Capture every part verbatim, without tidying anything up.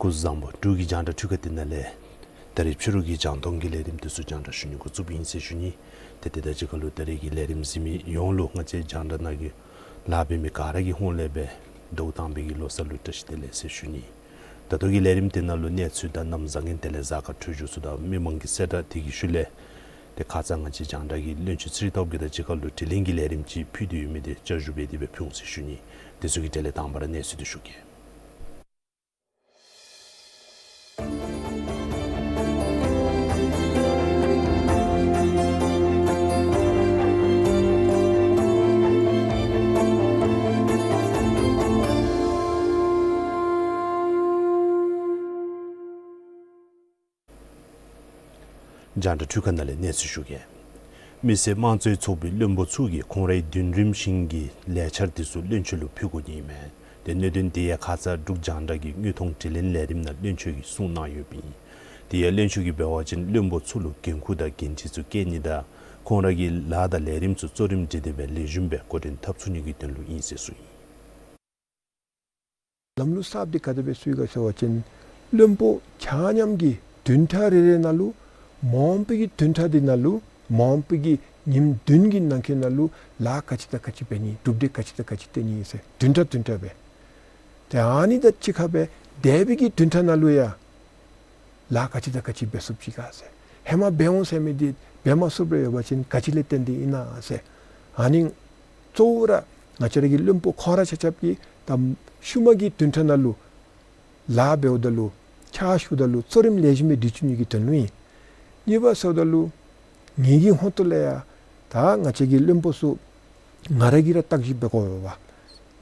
སྐུ་གཟུགས་བཟང་པོ། འབྲུག་གི་རྒྱང་བསྒྲགས་འཕྲུལ་ཁང་འདི་ནང་ལས་ད་རིས་ཕྱི་རུ་གི་རྒྱང་མཐོང་གི་ལས་རིམ་འདི་ཚུ་རྒྱང་བསྒྲགས་ཞུ་ནི་འགོ་བཙུགསཔ་ཨིན་ཟེར་ཞུ་ནི། ཏེ་དེ་དང་གཅིག་ཁར་ལུ་ད་རིས་ཀྱི་ལས་རིམ་གཟིགས་མི་ཡོངས་ལུ་ང་བཅས་རྒྱང་བསྒྲགས་ནང་གི་ལཱ་འབད་མི་ག་ར་གི་ཧོངས་ལས་སྦེ་ཟླཝ་དང་པའི་གི་ལོ་གསར་ལུ་བཀྲ་ཤིས་བདེ་ལེགས་ཟེར་ཞུ་ནི། ད་ལྟོ་གི་ལས་རིམ་འདི་ནང་ལུ་གནས་ཚུལ་དང་གནམ་བཟང་ངན་དེ་ལས་གཟའ་སྐར་འཕྲོད་སྦྱོར་ཚུ་དང་མི་མང་གི་གསལ་བསྒྲགས་དེ་གི་ཤུལ་ལས་ཏེ་ཁ་ཙ་ང་བཅས་རྒྱང་བསྒྲགས་ཀྱི་བློན་ཆེན་ཚེ་རིང་སྟོབས་རྒྱས་དང་གཅིག་ཁར་ལུ་དྲི་ལན་གྱི་ལས་རིམ་ཅིག་ཕུལ་ཏེ་ཡོད་མི་དེ་བསྐྱར་ཞུ་འབད་དེ་སྦེ་ཕུལ་འོང་ཟེར་ཞུ་ནི། དེ་ཚུ་གི་གྲས་ལས་དང་པ་ར་གནས་ཚུལ་དེ་ཞུ་གེ། རྒྱང་བསྒྲགས་འཕྲུལ་ཁང་ནང་ལས་གནས་ཚུལ་ཞུ་གེ། མི་སེར་དམངས་གཙོའི་ཚོགས་པའི་བློན་པོ་ཚུ་གིས་ཁོང་རའི་མདུན་རིམ་བཞིན་གྱི་ལས་འཆར་དེ་ཚུ་བློན་ཆེན་ལུ་ཕུལ་དགོ་ནི་ཨིན་མས། ཏེ་གནད་དོན་དེ་ཡང་ཁ་ཙ་འབྲུག་རྒྱང་བསྒྲགས་ཀྱི་དངོས་མཐོང་དྲི་ལན་ལས་རིམ་ནང་བློན་ཆེན་གྱིས་གསུངས་གནང་ཡོདཔ་ཨིན། དེ་ཡང་བློན་ཆེན་གྱིས་འབད་བ་ཅིན་བློན་པོ་ཚུ་ལུ་འགན་ཁུར་དང་འགན་འཁྲི་ཚུ་བཀལ་ནི་དང་ཁོང་ར་གི་ལཱ་དང་ལས་རིམ་ཚུ་གཙོ་རིམ་སྒྲིག་སྟེ་སྦེ་ལེགས་ཤོམ་སྦེ་འགོ་འདྲེན་འཐབ་ཚུགས་ནི་གི་དོན་ལུ་ཨིན་ཟེར་གསུངས་ཡི། ལམ་ལུགས་གསརཔ་འདི་ག་དེ་སྦེ་བཙུགས་ཡི་ག་ཟེར་བ་ཅིན་བློན་པོ་ཆ་མཉམ་གྱི་བདུན་ཕྲག་རེ་རེ་ནང་ལུ་མ་འོངས་པའི་གི་བདུན་ཕྲག་འདི་ནང་ལུ་མ་འོངས་པའི་གི་ཉིནམ་བདུན་གྱི་ནང་འཁོད་ནང་ལུ་ལཱ་ག་ཅི་དང་ག་ཅི་འབད་ནི་གྲུབ་འབྲས་ག་ཅི་དང་ག་ཅི་བཏོན་ནི་ཟེར་བདུན་ཕྲག་བདུན་ཕྲག་སྦེ། ཏེ་ཨ་ནི་དང་གཅིག་ཁར་སྦེ་འདས་པའི་གི་བདུན་ཕྲག་ནང་ལུ་ཡང་ལཱ་ག་ཅི་དང་ག་ཅི་འབད་ཚུགསཔ་ཅིག་ག་ཟེར། ཧེ་མ་འབད་འོང་ཟེར་མི་འདི་འབད་མ་ཚུགསཔ་རེ་ཡོད་པ་ཅིན་ག་ཅི་ལས་བརྟེན་ཏེ་ཨིན་ན་ཟེར། ཨ་ནི་གཙོ་བོ་ར་ང་བཅས་ར་གི་བློན་པོ་ཁོང་ར་ཆ་ཁྱབ་ཀྱིས་ད་ཤུལ་མ་གི་བདུན་ཕྲག་ནང་ལུ་ལཱ་འབདཝ་ད་ལུ་ཕྱག་ཞུཝ་ད་ལུ་གཙོ་རིམ་ལེགས་ཤོམ་སྦེ་སྒྲིག་བཅུག་ནི་གི་དོན་ལུ་ཨིན། གཉིས་པ་ཟེརཝ་ད་ལུ་ངེ་གི་ཧོངས་ཏོ་ལས་ཡང་ད་ང་བཅས་ཀྱི་བློན་པོ་ཚུ་ང་ར་གིས་ར་བརྟག་ཞིབ་འབད་དགོ་པས་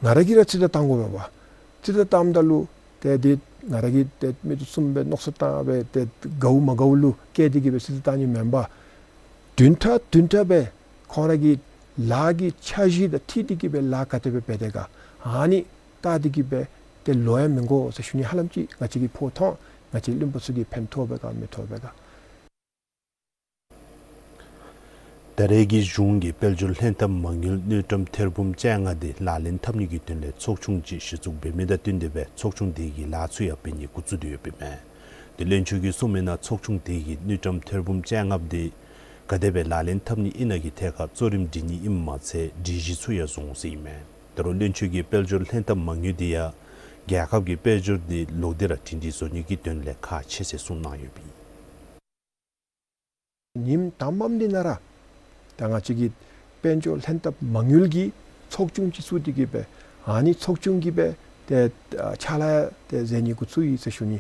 པ། ང་ར་གིས་ར་རྩིས་བརྡ་བཏང་དགོ་པས་པ། རྩིས་བརྡ་བཏངམ་ད་ལུ་ཏེ་འདི་ང་ར་གིས་ཏེ་མི་འདི་གསུམ་སྦེ་མནོ་བསམ་བཏང་སྦེ་ཏེ་དགའཝ་མ་དགའཝ་ལུ་བཀལ་ཏེ་གི་སྦེ་རྩིས་བརྡ་བཏང་ནི་མེན་པར་བདུན་ཕྲག་བདུན་ཕྲག་སྦེ་ཁོང་ར་གི་ལཱ་གི་འཆར་གཞི་དང་འཁྲིལ་ཏེ་གི་སྦེ་ལཱ་ག་དེ་སྦེ་འབད་དེས་ག་ཨ་ནི་བལྟ་སྟེ་གི་སྦེ་ཏེ་ལོ་ཡང་མི་འགོར་ཟེར་ཞུ་ནི། ཧ་ལམ་ཅིག་ང་བཅས་ཀྱིས་ཕོག་ཐོགས་ང་བཅས་བློན་པོ་ཚུ་གིས་ཕན་ཐོགས་པས་ག་མི་ཐོགས་པས་ག། ད་རེས་ཀྱི་གཞུང་གི་དཔལ་འབྱོར་ལྷན་ཐབས་མ་དངུལ་དངུལ་ཀྲམ་ཐེར་འབུམ་བཅོ་ལྔ་དེ་ལག་ལེན་འཐབ་ནི་གི་དོན་ལས་ཚོགས་ཆུང་ཅིག་གཞི་བཙུགས་འབད་མི་དང་བསྟུན་ཏེ་སྦེ་ཚོགས་ཆུང་དེ་གི་ལཱ་ཚུ་ཡང་འབད་ནི་འགོ་བཙུགས་ཏེ་ཡོདཔ་ཨིན་མས། ཏེ་བློན་ཆེན་གྱིས་གསུངས་མི་ནང་ཚོགས་ཆུང་དེ་གིས་དངུལ་ཀྲམ་ཐེར་འབུམ་བཅོ་ལྔ་དེ་ག་དེ་སྦེ་ལག་ལེན་འཐབ་ནི་ཨིན་ན་གི་ཐད་ཁར་གཙོ་རིམ་སྒྲིག་ནི་ཨིནམ་མ་ཚད་སྒྲིག་གཞི་ཚུ་ཡང་བཟོ་འོང་ཟེར་ཨིན་མས། ད་རུང་བློན་ཆེན་གྱིས་དཔལ་འབྱོར་ལྷན་ཐབས་མ་དངུལ་དེ་ཡང་རྒྱལ་ཁབ་ཀྱི་དཔལ་འབྱོར་དེ་ལོག་སྟེ་ར་སྒྲིང་སྒྲི་བཟོ་ནི་གི་དོན་ལས་ཁག་ཆེ་ཟེར་གསུངས་གནང་ཡོདཔ་ཨིན། ཉིནམ་དང་པམ་འདི་ནང་ར་ད་ང་བཅས་ཀྱི་དཔལ་འབྱོར་ལྷན་ཐབས་མ་དངུལ་གྱི་ཚོགས་ཆུང་ཅིག་བཙུགས་ཏེ་གི་སྦེ་ཨ་ནི་ཚོགས་ཆུང་གིས་སྦེ་ཏེ་ཕྱག་ལཱ་ཡང་ཏེ་མཛད་ནི་འགོ་བཙུགས་ཡི་ཟེར་ཞུ་ནི།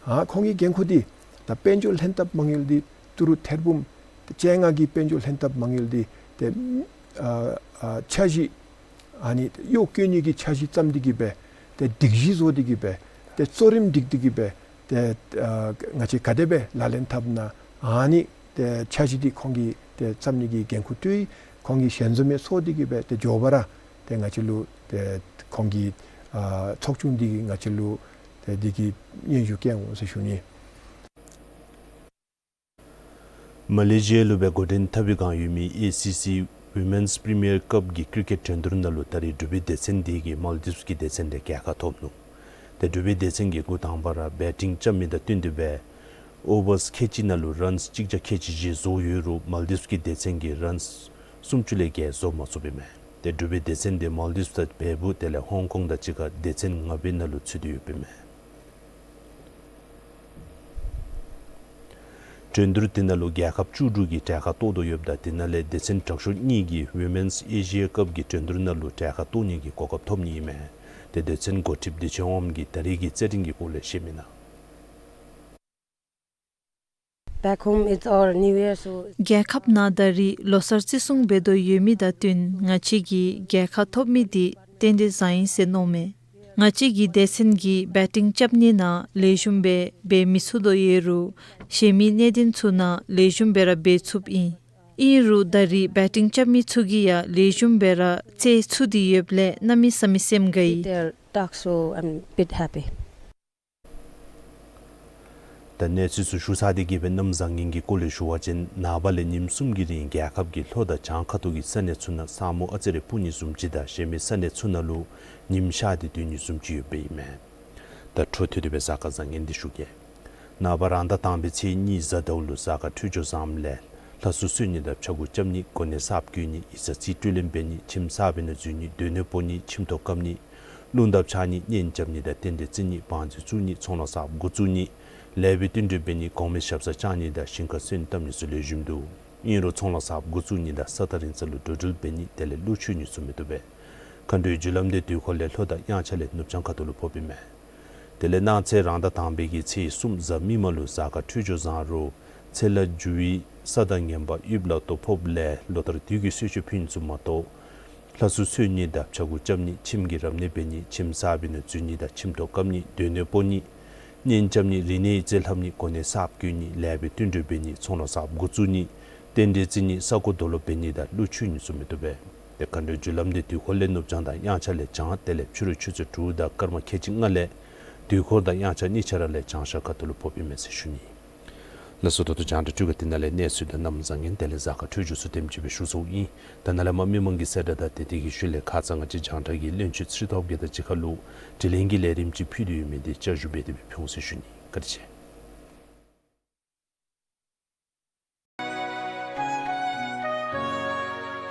ཨ་ཁོང་གི་འགན་ཁུར་འདི་ད་དཔལ་འབྱོར་ལྷན་ཐབས་མ་དངུལ་འདི་ཏི་རུ་ཐེར་འབུམ་བཅོ་ལྔ་གི་དཔལ་འབྱོར་ལྷན་ཐབས་མ་དངུལ་འདི་ཏེ་ཨ་ཨ་འཆར་གཞི་ཨ་ནི་གཡོག་བཀོལ་ནི་གི་འཆར་གཞི་བརྩམས་ཏེ་གི་སྦེ་ཏེ་སྒྲིག་གཞི་བཟོ་སྟེ་གི་སྦེ་ཏེ་གཙོ་རིམ་སྒྲིག་སྟེ་གི་སྦེ་ཏེ་ཨ་ང་བཅས་ག་དེ་སྦེ་ལག་ལེན་འཐབ་ན་ཨ་ནི་ ཏེ་འཆར་གཞི་འདི་ཁོང་གིས་ཏེ་བརྩམ་ནི་གི་འགན་ཁུར་བཏོན་ཡི། ཁོང་གིས་ཞལ་འཛོམས་ཡང་ཚོགས་ཏེ་གི་སྦེ་ཏེ་མགྱོགས་པ་ར་ཏེ་ང་བཅས་ལུ་ཏེ་ཁོང་གི་ཨ་ཚོགས་ཆུང་འདི་གིས་ང་བཅས་ལུ་ཏེ་འདི་གི་སྙན་ཞུ་བསྐྱལ་འོང་ཟེར་ཞུ་ནི། མ་ལེ་ཤི་ཡ་ལུ་སྦེ་འགོ་འདྲེན་འཐབ་པའི་བསྒང་ཡོད་མི་ཨེ་སི་སི་ཝི་མེནསི་པི་རི་མི་ཡར་ཀབ་ཀྱི་ཀྲི་ཀེཊ་འགྲན་བསྡུར་ནང་ལུ་ད་རེས་འབྲུག་པའི་སྡེ་ཚན་འདི་གིས་མཱལ་ཌིབས་ཀྱི་སྡེ་ཚན་ལས་རྒྱལ་ཁ་ཐོབ་ནུག། ཏེ་འབྲུག་པའི་སྡེ་ཚན་གྱིས་འགོ་དང་པ་ར་བེ་ཊིང་རྐྱབ་མི་དང་བསྟུན་ཏེ་སྦེ་ཨོ་བརསི་ཁལ་གཅིག་ནང་ལུ་རཱནསི་གཅིག་བརྒྱ་ཁལ་གཅིག་བཞི་བཟོ་ཡོད་རུང་མཱལ་ཌིབས་ཀྱི་སྡེ་ཚན་གྱིས་རཱནསི་སུམ་ཅུ་ལས་བརྒལ་བཟོ་མ་ཚུགས་པས་མས། ཏེ་འབྲུག་པའི་སྡེ་ཚན་འདི་མཱལ་ཌིབས་དང་བལ་པོ་དེ་ལས་ཧོང་ཀོང་དང་གཅིག་ཁར་སྡེ་ཚན་ལྔ་པའི་ནང་ལུ་ཚུད་དེ་ཡོདཔ་ཨིན་མས། འགྲན་བསྡུར་དེ་ནང་ལུ་རྒྱལ་ཁབ་བཅུ་དྲུག་གིས་གྲལ་ཁར་གཏོགས་དོ་ཡོདཔ་ད་དེ་ནང་ལས་སྡེ་ཚན་དྲག་ཤོས་གཉིས་ཀྱིས་ཝི་མེནསི་ཨེ་ཤི་ཡ་ཀབ་ཀྱི་འགྲན་བསྡུར་ནང་ལུ་གྲལ་ཁར་གཏོགས་ནི་གི་གོ་སྐབས་ཐོབ་ནི་ཨིན་མས། ཏེ་སྡེ་ཚན་འགོ་ཁྲིདཔ་བདེ་ཆེན་དབངམོ་གིས་ད་རེས་ཀྱི་རྩེད་འགྲན་གྱི་སྐོར་ལས་བཤད་མི་ནང་། Back home, it's our New Year, so རྒྱལ་ཁབ་ནང་ད་རེས་ལོ་གསར་བརྩི་སྲུང་འབད་དོ་ཡོད་མི་དང་བསྟུན་ང་བཅས་ཀྱིས་རྒྱལ་ཁ་ཐོབ་མི་འདི་ཏན་ཏན་བཟང་ཡི་ཟེར་མནོཝ་མས། ང་བཅས་ཀྱི་སྡེ་ཚན་གྱིས་བེ་ཊིང་རྐྱབ་ནི་ནང་ལེགས་ཤོམ་སྦེ་འབད་མི་ཚུགས་དོ་ཡོད་རུང་གཞན་མི་གནད་དོན་ཚུ་ནང་ལེགས་ཤོམ་སྦེ་ར་འབད་ཚུགསཔ་ཨིན། ཨིན་རུང་ད་རེས་བེ་ཊིང་རྐྱབ་མི་ཚུ་གིས་ཡང་ལེགས་ཤོམ་སྦེ་ར་རྩེད་ཚུགས་ཏེ་ཡོདཔ་ལས་གནམ་མེད་ས་མེད་སེམས་དགའ་ཡི། They're dark, so I'm a bit happy. ད་གནས་ཚུལ་ཚུ་ཞུ་ཚར་ཏེ་གི་སྦེ་གནམ་བཟང་ངན་གྱི་སྐོར་ལས་ཞུ་བ་ཅིན་ནངས་པ་ལས་ཉིནམ་གསུམ་གྱི་རིང་རྒྱལ་ཁབ་ཀྱི་ལྷོ་དང་བྱང་ཁ་ཐུག་གི་ས་གནས་ཚུ་ནང་ས་སྨུག་ཨ་ཙི་རེ་སྤུབ་ནི་བཟུམ་ཅིག་དང་གཞན་མི་ས་གནས་ཚུ་ནང་ལུ་ཉིམ་ཤར་ཏེ་སྡོད་ནི་བཟུམ་ཅིག་ཡོདཔ་ཨིན་མས། ད་འཕྲོ་མཐུད་དེ་སྦེ་གཟའ་སྐར་བཟང་ངན་འདི་ཞུ་གེ། ནངས་པ་རང་ཟླ་དང་པའི་ཚེས་གཉིས་གཟའ་ཟླཝ་ལུ་གཟའ་སྐར་འཕྲོད་སྦྱོར་བཟངམ་ལས་ལྷ་གསོལ་གསོལ་ནི་དང་ཕྱྭ་འགུགས་རྐྱབ་ནི་གོ་གནས་གསརཔ་བསྐོ་ནི་ཡིག་ཚང་རྩིས་སྤྲོད་ལེན་འབད་ནི་ཁྱིམ་གསར་པའི་ནང་འཛུལ་ནི་སྡོད་གནས་སྤོ་ནི་ཁྱིམ་ཐོག་བཀབ་ནི་རླུང་ལྡབ་འཆང་ནི་གཉེན་རྐྱབ་ནི་དང་རྟེན་འབྲེལ་བརྩི་ནི་བང་མཛོད་བཙུགས་ནི་ཚོང་ལཱ་གསརཔ་འགོ་བཙུགས་ནི་ལེགས་པའི་བསྟུན་གྲོས་འབད་ནི་གོང་མའི་ཞབས་སར་བཅར་ནི་དང་ཞིང་ཁར་སོན་བཏབ་ནི་ཚུ་ལེགས་ཤོམ་འདུག། ཨིན་རུང་ཚོང་ལཱ་གསརཔ་འགོ་བཙུགས་ནི་དང་ས་ཐག་རིང་ས་ལུ་འགྲོ་འགྲུལ་འབད་ནི་དེ་ལས་གླུ་མཆོད་ནི་ཚུ་མི་བཏུབ་པས། མཁའ་འགྲོའི་རྒྱུ་ལམ་འདི་དུས་འཁོར་ལས་ལྷོ་དང་དབྱངས་འཆར་ལས་ནུབ་བྱང་ཁ་ཐུག་ལུ་ཕོགཔ་ཨིན་མས། དེ་ལས་གནངས་ཚེ་རང་ཟླ་དང་པའི་གི་ཚེས་གསུམ་གཟའ་མིག་དམར་ལུ་གཟའ་སྐར་འཕྲོད་སྦྱོར་བཟང་རུང་ཚེ་ལྷ་རྒྱུ་བའི་ས་དང་ངན་པ་དབྱིབས་ལ་དོ་ཕོགཔ་ལས་ལོ་ལྟར་དུས་ཀྱི་གསོལ་མཆོད་ཕུལ་ནི་ཚུ་མ་གཏོགས་ལྷ་གསོལ་གསོལ་ནི་དང་ཕྱྭ་འགུགས་རྐྱབ་ནི་ཁྱིམ་གྱི་རབ་གནས་འབད་ནི་ཁྱིམ་གསར་པའི་ནང་འཛུལ་ནི་དང་ཁྱིམ་ཐོག་བཀབ་ནི་སྡོད་གནས་སྤོ་ནི་གཉེན་རྐྱབ་ནི་རིག་གནས་རྩིས་ལྷབ་ནི་གོ་གནས་གསརཔ་བསྐོ་ནི་ལེགས་པའི་བསྟུན་གྲོས་འབད་ནི་ཚོང་ལཱ་གསརཔ་འགོ་བཙུགས་ནི་རྟེན་འབྲེལ་བརྩི་ནི་ས་རྐོ་རྡོ་སློག་འབད་ནི་དང་གླུ་མཆོད་ནི་ཚུ་མི་བཏུབ་པས། ཏེ་མཁའ་འགྲོའི་རྒྱུ་ལམ་འདི་དུས་འཁོར་ལས་ནུབ་བྱང་དང་དབྱངས་འཆར་ལས་བྱང་དེ་ལས་ཕྱི་རུ་ཆུ་ཚོད་དྲུག་དང་སྐར་མ་ཁལ་གཅིག་ལྔ་ལས་དུས་འཁོར་དང་དབྱངས་འཆར་གཉིས་ཆ་ར་ལས་བྱང་ཤར་ཁ་ཐུག་ལུ་ཕོགཔ་ཨིན་མས་ཟེར་ཞུ་ནི། ལགས་སོ། ད་ལྟོ་རྒྱང་བསྒྲགས་འཕྲུལ་ཁང་འདི་ནང་ལས་གནས་ཚུལ་དང་གནམ་བཟང་ངན་དེ་ལས་གཟའ་སྐར་འཕྲོད་སྦྱོར་ཚུ་དེམ་ཅིག་སྦེ་ཞུ་ཚརཝ་ཨིན། ད་ནཱ་ལས་མར་མི་མང་གི་གསལ་བསྒྲགས་དང་དེ་དེ་གི་ཤུལ་ལས་ཁ་ཙ་ང་བཅས་རྒྱང་བསྒྲགས་ཀྱི་བློན་ཆེན་ཚེ་རིང་སྟོབས་རྒྱས་དང་གཅིག་ཁར་ལུ་དྲི་ལན་གྱི་ལས་རིམ་ཅིག་ཕུལ་དོ་ཡོད་མི་འདི་བསྐྱར་ཞུ་འབད་དེ་སྦེ་ཕུལ་འོང་ཟེར་ཞུ་ནི། བཀའ་དྲིན་ཆེ།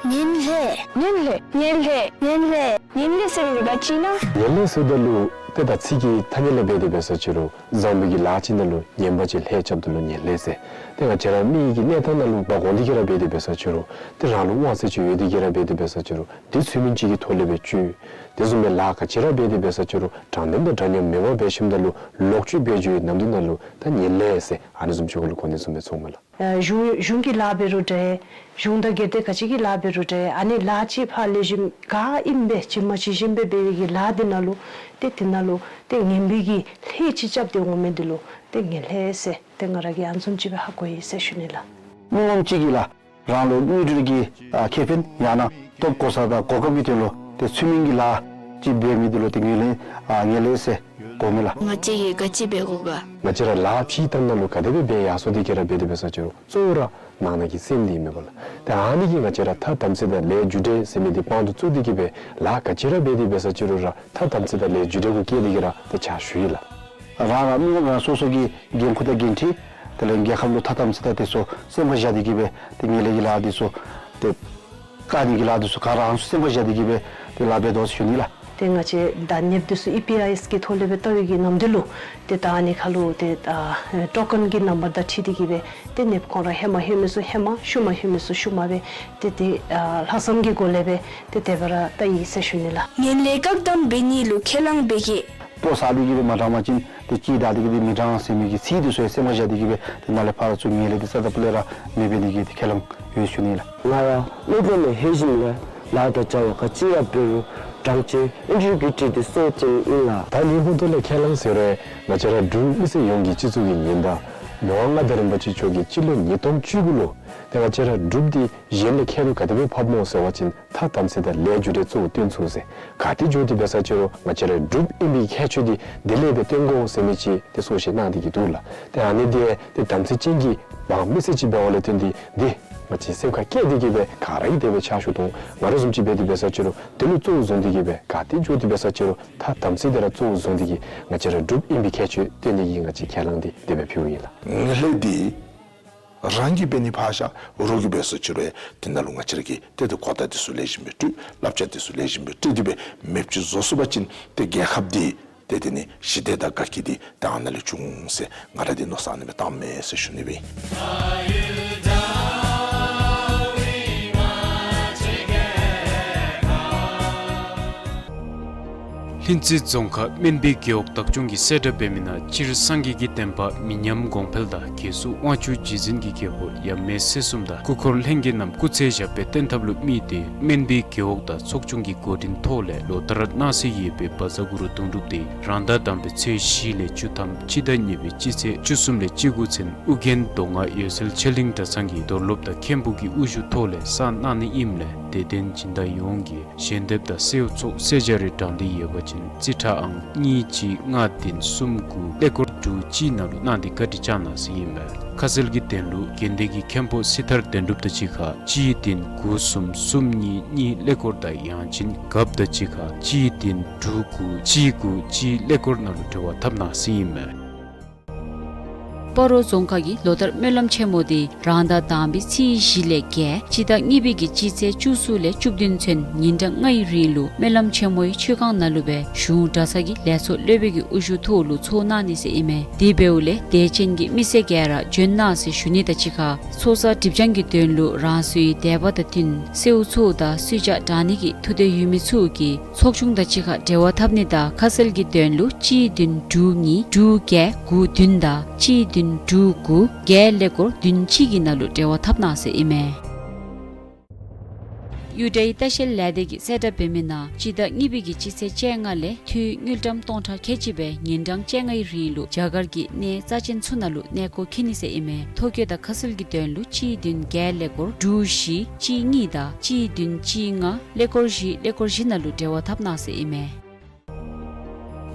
ངན་ལྷད། ངན་ལྷད། ངན་ལྷད། ངན་ལྷད། ངན་ལྷད་ཟེར་བ་ག་ཅི་ཨིན་ན། ངན་ལྷད་ཟེརཝ་ད་ལུ་ཏེ་ད་ཚིག་གི་ཐ་སྙད་ལས་འབད་དེ་འབད་ས་ཅི་རུང་བཟང་པོ་གི་ལཱ་ཅིག་ནང་ལུ་ངན་པ་ཅིག་ལྷད་རྐྱབ་ད་ལུ་ངན་ལྷད་ཟེར། ཏེ་ང་བཅས་ར་མི་གི་གནས་སྟངས་ནང་ལུ་འབག་འོང་སྟེ་གི་ར་འབད་དེ་འབད་ས་ཅི་རུང་ཏེ་རང་ལུ་དབང་ཚད་ཅིག་ཡོད་དེ་གི་ར་འབད་དེ་འབད་ས་ཅི་རུང་ཏེ་ཚུལ་མིན་ཅིག་གི་ཐོག་ལས་སྦེ་སྤྱོད། དེ་བཟུམ་སྦེ་ལཱ་ག་ཅི་ར་འབད་དེ་འབད་ས་ཅི་རུང་དྲང་བདེན་དང་འདྲ་མཉམ་མེད་པར་འབད་ཞིནམ་ད་ལུ་ལོག་སྤྱོད་འབད་འགྱོ་བའི་ནམ་དུས་ནང་ལུ་ད་ངན་ལྷད་ཟེར་ཨ་ནི་བཟུམ་ཅིག་གུ་ལུ་གོ་གནས་བཟུམ་སྦེ་ཚོརཝ་མས་ལགས། ཨ་གཞུང་གཞུང་གི་ལཱ་འབད་རུང་འདྲ། གཞུང་དང་སྒེར་སྡེ་ག་ཅི་གི་ལཱ་འབད་རུང་འདྲ། ཨ་ནི་ལཱ་ཅིག་ཕར་ལེགས་ཤོམ་ག་ཨིནམ་སྦེ་ཇི་མ་ཇི་བཞིན་སྦེ་འབད་བའི་གི་ལཱ་འདི་ནང་ལུ་ཏེ་དེ་ནང་ལུ་ཏེ་ངན་པའི་གི་ལྷད་ཅིག་རྐྱབ་སྟེ་འོང་མི་འདི་ལུ་ཏེ་ངན་ལྷད་ཟེར་ཏེ་ང་ར་གིས་ཨ་ནི་བཟུམ་ཅིག་སྦེ་ཧ་གོ་ཡི་ཟེར་ཞུ་ནི་ལགས། མི་ངོམ་ཅིག་གིས་ལགས་རང་ལུ་དངུལ་འབྲེལ་གྱི་ཨ་ཁེ་ཕན་ཡང་ན་སྟོབས་གོ་ས་དང་གོ་སྐབས་ཀྱི་དོན་ལུ་ཏེ་ཚུལ་མིན་གྱི་ལཱ་ཅིག་འབད་མི་འདི་ལུ་ཏེ་ངན་ལྷད་ཨ་ངན་ལྷད་ཟེར་གོཝ་མས་ལགས། ང་བཅས་ཀྱིས་ག་ཅི་འབད་དགོ་ག། ང་བཅས་ར་ལཱ་ཕྱིའི་ཐང་ནང་ལུ་ག་དེ་སྦེ་འབད་ཡར་སོང་སྟེ་གི་ར་འབད་དེ་འབད་ས་ཅི་རུང་གཙོ་བོ་ར་ནང་ན་གི་སེམས་འདི་ཨིན་མས་པ་ལགས། ཏེ་ཨ་ནི་གིས་ང་བཅས་ར་ཐ་དམ་ཚིག་དང་ལས་རྒྱུ་འབྲས་ཟེར་མི་འདི་དཔང་དུ་བཙུགས་ཏེ་གི་སྦེ་ལཱ་ག་ཅི་ར་འབད་དེ་འབད་ས་ཅི་རུང་ར་ཐ་དམ་ཚིག་དང་ལས་རྒྱུ་འབྲས་གུ་བསྐྱལ་ཏེ་གི་ར་ཏེ་ཕྱག་ཞུ་ཡི་ལགས། རང་རང་མི་རང་སོ་སོ་གི་འགན་ཁུར་དང་འགན་འཁྲི་དེ་ལས་རྒྱལ་ཁབ་ལུ་ཐ་དམ་ཚིག་དང་དེ་ཚུ་སེམས་ཁར་བཞག་སྟེ་གི་སྦེ་ཏེ་ངན་ལྷད་ཀྱི་ལཱ་དེ་ཚུ་ཏེ་བཀག་ནི་གི་ལཱ་དེ་ཚུ་ག་ར་རང་སེམས་ཁར་བཞག་སྟེ་གི་སྦེ་ཏེ་ལཱ་འབད་དོ་ཟེར་ཞུ་ནི་ལགས། ཏེ་ང་བཅས་ད་ནདཔ་དེ་ཚུ་ཨི་པི་ཨའི་ཨེསི་གི་ཐོག་ལས་སྦེ་བལྟ་བའི་གི་ནམ་དུས་ལུ་ཏེ་ད་ཨ་ནི་ཁར་ལུ་ཏེ་ཨ་ཊོ་ཀེན་གྱི་ནམ་བར་དང་འཁྲིལ་ཏེ་གི་སྦེ་ཏེ་ནདཔ་ཁོང་ར་ཧེ་མ་ལྷོད་མི་ཚུ་ཧེ་མ་ཤུལ་མ་ལྷོད་མི་ཚུ་ཤུལ་མ་སྦེ་ཏེ་ཏེ་ཨ་ལྷག་བསམ་གྱི་སྒོ་ལས་སྦེ་ཏེ་དེ་སྦེ་ར་བལྟ་ཡི་ཟེར་ཞུ་ནི་ལགས། ངན་ལྷད་བཀག་སྡོམ་འབད་ནི་ལུ་ཁས་བླངས་འབད་གེ། སྤོ་ཟ་སྟེ་གི་སྦེ་མ་དྲང་པ་ཅིན་ཏེ་སྐྱིད་ད་དེ་གི་སྦེ་མི་དྲང་ཟེར་མི་གི་ཚིག་དེ་ཚུ་ཡང་སེམས་ཁར་བཞག་སྟེ་གི་སྦེ་ཏེ་ནཱ་ལས་ཕར་ཚུར་ངན་ལྷད་དེ་རྩ་དང་སྤུ་ལས་ར་མེད་པའི་ནི་གི་ཏེ་ཁས་བླངས་ཡོད་ཟེར་ཞུ་ནི་ལགས། ང་ར་སློབ་གྲྭ་ལས་ལྷོད་ཞིནམ་ལས་ལཱ་དང་བྱ་བ་ག་ཅི་ཡང་འབད་རུང་དྲང་ཅིག་ཨིན་ཅི་གི་ཏེ་དེ་སོ་ཅན་ཨིན་ལགས། ད་ནི་ཧོང་ཏོ་ལས་ཁས་བླངས་ཟེར་རུང་ང་བཅས་ར་འབྲུག་མི་སེར་ཡོངས་ཀྱི་སྤྱི་ཚོགས་ཀྱི་ཉེན་བརྡ་ མི་དབང་མངའ་བདག་རིན་པོ་ཆེ་མཆོག་གིས་སྤྱི་ལོ་ཉིས་སྟོང་བཅུ་དགུ་ལུ་ཏེ་ང་བཅས་ར་འབྲུགཔ་འདི་གཞན་ལས་ཁྱད་དུ་ག་དེ་སྦེ་འཕགསཔ་སྨོ་ཟེར་བ་ཅིན་ཐ་དམ་ཚིག་དང་ལས་རྒྱུ་འབྲས་གཙོ་བོ་བཏོན་ཚུགས་ཟེར། ག་ཏེ་འགྱོ་དེ་འབད་ས་ཅི་རུང་ང་བཅས་ར་འབྲུགཔ་ཨིན་པའི་ཁྱད་ཆོས་འདི་དེ་ལས་སྦེ་སྟོན་དགོ་ཟེར་མི་ཅིག་ཏེ་གསུངས་བཞེས་གནང་སྟེ་གི་འདུག་ལགས། ཏེ་ཨ་ནི་འདི་ཏེ་དམ་ཚིག་ཅན་གྱི་འབངས་མི་སེར་ཅིག་འབདཝ་ལས་བརྟེན་ཏེ་འདི་ང་བཅས་སེམས་ཁར་བསྐྱེད་དེ་གི་སྦེ་ག་ར་གིས་དེ་སྦེ་ཕྱག་ཞུ་དོ། ང་ར་བཟུམ་ཅིག་འབད་དེ་འབད་ས་ཅི་རུང་དེ་ལུ་གཙོ་བོ་བཟུང་སྟེ་གི་སྦེ་ག་ཏེ་འགྱོ་དེ་འབད་ས་ཅི་རུང་ཐ་དམ་ཚིག་དེ་ར་གཙོ་བོ་བཟུང་སྟེ་གི་ང་བཅས་ར་འབྲུགཔ་ཨིན་པའི་ཁྱད་ཆོས་སྟོན་ནི་གི་ང་བཅས་ཁས་བླངས་ཏེ་དེ་སྦེ་ཕུལཝ་ཨིན་ལགས། ངན་ལྷད་འདི་རང་གིས་འབད་ནི་ཕར་བཞག་རོགས་ཀྱིས་འབད་སོ་ཅི་རུང་ཡང་དེ་ནང་ལུ་ང་བཅས་ར་གིས་ཏེ་ཏེ་གོ་བརྡ་དེ་ཚུ་ལེགས་ཤོམ་སྦེ་སྤྲོད། བསླབ་བྱ་དེ་ཚུ་ལེགས་ཤོམ་སྦེ་སྤྲོད་དེ་སྦེ་མེདཔ་ཅིག་བཟོ་ཚུགས་པ་ཅིན་ཏེ་རྒྱལ་ཁབ་འདི་ཏེ་དེ་ནི་ཞི་བདེ་དང་དགའ་སྐྱིད་འདི་ཏེ་ཨ་ནཱ་ལས་འབྱུང་འོང་ཟེར་ང་ར་འདི་མནོ་བསམ་ཨ་ནི་སྦེ་བཏངམ་མས་ཟེར་ཞུ་ནི་སྦེ་ཨིན། ལྷུན་རྩེ་རྫོང་ཁག་སྨན་པའི་རྒེད་འོག་བདག་སྐྱོང་གིས་གསལ་བསྒྲགས་འབད་མི་ནང་སྤྱིར་སངས་རྒྱས་ཀྱི་བསྟན་པ་མི་ཉམས་གོང་འཕེལ་དང་རྒྱལ་སྲུང་དབང་ཕྱུག་རྗེ་བཙུན་གྱི་རྒྱལ་པོ་ཡབ་མེས་སྲས་གསུམ་དང་སྐུ་འཁོར་ལྷན་རྒྱས་རྣམས་སྐུ་ཚེ་ཞབས་པད་བརྟན་ཐབས་ལུ་དམིགས་ཏེ་སྨན་པའི་རྒེད་འོག་དང་ཚོགས་ཆུང་གི་འགོ་འདྲེན་ཐོག་ལས་ལོ་ལྟར་གནང་སྲོལ་ཡོད་པའི་བཛྲ་གུ་རུ་གདུང་སྒྲུབ་འདི་རང་ཟླ་དང་པའི་ཚེས་བཞི་ལས་བཅུ་ཐམ་སྤྱི་ཟླ་གཉིས་པའི་སྤྱི་ཚེས་བཅུ་གསུམ་ལས་བཅུ་དགུ་ཚུན་ཨོ་རྒྱན་མདོ་སྔགས་འོད་གསལ་ཆོས་གླིང་གྲྭ་ཚང་གི་རྡོར་སློབ་དང་མཁན་པོ་གི་དབུ་བཞུགས་ཐོག་ལས་གསར་གནང་ནི་ཨིནམ་ལས་དད་ལྡན་སྦྱིན་བདག་ཡོངས་ཀྱིས་ཞལ་འདེབས་དང་གསོལ་ཚོགས་གསོལ་ཇ་རེ་དྲང་འདོད་ཡོད་པ་ཅིན་རྩིས་ཁྲ་ཨང་གཉིས་གཅིག་ལྔ་བདུན་གསུམ་དགུ་ཀླད་ཀོར་དྲུག་གཅིག་ནང་ལུ་གནང་སྟེ་བཀའ་དྲིན་བསྐྱང་གནང་ཟེར་ཨིན་མས། ཁ་གསལ་གྱི་དོན་ལུ་དགོན་སྡེ་གི་མཁན་པོ་སྲི་ཐར་དོན་གྲུབ་དང་གཅིག་ཁར་གཅིག་བདུན་དགུ་གསུམ་གསུམ་གཉིས་གཉིས་ཀླད་ཀོར་དང་ཡང་ཅིན་རྒཔོ་དང་གཅིག་ཁར་གཅིག་བདུན་དྲུག་དགུ་གཅིག་དགུ་གཅིག་ཀླད་ཀོར་ནང་ལུ་འབྲེལ་བ་འཐབ་གནང་ཟེར་ཨིན་མས། སྤ་རོ་རྫོང་ཁག་གི་ལོ་ལྟར་སྨོན་ལམ་ཆེན་མོ་འདི་རང་ཟླ་དང་པའི་ཚེས་བཞི་ལས་བརྒྱད་སྤྱི་ཟླ་གཉིས་པའི་གི་སྤྱི་ཚེས་བཅུ་གསུམ་ལས་བཅུ་བདུན་ཚུན་ཉིན་གྲངས་ལྔའི་རིང་ལུ་སྨོན་ལམ་ཆེན་མོའི་མཆོད་ཁང་ནང་ལུ་སྦེ་གཞུང་གྲྭ་ཚང་གི་ལས་ཚོགས་སློབ་དཔོན་གྱི་དབུ་བཞུགས་ཐོག་ལུ་ཚོགས་གནང་ནི་ཟེར་ཨིན་མས། དེ་འབདཝ་ལས་དད་ཅན་གྱི་མི་སེར་ག་ར་འབྱོན་གནང་ཟེར་ཞུ་ནི་དང་གཅིག་ཁར་ཚོགས་བསགས་སྒྲིབ་སྦྱང་གི་དོན་ལུ་རང་སོའི་དད་པ་དང་བསྟུན་གསོལ་ཚོགས་དང་གསོལ་ཇ་དྲང་ནི་གི་ཐུགས་འདོད་ཡོད་མི་ཚུ་གིས་ཚོགས་ཆུང་དང་གཅིག་ཁར་འབྲེལ་བ་འཐབ་ནི་དང་ཁ་གསལ་གྱི་དོན་ལུ་གཅིག་བདུན་དྲུག་གཉིས་དྲུག་བརྒྱད་དགུ་བདུན་དང་གཅིག་བདུན་དྲུག་དགུ་བརྒྱད་ཀླད་ཀོར་བདུན་གཅིག་གི་ནང་ལུ་འབྲེལ་བ་འཐབ་གནང་ཟེར་ཨིན་མས། གཡུ་སྒྲའི་ལྟ་བཤལ་ལས་སྡེ་གིས་གསལ་བསྒྲགས་འབད་མི་ནང་སྤྱི་ཟླ་གཉིས་པའི་གི་སྤྱི་ཚེས་བཅོ་ལྔ་ལས་འཐུས་དངུལ་ཀྲམ་སྟོང་ཕྲག་ཁལ་གཅིག་སྦེ་ཉིན་གྲངས་བཅོ་ལྔའི་རིང་ལུ་རྒྱ་གར་གྱི་གནས་རྩ་ཆེན་ཚུ་ནང་ལུ་གནས་སྐོར་འཁྱིད་ནི་ཟེར་ཨིན་མས། ཐོ་བཀོད་དང་ཁ་གསལ་གྱི་དོན་ལུ་གཅིག་བདུན་བརྒྱད་ཀླད་ཀོར་དྲུག་བཞི་གཅིག་གཉིས་དང་གཅིག་བདུན་གཅིག་ལྔ་ཀླད་ཀོར་བཞི་ཀླད་ཀོར་བཞི་ནང་ལུ་འབྲེལ་བ་འཐབ་གནང་ཟེར་ཨིན་མས།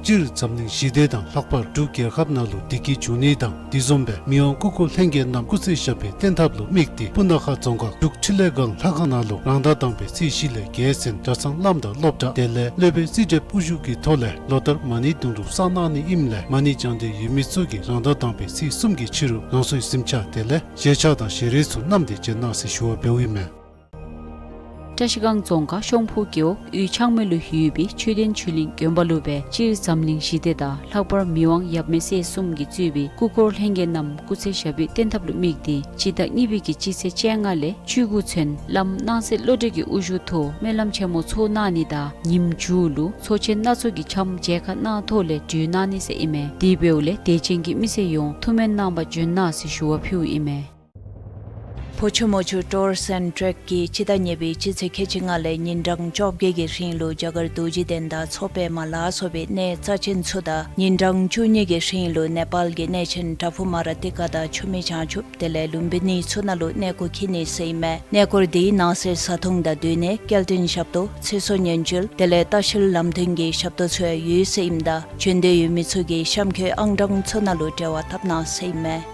སྤྱིར་འཛམ་གླིང་ཞི་བདེ་དང་ལྷག་པར་འབྲུག་རྒྱལ་ཁབ་ནང་ལུ་བདེ་སྐྱིད་འབྱུང་ནི་དང་དེ་བཟུམ་སྦེ་མི་དབང་སྐུ་འཁོར་ལྷན་རྒྱས་རྣམས་སྐུ་ཚེ་ཞབས་པད་བརྟན་ཐབས་ལུ་དམིགས་ཏེ་སྤུ་ན་ཁ་རྫོང་ཁག་འབྲུག་འཕྲིན་ལས་སྒང་ལྷ་ཁང་ནང་ལུ་རང་ཟླ་དང་པའི་ཚེས་བཞི་ལས་བརྒྱད་ཚུན་གྲྭ་ཚང་བླམ་དང་སློབ་གྲྭ་དེ་ལས་སློབ་དཔོན་རྩིས་ཁྲ་དབུ་བཞུགས་ཀྱི་ཐོག་ལས་ལོ་ལྟར་མ་ཎི་གདུང་སྒྲུབ་བསགས་གནང་ནི་ཨིནམ་ལས་མ་ཎི་བགྱང་འདོད་ཡོད་མི་ཚུ་གིས་རང་ཟླ་དང་པའི་ཚེས་གསུམ་གྱི་ཕྱི་རུ་རང་སོའི་གཟིམ་ཆ་དེ་ལས་བཞེས་ཆ་དང་བཞེས་རས་ཚུ་བསྣམས་ཏེ་བྱོན་གནང་ཟེར་ཞུ་བ་འབདཝ་ཨིན་མས། བཀྲ་ཤིས་སྒང་རྫོང་ཁག་ཤོང་ཕུ་རྒེད་འོག་ཡུལ་ཆག་མེ་ལུ་ཡོད་པའི་ཆོས་ལྡན་ཆོས་གླིང་དགོན་པ་ལུ་སྦེ་སྤྱིར་འཛམ་གླིང་ཞི་བདེ་དང་ལྷག་པར་མི་དབང་ཡབ་མེས་སྲས་གསུམ་གྱིས་གཙོས་པའི་སྐུ་འཁོར་ལྷན་རྒྱས་རྣམས་སྐུ་ཚེ་ཞབས་པད་བརྟན་ཐབས་ལུ་དམིགས་ཏེ་སྤྱི་ཟླ་གཉིས་པའི་གི་སྤྱི་ཚེས་བཅོ་ལྔ་ལས་བཅུ་དགུ་ཚུན་བླམ་སྣང་གསལ་བློ་གྲོས་ཀྱི་དབུ་བཞུགས་ཐོག་སྨོན་ལམ་ཆེན་མོ་ཚོགས་གནང་ནི་དང་ཉིནམ་མཇུག་ལུ་ཚོགས་ཆེན་སྣ་ཚོགས་ཀྱི་འཆམ་མཇལ་ཁ་གནང་ཐོག་ལས་གྲོལ་གནང་ནི་ཟེར་ཨིན་མས། དེ་འབདཝ་ལས་དད་ཅན་གྱི་མི་སེར་ཡོངས་ཐུགས་སྨོན་གནང་པར་འབྱོན་གནང་ཟེར་ཞུ་བ་ཕུལཝ་ཨིན་མས། ཕོ་ཆུ་མོ་ཆུ་ཊུརསི་ཨེནཌ་ཊེཀ་གིས་སྤྱི་ཟླ་གཉིས་པའི་སྤྱི་ཚེས་ཁལ་གཅིག་ལྔ་ལས་ཉིན་གྲངས་བཅོ་བརྒྱད་ཀྱི་རིང་ལུ་རྒྱ་གར་རྡོ་རྗེ་གདན་དང་མཚོ་པདྨ་ལ་སོགས་པའི་གནས་རྩ་ཆེན་ཚུ་དང་ཉིན་གྲངས་བཅུ་གཉིས་ཀྱི་རིང་ལུ་ནེ་པཱལ་གྱི་གནས་ཆེན་བྲག་ཕུག་མ་ར་ཏི་ཀ་དང་ཆུ་སྨད་བྱང་ཆུབ་དེ་ལས་ལུམ་བི་ནི་ཚུ་ནང་ལུ་གནས་སྐོར་འཁྱིད་ནི་ཟེར་ཨིན་མས། གནས་སྐོར་འདི་ནང་གསེས་བཟའ་འཐུང་དང་སྡོད་གནས་སྐྱེལ་འདྲེན་ཞབས་ཏོག་ཚེ་སྲོག་ཉེན་བཅོལ་དེ་ལས་ལྟ་བཤལ་ལམ་སྟོན་གྱི་ཞབས་ཏོག་ཚུ་ཡང་ཡོད་ཟེར་ཨིནམ་ད་བྱོན་འདོད་ཡོད་མི་ཚུ་གིས་གཤམ་འཁོད་ཨང་གྲངས་ཚུ་ནང་ལུ་འབྲེལ་བ་འཐབ་གནང་ཟེར་ཨིན་མས།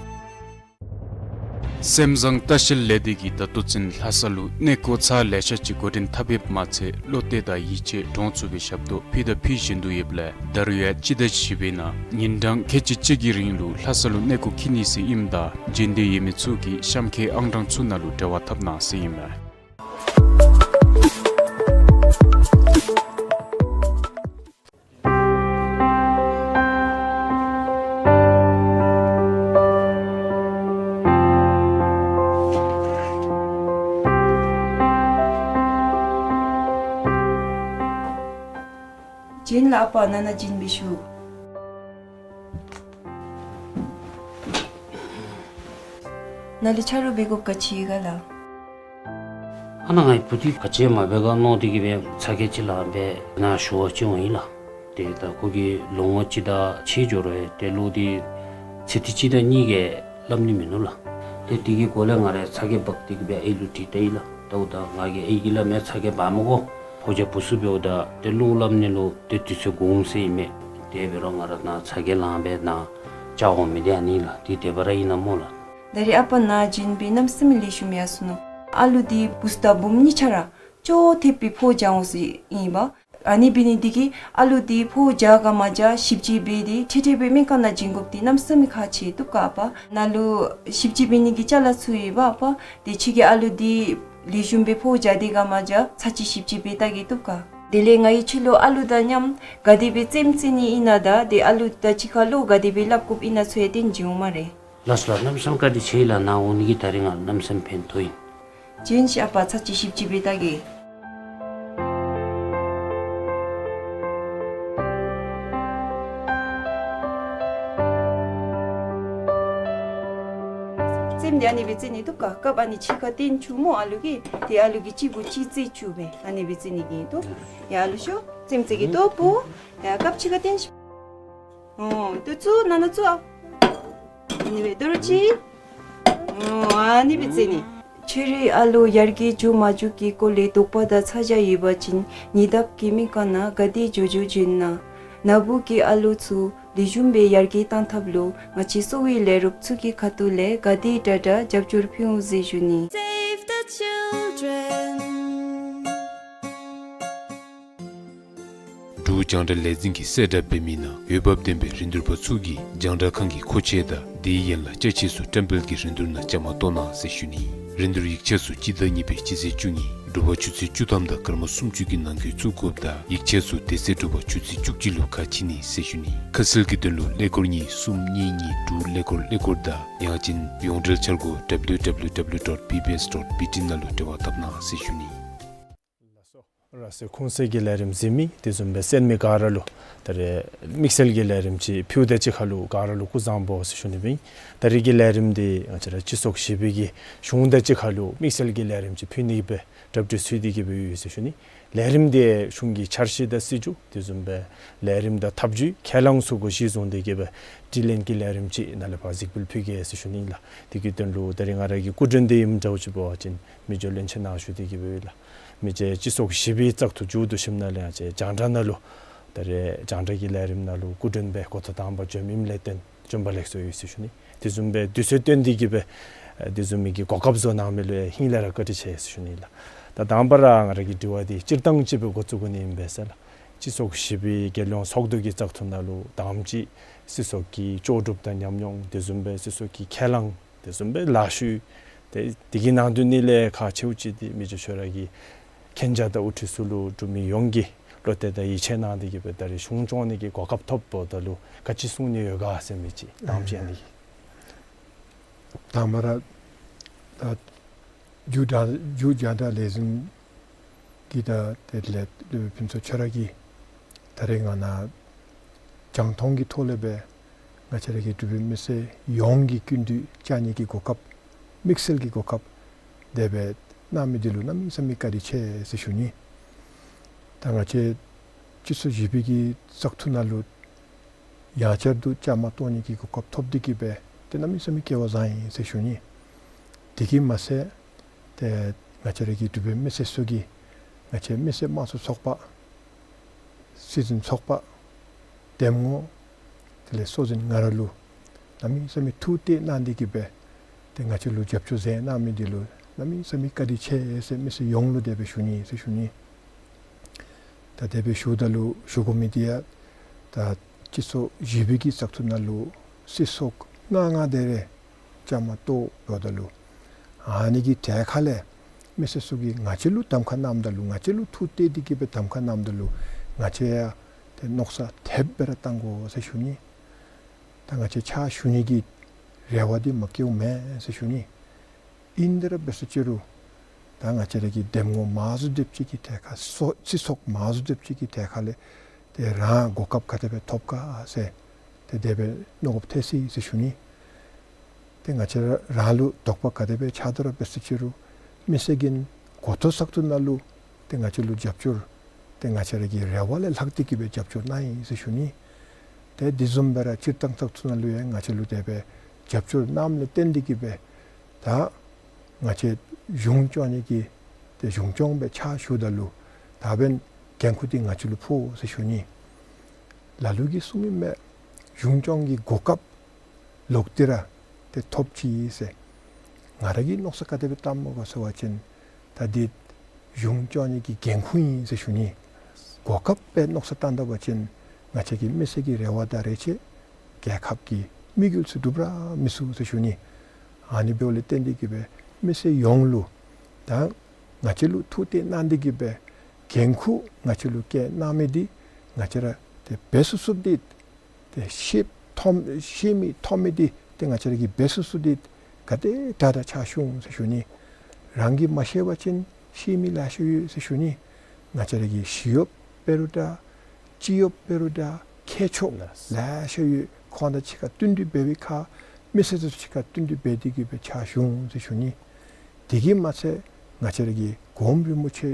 སེམས་བཟང་ལྟ་བཤལ་ལས་སྡེ་གིས་ད་ལྟོ་ཚུན་ལྷ་ས་ལུ་གནས་སྐོར་ཚར་ལེ་ཤ་ཅིག་འགོ་འདྲེན་འཐབ་ཡོདཔ་མ་ཚད་བློ་གཏད་དང་ཡིད་ཆེས་འདྲོངས་ཚུགས་པའི་ཞབས་ཏོག་ཕུལ་དང་ཕུལ་བཞིན་དུ་ཡོདཔ་ལས་ད་རུང་ཡང་སྤྱི་ཟླ་བཞི་པའི་ནང་ཉིན་གྲངས་ཁལ་གཅིག་གཅིག་གི་རིང་ལུ་ལྷ་ས་ལུ་གནས་སྐོར་འཁྱིད་ནི་ཟེར་ཨིནམ་ད་བྱོན་འདོད་ཡོད་མི་ཚུ་གིས་གཤམ་འཁོད་ཨང་གྲངས་ཚུ་ནང་ལུ་འབྲེལ་བ་འཐབ་གནང་ཟེར་ཨིན་མས། བྱིན་ལགས་ཨ་པ་ནཱ་ནཱ་བྱིན་སྦེ་ཞུ། ནཱ་ལས་ཆ་རོགས་འབད་དགོཔ་ག་ཅི་ཡོད་ག་ལགས། ཨ་ནཱ་ངེའི་བུ་འདི་ག་ཅི་མ་འབད་ག་མནོ་སྟེ་གི་སྦེ་ཚ་གྱང་ཅིག་ལང་སྦེ་ནཱ་ཞུ་བར་བྱོན་འོང་ཡི་ལགས། ཏེ་ད་ཁོ་གིས་ལོ་ངོ་གཅིག་དང་ཕྱེད་འགྱོ་རུང་ཏེ་ལོ་འདི་ཚེས་ཏེ་གཅིག་དང་གཉིས་ཀྱི་ སླབ་ནི་མིན་ནུག་ལགས། ཏེ་དེ་གི་སྐོར་ལས་ང་ར་ཚ་གྱང་འབག་སྟེ་གི་སྦེ་ཨའི་ལུ་དྲིས་ལྟ་ཡི་ལགས། ད་འོ་ད་ང་གིས་ཨའི་གིས་སླབ་མས་ཚ་གྱང་འབག་མི་དགོ། ཕོ་རྒྱས་བུ་ཚུ་འབདཝ་ད་ཏེ་བློ་སླབ་ནི་ལུ་ཏེ་དུས་ཚོད་འགོརཝ་ཟེར་ཨིན་མས། དེ་འབད་རུང་ང་ར་ནཱ་ཚ་གྱང་ལང་སྦེ་ནཱ་བཅར་འོང་མི་འདི་ཨ་ནི་ལགས། འདི་དེ་སྦེ་ར་ཨིན་ན་སྨོ་ལགས། ད་རེས་ཨ་པ་ནཱ་བྱོན་སྦེ་གནམ་མེད་ས་མེད་ལེགས་ཤོམ་ཡར་སོ་ནུག། ཨ་ལུ་འདི་བུཚ་དང་བུམོ་གཉིས་ཆ་ར་ཅོག་འཐདཔ་སྦེ་ཕོཝ་རྒྱག་འོང་ཟེར་ཨིན་པས། ཨ་ནི་འབད་ནི་འདི་གིས་ཨ་ལུ་འདི་ཕོཝ་རྒྱག་ག་མ་རྒྱག་ཞིབ་དཔྱད་འབད་དེ་འཕྲལ་འཕྲལ་སྦེ་སྨན་ཁང་ནང་བྱིན་དགོཔ་འདི་གནམ་མེད་ས་མེད་ཁག་ཆེ་བཏུབ་ག་ཨ་པ། ནཱ་ལུ་ཞིབ་དཔྱད་འབད་ནི་གི་ཅ་ལ་ཚུ་ཡོད་པ་ཨ་པ། དེ་ཁྱོད་ཀྱིས་ཨ་ལུ་འདི་ལེགས་ཤོམ་སྦེ་ཕོཝ་རྒྱག་སྟེ་ག་མ་རྒྱག་ཚར་གཅིག་ཞིབ་དཔྱད་འབད་བལྟ་གེ་བཏུབ་ག། དེ་ལས་ང་གིས་ཁྱོད་ལུ་ཨ་ལུ་དང་མཉམ་ག་དེ་སྦེ་རྩེདམོ་རྩེ་ནི་ཨིན་ན་དང་དེ་ཨ་ལུ་དང་གཅིག་ཁར་བློ་ག་དེ་སྦེ་སླབ་དགོཔ་ཨིན་ན་ཚུ་ཡང་སྟོན་བྱིན་འོང་སྨ་རེ། ལགས་སོ་ལགས། གནམ་མེད་ས་མེད་བཀའ་དྲིན་ཆེ་ལགས། ནཱ་འོང་ནི་གིས་ད་རིས་ང་གནམ་མེད་ས་མེད་ཕན་ཐོགས་ཡི། བྱོན་ཤིག་ཨ་པ། ཚར་གཅིག་ཞིབ་དཔྱད་འབད་བལྟ་གེ། རྩེདམོ་འདི་ཨ་ནི་སྦེ་རྩེ་ནི་བཏུབ་ག། རྐངམ་ཨ་ནི་གཅིག་ཁར་བཏོན་བཅུག་སྨོ་ཨ་ལུ་གིས། ཏེ་ཨ་ལུ་གིས་གཅིག་གུ་གཅིག་རྩེ་བཅུག་སྦེ་ཨ་ནི་སྦེ་རྩེ་ནི་གི་འདུག། ཡ་ཨ་ལུ་ཤོག། རྩེདམོ་རྩེ་གེ་ལྟོ་བུ། ཡ་རྐངམ་གཅིག་ཁར་བཏོན་ཤིག། ཨོ་ཏེ་བཙུགས་ནང་ན་བཙུགས་ཨ། ཨ་ནི་སྦེ་དོ་རུང་གཅིག། ཨོ་ཨ་ནི་སྦེ་རྩེ་ནི། ཁྱོད་རའི་ཨ་ལུ་ཡར་རྒྱས་འགྱོ་མ་འགྱོ་གི་སྐོར་ལས་དོགས་པ་དང་ཚ་གྱང་ཡོད་པ་ཅིན་ཉེ་འདབས་ཀྱི་སྨན་ཁང་ནང་ག་དེ་མགྱོགས་མགྱོགས་བྱོན་གནང་། ནཱ་བུ་གི་ཨ་ལུ་ཚུ་ལེགས་ཤོམ་སྦེ་ཡར་རྒྱས་གཏང་ཐབས་ལུ་ང་བཅས་གསོ་བའི་ལས་རོགསཔ་ཚུ་གི་ཁ་ཐུག་ལས་ག་དེ་དྲག་དྲག་རྒྱབ་སྐྱོར་ཕུལ་འོང་ཟེར་ཞུ་ནི། Save the children. འབྲུག་རྒྱང་བསྒྲགས་ལས་འཛིན་གྱིས་གསལ་བསྒྲགས་འབད་མི་ནང་འོས་འབབ་ལྡན་པའི་རིན་བསྡུར་པ་ཚུ་གིས་རྒྱང་བསྒྲགས་ཁང་གི་མཁོ་ཆས་དང་དེའི་ཡན་ལག་ཅ་ཆས་ཚུ་བཀྲམ་སྤེལ་གྱི་རིན་བསྡུར་ནང་བཅའ་མར་གཏོགས་གནང་ཟེར་ཞུ་ནི། རིན་བསྡུར་ཡིག་ཆ་ཚུ་སྤྱི་ཟླ་གཉིས་པའི་སྤྱི་ཚེས་བཅུ་གཉིས་དྲོ་པ་ཆུ་ཚོད་བཅུ་ཐམ་དང་སྐར་མ་སུམ་ཅུ་གི་ནང་འཁོད་བཙུགས་དགོཔ་དང་ཡིག་ཆ་ཚུ་དེ་ཚེ་དྲོ་པ་ཆུ་ཚོད་བཅུ་གཅིག་ལུ་ཁ་ཕྱེ་ནི་ཟེར་ཞུ་ནི། ཁ་གསལ་གྱི་དོན་ལུ་ཀླད་ཀོར་གཉིས་གསུམ་གཉིས་གཉིས་དྲུག་ཀླད་ཀོར་ཀླད་ཀོར་དང་ཡང་ཅིན་ཡོངས་འབྲེལ་འཆར་སྒོ་W W W dot B B S dot B T ནང་ལུ་འབྲེལ་བ་འཐབ་གནང་ཟེར་ཞུ་ནི། ལགས་སོ། ར་སེ་ཁུངས་གསལ་གྱི་ལས་རིམ་གཟིགས་མི་དེ་བཟུམ་སྦེ་གསན་མི་ག་ར་ལུ་ད་རེས་དམིགས་བསལ་གྱི་ལས་རིམ་ཅིག་ཕུལཝ་དང་གཅིག་ཁར་ལུ་ག་ར་ལུ་སྐུ་གཟུགས་བཟང་པོ་ཟེར་ཞུ་ནི་སྦེ་ཨིན། ད་རེས་ཀྱི་ལས་རིམ་འདི་ང་བཅས་ར་སྤྱི་ཚོགས་བཞི་པའི་གི་གཞུང་དང་གཅིག་ཁར་ལུ་དམིགས་བསལ་གྱི་ལས་རིམ་ཅིག་ཕུལ་ནི་སྦེ་གྲ་སྒྲིག་ཚུད་དེ་གི་སྦེ་ཡོད་ཟེར་ཞུ་ནི། ལས་རིམ་འདི་གཞུང་གི་འཆར་གཞི་དང་སྲིད་བྱུས་དེ་བཟུམ་སྦེ་ལས་རིམ་དང་ཐབས་བྱུས་ཁས་བླངས་ཚུ་གུ་གཞི་བཟུང་སྟེ་གི་སྦེ་དྲི་ལན་གྱི་ལས་རིམ་ཅིག་ནཱ་ལས་ཕར་གཟིགས་འབུལ་ཕུལ་གེ་ཟེར་ཞུ་ནི་ལགས། དེ་གི་དོན་ལུ་ད་རེས་ང་ར་གི་སྐུ་མགྲོན་འདི་ཨིནམ་འདྲཝ་ཅིག་འབད་བ་ཅིན་མི་རྗེ་བློན་ཆེན་ནཱ་བཞུགས་ཏེ་གི་སྦེ་ཡོད་ལགས། མི་རྗེ་སྤྱི་ཚོགས་བཞི་པའི་བཙག་འཐུ་མཇུག་བསྡུ་ཞིནམ་ལས་ང་བཅས་རྒྱང་བསྒྲགས་ནང་ལུ་ད་རེས་རྒྱང་བསྒྲགས་ཀྱི་ལས་རིམ་ནང་ལུ་སྐུ་མགྲོན་སྦེ་འགོ་ཐོག་དང་པ་བྱོན་མི་ལས་བརྟེན་བྱོན་པ་ལེགས་སོ་ཡོད་ཟེར་ཞུ་ནི། དེ་བཟུམ་སྦེ་དུས་ཚོད་བཏོན་ཏེ་གི་སྦེ་དེ་བཟུམ་མའི་གི་གོ་སྐབས་བཟོ་གནང་མི་ལུ་ཡང་ཧིང་ལས་ར་བཀའ་དྲིན་ཆེ་ཟེར་ཞུ་ནི་ལགས། ད་དང་པ་ར་ང་ར་གི་དྲི་བ་འདི་སྤྱིར་བཏང་ཅིག་སྦེ་འགོ་བཙུགས་དགོ་ནི་ཨིན་པས་ཟེར་ལགས། སྤྱི་ཚོགས་བཞི་པའི་རྒྱལ་ཡོངས་ཚོགས་འདུ་གི་བཙག་འཐུ་ནང་ལུ་དང་པ་ཅིག་སྲིད་ཚོགས་ཀྱི་ལྕོགས་གྲུབ་དང་ཉམས་མྱོང་དེ་བཟུམ་སྦེ་སྲིད་ཚོགས་ཀྱི་ཁས་བླངས་དེ་བཟུམ་སྦེ་ལཱ་ཤུལ་ཏེ་དེ་གི་ནང་དོན་ནི་ལས་ཁག་ཆེཝ་ཅིག་འདི་མི་རྗེ་ཁྱོད་ར་གི་མཁྱེན་རྒྱ་དང་དབུ་ཁྲིད་ཚུ་ལུ་འབྲུག་མི་ཡོངས་ཀྱིས་བློ་གཏད་དང་ཡིད་ཆེས་གནང་སྟེ་གི་སྦེ་ད་རེས་གཞུང་སྐྱོང་ནི་གི་གོ་སྐབས་ཐོབཔ་ད་ལུ་ག་ཅི་གསུང་ནི་ཡོད་ག་ཟེར་མི་ཅིག་དང་པ་ཅིག་ཨ་ནི། དང་པ་ར་ད་འབྲུག་རྒྱང་འབྲུག་རྒྱང་བསྒྲགས་ལས་འཛིན་གྱི་ད་དེ་ལས་ཕུན་ཚོགས་ཁྱོད་ར་གིས་ད་རེས་ང་ནཱ་རྒྱང་མཐོང་གི་ཐོག་ལས་སྦེ་ང་བཅས་ར་གི་འབྲུག་པའི་མི་སེར་ཡོངས་ཀྱི་སྐྱིད་སྡུག་བཅར་ནི་གི་གོ་སྐབས་དམིགས་བསལ་གྱི་གོ་སྐབས་དེ་སྦེ་གནང་མི་འདི་ལུ་གནམ་མེད་ས་མེད་བཀའ་དྲིན་ཆེ་ཟེར་ཞུ་ནི། ད་ང་བཅས་སྤྱི་ཚོགས་བཞི་པའི་གི་བཙག་འཐུ་ནང་ལུ་ཡང་བསྐྱར་དུ་བཅའ་མར་གཏོགས་ནི་གི་གོ་སྐབས་ཐོབ་སྟེ་གི་སྦེ་ཏེ་གནམ་མེད་ས་མེད་སྐལ་བ་བཟང་ཡི་ཟེར་ཞུ་ནི། དེ་གིས་མ་ཚད་ཏེ་ང་བཅས་ར་གི་འབྲུག་པའི་མི་སེར་ཚུ་གིས་ང་བཅས་མི་སེར་དམངས་གཙོ་ཚོགས་པ་སྲིད་འཛིན་ཚོགས་པ་འདེམས་ངོ་དེ་ལས་སྲོག་འཛིན་ང་ར་ལུ་གནམ་མེད་ས་མེད་ཐུགས་གཏད་གནང་སྟེ་གི་སྦེ་ཏེ་ང་བཅས་ལུ་རྒྱབ་སྐྱོར་མཛད་གནང་མི་འདི་ལུ་གནམ་མེད་ས་མེད་བཀའ་དྲིན་ཆེ་ཟེར་མི་སེར་ཡོངས་ལུ་དེ་སྦེ་ཞུ་ནི་ཟེར་ཞུ་ནི། ད་དེ་སྦེ་ཞུཝ་ད་ལུ་ཞུ་དགོ་མི་འདི་ཡང་ད་སྤྱི་ཚོགས་བཞི་པའི་གི་བཙག་འཐུ་ནང་ལུ་སྲིད་ཚོགས་ལྔ་ལྔ་དེ་རེ་བཅའ་མར་གཏོགས་འབདཝ་ད་ལུ་ཨ་ནི་གི་གྲལ་ཁ་ལས་མི་སེར་ཚུ་གིས་ང་བཅས་ལུ་གདམ་ཁ་གནངམ་ད་ལུ་ང་བཅས་ལུ་ཐུགས་གཏད་དེ་གི་སྦེ་གདམ་ཁ་གནངམ་ད་ལུ་ང་བཅས་ཡང་ཏེ་མནོ་བསམ་དེ་སྦེ་ར་བཏང་དགོ་ཟེར་ཞུ་ནི། ད་ང་བཅས་ཕྱག་ཞུ་ནི་གི་རེ་བ་འདི་མ་བསྐྱེདཔ་མེན་ཟེར་ཞུ་ནི། ཨིན་དེ་ར་འབད་ས་ཅི་རུང་ད་ང་བཅས་ར་གི་འདེམས་ངོ་མང་སུ་སྡེབ་ཅིག་གི་ཐད་ཁར་སོ་སྤྱི་ཚོགས་མང་སུ་སྡེབ་ཅིག་གི་ཐད་ཁར་ལས་ཏེ་རང་གོ་སྐབས་ག་དེ་སྦེ་ཐོབ་ག་ཟེར་ཏེ་དེ་སྦེ་མནོ་དགོཔ་ཐལ་སོ་ཡི་ཟེར་ཞུ་ནི། ཏེ་ང་བཅས་ར་རང་ལུ་དོགས་པ་ག་དེ་སྦེ་ཆགས་དོ་ར་འབད་ས་ཅི་རུང་མི་སེར་གྱིས་འགོ་ཐོག་བཙག་འཐུ་ནང་ལུ་ཏེ་ང་བཅས་ལུ་རྒྱབ་སྐྱོར་ཏེ་ང་བཅས་ར་གི་རེ་བ་ལས་ལྷག་སྟེ་གི་སྦེ་རྒྱབ་སྐྱོར་གནང་ཡི་ཟེར་ཞུ་ནི། ཏེ་དེ་བཟུམ་སྦེ་ར་སྤྱིར་བཏང་བཙག་འཐུ་ནང་ལུ་ཡང་ང་བཅས་ལུ་དེ་སྦེ་ རྒྱབ་སྐྱོར་གནངམ་ལས་བརྟེན་ཏེ་གིས་སྦེ་ད་ང་བཅས་གཞུང་སྐྱོང་ནི་གི་ཏེ་གཞུང་སྐྱོང་སྦེ་ཕྱག་ཞུཝ་ད་ལུ་ད་འབདན་འགན་ཁུར་འདི་ང་བཅས་ལུ་ཕོག་ཟེར་ཞུ་ནི། ལ་ལུ་གིས་གསུངམ་ཨིན་མས། གཞུང་སྐྱོང་གི་གོ་སྐབས་ལོག་སྟེ་ར་ཏེ་ཐོབ་ཅི་ཟེར། ང་ར་གིས་མནོ་བསམ་ག་དེ་སྦེ་བཏངམ་སྨོ་ག་ཟེར་བ་ཅིན་ད་འདི་གཞུང་སྐྱོང་ནི་གི་འགན་ཁུར་ཨིན་ཟེར་ཞུ་ནི། གོ་སྐབས་སྦེ་མནོ་བསམ་བཏང་ད་པ་ཅིན་ང་བཅས་ཀྱི་མི་སེར་གྱི་རེ་བ་དང་རེ་ཆེ་རྒྱལ་ཁབ་ཀྱི་དམིགས་ཡུལ་ཚུ་འགྲུབ་ར་མི་ཚུགས་ཟེར་ཞུ་ནི། ཨ་ནི་འབདཝ་ལས་བརྟེན་ཏེ་གིས་སྦེ་མི་སེར་ཡོངས་ལུ་ད་ང་བཅས་ལུ་ཐུགས་གཏད་གནང་སྟེ་གིས་སྦེ་འགན་ཁུར་ང་བཅས་ལུ་བཀལ་གནང་མི་འདི་ང་བཅས་ར་ཏེ་འབད་ཚུགས་ཚུགསཔ་འདི་ཏེ་ཤེས་མཐོང་ཤེས་མི་མཐོང་མི་འདི་ཏེ་ང་བཅས་ར་གིས་འབད་ཚུགས་ཚུགསཔ་འདི་ག་དེ་དྲག་དྲག་ཕྱག་ཞུ་འོང་ཟེར་ཞུ་ནི། རང་གིས་མ་ཤེས་པ་ཅིན་ཤེས་མི་ལེ་ཤ་ཡོད་ཟེར་ཞུ་ནི། ང་བཅས་ར་གི་ཞི་གཡོགཔ་འབད་རུང་འདྲ་སྤྱི་གཡོགཔ་འབད་རུང་འདྲ་མཁས་མཆོག་ལགས། ལེ་ཤ་ཡོད། ཁོང་དང་གཅིག་ཁར་བསྟུན་གྲོས་འབད་བའི་ཁར་མི་སེར་དང་གཅིག་ཁར་བསྟུན་གྲོས་འབད་དེ་གིས་སྦེ་ཕྱག་ཞུ་འོང་ཟེར་ཞུ་ནི། དེ་གིས་མ་ཚད་ང་བཅས་ར་གི་གོངམ་རིན་པོ་ཆེ་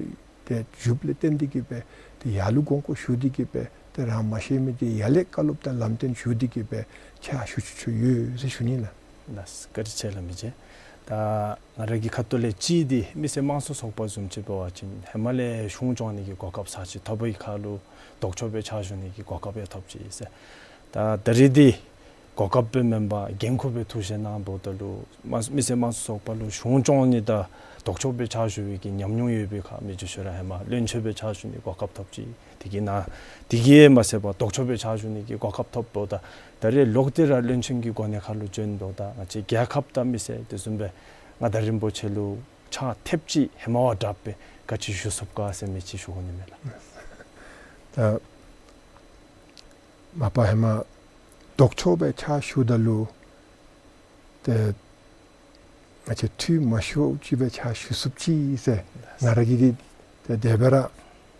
ཏེ་བཞུགསཔ་ལས་བརྟེན་ཏེ་གིས་སྦེ་ཏེ་ཡར་ལུ་དགོངས་སྐོར་ཞུ་སྟེ་གིས་སྦེ་ཏེ་རང་མ་ཤེས་མི་འདི་ཡར་ལས་བཀའ་སློབ་དང་ལམ་སྟོན་ཞུ་སྟེ་གིས་སྦེ་ཕྱག་ཞུ་ཚུགས་ཚུགས་ཡོད་ཟེར་ཞུ་ནི་ལགས། ལགས་བཀའ་དྲིན་ཆེ་ལགས་མི་རྗེ། ད་ང་ར་གི་ཁ་ཐུག་ལས་གཅིག་འདི་མི་སེར་དམངས་གཙོ་ཚོགས་པ་བཟུམ་ཅིག་འབད་བ་ཅིན་ཧེ་མ་ལས་གཞུང་སྐྱོང་ནི་གི་གོ་སྐབས་ཚར་གཅིག་ཐོབ་པའི་ཁར་ལུ་ལྡོག་ཕྱོགས་སྦེ་ཕྱག་ཞུ་ནི་གི་གོ་སྐབས་ཡང་ཐོབ་ཅི་ཟེར། ད་ད་རེས་འདི་གོ་སྐབས་སྦེ་མེན་པར་འགན་ཁུར་སྦེ་ཐུགས་བཞེས་གནངམ་ད་ལུ་མ་མི་སེར་དམངས་གཙོ་ཚོགས་པ་ལུ་གཞུང་སྐྱོང་ནི་དང་ལྡོག་ཕྱོགས་སྦེ་ཕྱག་ཞུ་བའི་གི་ཉམས་མྱོང་ཡོད་པའི་ཁར་མི་རྗེ་ཁྱོད་ར་ཧེ་མ་བློན་ཆེན་སྦེ་ཕྱག་ཞུ་ནི་གོ་སྐབས་ཐོབ་ཅི། དེ་གིས་ན་དེ་གིས་མ་ཚད་པར་ལྡོག་ཕྱོགས་སྦེ་ཕྱག་ཞུ་ནི་གི་གོ་སྐབས་ཐོབ་འབདཝ་ད་ད་རེས་ལོག་སྟེ་ར་བློན་ཆེན་གྱི་གོ་གནས་ཁར་ལུ་བྱོན་འབདཝ་ད་ང་བཅས་རྒྱལ་ཁབ་དང་མི་སེར་དེ་བཟུམ་སྦེ་མངའ་བདག་རིན་པོ་ཆེ་ལུ་ཕྱག་ཐེབས་ཅིག་ཧེ་མ་བ་དྲགཔ་སྦེ་ག་ཅི་ཞུ་ཚུགས་ག་ཟེར་མི་ཅིག་ཞུ་དགོ་ནི་མས་ལགས། ད་མ་པ་ཧེ་མ་ལྡོག་ཕྱོགས་སྦེ་ཕྱག་ཞུཝ་ད་ལུ་ཏེ་ང་བཅས་འཐུས་མ་ཤོར་ཅིག་སྦེ་ཕྱག་ཞུ་ཚུགསཔ་ཅིག་ཟེར་ང་ར་གིས་འདི་ཏེ་དེ་སྦེ་ར་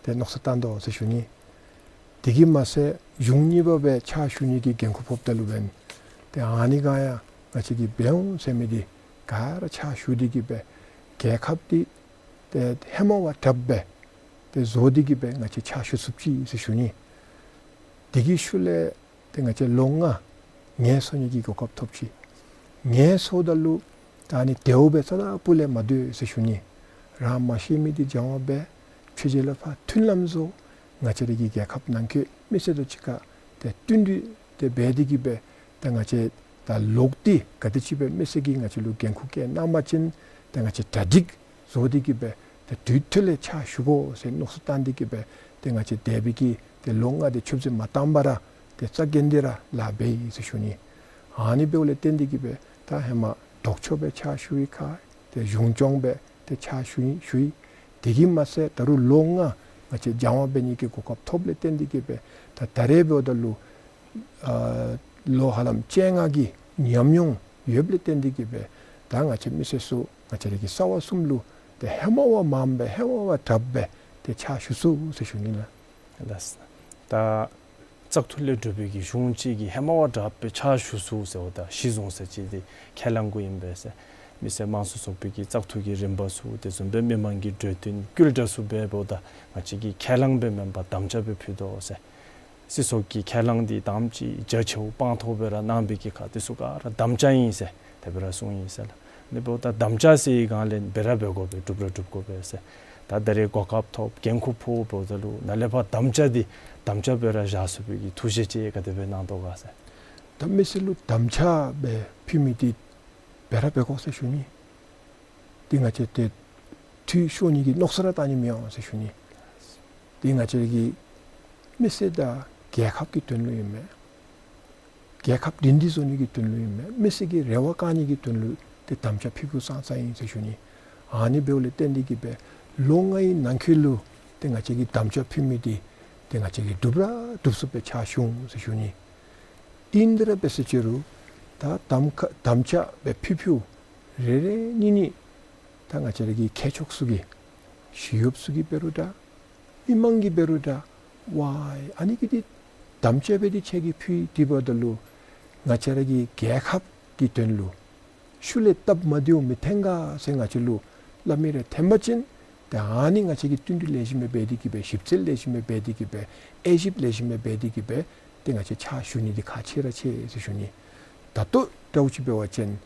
ཏེ་མནོ་བསམ་བཏང་དོ་ཟེར་ཞུ་ནི། དེ་གིས་མ་ཚད་གཞུང་གཉིས་པ་སྦེ་ཕྱག་ཞུ་ནི་གི་འགན་ཁུར་ཕོགཔ་ད་ལུ་འབདན་ཏེ་ཨ་ནི་ག་ཡང་ང་བཅས་ཀྱིས་འབད་འོང་ཟེར་མི་འདི་ག་ར་ཕྱག་ཞུ་སྟེ་གིས་སྦེ་རྒྱལ་ཁབ་འདི་ཏེ་ཧེ་མ་བ་དྲགཔ་སྦེ་ཏེ་བཟོ་སྟེ་གིས་སྦེ་ང་བཅས་ཕྱག་ཞུ་ཚུགསཔ་ཅིག་ཟེར་ཞུ་ནི། དེ་གི་ཤུལ་ལས་ཏེ་ང་བཅས་ལོ་ལྔ་ངལ་གསོ་ནི་གི་གོ་སྐབས་ཐོབ་ཅི། ངལ་གསོཝ་ད་ལུ་ད་ཨ་ནི་དེ་བ་སྦེ་རྩ་དང་སྤུ་ལས་མ་སྡོད་ཟེར་ཞུ་ནི། རང་མ་ཤེས་མི་འདི་སྦྱང་བ་འབད། ཆོས་བརྒྱུད་ལས་ཕར་མཐུན་ལམ་བཟོ། ང་བཅས་ར་གི་རྒྱལ་ཁབ་ནང་འཁོད་མི་སེར་དང་གཅིག་ཁར་ཏེ་བསྟུན་གྲོས་ཏེ་འབད་དེ་གིས་སྦེ་ཏེ་ང་བཅས་ད་ལོག་སྟེ་ག་དེ་ཅིག་སྦེ་མི་སེར་གྱིས་ང་བཅས་ལུ་འགན་ཁུར་བཀལ་གནང་པ་ཅིན་ཏེ་ང་བཅས་གྲ་སྒྲིག་བཟོ་སྟེ་གིས་སྦེ་ཏེ་དུས་ཐོག་ལས་ཕྱག་ཞུ་དགོ་ཟེར་མནོ་བསམ་བཏང་སྟེ་གིས་སྦེ་ཏེ་ང་བཅས་དེ་སྦེ་གི་ཏེ་ལོ་ལྔ་འདི་ཆུད་ཟོས་མ་བཏང་བར་ར་ཏེ་རྩ་འགེངས་ཏེ་ར་ལཱ་འབད་ཡི་ཟེར་ཞུ་ནི། ཨ་ནི་འབདཝ་ལས་བརྟེན་ཏེ་གིས་སྦེ་ད་ཧེ་མ་ལྡོག་ཕྱོགས་སྦེ་ཕྱག་ཞུ་བའི་ཁར་ཏེ་གཞུང་སྐྱོང་སྦེ་ཏེ་ཕྱག་ཞུ་ཡི་ཞུ་ཡི། དེ་གིས་མ་ཚད་ད་རུང་ལོ་ལྔ་ང་བཅས་སྦྱང་བ་འབད་ནི་གི་གོ་སྐབས་ཐོབ་ལས་བརྟེན་ཏེ་གིས་སྦེ་ད་ད་རེས་འབདཝ་ད་ལུ་ཨ་ལོ་ཧ་ལམ་བཅོ་ལྔ་གི་ཉམས་མྱོང་ཡོདཔ་ལས་བརྟེན་ཏེ་གིས་སྦེ་ད་ང་བཅས་མི་སེར་ཚུ་ང་བཅས་ར་གི་རྩ་བ་གསུམ་ལུ་ཏེ་ཧེ་མ་བ་མངམ་སྦེ་ཧེ་མ་བ་དྲགཔ་སྦེ་ཏེ་ཕྱག་ཞུ་ཚུགས་ཟེར་ཞུ་ནི་ལགས། ལགས། ད་བཙག་འཐུ་ལས་གྲུབ་པའི་གི་གཞུང་གཅིག་གིས་ཧེ་མ་བ་དྲགཔ་སྦེ་ཕྱག་ཞུ་ཚུགས་ཟེརཝ་ད་གཞི་བཟུང་ཟེར་ཅིག་འདི་ཁས་བླངས་དགོཔ་ཨིན་པས་ཟེར། མི་སེར་དམངས་གཙོ་ཚོགས་པའི་གི་བཙག་འཐུ་གི་རིམ་པ་ཚུ་དེ་བཟུམ་སྦེ་མི་མང་གི་གྲོས་བསྟུན་བསྐུལ་བསྒྲགས་ཚུ་འབད་འབདཝ་ད་ང་བཅས་ཀྱིས་ཁས་བླངས་སྦེ་མེན་པར་དམ་བཅའ་སྦེ་ཕུལ་དོ་ཟེར། སྲིད་ཚོགས་ཀྱི་ཁས་བླངས་འདི་དང་པ་ཅིག་རྒྱ་ཆེཝ་སྤང་ཐོག་སྦེ་ར་གནང་བའི་གི་ཁར་དེ་ཚུ་ག་ར་དམ་བཅའ་ཨིན་ཟེར་དེ་སྦེ་ར་གསུངས་ཡི་ཟེར་ལགས། ཨ་ནི་འབདཝ་ད་དམ་བཅའ་ཟེར་བའི་སྒང་ལས་འབད་ར་འབད་དགོ་པས། སྒྲུབ་ར་སྒྲུབ་དགོ་པས་ཟེར། ད་ད་རེས་གོ་སྐབས་ཐོབ་འགན་ཁུར་ཕོག་འབདཝ་ད་ལུ་ནཱ་ལས་ཕར་དམ་བཅའ་འདི་དམ་བཅའ་སྦེ་ར་བཞག་ཚུགས་པའི་གི་ཐུགས་བཞེད་ཅིག་ག་དེ་སྦེ་གནང་དོ་ག་ཟེར། ད་མི་སེར་ལུ་དམ་བཅའ་སྦེ་ཕུལ་མི་འདི་འབད་ར་འབད་དགོ་ཟེར་ཞུ་ནི། འདི་ང་བཅས་ཏེ་འཐུས་ཤོར་ནི་གི་མནོ་བསམ་ར་གཏང་ནི་མི་འོང་ཟེར་ཞུ་ནི། འདི་ང་བཅས་ཀྱི་མི་སེར་དང་རྒྱལ་ཁབ་ཀྱི་དོན་ལུ་ཨིན་མས། རྒྱལ་ཁབ་སྒྲིང་སྒྲི་བཟོ་ནི་གི་དོན་ལུ་ཨིན་མས། མི་སེར་གྱི་རེ་བ་བསྐང་ནི་གི་དོན་ལུ་ཏེ་དམ་བཅའ་ཕུལ་ཕུལཝ་ཙང་ཙང་ཨིན་ཟེར་ཞུ་ནི། ཨ་ནི་འབདཝ་ལས་བརྟེན་ཏེ་གིས་སྦེ་ལོ་ལྔའི་ནང་འཁོད་ལུ་ཏེ་ང་བཅས་ཀྱིས་དམ་བཅའ་ཕུལ་མི་འདི་ཏེ་ང་བཅས་ཀྱིས་འགྲུབ་ར་འགྲུབ་ཚུགསཔ་སྦེ་ཕྱག་ཞུ་འོང་ཟེར་ཞུ་ནི། ཨིན་དེ་ར་འབད་ཟེར་ཅི་རུང་ད་དམ་ཁ་དམ་བཅའ་སྦེ་ཕུལ་ཕུལཝ་རེ་རེ་གཉིས་གཉིས་ད་ང་བཅས་ར་གི་མཁས་མཆོག་ཚུ་གིས་ཞི་གཡོགཔ་ཚུ་གིས་འབད་རུང་འདྲ་མི་མང་གིས་འབད་རུང་འདྲ་ཝའི་ཨ་ནི་གི་འདི་དམ་བཅའ་འབད་དེ་ཁྱེད་ཀྱིས་ཕུལ་ཏེ་འབདཝ་ད་ལུ་ང་བཅས་ར་གི་རྒྱལ་ཁབ་ཀྱི་དོན་ལུ་ཤུལ་ལས་སྟབས་མ་བདེཝ་མི་འཐོན་ག་ཟེར་ང་བཅས་ལུ་སླབ་མི་རེ་འཐོན་པ་ཅིན་ཏེ་ཨ་ནི་ང་བཅས་ཀྱིས་བསྟུན་གྲོས་ལེགས་ཤོམ་སྦེ་འབད་དེ་གིས་སྦེ་ཞིབ་འཚོལ་ལེགས་ཤོམ་སྦེ་འབད་དེ་གིས་སྦེ་དབྱེ་ཞིབ་ལེགས་ཤོམ་སྦེ་འབད་དེ་གིས་སྦེ་ཏེ་ང་བཅས་ཕྱག་ཞུ་ནི་འདི་ཁག་ཆེ་ར་ཆེ་ཟེར་ཞུ་ནི། ད་ལྟོ་ འདྲཝ་ཅིག་འབད་བ་ཅིན་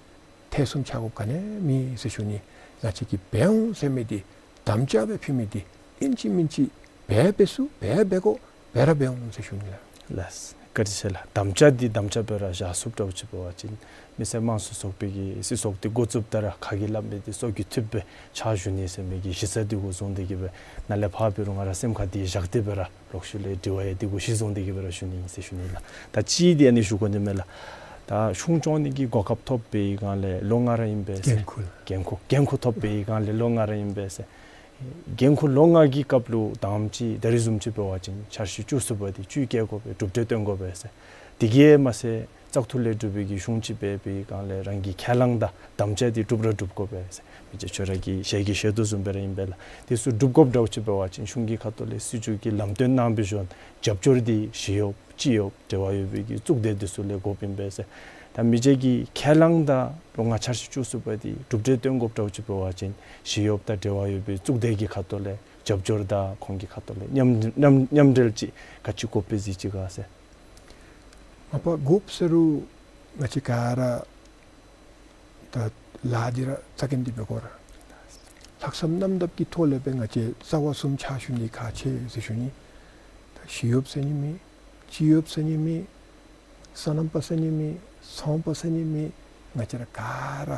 ཐེ་ཚོམ་ཆགས་དགོཔ་ག་ནི་ཡང་མེད་ཟེར་ཞུ་ནི། ང་བཅས་ཀྱིས་འབད་འོང་ཟེར་མི་འདི་དམ་བཅའ་སྦེ་ཕུལ་མི་འདི་ཨིན་ཅི་མིན་ཅི་འབད་འབད་ཚུགས་འབད་འབད་དགོ་འབད་ར་འབད་འོང་ཟེར་ཞུ་ནི་ལགས། ལགས། བཀའ་དྲིན་ཆེ་ལགས། དམ་བཅའ་འདི་དམ་བཅའ་སྦེ་ར་བཞག་ཚུགསཔ་འདྲཝ་ཅིག་འབད་བ་ཅིན་མི་སེར་དམངས་གཙོའི་ཚོགས་པའི་གི་སྲིད་ཚོགས་འདི་འགོ་བཙུགསཔ་ད་ར་ཁ་གིས་སླབ་མི་འདི་སྲོག་གི་མཐུད་སྦེ་ཕྱག་ཞུ་ནི་ཟེར་མི་གི་གཞི་རྩ་འདི་གུ་བཟུང་སྟེ་གི་སྦེ་ནཱ་ལས་ཕར་འབད་རུང་ང་ར་སེམས་ཁར་འདི་བཞག་སྟེ་སྦེ་ར་ལོག་ཤུལ་ལས་དྲི་བ་ཡང་འདི་གུ་གཞི་བཟུང་སྟེ་གི་སྦེ་ར་ཞུ་ནི་ཨིན་ཟེར་ཞུ་ནི་ལགས། ད་གཅིག་འདི་ཨ་ནི་ཞུ་དགོ་ནི་མས་ལགས། ད་གཞུང་སྐྱོང་ནི་གི་གོ་སྐབས་ཐོབ་པའི་སྒང་ལས་ལོ་ལྔ་ར་ཨིན་པས་ཟེར། འགན་ཁུར། འགན་ཁུར་འགན་ཁུར་ཐོབ་པའི་སྒང་ལས་ལོ་ལྔ་ར་ཨིན་པས་ཟེར། འགན་ཁུར་ལོ་ལྔ་གི་སྐབས་ལུ་དང་པ་ཅིག་ད་རིས་བཟུམ་ཅིག་འབད་བ་ཅིན་འཆར་གཞི་བཅུ་གསུམ་པ་འདི་བཅུད་བསྐྱེད་དགོ་པས། གྲུབ་འབྲས་སྟོན་དགོ་པས་ཟེར། དེ་གིས་མ་ཚད་བཙག་འཐུ་ལས་གྲུབ་པའི་གི་གཞུང་ཅིག་འབད་བའི་སྒང་ལས་རང་གི་ཁས་བླངས་དང་དམ་བཅའ་འདི་སྒྲུབ་ར་སྒྲུབ་དགོ་པས་ཟེར། མི་རྗེ་ཁྱོད་ར་གིས་ཞལ་གྱིས་བཞེས་དོ་བཟུམ་སྦེ་ར་ཨིན་པས་ལགས། དེ་ཚུ་སྒྲུབ་དགོཔ་འདྲཝ་ཅིག་འབད་བ་ཅིན་གཞུང་གི་ཁ་ཐུག་ལས་སྲིད་བྱུས་ཀྱི་ལམ་སྟོན་གནང་བའི་བཞིན་རྒྱབ་སྐྱོར་འདི་ཞི་གཡོགཔ་སྤྱི་གཡོགཔ་འབྲེལ་བ་ཡོད་པའི་གི་གཙུག་སྡེ་འདི་ཚུ་ལས་དགོཔ་ཨིན་པས་ཟེར། ད་མི་རྗེ་གི་ཁས་བླངས་དང་ལོ་ལྔ་འཆར་གཞི་བཅུ་གསུམ་པ་འདི་གྲུབ་འབྲས་སྟོན་དགོཔ་འདྲཝ་ཅིག་འབད་བ་ཅིན་ཞི་གཡོགཔ་དང་འབྲེལ་བ་ཡོད་པའི་གཙུག་སྡེ་གི་ཁ་ཐུག་ལས་རྒྱབ་སྐྱོར་དང་ཁོང་གི་ཁ་ཐུག་ལས་མཉམ་མཉམ་མཉམ་འབྲེལ་ཅིག་ག་ཅི་དགོཔ་སྦེ་གཟིགས་ཅི་ག་ཟེར། མ་པ་དགོཔ་ཟེར་རུང་ང་བཅས་ག་ར་ད་ལཱ་འདི་ར་རྩ་འགེངས་ཏེ་འབད་དགོ་ར། ལྷག་བསམ་རྣམ་དག་གི་ཐོག་ལས་སྦེ་ང་བཅས་རྩ་བ་གསུམ་ཕྱག་ཞུ་ནི་ཁག་ཆེ་ཟེར་ཞུ་ནི། ད་ཞི་གཡོགཔ་ཟེར་ནི་མེད། སྤྱི་གཡོགཔ་ཟེར་ནི་མེད། སོ་ནམ་པ་ཟེར་ནི་མེད། ཚོང་པ་ཟེར་ནི་མེད། ང་བཅས་ར་ག་ར་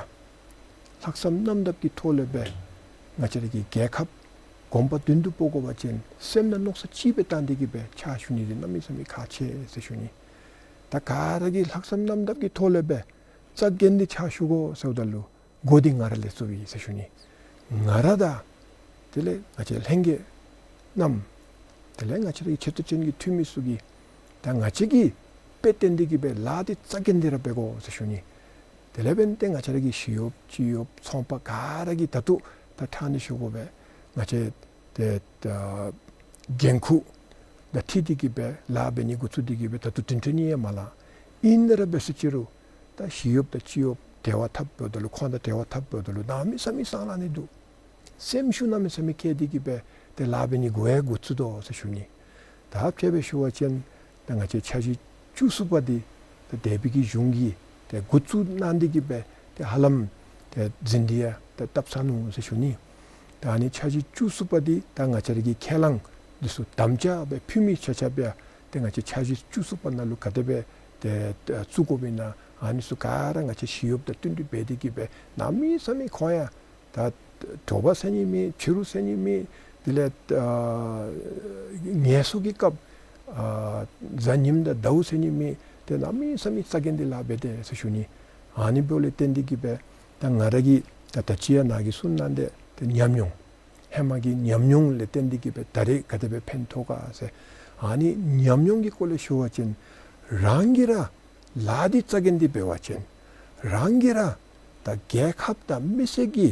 ལྷག་བསམ་རྣམ་དག་གི་ཐོག་ལས་སྦེ་ང་བཅས་ར་གི་རྒྱལ་ཁབ་གོམ་པ་མདུན་དུ་སྤོ་དགོ་པ་ཅིན་སེམས་ནང་མནོ་བསམ་གཅིག་སྦེ་བཏང་སྟེ་གི་སྦེ་ཕྱག་ཞུ་ནི་འདི་གནམ་མེད་ས་མེད་ཁག་ཆེ་ཟེར་ཞུ་ནི། ད་ག་ར་གིས་ལྷག་བསམ་རྣམ་དག་གི་ཐོག་ལས་སྦེ་རྩ་འགེངས་ཏེ་ཕྱག་ཞུ་དགོ་ཟེརཝ་ད་ལུ་འགོ་འདི་ང་ར་ལས་བཙུགས་ཡི་ཟེར་ཞུ་ནི། ང་ར་དང་དེ་ལས་ང་བཅས་ལྷན་རྒྱས་རྣམས་དེ་ལས་ང་བཅས་རའི་ཆེ་བསྟོད་ཅན་གྱི་འཐུས་མི་ཚུ་གིས་ད་ང་བཅས་ཀྱིས་དཔེ་སྟོན་ཏེ་གི་སྦེ་ལཱ་འདི་རྩ་འགེངས་ཏེ་ར་འབད་དགོ་ཟེར་ཞུ་ནི། དེ་ལས་འབདན་ཏེ་ང་བཅས་ར་གི་ཞི་གཡོགཔ་སྤྱི་གཡོགཔ་ཚོང་པ་ག་ར་གིས་ད་ལྟོ་ད་ཕྲང་ནི་ཞུ་དགོ་པས། ང་བཅས་ཏེ་ད་འགན་ཁུར་དང་འཁྲིལ་ཏེ་གི་སྦེ་ལཱ་འབད་ནི་འགོ་བཙུགས་ཏེ་གི་སྦེ་ད་ལྟོ་དྲིན་དྲན་ནི་ཡང་མ་ལང་། ཨིན་ན་ར་འབད་ཟེར་ཅི་རུང་ད་ཞི་གཡོགཔ་དང་སྤྱི་གཡོགཔ་འབྲེལ་བ་འཐབ་འབདཝ་ད་ལུ་ཁོང་དང་འབྲེལ་བ་འཐབ་འབདཝ་ད་ལུ་གནམ་མེད་ས་མེད་སང་ལང་ནི་འདུག། སེམས་ཤུགས་གནམ་མེད་ས་མེད་བསྐྱེད་དེ་གི་སྦེ་ཏེ་ལཱ་འབད་ནི་འགོ་ཡང་འགོ་བཙུགས་དོ་ཟེར་ཞུ་ནི། ད་དཔེ་སྦེ་ཞུ་བ་ཅིན་ད་ང་བཅས་འཆར་གཞི་བཅུ་གསུམ་པ་འདི་ད་འདས་པའི་གི་གཞུང་གིས་ཏེ་འགོ་བཙུགས་གནང་སྟེ་གི་སྦེ་ཏེ་ཧ་ལམ་ཏེ་འཛིན་འདི་ཡང་ཏེ་བཏབ་ཚར་ནུག་ཟེར་ཞུ་ནི། ད་ཨ་ནི་འཆར་གཞི་བཅུ་གསུམ་པ་འདི་ད་ང་བཅས་ར་གི་ཁས་བླངས་འདི་ཚུ་དམ་བཅའ་སྦེ་ཕུལ་མི་ཆ་ཁྱབ་སྦེ་ཏེ་ང་བཅས་འཆར་གཞི་བཅུ་གསུམ་པ་ནང་ལུ་ག་དེ་སྦེ་ཏེ་བཙུགས་དགོཔ་ཨིན་ན་ཨ་ནི་ཚུ་ག་ར་ང་བཅས་ཞི་གཡོགཔ་དང་བསྟུན་གྲོས་འབད་དེ་གི་སྦེ་གནམ་མེད་ས་མེད་ཁོང་ཡང་ད་དྲོ་པ་ཟེར་ནི་མེད། ཕྱི་རུ་ཟེར་ནི་མེད། དེ་ལས་ཨ་ངལ་གསོ་གི་སྐབས་ཨ་གཟའ་ཉིམ་དང་ཟླཝ་ཟེར་ནི་མེད། ཏེ་གནམ་མེད་ས་མེད་རྩ་འགེངས་ཏེ་ལཱ་འབད་དེ་ཟེར་ཞུ་ནི། ཨ་ནི་འབདཝ་ལས་བརྟེན་ཏེ་གི་སྦེ་ད་ང་ར་གིས་ད་ད་ཅི་ཡང་ནཱ་གིས་གསུངས་གནང་སྟེ་ཏེ་ཉམས་མྱོང་ཧེ་མ་གི་ཉམས་མྱོང་ལས་བརྟེན་ཏེ་གི་སྦེ་ད་རེས་ག་དེ་སྦེ་ཕན་ཐོགས་ག་ཟེར། ཨ་ནི་ཉམས་མྱོང་གི་སྐོར་ལས་ཞུ་བ་ཅིན་རང་གིས་ར་ལཱ་འདི་རྩ་འགེངས་ཏེ་འབད་བ་ཅིན་རང་གིས་ར་ད་རྒྱལ་ཁབ་དང་མི་སེར་གྱི་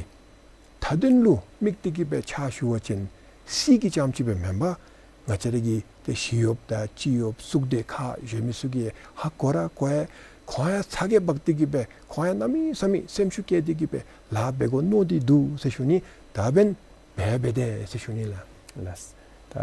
མཐའ་དོན་ལུ་དམིགས་ཏེ་གི་སྦེ་ཕྱག་ཞུ་བ་ཅིན་སྲིད་ཀྱི་རྐྱངམ་ཅིག་སྦེ་མེན་པར་ང་བཅས་ར་གི་ཏེ་ཞི་གཡོགཔ་དང་སྤྱི་གཡོགཔ་གཙུག་སྡེ་ཁག་གཞན་མི་ཚུ་གིས་ཧ་གོ་ར་གོ་ཡ། ཁོང་ཡང་ཚ་གྱང་འབག་སྟེ་གི་སྦེ་ཁོང་ཡང་གནམ་མེད་ས་མེད་སེམས་ཤུགས་བསྐྱེད་དེ་གི་སྦེ་ལཱ་འབད་དགོ་མནོ་སྟེ་འདུག་ཟེར་ཞུ་ནི། ད་འབདན་འབད་འབད་དེ་ཟེར་ཞུ་ནི་ལགས། ལགས། ད་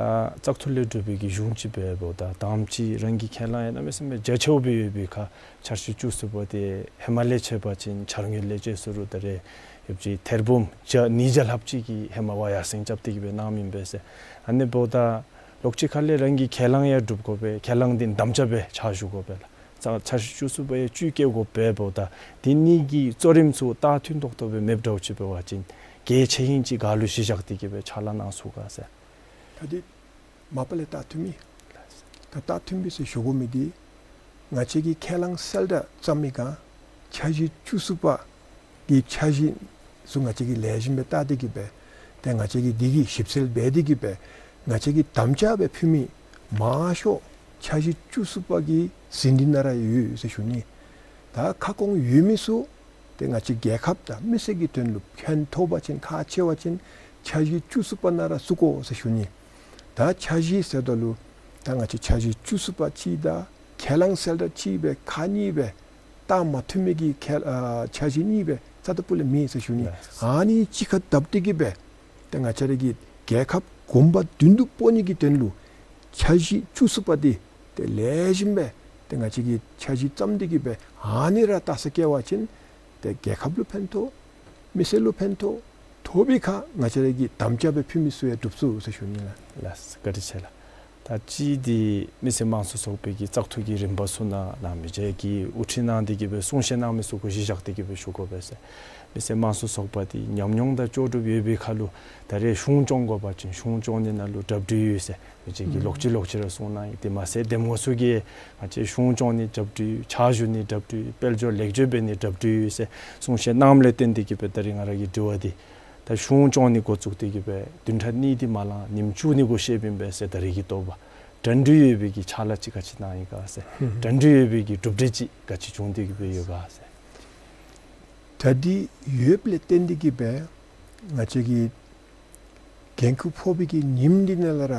བཙག་འཐུ་ལས་གྲུབ་པའི་གི་གཞུང་ཅིག་འབདཝ་ད་དང་པ་ཅིག་རང་གི་ཁས་བླངས་ཡང་གནམ་མེད་ས་མེད་རྒྱ་ཆེཝ་སྦེ་ཡོད་པའི་ཁར་འཆར་གཞི་བཅུ་གསུམ་པ་འདི་ཧེ་མ་ལས་ཕྱེ་བ་ཅིན་འཆར་དངོས་ལས་ཕྱེ་ཟེར་རུང་ད་རེས་ཡོད་ཅིག་ཐེར་འབུམ་བརྒྱ་ཉིས་བརྒྱ་ལྷགཔ་ཅིག་གིས་ཧེ་མ་བ་ཡར་སེང་རྐྱབ་སྟེ་གི་སྦེ་གནངམ་ཨིན་པས་ཟེར། ཨ་ནི་འབདཝ་ད་ལོག་ཅིག་ཁ་ལས་རང་གི་ཁས་བླངས་ཡང་སྒྲུབ་དགོ་པས། ཁས་བླངས་འདི་དམ་བཅའ་སྦེ་ཕྱག་ཞུ་དགོ་པས་ལགས། ད་འཆར་གཞི་བཅུ་གསུམ་པ་ཡང་བཅུད་བསྐྱེད་དགོ་པས། འབདཝ་ད་འདི་གཉིས་ཀྱི་གཙོ་རིམ་ཚུ་ལྟ་མཐུན་ཏོག་ཏོ་སྦེ་མེདཔ་འདྲཝ་ཅིག་འབད་བ་ཅིན་གལ་ཆེ་ཧིང་ཅིག་ག་ལུ་གཞི་བཞག་སྟེ་གི་སྦེ་ཕྱག་ལཱ་གནང་ཚུགས་ག་ཟེར། ད་འདི་མ་པ་ལས་ལྟ་མཐུན་མས། ད་ལྟ་མཐུན་མས་ཟེར་ཞུ་དགོ་མི་འདི་ང་བཅས་ཀྱིས་ཁས་བླངས་གསལ་བསྒྲགས་བརྩམ་མི་སྒང་འཆར་གཞི་བཅུ་གསུམ་པ་གི་འཆར་གཞི་ཚུ་ང་བཅས་ཀྱིས་ལེགས་ཤོམ་སྦེ་བལྟ་སྟེ་གི་སྦེ་ཏེ་ང་བཅས་ཀྱིས་འདི་གི་ཞིབ་འཚོལ་འབད་དེ་གི་སྦེ་ང་བཅས་ཀྱིས་དམ་བཅའ་སྦེ་ཕུལ་མི་མང་ཤོས་འཆར་གཞི་བཅུ་གསུམ་པ་གི་ཟིན་བྲིས་ནང་ར་ཡོད་ཟེར་ཞུ་ནི། ད་ཁ་སྐོང་ཡོད་མི་ཚུ་ཏེ་ང་བཅས་རྒྱལ་ཁབ་དང་མི་སེར་གྱི་དོན་ལུ་ཕན་ཐོགས་པ་ཅིན་ཁག་ཆེ་བ་ཅིན་འཆར་གཞི་བཅུ་གསུམ་པ་ནང་ར་བཙུགས་དགོ་ཟེར་ཞུ་ནི། ད་འཆར་གཞི་ཟེརཝ་ད་ལུ་ད་ང་བཅས་འཆར་གཞི་བཅུ་གསུམ་པ་གཅིག་དང་ཁས་བླངས་གསལ་བསྒྲགས་གཅིག་སྦེ་ཁག་གཉིས་སྦེ་ལྟ་མ་མཐུན་མི་གི་ཁས་ཨ་འཆར་གཞི་གཉིས་སྦེ་རྩ་དང་སྤུ་ལས་མེད་ཟེར་ཞུ་ནི། ལགས། ཨ་ནི་གཅིག་ཁར་བསྡེབས་ཏེ་གི་སྦེ་ཏེ་ང་བཅས་ར་གི་རྒྱལ་ཁབ་གོམ་པ་མདུན་དུ་སྤོ་ནི་གི་དོན་ལུ་འཆར་གཞི་བཅུ་གསུམ་པ་འདི་ཏེ་ལེགས་ཤོམ་སྦེ་ ཏེ་ང་བཅས་ཀྱིས་འཆར་གཞི་བརྩམས་ཏེ་གི་སྦེ་ཨ་ནི་ར་ལྟ་ས་བཀལ་བ་ཅིན་ཏེ་རྒྱལ་ཁབ་ལུ་ཕན་ཐོགས། མི་སེར་ལུ་ཕན་ཐོགས། ཐོབ་པའི་ཁར་ང་བཅས་ར་གི་དམ་བཅའ་སྦེ་ཕུལ་མི་ཚུ་ཡང་འགྲུབ་ཚུགས་ཟེར་ཞུ་ནི་ལགས། ལགས་སོ། བཀའ་དྲིན་ཆེ་ལགས། ད་ཅི་འདི་མི་སེར་དམངས་གཙོ་ཚོགས་པའི་གི་བཙག་འཐུ་གི་རིམ་པ་ཚུ་ནང་ནང་མི་རྗེ་གིས་དབུ་ཁྲིད་གནང་སྟེ་གི་སྦེ་གསུང་བཤད་གནང་མི་ཚུ་གུ་གཞི་བཞག་སྟེ་གི་སྦེ་ཞུ་དགོ་པས་ཟེར། མི་སེར་དམངས་གཙོ་ཚོགས་པ་འདི་ཉམས་མྱོང་དང་ལྕོགས་གྲུབ་ཡོད་པའི་ཁར་ལུ་ད་རེས་གཞུང་སྐྱོང་དགོ་པ་ཅིན་གཞུང་སྐྱོང་ནི་ནང་ལུ་གྲབས་འགྲིག་ཡོད་ཟེར་མི་རྗེ་གིས་ལོག་ཅི་ལོག་ཅི་ར་གསུང་གནང་ཡི། དེ་མ་ཚད་འདེམས་ངོ་ཚུ་གིས་ང་བཅས་གཞུང་སྐྱོང་ནི་གྲབས་འགྲིག་ཡོད། ཕྱག་ཞུ་ནི་གྲབས་འགྲིག་ཡོད། དཔལ་འབྱོར་ལེགས་བཅོས་འབད་ནི་གྲབས་འགྲིག་ཡོད་ཟེར་གསུང་བཤད་གནངམ་ལས་བརྟེན་ཏེ་གི་སྦེ་ད་རེས་ང་ར་གི་དྲི་བ་འདི་ད་གཞུང་སྐྱོང་ནི་འགོ་བཙུགས་ཏེ་གི་སྦེ་བདུན་ཕྲག་གཉིས་འདི་མ་ལང་ཉིནམ་བཅུ་གཉིས་འགོར་ཤེས་པིན་པས་ཟེར། ད་རེས་ཀྱི་དོགས་པ་གྲ་སྒྲིག་ཡོད་པའི་གི་ཕྱག་ལཱ་ཅིག་ག་ཅི་གནང་ཡི་ག་ཟེར། གྲ་སྒྲིག་ཡོད་པའི་གི་གྲུབ་འབྲས་ཅིག་ག་ཅི་བྱུང་སྟེ་གི་སྦེ་ཡོད་ག་ཟེར། ད་འདི་ཡོདཔ་ལས་བརྟེན་ཏེ་གི་སྦེ་ང་བཅས་ཀྱིས་འགན་ཁུར་ཕོག་པའི་གི་ཉིནམ་འདི་ནང་ལས་ར་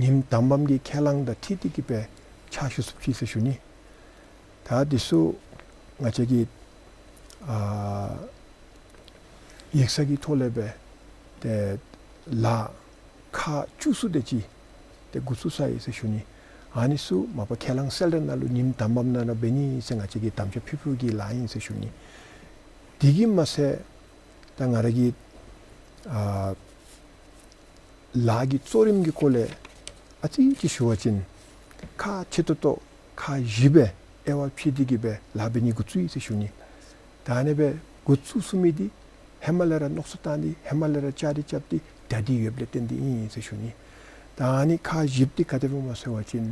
ཉིནམ་དང་པམ་གི་ཁས་བླངས་དང་འཁྲིལ་ཏེ་གི་སྦེ་ཕྱག་ཞུ་ཚུགསཔ་ཅིག་ཟེར་ཞུ་ནི། ད་འདི་ཚུ་ང་བཅས་ཀྱིས་ཨ་ཡིག་ཚང་གི་ཐོག་ལས་སྦེ་ཏེ་ལཱ་ཁག་བཅུ་གསུམ་དེ་ཅིག་ཏེ་འགོ་བཙུགས་ཚར་ཡི་ཟེར་ཞུ་ནི། ཨ་ནི་ཚུ་མ་པ་ཁས་བླངས་གསལ་བསྒྲགས་ནང་ལུ་ཉིནམ་དང་པམ་ནང་ལུ་འབད་ནི་ཟེར་ང་བཅས་ཀྱིས་དམ་བཅའ་ཕུལ་ཕུལཝ་གི་ལཱ་ཨིན་ཟེར་ཞུ་ནི། དེ་གིས་མ་ཚད་ད་ང་ར་གི་ཨ་ལཱ་གི་གཙོ་རིམ་གྱི་སྐོར་ལས་ཨ་ཙི་ཅིག་ཞུ་བ་ཅིན་ཁག་ཆེ་ཏོག་ཏོ་ཁག་བཞི་སྦེ་དབྱེ་བ་ཕྱེ་སྟེ་གི་སྦེ་ལཱ་འབད་ནི་འགོ་བཙུགས་ཡི་ཟེར་ཞུ་ནི། ད་ཨ་ནི་སྦེ་འགོ་བཙུགས་ཚུགས་མི་འདི་ཧེ་མ་ལས་ར་མནོ་བསམ་བཏང་སྟེ་ཧེ་མ་ལས་ར་བཅའ་སྒྲིག་རྐྱབ་སྟེ་ད་འདི་ཡོདཔ་ལས་བརྟེན་ཏེ་ཨིན་ཟེར་ཞུ་ནི། ད་ཨ་ནི་ཁག་བཞི་འདི་ག་དེ་སྦེ་སྨོ་ཟེར་བ་ཅིན་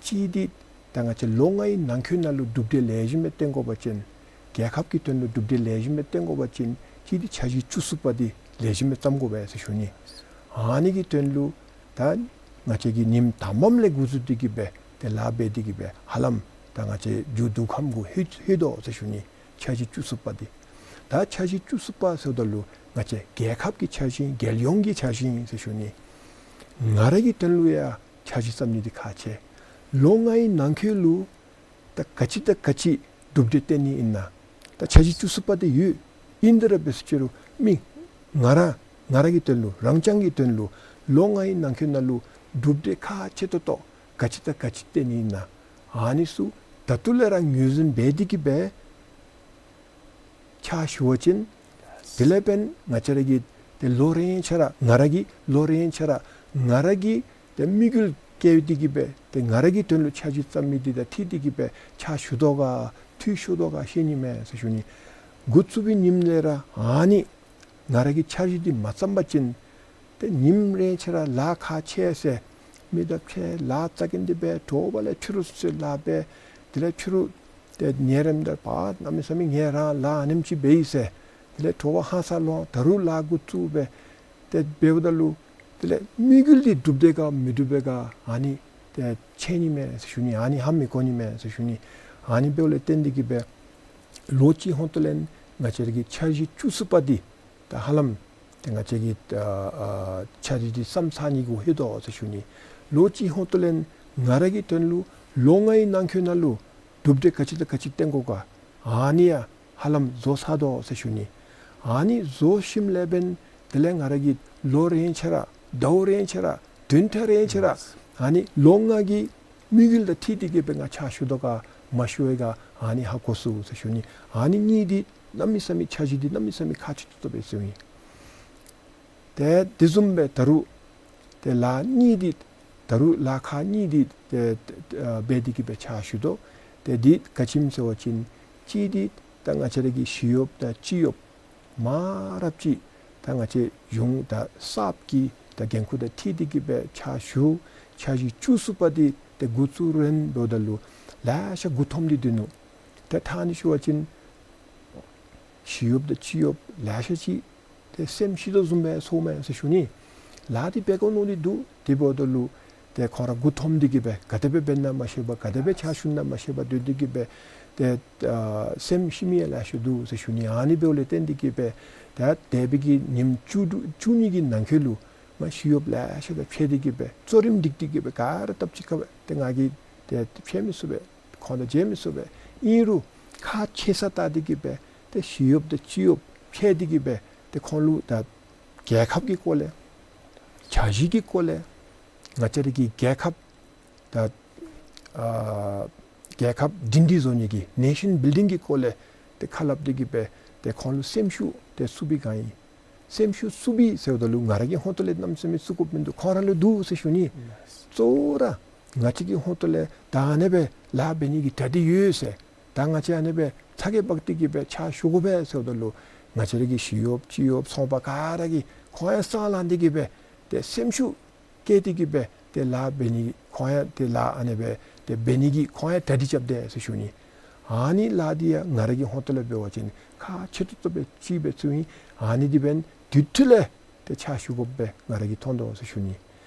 གཅིག་འདི་ད་ང་བཅས་ལོ་ལྔའི་ནང་འཁོད་ནང་ལུ་གྲུབ་འབྲས་ལེགས་ཤོམ་སྦེ་བཏོན་དགོ་པ་ཅིན་རྒྱལ་ཁབ་ཀྱི་དོན་ལུ་གྲུབ་འབྲས་ལེགས་ཤོམ་སྦེ་བཏོན་དགོ་པ་ཅིན་གཅིག་འདི་འཆར་གཞི་བཅུ་གསུམ་པ་འདི་ལེགས་ཤོམ་སྦེ་བརྩམ་དགོ་པས་ཟེར་ཞུ་ནི། ཨ་ནི་གི་དོན་ལུ་ད་ང་བཅས་ཀྱིས་ཉིནམ་དང་པམ་ལས་འགོ་བཙུགས་ཏེ་གི་སྦེ་ཏེ་ལཱ་འབད་དེ་གི་སྦེ་ཧ་ལམ་ད་ང་བཅས་མཇུག་བསྡུ་ཁམས་གུ་ལྷོད་ལྷོད་དོ་ཟེར་ཞུ་ནི། འཆར་གཞི་བཅུ་གསུམ་པ་འདི་ད་འཆར་གཞི་བཅུ་གསུམ་པ་ཟེརཝ་ད་ལུ་ང་བཅས་རྒྱལ་ཁབ་ཀྱི་འཆར་གཞི་རྒྱལ་ཡོངས་ཀྱི་འཆར་གཞི་ཨིན་ཟེར་ཞུ་ནི། ང་ར་གི་དོན་ལུ་ཡང་འཆར་གཞི་བརྩམ་ནི་འདི་ཁག་ཆེ། ལོ་ལྔའི་ནང་འཁོད་ལུ་ད་ག་ཅི་དང་ག་ཅི་གྲུབ་འབྲས་བཏོན་ནི་ཨིན་ན། ད་འཆར་གཞི་བཅུ་གསུམ་པ་འདི་ཡོད། ཨིན་དེ་ར་འབད་ཟེར་ཅི་རུང་མི་ང་ར་ང་ར་གི་དོན་ལུ་རང་རྐྱང་གི་དོན་ལུ་ལོ་ལྔའི་ནང་འཁོད་ནང་ལུ་གྲུབ་འབྲས་ཁག་ཆེ་ཏོག་ཏོ་ག་ཅི་དང་ག་ཅི་བཏོན་ནི་ཨིན་ན། ཨ་ནི་ཚུ་ད་ལྟོ་ལས་ར་ངོས་འཛིན་འབད་དེ་གི་སྦེ་ཕྱག་ཞུ་བ་ཅིན་དེ་ལས་འབདན་ང་བཅས་ར་གི་ཏེ་ལོ་རེ་ཆ་ར་ང་ར་གི་ལོ་རེ་ཆ་ར་ང་ར་གི་ཏེ་དམིགས་ཡུལ་བསྐྱེད་དེ་གི་སྦེ་ཏེ་ང་ར་གི་དོན་ལུ་འཆར་གཞི་བརྩམ་མི་འདི་དང་འཁྲིལ་ཏེ་གི་སྦེ་ཕྱག་ཞུ་དོ་ག་འཐུས་ཤོར་དོ་ག་ཤེས་ནི་མས་ཟེར་ཞུ་ནི། འགོ་བཙུགས་པའི་ཉིནམ་ལས་ར་ཨ་ནི་ང་ར་གི་འཆར་གཞི་འདི་མ་བརྩམ་པ་ཅིན་ཏེ་ཉིནམ་རེ་ཆ་ར་ལཱ་ཁག་ཆེ་ཟེར་མི་དང་ཕྱད་ལཱ་རྩ་འགེངས་ཏེ་སྦེ་དྲོ་པ་ལས་ཕྱི་རུ་ཚུན་ཚོད་ལཱ་འབད། དེ་ལས་ཕྱི་རུ་ཏེ་ཉལ་རནམ་ད་པ་གནམ་མེད་ས་མེད་ངལ་རངས་ལཱ་ཨ་ནེམ་ཅིག་འབད་ཡི་ཟེར། དེ་ལས་དྲོ་པ་ཧང་སང་ལོང་ད་རུང་ལཱ་འགོ་བཙུགས་སྦེ་ཏེ་འབདཝ་ད་ལུ་དེ་ལས་དམིགས་ཡུལ་འདི་འགྲུབ་དེས་ག་མི་འགྲུབ་པས་ག་ཨ་ནི་ཏེ་ཤེས་ནི་མས་ཟེར་ཞུ་ནི། ཨ་ནི་ཧ་མི་གོ་ནི་མས་ཟེར་ཞུ་ནི། ཨ་ནི་འབདཝ་ལས་བརྟེན་ཏེ་གི་སྦེ་ལོ་གཅིག་ཧོང་ཏོ་ལས་ང་བཅས་ར་གི་འཆར་གཞི་བཅུ་གསུམ་པ་འདི་ད་ཧ་ལམ་ཏེ་ང་བཅས་ཀྱི་ཨ་ཨ་འཆར་གཞི་འདི་བརྩམ་ཚར་ནི་གུ་ལྷོད་དོ་ཟེར་ཞུ་ནི། ལོ་གཅིག་ཧོང་ཏོ་ལས་ང་ར་གི་དོན་ལུ་ལོ་ལྔའི་ནང་འཁོད་ནང་ལུ་གྲུབ་འབྲས་ག་ཅི་དང་ག་ཅི་བཏོན་དགོ་ག་ཨ་ནི་ཡང་ཧ་ལམ་བཟོ་ཚར་དོ་ཟེར་ཞུ་ནི། ཨ་ནི་བཟོ་ཞིནམ་ལས་འབདན་དེ་ལས་ང་ར་གི་ལོ་རེ་ཆ་ར་ཟླཝ་རེ་ཆ་ར་བདུན་ཕྲག་རེ་ཆ་ར་ཨ་ནི་ལོ་ལྔ་གི་དམིགས་ཡུལ་དང་འཁྲིལ་ཏེ་གི་སྦེ་ང་ཕྱག་ཞུ་དོ་ག་མ་ཞུ་བས་ག་ཨ་ནི་ཧ་གོ་ཚུགས་ཟེར་ཞུ་ནི། ཨ་ནི་གཉིས་འདི་གནམ་མེད་ས་མེད་འཆར་གཞི་འདི་གནམ་མེད་ས་མེད་ཁག་ཆེ་ཏོག་ཏོ་སྦེ་བརྩིཝ་ཨིན། ཏེ་དེ་བཟུམ་སྦེ་ད་རུང་ཏེ་ལཱ་གཉིས་འདི་ད་རུང་ལཱ་ཁག་གཉིས་འདི་ཏེ་ཨ་འབད་དེ་གི་སྦེ་ཕྱག་ཞུ་དོ། ཏེ་འདི་ག་ཅི་སྨོ་ཟེར་བ་ཅིན་གཅིག་འདི་ད་ང་བཅས་ར་གི་ཞི་གཡོགཔ་དང་སྤྱི་གཡོགཔ་མང་རབས་ཅིག་ད་ང་བཅས་གཞུང་དང་གསརཔ་གི་ད་འགན་ཁུར་དང་འཁྲིལ་ཏེ་གི་སྦེ་ཕྱག་ཞུ་འཆར་གཞི་བཅུ་གསུམ་པ་འདི་ཏེ་འགོ་བཙུགས་རན་འབདཝ་ད་ལུ་ལེ་ཤ་མགུ་འཐོམས་ཏེ་སྡོད་ནུག། ཏེ་ཐང་ནི་ཞུ་བ་ཅིན་ཞི་གཡོགཔ་དང་སྤྱི་གཡོགཔ་ལེ་ཤ་ཅིག་ཏེ་སེམས་ཤི་དོ་བཟུམ་སྦེ་སོངམ་མས་ཟེར་ཞུ་ནི། ལཱ་འདི་འབད་དགོ་མནོ་སྟེ་འདུག། དེ་འབདཝ་ད་ལུ་ཏེ་ཁོང་ར་མགུ་འཐོམས་ཏེ་གི་སྦེ་ག་དེ་སྦེ་འབད་ན་མ་ཤེས་པར་ག་དེ་སྦེ་ཕྱག་ཞུ་ན་མ་ཤེས་པར་སྡོད་དེ་གི་སྦེ་ཏེ་ཨ་སེམས་ཤི་མི་ཡང་ལེ་ཤ་འདུག་ཟེར་ཞུ་ནི། ཨ་ནི་འབདཝ་ལས་བརྟེན་ཏེ་གི་སྦེ་ད་འདས་པའི་གི་ཉིནམ་བཅུ་དྲུག་བཅུ་གཉིས་ཀྱི་ནང་འཁོད་ལུ་མ་ཞི་གཡོགཔ་ལེ་ཤ་དང་ཕྱད་དེ་གི་སྦེ་གཙོ་རིམ་སྒྲིག་སྟེ་གི་སྦེ་ག་ར་སྟབས་གཅིག་ཁར་སྦེ་ཏེ་ང་གིས་ཏེ་ཕྱད་མི་ཚུགས་པས། ཁོང་དང་མཇལ་མི་ཚུགས་པས། ཨིན་རུང་ཁག་ཆེ་ས་བལྟ་སྟེ་གི་སྦེ་ཏེ་ཞི་གཡོགཔ་དང་སྤྱི་གཡོགཔ་ཕྱད་དེ་གི་སྦེ་ཏེ་ཁོང་ལུ་ད་རྒྱལ་ཁབ་ཀྱི་སྐོར་ལས་འཆར་གཞི་གི་སྐོར་ལས་ང་བཅས་ར་གི་རྒྱལ་ཁབ་ད་ཨ་ རྒྱལ་ཁབ་སྒྲིང་སྒྲི་བཟོ་ནི་གི་ནེ་ཤཱན་བིལ་ཌིང་གི་སྐོར་ལས་ཏེ་ཁ་སླབ་སྟེ་གི་སྦེ་ཏེ་ཁོང་ལུ་སེམས་ཤུགས་ཏེ་བསུབ་པའི་སྒང་ཨིན། སེམས་ཤུགས་བསུབ་པའི་ཟེརཝ་ད་ལུ་ང་ར་གི་ཧོངས་ཏོ་ལས་གནམ་མེད་ས་མེད་བསུབ་དགོཔ་མིན་འདུག། ཁོང་ར་ལུ་འདུག་ཟེར་ཞུ་ནི། གཙོ་བོ་ར་ང་བཅས་ཀྱི་ཧོངས་ཏོ་ལས་ད་ཨ་ནི་སྦེ་ལཱ་འབད་ནི་གི་གྲ་སྒྲིག་ཡོད་ཟེར། ད་ང་བཅས་ཨ་ནི་སྦེ་ཚ་གྱང་འབག་སྟེ་གི་སྦེ་ཕྱག་ཞུ་དགོ་པས་ཟེརཝ་ད་ལུ་ང་བཅས་ར་གི་ཞི་གཡོགཔ་སྤྱི་གཡོགཔ་ཚོང་པ་ག་ར་གིས་ཁོང་ཡང་སང་ལང་སྟེ་གི་སྦེ་ཏེ་སེམས་ཤུགས་བསྐྱེད་དེ་གི་སྦེ་ཏེ་ལཱ་འབད་ནི་ཁོང་ཡང་ཏེ་ལཱ་ཨ་ནི་སྦེ་ཏེ་འབད་ནི་གི་ཁོང་ཡང་གྲ་སྒྲིག་རྐྱབ་དེས་ཟེར་ཞུ་ནི། ཨ་ནི་ལཱ་འདི་ཡང་ང་ར་གི་ཧོངས་ཏོ་ལས་འབད་བ་ཅིན་ཁག་ཆེ་ཏོག་ཏོ་སྦེ་ཅིག་སྦེ་བརྩིཝ་ཨིན། ཨ་ནི་འདི་འབདན་དུས་ཐོག་ལས་ཏེ་ཕྱག་ཞུ་དགོཔ་སྦེ་ང་ར་གིས་མཐོང་དོ་ཟེར་ཞུ་ནི།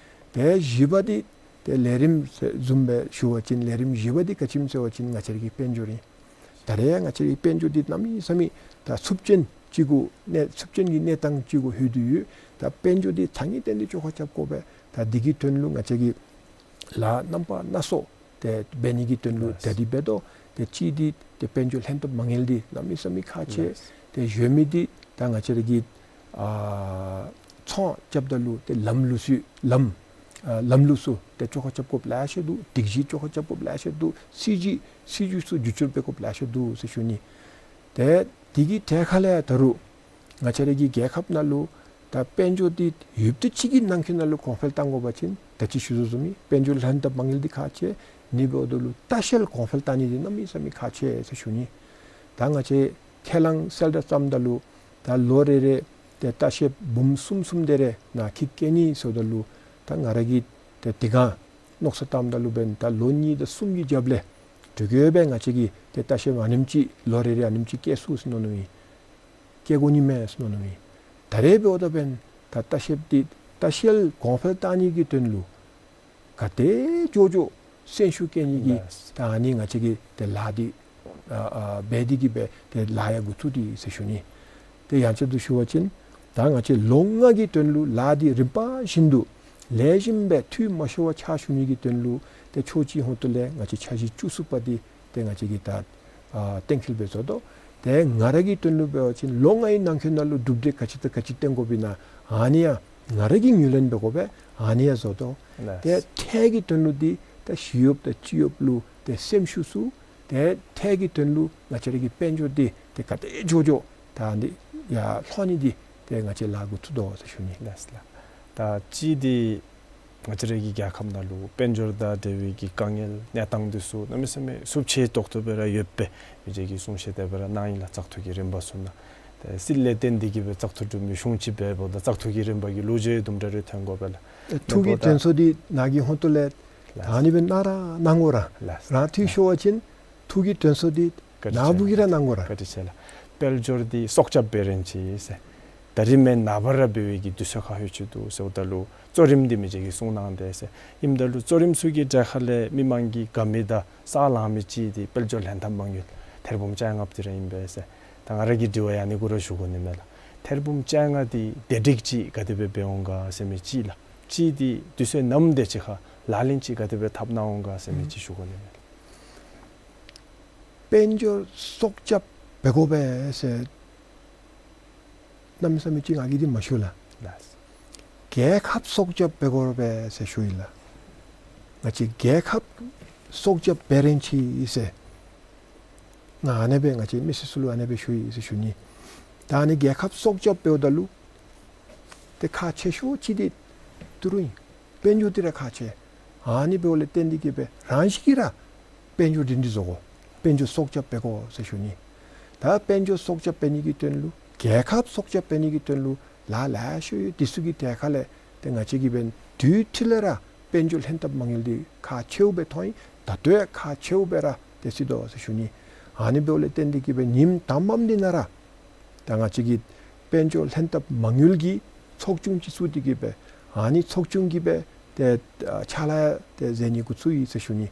ཏེ་བཞི་པ་འདི་ཏེ་ལས་རིམ་བཟུམ་སྦེ་ཞུ་བ་ཅིན་ལས་རིམ་བཞི་པ་འདི་ག་ཅི་སྨོ་ཟེར་བ་ཅིན་ང་བཅས་ར་གི་དཔལ་འབྱོར་ཨིན། ད་རེས་ང་བཅས་ར་གི་དཔལ་འབྱོར་འདི་གནམ་མེད་ས་མེད་ད་འཚུབ་ཅན་ཅིག་གུ་གནས་འཚུབ་ཅན་གྱི་གནས་སྟངས་ཅིག་གུ་ལྷོད་དེ་ཡོད། ད་དཔལ་འབྱོར་འདི་ད་ངེས་གཏན་དུ་བཅོ་ཁ་རྐྱབ་དགོ་པས། ད་འདི་གི་དོན་ལུ་ང་བཅས་ཀྱིས་ལཱ་རྣམ་པ་སྣ་ཚོགས་ཏེ་འབད་ནི་གི་དོན་ལུ་ལགས། གྲ་སྒྲིག་འབད་དོ། ཏེ་གཅིག་འདི་ཏེ་དཔལ་འབྱོར་ལྷན་ཐབས་མ་དངུལ་འདི་གནམ་མེད་ས་མེད་ཁག་ཆེ། ལགས། ཏེ་གཞན་མི་འདི་ད་ང་བཅས་ར་གི་ཨ་ཚོང་རྐྱབ་ད་ལུ་ཏེ་ལམ་ལུགས་སྲོལ་ལམ་ཨ་ལམ་ལུགས་ཚུ་ཏེ་བཅོ་ཁ་རྐྱབ་དགོཔ་ལེ་ཤ་འདུག། སྒྲིག་གཞི་བཅོ་ཁ་རྐྱབ་དགོཔ་ལེ་ཤ་འདུག། སྲིད་བྱུས་སྲིད་བྱུས་ཚུ་བསྒྱུར་བཅོས་འབད་དགོཔ་ལེ་ཤ་འདུག་ཟེར་ཞུ་ནི། ཏེ་དེ་གི་གྲས་ཁ་ལས་ད་རུང་ང་བཅས་ར་གི་རྒྱལ་ཁབ་ནང་ལུ་ད་དཔལ་འབྱོར་འདི་ཡུདཔ་ཐེངས་ཅིག་གི་ནང་འཁོད་ནང་ལུ་གོང་འཕེལ་གཏང་དགོ་པ་ཅིན་ད་ཅི་ཞུ་དོ་བཟུམ་སྦེ་དཔལ་འབྱོར་ལྷན་ཐབས་མ་དངུལ་འདི་ཁག་ཆེ། ཨ་ནི་འབདཝ་ད་ལུ་ལྟ་བཤལ་གོང་འཕེལ་གཏང་ནི་འདི་གནམ་མེད་ས་མེད་ཁག་ཆེ་ཟེར་ཞུ་ནི། ད་ང་བཅས་ཁས་བླངས་གསལ་བསྒྲགས་བརྩམ་ད་ལུ་ད་ལོ་རེ་རེ་ཏེ་ལྟ་བཤལཔ་འབུམ་གསུམ་གསུམ་དེ་རེ་ནཱ་འཁྱིད་བསྐྱལ་ནི་ཟེརཝ་ད་ལུ་ད་ང་ར་གིས་ཏེ་དེ་སྒང་མནོ་བསམ་བཏངམ་ད་ལུ་འབདན་ད་ལོ་གཉིས་དང་གསུམ་གྱི་རྒྱབ་ལས་འགྲུལ་སྐྱོད་སྦེ་ང་བཅས་ཀྱིས་ཏེ་ལྟ་བཤལཔ་ཨ་ནེམ་ཅིག་ལོ་རེ་རེ་ཨ་ནེམ་ཅིག་བསྐྱལ་ཚུགས་ཟེར་མནོ་མནོཝ་ཨིན། བསྐྱལ་དགོ་ནི་མས་ཟེར་མནོ་མནོཝ་ཨིན། ད་རེས་འབདཝ་ད་འབདན་ད་ལྟ་བཤལཔ་འདི་ལྟ་བཤལ་གོང་འཕེལ་གཏང་ནི་གི་དོན་ལུ་ག་དེ་མགྱོགས་མགྱོགས་སེམས་ཤུགས་བསྐྱེད་ནི་གི་ལགས། ད་ཨ་ནི་ང་བཅས་ཀྱིས་ཏེ་ལཱ་འདི་ཨ་ཨ་འབད་དེ་གི་སྦེ་ཏེ་ལཱ་ཡང་འགོ་བཙུགས་ཏེ་ཟེར་ཞུ་ནི། ཏེ་ཡང་ཅིག་ཏུ་ཞུ་བ་ཅིན་ད་ང་བཅས་ལོ་ལྔ་གི་དོན་ལུ་ལཱ་འདི་རིམ་པ་བཞིན་དུ་ལེགས་ཤོམ་སྦེ་འཐུས་མ་ཤོར་བར་ཕྱག་ཞུ་ནི་གི་དོན་ལུ་ཏེ་ཕྱོགས་གཅིག་ཧོངས་ཏོ་ལས་ང་བཅས་འཆར་གཞི་བཅུ་གསུམ་པ་འདི་ཏེ་ང་བཅས་ཀྱིས་ད་ཨ་གཏན་འཁེལ་སྦེ་བཟོ་དོ། ཏེ་ང་ར་གི་དོན་ལུ་འབད་བ་ཅིན་ལོ་ལྔའི་ནང་འཁོད་ནང་ལུ་གྲུབ་འབྲས་ག་ཅི་དང་ག་ཅི་བཏོན་དགོཔ་ཨིན་ན་ཨ་ནི་ཡང་ང་ར་གིས་ངོས་ལེན་འབད་དགོ་པས། ཨ་ནི་ཡང་བཟོ་དོ། ལགས། ཏེ་ཁྲལ་གྱི་དོན་ལུ་འདི་ད་ཞི་གཡོགཔ་དང་སྤྱི་གཡོགཔ་ལུ་ཏེ་སེམས་ཤུགས་ཚུ་ཏེ་ཁྲལ་གྱི་དོན་ལུ་ང་བཅས་ར་གི་དཔལ་འབྱོར་འདི་ཏེ་ག་དེ་མགྱོགས་མགྱོགས་ད་འདི་ཡར་ལྷོ་ནི་འདི་ཏེ་ང་བཅས་ལཱ་འགོ་བཙུགས་དོ་ཟེར་ཞུ་ནི། ལགས་ལགས། ད་གཅིག་འདི་ང་བཅས་ར་གི་རྒྱལ་ཁབ་ནང་ལུ་དཔལ་འབྱོར་དང་འབྲེལ་བའི་གི་དཀའ་ངལ་གནས་སྟངས་འདི་ཚུ་གནམ་མེད་ས་མེད་འཚུབ་ཆེ་ཏོག་ཏོ་སྦེ་ར་ཡོད་པས། མི་རྗེ་གིས་གསུང་བཤད་དེ་སྦེ་ར་གནང་ཡི་ལགས། བཙག་འཐུ་གི་རིམ་པ་ཚུ་ནང་ཏེ་སྲིད་ལས་བརྟེན་ཏེ་གི་སྦེ་བཙག་འཐུ་གྲུབ་མི་གཞུང་ཅིག་འབདཝ་ད་བཙག་འཐུ་གི་རིམ་པ་གི་ལོ་རྒྱུས་དུམ་གྲ་རེ་ཐོན་དགོ་པས་ལགས། ཨེ་ཐུགས་ཀྱི་དོན་གསོ་འདི་ནཱ་གི་ཧོངས་ཏོ་ལས་ལགས། ད་ཨ་ནི་སྦེ་གནང་ར་གནང་དགོ་ར། ལགས། རང་འཐུས་ཤོར་བ་ཅིན་ཐུགས་ཀྱི་དོན་གསོ་འདི་བཀའ་དྲིན་ནཱ་བུ་གིས་ར་གནང་དགོ་ར། བཀའ་དྲིན་ཆེ་ལགས། དཔལ་འབྱོར་འདི་སྲོག་སྐྱབས་འབད་རན་ཅི་ཟེར། ད་རིས་མེན་ནངས་པ་ར་འབད་བའི་གི་དུས་ཚོད་ཁག་ཡོད་ཅི་འདུག་ཟེརཝ་ད་ལུ་གཙོ་རིམ་འདི་མི་རྗེ་གིས་གསུངས་གནང་དེས་ཟེར། ཨིནམ་ད་ལུ་གཙོ་རིམ་ཚུ་གི་གྲས་ཁ་ལས་མི་མང་གིས་དགའ་མི་དང་སང་ལང་མི་ཅིག་འདི་དཔལ་འབྱོར་ལྷན་ཐབས་མ་དངུལ་ཐེར་འབུམ་བཅོ་ལྔ་འདི་ར་ཨིན་པས་ཟེར། ད་ང་ར་གི་དྲི་བ་ཡང་ཨ་ནི་གུ་ར་ཞུ་དགོ་ནི་མས་ལགས། ཐེར་འབུམ་བཅོ་ལྔ་འདི་བདེ་སྒྲིག་ཅིག་ག་དེ་སྦེ་འབད་འོང་ག་ཟེར་མི་ཅིག་ལགས། གཅིག་འདི་དུས་ཚོད་ནམ་དེ་ཅིག་ཁར་ལག་ལེན་ཅིག་ག་དེ་སྦེ་འཐབ་གནང་འོང་ག་ཟེར་མི་ཅིག་ཞུ་དགོ་ནི་མས་ལགས། དཔལ་འབྱོར་སྲོག་སྐྱབས་འབད་དགོ་པས་ཟེར་གནམ་མེད་ས་མེད་ཅིག་ང་གིས་འདི་མ་ཞུ་ལགས། ལགས། རྒྱལ་ཁབ་སྲོག་སྐྱབས་འབད་དགོ་པས་ཟེར་ཞུ་ཡི་ལགས། ང་བཅས་རྒྱལ་ཁབ་སྲོག་སྐྱབས་འབད་རན་ཅི་ཟེར་ང་ཨ་ནེ་སྦེ་ང་བཅས་མི་སེར་ཚུ་ལུ་ཨ་ནེ་སྦེ་ཞུ་ཡི་ཟེར་ཞུ་ནི། ད་ཨ་ནི་རྒྱལ་ཁབ་སྲོག་སྐྱབས་འབདཝ་ད་ལུ་ཏེ་ཁག་ཆེ་ཤོས་ཅིག་འདི་ཏི་རུ་ཨིན། དཔལ་འབྱོར་འདི་ར་ཁག་ཆེ། ཨ་ནི་འབདཝ་ལས་བརྟེན་ཏེ་གི་སྦེ་རང་བཞིན་གྱིས་ར་དཔལ་འབྱོར་སྒྲིང་སྒྲི་བཟོ་དགོ། དཔལ་འབྱོར་སྲོག་སྐྱབས་འབད་དགོ་ཟེར་ཞུ་ནི། ད་དཔལ་འབྱོར་སྲོག་སྐྱབས་འབད་ནི་གི་དོན་ལུ་རྒྱལ་ཁབ་སྲོག་སྐྱབས་འབད་ནི་གི་དོན་ལུ་ལཱ་ལེ་ཤ་ཡོད། དེ་ཚུ་གི་གྲས་ཁ་ལས་ཏེ་ང་བཅས་ཀྱིས་འབདན་དུས་ཐོག་ལས་ར་དཔལ་འབྱོར་ལྷན་ཐབས་མ་དངུལ་འདི་ཁག་ཆེཝ་སྦེ་མཐོང་ཡི། ད་ལྟོ་ཡང་ཁག་ཆེཝ་སྦེ་ར་ཏེ་སྲིད་དོ་ཟེར་ཞུ་ནི། ཨ་ནི་འབདཝ་ལས་བརྟེན་ཏེ་གི་སྦེ་ཉིནམ་དང་པམ་འདི་ནང་ར་ད་ང་བཅས་ཀྱི་དཔལ་འབྱོར་ལྷན་ཐབས་མ་དངུལ་གྱི་ཚོགས་ཆུང་ཅིག་བཙུགས་ཏེ་གི་སྦེ་ཨ་ནི་ཚོགས་ཆུང་གིས་སྦེ་ཏེ་ཨ་ཕྱག་ལཱ་ཏེ་མཛད་ནི་འགོ་བཙུགས་ཡི་ཟེར་ཞུ་ནི།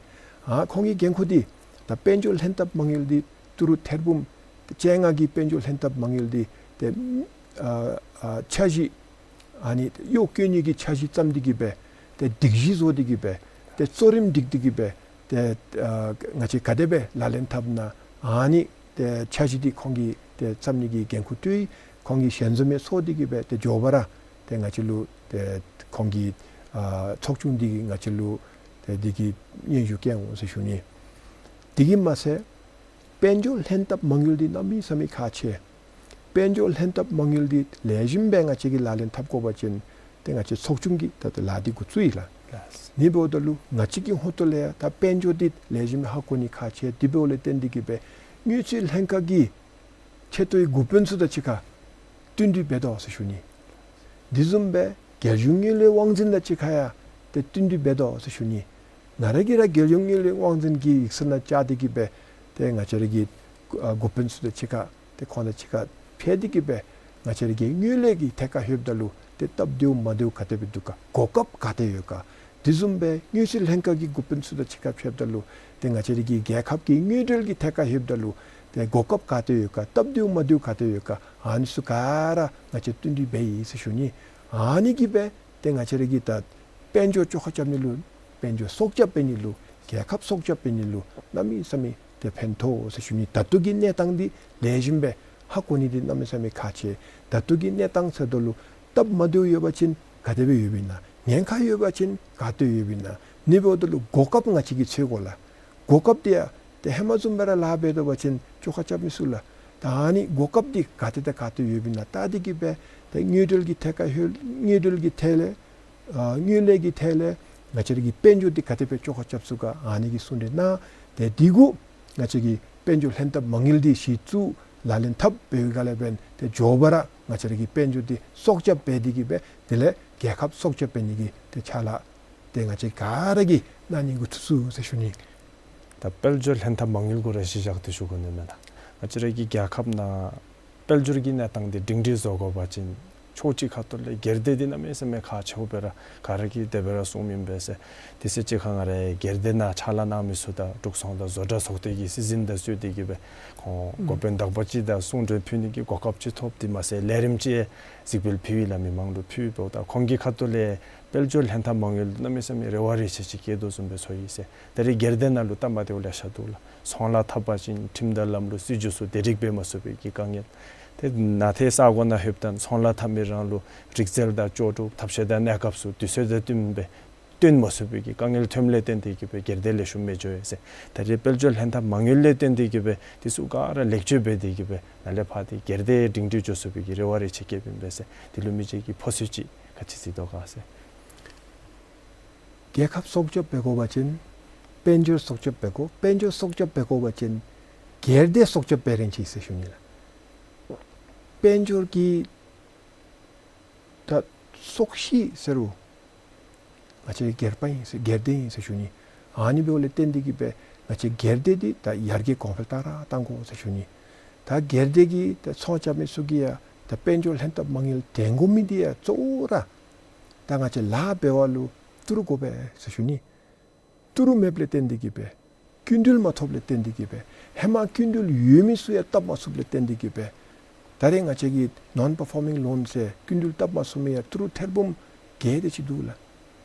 ཨ་ཁོང་གི་འགན་ཁུར་འདི་ད་དཔལ་འབྱོར་ལྷན་ཐབས་མ་དངུལ་འདི་ཏི་རུ་ཐེར་འབུམ་བཅོ་ལྔ་གི་དཔལ་འབྱོར་ལྷན་ཐབས་མ་དངུལ་འདི་ཏེ་ཨ་ཨ་འཆར་གཞི་ཨ་ནི་གཡོག་བཀོལ་ནི་གི་འཆར་གཞི་བརྩམས་ཏེ་གི་སྦེ་ཏེ་སྒྲིག་གཞི་བཟོ་སྟེ་གི་སྦེ་ཏེ་གཙོ་རིམ་སྒྲིག་སྟེ་གི་སྦེ་ཏེ་ཨ་ང་བཅས་ག་དེ་སྦེ་ལག་ལེན་འཐབ་ན་ཨ་ནི་ཏེ་འཆར་གཞི་འདི་ཁོང་གིས་ཏེ་བརྩམ་ནི་གི་འགན་ཁུར་བཏོན་ཡི། ཁོང་གིས་ཞལ་འཛོམས་ཡང་ཚོགས་ཏེ་གི་སྦེ་ཏེ་མགྱོགས་པ་ར་ཏེ་ང་བཅས་ལུ་ཏེ་ཁོང་གིས་ཨ་ཚོགས་ཆུང་འདི་གིས་ང་བཅས་ལུ་ཏེ་འདི་གི་སྙན་ཞུ་བསྐྱལ་འོང་ཟེར་ཞུ་ནི། དེ་གིས་མ་ཚད་དཔལ་འབྱོར་ལྷན་ཐབས་མ་དངུལ་འདི་གནམ་མེད་ས་མེད་ཁག་ཆེ། དཔལ་འབྱོར་ལྷན་ཐབས་མ་དངུལ་འདི་ལེགས་ཤོམ་སྦེ་ང་བཅས་ཀྱིས་ལག་ལེན་འཐབ་དགོ་པ་ཅིན་ཏེ་ང་བཅས་ཚོགས་ཆུང་གི་ད་ལྟོ་ལཱ་འདི་འགོ་བཙུགས་ཡི་ལགས། ལགས། ཨ་ནི་འབདཝ་ད་ལུ་ང་བཅས་ཀྱི་ཧོངས་ཏོ་ལས་ཡང་ད་དཔལ་འབྱོར་འདི་ལེགས་ཤོམ་སྦེ་ཧ་གོ་ནི་ཁག་ཆེ། དེ་འབདཝ་ལས་བརྟེན་ཏེ་གིས་སྦེ་དངུལ་རྩིས་ལྷན་ཁག་གི་ཆེ་མཐོའི་འགོ་དཔོན་ཚུ་དང་གཅིག་ཁར་བསྟུན་གྲོས་འབད་དོ་ཟེར་ཞུ་ནི། དེ་བཟུམ་སྦེ་རྒྱལ་གཞུང་དངུལ་ལས་དབང་འཛིན་དང་གཅིག་ཁར་ཡང་ཏེ་བསྟུན་གྲོས་འབད་དོ་ཟེར་ཞུ་ནི། ང་ར་གིས་ར་རྒྱལ་གཞུང་དངུལ་ལས་དབང་འཛིན་གྱི་ཡིག་ཚང་ནང་བཅར་ཏེ་གིས་སྦེ་ཏེ་ང་བཅས་ར་གི་ཨ་འགོ་དཔོན་ཚུ་དང་གཅིག་ཁར་ཏེ་ཁོང་དང་གཅིག་ཁར་ཕྱད་དེ་གིས་སྦེ་ང་བཅས་ར་གི་དངུལ་ལས་ཀྱི་ཐད་ཁར་ལྷོདཔ་ད་ལུ་ཏེ་སྟབས་བདེཝ་མ་བདེཝ་ག་དེ་སྦེ་འདུག་ག། གོ་སྐབས་ག་དེ་ཡོད་ག། དེ་བཟུམ་སྦེ་དངུལ་རྩིས་ལྷན་ཁག་གི་འགོ་དཔོན་ཚུ་དང་གཅིག་ཁར་ཕྱདཔ་ད་ལུ་ཏེ་ང་བཅས་ར་གི་རྒྱལ་ཁབ་ཀྱི་དངུལ་འབྲེལ་གྱི་ཐད་ཁར་ལྷོདཔ་ད་ལུ་ཏེ་གོ་སྐབས་ག་དེ་ཡོད་ག། སྟབས་བདེཝ་མ་བདེཝ་ག་དེ་ཡོད་ག། ཨ་ནི་ཚུ་ག་ར་ང་བཅས་བསྟུན་གྲོས་འབད་ཡི་ཟེར་ཞུ་ནི། ཨ་ནི་གིས་སྦེ་ཏེ་ང་བཅས་ར་གི་ད་དཔལ་འབྱོར་བཅོ་ཁ་རྐྱབ་ནི་ལུ་དཔལ་འབྱོར་སྲོག་སྐྱབས་འབད་ནི་ལུ་རྒྱལ་ཁབ་སྲོག་སྐྱབས་འབད་ནི་ལུ་གནམ་མེད་ས་མེད་ཏེ་ཕན་ཐོགས་ཟེར་ཞུ་ནི། ད་ལྟོ་གི་གནས་སྟངས་འདི་ལེགས་ཤོམ་སྦེ་ཧ་གོ་ནི་འདི་གནམ་མེད་ས་མེད་ཁག་ཆེ། ད་ལྟོ་གི་གནས་སྟངས་ཟེརཝ་ད་ལུ་སྟབས་མ་བདེཝ་ཡོད་པ་ཅིན་ག་དེ་སྦེ་ཡོདཔ་ཨིན་ན། ཉེན་ཁ་ཡོད་པ་ཅིན་ག་དེ་ཡོདཔ་ཨིན་ན། ཨ་ནི་འབདཝ་ད་ལུ་གོ་སྐབས་ང་བཅས་ཀྱིས་འཚོལ་དགོ་ལགས། གོ་སྐབས་འདི་ཡང་ཏེ་ཧེ་མ་བཟུམ་སྦེ་ར་ལཱ་འབད་དོ་བ་ཅིན་བཅོ་ཁ་རྐྱབ་མི་ཚུགས་ལགས། ད་ཨ་ནི་གོ་སྐབས་འདི་ག་དེ་དང་ག་དེ་ཡོདཔ་ཨིན་ན་བལྟ་སྟེ་གིས་སྦེ་ཏེ་དངུལ་འབྲེལ་གྱི་ཐད་ཁར་ལྷོད་དངུལ་འབྲེལ་གྱི་ཐད་ལས་ཨ་དངུལ་ལས་ཀྱི་ཐད་ལས་ང་བཅས་ར་གི་དཔལ་འབྱོར་འདི་ག་དེ་སྦེ་བཅོ་ཁ་རྐྱབ་ཚུགས་ག། ཨ་ནི་གི་གསུང་གྲོས་གནང་། ཏེ་དེ་གུ་ང་བཅས་ཀྱི་དཔལ་འབྱོར་ལྷན་ཐབས་མ་དངུལ་འདི་གཞི་བཙུགས་ལག་ལེན་འཐབ་འབད་བའི་སྒང་ལས་འབདན་ཏེ་མགྱོགས་པ་ར་ང་བཅས་ར་གི་དཔལ་འབྱོར་འདི་སྲོག་སྐྱབས་འབད་དེ་གིས་སྦེ་དེ་ལས་རྒྱལ་ཁབ་སྲོག་སྐྱབས་འབད་ནི་གི་ཏེ་ཕྱག་ལཱ་ཏེ་ང་བཅས་ག་ར་གིས་གནང་ནི་འགོ་བཙུགས་ཚུགས་ཟེར་ཞུ་ནི། ད་དཔལ་འབྱོར་ལྷན་ཐབས་མ་དངུལ་གུ་ར་གཞི་བཞག་སྟེ་ཞུ་དགོ་ནི་མས་ལགས། ང་བཅས་ར་གི་རྒྱལ་ཁབ་ནང་དཔལ་འབྱོར་གྱི་གནས་སྟངས་འདི་སྒྲིང་སྒྲི་བཟོ་དགོ་པ་ཅིན་ཕྱོགས་གཅིག་ཁ་ཐུག་ལས་སྒེར་སྡེ་འདི་གནམ་མེད་ས་མེད་ཁག་ཆེཝ་སྦེ་ར་ག་ར་གིས་དེ་སྦེ་ར་གསུངམ་ཨིན་པས་ཟེར། དེ་ཚེ་གཅིག་ཁར་ང་རའི་སྒེར་སྡེ་ནང་ཕྱག་ལཱ་གནང་མི་ཚུ་དང་འབྲུག་ཚོང་དང་བཟོ་གྲྭ་ཚོགས་སྡེ་གི་སྲིད་འཛིན་དང་ཚུ་དེ་གིས་སྦེ་ཁོང་ཨུམ་འགོ་དཔོན་དག་པ་ཅིག་དང་གསུང་གྲོས་ཕུལ་ནི་གི་གོ་སྐབས་ཅིག་ཐོབ། དེ་མ་ཚད་ལས་རིམ་ཅིག་གཟིགས་འབུལ་ཕུལ་ཡི་ལགས། མི་མང་ལུ་ཕུལ་འབདཝ་ད་ཁོང་གི་ཁ་ཐུག་ལས་དཔལ་འབྱོར་ལྷན་ཐབས་མ་དངུལ་གནམ་མེད་ས་མེད་རེ་བ་རེ་ཆེ་ཅིག་བསྐྱེད་དོ་བཟུམ་སྦེ་ཚོར་ཡི་ཟེར། ད་རེས་སྒེར་སྡེ་ནང་ལུ་སྟབས་མ་བདེཝ་ལེ་ཤ་འདུག་ལགས། ཚོང་ལཱ་འཐབ་པ་ཅིན་ཁྲིམས་དང་ལམ་ལུགས་སྲིད་བྱུས་ཚུ་སྡེ་སྒྲིག་འབད་མ་ཚུགས་པའི་གི་དཀའ་ངལ། ཏེ་ནང་ཐད་ས་གོ་ནང་ལྷོདཔ་ད་ཚོང་ལཱ་འཐབ་མི་རང་ལུ་རིག་རྩལ་དང་ལྕོགས་གྲུབ་ཐབས་ཤེས་དང་གནས་སྐབས་ཚུ་དུས་ཚོད་དང་བསྟུན་སྦེ་སྟོན་མ་ཚུགས་པའི་གི་དཀའ་ངལ་ཐོནམ་ལས་བརྟེན་ཏེ་གིས་སྦེ་སྒེར་སྡེ་ལེགས་ཤོམ་མི་འགྱོ་ཡི་ཟེར། ད་རེས་དཔལ་འབྱོར་ལྷན་ཐབས་མ་དངུལ་ལས་བརྟེན་ཏེ་གིས་སྦེ་དེ་ཚུ་ག་ར་ལེགས་བཅོས་འབད་དེ་གིས་སྦེ་ནཱ་ལས་ཕར་ཏེ་སྒེར་སྡེ་སྒྲིང་སྒྲི་འགྱོ་ཚུགས་པའི་གི་རེ་བ་རེ་ཆེ་བསྐྱེདཔ་ཨིན་པས་ཟེར། དེ་ལུ་མི་རྗེ་གིས་ཕོ་སུ་ཅིག་ག་ཅི་གཟིགས་དོ་ག་ཟེར། རྒྱལ་ཁབ་སྲོག་སྐྱབས་འབད་དགོ་པ་ཅིན་དཔལ་འབྱོར་སྲོག་སྐྱབས་འབད་དགོ། དཔལ་འབྱོར་སྲོག་སྐྱབས་འབད་དགོ་པ་ཅིན་སྒེར་སྡེ་སྲོག་སྐྱབས་འབད་རན་ཅི་ཟེར་ཞུ་ནི་ལགས། དཔལ་འབྱོར་གྱི་ད་སྲོག་ཤིང་ཟེར་རུང་ང་བཅས་སྒེར་པ་ཨིན་ཟེར་སྒེར་སྡེ་ཨིན་ཟེར་ཞུ་ནི། ཨ་ནི་འབདཝ་ལས་བརྟེན་ཏེ་གིས་སྦེ་ང་བཅས་སྒེར་སྡེ་འདི་ད་ཡར་རྒྱས་གོང་འཕེལ་ཏག་ར་གཏང་དགོ་ཟེར་ཞུ་ནི། ད་སྒེར་སྡེ་གི་ད་ཚོང་རྐྱབ་མི་ཚུ་གིས་ཡང་ད་དཔལ་འབྱོར་ལྷན་ཐབས་མ་དངུལ་འདྲེན་དགོ་མི་འདི་ཡང་གཙོ་བོ་ར་ད་ང་བཅས་ལཱ་འབད་བ་ལུ་ཏི་རུ་དགོ་པས་ཟེར་ཞུ་ནི། ཏི་རུ་མེདཔ་ལས་བརྟེན་ཏེ་གིས་སྦེ་སྐྱིན་འགྲུལ་མ་ཐོབ་ལས་བརྟེན་ཏེ་གིས་སྦེ་ཧེ་མ་སྐྱིན་འགྲུལ་ཡོད་མི་ཚུ་ཡང་བཏབ་མ་ཚུགསཔ་ལས་བརྟེན་ཏེ་གིས་སྦེ་ད་རེས་ང་བཅས་ཀྱི་ནོན་པར་ཕོར་མིང་ལོན་ཟེར་སྐྱིན་འགྲུལ་བཏབ་མ་ཚུགས་མི་ཡང་ཏི་རུ་ཐེར་འབུམ་བརྒྱད་དེ་ཅིག་འདུག་ལགས།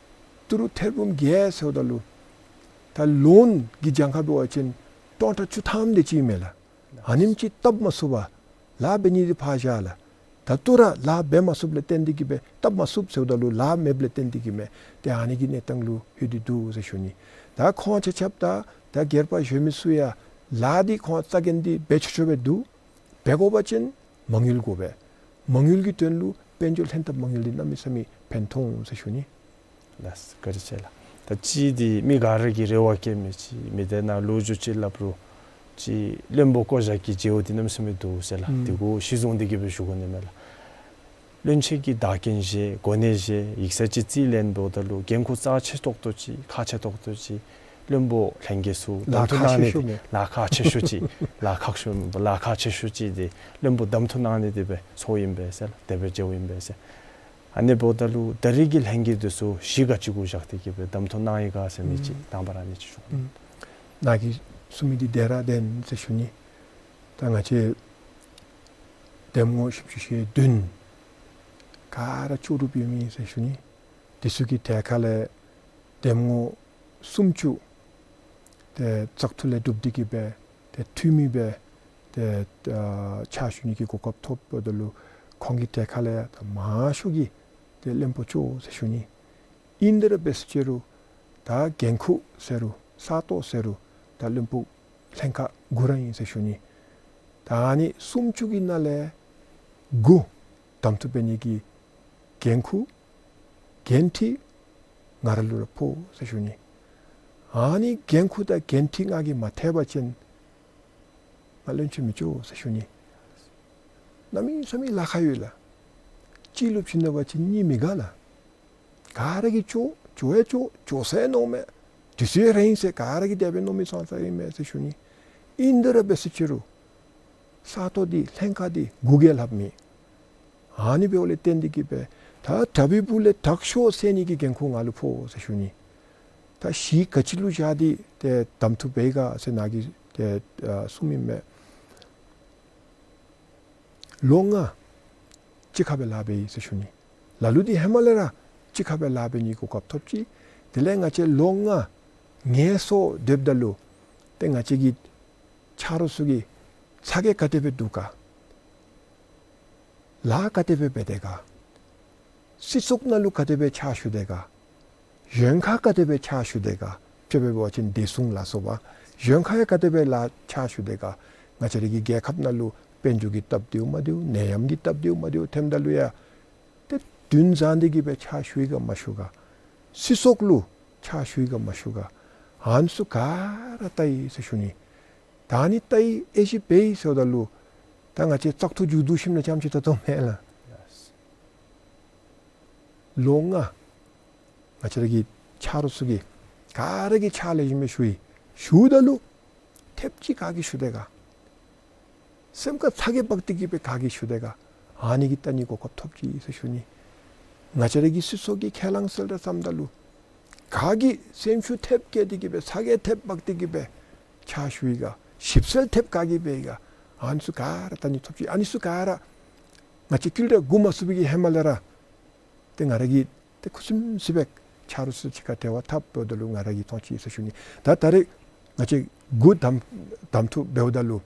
ཏི་རུ་ཐེར་འབུམ་བརྒྱད་ཟེརཝ་ད་ལུ་ད་ལོན་གྱི་གྱངས་ཁ་འབད་བ་ཅིན་སྟོང་ཕྲག་བཅུ་ཐམ་དེ་ཅིག་མས་ལགས། ཨ་ནེམ་ཅིག་བཏབ་མ་ཚུགས་པར་ལཱ་འབད་ནི་འདི་ཕར་བཞག་ལགས། ད་ལྟོ་ར་ལཱ་འབད་མ་ཚུགསཔ་ལས་བརྟེན་ཏེ་གིས་སྦེ་བཏབ་མ་ཚུགསཔ་ཟེརཝ་ད་ལུ་ལཱ་མེདཔ་ལས་བརྟེན་ཏེ་གིས་མས། ཏེ་ཨ་ནི་གི་གནས་སྟངས་ལུ་ལྷོད་དེ་འདུག་ཟེར་ཞུ་ནི། ད་ཁོང་ཆ་ཁྱབ་ད་ད་སྒེར་པ་གཞན་མི་ཚུ་ཡང་ལཱ་འདི་ཁོང་རྩ་འགེངས་ཏེ་འབད་ཆོག་ཆོ་སྦེ་འདུག། འབད་དགོ་པ་ཅིན་མ་དངུལ་དགོ་པས། མ་དངུལ་གྱི་དོན་ལུ་དཔལ་འབྱོར་ལྷན་ཐབས་མ་དངུལ་འདི་གནམ་མེད་ས་མེད་ཕན་ཐོགས་འོང་ཟེར་ཞུ་ནི། ལགས་སོ། བཀའ་དྲིན་ཆེ་ལགས། ད་ཅི་འདི་མི་ག་ར་གིས་རེ་བ་བསྐྱེད་མི་ཅིག་མི་སྡེ་ནང་ལོ་རྒྱུས་ཅིག་སླབ་རུང་ཅིག་བློན་པོ་བསྐོ་བཞག་གི་བྱ་བ་འདི་གནམ་མེད་ས་མེད་འདུག་ཟེར་ལགས། ཨུམ། དེ་གུ་གཞི་བཟུང་སྟེ་གིས་སྦེ་ཞུ་དགོ་ནི་མས་ལགས། བློན་ཆེན་གྱི་བདག་རྐྱེན་བཞེས་གོ་གནས་བཞེས་ཡིག་ཚང་ཅིག་རྩིས་ལེན་འབདཝ་ད་ལུ་འགན་ཁུར་རྩ་ཆེ་ཏོག་ཏོ་ཅིག་ཁག་ཆེ་ཏོག་ཏོ་ཅིག་བློན་པོ་ལྷན་རྒྱས་ཚུ་གདམ་འཐུ་གནང་ནི་འདི་ལཱ་ཁག་ཆེ་ཤོས་ཅིག་ལཱ་ཁག་ཆེ་ཤོས་ཅིག་ལཱ་ཁག་ཆེ་ཤོས་ཅིག་འདི་བློན་པོ་གདམ་འཐུ་གནང་ནི་འདི་སྦེ་ཚོརཝ་ཨིན་པས་ཟེར་ལགས། དེ་སྦེ་མཇལཝ་ཨིན་པས་ཟེར། ཨ་ནི་འབདཝ་ད་ལུ་ད་རེས་ཀྱི་ལྷན་རྒྱས་འདི་ཚུ་གཞི་ག་ཅི་གུ་བཞག་སྟེ་གིས་སྦེ་གདམ་འཐུ་གནང་ཡི་ག་ཟེར་མི་ཅིག་ཨུམ་དང་པ་ར་ཨ་ནི་ཅིག་ཞུ། ཨུམ། ནཱ་གིས་གསུང་མི་འདི་བདེན་ར་བདེན་ཟེར་ཞུ་ནི། ད་ང་བཅས་འདེམས་ངོ་བཞི་བཅུ་ཞེ་བདུན་ག་ར་ལྕོགས་གྲུབ་ཡོད་མི་ཨིན་ཟེར་ཞུ་ནི། དེ་ཚུ་གི་གྲལ་ཁ་ལས་འདེམས་ངོ་སུམ་ཅུ་དེ་བཙག་འཐུ་ལས་གྲུབ་སྟེ་གིས་སྦེ་ཏེ་འཐུས་མི་སྦེ་ཏེ་ཨ་ཕྱག་ཞུ་ནི་གི་གོ་སྐབས་ཐོབ་ད་ལུ་ཁོང་གི་གྲལ་ཁ་ལས་ཡང་ད་མང་ཤོས་ཀྱིས་ཏེ་བློན་པོ་ལྕོགས་ཟེར་ཞུ་ནི། ཨིན་ཏེ་ར་འབད་ཟེར་རུང་ད་འགན་ཁུར་ཟེར་རུང་ས་སྟོང་ཟེར་རུང་ད་བློན་པོ་ ལྷན་ཁག་དགུ་ར་ཨིན་ཟེར་ཞུ་ནི། ད་ཨ་ནི་སུམ་ཅུ་གི་ནང་ལས་དགུ་གདམ་འཐུ་འབད་ནི་གི་འགན་ཁུར་འགན་འཁྲི་ང་ར་ལུ་ར་ཕོག་ཟེར་ཞུ་ནི། ཨ་ནི་འགན་ཁུར་དང་འགན་འཁྲི་ང་གིས་མ་ཐེག་པ་ཅིན་ང་བློན་ཆེན་མི་ལྕོགས་ཟེར་ཞུ་ནི། གནམ་མེད་ས་མེད་ལཱ་ཁག་ཡོད་ལགས། གཅིག་ལུ་བྱིན་ད་པ་ཅིན་གཉིས་མི་དགའ་ལགས། ག་ར་གིས་ལྕོགས་ལྕོགས་ཡང་ལྕོགས་ལྕོགས་ཟེར་མནོཝ་མས། དུས་ཚོད་རན་ཟེར་ག་ར་གིས་དེ་སྦེ་མནོ་མི་ཙང་ཙ་ཨིན་མས་ཟེར་ཞུ་ནི། ཨིན་དེ་ར་འབད་ཟེར་ཅི་རུང་ས་སྟོང་འདི་ལྷན་ཁག་འདི་དགུ་གིས་ལྷགཔ་མེད། ཨ་ནི་འབདཝ་ལས་བརྟེན་ཏེ་གིས་སྦེ་ད་དྲག་པའི་སྦུག་ལས་དྲག་ཤོས་སེལ་ནི་གི་འགན་ཁུར་ང་ལུ་ཕོག་ཟེར་ཞུ་ནི། ད་གཞི་ག་ཅི་ལུ་བཞག་སྟེ་ཏེ་གདམ་འཐུ་འབད་ཡི་ག་ཟེར་ནཱ་གིས་ཏེ་ཨ་གསུངམ་ཨིན་མས། ལོ་ལྔ་གཅིག་ཁར་སྦེ་ལཱ་འབད་ཡི་ཟེར་ཞུ་ནི། ལ་ལུ་འདི་ཧེ་མ་ལས་ར་གཅིག་ཁར་སྦེ་ལཱ་འབད་ནི་གོ་སྐབས་ཐོབ་ཅི། དེ་ལས་ང་བཅས་ལོ་ལྔ་ངལ་གསོ་སྡོདཔ་ད་ལུ་ཏེ་ང་བཅས་ཀྱི་ཆ་རོགས་ཚུ་གིས་ཚ་གྱང་ག་དེ་སྦེ་འདུག་ག། ལཱ་ག་དེ་སྦེ་འབད་དེས་ག། སྲིད་ཚོགས་ནང་ལུ་ག་དེ་སྦེ་ཕྱག་ཞུ་དེས་ག། གཞན་ཁར་ག་དེ་སྦེ་ཕྱག་ཞུ་དེས་ག། དཔེ་འབད་བ་ཅིན་བདེ་སྲུང་ལ་སོགས་པ་གཞན་ཁར་ཡང་ག་དེ་སྦེ་ལཱ་ཕྱག་ཞུ་དེས་ག། ང་བཅས་རའི་གི་རྒྱལ་ཁབ་ནང་ལུ་དཔལ་འབྱོར་གྱི་སྟབས་བདེཝ་མ་བདེཝ་ནད་ཡམས་ཀྱི་སྟབས་བདེཝ་མ་བདེཝ་ཐོནམ་ད་ལུ་ཡང་ཏེ་བདུན་བཟང་སྟེ་གིས་སྦེ་ཕྱག་ཞུ་ཡི་ག་མ་ཞུ་ག། སྲིད་ཚོགས་ལུ་ཕྱག་ཞུ་ཡི་ག་མ་ཞུ་ག། ཨ་ནི་ཚུ་ག་ར་བལྟ་ཡི་ཟེར་ཞུ་ནི། ད་ཨ་ནི་བལྟ་ཡི་དབྱེ་ཞིབ་འབད་ཡི་ཟེརཝ་ད་ལུ་ད་ང་བཅས་བཙག་འཐུ་མཇུག་བསྡུ་ཞིནམ་ལས་རྐྱངམ་ཅིག་ད་ལྟོ་མེན་ལགས། ལོ་ལྔ་ང་བཅས་རའི་གི་ཆ་རོགས་ཚུ་གིས་ག་ར་གིས་ཕྱག་ལེགས་ཤོམ་སྦེ་ཞུ་ཡི། ཞུཝ་ད་ལུ་ཐེབས་ཅིག་ག་གིས་ཞུ་དེས་ག། སེམས་ཁར་ཚ་གྱང་འབག་སྟེ་གིས་སྦེ་ག་གིས་ཞུ་དེས་ག། ཨ་ནི་གི་བལྟ་ནི་གོ་སྐབས་ཐོབ་ཅི་ཟེར་ཞུ་ནི། ང་བཅས་རའི་གི་སྲིད་ཚོགས་ཀྱི་ཁས་བླངས་ཟེར་ར་བརྩམ་ད་ལུ་ག་གིས་སེམས་ཤུགས་ཐེབས་བསྐྱེད་དེ་གིས་སྦེ་ཚ་གྱང་ཐེབས་འབག་སྟེ་གིས་སྦེ་ཕྱག་ཞུ་ཡི་ག། ཞིབ་འཚོལ་ཐེབས་ག་གིས་འབད་ཡི་ག། ཨ་ནི་ཚུ་ག་ར་བལྟ་ནི་ཐོབ་ཅི། ཨ་ནི་ཚུ་ག་ར་ང་བཅས་ཀུན་ལས་སྒུག་མ་ཚུགས་པའི་གི་ཧེ་མ་ལས་ར་ཏེ་ང་ར་གིས་ཏེ་ཁུ་སིམ་སི་སྦེ་ཆ་རོགས་ཚུ་གཅིག་ཁར་འབྲེལ་བ་འཐབ་འབདཝ་ད་ལུ་ང་ར་གིས་མཐོང་ཅི་ཟེར་ཞུ་ནི། ད་ད་རེས་ང་བཅས་དགུ་གདམ་གདམ་འཐུ་འབདཝ་ད་ལུ་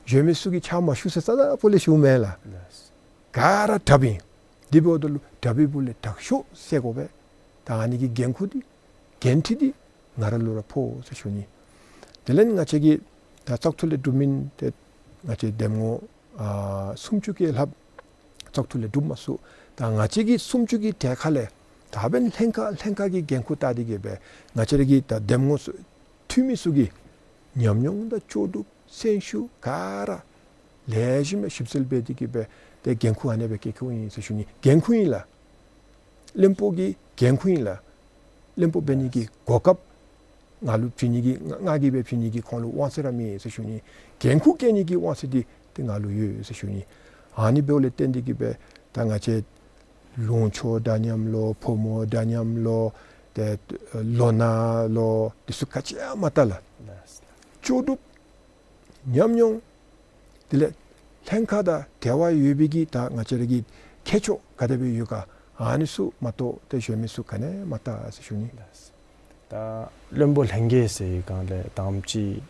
གཞན་མི་ཚུ་གིས་ཕྱག་མ་ཞུ་ཟེར་རྩ་དང་པོ་ལས་ཞུཝ་མེན་ལགས། ག་ར་དྲགཔ་ཨིན། དེ་འབདཝ་ད་ལུ་དྲག་པའི་སྦུག་ལས་དྲག་ཤོས་སེལ་དགོ་པས། ད་ཨ་ནི་གི་འགན་ཁུར་འདི་འགན་འཁྲི་འདི་ང་ར་ལུ་ར་ཕོག་ཟེར་ཞུ་ནི། དེ་ལས་ང་བཅས་ཀྱི་ད་བཙག་འཐུ་ལས་གྲུབ་མི་ཏེ་ང་བཅས་འདེམས་ངོ་ཨ་སུམ་ཅུ་གིས་ལྷགཔ་བཙག་འཐུ་ལས་གྲུབ་མ་ཚུགས། ད་ང་བཅས་ཀྱི་སུམ་ཅུ་གི་གྲལ་ཁ་ལས་ད་འབདན་ལྷན་ཁག་ལྷན་ཁག་གི་འགན་ཁུར་བལྟ་སྟེ་གིས་སྦེ་ང་བཅས་རའི་གི་ད་འདེམས་ངོ་ཚུ་འཐུས་མི་ཚུ་གི་ཉམས་མྱོང་དང་ལྕོགས་གྲུབ་སེམས་ཤུགས་ག་ར་ལེགས་ཤོམ་སྦེ་ཞིབ་འཚོལ་འབད་དེ་གིས་སྦེ་ཏེ་འགན་ཁུར་ཨ་ནེ་སྦེ་བཀལ་བཀལཝ་ཨིན་ཟེར་ཞུ་ནི། འགན་ཁུར་ཨིན་ལགས། བློན་པོ་གི་འགན་ཁུར་ཨིན་ལགས། བློན་པོ་འབད་ནི་གི་གོ་སྐབས་ང་ལུ་བྱིན་ནི་གི་ང་ང་གིས་སྦེ་བྱིན་ནི་གི་ཁོང་ལུ་དབང་ཚད་ར་མེད་ཟེར་ཞུ་ནི། འགན་ཁུར་བཀལ་ནི་གི་དབང་ཚད་འདི་ཏེ་ང་ལུ་ཡོད་ཟེར་ཞུ་ནི། ཨ་ནི་འབདཝ་ལས་བརྟེན་ཏེ་གིས་སྦེ་ད་ང་བཅས་ལུང་ཕྱོགས་འདྲ་མཉམ་ལོ་ཕོ་མོ་འདྲ་མཉམ་ལོ་ཏེ་ལོ་ན་ལོ་འདི་ཚུ་ག་ཅི་ཡང་མ་བལྟ་ལགས། ལགས། ལྕོགས་གྲུབ་ཉམས་མྱོང་དེ་ལས་ལྷན་ཁག་དང་འབྲེལ་བ་ཡོད་པའི་གི་ད་ང་བཅས་ར་གི་མཁས་མཆོག་ག་དེ་སྦེ་ཡོད་ག། ཨ་ནི་ཚུ་མ་གཏོགས་ཏེ་གཞན་མི་ཚུ་ག་ནི་ཡང་མ་བལྟ་ཟེར་ཞུ་ནི། ད་བློན་པོ་ལྷན་རྒྱས་ཟེར་བའི་སྒང་ལས་དང་པ་ཅིག་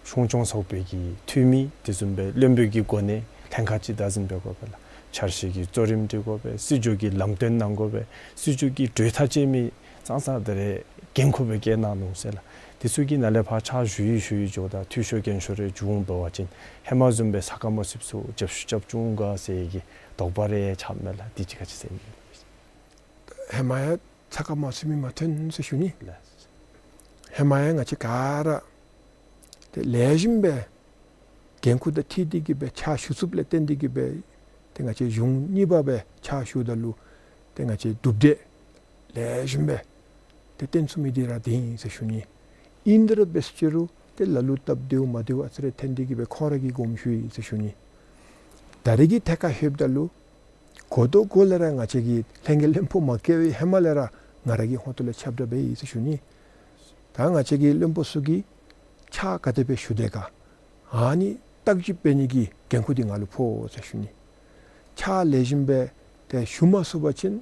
སྲུང་སྐྱོང་ཚོགས་པའི་གི་འཐུས་མི་དེ་བཟུམ་སྦེ་བློན་པོའི་གི་གོ་གནས་ལྷན་ཁག་ཅིག་བདག་འཛིན་འབད་དགོ་པས་ལགས། འཆར་གཞི་གི་གཙོ་རིམ་སྒྲིག་དགོ་པས། སྲིད་བྱུས་ཀྱི་ལམ་སྟོན་གནང་དགོ་པས། སྲིད་བྱུས་ཀྱི་གྲོས་ཐག་བཅད་མི་ཙང་ཙང་ད་རེས་འགན་ཁུར་སྦེ་བཀལ་གནང་ནུག་ཟེར་ལགས། དེ་ཚུ་གི་ནང་ལས་ཕར་ཕྱག་ཞུ་ཡི་ཞུ་ཡི་འགྱོཝ་ད་འཐུས་ཤོར་འགན་ཤོར་རེ་བྱུང་འབད་བ་ཅིན་ཧེ་མ་བཟུམ་སྦེ་ས་ཁ་མ་ཚུདཔ་ཚུ་རྒྱབ་བཤུད་རྐྱབ་བཅུག་ག་ཟེར་གྱི་དོགས་པ་རེ་ཡང་ཆགསཔ་མས་ལགས། དེ་ཅིག་ག་ཅི་ཟེར་ཨིན་ན། ཧེ་མ་ཡང་ཚ་ཁ་མ་ཚུད་མི་མ་ཐོན་ཟེར་ཞུ་ནི། ལགས། ཧེ་མ་ཡང་ང་བཅས་ག་ར་ཏེ་ལེགས་ཤོམ་སྦེ་འགན་ཁུར་དང་འཁྲིལ་ཏེ་གིས་སྦེ་ཕྱག་ཞུ་ཚུགསཔ་ལས་བརྟེན་ཏེ་གིས་སྦེ་ཏེ་ང་བཅས་གཞུང་གཉིས་པ་སྦེ་ཕྱག་ཞུཝ་ད་ལུ་ཏེ་ང་བཅས་གྲུབ་འབྲས་ལེགས་ཤོམ་སྦེ་ཏེ་སྟོན་ཚུགས་མི་འདི་ར་འདི་ཨིན་ཟེར་ཞུ་ནི། ཨིན་དེ་ར་འབད་ཟེར་ཅི་རུང་ཏེ་ལ་ལུ་སྟབས་བདེཝ་མ་བདེཝ་ཨ་ཙི་རེ་ཐོན་ཏེ་གིས་སྦེ་ཁོང་ར་གིས་དགོངསམ་ཞུ་ཡི་ཟེར་ཞུ་ནི། ད་རེས་ཀྱི་ཐད་ཁར་ལྷོདཔ་ད་ལུ་འགོ་ཐོག་འགོ་ལས་ར་ང་བཅས་ཀྱི་ལྷན་རྒྱས་བློན་པོ་མ་བཀལ་བའི་ཧེ་མ་ལས་ར་ང་ར་གི་ཧོངས་ཏོ་ལས་ཁྱབ་བསྒྲགས་འབད་ཡི་ཟེར་ཞུ་ནི། ད་ང་བཅས་ཀྱི་བློན་པོ་ཚུ་གིས་ཕྱག་ག་དེ་སྦེ་ཞུ་དེས་ག། ཨ་ནི་བརྟག་ཞིབ་འབད་ནི་གི་འགན་ཁུར་འདི་ང་ལུ་ཕོག་ཟེར་ཞུ་ནི། ཕྱག་ལེགས་ཤོམ་སྦེ་ཏེ་ཞུ་མ་ཚུགས་པ་ཅིན་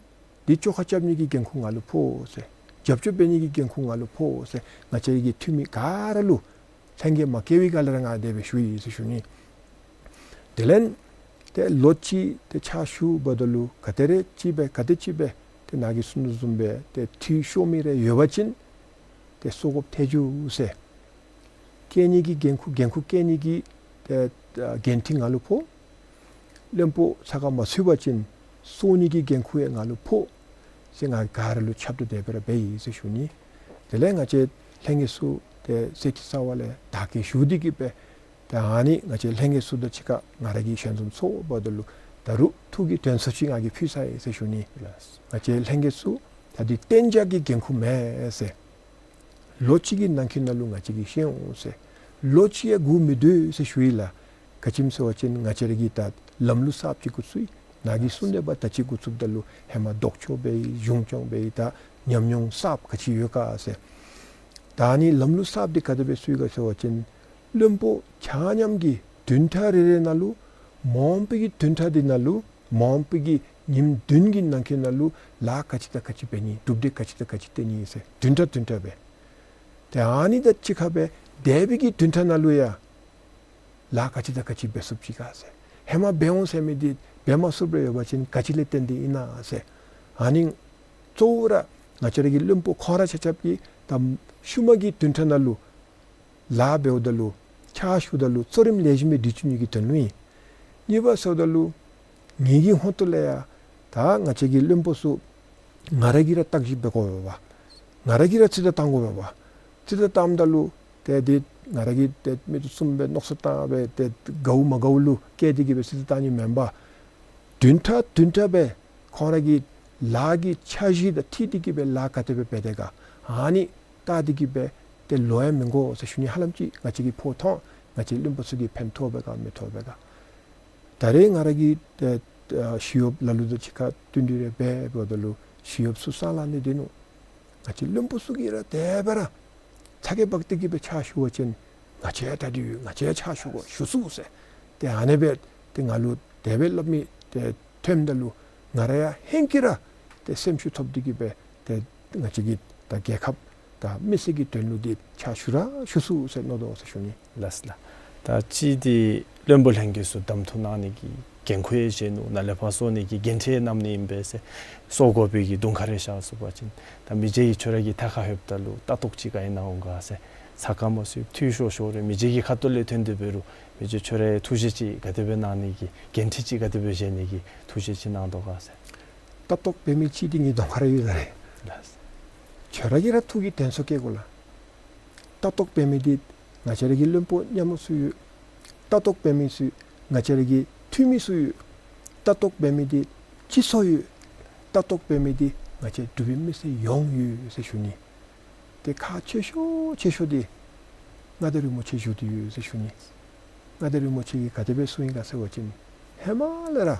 འདི་བཅོ་ཁ་རྐྱབ་ནི་གི་འགན་ཁུར་ང་ལུ་ཕོག་ཟེར། རྒྱབ་སྐྱོར་འབད་ནི་གི་འགན་ཁུར་ང་ལུ་ཕོག་ཟེར་ང་བཅས་ཀྱི་འཐུས་མི་ག་ར་ལུ་ལྷན་རྒྱས་མ་བཀལ་བའི་སྒང་ལས་ར་ང་དེ་སྦེ་ཞུ་ཡི་ཟེར་ཞུ་ནི། དེ་ལས་ཏེ་ལོ་གཅིག་ཏེ་ཕྱག་ཞུ་འབདཝ་ད་ལུ་ག་དེ་རེ་ཅིག་སྦེ་ག་དེ་ཅིག་སྦེ་ཏེ་ནཱ་གིས་གསུངས་དོ་བཟུམ་སྦེ་ཏེ་འཐུས་ཤོར་མི་རེ་ཡོད་པ་ཅིན་ཏེ་བསོག་དགོཔ་ཐལ་འགྱོ་ཟེར། བཀལ་ནི་གི་འགན་ཁུར་འགན་ཁུར་བཀལ་ནི་གི་ཏེ་འགན་འཁྲི་ང་ལུ་ཕོག། བློན་པོ་ཚ་ཁ་མ་ཚུད་པ་ཅིན་གསོ་ནི་གི་འགན་ཁུར་ཡང་ང་ལུ་ཕོག་ཟེར་ང་ག་ར་ལུ་ཁྱབ་བསྒྲགས་དེ་སྦེ་ར་འབད་ཡི་ཟེར་ཞུ་ནི། དེ་ལས་ང་བཅས་ལྷན་རྒྱས་ཚུ་ཏེ་གསེར་ཁྲི་རྩ་བ་ལས་བདག་བསྐྱེད་ཞུ་སྟེ་གི་སྦེ་ཏེ་ཨ་ནི་ང་བཅས་ལྷན་རྒྱས་ཚུ་དང་གཅིག་ཁར་ང་ར་གི་ཞལ་འཛོམས་ཚོགས་འབདཝ་ད་ལུ་ད་རུང་ཐུགས་ཀྱི་དྲན་གསོ་ཅིག་ང་གིས་ཕུལ་ཚར་ཡི་ཟེར་ཞུ་ནི། ལགས། ང་བཅས་ལྷན་རྒྱས་ཚུ་ད་འདི་གཏན་འཇགས་ཀྱི་འགན་ཁུར་མེན་ཟེར། ལོ་གཅིག་གི་ནང་འཁོད་ནང་ལུ་ང་བཅས་ཀྱིས་ཤེས་འོང་ཟེར། ལོ་གཅིག་ཡང་སྒུག་མི་སྡོད་ཟེར་ཞུ་ཡི་ལགས། ག་ཅི་སྨོ་ཟེར་བ་ཅིན་ང་བཅས་ར་གིས་ད་ལམ་ལུགས་གསརཔ་ཅིག་འགོ་བཙུགས་ཡི། ནཱ་གིས་གསུངས་ཏེ་འབདཝ་ད་ཅིག་འགོ་བཙུགསཔ་ད་ལུ་ཧེ་མ་ལྡོག་ཕྱོགས་འབད་ཡི། གཞུང་སྐྱོང་འབད་ཡི། ད་ཉམས་མྱོང་གསརཔ་ག་ཅི་ཡོད་ག་ཟེར། ད་ཨ་ནི་ལམ་ལུགས་གསརཔ་འདི་ག་དེ་སྦེ་བཙུགས་ཡི་ག་ཟེར་བ་ཅིན་བློན་པོ་ཆ་མཉམ་གྱིས་བདུན་ཕྲག་རེ་རེ་ནང་ལུ་མ་འོངས་པའི་གི་བདུན་ཕྲག་འདི་ནང་ལུ་མ་འོངས་པའི་གི་ཉིནམ་བདུན་གྱི་ནང་འཁོད་ནང་ལུ་ལཱ་ག་ཅི་དང་ག་ཅི་འབད་ནི། གྲུབ་འབྲས་ག་ཅི་དང་ག་ཅི་བཏོན་ནི་ཟེར་བདུན་ཕྲག་བདུན་ཕྲག་སྦེ། ཏེ་ཨ་ནི་དང་གཅིག་ཁར་སྦེ་འདས་པའི་གི་བདུན་ཕྲག་ནང་ལུ་ཡང་ལཱ་ག་ཅི་དང་ག་ཅི་འབད་ཚུགསཔ་ཅིག་ག་ཟེར། ཧེ་མ་འབད་འོང་ཟེར་མི་འདི་འབད་མ་ཚུགསཔ་རེ་ཡོད་པ་ཅིན་ག་ཅི་ལས་བརྟེན་ཏེ་ཨིན་ན་ཟེར། ཨ་ནི་གཙོ་བོ་ར་ང་བཅས་ར་གི་བློན་པོ་ཁོང་ར་ཆ་ཁྱབ་ཀྱིས་ད་ཤུལ་མ་གི་བདུན་ཕྲག་ནང་ལུ་ལཱ་འབདཝ་ད་ལུ་ཕྱག་ཞུཝ་ད་ལུ་གཙོ་རིམ་ལེགས་ཤོམ་སྦེ་སྒྲིག་བཅུག་ནི་གི་དོན་ལུ་ཨིན། གཉིས་པ་ཟེརཝ་ད་ལུ་ངེ་གི་ཧོངས་ཏོ་ལས་ཡང་ད་ང་བཅས་ཀྱི་བློན་པོ་ཚུ་ང་ར་གིས་ར་བརྟག་ཞིབ་འབད་དགོ་པས་པ། ང་ར་གིས་ར་རྩིས་ལྟ་བཏང་དགོ་པས་པ། རྩིས་ལྟ་བཏངམ་ད་ལུ་ཏེ་འདི་ང་ར་གིས་ཏེ་མིག་ཏོ་བཙུམ་སྦེ་མནོ་བསམ་བཏང་སྦེ་ཏེ་དགའཝ་མ་དགའཝ་ལུ་བཀལ་ཏེ་གི་སྦེ་རྩིས་ལྟ་བཏང་ནི་མེན་པར་བདུན་ཕྲག་བདུན་ཕྲག་སྦེ་ཁོང་ར་གི་ལཱ་གི་འཆར་གཞི་དང་འཁྲིལ་ཏེ་གི་སྦེ་ལཱ་ག་དེ་སྦེ་འབད་དེས་ག། ཨ་ནི་བལྟ་སྟེ་གི་སྦེ་ཏེ་ལོ་ཡང་མི་འགོར་ཟེར་ཞུ་ནི། ཧ་ལམ་ཅིག་ང་བཅས་ཀྱིས་ཕོག་ཐོགས་ང་བཅས་བློན་པོ་ཚུ་གིས་ཕན་ཐོགས་པས་ག་མི་ཐོགས་པས་ག། ད་རེས་ང་ར་གིས་ཏེ་ཨ་ཞི་གཡོགཔ་ལ་ལུ་དང་གཅིག་ཁར་བསྟུན་གྲོས་རེ་འབད་འབདཝ་ད་ལུ་ཞི་གཡོགཔ་ཚུ་ས་ལ་ནི་དེ་ནུག། ང་བཅས་བློན་པོ་ཚུ་གིས་ར་དེ་སྦེ་ར་ཚ་གྱང་འབག་སྟེ་གི་སྦེ་ཕྱག་ཞུ་བ་ཅིན་ང་བཅས་ད་འདི་ཡོད། ང་བཅས་ཕྱག་ཞུ་དགོ་ཞུ་ཚུགས་ཟེར། ཏེ་ཨ་ནེ་སྦེ་ཏེ་ང་ལུ་དེ་སྦེ་སླབ་མི་ཏེ་ཐོནམ་ད་ལུ་ང་ར་ཡང་ཧིང་གིས་ར་ཏེ་སེམས་ཤུགས་ཐོབ་སྟེ་གི་སྦེ་ཏེ་ང་བཅས་ཀྱི་ད་རྒྱལ་ཁབ་དང་མི་སེར་གྱི་དོན་ལུ་འདི་ཕྱག་ཞུ་ར་ཞུ་ཚུགས་ཟེར་མནོ་དོ་ཟེར་ཞུ་ནི། ལགས་ལགས། ད་ཅི་འདི་བློན་པོ་ལྷན་རྒྱས་ཚུ་གདམ་འཐུ་གནང་ནི་གི་འགན་ཁུར་ཡང་བཞེས་ནུག། ནཱ་ལས་ཕར་གསོ་ནི་གི་འགན་འཁྲི་ཡང་བསྣམས་ནི་ཨིན་པས་ཟེར། གསོ་དགོ་པའི་གི་གདོང་ཁར་རེ་བཞག་ཚུགས་པ་ཅིན་ད་མི་རྗེ་གིས་ཁྱོད་ར་གི་ཐད་ཁར་ལྷོདཔ་ད་ལུ་ལྟ་རྟོག་ཅིག་ག་ཨིན་ན་འོང་ག་ཟེར། ཚ་ཁ་མ་ཚུད་འཐུས་ཤོར་ཤོར་རུང་མི་རྗེ་གི་ཁ་ཐུག་ལས་ཐོན་ཏེ་འབད་རུང་མི་རྗེ་ཁྱོད་ར་ཐུགས་བཞེད་ཅིག་ག་དེ་སྦེ་གནང་ནི་གི་འགན་འཁྲི་ཅིག་ག་དེ་སྦེ་བཞེས་ནི་གི་ཐུགས་བཞེད་ཅིག་གནང་དོ་ག་ཟེར། ལྟ་རྟོག་འབད་མི་ཅིག་འདི་ངེའི་གདོང་ཁར་ཡོད་ད་རེས། ལགས། ཁྱོད་ར་གིས་ར་ཐུགས་ཀྱི་དྲན་གསོ་བསྐྱེད་དགོ་ལགས། ལྟ་རྟོག་འབད་མི་འདི་ང་བཅས་ར་གི་བློན་པོ་མཉམ་མོ་ཚུ་ཡོད། ལྟ་རྟོག་འབད་མི་ཚུ་ང་བཅས་ར་གི་འཐུས་མི་ཚུ་ཡོད། ལྟ་རྟོག་འབད་མི་འདི་སྤྱི་ཚོགས་ཡོད། ལྟ་རྟོག་འབད་མི་འདི་ང་བཅས་འབྲུག་པའི་མི་སེར་ཡོངས་ཡོད་ཟེར་ཞུ་ནི། ཏེ་ཁག་ཆེ་ཤོས་ཆེ་ཤོས་འདི་མངའ་བདག་རིན་པོ་ཆེ་བཞུགས་ཏེ་ཡོད་ཟེར་ཞུ་ནི། མངའ་བདག་རིན་པོ་ཆེ་གིས་ག་དེ་སྦེ་གསུངས་ཡི་ག་ཟེར་བ་ཅིན་ཧེ་མ་ལས་ར་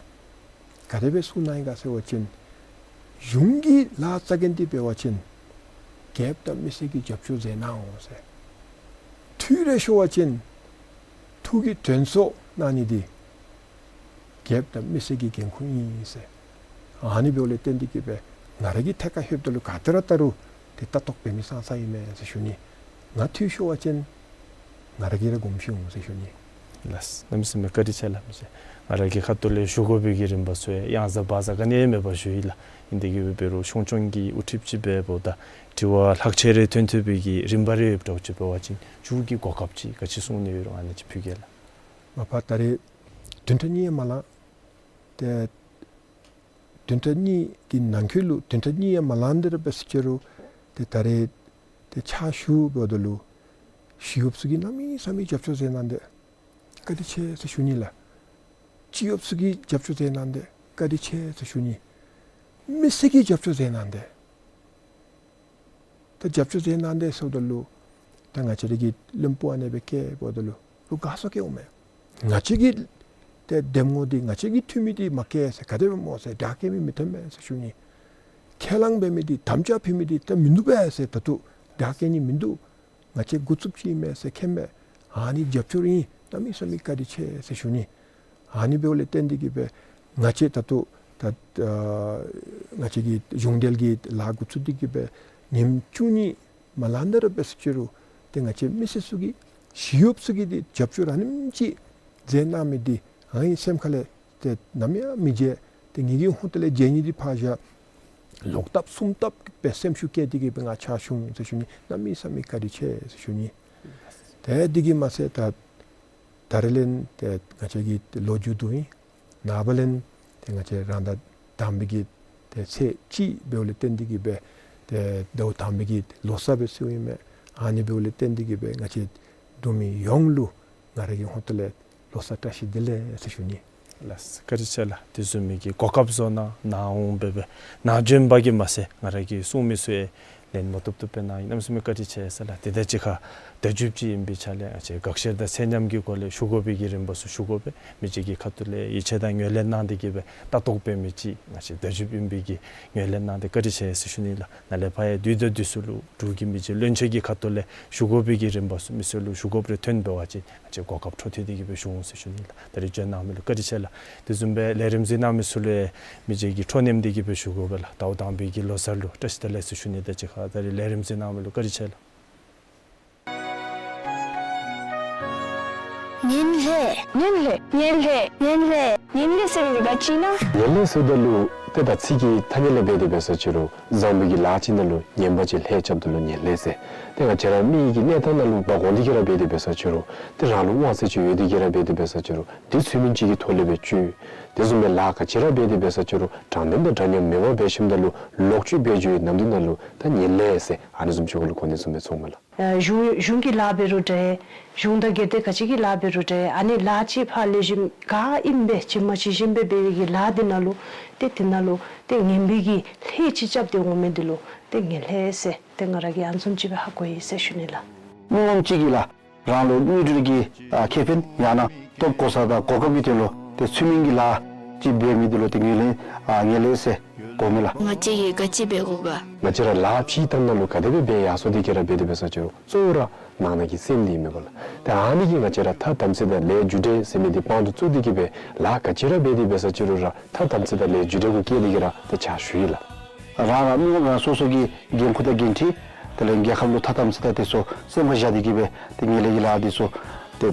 ག་དེ་སྦེ་གསུངས་གནང་ཡི་ག་ཟེར་བ་ཅིན་གཞུང་གི་ལཱ་རྩ་འགེངས་འདི་འབད་བ་ཅིན་རྒྱལཔོ་དང་མི་སེར་གྱིས་རྒྱབ་སྐྱོར་མཛད་གནང་འོང་ཟེར། འཐུས་རེ་ཤོར་བ་ཅིན་ཐུགས་ཀྱི་དྲན་གསོ་གནང་ནི་འདི་རྒྱལཔོ་དང་མི་སེར་གྱི་འགན་ཁུར་ཨིན་ཟེར། ཨ་ནི་འབདཝ་ལས་བརྟེན་ཏེ་གི་སྦེ་ང་ར་གི་ཐད་ཁར་ལྷོདཔ་ད་ལུ་ག་ཏེ་ར་ལྟ་རུང་ཏེ་ལྟ་རྟོག་འབད་མི་ཙང་ཙ་ཨིན་མས་ཟེར་ཞུ་ནི། ང་འཐུས་ཤོར་བ་ཅིན་ང་ར་གིས་ར་དགོངསམ་ཞུ་འོང་ཟེར་ཞུ་ནི། ལགས། གནམ་མེད་ས་མེད་བཀའ་དྲིན་ཆེ་ལགས། མི་རྗེ་ང་ར་གི་ཁ་ཐུག་ལས་ཞུ་དགོ་པའི་གི་རིམ་པ་ཚུ་ཡང་ཡང་ཟ་བག་ཟ་ག་ནི་ཡང་མེད་པར་ཞུ་ཡི་ལགས། ཨིན་ཏེ་གི་འབད་རུང་གཞུང་སྐྱོང་གི་དབུ་ཁྲིདཔ་ཅིག་འབདཝ་ད་དྲི་བ་ལྷག་ཆད་རེ་ཐོན་ཐོན་པའི་གི་རིམ་པ་རེ་ཡོདཔ་འདྲཝ་ཅིག་འབད་བ་ཅིན་མཇུག་གི་གོ་སྐབས་ཅིག་ག་ཅི་གསུང་ནི་ཡོད་རུང་ཨ་ནི་ཅིག་ཕུལ་གེ་ལགས། མ་པ་ད་རེས་བདུན་ཕྲག་གཉིས་ཡང་མ་ལང་། ཏེ་བདུན་ཕྲག་གཉིས་ཀྱི་ནང་འཁོད་ལུ་བདུན་ཕྲག་གཉིས་ཡང་མ་ལང་སྟེ་ར་འབད་ཟེར་ཅི་རུང་ཏེ་ད་རེས་ཏེ་ཕྱག་ཞུ་འབདཝ་ད་ལུ་ཞི་གཡོགཔ་ཚུ་གིས་གནམ་མེད་ས་མེད་རྒྱབ་སྐྱོར་མཛད་གནང་སྟེ་བཀའ་དྲིན་ཆེ་ཟེར་ཞུ་ནི་ལགས། སྤྱི་གཡོགཔ་ཚུ་གིས་རྒྱབ་སྐྱོར་མཛད་གནང་སྟེ་བཀའ་དྲིན་ཆེ་ཟེར་ཞུ་ནི། མི་སེར་གྱིས་རྒྱབ་སྐྱོར་མཛད་གནང་སྟེ། ད་རྒྱབ་སྐྱོར་མཛད་གནང་སྟེ་ཟེརཝ་ད་ལུ་ད་ང་བཅས་ར་གི་བློན་པོ་ཨ་ནེ་སྦེ་བསྐོ་འབདཝ་ད་ལུ་ལུ་དགའ་ཚོར་སྐྱེ་འོང་མས། ང་བཅས་ཀྱི་ཏེ་འདེམས་ངོ་འདི་ང་བཅས་ཀྱི་འཐུས་མི་འདི་མ་བསྐོ་ཟེར་ག་དེ་སྦེ་སྨོ་ཟེར་དྲག་བསྐོ་མི་མི་ཐོན་མས་ཟེར་ཞུ་ནི། ཁས་བླངས་འབད་མི་འདི་དམ་བཅའ་ཕུལ་མི་འདི་ད་མིན་འདུག་པས་ཟེར། ད་ལྟོ་དྲག་བསྐོ་ནི་མིན་འདུག། ང་བཅས་འགོ་བཙུགསཔ་ཅིག་ཨིན་མས་ཟེར་མཁྱེན་མས། ཨ་ནི་རྒྱབ་སྐྱོར་ཨིན། གནམ་མེད་ས་མེད་བཀའ་དྲིན་ཆེ་ཟེར་ཞུ་ནི། ཨ་ནི་འབདཝ་ལས་བརྟེན་ཏེ་གི་སྦེ་ང་བཅས་ད་ལྟོ་ད་ཨ་ང་བཅས་ཀྱི་གཞུང་འབྲེལ་གྱི་ལཱ་འགོ་བཙུགས་ཏེ་གི་སྦེ་ཉིནམ་བཅུ་གཉིས་མ་ལང་སྟེ་ར་འབད་ཟེར་ཅི་རུང་ཏེ་ང་བཅས་མི་སེར་ཚུ་གིས་ཞི་གཡོགཔ་ཚུ་གིས་འདི་རྒྱབ་སྐྱོར་ར་ཨ་ནེམ་ཅིག་མཛད་གནང་མི་འདི་ཨ་ནི་སེམས་ཁ་ལས་ཏེ་ནམ་ཡང་མི་བརྗེད། ཏེ་ངེ་གི་ཧོངས་ཏོ་ལས་བརྗེད་ནི་འདི་ཕར་བཞག། ལོག་ལྟབ་གསུམ་ལྟབ་སྦེ་སེམས་ཤུགས་བསྐྱེད་དེ་གི་སྦེ་ང་ཕྱག་ཞུ་འོང་ཟེར་ཞུ་ནི། གནམ་མེད་ས་མེད་བཀའ་དྲིན་ཆེ་ཟེར་ཞུ་ནི། ཏེ་དེ་གིས་མ་ཚད་ད་ད་རེས་ལས་ཏེ་ང་བཅས་ཀྱི་ལོ་རྒྱུས་འདུག་ཨིན། ནངས་པ་ལས་ཏེ་ང་བཅས་རང་ཟླ་དང་པའི་གི་ཏེ་ཚེས་གཅིག་འབདཝ་ལས་བརྟེན་ཏེ་གིས་སྦེ་ཏེ་ཟླཝ་དང་པའི་གི་ལོ་གསར་སྦེ་ཟེརཝ་ཨིན་མས། ཨ་ནི་འབདཝ་ལས་བརྟེན་ཏེ་གིས་སྦེ་ང་བཅས་འབྲུག་མི་ཡོངས་ལུ་ང་ར་གི་ཧོངས་ཏོ་ལས་ལོ་གསར་བཀྲ་ཤིས་བདེ་ལེགས་ཟེར་ཞུ་ནི། ལགས་བཀའ་དྲིན་ཆེ་ལགས། དེ་བཟུམ་མའི་གི་གོ་སྐབས་བཟོ་གནང་གནང་འོང་སྦེ་སྦེ་ནཱ་བྱོན་པ་གིས་མ་ཚད་ང་ར་གིས་གསུང་མི་ཚུ་ཡང་ལན་མ་ཐོབ་ཐོབ་སྦེ་གནང་ཡི། གནམ་མེད་ས་མེད་བཀའ་དྲིན་ཆེ་ཟེར་ལགས། དེ་དང་གཅིག་ཁར་བརྡ་བརྒྱུདཔ་ཅིག་ཨིན་པའི་ཆ་ལས་ང་བཅས་དགག་བཤེར་དང་ཚད་མཉམ་གྱི་སྒོ་ལས་ཞུ་དགོ་པའི་གི་རིམ་པ་ཚུ་ཞུ་དགོ་པས། མི་རྗེ་གི་ཁ་ཐུག་ལས་ཡིད་ཆེས་དང་ངོས་ལེན་གནང་སྟེ་གིས་སྦེ་ལྟ་རྟོག་འབད་མི་ཅིག་ང་བཅས་བརྡ་བརྒྱུདཔ་ཨིན་པའི་གི་ངོས་ལེན་གནང་སྟེ་བཀའ་དྲིན་ཆེ་ཟེར་ཞུ་ནི་ལགས། ནཱ་ལས་ཕར་ཡང་དུས་དང་དུས་སུ་ལུ་འབྲུག་གི་མི་རྗེ་བློན་ཆེན་གྱི་ཁ་ཐུག་ལས་ཞུ་དགོ་པའི་གི་རིམ་པ་ཚུ་མི་སེར་ལུ་ཞུ་དགོཔ་རེ་ཐོན་འབད་བ་ཅིན་ང་བཅས་གོ་སྐབས་འཕྲོ་མཐུད་དེ་གིས་སྦེ་ཞུ་འོང་ཟེར་ཞུ་ནི་ལགས། ད་རེས་བྱོན་གནང་མི་ལུ་བཀའ་དྲིན་ཆེ་ལགས། དེ་བཟུམ་སྦེ་ལས་རིམ་གཟིགས་གནང་མི་ཚུ་ལུ་ཡང་མི་རྗེ་གིས་འཕྲོ་མཉམ་སྟེ་གིས་སྦེ་ཞུ་དགོ་པས་ལགས། ཟླཝ་དང་པའི་གི་ལོ་གསར་ལུ་བཀྲ་ཤིས་བདེ་ལེགས་ཟེར་ཞུ་ནི་དང་གཅིག་ཁར་ད་རེས་ལས་རིམ་གཟིགས་གནང་མི་ལུ་བཀའ་དྲིན་ཆེ་ལགས། ངན་ལྷད། ངན་ལྷད། ངན་ལྷད། ངན་ལྷད། ངན་ལྷད་ཟེར་བའི་ག་ཅི་ཨིན་ན། ངན་ལྷད་ཟེརཝ་ད་ལུ་ཏེ་ད་ཚིག་གི་ཐ་སྙད་ལས་འབད་དེ་འབད་ས་ཅི་རུང་བཟང་པོའི་གི་ལཱ་ཅིག་ནང་ལུ་ངན་པ་ཅིག་ལྷད་རྐྱབ་ད་ལུ་ངན་ལྷད་ཟེར། ཏེ་ང་བཅས་ར་མི་གི་གནས་སྟངས་ནང་ལུ་མ་གོ་སྟེ་གིས་ར་འབད་དེ་འབད་ས་ཅི་རུང་ཏེ་རང་ལུ་དབང་ཚད་ཅིག་ཡོད་དེ་གིས་ར་འབད་དེ་འབད་ས་ཅི་རུང་དེ་ཚུལ་མིན་ཅིག་གི་ཐོག་ལས་སྦེ་སྤྱོད། དེ་བཟུམ་སྦེ་ལཱ་ག་ཅི་ར་འབད་དེ་འབད་ས་ཅི་རུང་དྲང་བདེན་དང་འདྲ་མཉམ་མེདཔ་འབད་ཞིནམ་ད་ལུ་ལོག་སྤྱོད་འབད་འགྱོ་བའི་ནམ་དུས་ནང་ལུ་ད་ངན་ལྷད་ཟེར་ཨ་ནི་བཟུམ་ཅིག་གུ་ལུ་གོ་ནི་བཟུམ་སྦེ་ཚོརཝ་མས་ལགས། ཨ་གཞུང་གཞུང་གི་ལཱ་འབད་རུང་འདྲ། གཞུང་དང་སྒེར་སྡེ་ག་ཅི་གི་ལཱ་འབད་རུང་འདྲ། ཨ་ནི་ལཱ་ཅིག་ཕར་ལེགས་ཤོམ་ག་ཨིནམ་སྦེ་ཇི་མ་ཇི་བཞིན་སྦེ་འབད་བའི་གི་ལཱ་འདི་ནང་ལུ་ཏེ་དེ་ནང་ལུ་ཏེ་ངན་པའི་གི་ལྷད་ཅིག་རྐྱབ་སྟེ་འོང་མི་འདི་ལུ་ཏེ་ངན་ལྷད་ཟེར་ཏེ་ང་ར་གིས་ཨ་ནི་བཟུམ་ཅིག་སྦེ་ཧ་གོ་ཡི་ཟེར་ཞུ་ནི་ལགས། མི་ངོམ་ཅིག་གིས་ལགས་རང་ལུ་དངུལ་འབྲེལ་གྱི་ཨ་ཁེ་ཕན་ཡང་ན་ཐོབ་གོ་ས་དང་གོ་སྐབས་ཀྱི་དོན་ལུ་ཏེ་ཚུལ་མིན་གྱི་ལཱ་ཅིག་འབད་མི་འདི་ལུ་ཏེ་ངན་ལྷད་ཨ་ངན་ལྷད་ཟེར་གོཝ་མས་ལགས། ང་བཅས་ཀྱིས་ག་ཅི་འབད་དགོ་ག། ང་བཅས་ར་ལཱ་ཕྱིའི་ཐབས་ནང་ལུ་ག་དེ་སྦེ་འབད་ཡར་སོང་སྟེ་གིས་ར་འབད་དེ་འབད་ས་ཅི་རུང་གཙོ་བོ་ར་ནང་ན་གི་སེམས་འདི་མས་གོ་ལགས། ཏེ་ཨ་ནི་གིས་ང་བཅས་ར་ཐ་དམ་ཚིག་དང་ལས་རྒྱུ་འབྲས་ཟེར་མི་འདི་དཔང་དུ་བཙུགས་ཏེ་གིས་སྦེ་ལཱ་ག་ཅི་ར་འབད་དེ་འབད་ས་ཅི་རུང་ར་ཐ་དམ་ཚིག་དང་ལས་རྒྱུ་འབྲས་གུ་བཀལ་ཏེ་གིས་ར་ཏེ་ཕྱག་ཞུ་ཡི་ལགས། རང་རང་མི་ངོམ་རང་སོ་སོ་གི་འགན་ཁུར་དང་འགན་འཁྲི་དེ་ལས་རྒྱལ་ཁབ་ལུ་ཐ་དམ་ཚིག་དང་དེ་ཚུ་སེམས་ཁར་བཞག་སྟེ་གིས་སྦེ་ཏེ་ངན་ལྷད་ཀྱི་ལཱ་དེ་ཚུ་ཏེ་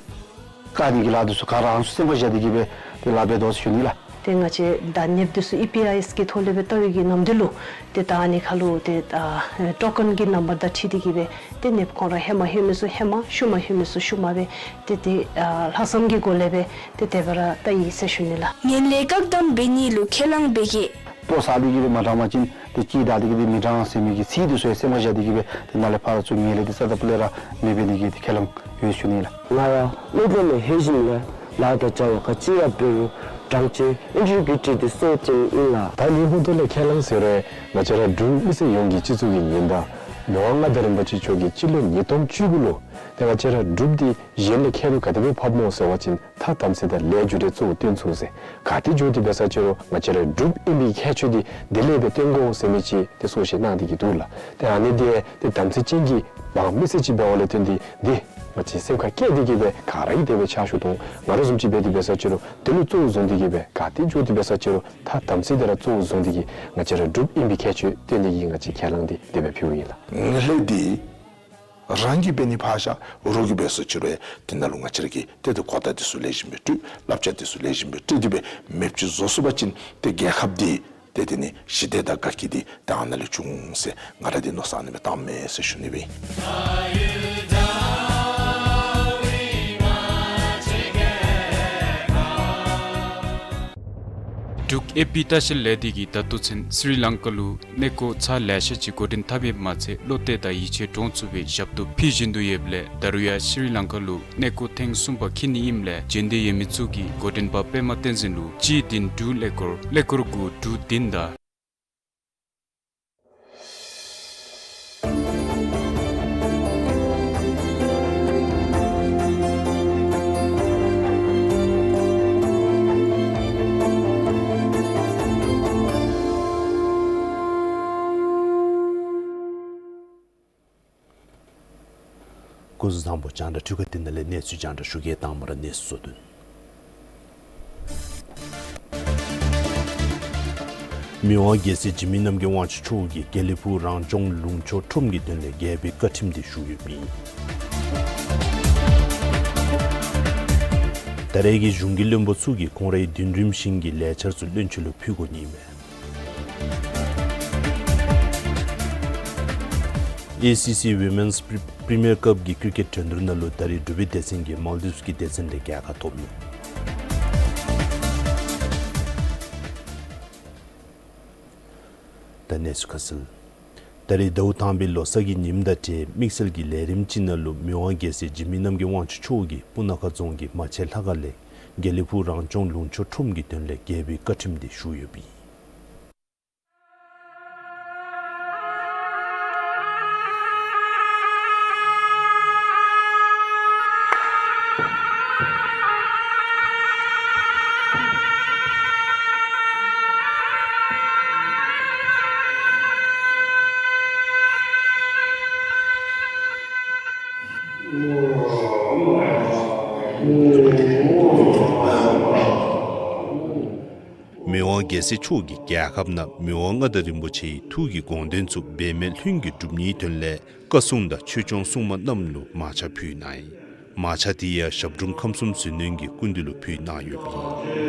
བཀག་ནི་གི་ལཱ་དེ་ཚུ་ག་ར་རང་སེམས་ཁར་བཞག་སྟེ་གིས་སྦེ་ཏེ་ལཱ་འབད་དོ་ཟེར་ཞུ་ནི་ལགས། ཏེ་ང་བཅས་ད་ནདཔ་དེ་ཚུ་ཨི་པི་ཨའི་ཨེསི་གི་ཐོག་ལས་སྦེ་བལྟ་བའི་གི་ནམ་དུས་ལུ་ཏེ་ད་ཨ་ནི་ཁར་ལུ་ཏེ་ཨ་ཊོ་ཀེན་གྱི་ནམ་བར་དང་འཁྲིལ་ཏེ་གིས་སྦེ་ཏེ་ནདཔ་ཁོང་ར་ཧེ་མ་ལྷོད་མི་ཚུ་ཧེ་མ་ཤུལ་མ་ལྷོད་མི་ཚུ་ཤུལ་མ་སྦེ་ཏེ་ཏེ་ཨ་ལྷག་བསམ་གྱི་སྒོ་ལས་སྦེ་ཏེ་དེ་སྦེ་ར་བལྟ་ཡི་ཟེར་ཞུ་ནི་ལགས། ངན་ལྷད་བཀག་སྡོམ་འབད་ནི་ལུ་ཁས་བླངས་འབད་གེ། ཕོ་ཟ་སྟེ་གིས་སྦེ་མ་དྲང་པ་ཅིན་ཏེ་ཅིག་བདའ་སྟེ་གིས་སྦེ་མི་དྲང་ཟེར་མི་གི་ཚིག་དེ་ཚུ་ཡང་སེམས་ཁར་བཞག་སྟེ་གིས་སྦེ་ཏེ་ནཱ་ལས་ཕར་ཚུར་ངན་ལྷད་དེ་རྩ་དང་སྤུ་ལས་ར་མེདཔ་འབད་ནི་གི་ཏེ་ཁས་བླངས་ཡོད་ཞུ་ནི་ལགས། ང་ཡང་སློབ་གྲྭ་ལས་ལྷོད་ཞིནམ་ལས་ལཱ་དང་བྱ་བ་ག་ཅི་ཡང་འབད་རུང་དྲང་བདེན་ཨིན་རུང་གི་ཏེ་དེ་སྲོག་ཅན་ཨིན་ལགས། ད་ནི་ཧོངས་ཏོ་ལས་ཁས་བླངས་ཟེར་རུང་ང་བཅས་ར་འབྲུག་མི་སེར་ཡོངས་ཀྱི་སྤྱི་ཚོགས་ཀྱི་ཉེན་བརྡ་མི་དབང་མངའ་བདག་རིན་པོ་ཆེ་མཆོག་གིས་སྤྱི་ལོ་ཉིས་སྟོང་བཅུ་དགུ་ལུ་ཏེ་ང་བཅས་ར་འབྲུགཔ་འདི་གཞན་ལས་ཁྱད་དུ་ག་དེ་སྦེ་འཕགསཔ་སྨོ་ཟེར་བ་ཅིན་ཐ་དམ་ཚིག་དང་ལས་རྒྱུ་འབྲས་གཙོ་བོ་སྟོན་ཚུགས་ཟེར། ག་ཏེ་འགྱོ་སྟེ་འབད་ས་ཅི་རུང་ང་བཅས་ར་འབྲུགཔ་ཨིན་པའི་ཁྱད་ཆོས་འདི་དེ་ལས་སྦེ་སྟོན་དགོ་ཟེར་མི་ཅིག་ཏེ་གསུང་བཤད་གནང་སྟེ་གིས་འདུག་ལགས། ཏེ་ཨ་ནི་འདི་ཏེ་དམ་ཚིག་ཅན་གྱི་འབངས་མི་སེར་ཅིག་འབདཝ་ལས་བརྟེན་ཏེ་འདི་ང་བཅས་སེམས་ཁར་བསྐྱེད་དེ་གིས་སྦེ་ག་ར་གིས་དེ་སྦེ་ཕྱག་ཞུ་དོ། ང་ར་བཟུམ་ཅིག་འབད་དེ་འབད་ས་ཅི་རུང་དེ་ལུ་གཙོ་བོ་བཟུང་སྟེ་གིས་སྦེ་ག་ཏེ་འགྱོ་སྟེ་འབད་ས་ཅི་རུང་ཐ་དམ་ཚིག་དེ་ར་གཙོ་བོ་བཟུང་སྟེ་གིས་ང་བཅས་ར་འབྲུགཔ་ཨིན་པའི་ཁྱད་ཆོས་སྟོན་ཏེ་གིས་ང་བཅས་ཁས་བླངས་འདི་དེ་སྦེ་ཕུལཝ་ཨིན་ལགས། ངན་ལྷད་འདི་རང་གིས་འབད་ནི་ཕར་བཞག་རོགས་ཀྱིས་འབད་ས་ཅི་རུང་ཡང་དེ་ནང་ལུ་ང་བཅས་ར་གིས་ཏེ་ཏེ་གོ་བརྡ་དེ་ཚུ་ལེགས་ཤོམ་སྦེ་སྤྲོད། བསླབ་བྱ་དེ་ཚུ་ལེགས་ཤོམ་སྦེ་སྤྲོད་དེ་སྦེ་མེདཔ་ཅིག་བཟོ་ཚུགས་པ་ཅིན་ཏེ་རྒྱལ་ཁབ་འདི་ཏེ་དེ་ནི་ཞི་བདེ་དང་དགའ་སྐྱིད་འདི་ཏེ་ཨ་ནཱ་ལས་འབྱུང་ཟེར་ང་ར་འདི་མནོ་བསམ་ཨ་ནི་སྦེ་བཏངམ་མས་ཟེར་ཞུ་ནི་སྦེ་ཨིན། འབྲུག་ཨེ་པི་ལྟ་བཤལ་ལས་སྡེ་གིས་ད་ལྟོ་ཚུན་སི་རི་ལང་ཀ་ལུ་གནས་སྐོར་ཚར་ལེ་ཤ་ཅིག་འགོ་འདྲེན་འཐབ་ཡོདཔ་མ་ཚད་བློ་གཏད་དང་ཡིད་ཆེས་འདྲོངས་ཚུགས་པའི་ཞབས་ཏོག་ཕུལ་བཞིན་དུ་ཡོདཔ་ལས་ད་རུང་ཡང་སི་རི་ལང་ཀ་ལུ་གནས་སྐོར་ཐེངས་གསུམ་པ་འཁྱིད་ནི་ཨིནམ་ལས་འབྱོན་འདོད་ཡོད་མི་ཚུ་གིས་འགོ་འདྲེན་པ་པདྨ་བསྟན་འཛིན་ལུ་གཅིག་བདུན་དྲུག་ཀླད་ཀོར་ཀླད་ཀོར་དགུ་དྲུག་བདུན་དང་སྐུ་གཟུགས་བཟང་པོ། རྒྱང་བསྒྲགས་འཕྲུལ་ཁང་འདི་ནང་ལས་གནས་ཚུལ་རྒྱང་བསྒྲགས་ཞུ་གེ། དང་པ་ར་གནས་ཚུལ་གཙོ་དོན། མི་དབང་རྒྱལ་སྲས་འཇིགས་མེད་རྣམ་རྒྱལ་དབང་ཕྱུག་མཆོག་གིས་དགེ་ལེགས་ཕུག་རང་སྐྱོང་ལུང་ཕྱོགས་ཁྲོམ་གྱི་དོན་ལས་རྒྱལ་པོའི་བཀའ་ཁྲིམས་འདི་ཞུ་ཡོདཔ་ཨིན། ད་རེས་ཀྱི་གཞུང་གི་བློན་པོ་ཚུ་གིས་ཁོང་རའི་མདུན་རིམ་བཞིན་གྱི་ལས་འཆར་ཚུ་བློན་ཆེན་ལུ་ཕུལ་དགོ་ནི་ཨིན་མས། ཨེ་སི་སི་Women's Pre- Premier Cup གི་ཀི་རི་ཀེཊ་འགྲན་བསྡུར་ནང་ལུ་ད་རིས་འབྲུག་པའི་སྡེ་ཚན་གྱིས་མཱལ་ཌིབས་ཀྱི་སྡེ་ཚན་ལས་རྒྱལ་ཁ་ཐོབ་ནུག། ད་གནས་ཚུལ་ཁ་གསལ། ད་རིས་ཟླཝ་དང་པའི་ལོ་གསར་གྱི་ཉིནམ་དང་འབྲེལ་དམིགས་བསལ་གྱི་ལས་རིམ་ཅིག་ནང་ལུ་མི་དབང་རྒྱལ་སྲས་འཇིགས་མེད་རྣམ་རྒྱལ་དབང་ཕྱུག་མཆོག་གིས་སྤུ་ན་ཁ་རྫོང་གི་མ་ཆེན་ལྷ་ཁང་ལས་དགེ་ལེགས་ཕུག་རང་སྐྱོང་ལུང་ཕྱོགས་ཁྲོམ་གྱི་དོན་ལས་རྒྱལ་པོའི་བཀའ་ཁྲིམས་དེ་ཞུ་ཡོདཔ་ཨིན། མི་དབང་རྒྱལ་སྲས་མཆོག་གིས་རྒྱལ་ཁབ་ནང་མི་དབང་མངའ་བདག་རིན་པོ་ཆེའི་ཐུགས་ཀྱི་དགོངས་དོན་ཚུ་འབད་མེད་ལྷུན་གྱིས་འགྲུབ་ནིའི་དོན་ལས་བཀའ་སྲུང་དང་ཆོས་སྐྱོང་སྲུང་མ་རྣམས་ལུ་མར་ཆང་ཕུལ་གནང་ཡི། མར་ཆང་དེ་ཡང་ཞབས་དྲུང་ཁམས་གསུམ་ཟིལ་གནོན་གྱི་སྐུ་མདུན་ལུ་ཕུལ་གནང་ཡོདཔ་ཨིན།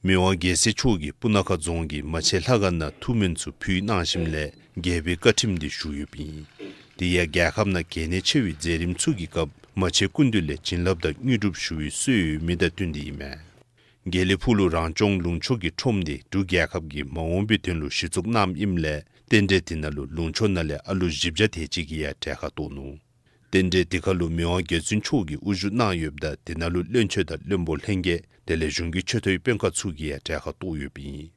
མི་དབང་རྒྱལ་སྲས་མཆོག་གིས་སྤུ་ན་ཁ་རྫོང་གི་མ་ཆེན་ལྷ་ཁང་ནང་ཐུགས་སྨོན་ཚུ་ཕུལ་གནང་ཞིནམ་ལས་རྒྱལ་པོའི་བཀའ་ཁྲིམས་དེ་ཞུ་ཡོདཔ་ཨིན། དེ་ཡང་རྒྱལ་ཁབ་ནང་གལ་གནད་ཆེ་བའི་མཛད་རིམ་ཚུ་གི་སྐབས་མ་ཆེན་སྐུ་མདུན་ལས་བྱིན་རླབས་དང་དངོས་གྲུབ་ཞུ་བའི་སྲོལ་ཡོད་མི་དང་བསྟུན་ཏེ་ཨིན་མས། དགེ་ལེགས་ཕུག་ལུ་རང་སྐྱོང་ལུང་ཕྱོགས་ཀྱི་ཁྲོམ་དེ་འབྲུག་རྒྱལ་ཁབ་ཀྱིས་མ་འོངས་པའི་དོན་ལུ་གཞི་བཙུགས་གནངམ་ཨིནམ་ལས་རྟེན་འབྲེལ་དེ་ནང་ལུ་ལུང་ཕྱོགས་ནང་ལས་ཨ་ལུ་བཞི་བརྒྱ་དེ་ཅིག་གིས་ཡང་གྲལ་ཁར་གཏོགས་ནུག། རྟེན་འབྲེལ་དེ་ཁར་ལུ་མི་དབང་རྒྱལ་བཙུན་མཆོག་གིས་དབུ་བཞུགས་གནང་ཡོདཔ་ད་དེ་ནང་ལུ་བློན་ཆེན་དང་བློན་པོ་ལྷན་རྒྱས་དེ་ལས་གཞུང་གི་ཆེ་མཐོའི་དཔོན་ཁག་ཚུ་གིས་ཡང་གྲལ་ཁར་གཏོགས་ཡོདཔ་ཨིན།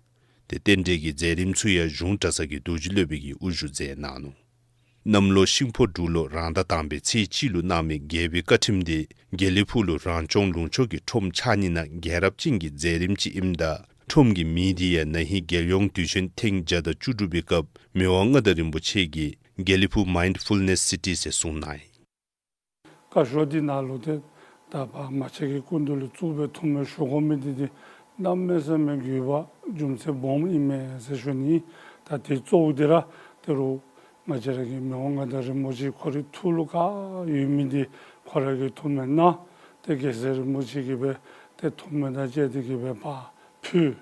ཏེ་རྟེན་འབྲེལ་གྱི་མཛད་རིམ་ཚུ་ཡང་གཞུང་གྲྭ་ཚང་གི་རྡོ་རྗེ་སློབ་དཔོན་གྱིས་དབུ་བཞུགས་མཛད་གནང་ནུག། གནམ་ལོ་ཤིང་ཕོ་འབྲུག་ལོ་རང་ཟླ་དང་པའི་ཚེས་གཅིག་ལུ་གནང་མི་རྒྱལ་པོའི་བཀའ་ཁྲིམས་དེ་དགེ་ལེགས་ཕུག་ལུ་རང་སྐྱོང་ལུང་ཕྱོགས་ཀྱི་ཁྲོམ་ཕྱགས་སྙིགས་ནང་རྒྱལ་རབས་ཅན་གྱི་མཛད་རིམ་ཅིག་ཨིནམ་ད་ཁྲོམ་གྱི་མིང་དེ་ཡང་ན་ཧིང་རྒྱལ་ཡོངས་དུས་ཆེན་ཐེངས་བརྒྱ་དང་བཅུ་དྲུག་པའི་སྐབས་མི་དབང་མངའ་བདག་རིན་པོ་ཆེ་གིས་དགེ་ལེགས་ཕུག་Mindfulness City ཟེར་གསུངས་གནང་ཡི། བཀའ་ཤོག་འདི་ནང་ལུ་ཏེ་ད་ཕར་མ་ཆེན་གྱི་སྐུ་མདུན་ལུ་བཙུགས་སྦེ་ཐུགས་སྨོན་ཞུ་དགོ་མི་འདི་ཏེ་གནམ་མེད་ས་མེད་དགོས་པ་རྒྱུ་མཚན་སྦོམ་ཨིན་མས་ཟེར་ཞུ་ནི། ད་དེ་གཙོ་བོ་འདི་ར་ད་རུང་ང་བཅས་ར་གི་མི་དབང་མངའ་བདག་རིན་པོ་ཆེ་ཁོ་རའི་ཐུགས་ལུ་ག་ཡོད་མི་འདི་ཁོ་ར་གིས་ཐུགས་སྨོན་གནང་། ཏེ་རྒྱལ་སྲས་རིན་པོ་ཆེ་གིས་སྦེ་ཏེ་ཐུགས་སྨོན་དང་བཅས་ཏེ་གིས་སྦེ་ཕར་ཕུལ།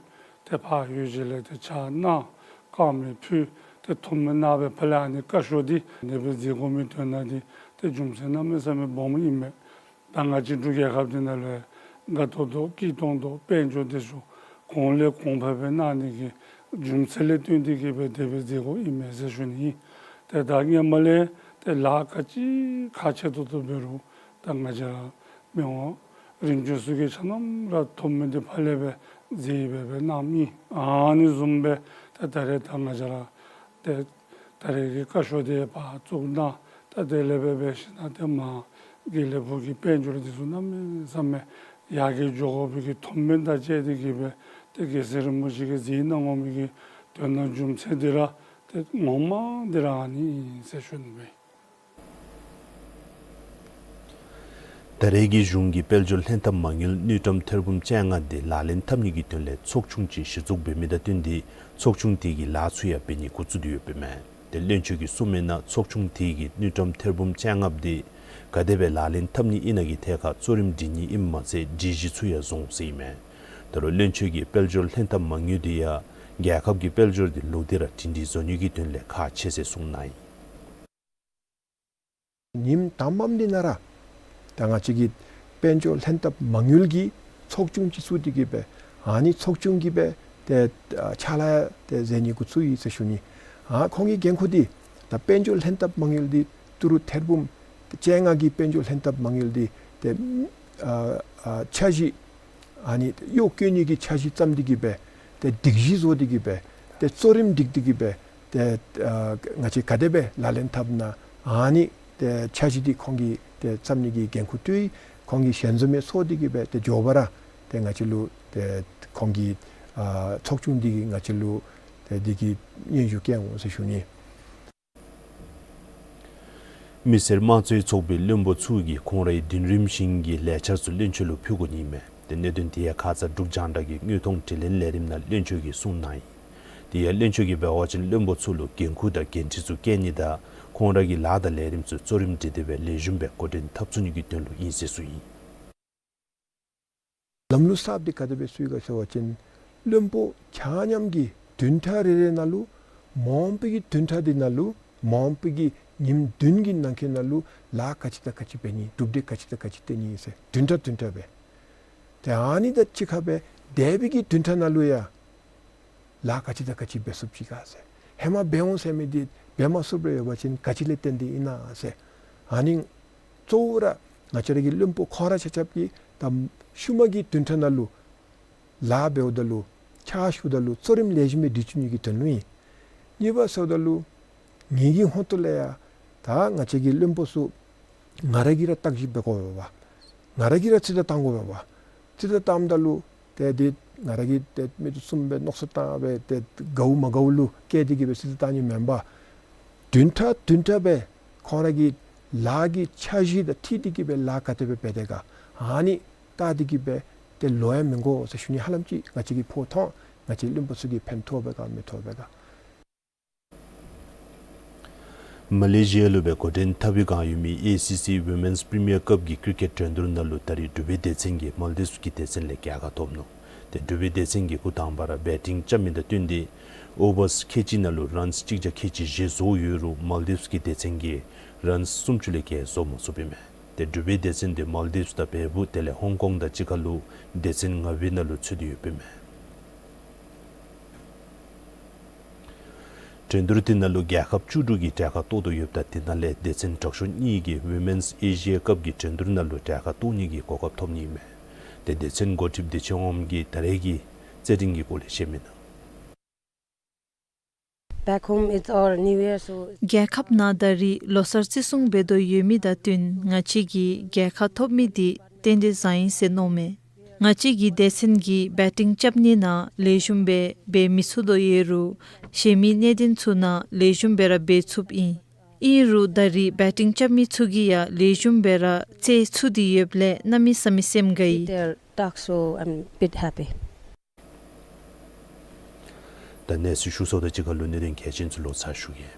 ཏེ་ཕར་ཡོད་ཅི་ལས་ཏེ་ཕྱག་གནང་། དཀར་མེ་ཕུལ། ཏེ་ཐུགས་སྨོན་གནང་སྦེ་ཕར་ལས་ཨ་ནི་བཀའ་ཤོག་འདི་ནེ་སྦེ་མཛད་དགོ་མི་དོན་དག་འདི་ཏེ་རྒྱུ་མཚན་གནམ་མེད་ས་མེད་སྦོམ་ཨིན་མས། ད་ང་བཅས་འབྲུག་རྒྱལ་ཁབ་འདི་ནང་ལུ་དགའ་ཏོག་ཏོ་སྐྱིད་ཏོང་ཏོ་དཔལ་འབྱོར་འདི་ཚུ་གོང་ལས་གོང་འཕེལ་སྦེ་གནང་ནི་གི་རྒྱུ་མཚན་ལས་བརྟེན་ཏེ་གིས་སྦེ་དེ་སྦེ་མཛད་དགོཔ་ཨིན་མས་ཟེར་ཞུ་ནི་ཨིན། ཏེ་ད་སྔོན་མ་ལས་ཏེ་ལཱ་ག་ཅི་ཁག་ཆེ་ཏོག་ཏོ་འབད་རུང་ད་ང་བཅས་ར་མི་དབང་རིམ་བྱོན་ཚུ་གིས་ཆ་མཉམ་ར་ཐུགས་སྨོན་འདི་ཕར་ལས་སྦེ་མཛད་སྦེ་སྦེ་གནངམ་ཨིན། ཨ་ནི་བཟུམ་སྦེ་ཏེ་ད་རེས་ད་ང་བཅས་ར་ཏེ་ད་རེས་ཀྱི་བཀའ་ཤོག་འདི་ཕར་བཙུགས་གནང་། ད་དེ་ལས་སྦེ་འབད་ཞིན་ན་ཏེ་མར་དགེ་ལེགས་ཕུག་གི་དཔལ་འབྱོར་འདི་ཚུ་གནམ་མེད་ས་མེད་ཡར་རྒྱས་འགྱོ་དགོ་པའི་གི་ཐུགས་སྨོན་དང་བཅས་ཏེ་གིས་སྦེ་ཏེ་རྒྱལ་སྲས་རིན་པོ་ཆེ་གིས་མཛད་གནང་དགོ་མི་གི་དོན་དག་རྒྱུ་མཚན་འདི་ར་ཏེ་ངོ་མ་འདི་ར་ཨ་ནི་ཨིན་ཟེར་ཞུ་ནི་མས། ད་རེས་ཀྱི་གཞུང་གི་དཔལ་འབྱོར་ལྷན་ཐབས་མ་དངུལ་དངུལ་ཀྲམ་ཐེར་འབུམ་བཅོ་ལྔ་དེ་ལག་ལེན་འཐབ་ནི་གི་དོན་ལས་ཚོགས་ཆུང་ཅིག་གཞི་བཙུགས་འབད་མི་དང་བསྟུན་ཏེ་ཚོགས་ཆུང་དེ་གིས་ལཱ་ཚུ་ཡང་འབད་ནི་འགོ་བཙུགས་ཏེ་ཡོདཔ་ཨིན་མས། ཏེ་བློན་ཆེན་གྱིས་གསུངས་མི་ནང་ཚོགས་ཆུང་དེ་གིས་དངུལ་ཀྲམ་ཐེར་འབུམ་བཅོ་ལྔ་དེ་ག་དེ་སྦེ་ལག་ལེན་འཐབ་ནི་ཨིན་ན་གི་ཐད་ཁར་གཙོ་རིམ་སྒྲིག་ནི་ཨིནམ་མ་ཚད་སྒྲིག་གཞི་ཚུ་ཡང་བཟུང་ཟེར་ཨིན་མས། ད་རུང་བློན་ཆེན་གྱིས་དཔལ་འབྱོར་ལྷན་ཐབས་མ་དངུལ་དེ་ཡང་རྒྱལ་ཁབ་ཀྱི་དཔལ་འབྱོར་དེ་ལུ་དེ་ར་སྒྲིང་སྒྲི་བཟོ་ནི་གི་དོན་ལས་ཁག་ཆེ་ཟེར་གསུངས་གནང་ཡི། ཉིནམ་དང་པམ་འདི་ནང་ར་ད་ང་བཅས་ཀྱི་དཔལ་འབྱོར་ལྷན་ཐབས་མ་དངུལ་གྱི་ཚོགས་ཆུང་ཅིག་བཙུགས་ཏེ་གིས་སྦེ་ཨ་ནི་ཚོགས་ཆུང་གིས་སྦེ་ཏེ་ཕྱག་ལཱ་ཏེ་མཛད་ནི་འགོ་བཙུགས་ཡི་ཟེར་ཞུ་ནི། ཨ་ཁོང་གི་འགན་ཁུར་འདི་ད་དཔལ་འབྱོར་ལྷན་ཐབས་མ་དངུལ་འདི་ཏི་རུ་ཐེར་འབུམ་བཅོ་ལྔ་གི་དཔལ་འབྱོར་ལྷན་ཐབས་མ་དངུལ་འདི་ཏེ་ཨ་ཨ་འཆར་གཞི་ཨ་ནི་གཡོག་བཀོལ་ནི་གི་འཆར་གཞི་བརྩམས་ཏེ་གིས་སྦེ་ཏེ་སྒྲིག་གཞི་བཟོ་སྟེ་གིས་སྦེ་ཏེ་གཙོ་རིམ་སྒྲིག་སྟེ་གིས་སྦེ་ཏེ་ཨ་ང་བཅས་ག་དེ་སྦེ་ལག་ལེན་འཐབ་ན་ཨ་ནི་ཏེ་འཆར་གཞི་འདི་ཁོང་གིས་ཏེ་བརྩམ་ནི་གི་འགན་ཁུར་སྤྲོད་ཡི། ཁོང་གིས་ཞལ་འཛོམས་ཡང་ཚོགས་ཏེ་གིས་སྦེ་ཏེ་མགྱོགས་པ་ར་ཏེ་ང་བཅས་ལུ་ཏེ་ཁོང་གིས་ཨ་ཚོགས་ཆུང་འདི་གིས་ང་བཅས་ལུ་ འདི་གི་སྙན་ཞུ་བསྐྱལ་འོང་ཟེར་ཞུ་ནི། མི་སེར་དམངས་གཙོའི་ཚོགས་པའི་བློན་པོ་ཚུ་གིས་ཁོང་རའི་བདུན་རིམ་བཞིན་གྱི་ལས་འཆར་ཚུ་བློན་ཆེན་ལུ་ཕུལ་དགོ་ནི་མས། ཏེ་གནད་དོན་དེ་ཡང་ཁ་ཙ་འབྲུག་རྒྱང་བསྒྲགས་ཀྱི་དངོས་མཐོང་དྲི་ལན་ལས་རིམ་ནང་བློན་ཆེན་གྱིས་གསུངས་གནང་ཡི། དེ་ཡང་བློན་ཆེན་གྱིས་འབད་བ་ཅིན་བློན་པོ་ཚུ་ལུ་འགན་ཁུར་དང་འགན་འཁྲི་ཚུ་བཀལ་ནི་དང་ཁོང་ར་གི་ལཱ་དང་ལས་རིམ་ཚུ་གཙོ་རིམ་སྒྲིག་སྟེ་སྦེ་ལེགས་ཤོམ་སྦེ་འགོ་འདྲེན་འཐབ་ཚུགས་ནི་གི་དོན་ལུ་ཨིན་ཟེར་གསུངས་ཡི། ལམ་ལུགས་གསརཔ་འདི་ག་དེ་སྦེ་བཙུགས་ཡི་ག་ཟེར་བ་ཅིན་བློན་པོ་ཆ་མཉམ་གྱིས་བདུན་ཕྲག་རེ་རེ་ནང་ལུ་མ་འོངས་པའི་གི་བདུན་ཕྲག་འདི་ནང་ལུ་མ་འོངས་པའི་གི་ཉིནམ་བདུན་གྱི་ནང་འཁོད་ནང་ལུ་ལཱ་ག་ཅི་དང་ག་ཅི་འབད་ནི་གྲུབ་འབྲས་ག་ཅི་དང་ག་ཅི་བཏོན་ནི་ཟེར་བདུན་ཕྲག་བདུན་ཕྲག་སྦེ། ཏེ་ཨ་ནི་དང་གཅིག་ཁར་སྦེ་འདས་པའི་གི་བདུན་ཕྲག་ནང་ལུ་ཡང་ལཱ་ག་ཅི་དང་ག་ཅི་འབད་ཚུགསཔ་ཅིག་ག་ཟེར། ཧེ་མ་འབད་འོང་ཟེར་མི་འདི་འབད་མ་ཚུགསཔ་རེ་ཡོད་པ་ཅིན་ག་ཅི་ལས་བརྟེན་ཏེ་ཨིན་ན་ཟེར། ཨ་ནི་གཙོ་བོ་ར་ང་བཅས་ར་གི་བློན་པོ་ཁོང་ར་ཆ་ཁྱབ་ཀྱིས་ད་ཤུལ་མ་གི་བདུན་ཕྲག་ནང་ལུ་ལཱ་འབདཝ་ད་ལུ་ཕྱག་ཞུཝ་ད་ལུ་གཙོ་རིམ་ལེགས་ཤོམ་སྦེ་སྒྲིག་བཅུག་ནི་གི་དོན་ལུ་ཨིན། གཉིས་པ་ཟེརཝ་ད་ལུ་ངེ་གི་ཧོངས་ཏོ་ལས་ཡང་ད་ང་བཅས་ཀྱི་བློན་པོ་ཚུ་ང་ར་གིས་ར་བརྟག་ཞིབ་འབད་དགོ་པས་པ། ང་ར་གིས་ར་རྩིས་ཏ་བཏང་དགོ་པས་པ། རྩིས་ཏ་བཏངམ་ད་ལུ་ཏེ་འདི་ང་ར་གིས་ཏེ་མི་འདི་གསུམ་སྦེ་མནོ་བསམ་བཏང་སྦེ་ཏེ་དགའཝ་མ་དགའཝ་ལུ་བཀལ་ཏེ་གིས་སྦེ་རྩིས་ཏ་བཏང་ནི་མེན་པར་བདུན་ཕྲག་བདུན་ཕྲག་སྦེ་ཁོང་ར་གི་ལཱ་གི་འཆར་གཞི་དང་འཁྲིལ་ཏེ་གིས་སྦེ་ལཱ་ག་དེ་སྦེ་འབད་དེས་ག་ཨ་ནི་བལྟ་སྟེ་གིས་སྦེ་ཏེ་ལོག་ཡང་མི་དགོ་ཟེར་ཞུ་ནི། ཧ་ལམ་ཅིག་ང་བཅས་ཀྱིས་ཕོ་ཐོང་ང་བཅས་བློན་པོ་ཚུ་གིས་ཕན་ཐོགས་པས་ག་མི་ཐོགས་པས་ག། མ་ལེ་ཤི་ཡ་ལུ་སྦེ་འགོ་འདྲེན་འཐབ་པའི་བསྒང་ཡོད་མི་ཨེ་སི་སི་ཝི་མེནསི་པི་རི་མི་ཡར་ཀབ་ཀྱི་ཀི་རི་ཀེཊ་འགྲན་བསྡུར་ནང་ལུ་ད་རེས་འབྲུག་པའི་སྡེ་ཚན་གྱིས་མཱལ་ཌིབསི་ཀྱི་སྡེ་ཚན་ལས་རྒྱལ་ཁ་ཐོབ་ནུག། ཏེ་འབྲུག་པའི་སྡེ་ཚན་གྱིས་འགོ་དང་པ་ར་བེ་ཊིང་རྐྱབ་མི་དང་བསྟུན་ཏེ་ཨོ་བརསི་ཁལ་གཅིག་ནང་ལུ་རཱནསི་གཅིག་བརྒྱ་ཁལ་གཅིག་བཞི་བཟོ་ཡོད་རུང་མཱལ་ཌིབསི་ཀྱི་སྡེ་ཚན་གྱིས་རཱནསི་སུམ་ཅུ་ལས་བརྒལ་བཟོ་མ་ཚུགསཔ་ཨིན་མས། ཏེ་འབྲུག་པའི་སྡེ་ཚན་འདི་མཱལ་ཌིབསི་དང་བལ་ཡུལ་དེ་ལས་ཧོང་ཀོང་དང་གཅིག་ཁར་ལུ་སྡེ་ཚན་ལྔ་པའི་ནང་ལུ་ཚུད་དེ་ཡོདཔ་ཨིན་མས། འགྲན་བསྡུར་དེ་ནང་ལུ་རྒྱལ་ཁབ་བཅུ་དྲུག་གིས་གྲལ་ཁར་གཏོགས་དོ་ཡོདཔ་ད་དེ་ནང་ལས་སྡེ་ཚན་དྲག་ཤོས་གཉིས་ཀྱིས་ཝི་མེནསི་ཨེ་ཤི་ཡ་ཀབ་ཀྱི་འགྲན་བསྡུར་ནང་ལུ་གྲལ་ཁར་གཏོགས་ནི་གི་གོ་སྐབས་ཐོབ་ནི་ཨིན་མས། ཏེ་སྡེ་ཚན་འགོ་ཁྲིདཔ་བདེ་ཆེན་དབངམོ་གིས་ད་རེས་ཀྱི་རྩེད་འགྲན་གྱི་སྐོར་ལས་བཤད་མི་ནང་། Back home, it's our New Year, so རྒྱལ་ཁབ་ནང་ད་རེས་ལོ་གསར་བརྩི་སྲུང་འབད་དོ་ཡོད་མི་དང་བསྟུན་ང་བཅས་ཀྱིས་རྒྱལ་ཁ་ཐོབ་མི་འདི་རྟེན་འབྲེལ་བཟང་ཡི་ཟེར་མནོཝ་མས། ང་བཅས་ཀྱི་སྡེ་ཚན་གྱིས་བེ་ཊིང་རྐྱབ་ནི་ནང་ལེགས་ཤོམ་སྦེ་འབད་མི་ཚུགས་དོ་ཡོད་རུང་གཞན་མི་གནད་དོན་ཚུ་ནང་ལེགས་ཤོམ་སྦེ་ར་འབད་ཚུགསཔ་ཨིན། ཨིན་རུང་ད་རེས་བེ་ཊིང་རྐྱབ་མི་ཚུ་གིས་ཡང་ལེགས་ཤོམ་སྦེ་ར་རྩེད་ཚུགས་ཏེ་ཡོདཔ་ལས་གནམ་མེད་ས་མེད་སེམས་དགའ་ཡི། They're talk, so I'm bit happy. ད་གནས་ཚུལ་ཞུ་སོང་ད་གཅིག་ཁར་ལུ་གནད་དོན་གལ་ཆེན་ཚུ་ལོག་ཚར་ཞུ་གེ།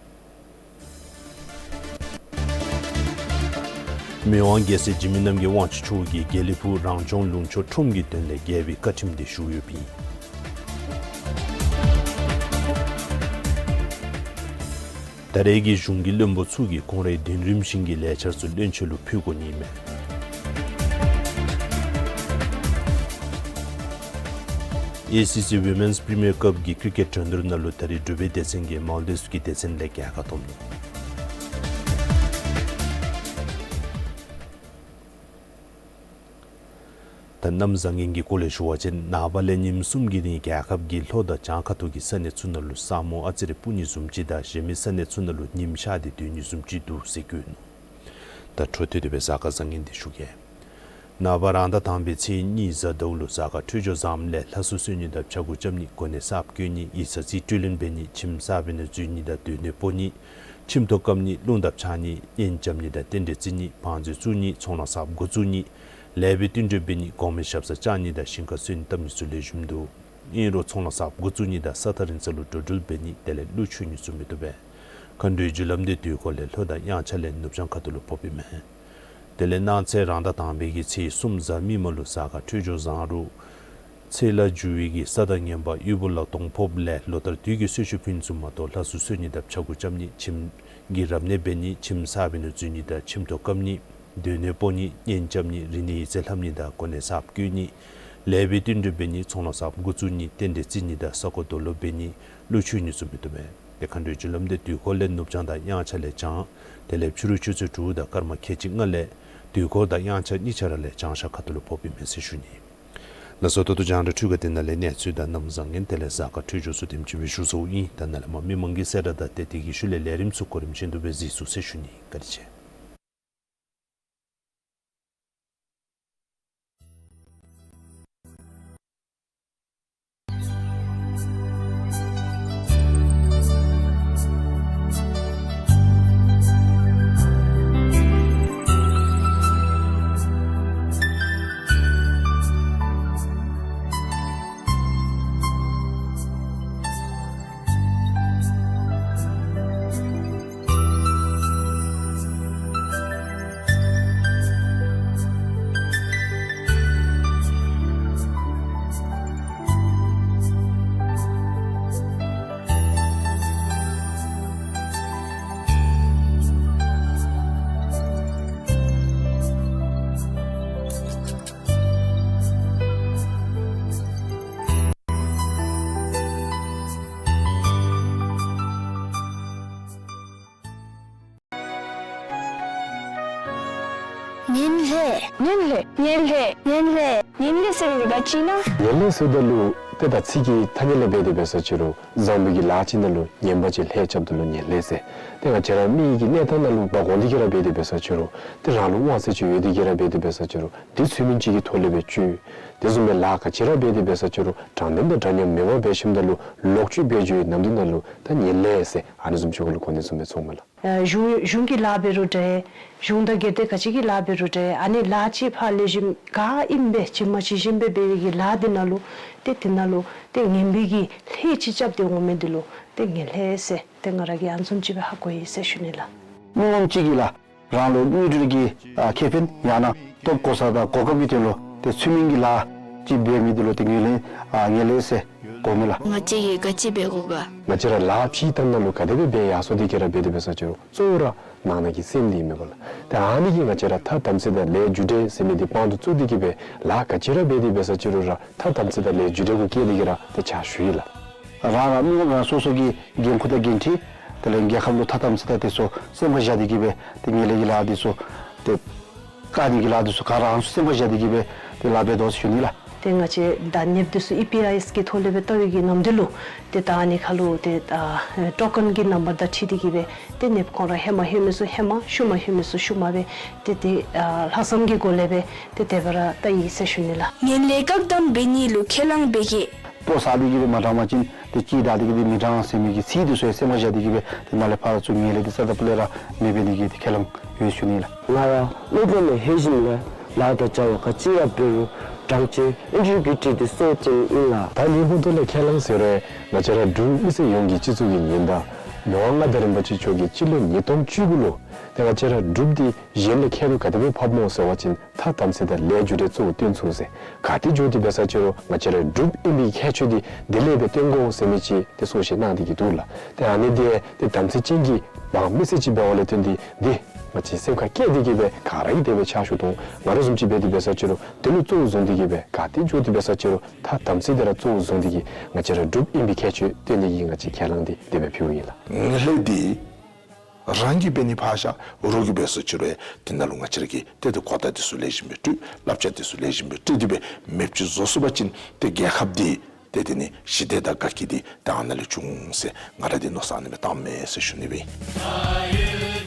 མི་དབང་རྒྱལ་སྲས་འཇིགས་མེད་རྣམ་རྒྱལ་དབང་ཕྱུག་མཆོག་གིས་དགེ་ལེགས་ཕུག་རང་སྐྱོང་ལུང་ཕྱོགས་ཁྲོམ་གྱི་དོན་ལས་རྒྱལ་པོའི་བཀའ་ཁྲིམས་དེ་ཞུ་ཡོདཔ་ཨིན། ད་རེས་ཀྱི་གཞུང་གི་བློན་པོ་ཚུ་གིས་ཁོང་རའི་བདུན་རིམ་བཞིན་གྱི་ལས་འཆར་ཚུ་བློན་ཆེན་ལུ་ཕུལ་དགོ་ནི་མས། ཨེ་སི་སི་ཝི་མེནསི་པི་རི་མི་ཡར་ཀབ་ཀྱི་ཀི་རི་ཀེཊ་འགྲན་བསྡུར་ནང་ལུ་ད་རེས་འབྲུག་པའི་སྡེ་ཚན་གྱིས་མཱལ་ཌིབསི་ཀྱི་སྡེ་ཚན་ལས་རྒྱལ་ཁ་ཐོབ་ནུག། ད་གནམ་བཟང་ངན་གྱི་སྐོར་ལས་ཞུ་བ་ཅིན་ནངས་པ་ལས་ཉིནམ་གསུམ་གྱི་རིང་རྒྱལ་ཁབ་ཀྱི་ལྷོ་དང་བྱང་ཁ་ཐུག་གི་ས་གནས་ཚུ་ནང་ལུ་ས་སྨུག་ཨ་ཙི་རེ་སྤུབ་ནི་བཟུམ་ཅིག་དང་གཞན་མི་ས་གནས་ཚུ་ནང་ལུ་ཉིམ་ཤར་ཏེ་སྡོད་ནི་བཟུམ་ཅིག་འདུག་ཟེར་བཀོད་ནུག། ད་འཕྲོ་མཐུད་དེ་སྦེ་གཟའ་སྐར་བཟང་ངན་དེ་ཞུ་གེ། ནངས་པ་རང་ཟླ་དང་པའི་ཚེས་གཉིས་གཟའ་ཟླཝ་ལུ་གཟའ་སྐར་འཕྲོད་སྦྱོར་བཟངམ་ལས་ལྷ་སྲུ་གསོལ་ནི་དང་ཕྱྭ་འགུགས་རྐྱབ་ནི་གོ་གནས་གསརཔ་བསྐོ་ནི་ཡིག་ཚང་རྩིས་སྤྲོད་ལེན་འབད་ནི་ཁྱིམ་གསར་པའི་ནང་འཛུལ་ནི་དང་སྡོད་གནས་སྤོ་ནི་ཁྱིམ་ཐོག་བཀབ་ནི་རླུང་དང་འཕྱག་ནི་གཉེན་རྐྱབ་ནི་དང་རྟེན་འབྲེལ་བརྩི་ནི་བང་མཛོད་བཙུགས་ནི་ཚོང་ལཱ་གསརཔ་འགོ་བཙུགས་ནི་ལེགས་པའི་བསྟུན་གྲོས་འབད་ནི་གོང་མའི་ཞབས་སར་བཅར་ནི་དང་ཞིང་ཁར་སོན་བཏབ་ནི་ཚུ་ལེགས་ཤོམ་འདུག། ཨིན་རུང་ཚོང་ལཱ་གསརཔ་འགོ་བཙུགས་ནི་དང་ས་ཐག་རིང་ས་ལུ་འགྲོ་འགྲུལ་འབད་ནི་དེ་ལས་གླུ་མཆོད་ནི་ཚུ་མི་བཏུབ་པས། མཁའ་འགྲོའི་རྒྱུ་ལམ་འདི་དུས་འཁོར་ལས་ལྷོ་དང་དབྱངས་འཆར་ལས་ནུབ་བྱང་ཁ་ཐུག་ལུ་ཕོགཔ་ཨིན་མས། དེ་ལས་གནངས་ཚེ་རང་ཟླ་དང་པའི་གི་ཚེས་གསུམ་གཟའ་མིག་དམར་ལུ་གཟའ་སྐར་འཕྲོད་སྦྱོར་བཟང་རུང་ཚེས་ལ་རྒྱུ་བའི་གི་ས་དང་ངན་པ་དབུལ་པོ་ལག་སྟོང་ཕོགཔ་ལས་ལོ་ལྟར་དུས་ཀྱི་གསོལ་མཆོད་ཕུལ་ནི་ཚུ་མ་གཏོགས་ལྷ་སྲུ་གསོལ་ནི་དང་ཕྱྭ་འགུགས་རྐྱབ་ནི་ཁྱིམ་གྱི་རབ་གནས་འབད་ནི་ཁྱིམ་གསར་པའི་ནང་འཛུལ་ནི་དང་ཁྱིམ་ཐོག་བཀབ་ནི་སྡོད་གནས་སྤོ་ནི་གཉེན་རྐྱབ་ནི་རིག་གནས་ཡིག་རྩིས་ལྷབ་ནི་དང་གོ་གནས་གསརཔ་བསྐོ་ནི་ལེགས་པའི་བསྟུན་གྲོས་འབད་ནི་ཚོང་ལཱ་གསརཔ་འགོ་བཙུགས་ནི་རྟེན་འབྲེལ་བརྩི་ནི་དང་ས་རྐོ་རྡོ་སློག་འབད་ནི་གླུ་མཆོད་ནི་ཚུ་མི་བཏུབ་པས། ཏེ་མཁའ་འགྲོའི་རྒྱུ་ལམ་འདི་དུས་འཁོར་ལས་ནུབ་བྱང་དང་དབྱངས་འཆར་ལས་བྱང་དེ་ལས་ཕྱི་རུ་ཆུ་ཚོད་དྲུག་དང་སྐར་མ་ཁལ་གཅིག་ལྔ་ལས་དུས་འཁོར་དང་དབྱངས་འཆར་གཉིས་ཆ་ར་ལས་བྱང་ཤར་ཁ་ཐུག་ལུ་ཕོགཔ་ཨིན་མས་ཟེར་ཞུ་ནི། ལགས་སོ། ད་ལྟོ་རྒྱང་བསྒྲགས་འཕྲུལ་ཁང་འདི་ནང་ལས་གནས་ཚུལ་དང་གནམ་བཟང་ངན་དེ་ལས་གཟའ་སྐར་འཕྲོད་སྦྱོར་ཚུ་དེམ་ཅིག་སྦེ་ཞུ་ཚརཝ་ཨིན། ད་ནཱ་ལས་མར་མི་མང་གི་གསལ་བསྒྲགས་དང་ཏེ་དེ་གི་ཤུལ་ལས་ལས་རིམ་ཚུ་གོ་རིམ་བཞིན་དུ་སྦེ་གཟིགས་ཚུགས་ཟེར་ཞུ་ནི། བཀའ་དྲིན་ཆེ། ངན་ལྷད། ངན་ལྷད། ངན་ལྷད། ངན་ལྷད་ཟེར་མི་འདི་ག་ཅི་ཨིན་ན། ངན་ལྷད་ཟེརཝ་ད་ལུ་ཏེ་ད་ཚིག་གི་ཐ་སྙད་ལས་འབད་དེ་འབད་ས་ཅི་རུང་བཟང་པོ་གི་ལཱ་ཅིག་ནང་ལུ་ངན་པ་ཅིག་ལྷད་རྐྱབ་ད་ལུ་ངན་ལྷད་ཟེར། ཏེ་ང་བཅས་ར་མི་གི་གནས་སྟངས་ནང་ལུ་འབག་འོང་སྟེ་གི་ར་འབད་དེ་འབད་ས་ཅི་རུང་ཏེ་རང་ལུ་དབང་ཚད་ཅིག་ཡོད་དེ་གི་ར་འབད་དེ་འབད་ས་ཅི་རུང་དེ་ཚུལ་མིན་ཅིག་གི་ཐོག་ལས་སྦེ་སྤྱོད། དེ་བཟུམ་སྦེ་ལཱ་ག་ཅི་ར་འབད་དེ་འབད་ས་ཅི་རུང་དྲང་བདེན་དང་འདྲ་མཉམ་མེདཔ་འབད་ཞིནམ་ད་ལུ་ལོག་སྤྱོད་འབད་འགྱོ་བའི་ནམ་དུས་ནང་ལུ་ད་ངན་ལྷད་ཟེར་ཨ་ནི་བཟུམ་ཅིག་གུ་ལུ་གོ་ནི་བཟུམ་སྦེ་ཚོརཝ་མས་ལགས། ཨ་གཞུང་གཞུང་གི་ལཱ་འབད་རུང་འདྲ། གཞུང་དང་སྒེར་སྡེ་ག་ཅི་གི་ལཱ་འབད་རུང་འདྲ། ཨ་ནི་ལཱ་ཅིག་ཕར་ལེགས་ཤོམ་ག་ཨིནམ་སྦེ་ཇི་མ་ཇི་བཞིན་སྦེ་འབད་བའི་གི་ལཱ་འདི་ནང་ལུ་ཏེ་དེ་ནང་ལུ་ཏེ་ངན་པའི་གི་ལྷད་ཅིག་རྐྱབ་སྟེ་འོང་མི་འདི་ལུ་ཏེ་ངན་ལྷད་ཟེར་ཏེ་ང་ར་གིས་ཨ་ནི་བཟུམ་ཅིག་སྦེ་ཧ་གོ་ཡི་ཟེར་ཞུ་ནི་ལགས། མི་ངོམ་ཅིག་གིས་ལགས་རང་ལུ་དངུལ་འབྲེལ་གྱི་ཨ་ཁེ་ཕན་ཡང་ན་ཐོབ་གོ་ས་དང་གོ་སྐབས་ཀྱི་དོན་ལུ་ཏེ་ཚུལ་མིན་གྱི་ལཱ་ཅིག་འབད་མི་འདི་ལུ་ཏེ་ངན་ལྷད་ཨ་ངན་ལྷད་ཟེར་གོཝ་མས་ལགས། ང་བཅས་ཀྱིས་ག་ཅི་འབད་དགོ་ག། ང་བཅས་ར་ལཱ་ཕྱིའི་ཐབས་ནང་ལུ་ག་དེ་སྦེ་འབད་ཡར་སོང་སྟེ་གི་ར་འབད་དེ་འབད་ས་ཅི་རུང་གཙོ་བོ་ར་ནང་ན་གི་སེམས་འདི་ཨིན་མས་པ་ལགས། ཏེ་ཨ་ནི་གིས་ང་བཅས་ར་ཐ་དམ་ཚིག་དང་ལས་རྒྱུ་འབྲས་ཟེར་མི་འདི་དཔང་དུ་བཙུགས་ཏེ་གི་སྦེ་ལཱ་ག་ཅི་ར་འབད་དེ་འབད་ས་ཅི་རུང་ར་ཐ་དམ་ཚིག་དང་ལས་རྒྱུ་འབྲས་གུ་བཀལ་ཏེ་གི་ར་ཏེ་ཕྱག་ཞུ་ཡི་ལགས། རང་རང་མི་ངོམ་རང་སོ་སོ་གི་འགན་ཁུར་དང་འགན་འཁྲི་དེ་ལས་རྒྱལ་ཁབ་ལུ་ཐ་དམ་ཚིག་དང་དེ་ཚུ་སེམས་ཁར་བཞག་སྟེ་གི་སྦེ་ཏེ་ངན་ལྷད་ཀྱི་ལཱ་དེ་ཚུ་ཏེ་བཀག་ནི་གི་ལཱ་དེ་ཚུ་ག་ར་རང་སེམས་ཁར་བཞག་སྟེ་གི་སྦེ་ཏེ་ལཱ་འབད་དོ་ཟེར་ཞུ་ནི་ལགས། ཏེ་ང་བཅས་ད་ནདཔ་དེ་ཚུ་ཨི་པི་ཨའི་གི་ཐོག་ལས་སྦེ་བལྟ་བའི་གི་ནམ་དུས་ལུ་ཏེ་ད་ཨ་ནི་ཁར་ལུ་ཏེ་ཨ་ཊོ་ཀོན་གྱི་ནམ་བར་དང་འཁྲིལ་ཏེ་གི་སྦེ་ཏེ་ནདཔ་ཁོང་ར་ཧེ་མ་ལྷོད་མི་ཚུ་ཧེ་མ་ཤུལ་མ་ལྷོད་མི་ཚུ་ཤུལ་མ་སྦེ་ཏེ་ཏེ་ཨ་ལྷག་བསམ་གྱི་སྒོ་ལས་སྦེ་ཏེ་དེ་སྦེ་ར་བལྟ་ཡི་ཟེར་ཞུ་ནི་ལགས། ངན་ལྷད་བཀག་སྡོམ་འབད་ནི་ལུ་ཁས་བླངས་འབད་གེ། ཕོ་བཟའ་སྟེ་གི་སྦེ་མ་དྲང་པ་ཅིན་ཏེ་སྤྱི་བདག་འདི་གིས་ཏེ་མི་དྲང་ཟེར་མི་གི་ཚིག་འདི་ཚུ་ཡང་སེམས་ཁར་བཞག་སྟེ་གི་སྦེ་ཏེ་ནཱ་ལས་ཕར་ཚུར་ངན་ལྷད་འདི་རྩ་དང་སྤུ་ལས་ར་མེད་པའི་ནི་གི་ཏེ་ཁས་བླངས་ཡོད་ཞུ་ནི་ལགས། ང་ར་སློབ་གྲྭ་ལས་ལྷོད་ཞིནམ་ལས་ལཱ་དང་བྱ་བ་ག་ཅི་ཡང་འབད་རུང་དྲང་ཅན་ཨིན་རུང་གི་ཏེ་སྲོག་ཅན་ཨིན་ལགས། ད་ནི་ཧོང་ཏོ་ལས་ཁས་བླངས་ཟེར་རུང་ང་བཅས་ར་འབྲུག་མི་སེར་ཡོངས་ཀྱི་སྤྱི་ཚོགས་ཀྱི་ཉེན་བརྡ་མི་དབང་མངའ་བདག་རིན་པོ་ཆེ་མཆོག་གིས་སྤྱི་ལོ་ཉིས་སྟོང་བཅུ་དགུ་ལུ་ཏེ་ང་བཅས་ར་འབྲུགཔ་འདི་གཞན་ལས་ཁྱད་དུ་ག་དེ་སྦེ་ཕབ་སྨོ་ཟེར་བ་ཅིན་ཐ་དམ་ཚིག་དང་ལས་རྒྱུ་འབྲས་གཙོ་བོ་སྟོན་ཚུགས་ཟེར། ག་ཏེ་འགྱོ་སྟེ་འབད་ས་ཅི་རུང་ང་བཅས་ར་འབྲུགཔ་ཨིན་པའི་ཁྱད་ཆོས་འདི་དེ་ལས་སྦེ་སྟོན་དགོ་ཟེར་མི་ཅིག་ཏེ་གསུང་བཤད་གནང་སྟེ་གི་འདུག་ལགས། ཏེ་ཨ་ནི་འདི་ཏེ་དམ་ཚིག་ཅན་གྱི་འབངས་མི་སེར་ཅིག་འབདཝ་ལས་བརྟེན་ཏེ་འདི་ང་བཅས་སེམས་ཁར་བསྐྱེད་དེ་གི་སྦེ་ག་ར་གིས་དེ་སྦེ་ཕྱག་ཞུ་དོ། ང་ར་བཟུམ་ཅིག་འབད་དེ་འབད་ས་ཅི་རུང་དེ་ལུ་གཙོ་བོ་བཟུང་སྟེ་གི་སྦེ་ག་ཏེ་འགྱོ་སྟེ་འབད་ས་ཅི་རུང་ཐ་དམ་ཚིག་འདི་ར་གཙོ་བོ་བཟུང་སྟེ་གི་ང་བཅས་ར་འབྲུགཔ་ཨིན་པའི་ཁྱད་ཆོས་སྟོན་ནི་གི་ང་བཅས་ཁས་བླངས་འདི་དེ་སྦེ་ཕུལཝ་ཨིན་ལགས། ངན་ལྷད་འདི་རང་གིས་འབད་ནི་ཕར་བཞག་རོགས་ཀྱིས་འབད་ས་ཅི་རུང་ཡང་དེ་ནང་ལུ་ང་བཅས་ར་གིས་ཏེ་ཏེ་གོ་བརྡ་དེ་ཚུ་ལེགས་ཤོམ་སྦེ་སྤྲོད། བསླབ་བྱ་དེ་ཚུ་ལེགས་ཤོམ་སྦེ་སྤྲོད་དེ་སྦེ་མེདཔ་ཅིག་བཟོ་ཚུགས་པ་ཅིན་ཏེ་རྒྱལ་ཁབ་འདི་ཏེ་དེ་ནི་ཞི་བདེ་དང་དགའ་སྐྱིད་འདི་ཏེ་ཨ་ནཱ་ལས་འབྱུང་འོང་ཟེར་ང་ར་འདི་མནོ་བསམ་ཨ་ནི་སྦེ་བཏངམ་མས་ཟེར་ཞུ་ནི་སྦེ་ཨིན།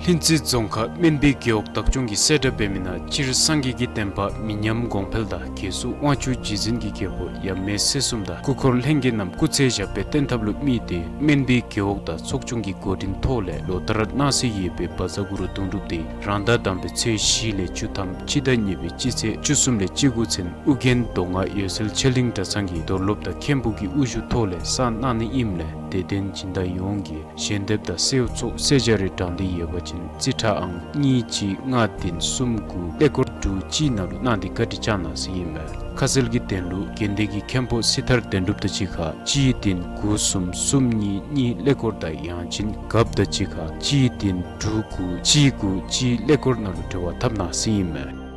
ལྷུན་རྩེ་རྫོང་ཁག་སྨན་པའི་རྒེད་འོག་བདག་སྐྱོང་གིས་གསལ་བསྒྲགས་འབད་མི་ནང་སྤྱིར་སངས་རྒྱས་ཀྱི་བསྟན་པ་མི་ཉམས་གོང་འཕེལ་དང་རྒྱལ་སྲུང་དབང་ཕྱུག་རྗེ་བཙུན་གྱི་རྒྱལ་པོ་ཡབ་མེས་སྲས་གསུམ་དང་སྐུ་འཁོར་ལྷན་རྒྱས་རྣམས་སྐུ་ཚེ་ཞབས་པད་བརྟན་ཐབས་ལུ་དམིགས་ཏེ་སྨན་པའི་རྒེད་འོག་དང་ཚོགས་ཆུང་གི་འགོ་འདྲེན་ཐོག་ལས་ལོ་ལྟར་སྣང་སྲིད་ཡོད་པའི་བཛྲ་གུ་རུ་གདུང་སྒྲུབ་འདི་རང་ཟླ་དང་པའི་ཚེས་བཞི་ལས་བཅུ་ཐམ་སྤྱི་ཟླ་གཉིས་པའི་སྤྱི་ཚེས་བཅུ་གསུམ་ལས་བཅུ་དགུ་ཚུན་ཨོ་རྒྱན་མདོ་སྔགས་འོད་གསལ་ཆོས་གླིང་གྲྭ་ཚང་གི་རྡོར་སློབ་དང་མཁན་པོ་གི་དབུ་བཞུགས་ཐོག་ལས་བསང་གནང་ནི་ཨིནམ་ལས་དད་ལྡན་སྦྱིན་བདག་ཡོངས་ཀྱིས་ཞལ་འདེབས་དང་གསོལཝ་ཚོགས་གསོལ་ཇ་རེ་དྲང་འདོད་ཡོད་པ་ཅིན་རྩིས་ཁྲ་ཨང་གཉིས་གཅིག་ལྔ་བདུན་གསུམ་དགུ་ཀླད་ཀོར་དྲུག་གཅིག་ནང་ལུ་གནང་སྟེ་བཀའ་འདྲི་བསྐྱང་གནང་ཟེར་ཨིན་མས། ཁ་གསལ་གྱི་དོན་ལུ་དགོན་སྡེ་གི་མཁན་པོ་སྲི་ཐར་དོན་གྲུབ་དང་གཅིག་ཁར་གཅིག་བདུན་དགུ་གསུམ་གསུམ་གཉིས་གཉིས་ཀླད་ཀོར་དང་ཡང་ཅིན་རྒཔོ་དང་གཅིག་ཁར་གཅིག་བདུན་དྲུག་དགུ་གཅིག་དགུ་གཅིག་ཀླད་ཀོར་ནང་ལུ་འབྲེལ་བ་འཐབ་གནང་ཟེར་ཨིན་མས།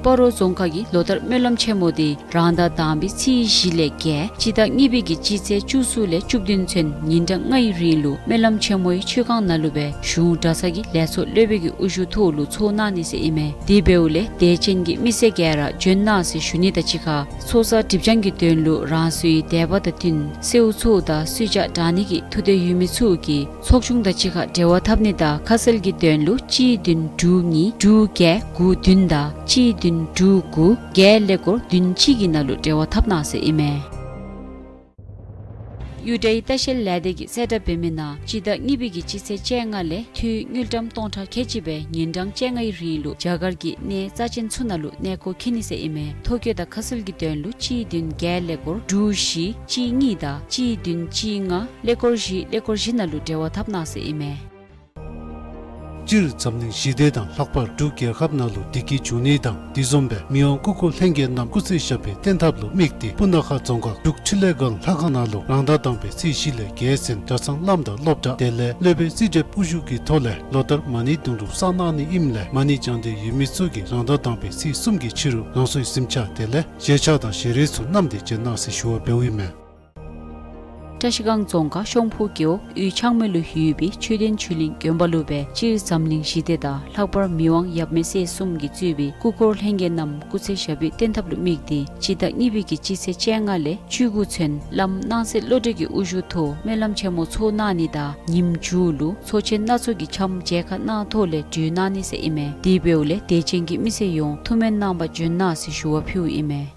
སྤ་རོ་རྫོང་ཁག་གིས་ལོ་ལྟར་སྨོན་ལམ་ཆེན་མོ་འདི་རང་ཟླ་དང་པའི་ཚེས་བཞི་ལས་བརྒལ་སྤྱི་ཟླ་གཉིས་པའི་གི་སྤྱི་ཚེས་བཅུ་གསུམ་ལས་བཅུ་བདུན་ཚུན་ཉིན་གྲངས་ལྔའི་རིང་ལུ་སྨོན་ལམ་ཆེན་མོའི་མཆོད་ཁང་ནང་ལུ་སྦེ་གཞུང་གྲྭ་ཚང་གི་ལས་ཚོགས་སློབ་དཔོན་གྱི་དབུ་བཞུགས་ཐོག་ལུ་ཚོགས་གནང་ནི་ཟེར་ཨིན་མས། དེ་འབདཝ་ལས་དད་ཅན་གྱི་མི་སེར་ག་ར་འབྱོན་གནང་ཟེར་ཞུ་ནི་དང་གཅིག་ཁར་ཚོགས་བསགས་སྒྲིབ་སྦྱང་གི་དོན་ལུ་རང་སོའི་དད་པ་དང་བསྟུན་གསོལཝ་ཚོགས་དང་གསོལ་ཇ་དྲང་ནི་གི་ཐུགས་འདོད་ཡོད་མི་ཚུ་གིས་ཚོགས་ཆུང་དང་གཅིག་ཁར་འབྲེལ་བ་འཐབ་ནི་དང་ཁ་གསལ་གྱི་དོན་ལུ་གཅིག་བདུན་དྲུག་གཉིས་དྲུག་བརྒྱད་དགུ་བདུན་དང་གཅིག་བདུན་དྲུག་དགུ་བརྒྱད་ཀླད་ཀོར་བདུན་གཅིག་གི་ནང་ལུ་འབྲེལ་བ་འཐབ་གནང་ཟེར་ཨིན་མས། གཡུ་སྒྲའི་ལྟ་བཤལ་ལས་སྡེ་གིས་གསལ་བསྒྲགས་འབད་མི་ནང་སྤྱི་ཟླ་གཉིས་པའི་གི་སྤྱི་ཚེས་བཅོ་ལྔ་ལས་འཐུས་དངུལ་ཀྲམ་སྟོང་ཕྲག་ཁལ་གཅིག་སྦེ་ཉིན་གྲངས་བཅོ་ལྔའི་རིང་ལུ་རྒྱ་གར་གྱི་གནས་རྩ་ཅན་ཚུ་ནང་ལུ་གནས་སྐོར་འཁྱིད་ནི་ཟེར་ཨིན་མས། ཐོ་བཀོད་དང་ཁ་གསལ་གྱི་དོན་ལུ་གཅིག་བདུན་བརྒྱད་ཀླད་ཀོར་དྲུག་བཞི་གཅིག་གཉིས་དང་གཅིག་བདུན་གཅིག་ལྔ་ཀླད་ཀོར་བཞི་ཀླད་ཀོར་བཞི་ནང་ལུ་འབྲེལ་བ་འཐབ་གནང་ཟེར་ཨིན་མས། སྤྱིར་འཛམ་གླིང་ཞི་བདེ་དང་ལྷག་པར་འབྲུག་རྒྱལ་ཁབ་ནང་ལུ་བདེ་སྐྱིད་འབྱུང་ནི་དང་དེ་བཟུམ་སྦེ་མི་དབང་སྐུ་འཁོར་ལྷན་རྒྱས་རྣམས་སྐུ་ཚེ་ཞབས་པད་བརྟན་ཐབས་ལུ་དམིགས་ཏེ་སྤུ་ན་ཁ་རྫོང་ཁག་འབྲུག་ཆུ་ལེན་སྒང་ལྷ་ཁང་ནང་ལུ་རང་ཟླ་དང་པའི་ཚེས་བཞི་ལས་བརྒལ་ཚུན་གྲྭ་ཚང་བླམ་དང་སློབ་གྲྭ་དེ་ལས་སློབ་དཔོན་རྩིས་ཁྲ་དབུ་བཞུགས་ཀྱི་ཐོག་ལས་ལོ་ལྟར་མ་ཎི་གདུང་སྒྲུབ་བསང་གནང་ནི་ཨིནམ་ལས་མ་ཎི་བགྱང་འདོད་ཡོད་མི་ཚུ་གིས་རང་ཟླ་དང་པའི་ཚེས་གསུམ་གྱི་ཕྱི་རུ་རང་སོའི་གཟིམ་ཆ་དེ་ལས་བཞེས་ཆས་དང་ཞལ་རས་ཚུ་བསྣམས་ཏེ་བྱོན་གནང་ཟེར་ཞུ་བ་འབདཝ་ཨིན་མས། བཀྲ་ཤིས་སྒང་རྫོང་ཁག་ཤོང་ཕུ་རྒེད་འོག་ཡུལ་ཆག་མེ་ལུ་ཡོད་པའི་ཆོས་ལྡན་ཆོས་གླིང་དགོན་པ་ལུ་སྦེ་སྤྱིར་འཛམ་གླིང་ཞི་བདེ་དང་ལྷག་པར་མི་དབང་ཡབ་མེས་སྲས་གསུམ་གྱིས་གཙོས་པའི་སྐུ་འཁོར་ལྷན་རྒྱས་རྣམས་སྐུ་ཚེ་ཞབས་པད་བརྟན་ཐབས་ལུ་དམིགས་ཏེ་སྤྱི་ཟླ་གཉིས་པའི་གི་སྤྱི་ཚེས་བཅོ་ལྔ་ལས་བཅུ་དགུ་ཚུན་བླམ་སྣང་གསལ་བློ་གྲོས་ཀྱི་དབུ་བཞུགས་ཐོག་སྨོན་ལམ་ཆེན་མོ་ཚོགས་གནང་ནི་དང་ཉིནམ་མཇུག་ལུ་ཚོགས་ཆེན་སྣ་ཚོགས་ཀྱི་འཆམ་མཇལ་ཁ་གནང་ཐོག་ལས་གྲོལ་གནང་ནི་ཟེར་ཨིན་མས། དེ་འབདཝ་ལས་དད་ཅན་གྱི་མི་སེར་ཡོངས་ཐུགས་སྨོན་གནང་བར་བྱོན་གནང་ཟེར་ཞུ་བ་ཕུལཝ་ཨིན་མས།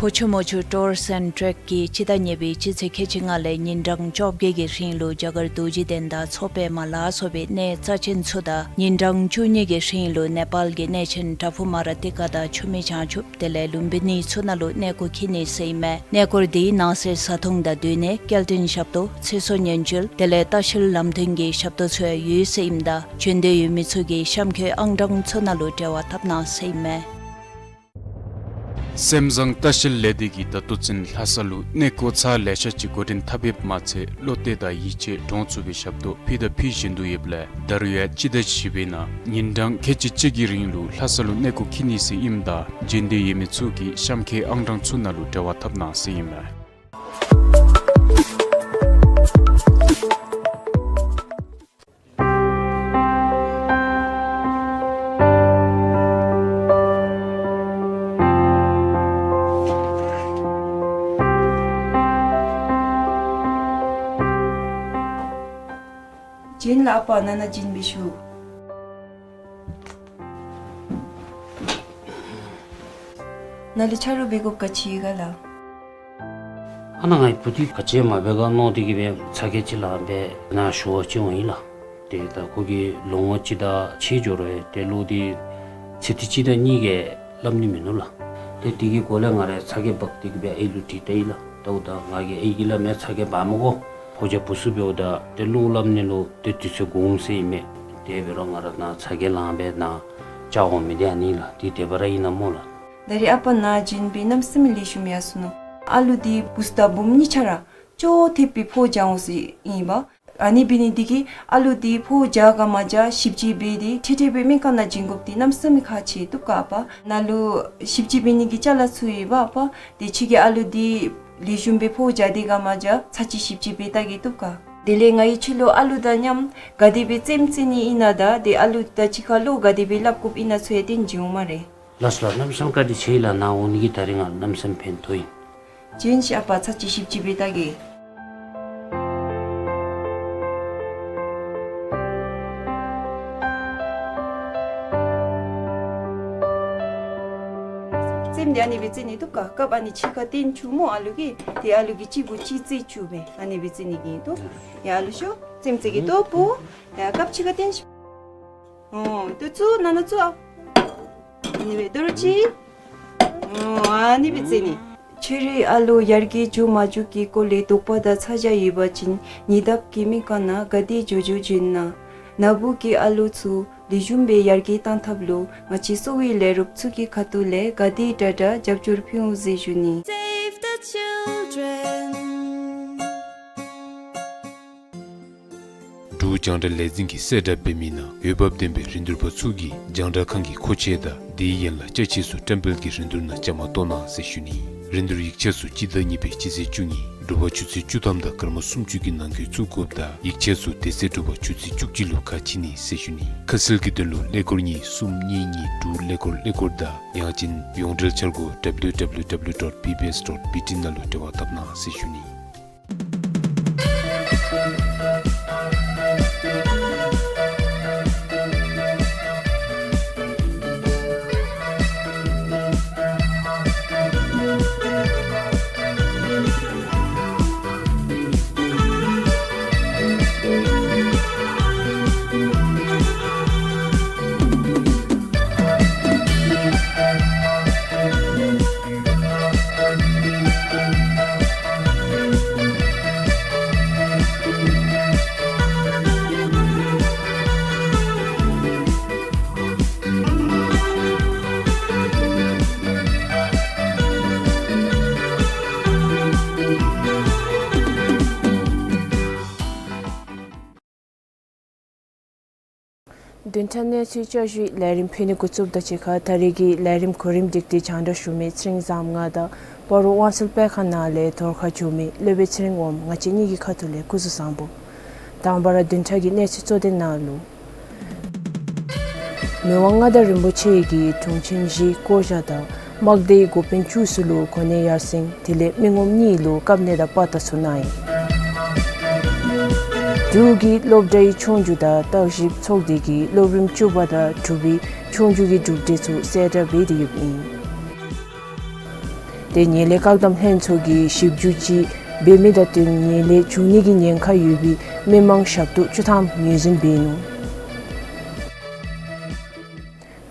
ཕོ་ཆུ་མོ་ཆུ་ཊུར་སེནཌ་ཊེཀ་གིས་སྤྱི་ཟླ་གཉིས་པའི་སྤྱི་ཚེས་ཁལ་གཅིག་ལྔ་ལས་ཉིན་གྲངས་བཅོ་བརྒྱད་ཀྱི་རིང་ལུ་རྒྱ་གར་རྡོ་རྗེ་གདན་དང་མཚོ་པདྨ་ལ་སོགས་པའི་གནས་རྩ་ཆེན་ཚུ་དང་ཉིན་གྲངས་བཅུ་གཉིས་ཀྱི་རིང་ལུ་ནེ་པཱལ་གྱི་གནས་ཆེན་བྲག་ཕུག་མ་ར་ཏི་ཀ་དང་ཆུ་སྨད་བྱང་ཆུབ་དེ་ལས་ལུམ་བི་ནི་ཚུ་ནང་ལུ་གནས་སྐོར་འཁྱིད་ནི་ཟེར་ཨིན་མས། གནས་སྐོར་འདི་ནང་གསེས་བཟའ་འཐུང་དང་སྡོད་གནས་སྐྱེལ་འདྲེན་ཞབས་ཏོག་ཚེ་སྲོག་ཉེན་བཅོལ་དེ་ལས་ལྟ་བཤལ་ལམ་སྟོན་གྱི་ཞབས་ཏོག་ཚུ་ཡང་ཡོད་ཟེར་ཨིནམ་ད་བྱོན་འདོད་ཡོད་མི་ཚུ་གིས་གཤམ་འཁོད་ཨང་གྲངས་ཚུ་ནང་ལུ་འབྲེལ་བ་འཐབ་གནང་ཟེར་ཨིན་མས། སེམས་བཟང་ལྟ་བཤལ་ལས་སྡེ་གིས་ད་ལྟོ་ཚུན་ལྷ་ས་ལུ་གནས་སྐོར་ཚར་ལེ་ཤ་ཅིག་འགོ་འདྲེན་འཐབ་ཡོདཔ་མ་ཚད་བློ་གཏད་དང་ཡིད་ཆེས་འདྲོངས་ཚུགས་པའི་ཞབས་ཏོག་ཕུལ་དང་ཕུལ་བཞིན་དུ་ཡོདཔ་ལས་ད་རུང་ཡང་སྤྱི་ཟླ་བཞི་པའི་ནང་ཉིན་གྲངས་ཁལ་གཅིག་གཅིག་གི་རིང་ལུ་ལྷ་ས་ལུ་གནས་སྐོར་འཁྱིད་ནི་ཟེར་ཨིནམ་ད་བྱོན་འདོད་ཡོད་མི་ཚུ་གིས་གཤམ་འཁོད་ཨང་གྲངས་ཚུ་ནང་ལུ་འབྲེལ་བ་འཐབ་གནང་ཟེར་ཨིན་མས། བྱོན་ལགས་ཨ་པ། ནཱ་ནཱ་བྱོན་པའི་ཤུལ། ནཱ་ལུ་ཆ་རོགས་འབད་དགོཔ་ག་ཅི་ཡོད་ག་ལགས། ཨ་ནཱ་ངེའི་བུ་འདི་ག་ཅི་མ་འབད་ག་མནོ་སྟེ་གིས་སྦེ་ཚ་གྱང་ཅིག་ལངས་སྦེ་ནཱ་ཞུ་བར་བྱོན་འོང་ཡི་ལགས། ཏེ་ད་ཁོ་གིས་ལོ་ངོ་གཅིག་དང་ཕྱེད་འགྱོ་རུང་ཏེ་ལོག་སྟེ་ཚེ་ཐིག་གཅིག་དང་གཉིས་ཀྱི་སླབ་ནི་མིན་ནུག་ལགས། ཏེ་དེ་གི་སྐོར་ལས་ང་ར་ཚ་གྱང་འབག་སྟེ་གིས་སྦེ་ཨའི་ལུ་དྲིས་ད་ཡི་ལགས། ད་འོ་ད་ང་གིས་ཨའི་གིས་སླབ་མས། ཚ་གྱང་འབག་མི་དགོ། ཕོ་རྒྱས་བུ་ཚུ་འབདཝ་ད་ཏེ་བློ་སླབ་ནི་ལུ་ཏེ་དུས་ཚོད་འགོརཝ་ཟེར་ཨིན་མས། དེ་འབད་རུང་ང་ར་ནཱ་ཚ་གྱང་ལངས་སྦེ་ནཱ་བཅར་འོང་མི་འདི་ཨ་ནི་ལགས། འདི་དེ་སྦེ་ར་ཨིན་ན་སྨོ་ལགས། ད་རེས་ཨ་པ་ནཱ་བྱོན་སྦེ་གནམ་མེད་ས་མེད་ལེགས་ཤོམ་ཡར་སོ་ནུག། ཨ་ལུ་འདི་བུཚ་དང་བུམོ་གཉིས་ཆ་ར་ཅོག་འཐདཔ་སྦེ་ཕོཝ་རྒྱག་འོང་ཟེར་ཨིན་པས། ཨ་ནི་འབད་ནི་འདི་གིས་ཨ་ལུ་འདི་ཕོཝ་རྒྱག་ག་མ་རྒྱག་ཞིབ་དཔྱད་འབད་དེ་ཁྲིག་ཁྲི་སྦེ་སྨན་ཁང་ནང་བྱིན་དགོཔ་འདི་གནམ་མེད་ས་མེད་ཁག་ཆེ་བཏུབ་ག་ཨ་པ། ནཱ་ལུ་ཞིབ་དཔྱད་འབད་ནི་གི་ཅ་ལ་ཚུ་ཡོད་པ་ཨ་པ། དེ་ཁྱོད་ཀྱིས་ཨ་ལུ་འདི་ལེགས་ཤོམ་སྦེ་ཕོཝ་རྒྱག་སྟེ་ག་མ་རྒྱག་ཚར་གཅིག་ཞིབ་དཔྱད་འབད་བལྟ་གེ་བཏུབ་ག། དེ་ལས་ང་གིས་ཁྱོད་ལུ་ཨ་ལུ་དང་མཉམ་ག་དེ་སྦེ་རྩེདམོ་རྩེ་ནི་ཨིན་ན་དང་ཏེ་ཨ་ལུ་དང་གཅིག་ཁར་བློ་ག་དེ་སྦེ་སླབ་དགོཔ་ཨིན་ན་ཚུ་ཡང་སྟོན་བྱིན་འོང་སྨ་རེ། ལགས་སོ་ལགས། གནམ་མེད་ས་མེད་བཀའ་དྲིན་ཆེ་ལགས། ནཱ་འོང་ནི་གིས་ད་རིས་ང་གནམ་མེད་ས་མེད་ཕན་ཐོགས་ཡི། བྱོན་ཤིག་ཨ་པ། ཚར་གཅིག་ཞིབ་དཔྱད་འབད་བལྟ་གེ། རྩེདམོ་འདི་ཨ་ནི་སྦེ་རྩེ་ནི་བཏུབ་ག། སྐབས་ཨ་ནི་ཕྱི་ཁར་སྟོན་བཅུག་སྨོ་ཨ་ལུ་གིས། ཏེ་ཨ་ལུ་གིས་གཅིག་གུ་གཅིག་རྩེ་བཅུག་སྦེ་ཨ་ནི་སྦེ་རྩེ་ནི་གི་ཨིན་དོ། ཡ་ཨ་ལུ་ཤོག། རྩེདམོ་རྩེ་གེ་ལྟོ་བུ། ཡ་སྐབས་ཕྱི་ཁར་སྟོན་ཤིག། ཨོ་ལྟོ་བཙུགས། ནཱ་ནཱ་བཙུགས་ཨ། ཨ་ནི་སྦེ་དོ་རུང་གཅིག། ཨོ་ཨ་ནི་སྦེ་རྩེ་ནི། ཁྱོད་རའི་ཨ་ལུ་ཡར་རྒྱས་འགྱོ་མ་འགྱོ་གི་སྐོར་ལས་དོགས་པ་དང་ཚ་གྱང་ཡོད་པ་ཅིན་ཉེ་འདབས་ཀྱི་སྨན་ཁང་ནང་ག་དེ་མགྱོགས་མགྱོགས་བྱོན་གནང་། ནཱ་བུ་གི་ཨ་ལུ་ཚུ་ལེགས་ཤོམ་སྦེ་ཡར་རྒྱས་གཏང་ཐབས་ལུ་ང་བཅས་གསོ་བའི་ལས་རོགསཔ་ཚུ་གི་ཁ་ཐུག་ལས་ག་དེ་དྲག་དྲག་རྒྱབ་སྐྱོར་ཕུལ་འོང་ཟེར་ཞུ་ནི། Save the children. འབྲུག་རྒྱང་བསྒྲགས་ལས་འཛིན་གྱིས་གསལ་བསྒྲགས་འབད་མི་ནང་འོས་འབབ་ལྡན་པའི་རིན་བསྡུར་པ་ཚུ་གིས་རྒྱང་བསྒྲགས་ཁང་གི་མཁོ་ཆས་དང་དེའི་ཡན་ལག་ཅ་ཆས་ཚུ་བཀྲམ་སྤེལ་གྱི་རིན་བསྡུར་ནང་བཅའ་མར་གཏོགས་གནང་ཟེར་ཞུ་ནི། རིན་བསྡུར་ཡིག་ཆ་ཚུ་སྤྱི་ཟླ་གཉིས་པའི་སྤྱི་ཚེས་བཅུ་གཉིས་དྲོ་པ་ཆུ་ཚོད་བཅུ་ཐམ་དང་སྐར་མ་སུམ་ཅུ་གི་ནང་འཁོད་བཙུགས་དགོཔ་དང་ཡིག་ཆ་ཚུ་དེ་ཚེ་དྲོ་པ་ཆུ་ཚོད་བཅུ་གཅིག་ལུ་ཁ་ཕྱེ་ནི་ཟེར་ཞུ་ནི། ཁ་གསལ་གྱི་དོན་ལུ་ཀླད་ཀོར་གཉིས་གསུམ་གཉིས་གཉིས་དྲུག་ཀླད་ཀོར་ཀླད་ཀོར་དང་ཡང་ཅིན་ཡོངས་འབྲེལ་འཆར་སྒོ་W W W dot B B S dot B T ནང་ལུ་འབྲེལ་བ་འཐབ་གནང་ཟེར་ཞུ་ནི། བདུན་ཕྲག་གནས་ཚུལ་བསྐྱར་ཞུའི་ལས་རིམ་ཕུལ་ནི་འགོ་བཙུགསཔ་དང་གཅིག་ཁར་ད་རེས་ཀྱི་ལས་རིམ་གོ་རིམ་སྒྲིག་སྟེ་སྙན་ཞུ་མི་ཚེ་རིང་བཟངམོ་ང་དང་སྤ་རོ་དབང་སེལ་སྤེལ་ཁང་ནང་ལས་ཐོར་ཁ་ཞུ་མི་སློབ་དཔོན་ཚེ་རིང་དབངམོ་ང་བཅས་གཉིས་ཀྱི་ཁ་ཐུག་ལས་སྐུ་གཟུགས་བཟང་པོ། དང་པ་ར་བདུན་ཕྲག་གི་གནས་ཚུལ་གཙོ་དོན་ནང་ལུ། མི་དབང་མངའ་བདག་རིན་པོ་ཆེ་གིས་དྲུང་ཆེན་བཞི་བསྐོ་བཞག་དང་དམག་སྡེའི་འགོ་དཔོན་བཅུ་གསུམ་ལུ་གོ་གནས་ཡར་སེང་དེ་ལས་མི་ངོམ་གཉིས་ལུ་བཀའ་གནས་དང་པ་ཏ་ཚུ་གནང་ཡི། འབྲུག་གི་སློབ་གྲྭའི་ཆོས་རྒྱུགས་དང་བརྟག་ཞིབ་ཚོགས་སྡེ་གིས་སློབ་རིམ་བཅུ་པ་དང་དྲུག་པའི་ཆོས་རྒྱུགས་ཀྱི་གྲུབ་འབྲས་ཚུ་གསལ་བསྒྲགས་འབད་དེ་ཡོདཔ་ཨིན། དེ་ཡང་ལས་བཀག་དམ་ལྷན་ཚོགས་ཀྱིས་ཞིབ་འཇུག་ཅིག་འབད་མི་དང་བསྟུན་ཡང་ལས་འབྱུང་ནི་གི་ཉེན་ཁ་ཡོད་པའི་མི་མང་ཞབས་ཏོག་བཅུ་ཐམ་ངོས་འཛིན་འབད་ནུག།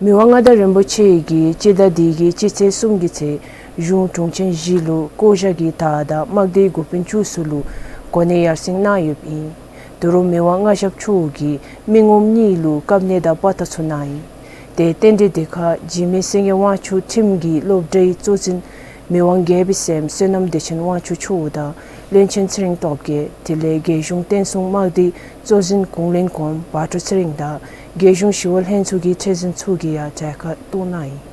མི་དབང་མངའ་བདག་རིན་པོ་ཆེ་གིས་སྤྱི་ཟླ་འདི་གི་སྤྱི་ཚེས་གསུམ་གྱི་ཚེ་གཞུང་དྲུང་ཆེན་བཞི་ལུ་བསྐོ་བཞག་གི་དང་དམག་སྡེའི་འགོ་དཔོན་བཅུ་གསུམ་ལུ་གོ་གནས་ཡར་སེང་གནང་ཡོདཔ་ཨིན། དོ་རུང་མི་དབང་མངའ་ཞབས་མཆོག་གིས་མི་ངོམ་གཉིས་ལུ་བཀའ་གནས་དང་པ་ཏ་ཚུ་གནང་ཡི། དེ་རྟེན་འབྲེལ་དེ་ཁར་འཇིགས་མེད་སེང་གེ་དབང་ཕྱུག་ཁྲིམས་ཀྱི་སློབ་གྲྭའི་གཙོ་འཛིན་མི་དབང་རྒྱལ་པོའི་སྲསམོ་བསོད་ནམས་བདེ་ཆེན་དབང་ཕྱུག་མཆོག་དང་བློན་ཆེན་ཚེ་རིང་སྟོབས་རྒྱས་དེ་ལས་རྒྱལ་གཞུང་བསྟན་སྲུང་དམག་སྡེའི་གཙོ་འཛིན་གུང་བློན་གོངམ་བ་ཕྲུག་ཚེ་རིང་དང་རྒྱལ་གཞུང་ཞི་གཡོག་ལྷན་ཚོགས་ཀྱི་ཁྲི་འཛིན་ཚུ་གིས་ཡང་གྲལ་ཁར་གཏོགས་གནང་ཡི།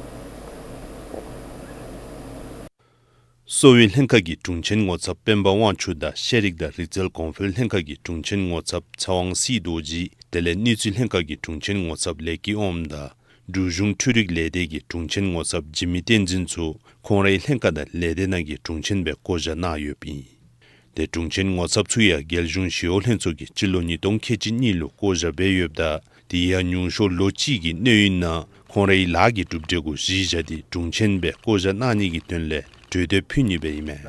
གསོ་བའི་ལྷན་ཁག་གི་དྲུང་ཆེན་ངོ་ཚབ་སྤེན་པ་དབང་ཕྱུག་དང་ཤེས་རིག་དང་རིག་རྩལ་གོང་འཕེལ་ལྷན་ཁག་གི་དྲུང་ཆེན་ངོ་ཚབ་ཚེ་དབང་སྲིད་རྡོ་རྗེ་དེ་ལས་གནས་ཚུལ་ལྷན་ཁག་གི་དྲུང་ཆེན་ངོ་ཚབ་ལེགས་སྐྱིད་དབངམོ་དང་འབྲུག་གཞུང་འཕྲུལ་རིག་ལས་སྡེ་གི་དྲུང་ཆེན་ངོ་ཚབ་འཇིགས་མེད་བསྟན་འཛིན་ཚུ་ཁོང་རའི་ལྷན་ཁག་དང་ལས་སྡེ་ནང་གི་དྲུང་ཆེན་སྦེ་བསྐོ་བཞག་གནང་ཡོདཔ་ཨིན། དེ་དྲུང་ཆེན་ངོ་ཚབ་ཚུ་ཡང་རྒྱལ་གཞུང་ཞི་གཡོག་ལྷན་ཚོགས་ཀྱིས་སྤྱི་ལོ་ཉིས་སྟོང་ཁལ་གཅིག་གཉིས་ལུ་བསྐོ་བཞག་འབད་ཡོདཔ་ད་དེ་ཡང་ཉུང་ཤོས་ལོ་གཅིག་གི་གནས་ཡུན་ནང་ཁོང་རའི་ལཱ་གི་གྲུབ་འབྲས་གུ་གཞི་བཞག་སྟེ་དྲུང་ཆེན་སྦེ་བསྐོ་བཞག་གནང་ནི་གི་དོན་ལས་གྲོས་འདེབས་ཕུལ་ནི་སྦེ་ཨིན་མས།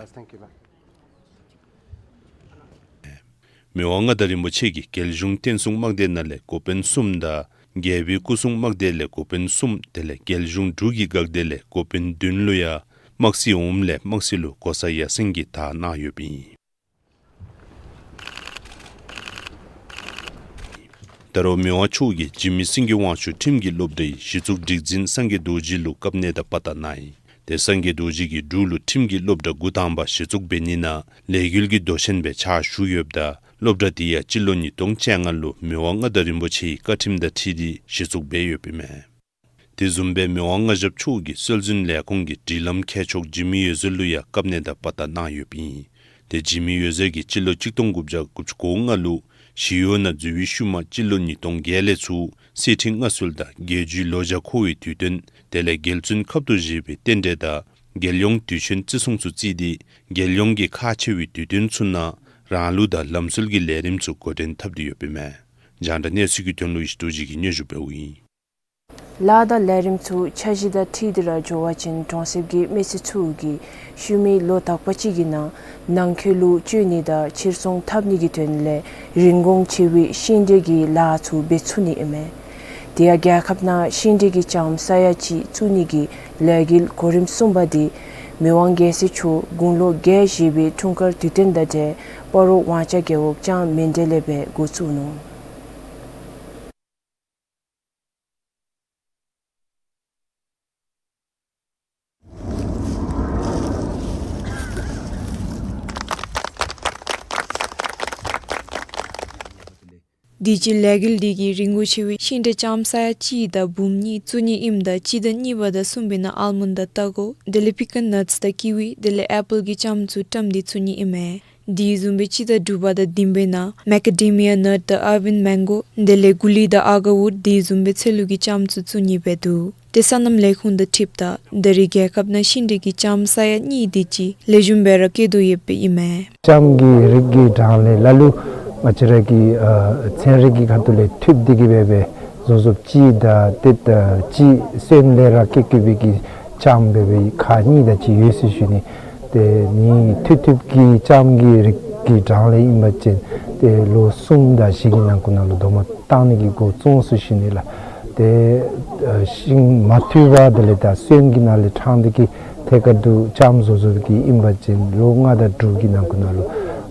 མི་དབང་མངའ་བདག་རིན་པོ་ཆེ་གིས་རྒྱལ་གཞུང་བསྟན་སྲུང་དམག་སྡེ་ནང་ལས་འགོ་དཔོན་གསུམ་དང་རྒྱལ་པོའི་སྐུ་སྲུང་དམག་སྡེ་ལས་འགོ་དཔོན་གསུམ་དེ་ལས་རྒྱལ་གཞུང་འབྲུག་གི་འགག་སྡེ་ལས་འགོ་དཔོན་བདུན་ལུ་ཡང་དམག་སྲིད་འོགམ་ལས་དམག་སྲིད་ལུ་གོ་ས་ཡར་སེང་གི་དར་གནང་ཡོདཔ་ཨིན། ད་རུང་མི་དབང་མཆོག་གིས་འཇིགས་མེད་སེང་གེ་དབང་ཕྱུག་ཁྲིམས་ཀྱི་སློབ་གྲྭའི་གཞི་བཙུགས་སྒྲིག་འཛིན་སངས་རྒྱས་རྡོ་རྗེ་ལུ་བཀའ་གནས་དང་པ་ཏ་གནང་ཡི། དེ་སངས་རྒྱས་རྡོ་རྗེ་གིས་འབྲུག་ལུ་ཁྲིམས་ཀྱི་སློབ་གྲྭ་འགོ་དང་པ་གཞི་བཙུགས་འབད་ནི་ནང་ལས་འགུལ་གྱི་མདོ་ཆེན་སྦེ་ཕྱག་ཞུ་ཡོདཔ་ད་སློབ་གྲྭ་དེ་ཡང་སྤྱི་ལོ་ཉིས་སྟོང་བཅོ་ལྔ་ལུ་མི་དབང་མངའ་བདག་རིན་པོ་ཆེའི་བཀའ་ཁྲིམས་དང་འཁྲིལ་ཏེ་གཞི་བཙུགས་འབད་ཡོདཔ་ཨིན་མས། དེ་བཟུམ་སྦེ་མི་དབང་མངའ་ཞབས་མཆོག་གིས་སྲོལ་འཛིན་ལས་ཁུངས་ཀྱི་སྒྲིག་ལམ་མཁས་མཆོག་འཇིགས་མེད་འོད་ཟེར་ལུ་ཡང་བཀའ་གནས་དང་པ་ཏ་གནང་ཡོདཔ་ཨིན། དེ་འཇིགས་མེད་འོད་ཟེར་གྱིས་སྤྱི་ལོ་གཅིག་སྟོང་དགུ་བརྒྱ་དགུ་བཅུ་གོ་ལྔ་ལུ་ཞི་གཡོག་ནང་འཛུལ་བའི་ཤུལ་མ་སྤྱི་ལོ་ཉིས་སྟོང་བརྒྱད་ལས་ཚུར་གསེར་ཁྲི་མངའ་གསོལ་དང་རྒྱལ་བརྒྱུད་ལོ་བརྒྱ་འཁོར་བའི་དུས་སྟོན་དེ་ལས་རྒྱལ་བཙུན་ཁབ་ཏུ་བཞེས་པའི་རྟེན་འབྲེལ་དང་རྒྱལ་ཡོངས་དུས་ཆེན་བརྩི་སྲུང་ཚུ་བརྩིས་ཏེ་རྒྱལ་ཡོངས་ཀྱི་ཁག་ཆེ་བའི་དུས་སྟོན་ཚུ་ནང་རང་ལུགས་དང་ལམ་སྲོལ་གྱི་ལས་རིམ་ཚུ་འགོ་འདྲེན་འཐབ་སྟེ་ཡོདཔ་ཨིན་མས། རྒྱང་བསྒྲགས་གནས་ཚུལ་གྱི་དོན་ལུ་ཡེ་ཤེས་རྡོ་རྗེ་གིས་སྙན་ཞུ་འབདཝ་ཨིན། ལཱ་དང་ལས་རིམ་ཚུ་འཆར་གཞི་དང་འཁྲིལ་ཏེ་ར་འགྱོ་བ་ཅིན་གྲོང་གསེབ་ཀྱི་མི་སེར་ཚུ་གིས་ཤུལ་མའི་ལོ་དག་པ་ཅིག་གི་ནང་ནང་འཁོད་ལུ་སྤྱོད་ནི་དང་ཕྱིར་ཚོང་འཐབ་ནི་གི་དོན་ལས་རིན་གོང་ཆེ་བའི་ཤིང་འབྲས་ཀྱི་ལཱ་ཚུ་འབད་ཚུགས་ནི་ཨིན་མས། དེ་ཡང་རྒྱལ་ཁབ་ནང་ཤིང་འབྲས་ཀྱི་ལྕངམ་ས་ཡ་གཅིག་བཙུགས་ནི་གི་ལས་འགུལ་གོ་རིམ་གསུམ་པ་འདི་མི་དབང་རྒྱལ་སྲས་མཆོག་དགུང་ལོ་བརྒྱད་བཞེས་པའི་འཁྲུངས་སྐར་དུས་སྟོན་དང་འབྲེལ་སྤ་རོ་ཝང་ཅ་རྒེད་འོག་ལྕངམ་མཎྜལ་སྦེ་འགོ་བཙུགས་ནུག། དུས་ཅི་ལས་འགུལ་འདི་གིས་རིན་གོང་ཆེ་བའི་ཤིང་འབྲས་ལྕངམ་ས་ཡ་གཅིག་དང་འབུམ་གཉིས་བཙུགས་ནི་ཨིནམ་ད་སྤྱི་ཟླ་གཉིས་པ་དང་གསུམ་པའི་ནང་ཨལ་མོན་དང་སྟག་སྒོ་དེ་ལས་པི་ཀན་ནཊསི་དང་ཀི་ཝི་དེ་ལས་ཨེ་པཱལ་གྱི་ལྕངམ་ཚུ་བཀྲམ་སྟེ་བཙུགས་ནི་ཨིན་མས། དེ་བཟུམ་སྦེ་སྤྱི་ཟླ་དྲུག་པ་དང་བདུན་པའི་ནང་མེ་ཀ་ཌེ་མི་ཡ་ནཊ་དང་ཨལ་མོན་མེང་གོ་དེ་ལས་གུ་ལི་དང་ཨ་ག་ཝུཌ་དེ་བཟུམ་སྦེ་ཚལ་ལུ་གི་ལྕངམ་ཚུ་བཙུགས་ནི་སྦེ་འདུག། དེ་སོ་ནམ་ལས་ཁུངས་དང་འཁྲིལཝ་ད་ད་རེས་རྒྱལ་ཁབ་ནང་ཤིང་འབྲས་ཀྱི་ལྕངམ་ས་ཡ་གཉིས་དེ་ཅིག་ལེགས་ཤོམ་སྦེ་ར་སྐྱེ་དོ་ཡོདཔ་ཨིན་མས། ལྕངམ་གྱི་རིགས་ཀྱི་གྲངས་ལས་ལ་ལུ་ང་བཅས་ར་གི་ཨ་ཚན་རིག་གི་ཁ་ཐུག་ལས་འཐདཔ་འདི་གིས་འབད་བའི་བཟོ་བཟོཝ་ཅིག་དང་ཏེ་ད་ཅིག་སོན་ལས་ར་སྐྱེ་སྐྱེ་བའི་གི་ལྕངམ་འབད་བའི་ཁག་གཉིས་དེ་ཅིག་ཡོད་ཟེར་ཞུ་ནི། ཏེ་ནི་འཐད་འཐདཔ་གི་ལྕངམ་གྱི་རིགས་ཀྱི་གྲངས་ལས་ཨིན་པ་ཅིན་ཏེ་ལོ་གསུམ་དང་བཞི་གི་ནང་འཁོད་ནང་ལུ་དོ་མ་བཏང་ནི་གི་འགོ་བཙུགས་ཟེར་ཞུ་ནི་ལགས། ཏེ་ཨ་ཤིང་མ་འཐུ་བར་དེ་ལས་ད་སོན་གྱི་ནང་ལས་ཕྲང་སྟེ་གི་ཐད་ཀར་དུ་ལྕངམ་བཟོ་བཟོཝ་གི་ཨིན་པ་ཅིན་ལོ་ལྔ་དང་དྲུག་གི་ནང་འཁོད་ནང་ལུ་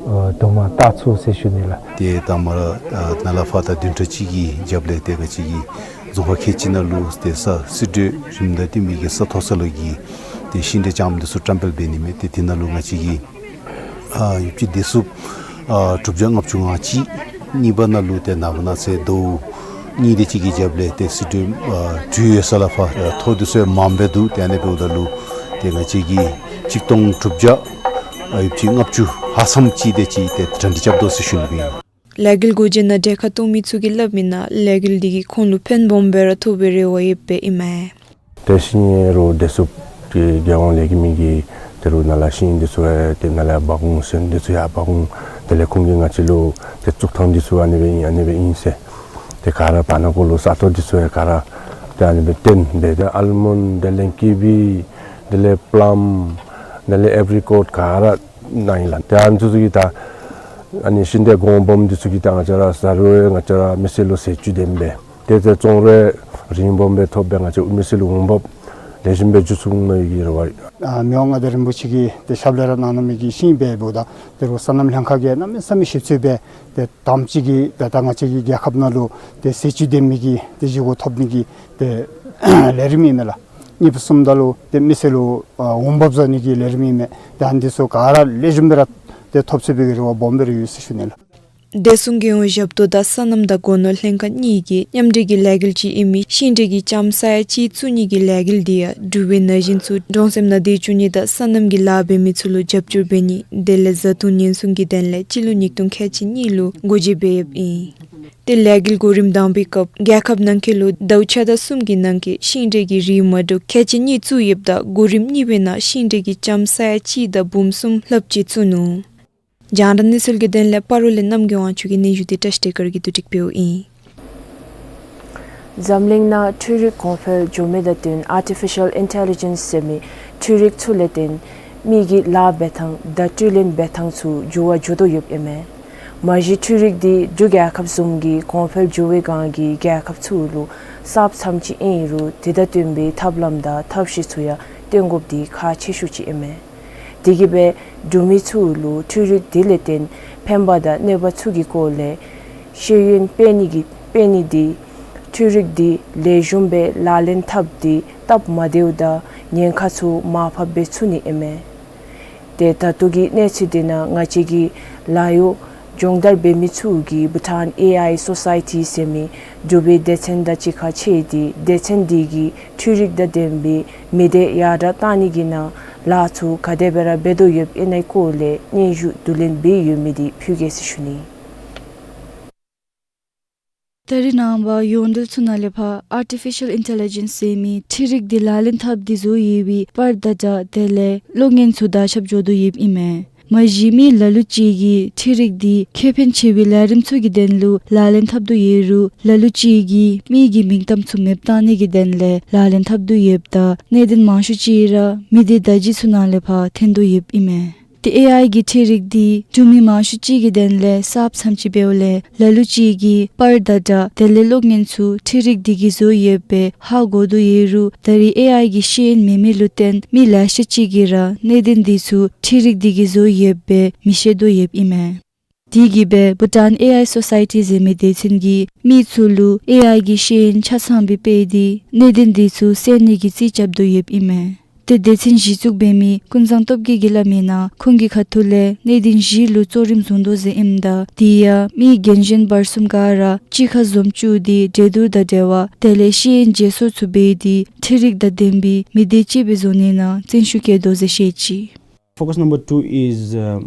ཨ་དོ་མ་བཏགས་ཚུགས་ཟེར་ཞུ་ནི་ལགས། ཏེ་ད་མ་པ་ཨ་ནཱ་ལས་ཕར་ད་བདུན་ཕྲག་གཅིག་གི་རྒྱབ་ལས་ཏེ་ང་བཅས་ཀྱི་རྫོང་ཁག་ཁལ་གཅིག་ནང་ལུ་ཏེ་ས་སྲིད་གྲོས་རིམ་དང་བསྟུན་མི་གི་ས་མཐོ་ས་ལུ་གི་ཏེ་ཤིང་འབྲས་ལྕངམ་འདི་ཚུ་བཀྲམ་སྤེལ་འབད་ནི་མས། ཏེ་དེ་ནང་ལུ་ང་བཅས་ཀྱི་ཨ་ཡོདཔ་ཅིག་དེ་ཚུ་ཨ་དྲུག་བརྒྱ་ལྔ་བཅུ་ང་གཅིག། གཉིས་པ་ནང་ལུ་ཏེ་ནངས་པ་གནངས་ཚེ་ཟླཝ་ གཉིས་དེ་ཅིག་གི་རྒྱབ་ལས་ཏེ་སི་ཊི་ཌི་ཡམ་ཨ་འདྲུད་ཡོད་ས་ལས་ཕར་ཨ་ཐོག་དེ་ཚུ་ཡང་མངམ་སྦེ་འདུག། ཏེ་ཨ་ནི་འབདཝ་ད་ལུ་ཏེ་ང་བཅས་ཀྱིས་གཅིག་སྟོང་དྲུག་བརྒྱ་ཨ་ཡོདཔ་ཅིག་ལྔ་བཅུ་ལྷག་ཙམ་ཅིག་དེ་ཅིག་ཏེ་གྲ་སྒྲིག་རྐྱབ་དོ་ཟེར་ཞུ་ནི་ཨིན། ལས་འགུལ་འགོ་འདྲེན་ནང་གྲལ་ཁར་གཏོགས་མི་ཚུ་གིས་སླབ་མི་ནང་ལས་འགུལ་འདི་གིས་ཁོང་ལུ་ཕན་སྦོམ་སྦེ་ར་ཐོགས་པའི་རེ་བ་ཡོདཔ་ཨིན་མས། ཏེ་ཤིང་རོགས་འདྲེན་ཚུ་གི་རྒྱལ་ཡོངས་ལས་འགུལ་མི་གིས་ཏེ་རོགས་ནཱ་ལས་ཤིང་འདི་ཚུ་ཡང་ཏེ་ནཱ་ལས་འབག་འོང་ཟེར་འདི་ཚུ་ཡང་འབག་འོང་། དེ་ལས་ཁོང་གིས་ང་བཅས་ལུ་ཏེ་བཙུགས་ཐངས་འདི་ཚུ་ཨ་ནི་སྦེ་ཨིན་ཨ་ནི་སྦེ་ཨིན་ཟེར། ཏེ་ག་ར་བར་ན་གོ་ལུ་ས་སྟོང་འདི་ཚུ་ཡང་ག་ར་ཏེ་ཨ་ནི་སྦེ་བཏོན་སྦེ་ཏེ་ཨལ་མོན་ཌི་དེ་ལས་ཀི་ཝི་དེ་ལས་པ་ལམ་དེ་ལས་ཨེ་པི་རི་ཀོཊ་ག་ར་ནཱ་ཨིན་ལགས། ཏེ་ཨ་ནི་ཚུ་ཚུ་གི་ད་ཨ་ནི་ཤིང་འབྲས་གོང་སྦོམ་འདི་ཚུ་གི་ད་ང་བཅས་ར་ཟ་རུང་ང་བཅས་ར་མི་སེར་ལུ་ཟས་བཅུད་ལྡནམ་སྦེ་ཏེ་ཏེ་བཙོང་རུང་རིན་སྦོམ་སྦེ་ཐོབ་སྦེ་ང་བཅས་མི་སེར་ལུ་འོང་འབབ་ལེགས་ཤོམ་སྦེ་འགྱོ་ཚུགས་འོང་མནོ་བའི་གི་རེ་བ་ཡོད། ཨ་མི་དབང་མངའ་བདག་རིན་པོ་ཆེ་གིས་ཏེ་ཞབས་ལས་ར་གནང་གནང་མི་གི་ཤིང་འབད་འབདཝ་ད་ཏེ་རོགས་སོ་ནམ་ལྷན་ཁག་གིས་གནམ་མེད་ས་མེད་ཞིབ་འཚོལ་འབད་ཏེ་དང་པ་ཅིག་གིས་ཏེ་ད་ང་བཅས་ཀྱི་རྒྱལ་ཁབ་ནང་ལུ་ཏེ་ཟས་བཅུད་ལྡན་མི་གི་ཏེ་བཞེས་སྒོ་ཐོབ་ནི་གི་ཏེ་ལས་རིམ་ཨིན་མས་ལགས། གཉིས་པ་བཟུམ་ད་ལུ་ཏེ་མི་སེར་ལུ་ཨ་འོང་འབབ་བཟོ་ནི་གི་ལས་རིམ་ཨིན་མས། ཏེ་ཨ་ནི་འདི་ཚུ་ག་ར་ལེགས་ཤོམ་སྦེ་ར་ཏེ་ཐོབ་ཚུགས་པའི་གི་རེ་བ་སྦོམ་སྦེ་ར་ཡོད་ཟེར་ཞུ་ནི་ལགས། བདེ་སྲུང་རྒྱལ་ཡོངས་ཞབས་ཏོག་དང་སོ་ནམ་དང་སྒོ་ནོར་ལྷན་ཁག་གཉིས་ཀྱིས་མཉམ་འབྲེལ་གྱི་ལས་འགུལ་ཅིག་ཨིན་མི་ཤིང་འབྲས་ཀྱི་ལྕངམ་ས་ཡ་གཅིག་བཙུགས་ནི་གི་ལས་འགུལ་འདི་ཡང་འབྲུག་པའི་ན་གཞོན་ཚུ་འབྲོང་གསེབ་ནང་སྡོད་བཅུག་ནི་དང་སོ་ནམ་གྱི་ལཱ་འབད་མི་ཚུ་ལུ་རྒྱབ་སྐྱོར་འབད་ནི་དེ་ལས་བཟའ་བཏུང་ཉེན་སྲུང་གི་དོན་ལས་སྤྱི་ལོ་ཉིས་སྟོང་ཁལ་གཅིག་གཉིས་ལུ་འགོ་འབྱེད་འབད་ཡོདཔ་ཨིན། ཏེ་ལས་འགུལ་གོ་རིམ་དང་པའི་སྐབས་རྒྱལ་ཁབ་ནང་འཁོད་ལུ་ཟླཝ་ཆ་དང་གསུམ་གྱི་ནང་འཁོད་ཤིང་འབྲས་ཀྱི་རིགས་མ་འདྲཝ་ཁལ་གཅིག་གཉིས་བཙུགས་ཡོདཔ་ད་གོ་རིམ་གཉིས་པའི་ནང་ཤིང་འབྲས་ཀྱི་ལྕངམ་ས་ཡ་གཅིག་དང་འབུམ་གསུམ་ལྷགཔ་ཅིག་བཙུགས་ནུག། རྒྱང་བསྒྲགས་གནས་ཚུལ་གྱི་དོན་ལས་སྤ་རོ་ལས་རྣམ་རྒྱལ་དབང་ཕྱུག་གི་སྙན་ཞུ་འདི་བཀྲིས་བདེ་སྐྱིད་གིས་བསྡུ་སྒྲིག་འབདཝ་ཨིན། འཛམ་གླིང་ནང་འཕྲུལ་རིག་གོང་འཕེལ་འགྱོ་མི་དང་བསྟུན་ཨར་ཊི་ཕི་ཤལ་ཨིན་ཊེ་ལི་ཇེནསི་ཟེར་མི་འཕྲུལ་རིག་ཚུ་ལས་བརྟེན་མི་གི་ལཱ་འབད་ཐངས་དང་སྤྲོད་ལེན་འབད་ཐངས་ཚུ་འགྱུར་བ་འགྱོ་དོ་ཡོདཔ་ཨིན་མས། མ་གཞི་འཕྲུལ་རིག་འདི་འབྲུག་རྒྱལ་ཁབ་བཟུམ་གྱི་གོང་འཕེལ་འགྱོ་བའི་སྒང་གི་རྒྱལ་ཁབ་ཚུ་ལུ་གསརཔ་ཙམ་ཅིག་ཨིན་རུང་དེ་དང་བསྟུན་པའི་ཐབས་ལམ་དང་ཐབས་ཤེས་ཚུ་ཡང་བཏོན་དགོཔ་འདི་ཁག་ཆེ་ཤོས་ཅིག་ཨིན་མས། དེ་གིས་འབད་འབྲུག་མི་ཚུ་ལུ་འཕྲུལ་རིག་འདི་ལས་བརྟེན་ཕན་པ་དང་གནོད་པ་ཚུ་གི་སྐོར་ལས་ཤེས་ཡོན་སྤེལ་ནི་གི་སྤེལ་ནི་འདི་འཕྲུལ་རིག་འདི་ལེགས་ཤོམ་སྦེ་ལག་ལེན་འཐབ་སྟེ་སྟབས་མ་བདེཝ་དང་ཉེན་ཁ་ཚུ་མར་ཕབ་འབད་ཚུགས་ནི་ཨིན་མས། ཏེ་ད་ལྟོ་གི་གནས་ཚུལ་འདི་ནང་ང་བཅས་ཀྱི་ལཱ་གཡོག་སྦྱོང་བརྡར་འབད་མི་ཚུ་གིས་བྷུ་ཊཱན་ཨེ་ཨའི་སོ་སའི་ཊི་ཟེར་མི་འབྲུག་པའི་སྡེ་ཚན་དང་གཅིག་ཁར་ཕྱད་དེ་སྡེ་ཚན་འདི་གིས་འཕྲུལ་རིག་དང་ལྡན་པའི་མི་སྡེ་ཡར་དྲགས་གཏང་ནི་གི་ནང་ལཱ་ཚུ་ག་དེ་སྦེ་ར་འབད་དོ་ཡོདཔ་ཨིན་ན་སྐོར་ལས་སྙན་ཞུ་བསྡུ་ལེན་འབད་ཡོད་མི་འདི་ཕུལ་གེ་ཟེར་ཞུ་ནི། ད་རིས་ནངས་པ་ཡོངས་འབྲེལ་ཚུ་ནང་ལས་ཕར་ཨར་ཊི་ཕི་ཤལ་ཨིན་ཊེ་ལི་ཇེནསི་ཟེར་མི་འཕྲུལ་རིག་འདི་ལག་ལེན་འཐབ་སྟེ་བཟོ་ཡོད་པའི་པར་དང་སྒྲ་དེ་ལས་གློག་བརྙན་ཚུ་དར་ཁྱབ་འགྱོ་དོ་ཡོདཔ་ཨིན་མས། མ་གཞི་མི་ལ་ལུ་ཅིག་གིས་འཕྲུལ་རིག་འདི་ཁེ་ཕན་ཆེ་བའི་ལས་རིམ་ཚུ་གི་དོན་ལུ་ལག་ལེན་འཐབ་དོ་ཡོད་རུང་ལ་ལུ་ཅིག་གིས་མི་གི་མིང་གཏམ་ཚུ་མེདཔ་གཏང་ནི་གི་དོན་ལས་ལག་ལེན་འཐབ་དོ་ཡོདཔ་ད་གནད་དོན་མང་ཤོས་ཅིག་ར་མི་སྡེ་བརྡ་བརྒྱུད་ཚུ་ནང་ལས་ཕར་ཐོན་དོ་ཡོདཔ་ཨིན་མས། ཏེ་ཨེ་ཨའི་གི་འཕྲུལ་རིག་འདི་འབྲུག་མི་མང་ཤོས་ཅིག་གི་དོན་ལས་གསརཔ་ཙམ་ཅིག་འབདཝ་ལས་ལ་ལུ་ཅིག་གིས་པར་དང་སྒྲ་དེ་ལས་གློག་བརྙན་ཚུ་འཕྲུལ་རིག་འདི་གིས་བཟོ་ཡོདཔ་སྦེ་ཧ་གོ་དོ་ཡོད་རུང་ད་རིས་ཨེ་ཨའི་གི་ཤེས་ཡོན་མེད་མི་ལུ་བརྟེན་མི་ལེ་ཤ་ཅིག་གིས་ར་གནད་དོན་འདི་ཚུ་འཕྲུལ་རིག་འདི་གིས་བཟོ་ཡོདཔ་སྦེ་མི་ཤེས་དོ་ཡོདཔ་ཨིན་མས། དེ་གིས་འབད་བྷུ་ཊཱན་ཨེ་ཨའི་སོ་སའི་ཊི་ཟེར་མི་སྡེ་ཚན་གྱིས་མི་ཚུ་ལུ་ཨེ་ཨའི་གི་ཤེས་ཡོན་ཆ་ཚང་སྦེ་སྤེལ་ཏེ་གནད་དོན་འདི་ཚུ་སེལ་ནི་གི་རྩིས་རྐྱབ་དོ་ཡོདཔ་ཨིན་མས། ཏེ་སྡེ་ཚན་གཞི་བཙུགས་འབད་མི་ཀུན་བཟང་སྟོབས་རྒྱས་ཀྱིས་སླབ་མིའི་ནང་ཁོང་གི་ཁ་ཐུག་ལས་གནད་དོན་བཞི་ལུ་གཙོ་རིམ་བཟུང་དོ་ཟེར་ཨིནམ་ད་དེ་ཡང་མི་རྒན་གཞོན་བར་གསུམ་ག་ར་གཅིག་ཁར་འཛོམས་བཅུག་སྟེ་འགྲན་བསྡུར་དང་འབྲེལ་བ་དེ་ལས་ཤེས་ཡོན་བརྗེ་སོར་ཚུ་འབད་དེ་འཕྲུལ་རིག་དང་ལྡན་པའི་མི་སྡེ་ཅིག་སྦེ་བཟོ་ནི་ནང་བརྩོན་ཤུགས་བསྐྱེད་དོ་ཟེར་བཤད་ཅི། Focus number two is, uh,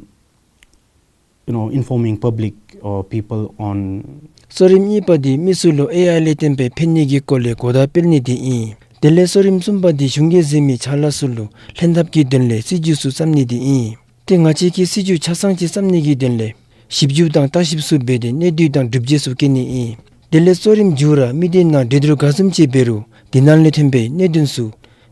you know, informing public or people on གཙོ་རིམ་གཉིས་པ་འདི་མི་ཚུ་ལུ་ཨེ་ཨའི་ལས་བརྟེན་པའི་ཕན་ནུས་ཀྱི་སྐོར་ལས་གོ་བརྡ་སྤེལ་ནི་འདི་ཨིན། དེ་ལས་གཙོ་རིམ་གསུམ་པ་འདི་གཞུང་གིས་གཟིགས་མི་ཕྱག་ལཱ་ཚུ་ལུ་ལྷན་ཐབས་ཀྱི་དོན་ལས་སྲིད་བྱུས་ཚུ་བརྩམ་ནི་འདི་ཨིན། ཏེ་ང་བཅས་ཀྱིས་སྲིད་བྱུས་ཆ་ཚང་ཅིག་བརྩམ་ནི་གི་དོན་ལས་ཞིབ་འཇུག་དང་བརྟག་ཞིབ་ཚུ་འབད་དེ་གནད་བསྡུས་དང་སྒྲུབ་བྱེད་ཚུ་བཀོད་ནི་ཨིན། དེ་ལས་གཙོ་རིམ་མཇུག་ར་མི་སྡེ་ནང་འགྲན་བསྡུར་ག་བཟུམ་ཅིག་འབད་རུང་དེ་ནང་ལས་ཐོན་པའི་གནད་དོན་ཚུ་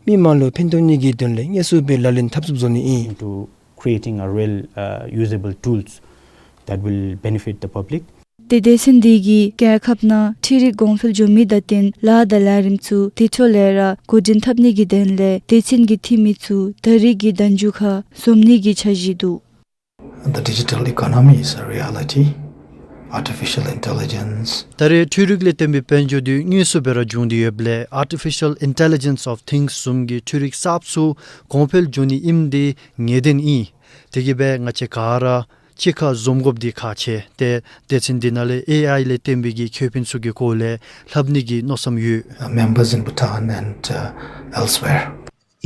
མི་མང་ལུ་ཕན་ཐོགས་ནི་གི་དོན་ལས་དངོས་སུ་སྦེ་ལག་ལེན་འཐབ་ཚུགསཔ་བཟོ་ནི་ཨིན། Into creating a real, uh, usable tools that will benefit the public. ཏེ་སྡེ་ཚན་འདི་གིས་རྒྱལ་ཁབ་ནང་འཕྲུལ་རིག་གོང་འཕེལ་འགྱོ་མི་དང་བསྟུན་ལཱ་དང་ལས་རིམ་ཚུ་དེ་འཕྲོ་ལས་ར་འགོ་འདྲེན་འཐབ་ནི་གི་དོན་ལས་སྡེ་ཚན་གྱི་འཐུས་མི་ཚུ་ད་རིས་ཀྱི་ཟླ་མཇུག་ཁར་འཛོམས་ནི་གི་འཆར་གཞི་འདུག། The digital economy is a reality. Artificial intelligence. ད་རེས་འཕྲུལ་རིག་ལས་བརྟེན་པའི་དཔལ་འབྱོར་འདི་དངོས་སུ་སྦེ་ར་འབྱུང་སྟེ་ཡོདཔ་ལས་Artificial Intelligence of Things བཟུམ་གྱི་འཕྲུལ་རིག་གསརཔ་ཚུ་གོང་འཕེལ་འགྱོ་ནི་ཨིནམ་འདི་ངེས་བདེན་ཨིན། དེ་གིས་འབད་ང་བཅས་ག་ར་ གཅིག་ཁར་འཛོམས་དགོཔ་འདི་ཁག་ཆེ། ཏེ་སྡེ་ཚན་འདི་ནང་ལས་ཨེ་ཨའི་ལས་བརྟེན་པའི་གི་ཁེ་ཕན་ཚུ་གི་སྐོར་ལས་ལྷབ་ནི་གི་མནོ་བསམ་ཡོད། Uh, members in Bhutan and, uh, elsewhere.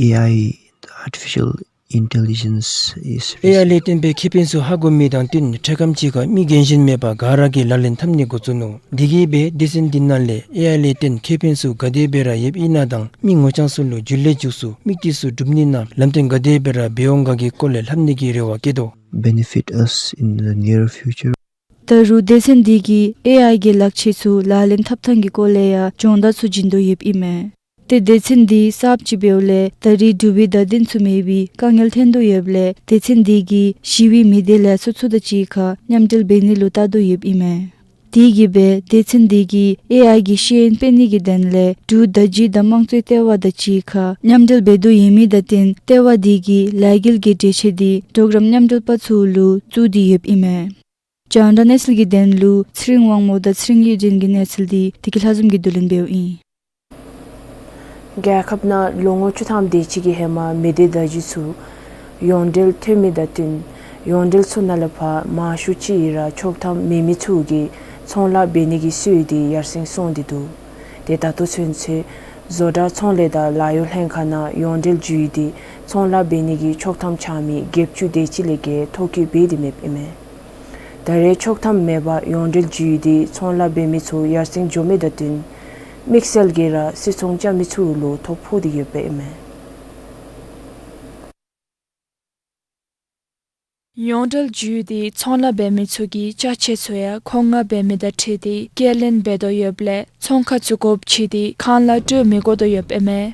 ཨེ་ཨའི, the artificial intelligence is ཨེ་ཨའི་ལས་བརྟེན་པའི་ཁེ་ཕན་ཚུ་ཧ་གོ་མི་དང་བསྟུན་འཕྲལ་ཁམས་ཅིག་ཁར་མི་རྒན་གཞོན་མེད་པར་ག་ར་གིས་ལག་ལེན་འཐབ་ནི་འགོ་བཙུགས་ནུག། དེ་གིས་སྦེ་སྡེ་ཚན་འདི་ནང་ལས་ཨེ་ཨའི་ལས་བརྟེན་ཁེ་ཕན་ཚུ་ག་དེ་སྦེ་ར་ཡོདཔ་ཨིན་ན་དང་མི་ངོ་རྐྱང་ཚུ་ལུ་འཇུ་ལེ་འཇུག་ཚུགས་མི་དེ་ཚུ་སྒྲུབ་ནི་ནང་ལམ་སྟོན་ག་དེ་སྦེ་ར་འབད་འོང་ག་གི་སྐོར་ལས་ལྷབ་ནི་གི་རེ་བ་བསྐྱེད་དོ། Benefit us in the near future. ད་རུང་སྡེ་ཚན་འདི་གིས་ཨེ་ཨའི་གི་ལག་ཆས་ཚུ་ལག་ལེན་འཐབ་ཐངས་ཀྱི་སྐོར་ལས་ཡང་སྦྱོང་བརྡར་ཚུ་བྱིན་དོ་ཡོདཔ་ཨིན་མས། ཏེ་སྡེ་ཚན་འདི་གསརཔ་ཅིག་འབདཝ་ལས་ད་རིས་འབྲུག་པའི་བརྡ་དོན་ཚུ་མེད་པའི་དཀའ་ངལ་ཐོན་དོ་ཡོདཔ་ལས་སྡེ་ཚན་འདི་གིས་ཞི་བའི་མི་སྡེ་ལས་ཚོགས་ཚུ་དང་གཅིག་ཁར་མཉམ་འབྲེལ་འབད་ནི་ལུ་བལྟ་དོ་ཡོདཔ་ཨིན་མས། དེ་གིས་སྦེ་སྡེ་ཚན་འདི་གིས་ཨེ་ཨའི་གི་ཤེས་ཡོན་སྤེལ་ནི་གི་དོན་ལས་འབྲུག་བརྡ་བརྒྱུད་དང་དམངས་གཙོའི་ལྟེ་བ་དང་གཅིག་ཁར་མཉམ་འབྲེལ་འབད་དོ་ཡོད་མི་དང་བསྟུན་ལྟེ་བ་འདི་གིས་ལས་འགུལ་གྱི་འགྲེལ་བཤད་འདི་གྲོགས་རམ་མཉམ་འབྲེལ་པ་ཚུ་ལུ་བཙུགས་ཏེ་ཡོདཔ་ཨིན་མས། རྒྱང་བསྒྲགས་གནས་ཚུལ་གྱི་དོན་ལུ་ཚེ་རིང་དབང་མོ་དང་ཚེ་རིང་གཡུ་སྒྲོན་གྱི་གནས་ཚུལ་འདི་བདེ་སྐྱིད་ལྷ་འཛོམས་ཀྱིས་བསྡུ་ལེན་འབདཝ་ཨིན། རྒྱལ་ཁབ་ནང་ལོ་ངོ་བཅུ་ཐམ་དེ་ཅིག་གི་ཧེ་མ་མི་སྡེ་བརྡ་བརྒྱུད་ཚུ་ཡོངས་འབྲེལ་ཐོན་མི་དང་བསྟུན་ཡོངས་འབྲེལ་ཚུ་ནང་ལས་ཕར་མང་ཤོས་ཅིག་ར་ཆོག་ཐམ་མེད་མི་ཚུ་གིས་ཚོང་ལཱ་འབད་ནི་གི་སྲོལ་འདི་ཡར་སེང་སོང་སྟེ་འདུག། ཏེ་ད་ལྟོ་ཚུན་ཚོད་བཟོ་གྲྭ་ཚོང་ལས་དང་ལཱ་གཡོག་ལྷན་ཁག་ནང་ཡོངས་འབྲེལ་བརྒྱུད་དེ་ཚོང་ལཱ་འབད་ནི་གི་ཆོག་ཐམ་འཆང་མི་བརྒྱད་ཅུ་དེ་ཅིག་ལས་བརྒལ་ཐོ་བཀོད་འབད་དེ་མེདཔ་ཨིན་མས། ད་རེས་ཆོག་ཐམ་མེད་པར་ཡོངས་འབྲེལ་བརྒྱུད་དེ་ཚོང་ལཱ་འབད་མི་ཚུ་ཡར་སེང་འགྱོ་མི་དང་བསྟུན་དམིགས་བསལ་གྱིས་ར་སིལ་ཚོང་རྐྱབ་མི་ཚུ་ལུ་ཐོ་ཕོག་སྟེ་ཡོདཔ་ཨིན་མས། ཡོངས་འབྲེལ་བརྒྱུད་དེ་ཚོང་ལཱ་འབད་མི་ཚུ་གིས་ཅ་ཆས་ཚུ་ཡང་མཁོ་མངགས་འབད་མི་དང་འཁྲིལ་ཏེ་སྐྱེལ་ལེན་འབད་དོ་ཡོདཔ་ལས་ཚོང་ཁང་ཚུ་སྒོ་ཕྱེ་སྟེ་ཁང་གླ་སྤྲོད་མི་དགོ་དོ་ཡོདཔ་ཨིན་མས།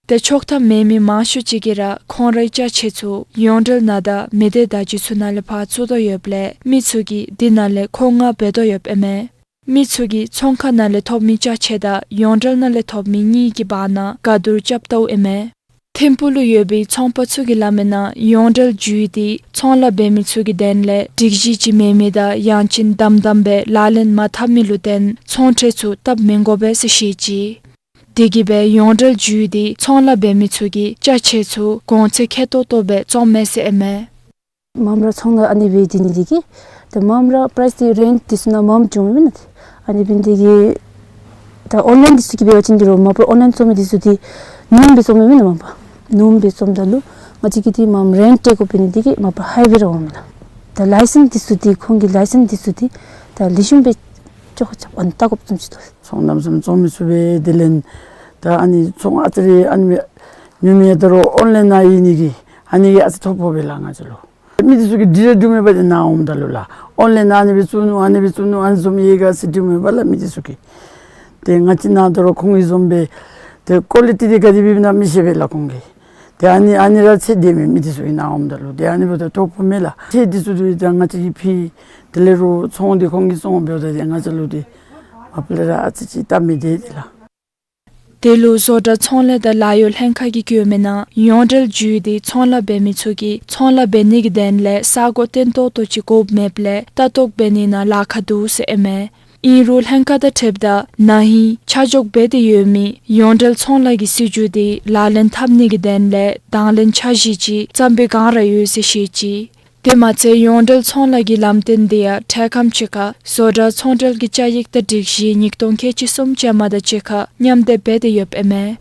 ཏེ་ཆོག་ཐམ་མེད་མི་མང་ཤོས་ཅིག་གིས་ར་ཁོང་རའི་ཅ་ཆས་ཚུ་ཡོངས་འབྲེལ་ནང་དང་མི་སྡེ་བརྡ་བརྒྱུད་ཚུ་ནང་ལས་ཕར་བཙུགས་དོ་ཡོདཔ་ལས་མི་ཚུ་གིས་དེ་ནང་ལས་མཁོ་མངགས་འབད་དོ་ཡོདཔ་ཨིན་མས། མི་ཚུ་གིས་ཚོང་ཁང་ནང་ལས་ཐོབ་མི་ཅ་ཆས་དང་ཡོངས་འབྲེལ་ནང་ལས་ཐོབ་མི་གཉིས་ཀྱི་བར་ན་དགའ་བསྡུར་རྐྱབ་དོ་ཨིན་མས། ཐིམ་ཕུག་ལུ་ཡོད་པའི་ཚོང་པ་ཚུ་གིས་སླབ་མིའི་ནང་ཡོངས་འབྲེལ་བརྒྱུད་དེ་ཚོང་ལཱ་འབད་མི་ཚུ་གི་དོན་ལས་སྒྲིག་གཞི་ཅིག་མེད་མི་དང་ཡང་ཅིན་དམ་དམ་སྦེ་ལག་ལེན་མ་འཐབ་མི་ལུ་བརྟེན་ཚོང་ཁྲལ་ཚུ་བཏབ་མི་དགོ་པས་ཟེར་བཤད་ཅི། དེ་གིས་སྦེ་ཡོངས་འབྲེལ་བརྒྱུད་དེ་ཚོང་ལཱ་འབད་མི་ཚུ་གིས་ཅ་ཆས་ཚུ་གོང་ཚད་ཁེ་ཏོག་ཏོ་སྦེ་བཙོང་མས་ཟེར་ཨིན་མས། མངམ་ར་ཚོང་ལཱ་ཨ་ནི་སྦེ་འདི་ནི་འདི་གིས་ད་མངམ་ར་པ་རའིསི་འདི་རེནཊ་འདི་ཚུ་ནང་མངམ་བྱུང་མེན་ན། ཨ་ནི་འབད་ནི་འདི་གིས་ད་ཨོན་ལཱའིན་འདི་ཚུ་གིས་འབད་བ་ཅིན་འདི་རུང་མ་པ་ཨོན་ལཱའིན་བཙོང་མི་འདི་ཚུ་འདི་ཉུངམ་སྦེ་བཙོང་མི་མེན་ན་མ་པ། ཉུངམ་སྦེ་བཙོངམ་ད་ལུ་ང་བཅས་ཀྱིས་འདི་མངམ་རེནཊ་སྤྲོད་དགོཔ་འབད་ནི་འདི་གིས་མ་པ་ཧའི་ཝེ་ར་འོང་མེན་ན། ད་ལའི་སེནསི་འདི་ཚུ་འདི་ཁོང་གི་ལའི་སེནསི་འདི་ཚུ་འདི་ད་ལེགས་ཤོམ་སྦེ་ཅོག་ཁ་རྐྱབ་ཨ་ནི་བལྟ་དགོཔ་བཟུམ་ཅིག་འདུག། ཚོང་ལམ་སམ་བཙོང་མི་ཚུགས་པས། དེ་ལས་ད་ཨ་ནི་ཚོང་ཨ་ཙི་རེ་ཨ་ནི་ཉོ་མི་ད་རུང་ཨོན་ལཱའིན་ནང་ཨིན་ནི་གིས་ཨ་ནི་གིས་ཨ་ཙི་ཐོ་ཕོག་པས་ལགས་ང་བཅས་ལུ། མི་འདི་ཚུ་གིས་འདི་ར་སྒྲུབ་མེད་པར་འདི་ནཱ་འོངམ་ད་ལུ་ལགས་ཨོན་ལཱའིན་ནང་ཨ་ནི་སྦེ་བཙུགས་ནུག་ཨ་ནི་སྦེ་བཙུགས་ནུག་ཨ་ནི་བཟུམ་ཡོད་ག་ཟེར་སྒྲུབ་མེད་པར་ལགས་མི་འདི་ཚུ་གིས། ཏེ་ང་བཅས་ནཱ་ད་རུང་ཁོང་གིས་བཟུམ་སྦེ་ཏེ་ཀོ་ལི་ཊི་འདི་ག་དེ་སྦེ་ཨིན་ན་མི་ཤེས་པས་ལགས་ཁོང་གིས། ཏེ་ཨ་ནི་ཨ་ནི་ར་ཚད་དེ་མེད་མི་འདི་ཚུ་གི་ནཱ་འོངམ་ད་ལུ་ཏེ་ཨ་ནི་འབདཝ་ད་ཐོ་ཕོག་མས་ལགས། ཚད་འདི་ཚུ་འདི་ད་ང་བཅས་ཀྱིས་ཕུལ་དེ་ལས་རུང་ཚོང་འདི་ཁོང་གིས་བཙོང་འབདཝ་ད་ཏེ་ང་བཅས་ལུ་འདི་མ་པ་ལས་ར་ཨ་ཙི་ཅིག་སྟབས་མི་བདེ་སྟེ་ལགས། དེ་ལུ་བཟོ་གྲྭ་ཚོང་ལས་དང་ལཱ་གཡོག་ལྷན་ཁག་གིས་བཀོད་མིའི་ནང་ཡོངས་འབྲེལ་བརྒྱུད་དེ་ཚོང་ལཱ་འབད་མི་ཚུ་གིས་ཚོང་ལཱ་འབད་ནི་གི་དོན་ལས་ས་སྒོ་བརྟན་ཏོག་ཏོ་ཅིག་དགོཔ་མེདཔ་ལས་ལྟ་རྟོག་འབད་ནི་ནང་ལཱ་ཁག་འདུག་ཟེར་ཨིན་མས། ཨིན་རུང་ལྷན་ཁག་དང་འཁྲིལཝ་ད་ན་ཧིང་ཆ་འཇོག་འབད་དེ་ཡོད་མི་ཡོངས་འབྲེལ་ཚོང་ལཱ་གི་སྲིད་བྱུས་འདི་ལག་ལེན་འཐབ་ནི་གི་དོན་ལས་དང་ལེན་འཆར་གཞི་ཅིག་བརྩམ་པའི་བསྒང་ར་ཡོད་ཟེར་བཤད་ཅི། དེ་མ་ཚད་ཡོངས་འབྲེལ་ཚོང་ལཱ་གི་ལམ་སྟོན་འདི་ཡང་འཕྲལ་ཁམས་ཅིག་ཁར་བཟོ་གྲྭ་ཚོང་འབྲེལ་གྱི་བཅའ་ཡིག་དང་སྒྲིག་གཞི་ཉིས་སྟོང་ཁལ་གཅིག་གསུམ་ཅན་མ་དང་གཅིག་ཁར་མཉམ་སྡེབ་འབད་དེ་ཡོདཔ་ཨིན་མས།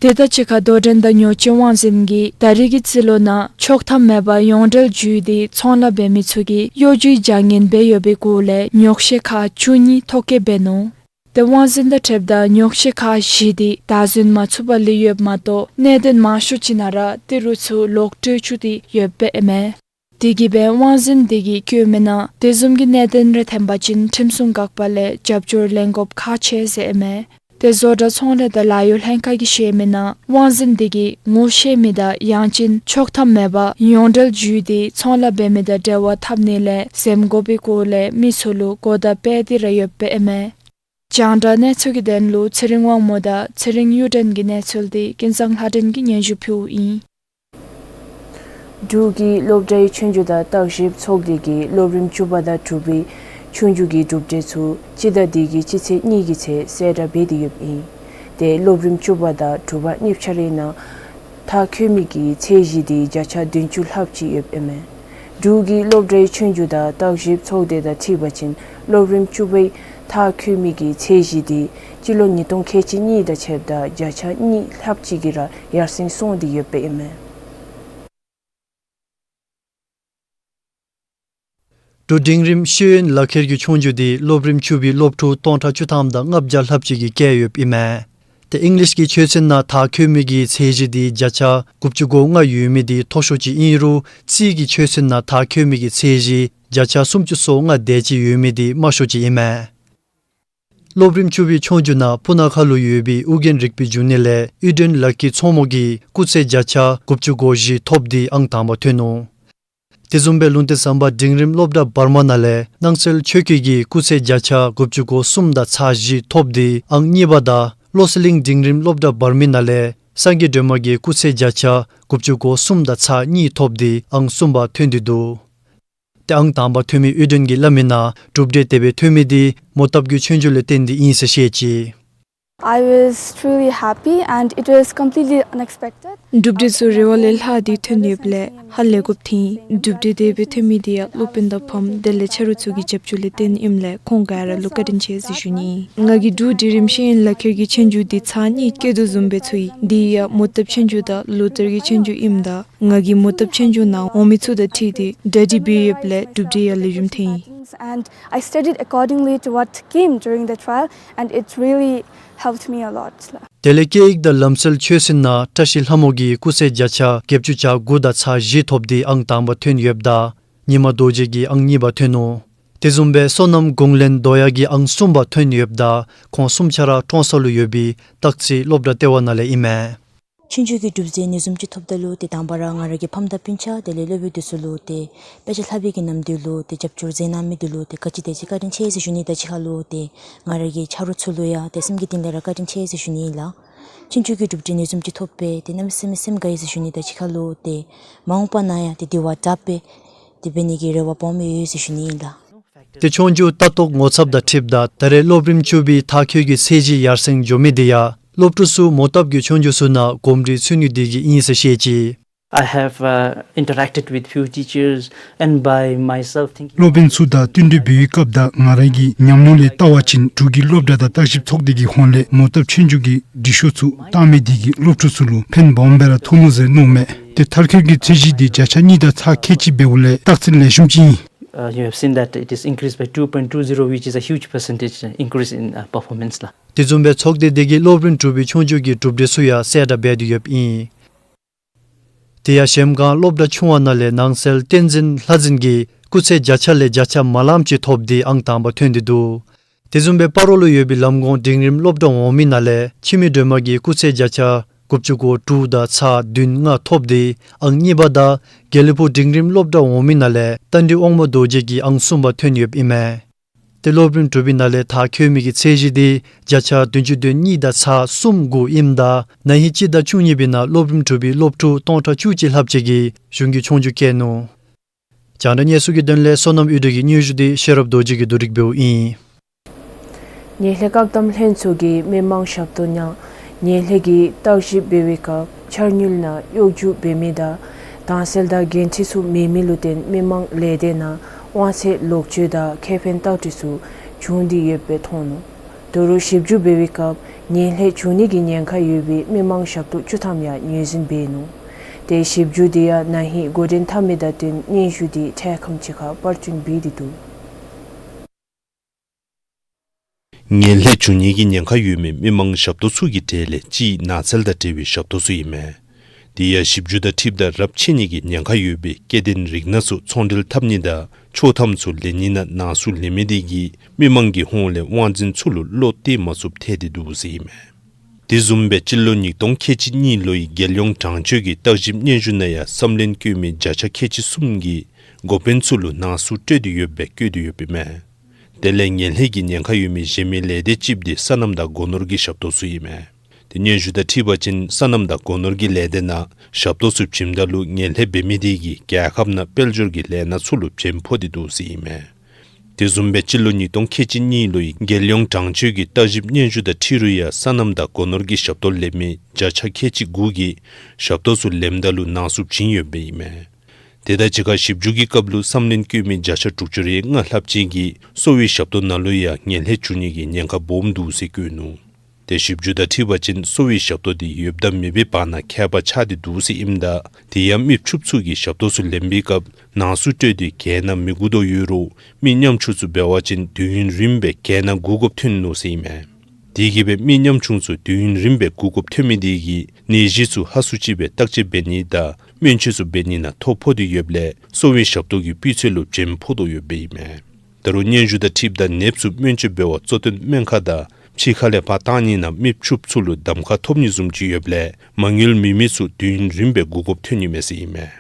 དེ་དང་གཅིག་ཁར་དོ་འགྲན་དང་ཉོ་སྤྱོད་དབང་འཛིན་གྱིས་ད་རིས་ཀྱི་རྩིས་ལོ་ནང་ཆོག་ཐམ་མེད་པར་ཡོངས་འབྲེལ་བརྒྱུད་དེ་ཚོང་ལཱ་འབད་མི་ཚུ་གིས་གཡོ་སྒྱུའི་བྱ་ངན་འབད་ཡོད་པའི་སྐོར་ལས་ཉོག་བཤད་ཁག་བཅུ་གཉིས་ཐོ་བཀོད་འབད་ནུག། ཏེ་དབང་འཛིན་དང་འཁྲིལཝ་ད་ཉོག་བཤད་ཁག་བཞི་འདི་བདའ་ཟུན་མ་ཚུགས་པར་ལུས་ཡོདཔ་མ་གཏོགས་གནད་དོན་མང་ཤོས་ཅིག་ནང་ར་ཏི་རུ་ཚུ་ལོག་སྤྲོད་བཅུག་སྟེ་ཡོདཔ་ཨིན་མས། དེ་གིས་སྦེ་དབང་འཛིན་འདི་གིས་བཀོད་མིའི་ནང་དེ་བཟུམ་གྱི་གནད་དོན་རེ་ཐོན་པ་ཅིན་ཁྲིམས་སྲུང་འགག་པ་ལས་རྒྱབ་སྐྱོར་ལེན་དགོཔ་ཁག་ཆེ་ཟེར་ཨིན་མས། ཏེ་བཟོ་གྲྭ་ཚོང་ལས་དང་ལཱ་གཡོག་ལྷན་ཁག་གིས་བཤད་མིའི་ནང་དབང་འཛིན་འདི་གིས་ངོ་ཤེས་མི་དང་ཡང་ཅིན་ཆོག་ཐམ་མེད་པར་ཡོངས་འབྲེལ་བརྒྱུད་དེ་ཚོང་ལཱ་འབད་མི་དང་འབྲེལ་བ་འཐབ་ནི་ལས་འཛེམ་དགོ་པའི་སྐོར་ལས་མི་ཚུ་ལུ་གོ་བརྡ་སྤེལ་ཏེ་ར་ཡོདཔ་ཨིན་མས། རྒྱང་བསྒྲགས་གནས་ཚུལ་གྱི་དོན་ལུ་ཚེ་རིང་དབང་མོ་དང་ཚེ་རིང་གཡུ་སྒྲོན་གྱི་གནས་ཚུལ་འདི་ཀུན་བཟང་ལྷ་སྒྲོན་གྱིས་སྙན་ཞུ་ཕུལཝ་ཨིན། འབྲུག་གི་སློབ་གྲྭའི་ཆོས་རྒྱུགས་དང་བརྟག་ཞིབ་ཚོགས་སྡེ་གིས་སློབ་རིམ་བཅུ་པ་དང་དྲུག་པའི་ཆོས་རྒྱུགས་ཀྱི་གྲུབ་འབྲས་ཚུ་སྤྱི་ཟླ་འདི་གི་སྤྱི་ཚེས་གཉིས་ཀྱི་ཚེ་གསལ་བསྒྲགས་འབད་དེ་ཡོདཔ་ཨིན། ཏེ་སློབ་རིམ་བཅུ་པ་དང་དྲུག་པ་གཉིས་ཆ་རའི་ནང་མཐར་འཁྱོལ་མི་གི་ཚད་གཞི་འདི་བརྒྱ་ཆ་བདུན་ཅུ་ལྷགཔ་ཅིག་ཡོདཔ་ཨིན་མས། འབྲུག་གི་སློབ་གྲྭའི་ཆོས་རྒྱུགས་དང་བརྟག་ཞིབ་ཚོགས་སྡེ་དང་འཁྲིལ་བ་ཅིན་སློབ་རིམ་བཅུ་པའི་མཐར་འཁྱོལ་མི་གི་ཚད་གཞི་དེ་སྤྱི་ལོ་ཉིས་སྟོང་ཁལ་གཅིག་གཉིས་དང་ཕྱདཔ་ད་བརྒྱ་ཆ་གཉིས་ལྷགཔ་ཅིག་གིས་ར་ཡར་སེང་སོང་སྟེ་ཡོདཔ་ཨིན་མས། འབྲུག་འབྲིང་རིམ་ཤེས་ཡོན་ལག་ཁྱེར་གྱི་ཆོས་རྒྱུགས་དེ་སློབ་རིམ་བཅུ་པའི་སློབ་ཕྲུག་སྟོང་ཕྲག་བཅུ་ཐམ་དང་ལྔ་བརྒྱ་ལྷགཔ་ཅིག་གིས་བཀལ་ཡོདཔ་ཨིན་མས། ཏེ་ཨིང་ལིཤ་གི་ཆོས་ཚན་ནང་མཐར་འཁྱོལ་མི་གི་ཚད་གཞི་དེ་བརྒྱ་ཆ་དགུ་བཅུ་གོ་ལྔ་ཡོད་མི་དེ་མཐོ་ཤོས་ཅིག་ཨིན་རུང་རྩིས་ཀྱི་ཆོས་ཚན་ནང་མཐར་འཁྱོལ་མི་གི་ཚད་གཞི་བརྒྱ་ཆ་སུམ་ཅུ་སོ་ལྔ་དེ་ཅིག་ཡོད་མི་དེ་དམའ་ཤོས་ཅིག་ཨིན་མས། སློབ་རིམ་བཅུ་པའི་ཆོས་རྒྱུགས་ནང་སྤུ་ན་ཁ་ལུ་ཡོད་པའི་ཨོ་རྒྱན་རིག་པའི་འབྱུང་གནས་ལས་ཨུ་དྲན་ལགས་ཀྱི་མཚོ་མོ་གིས་སྐུགས་ཚད་བརྒྱ་ཆ་དགུ་བཅུ་གོ་བཞི་ཐོབ་སྟེ་ཨང་དང་པ་ཐོན་ནུག། དེ་བཟུམ་སྦེ་ལུང་བསྟན་ཟམ་པ་འབྲིང་རིམ་སློབ་གྲྭ་བར་མ་ནང་ལས་སྣང་གསལ་ཆོས་སྐྱིད་ཀྱིས་སྐུགས་ཚད་བརྒྱ་ཆ་དགུ་བཅུ་གོ་གསུམ་དང་ཚག་བཞི་ཐོབ་སྟེ་ཨང་གཉིས་པ་དང་བློ་གསལ་གླིང་འབྲིང་རིམ་སློབ་གྲྭ་བར་མི་ནང་ལས་སངས་རྒྱས་སྒྲོལ་མ་གིས་སྐུགས་ཚད་བརྒྱ་ཆ་དགུ་བཅུ་གོ་གསུམ་དང་ཚག་གཉིས་ཐོབ་སྟེ་ཨང་གསུམ་པ་ཐོན་ཏེ་འདུག། ཏེ་ཨང་དང་པ་ཐོན་མི་ཨུ་དྲན་གྱིས་སླབ་མི་ནང་གྲུབ་འབྲས་དེ་སྦེ་ཐོན་མི་དེ་མོ་བཏབ་ཀྱི་ཆོས་རྒྱུགས་ལས་བརྟེན་ཏེ་ཨིན་ཟེར་བཤད་ཅི། I was truly happy and it was completely unexpected. གྲུབ་འབྲས་ཚུ་རེ་བ་ལས་ལྷག་སྟེ་ཐོན་ཡོདཔ་ལས་ཧ་ལས་དགོཔ་ཐོན། གྲུབ་འབྲས་དེ་སྦེ་ཐོན་མི་དེ་ཡང་སློབ་དཔོན་དང་ཕམ་དེ་ལས་ཆ་རོགས་ཚུ་གི་རྒྱབ་སྐྱོར་ལས་བརྟེན་ཨིནམ་ལས་ཁོང་ག་ར་ལུ་བཀའ་དྲིན་ཆེ་ཟེར་ཞུ་ནི། ང་གིས་འབྲུག་འབྲིང་རིམ་ཤེས་ཡོན་ལག་ཁྱེར་གྱི་ཆོས་རྒྱུགས་དེ་ཚར་གཉིས་བཀལ་དོ་བཟུམ་སྦེ་ཚུད་ཡི། དེ་ཡང་མོ་བཏབ་ཆོས་རྒྱུགས་དང་ལོ་ལྟར་གྱི་ཆོས་རྒྱུགས་ཨིནམ་ད་ང་གིས་མོ་བཏབ་ཆོས་རྒྱུགས་ནང་འོང་མི་ཚུ་དང་འཁྲིལ་ཏེ་གྲ་སྒྲིག་འབད་ཡོདཔ་ལས་གྲུབ་འབྲས་ཡང་ལེགས་ཤོམ་ཐོན་ཡི། And I studied accordingly to what came during the trial, and it really helped me a lot. དེ་ལས་སྐད་ཡིག་དང་ལམ་སྲོལ་ཆོས་ཚན་ནང་བཀྲ་ཤིས་ལྷ་མོ་གིས་སྐུགས་ཚད་བརྒྱ་ཆ་བརྒྱད་ཅུ་གྱ་དགུ་དང་ཚག་བཞི་ཐོབ་སྟེ་ཨང་དང་པ་ཐོན་ཡོདཔ་ད་ཉི་མ་རྡོ་རྗེ་གིས་ཨང་གཉིས་པ་ཐོན་ནུག། དེ་བཟུམ་སྦེ་བསོད་ནམས་དགུང་ལེན་རྡོ་ཡ་གིས་ཨང་གསུམ་པ་ཐོན་ཡོདཔ་ད་ཁོང་གསུམ་ཆ་ར་ཀྲོང་གསར་ལུ་ཡོད་པའི་སྟག་རྩེ་སློབ་གྲྭ་ལྟེ་བ་ནང་ལས་ཨིན་མས། ཆོས་རྒྱུགས་ཀྱི་གྲུབ་འབྲས་ཨ་ནི་བཟུམ་ཅིག་ཐོབ་ད་ལུ་ཏེ་དང་པ་ར་ང་ར་གི་ཕམ་དང་སྤུན་ཆ་དེ་ལས་སློབ་དཔོན་དེ་ཚུ་ལུ་ཏེ་དཔེ་ཆ་ལྷབ་པའི་གི་ནམ་དུས་ལུ་ཏེ་རྒྱབ་སྐྱོར་མཛད་གནང་མི་དེ་ལུ་ཏེ་ག་ཅི་དེ་ཅིག་བཀའ་དྲིན་ཆེ་ཟེར་ཞུ་ནི། དང་གཅིག་ཁར་ལུ་ཏེ་ང་ར་གི་ཆ་རོགས་ཚུ་ལུ་ཡང་ཏེ་སེམས་ཀྱི་གཏིང་ལས་ར་བཀའ་དྲིན་ཆེ་ཟེར་ཞུ་ནི་ཨིན་ལགས། ཆོས་རྒྱུགས་ཀྱི་གྲུབ་འབྲས་ཨ་ནི་བཟུམ་ཅིག་ཐོབ་པས་ཏེ་གནམ་མེད་ས་མེད་སེམས་དགའ་ཡི་ཟེར་ཞུ་ནི། དང་གཅིག་ཁར་ལུ་ཏེ་མ་འོངས་པ་ནང་ཡང་ཏེ་དེ་བ་དྲགཔ་སྦེ་ཏེ་འབད་ནི་གི་རེ་བ་སྦོམ་ཡོད་ཟེར་ཞུ་ནི་ཨིན་ལགས། ཏེ་ཆོས་རྒྱུགས་ལྟ་རྟོག་ངོ་ཚབ་དང་འཁྲིལཝ་ད་ད་རེས་སློབ་རིམ་བཅུ་པའི་མཐར་འཁྱོལ་གྱི་ཚད་གཞི་ཡར་སེང་འགྱོ་མི་དེ་ཡང་སློབ་ཕྲུག་ཚུ་མོ་བཏབ་ཀྱི་ཆོས་རྒྱུགས་ཚུ་ནང་གོམས་འདྲིས་ཚུད་ནི་དེ་གིས་ཨིན་ཟེར་བཤད་ཅི། I have, uh, interacted with few teachers and by myself thinking. སློབ་དཔོན་ཚུ་དང་བསྟུན་གྲོས་འབད་བའི་སྐབས་དང་ང་ར་གི་ཉམས་མྱོང་ལས་བལྟ་བ་ཅིན་འབྲུག་གི་སློབ་གྲྭ་དང་བརྟག་ཞིབ་ཚོགས་སྡེ་གི་ཧོངས་ལས་མོ་བཏབ་ཆོས་རྒྱུགས་ཀྱི་འབྲི་ཤོག་ཚུ་བཏང་མི་དེ་གིས་སློབ་ཕྲུག་ཚུ་ལུ་ཕན་སྦོམ་སྦེ་ར་ཐོགས་ནུག་ཟེར་མནོཝ་མས། ཏེ་མཐར་འཁྱོལ་གྱི་ཚད་གཞི་དེ་བརྒྱ་ཆ་གཉིས་དང་ཚག་ཁལ་གཅིག་འབདཝ་ལས་རྟགས་མཚན་ལེགས་ཤོམ་ཅིག་ཨིན། Uh, you have seen that it is increased by two point two zero, which is a huge percentage, uh, increase in, uh, performance ལགས། དེ་བཟུམ་སྦེ་ཚོགས་སྡེ་དེ་གིས་སློབ་རིམ་དྲུག་པའི་ཆོས་རྒྱུགས་ཀྱི་གྲུབ་འབྲས་ཚུ་ཡང་གསལ་བསྒྲགས་འབད་དེ་ཡོདཔ་ཨིན། དེ་ཡང་གཞལམ་སྒང་སློབ་གྲྭ་ཆུང་བ་ནང་ལས་ནང་གསལ་བསྟན་འཛིན་ལྷ་འཛིན་གྱིས་སྐུགས་ཚད་བརྒྱ་ཆ་ལས་བརྒྱ་ཆ་མ་ལངམ་ཅིག་ཐོབ་སྟེ་ཨང་དང་པ་ཐོན་ཏེ་འདུག། དེ་བཟུམ་སྦེ་སྤ་རོ་ལུ་ཡོད་པའི་ལམ་གོང་འབྲིང་རིམ་སློབ་གྲྭ་འོག་མའི་ནང་ལས་འཆི་མེད་སྒྲོལ་མ་གིས་སྐུགས་ཚད་བརྒྱ་ཆ་དགུ་བཅུ་གོ་དྲུག་དང་ཚག་བདུན་ལྔ་ཐོབ་སྟེ་ཨང་གཉིས་པ་དང་དགེ་ལེགས་ཕུག་འབྲིང་རིམ་སློབ་གྲྭ་འོག་མའི་ནང་ལས་རྟ་མགྲིན་དབང་མོ་རྡོ་རྗེ་གིས་ཨང་གསུམ་པ་ཐོན་ཡོདཔ་ཨིན་མས། ཏེ་སློབ་རིམ་དྲུག་པའི་ནང་ལས་མཐར་འཁྱོལ་མི་གི་ཚད་གཞི་དེ་བརྒྱ་ཆ་བདུན་ཅུ་དོན་གཉིས་དང་ཚག་གསུམ་དགུ་ཨིནམ་ད་ན་ཧིང་སྤྱི་ཟླ་བཅུ་གཉིས་པའི་ནང་སློབ་རིམ་དྲུག་པའི་སློབ་ཕྲུག་སྟོང་ཕྲག་བཅུ་གཅིག་ལྷགཔ་ཅིག་གིས་གཞུང་གི་ཆོས་རྒྱུགས་བཀལ་ནུག། རྒྱང་བསྒྲགས་གནས་ཚུལ་གྱི་དོན་ལས་བསོད་ནམས་གཡུ་སྒྲོན་གྱི་སྙན་ཞུ་དེ་ཤེས་རབ་རྡོ་རྗེ་གིས་བསྡུ་སྒྲིག་འབདཝ་ཨིན། ངན་ལྷད་བཀག་སྡོམ་ལྷན་ཚོགས་ཀྱིས་མི་མང་ཞབས་ཏོག་ཉག་ངན་ལྷད་ཀྱི་བརྟག་ཞིབ་འབད་བའི་སྐབས་འཆར་དངུལ་ནང་གཡོག་རྒྱུགས་འབད་མི་དང་དྭངས་གསལ་དང་འགན་འཁྲི་ཚུ་མེད་མི་ལུ་བརྟེན་མི་མང་ལས་སྡེ་ནང་དབང་ཚད་ལོག་སྤྱོད་དང་ཁེ་ཕན་བརྟག་སྤྲོད་ཚུ་བྱུང་སྟེ་ཡོདཔ་སྦེ་མཐོང་ནུག། ད་རུང་ཞིབ་འཇུག་འབད་བའི་སྐབས་ངན་ལྷད་བྱུང་ནི་གི་ཉེན་ཁ་ཡོད་པའི་མི་མང་ཞབས་ཏོག་བཅུ་ཐམ་ཡང་ངོས་འཛིན་འབད་ནུག། ཏེ་ཞིབ་འཇུག་དེ་ཡང་ན་ཧིང་འགོ་འདྲེན་འཐབ་མི་དང་བསྟུན་སྙན་ཞུ་དེ་འཕྲལ་ཁམས་ཅིག་ཁར་པར་སྐྲུན་འབད་དེ་འདུག། ངན་ལྷད་བྱུང་ནི་གི་ཉེན་ཁ་ཡོད་མི་མི་མང་ཞབས་ཏོག་ཚུ་གི་གྲས་ལས་གཅིག་ནགས་ཚལ་དང་འབྲེལ་བའི་ཞབས་ཏོག་ཚུ་ཨིན་མས། དེ་ཡང་ཞིབ་འཇུག་དང་འཁྲིལཝ་ད་རབས་ཆད་ནི་གི་ཉེན་ཁ་ཡོད་པའི་སྐྱེ་ལྡན་རིགས་སྣ་ཚུ་ཚོང་འབྲེལ་འཐབ་ནི་དང་ཆོག་ཐམ་ཚུ་ལེན་ནི་ནང་ནང་གསུག་ལེན་མི་དེ་གིས་མི་མང་གི་ཧོངས་ལས་དབང་འཛིན་ཚུ་ལུ་བློ་གཏད་མ་ཚུགསཔ་ཐལ་ཏེ་འདུག་ཟེར་ཨིན་མས། དེ་བཟུམ་སྦེ་སྤྱི་ལོ་ཉིས་སྟོང་ཁལ་གཅིག་གཉིས་ལོའི་རྒྱལ་ཡོངས་དྲང་སྤྱོད་ཀྱི་བརྟག་ཞིབ་སྙན་ཞུ་ནང་ཡང་བསམ་ལན་བཀོད་མི་བརྒྱ་ཆ་ཁལ་གཅིག་གསུམ་གྱིས་འགོ་དཔོན་ཚུ་ལུ་ནང་གསུག་སྤྲོད་དེ་ཡོདཔ་སྦེ་བཀོད་དེ་ཡོདཔ་ཨིན་མས། དེ་ལས་ངན་ལྷད་ཀྱི་ཉེན་ཁ་ཡོད་མི་གཞན་མི་ལས་སྡེ་གཅིགཔོ་དེ་སོ་ནམ་དང་སྒོ་ནོར་གྱི་ཞབས་ཏོག་ཚུ་ཨིན་མས། ཏེ་སྙན་ཞུ་དང་འཁྲིལ་བ་ཅིན་སོ་ནམ་དང་སྒོ་ནོར་གྱི་ལས་སྡེ་ནང་ཞབས་ཏོག་ཚུ་བྱིནམ་ད་ལུ་ངན་ལྷད་འབད་མི་དེ་གིས་རྒྱལ་ཁབ་ནང་དཔལ་འབྱོར་གྱི་ལས་སྣ་ཚུ་ལུ་བྱེམ་ཕོག་སྟེ་འདུག་ཟེར་ཨིན་མས། དེ་བཟུམ་སྦེ་སྤྱི་ལོ་ཉིས་སྟོང་ཁལ་གཅིག་གཉིས་ལོའི་རྒྱལ་ཡོངས་དྲང་སྤྱོད་ཀྱི་བརྟག་ཞིབ་སྙན་ཞུ་དང་འཁྲིལ་རུང་ཡང་སོ་ནམ་དང་སྒོ་ནོར་གྱི་ཞབས་ཏོག་ལེན་མི་བརྒྱ་ཆ་ཁལ་གཅིག་དགུ་གིས་ཞབས་ཏོག་ཚུ་ལེནམ་ད་ལུ་ནང་གསུག་བྱིན་ཡོདཔ་ཨིན་མས། དེ་དང་གཅིག་ཁར་ཞིབ་འཇུག་གི་སྐབས་ལུ་བསམ་ལྷན་བཀོད་མི་བརྒྱ་ཆ་དྲུག་ཅུ་རེ་ལྔ་ལྷགཔ་ཅིག་གིས་གསོ་བའི་ཞབས་ཏོག་ནང་ལུ་ཡང་ངན་ལྷད་བྱུང་ནི་གི་ཉེན་ཁ་སྦོམ་འདུག་ཟེར་བཀོད་ནུག། ཏེ་ཞིབ་འཇུག་དང་འཁྲིལ་བ་ཅིན་གསོ་བའི་ཞབས་ཏོག་འདི་ཡོདཔ་དང་མེདཔ་བར་ན་ཁྱད་པར་ཆགས་ཏེ་འདུག་ཟེར་ཨིནམ་ད་དེ་ཡང་མི་ཕྱུགཔོ་ཚུ་གིས་ཞབས་ཏོག་ཚུ་ལེན་པའི་སྐབས་ནང་གསུག་སྤྲོད་དེ་གྱལ་ནང་མི་སྒུག་དོ་ཡོད་རུང་མི་ཉམ་ཆུང་ཚུ་འབད་བ་ཅིན་དུས་ཡུན་རིངམོ་སྦེ་གྱལ་ནང་སྒུག་དགོཔ་ཐོན་ནུག་ཟེར་ཨིན་མས། དེ་གིས་སྦེ་མི་ཉམ་ཆུང་ཚུ་དུས་ཡུན་རིངམོ་སྦེ་སྒུག་དགོཔ་ཐོན་མི་དེ་གིས་ནད་གཞི་ཚུ་ཧ་སུ་ཅིག་སྦེ་བརྟག་དཔྱད་འབད་ནི་དང་སྨན་བཅོས་ཚུ་འབད་ནི་ནང་ཐོ་ཕོག་སྟེ་ཡོདཔ་ལས་གསོ་བའི་ཞབས་ཏོག་གི་སྤུས་ཚད་ལུ་བྱེམ་ཕོག་དོ་ཡོདཔ་ཨིན་མས། ད་རུང་སྙན་ཞུ་དང་འཁྲིལཝ་ད་ནདཔ་ཚུ་སྨན་བཅོས་འབད་བར་གཙོ་བཏོན་སྨན་ཁང་དང་ཕྱི་ཁ་ལས་ཕར་བཏང་ནི་ནང་མི་ཕྱུགཔོ་ཚུ་ལུ་གདམ་ཁ་ཐོབ་ནི་བཟུམ་ཅིག་ཡོདཔ་ལས་མ་དངུལ་མེད་མི་ཚུ་དུས་ཡུན་རིངམོ་སྦེ་སྒུག་དགོཔ་ཐོན་ནི་མས་ཟེར་ཨིན་མས།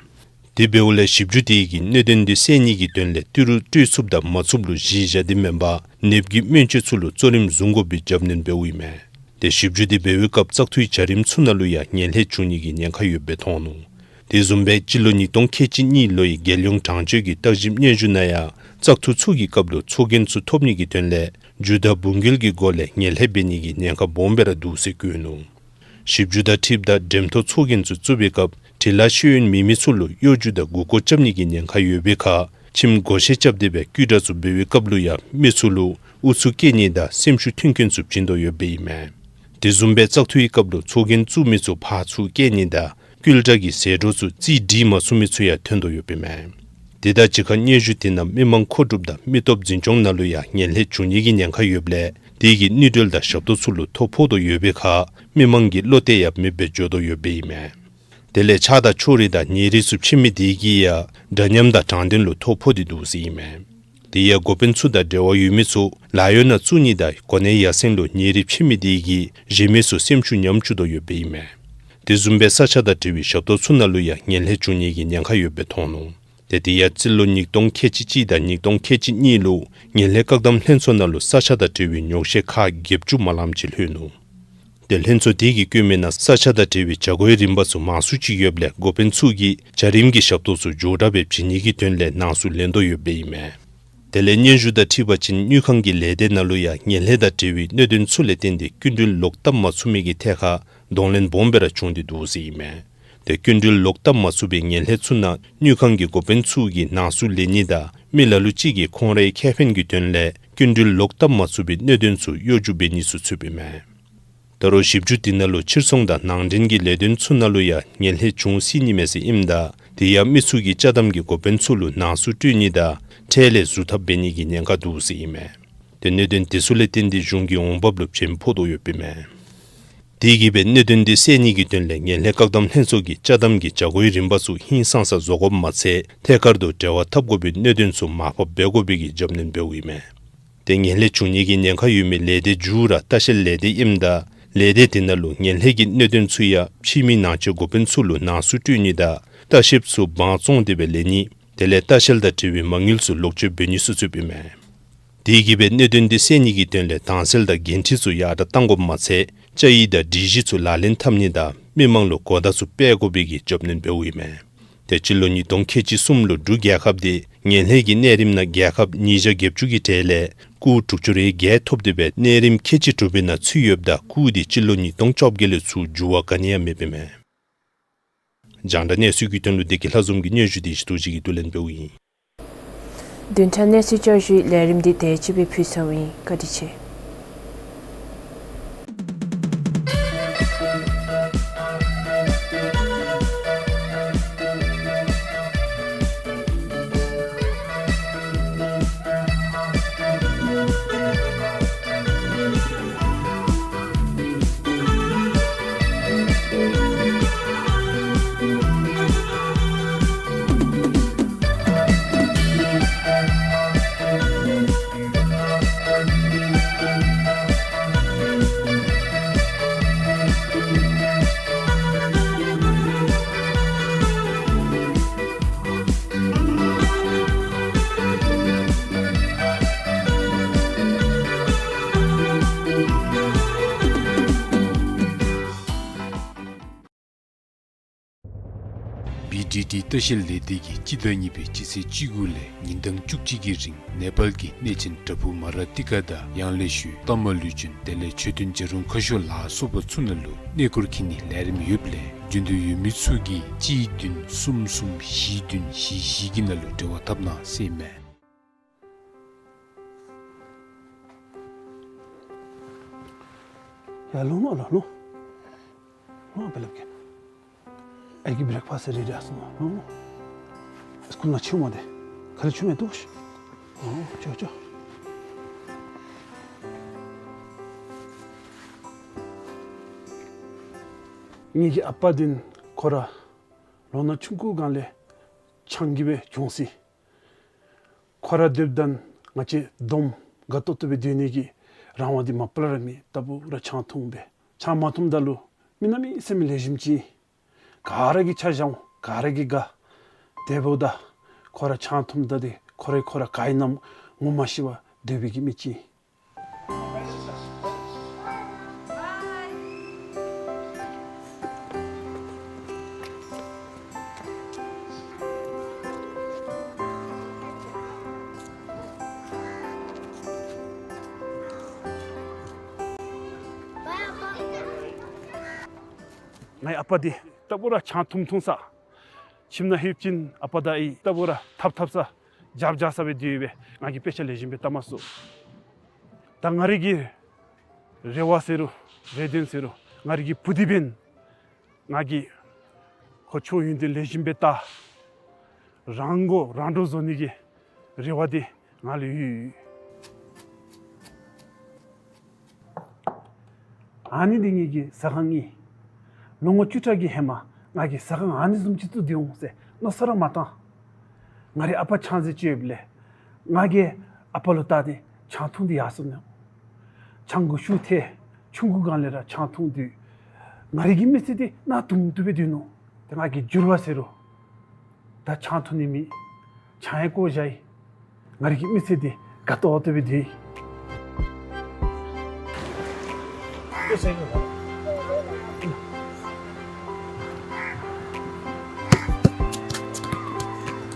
དེ་འབདཝ་ལས་ཞིབ་འཇུག་དེ་གིས་གནད་དོན་དེ་སེལ་ནི་གི་དོན་ལས་ཏི་རུ་སྤྲོད་ཚུགསཔ་དང་མ་ཚུགསཔ་ལུ་གཞི་བཞག་སྟེ་མེན་པར་ནདཔ་གི་སྨན་བཅོས་ཚུ་ལུ་གཙོ་རིམ་བཟུང་དགོ་པའི་རྒྱབ་སྣོན་འབདཝ་ཨིན་མས། ཏེ་ཞིབ་འཇུག་དེ་འབད་བའི་སྐབས་བཙག་འཐུའི་བྱ་རིམ་ཚུ་ནང་ལུ་ཡང་ངན་ལྷད་བྱུང་ནི་གི་ཉེན་ཁ་ཡོདཔ་སྦེ་མཐོང་ནུག། དེ་བཟུམ་སྦེ་སྤྱི་ལོ་ཉིས་སྟོང་ཁལ་གཅིག་གཉིས་ལོའི་རྒྱལ་ཡོངས་གྲངས་བཅོས་ཀྱི་བརྟག་ཞིབ་སྙན་ཞུ་ནང་ཡང་བཙག་འཐུ་ཚུ་གི་སྐབས་ལུ་ཚོགས་རྒྱན་ཚུ་ཐོབ་ནི་གི་དོན་ལས་རྒྱུ་དང་བུང་རྒྱལ་གྱི་སྒོ་ལས་ངན་ལྷད་འབད་ནི་གི་ཉེན་ཁ་སྦོམ་སྦེ་ར་འདུག་ཟེར་བཀོད་ནུག། ཞིབ་འཇུག་དང་འཁྲིལཝ་ད་འགྲེམ་ཐོག་ཚོགས་རྒྱན་ཚུ་བཙུགས་པའི་སྐབས་འབྲི་ལྷག་ཤེས་ཡོན་མེད་མི་ཚུ་ལུ་གཡོ་སྒྱུ་དང་མགུ་སྐོར་རྐྱབ་ནི་གི་ཉེན་ཁ་ཡོད་པའི་ཁར་ཁྱིམ་སྒོ་ཤེས་རྐྱབ་སྟེ་སྦེ་བཀོད་གྲངས་ཚུ་འབད་བའི་སྐབས་ལུ་ཡང་མི་ཚུ་ལུ་ཨུ་ཚུགས་བཀལ་ནི་དང་སེམས་ཤུགས་ཐོན་མཁན་ཚུ་བྱིན་དོ་ཡོདཔ་ཨིན་མས། དེ་བཟུམ་སྦེ་བཙག་འཐུའི་སྐབས་ལུ་ཚོགས་རྒྱན་བཙུགས་མི་ཚུ་ཕར་ཚུར་བཀལ་ནི་དང་བཀོད་གྲངས་ཀྱི་ཟད་འགྲོ་ཚུ་རྩིས་སྒྲིག་མ་ཚུགས་མི་ཚུ་ཡང་ཐོན་དོ་ཡོདཔ་ཨིན་མས། དེ་དང་གཅིག་ཁར་སྙན་ཞུ་དེ་ནང་མི་མང་མཁོ་སྒྲུབ་དང་མི་སྟོབས་འཛིན་སྐྱོང་ནང་ལུ་ཡང་ངན་ལྷད་བྱུང་ནི་གི་ཉེན་ཁ་ཡོདཔ་ལས་དེ་གིས་ནུས་སྤྲོད་དང་ཞབས་ཏོག་ཚུ་ལུ་ཐོ་ཕོག་དོ་ཡོད་པའི་ཁར་མི་མང་གི་བློ་གཏད་ཡང་མེདཔ་སྦེ་འགྱོ་དོ་ཡོདཔ་ཨིན་མས། དེ་ལས་ཕྱགས་དང་ཕྱོགས་རིས་དང་ཉེ་རིས་ཚུ་ཕྱེ་མི་དེ་གིས་ཡང་འདྲ་མཉམ་དང་དྲང་བདེན་ལུ་ཐོ་ཕོག་སྟེ་འདུག་ཟེར་ཨིན་མས། དེ་ཡང་འགོ་དཔོན་ཚུ་དང་འབྲེལ་བ་ཡོད་མི་ཚུ་ལཱ་གཡོག་ནང་བཙུགས་ནི་དང་གོ་གནས་ཡར་སེང་ལུ་ཉེ་རིས་ཕྱེ་མི་དེ་གིས་གཞན་མི་ཚུ་སེམས་ཤུགས་ཉམས་བཅུག་དོ་ཡོདཔ་ཨིན་མས། དེ་བཟུམ་སྦེ་ས་ཆ་དང་འབྲེལ་བའི་ཞབས་ཏོག་ཚུ་ནང་ལུ་ཡང་ངན་ལྷད་བྱུང་ནི་གི་ཉེན་ཁ་ཡོདཔ་སྦེ་མཐོང་ནུག། ཏེ་དེ་ཡང་སྤྱི་ལོ་ཉིས་སྟོང་ཁལ་གཅིག་གཅིག་དང་ཉིས་སྟོང་ཁལ་གཅིག་གཉིས་ལུ་ངན་ལྷད་བཀག་སྡོམ་ལྷན་ཚོགས་ནང་ལུ་ས་ཆ་དང་འབྲེལ་བའི་ཉོགས་བཤད་ཁག་བརྒྱད་ཅུ་མ་ལངམ་ཅིག་ལྷོད་ནུག། ཏེ་ལྷན་ཚོགས་དེ་གིས་བཀོད་མི་ནང་ས་ཆ་དང་འབྲེལ་བའི་བྱ་སྒོའི་རིམ་པ་ཚུ་མང་སུ་ཅིག་ཡོདཔ་ལས་འགོ་དཔོན་ཚུ་གིས་བྱ་རིམ་གྱི་ཞབས་ཏོག་ཚུ་མགྱོགས་དྲགས་སྦེ་བྱིན་ནི་གི་དོན་ལས་ནང་གསུག་ལེན་དོ་ཡོདཔ་ཨིན་མས། དེ་ལས་སྙན་ཞུ་དང་འཁྲིལ་བ་ཅིན་དངུལ་ཁང་གི་ལས་སྡེ་ནང་ལུ་ཡང་ངན་ལྷད་དང་འབྲེལ་བའི་གནད་དོན་ཚུ་ལས་བརྟེན་ཏེ་སྐྱིན་འགྲུལ་ལོག་བཏབ་མ་ཚུགས་མི་གི་ཐད་ཁར་གདོང་ལེན་སྦོམ་སྦེ་ར་བྱུང་སྟེ་འདུག་ཟེར་ཨིན་མས། ཏེ་སྐྱིན་འགྲུལ་ལོག་བཏབ་མ་ཚུགས་པའི་ངན་ལྷད་ཚུ་ནང་དངུལ་ཁང་གི་འགོ་དཔོན་ཚུ་གིས་ནང་གསུག་ལེན་ནི་དང་མི་ལ་ལུ་ཅིག་གིས་ཁོང་རའི་ཁེ་ཕན་གྱི་དོན་ལས་སྐྱིན་འགྲུལ་ལོག་བཏབ་མ་ཚུགས་པའི་གནད་དོན་ཚུ་གཡོ་སྒྱུ་འབད་ནི་ཚུ་ཚུདཔ་ཨིན་མས། ད་རུང་ཞིབ་འཇུག་དེ་ནང་ལུ་ཕྱིར་ཚོང་དང་ནང་འདྲེན་གྱི་ལས་དོན་ཚུ་ནང་ལུ་ཡང་ངན་ལྷད་བྱུང་སྲིད་ནི་མས་ཟེར་ཨིནམ་ད་དེ་ཡང་མི་ཚུ་གིས་ཅ་དམ་གྱི་འགོ་དཔོན་ཚུ་ལུ་ནང་གསུག་སྤྲོད་ནི་དང་ཁྲལ་ལས་ཟུར་ཐབས་འབད་ནི་གི་ཉེན་ཁ་འདུག་ཟེར་ཨིན་མས། ཏེ་གནད་དོན་དེ་ཚུ་ལས་བརྟེན་ཏེ་གཞུང་གི་འོང་འབབ་ལུ་བྱེམ་ཕོག་དོ་ཡོདཔ་ཨིན་མས། དེ་གིས་སྦེ་གནད་དོན་དེ་སེལ་ནི་གི་དོན་ལས་ངན་ལྷད་བཀག་སྡོམ་ལྷན་ཚོགས་ཀྱིས་ཅ་དམ་གྱི་བྱ་སྒོའི་རིམ་པ་ཚུ་ཧིང་སངས་ས་བཟོ་དགོཔ་མ་ཚད་ཐད་ཀར་དུ་འབྲེལ་བ་འཐབ་དགོ་པའི་གནད་དོན་ཚུ་མར་ཕབ་འབད་དགོ་པའི་གི་རྒྱབ་སྣོན་འབདཝ་ཨིན་མས། ཏེ་ངན་ལྷད་བྱུང་ནི་གི་ཉེན་ཁ་ཡོད་མི་ལས་སྡེ་མཇུག་ར་ལྟ་བཤལ་ལས་སྡེ་ཨིནམ་ད་ལས་སྡེ་དེ་ནང་ལུ་ངན་ལྷད་ཀྱི་གནད་དོན་ཚུ་ཡང་ཕྱི་མི་ནང་ཆོས་འགོ་དཔོན་ཚུ་ལུ་ནང་གསུག་སྤྲོད་ནི་དང་ལྟ་བཤལཔ་ཚུ་དབང་བཙོང་སྟེ་སྦེ་ལེན་ནི་དེ་ལས་ལྟ་བཤལ་དང་འབྲེལ་བའི་མ་དངུལ་ཚུ་ལོག་སྤྱོད་འབད་ནི་ཚུ་ཚུདཔ་ཨིན་མས། དེ་གིས་སྦེ་གནད་དོན་དེ་སེལ་ནི་གི་དོན་ལས་དྭངས་གསལ་དང་འགན་འཁྲི་ཚུ་ཡར་དྲགས་གཏང་དགོཔ་མ་ཚད་བཅའ་ཡིག་དང་སྒྲིག་གཞི་ཚུ་ལག་ལེན་འཐབ་ནི་དང་མི་མང་ལུ་གོ་བརྡ་ཚུ་སྤེལ་དགོ་པའི་གི་རྒྱབ་སྣོན་འབདཝ་ཨིན་མས། ཏེ་སྤྱི་ལོ་ཉིས་སྟོང་ཁལ་གཅིག་གསུམ་ལུ་འབྲུག་རྒྱལ་ཁབ་དེ་ངན་ལྷད་ཀྱི་གནས་རིམ་ནང་རྒྱལ་ཁབ་ཉིས་བརྒྱ་བརྒྱད་ཅུ་གི་གྲས་ལས་སྐུགས་དྲུག་ཅུ་རེ་བརྒྱད་ཐོབ་སྟེ་སྦེ་གནས་རིམ་ཁལ་གཅིག་དྲུག་པའི་ནང་ཚུད་ཡོདཔ་ད་སྐུགས་དེ་སྤྱི་ལོ་ཉིས་སྟོང་བཅོ་བརྒྱད་ལས་ཚུར་འགྱུར་བ་ག་ནི་ཡང་མེདཔ་ཨིན་མས། རྒྱང་བསྒྲགས་གནས་ཚུལ་གྱི་དོན་ལུ་བདེ་སྐྱིད་ལྷ་འཛོམས་ཀྱི་སྙན་ཞུ་དེ་ཞི་ཏོ་ཅིག་གིས་བསྡུ་ལེན་འབདཝ་ཨིན། བདུན་ཕྲག་གནས་ཚུལ་བསྐྱར་ཞུའི་ལས་རིམ་འདི་དེ་ཅིག་སྦེ་ཕུལ་ཚརཝ་ཨིན། བཀའ་དྲིན་ཆེ། བི་ཌི་ཊི་ལྟ་བཤལ་ལས་སྡེ་གིས་སྤྱི་ཟླ་གཉིས་པའི་སྤྱི་ཚེས་བཅུ་དགུ་ལས་ཉིན་གྲངས་བཅུ་གཅིག་གི་རིང་ནེ་པཱལ་གྱི་གནས་ཆེན་བྲག་ཕུག་མ་ར་ཏི་ཀ་དང་ཡང་ལེ་ཤོད་སྟག་མ་ལུས་སྦྱིན་དེ་ལས་མཆོད་རྟེན་བྱ་རུང་ཁ་ཤོར་ལ་སོགས་པ་ཚུ་ནང་ལུ་གནས་སྐོར་འཁྱིད་ནིའི་ལས་རིམ་ཡོདཔ་ལས་ འབྱོན་འདོད་ཡོད་མི་ཚུ་གིས་གཅིག་བདུན་གསུམ་གསུམ་བཞི་བདུན་བཞི་བཞི་གི་ནང་ལུ་འབྲེལ་བ་འཐབ་གནང་ཟེར་ཨིན་མས། ཡ་ལོ་མ་ལོ་ལོ། ལོ་ཨ་པ་ལགས་ཀྱིས། ཨའི་གི་བྲེག་ཕཱསི་རེ་ཌི་ཨ་སོང་ནུག། ལོ་ལོ། སི་ཀུལ་ནང་འཁྱིད་འོང་མ་དེ། ག་ར་འཁྱིད་མི་འདུག་ཤི། ཨོ་ཅོ་ཅོ། ངེ་གི་ཨ་པ་འདི་ཁོ་ར་ལོ་ན་ཆུང་ཀུ་སྒང་ལས་ཆང་གིས་སྦེ་གྱོངས་ཅི། ཁོ་ར་སྡོདཔ་ད་ང་བཅས་སྡོདམ་དགའ་ཏོག་ཏོ་སྦེ་སྡོད་ནི་གི་རང་དབང་འདི་མ་པ་ལས་ར་མེད། རྟག་བུ་ར་ཆང་འཐུང་སྦེ། ཆང་མ་འཐུངམ་ད་ལུ་མི་གནམ་མེད་ས་མེད་ལེགས་ཤོམ་ཅིག། ག་ར་གིས་ཆ་བཞག་འོང་། ག་ར་གིས་དགའ། དེ་འབདཝ་ད་ཁོ་ར་ཆང་འཐུངམ་ད་འདི་ཁོ་ར་ཁོ་ར་ག་ཨིན་ན་ངོ་མ་ཤེས་པར་སྡོད་པའི་གི་མི་ཅིག། ངེའི་ཨ་པ་འདི་རྟག་བུ་ར་ཆང་འཐུང་འཐུང་ས། ཁྱིམ་ནང་ལྷོདཔ་ཅིན་ཨ་པ་དང་ཨའི་རྟག་བུ་ར་འཐབ་འཐབ་ས་རྒྱབ་རྒྱབ་ས་སྦེ་སྡོད་སྦེ་ང་གིས་དཔེ་ཆ་ལེགས་ཤོམ་སྦེ་བལྟ་མ་ཚུགས། ད་ང་རའི་གི་རེ་བ་ཟེར་རུང་རེ་འདུན་ཟེར་རུང་ང་རའི་གི་བུ་འདི་འབདན་ང་གིས་ཁོ་ཆོས་ཡོན་ཏན་ལེགས་ཤོམ་སྦེ་ད་རང་མགོ་རང་འདྲོངས་བཟོ་ནི་གི་རེ་བ་འདི་ང་ལུ་ཡོད། ཨ་ནི་འདི་ངེ་གི་ཟ་ཁང་ཨིན། ལོ་ངོ་བཅུ་ཕྲག་གི་ཧེ་མ་ང་གིས་ཟ་ཁང་ཨ་ནི་བཟུམ་ཅིག་བཙུགས་ཏེ་འོང་ཟེར་མནོ་བསམ་ར་མ་བཏང་། ང་རའི་ཨ་པ་ཆང་རྩི་བཅད་ཡོདཔ་ལས་ང་གིས་ཨ་པ་ལུ་བལྟ་སྟེ་ཆང་འཐུང་སྟེ་ཡར་སོ་ནུག། ཆང་གི་ཤུགས་ཐལ། ཆུང་ཀུ་སྒང་ལས་ར་ཆང་འཐུང་དུས་ང་རའི་གི་མི་ཚེ་འདི་གནག་དུང་དུ་སྦེ་སྡོད་ནུག། ཏེ་ང་གིས་འགྱུར་བ་ཟེར་རུང་ད་ཆང་འཐུང་ནི་མེད། ཆང་ཡང་བཀོ་བཞག་ཡི། ང་རའི་གི་མི་ཚེ་འདི་དགའ་ཏོག་ཏོ་སྦེ་སྡོད་ཡི།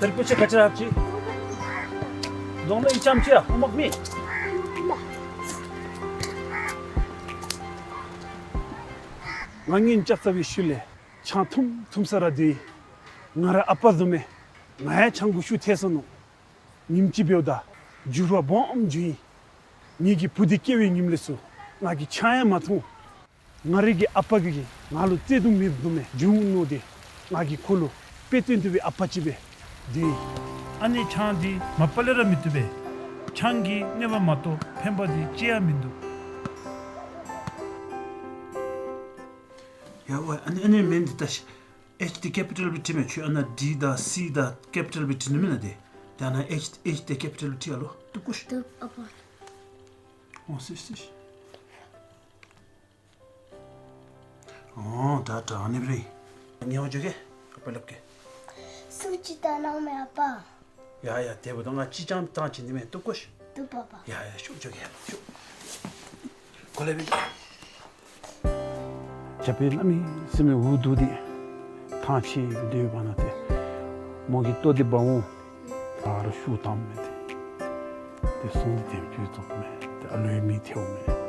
ད་རིས་སྤུ་ཆེ་ག་ཅི་ར་ཨ་ཅི། རྫོང་ལུ་ཨིན་ཙམ་ཅིག་ཡ་ཨོ་མག་མི། ང་གཉེན་རྐྱབ་ཚར་བའི་ཤུལ་ལས་ཆང་འཐུང་འཐུང་ས་ར་སྡོད་ཡི། ང་ར་ཨ་པ་བཟུམ་སྦེ་ང་ཡང་ཆང་གི་ཤུགས་ཐལ་སོ་ནུག། ཉིནམ་གཅིག་འབདཝ་ད་འགྱུར་བ་སྦོམ་བྱུང་ཡི། ངེ་གི་བུ་འདི་སྐྱེ་བའི་ཉིནམ་ལས་ཚུར་ང་གིས་ཆང་ཡང་མ་འཐུང་། ང་རའི་གི་ཨ་པ་གིས་ང་ལུ་བརྩེ་གདུང་མེདཔ་བཟུམ་སྦེ་བྱུང་ནུག་ཏེ་ང་གིས་ཁོ་ལུ་དཔེ་སྟོན་ཐུབ་པའི་ཨ་པ་ཅིག་སྦེ་སྡོད་ཡི། ཨ་ནི་ཆང་འདི་མ་པ་ལས་ར་མི་བཏུབ་པས། ཆང་གིས་གནོད་པ་མ་གཏོགས་ཕན་པ་འདི་ཅི་ཡང་མིན་འདུག། ཡ་ཝའི་ཨ་ནི་ཨ་ནི་མིང་འདི་ད་ཤི། ཨེཆ་འདི་ཀེ་པི་ཊལ་སྦེ་བྲིས་མས། ཁྱོད་ཨ་ནཱ་ཌི་དང་སི་དང་ཀེ་པི་ཊལ་སྦེ་བྲིས་ནི་མེན་ན་ཏེ། ད་ཨ་ནཱ་ཨེཆ་ཨེཆ་འདི་ཀེ་པི་ཊལ་སྦེ་བྲིས་ཨ་ལོ། བཏུབ་གོ་ཤི། བཏུབ་ཨ་པ། འོང་སི་སི་ཤི། འོང་ད་ད་ཨ་ནི་སྦེ་ར་ཨིན། ཉེ་བར་འགྱོ་གེ། ཨ་པ་སླབ་གེ། སུ་ཅིག་བལྟ་གནང་མས་ཨ་པ། ཡ་ཡ་དེ་འབདཝ་ད་ང་གཅིག་རྐྱངམ་བཏང་བྱིན་ནི་མེན། བཏུབ་གོ་ཤི། བཏུབ་པ་པ། ཡ་ཡ་ཤོག་འགྱོ་གེ་ཡ་ཤོག། གོ་ལེ་སྦེ། རྒྱབ་པའི་གནམ་མེད་ས་མེད་འུ་སྡུག་འདི་ཐང་ཆད་སྡོད་པ་ན་ཏེ་མོ་གིས་ལྟོ་འདི་འབག་འོང་། ད་རུང་ཤུགས་བཏངམ་མས་ཏེ། ཏེ་སོང་སྟེ་དེམ་ཅིག་བཙོངམ་མས། ཏེ་ཨ་ལོའི་མིག་ཐལཝ་མས།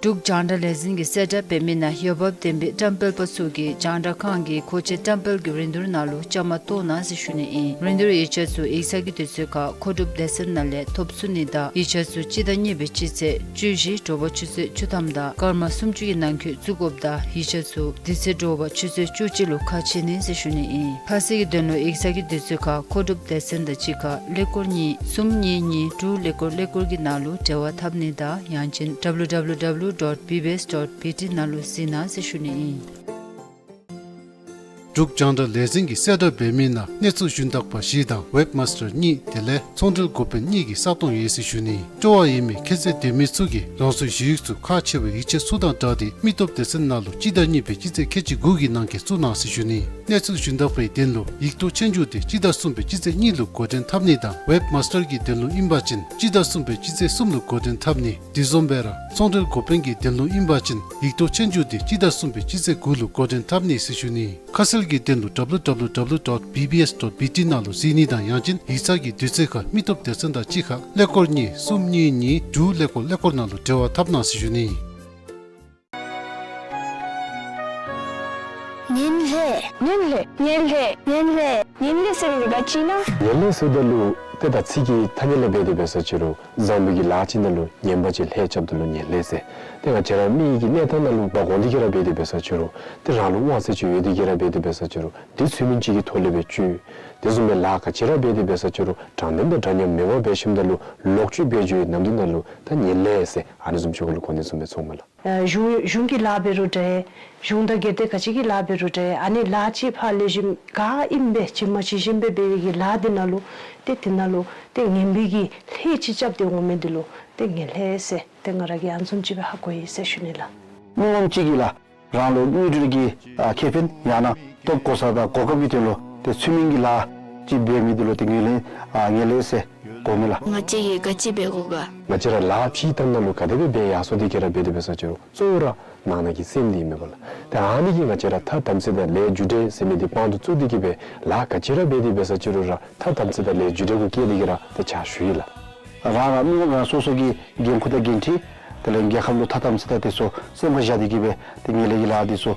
འབྲུག་རྒྱང་བསྒྲགས་ལས་འཛིན་གྱིས་གསལ་བསྒྲགས་འབད་མི་ནང་འོས་འབབ་ལྡན་པའི་བཀྲམ་སྤེལ་པ་ཚུ་གིས་རྒྱང་བསྒྲགས་ཁང་གི་མཁོ་ཆས་བཀྲམ་སྤེལ་གྱི་རིན་བསྡུར་ནང་ལུ་བཅའ་མར་གཏོགས་གནང་ཟེར་ཞུ་ནི་ཨིན། རིན་བསྡུར་ཡིག་ཆ་ཚུ་ཡིག་ཚང་གི་དུས་ཚོད་ཁར་མཁོ་སྒྲུབ་སྡེ་ཚན་ནང་ལས་ཐོབ་ཚུགས་ནི་དང་ཡིག་ཆ་ཚུ་སྤྱི་ཟླ་གཉིས་པའི་སྤྱི་ཚེས་བཅུ་བཞི་དྲོ་པ་ཆུ་ཚོད་བཅུ་ཐམ་དང་སྐར་མ་སུམ་ཅུ་གི་ནང་འཁོད་བཙུགས་དགོཔ་དང་ཡིག་ཆ་ཚུ་དེ་ཚེ་དྲོ་པ་ཆུ་ཚོད་བཅུ་གཅིག་ལུ་ཁ་ཕྱེ་ནི་ཟེར་ཞུ་ནི་ཨིན། ཁ་གསལ་གྱི་དོན་ལུ་ཡིག་ཚང་གི་དུས་ཚོད་ཁར་མཁོ་སྒྲུབ་སྡེ་ཚན་དང་གཅིག་ཁར་ཀླད་ཀོར་གཉིས་གསུམ་གཉིས་གཉིས་དྲུག་ཀླད་ཀོར་ཀླད་ཀོར་གྱི་ནང་ལུ་འབྲེལ་བ་འཐབ་ནི་དང་ཡང་ཅིན་W W W dot B B S dot B T ནང་ལུ་གཟིགས་གནང་ཟེར་ཞུ་ནི་ཨིན། འབྲུག་རྒྱང་བསྒྲགས་ལས་འཛིན་གྱིས་གསལ་བསྒྲགས་འབད་མི་ནང་གནས་ཚུལ་ཞུན་དག་པ་བཞི་དང་ཝེབ་མཱས་ཊར་གཉིས་དེ་ལས་ཚོང་འབྲེལ་འགོ་དཔོན་གཉིས་ཀྱི་ས་སྟོང་ཡོད་ཟེར་ཞུ་ནི། སྤྲོ་བ་ཡོད་མི་ཁྱད་ཚད་ལྡན་མི་ཚུ་གིས་རང་སོའི་ཞུ་ཡིག་ཚུ་ཁག་ཆེ་བའི་ཡིག་ཆ་ཚུ་དང་སྦྲགས་ཏེ་མི་སྟོབས་སྡེ་ཚན་ནང་ལུ་སྤྱི་ཟླ་གཉིས་པའི་སྤྱི་ཚེས་ཁལ་གཅིག་དགུ་གི་ནང་འཁོད་བཙུགས་གནང་ཟེར་ཞུ་ནི། གནས་ཚུལ་ཞུན་དག་པའི་དོན་ལུ་ཡིག་ཐོག་ཆོས་རྒྱུགས་དེ་སྤྱི་ཟླ་གསུམ་པའི་སྤྱི་ཚེས་གཉིས་ལུ་འགོ་འདྲེན་འཐབ་ནི་དང་ཝེབ་མཱས་ཊར་གྱི་དོན་ལུ་ཨིན་པ་ཅིན་སྤྱི་ཟླ་གསུམ་པའི་སྤྱི་ཚེས་གསུམ་ལུ་འགོ་འདྲེན་འཐབ་ནི། དེ་བཟུམ་སྦེ་ར་ཚོང་འབྲེལ་འགོ་དཔོན་གྱི་དོན་ལུ་ཨིན་པ་ཅིན་ཡིག་ཐོག་ཆོས་རྒྱུགས་དེ་སྤྱི་ཟླ་གསུམ་པའི་སྤྱི་ཚེས་དགུ་ལུ་འགོ་འདྲེན་འཐབ་ནི་ཟེར་ཞུ་ནི། ཁ་གསལ་གྱི་དོན་ལུ་W W W dot B B S dot B T ནང་ལུ་གཟིགས་ནི་དང་ཡང་ཅིན་ཡིག་ཚང་གི་དུས་ཚོད་ཁར་མི་སྟོབས་སྡེ་ཚན་དང་གཅིག་ཁར་ཀླད་ཀོར་གཉིས་གསུམ་གཉིས་གཉིས་དྲུག་ཀླད་ཀོར་ཀླད་ཀོར་ནང་ལུ་འབྲེལ་བ་འཐབ་གནང་ཟེར་ཞུ་ནི། ངན་ལྷད། ངན་ལྷད། ངན་ལྷད། ངན་ལྷད། ངན་ལྷད་ཟེར་བའི་ག་ཅི་ཨིན་ན། ངན་ལྷད་ཟེརཝ་ད་ལུ་ཏེ་ད་ཚིག་གི་ཐ་སྙད་ལས་འབད་དེ་འབད་ས་ཅི་རུང་བཟང་པོའི་གི་ལཱ་ཅིག་ནང་ལུ་ངན་པ་ཅིག་ལྷད་རྐྱབ་ད་ལུ་ངན་ལྷད་ཟེར། ཏེ་ང་བཅས་ར་མི་གི་གནས་སྟངས་ནང་ལུ་འབག་འོང་སྟེ་གི་ར་འབད་དེ་འབད་ས་ཅི་རུང་ཏེ་རང་ལུ་དབང་ཚད་ཅིག་ཡོད་དེ་གི་ར་འབད་དེ་འབད་ས་ཅི་རུང་ཏེ་ཚུལ་མིན་ཅིག་གི་ཐོག་ལས་སྦེ་སྤྱོད། དེ་བཟུམ་སྦེ་ལཱ་ག་ཅི་ར་འབད་དེ་འབད་ས་ཅི་རུང་དྲང་བདེན་དང་འདྲ་མཉམ་མེདཔ་འབད་ཞིནམ་ད་ལུ་ལོག་སྤྱོད་འབད་འགྱོ་བའི་ནམ་དུས་ནང་ལུ་ད་ངན་ལྷད་ཟེར་ཨ་ནི་བཟུམ་ཅིག་གུ་ལུ་གོ་གནས་བཟུམ་སྦེ་ཚོརཝ་མས་ལགས། ཨ་གཞུང་གཞུང་གི་ལཱ་འབད་རུང་འདྲ། གཞུང་དང་སྒེར་སྡེ་ག་ཅི་གི་ལཱ་འབད་རུང་འདྲ། ཨ་ནི་ལཱ་ཅིག་ཕར་ལེགས་ཤོམ་ག་ཨིནམ་སྦེ་ཇི་མ་ཇི་བཞིན་སྦེ་འབད་བའི་གི་ལཱ་འདི་ནང་ལུ་ཏེ་དེ་ནང་ལུ་ཏེ་ངན་པའི་གི་ལྷད་ཅིག་རྐྱབ་སྟེ་འོང་མི་འདི་ལུ་ཏེ་ངན་ལྷད་ཟེར་ཏེ་ང་ར་གིས་ཨ་ནི་བཟུམ་ཅིག་སྦེ་ཧ་གོ་ཡི་ཟེར་ཞུ་ནི་ལགས། མི་ངོམ་ཅིག་གིས་ལགས་རང་ལུ་དངུལ་འབྲེལ་གྱི་ཨ་ཁེ་ཕན་ཡང་ན་སྟོབས་གོ་ས་དང་གོ་སྐབས་ཀྱི་དོན་ལུ་ཏེ་ཚུལ་མིན་གྱི་ལཱ་ཅིག་འབད་མི་འདི་ལུ་ཏེ་ངན་ལྷད་ཨ་ངན་ལྷད་ཟེར་གོཝ་མས་ལགས། ང་བཅས་ཀྱིས་ག་ཅི་འབད་དགོ་ག། ང་བཅས་ར་ལཱ་ཕྱི་ཐབས་ནང་ལུ་ག་དེ་སྦེ་འབད་ཡར་སོང་སྟེ་གི་ར་འབད་དེ་འབད་ས་ཅི་རུང་གཙོ་བོ་ར་ནང་ན་གི་སེམས་འདི་ཨིན་མས་པ་ལགས། ཏེ་ཨ་ནི་གིས་ང་བཅས་ར་ཐ་དམ་ཚིག་དང་ལས་རྒྱུ་འབྲས་ཟེར་མི་འདི་དཔང་དུ་བཙུགས་ཏེ་གི་སྦེ་ལཱ་ག་ཅི་ར་འབད་དེ་འབད་ས་ཅི་རུང་ར་ཐ་དམ་ཚིག་དང་ལས་རྒྱུ་འབྲས་གུ་བཀལ་ཏེ་གི་ར་ཏེ་ཕྱག་ཞུ་ཡི་ལགས། རང་རང་མི་ངོམ་རང་སོ་སོ་གི་འགན་ཁུར་དང་འགན་འཁྲི་དེ་ལས་རྒྱལ་ཁབ་ལུ་ཐ་དམ་ཚིག་དང་དེ་ཚུ་སེམས་ཁར་བཞག་སྟེ་གི་སྦེ་ཏེ་ངན་ལྷད་ཀྱི་ལཱ་འདི་ཚུ་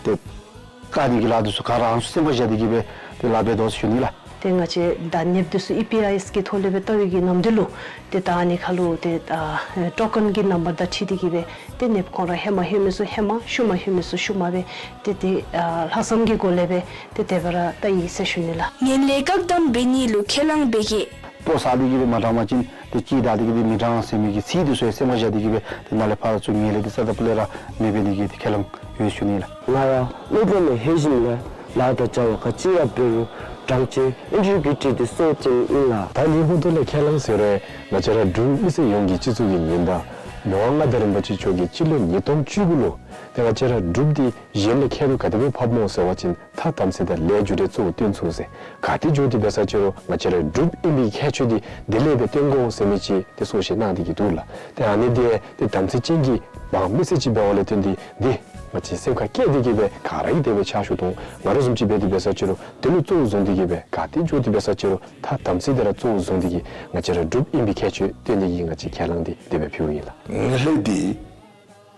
ཏེ་བཀག་ནི་གི་ལཱ་འདི་ཚུ་ག་ར་རང་སོ་སེམས་ཁར་བཞག་སྟེ་གི་སྦེ་ཏེ་ལཱ་འབད་དོ་ཟེར་ཞུ་ནི་ལགས། ཏེ་ང་བཅས་ད་ནདཔ་འདི་ཚུ་ཨི་པི་ཨའི་ཨེསི་གི་ཐོག་ལས་སྦེ་བལྟ་བའི་གི་ནམ་དུས་ལུ་ཏེ་ད་ཨ་ནི་ཁར་ལུ་ཏེ་ཨ་ཊོ་ཀེན་གྱི་ནམ་བར་དང་འཁྲིལ་ཏེ་གི་སྦེ་ཏེ་ནདཔ་ཁོང་ར་ཧེ་མ་ལྷོད་མི་ཚུ་ཧེ་མ་ཤུལ་མ་ལྷོད་མི་ཚུ་ཤུལ་མ་སྦེ་ཏེ་ཏེ་ཨ་ལྷག་བསམ་གྱི་སྒོ་ལས་སྦེ་ཏེ་དེ་སྦེ་ར་བལྟ་ཡི་ཟེར་ཞུ་ནི་ལགས། ངན་ལྷད་བཀག་སྡོམ་འབད་ནི་ལུ་ཁས་བླངས་འབད་གེ། སྤོ་བསགས་ཏེ་གི་སྦེ་མ་དྲང་པ་ཅིན་ཏེ་གཅིག་བདའ་སྟེ་གི་སྦེ་མི་དྲང་ཟེར་མི་གི་ཚིག་འདི་ཚུ་ཡང་སེམས་ཁར་བཞག་སྟེ་གི་སྦེ་ཏེ་ནཱ་ལས་ཕར་ཚུར་ངན་ལྷད་འདི་རྩ་དང་སྤུ་ལས་ར་མེདཔ་འབད་ནི་གི་ཏེ་ཁས་བླངས་ཡོད་ཟེར་ཞུ་ནི་ལགས། ང་ཡང་སློབ་གྲྭ་ལས་ལྷོད་ཞིནམ་ལས་ལཱ་དང་བྱ་བ་ག་ཅི་ཡང་འབད་རུང་དྲང་ཅིག་ཨིན་ཏེ་གི་ཏེ་ཏེ་སོ་ཅིག་ཨིན་ལགས། ད་ནི་ཧོང་ཏོ་ལས་ཁས་བླངས་ཟེར་རུང་ང་བཅས་ར་འབྲུག་མི་སེར་ཡོངས་ཀྱི་སྤྱི་ཚོགས་ཀྱི་ཉེན་བརྡ་མི་དབང་མངའ་བདག་རིན་པོ་ཆེ་མཆོག་གིས་སྤྱི་ལོ་ཉིས་སྟོང་བཅུ་དགུ་ལུ་ཏེ་ང་བཅས་ར་འབྲུགཔ་འདི་གཞན་ལས་ཁྱད་དུ་ག་དེ་སྦེ་འཕགསཔ་སྨོ་ཟེར་བ་ཅིན་ཐ་དམ་ཚིག་དང་ལས་རྒྱུ་འབྲས་གཙོ་བོ་བཏོན་ཚུགས་ཟེར། ག་ཏེ་འགྱོ་སྟེ་འབད་ས་ཅི་རུང་ང་བཅས་ར་འབྲུགཔ་ཨིན་པའི་ཁྱད་ཆོས་འདི་དེ་ལས་སྦེ་སྟོན་དགོ་ཟེར་མི་ཅིག་ཏེ་གསུང་བཤད་གནང་སྟེ་གི་འདུག་ལགས། ཏེ་ཨ་ནི་འདི་ཏེ་དམ་ཚིག་ཅན་གྱི་འབངས་མི་སེར་ཅིག་འབད་བ་ལས་བརྟེན་ཏེ་འདི་ང་བཅས་སེམས་ཁར་བསྐྱེད་དེ་གི་སྦེ་ག་ར་གིས་དེ་སྦེ་ཕྱག་ཞུ་དོ། ང་ར་བཟུམ་ཅིག་འབད་དེ་འབད་ས་ཅི་རུང་དེ་ལུ་གཙོ་བོ་བཟུང་སྟེ་གི་སྦེ་ག་ཏེ་འགྱོ་སྟེ་འབད་ས་ཅི་རུང་ཐ་དམ་ཚིག་དེ་ར་གཙོ་བོ་བཟུང་སྟེ་གི་ང་བཅས་ར་འབྲུགཔ་ཨིན་པའི་ཁྱད་ཆོས་སྟོན་ཏེ་གི་ང་བཅས་ཁས་བླངས་འདི་དེ་སྦེ་ཕུལཝ་ཨིན་ལགས། ངན་ལྷད་འདི་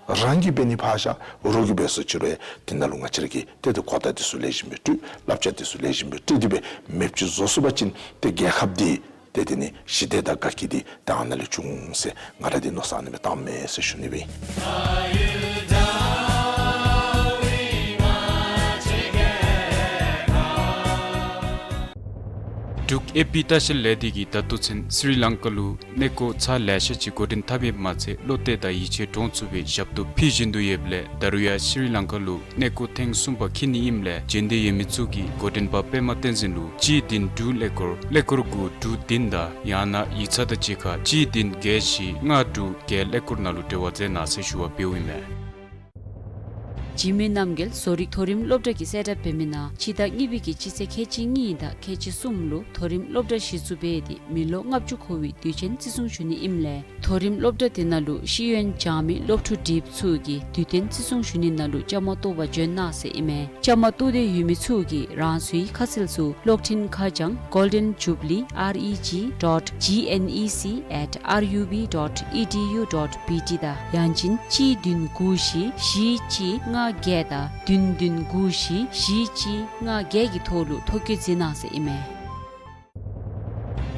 རང་གིས་འབད་ནི་ཕར་བཞག་རོགས་ཀྱིས་འབད་སོང་ཅི་རུང་ཡང་དེ་ནང་ལུ་ང་བཅས་ར་གིས་ཏེ་ཏེ་གོ་བརྡ་འདི་ཚུ་ལེགས་ཤོམ་སྦེ་སྤྲོད། བསླབ་བྱ་འདི་ཚུ་ལེགས་ཤོམ་སྦེ་སྤྲོད་དེ་སྦེ་མེདཔ་ཅིག་བཟོ་ཚུགས་པ་ཅིན་ཏེ་རྒྱལ་ཁབ་འདི་ཏེ་དེ་ནི་ཞི་བདེ་དང་དགའ་སྐྱིད་འདི་ཏེ་ཨ་ནཱ་ལས་འབྱུང་འོང་ཟེར་ང་ར་འདི་མནོ་བསམ་ཨ་ནི་སྦེ་བཏངམ་མས་ཟེར་ཞུ་ནི་སྦེ་ཨིན། འབྲུག་ཨེ་པི་ལྟ་བཤལ་ལས་སྡེ་གིས་ད་ལྟོ་ཚུན་སི་རི་ལང་ཀ་ལུ་གནས་སྐོར་ཚར་ལེ་ཤ་ཅིག་འགོ་འདྲེན་འཐབ་ཡོདཔ་མ་ཚད་བློ་གཏད་དང་ཡིད་ཆེས་འདྲོངས་ཚུགས་པའི་ཞབས་ཏོག་ཕུལ་བཞིན་དུ་ཡོདཔ་ལས་ད་རུང་ཡང་སི་རི་ལང་ཀ་ལུ་གནས་སྐོར་ཐེངས་གསུམ་པ་འཁྱིད་ནི་ཨིནམ་ལས་འབྱོན་འདོད་ཡོད་མི་ཚུ་གིས་འགོ་འདྲེན་པ་པདྨ་བསྟན་འཛིན་ལུ་གཅིག་བདུན་དྲུག་ཀླད་ཀོར་ཀླད་ཀོར་དགུ་དྲུག་བདུན་དང་ཡང་ན་ཡིག་ཚང་དང་གཅིག་ཁར་གཅིག་བདུན་བརྒྱད་བཞི་ལྔ་དྲུག་བརྒྱད་ཀླད་ཀོར་ནང་ལུ་འབྲེལ་བ་མཛད་གནང་ཟེར་ཞུ་བ་འབདཝ་ཨིན་མས། འཇིགས་མེད་རྣམ་རྒྱལ་བཟོ་རིག་མཐོ་རིམ་སློབ་གྲྭ་གིས་གསལ་བསྒྲགས་འབད་མི་ནང་སྤྱི་ཟླ་གཉིས་པའི་གི་སྤྱི་ཚེས་ཁལ་གཅིག་གཉིས་དང་ཁལ་གཅིག་གསུམ་ལུ་མཐོ་རིམ་སློབ་གྲྭ་གཞི་བཙུགས་འབད་དེ་མི་ལོ་ལྔ་བཅུ་འཁོར་བའི་དུས་ཆེན་བརྩི་སྲུང་ཞུ་ནི་ཨིནམ་ལས་མཐོ་རིམ་སློབ་གྲྭ་དེ་ནང་ལུ་ཤེས་ཡོན་སྦྱང་མི་སློབ་ཕྲུག་འདྲིས་པ་ཚུ་གིས་དུས་སྟོན་བརྩི་སྲུང་ཞུ་ནི་ནང་ལུ་བཅའ་མར་གཏོགས་པར་འབྱོན་གནང་ཟེར་ཨིན་མས། བཅའ་མར་གཏོགས་འདོད་ཡོད་མི་ཚུ་གིས་རང་སོའི་ཁ་གསལ་ཚུ་གློག་འཕྲིན་ཁ་བྱང་Golden Jubilee R E G dot G N E C at R U B dot E D U dot B T དང་ཡང་ཅིན་གཅིག་བདུན་དགུ་བཞི་བཞི་གཅིག་ལྔ་བརྒྱད་དང་བདུན་བདུན་དགུ་བཞི་བཞི་གཅིག་ལྔ་བརྒྱད་ཀྱི་ཐོག་ལུ་ཐོ་བཀོད་མཛད་གནང་ཟེར་ཨིན་མས།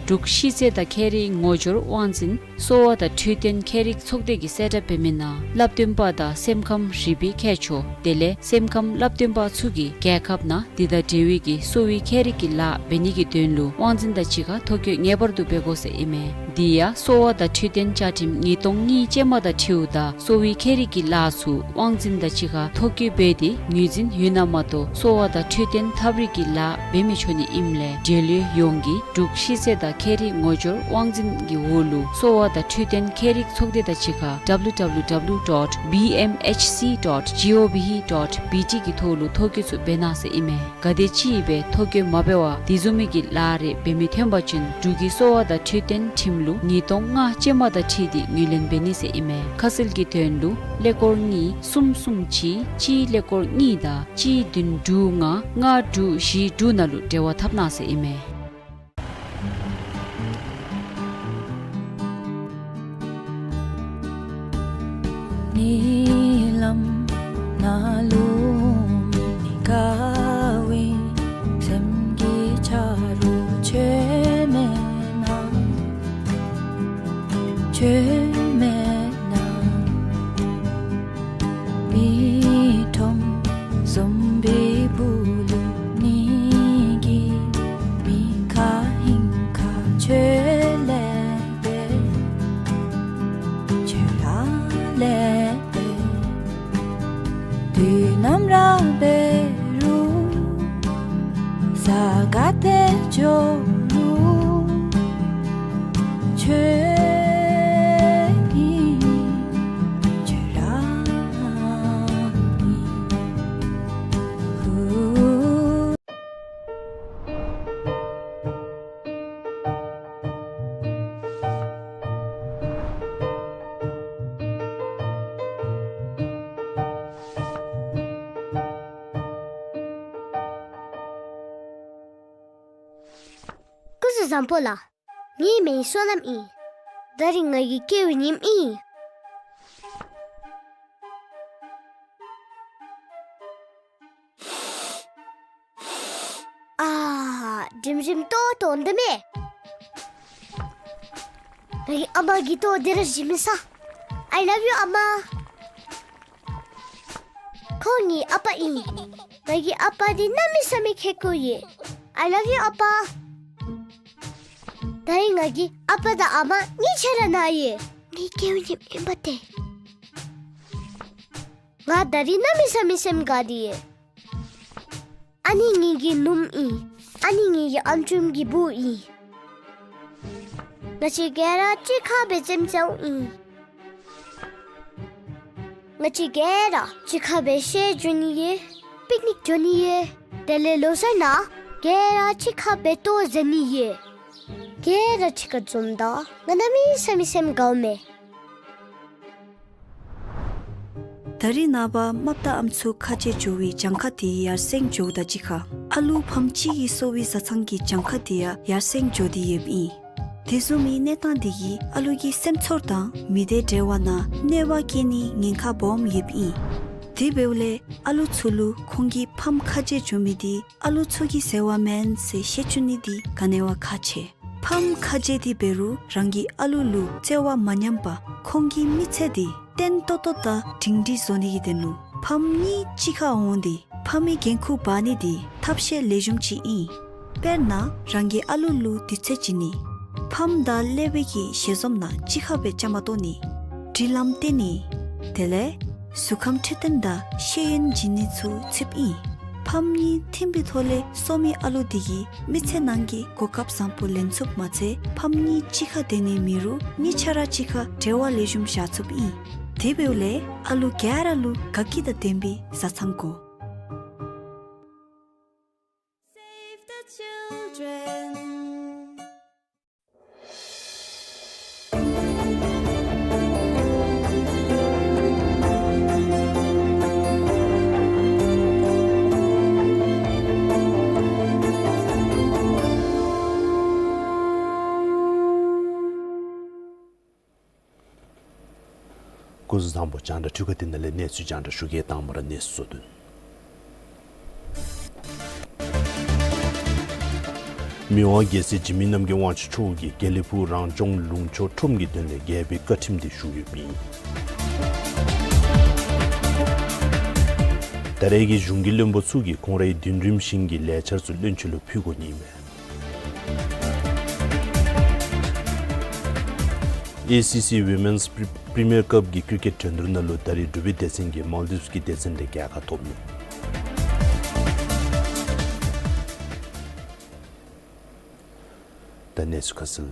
འབྲུག་ཤེས་ཚད་དང་ཁྱད་རིག་ངོ་སྦྱོར་དབང་འཛིན་གསོ་བ་དང་འཕྲོད་བསྟེན་ཁྱད་རིག་ཚོགས་སྡེ་གིས་གསལ་བསྒྲགས་འབད་མི་ནང་བསླབ་སྟོན་པ་དང་སེམས་ཁམས་རིག་པའི་མཁས་མཆོག་དེ་ལས་སེམས་ཁམས་བསླབ་སྟོན་པ་ཚུ་གིས་རྒྱལ་ཁབ་ནང་འདི་དང་འབྲེལ་བའི་གི་གསོ་བའི་ཁྱད་རིག་གི་ལཱ་འབད་ནི་གི་དོན་ལུ་དབང་འཛིན་དང་གཅིག་ཁར་ཐོ་བཀོད་ངེས་པར་དུ་འབད་དགོ་ཟེར་ཨིན་མས། དེ་ཡང་གསོ་བ་དང་འཕྲོད་བསྟེན་བཅའ་ཁྲིམས་ཉིས་སྟོང་གཉིས་ཅན་མ་དང་འཁྲིལཝ་ད་གསོ་བའི་ཁྱད་རིག་གི་ལཱ་ཚུ་དབང་འཛིན་དང་གཅིག་ཁར་ཐོ་བཀོད་འབད་དེ་ངོས་འཛིན་ཡོད་ན་མ་གཏོགས་གསོ་བ་དང་འཕྲོད་བསྟེན་ཐབས་རིག་གི་ལཱ་འབད་མི་ཆོག་ནི་ཨིནམ་ལས་འབྲེལ་ཡོད་ཡོངས་ཀྱིས་འབྲུག་ཤེས་ཚད་དང་ཁྱད་རིག་ངོ་སྦྱོར་དབང་འཛིན་གྱི་འོག་ལུ་གསོ་བ་དང་འཕྲོད་བསྟེན་ཁྱད་རིག་ཚོགས་སྡེ་དང་གཅིག་ཁར་W W W dot B M H C dot G O V dot B T གི་ཐོག་ལུ་ཐོ་བཀོད་ཚུ་འབད་གནང་ཟེར་ཨིན་མས། ག་དེ་ཅིག་སྦེ་ཐོ་བཀོད་མ་འབད་བར་དེ་བཟུམ་མའི་གི་ལཱ་རེ་འབད་མི་ཐོན་པ་ཅིན་འབྲུག་གི་གསོ་བ་དང་འཕྲོད་བསྟེན་ཁྲིམས་ལུགས་ཉིས་སྟོང་ལྔ་ཅན་མ་དང་འཁྲིལ་ཏེ་ངོས་ལེན་འབད་ནི་ཟེར་ཨིན་མས། ཁ་གསལ་གྱི་དོན་ལུ་ཀླད་ཀོར་གཉིས་གསུམ་གསུམ་གཅིག་གཅིག་ཀླད་ཀོར་གཉིས་དང་གཅིག་བདུན་དྲུག་ལྔ་ལྔ་དྲུག་བཞི་དྲུག་ནང་ལུ་འབྲེལ་བ་འཐབ་གནང་ཟེར་ཨིན་མས། ཉེ་ལམ་ནཱ་ལུ་མི་དགའ་བའི་སེམས་ཀྱི་ཆ་རོགས་ཁྱོད་མེད་ན། ཁྱོད་མེད་ན། མི་ཁྲོམ་བཟུམ་པའི་སྦུག་ལུ་ནི་གི་མི་ཁ་ཧིང་ཁ་ཁྱོད་ལས་འབད། ཁྱོད་ར་ལས་འབད། དུས་ནམ་ར་འབད་རུང་ས་ག་ཏེ་འགྱོ་རུང་ཁྱོད་ཨིན། ཁྱོད་ར་ཨིན། ཧུ། སྐུ་གཟུགས་བཟང་པོ་ལགས། ངེའི་མིང་བསོད་ནམས་ཨིན། ད་རིས་ང་གི་སྐྱེ་བའི་ཉིནམ་ཨིན། ཨ་ཧ། དྲིམ་དྲིམ་ཏོག་ཏོ་འདི་མས། ངེའི་ཨ་མ་གི་ལྟོ་འདི་ར་ཞིམ་ས། I love you ཨ་མ། ཁོང་ངེའི་ཨ་པ་ཨིན། ངེའི་ཨ་པ་འདི་གནམ་མེད་ས་མེད་ཁེ་ཀོ་ཡོད། I love you ཨ་པ། ད་རིས་ངེའི་ཨ་པ་དང་ཨ་མ་གཉིས་ཆ་ར་ན་ཡོད། ངེའི་སྐྱེ་བའི་ཉིནམ་ཨིན་པ་ཏེ། ང་ད་རིས་གནམ་མེད་ས་མེད་སེམས་དགའ་སྟེ་ཡོད། ཨ་ནི་ངེའི་གི་ནུམོ་ཨིན། ཨ་ནི་ངེའི་གི་ཨམ་ཅུམ་གི་བུ་ཨིན། ང་བཅས་ག་ར་གཅིག་ཁར་སྦེ་རྩེདམོ་རྩེཝ་ཨིན། ང་བཅས་ག་ར་གཅིག་ཁར་སྦེ་གཤེགས་འགྱོ་ནི་ཡོད། པིཀ་ནིཀ་འགྱོ་ནི་ཡོད། དེ་ལས་ལོ་གསར་ནང་ག་ར་གཅིག་ཁར་སྦེ་ལྟོ་བཟའ་ནི་ཡོད། ག་ར་གཅིག་ཁར་འཛོམས་ད་ང་གནམ་མེད་ས་མེད་སེམས་དགའཝ་མས། ད་རིས་ནངས་པ་རྨགཔ་དང་ཨམ་སྲུ་ཁ་རྗེ་འགྱོ་བའི་གྱངས་ཁ་དེ་ཡར་སེང་འགྱོཝ་དང་གཅིག་ཁར་ཨ་ལུ་ཕམ་གཅིག་གི་གསོ་བའི་བཟའ་ཚང་གི་གྱངས་ཁ་དེ་ཡང་ཡར་སེང་འགྱོ་སྟེ་ཡོདཔ་ཨིན། དེ་བཟུམ་མའི་གནས་སྟངས་དེ་གིས་ཨ་ལུ་གི་སེམས་ཚོར་དང་མི་སྡེ་འབྲེལ་བ་ནང་གནོད་པ་བཀལ་ནིའི་ཉེན་ཁ་སྦོམ་ཡོདཔ་ཨིན། དེ་འབདཝ་ལས་ཨ་ལུ་ཚུ་ལུ་ཁོང་གི་ཕམ་ཁ་རྗེ་འགྱོ་མི་དེ་ཨ་ལུ་ཚུ་གི་ཟེར་བ་མེན་ཟེར་ཤེས་བཅུག་ནི་དེ་ག་ནི་བ་ཁག་ཆེ། ཕམ་ཁ་རྗེ་དེ་འབད་རུང་རང་གི་ཨ་ལུ་ལུ་བརྩེ་བ་མ་ཉམས་པར་ཁོང་གི་མི་ཚེ་དེ་བརྟན་ཏོག་ཏོ་དང་སྒྲིང་སྒྲིང་བཟོ་ནི་གི་དོན་ལུ་ཕམ་གཉིས་གཅིག་ཁར་འོང་སྟེ་ཕམ་གྱི་འགན་ཁུར་འབག་ནི་དེ་ཐབས་ཤེས་ལེགས་ཤོམ་ཅིག་ཨིན། དཔེར་ན་རང་གི་ཨ་ལུ་ལུ་དུས་ཚོད་བྱིན་ནི། ཕམ་དང་ཀླད་པའི་གི་ཞལ་འཛོམས་ནང་གཅིག་ཁར་སྦེ་བཅའ་མར་གཏོགས་ནི། སྒྲིག་ལམ་བསྟན་ནི། དེ་ལས་གཟུགས་ཁམས་འཕྲོད་བསྟེན་དང་ཤེས་ཡོན་བྱིན་ནི་ཚུ་ཚུདཔ་ཨིན། ཕམ་གཉིས་མཐུན་པའི་ཐོག་ལས་གསོ་མི་ཨ་ལུ་དེ་གིས་མི་ཚེ་ནང་གི་གོ་སྐབས་བཟང་པོ་ལེན་ཚུགསཔ་མ་ཚད་ཕམ་གཉིས་གཅིག་ཁར་སྡོད་ནི་མེད་རུང་གཉིས་ཆ་ར་གཅིག་ཁར་འབྲེལ་བ་ལེགས་ཤོམ་བཞག་ཚུགསཔ་ཨིན། དེ་འབདཝ་ལས་ཨ་ལུ་ག་ར་ལུ་དགའ་སྐྱིད་དང་ལྡན་པའི་བཟའ་ཚང་དགོ། Save the children. སྐུ་གཟུགས་བཟང་པོ། རྒྱང་བསྒྲགས་འཕྲུལ་ཁང་འདི་ནང་ལས་གནས་ཚུལ་རྒྱང་བསྒྲགས་ཞུ་གེ། དང་པ་ར་གནས་ཚུལ་བསྡུ་སྒྲིག། མི་དབང་རྒྱལ་སྲས་འཇིགས་མེད་རྣམ་རྒྱལ་དབང་ཕྱུག་མཆོག་གིས་དགེ་ལེགས་ཕུག་རང་སྐྱོང་ལུང་ཕྱོགས་ཁྲོམ་གྱི་དོན་ལས་རྒྱལ་པོའི་བཀའ་ཁྲིམས་དེ་ཞུ་ཡོདཔ་ཨིན། ད་རེས་ཀྱི་གཞུང་གི་བློན་པོ་ཚུ་གིས་ཁོང་རའི་མདུན་རིམ་བཞིན་གྱི་ལས་འཆར་ཚུ་བློན་ཆེན་ལུ་ཕུལ་དགོ་ནི་མས། ཨེ་སི་སི་Women's Pre- Premier Cup གི་ཀྲིག་ཀེཊ་འགྲན་བསྡུར་ནང་ལུ་ད་རིས་འབྲུག་པའི་སྡེ་ཚན་གྱིས་མཱལ་ཌིབས་ཀྱི་སྡེ་ཚན་ལས་རྒྱལ་ཁ་ཐོབ་ནུག། ད་གནས་ཚུལ་ཁ་གསལ།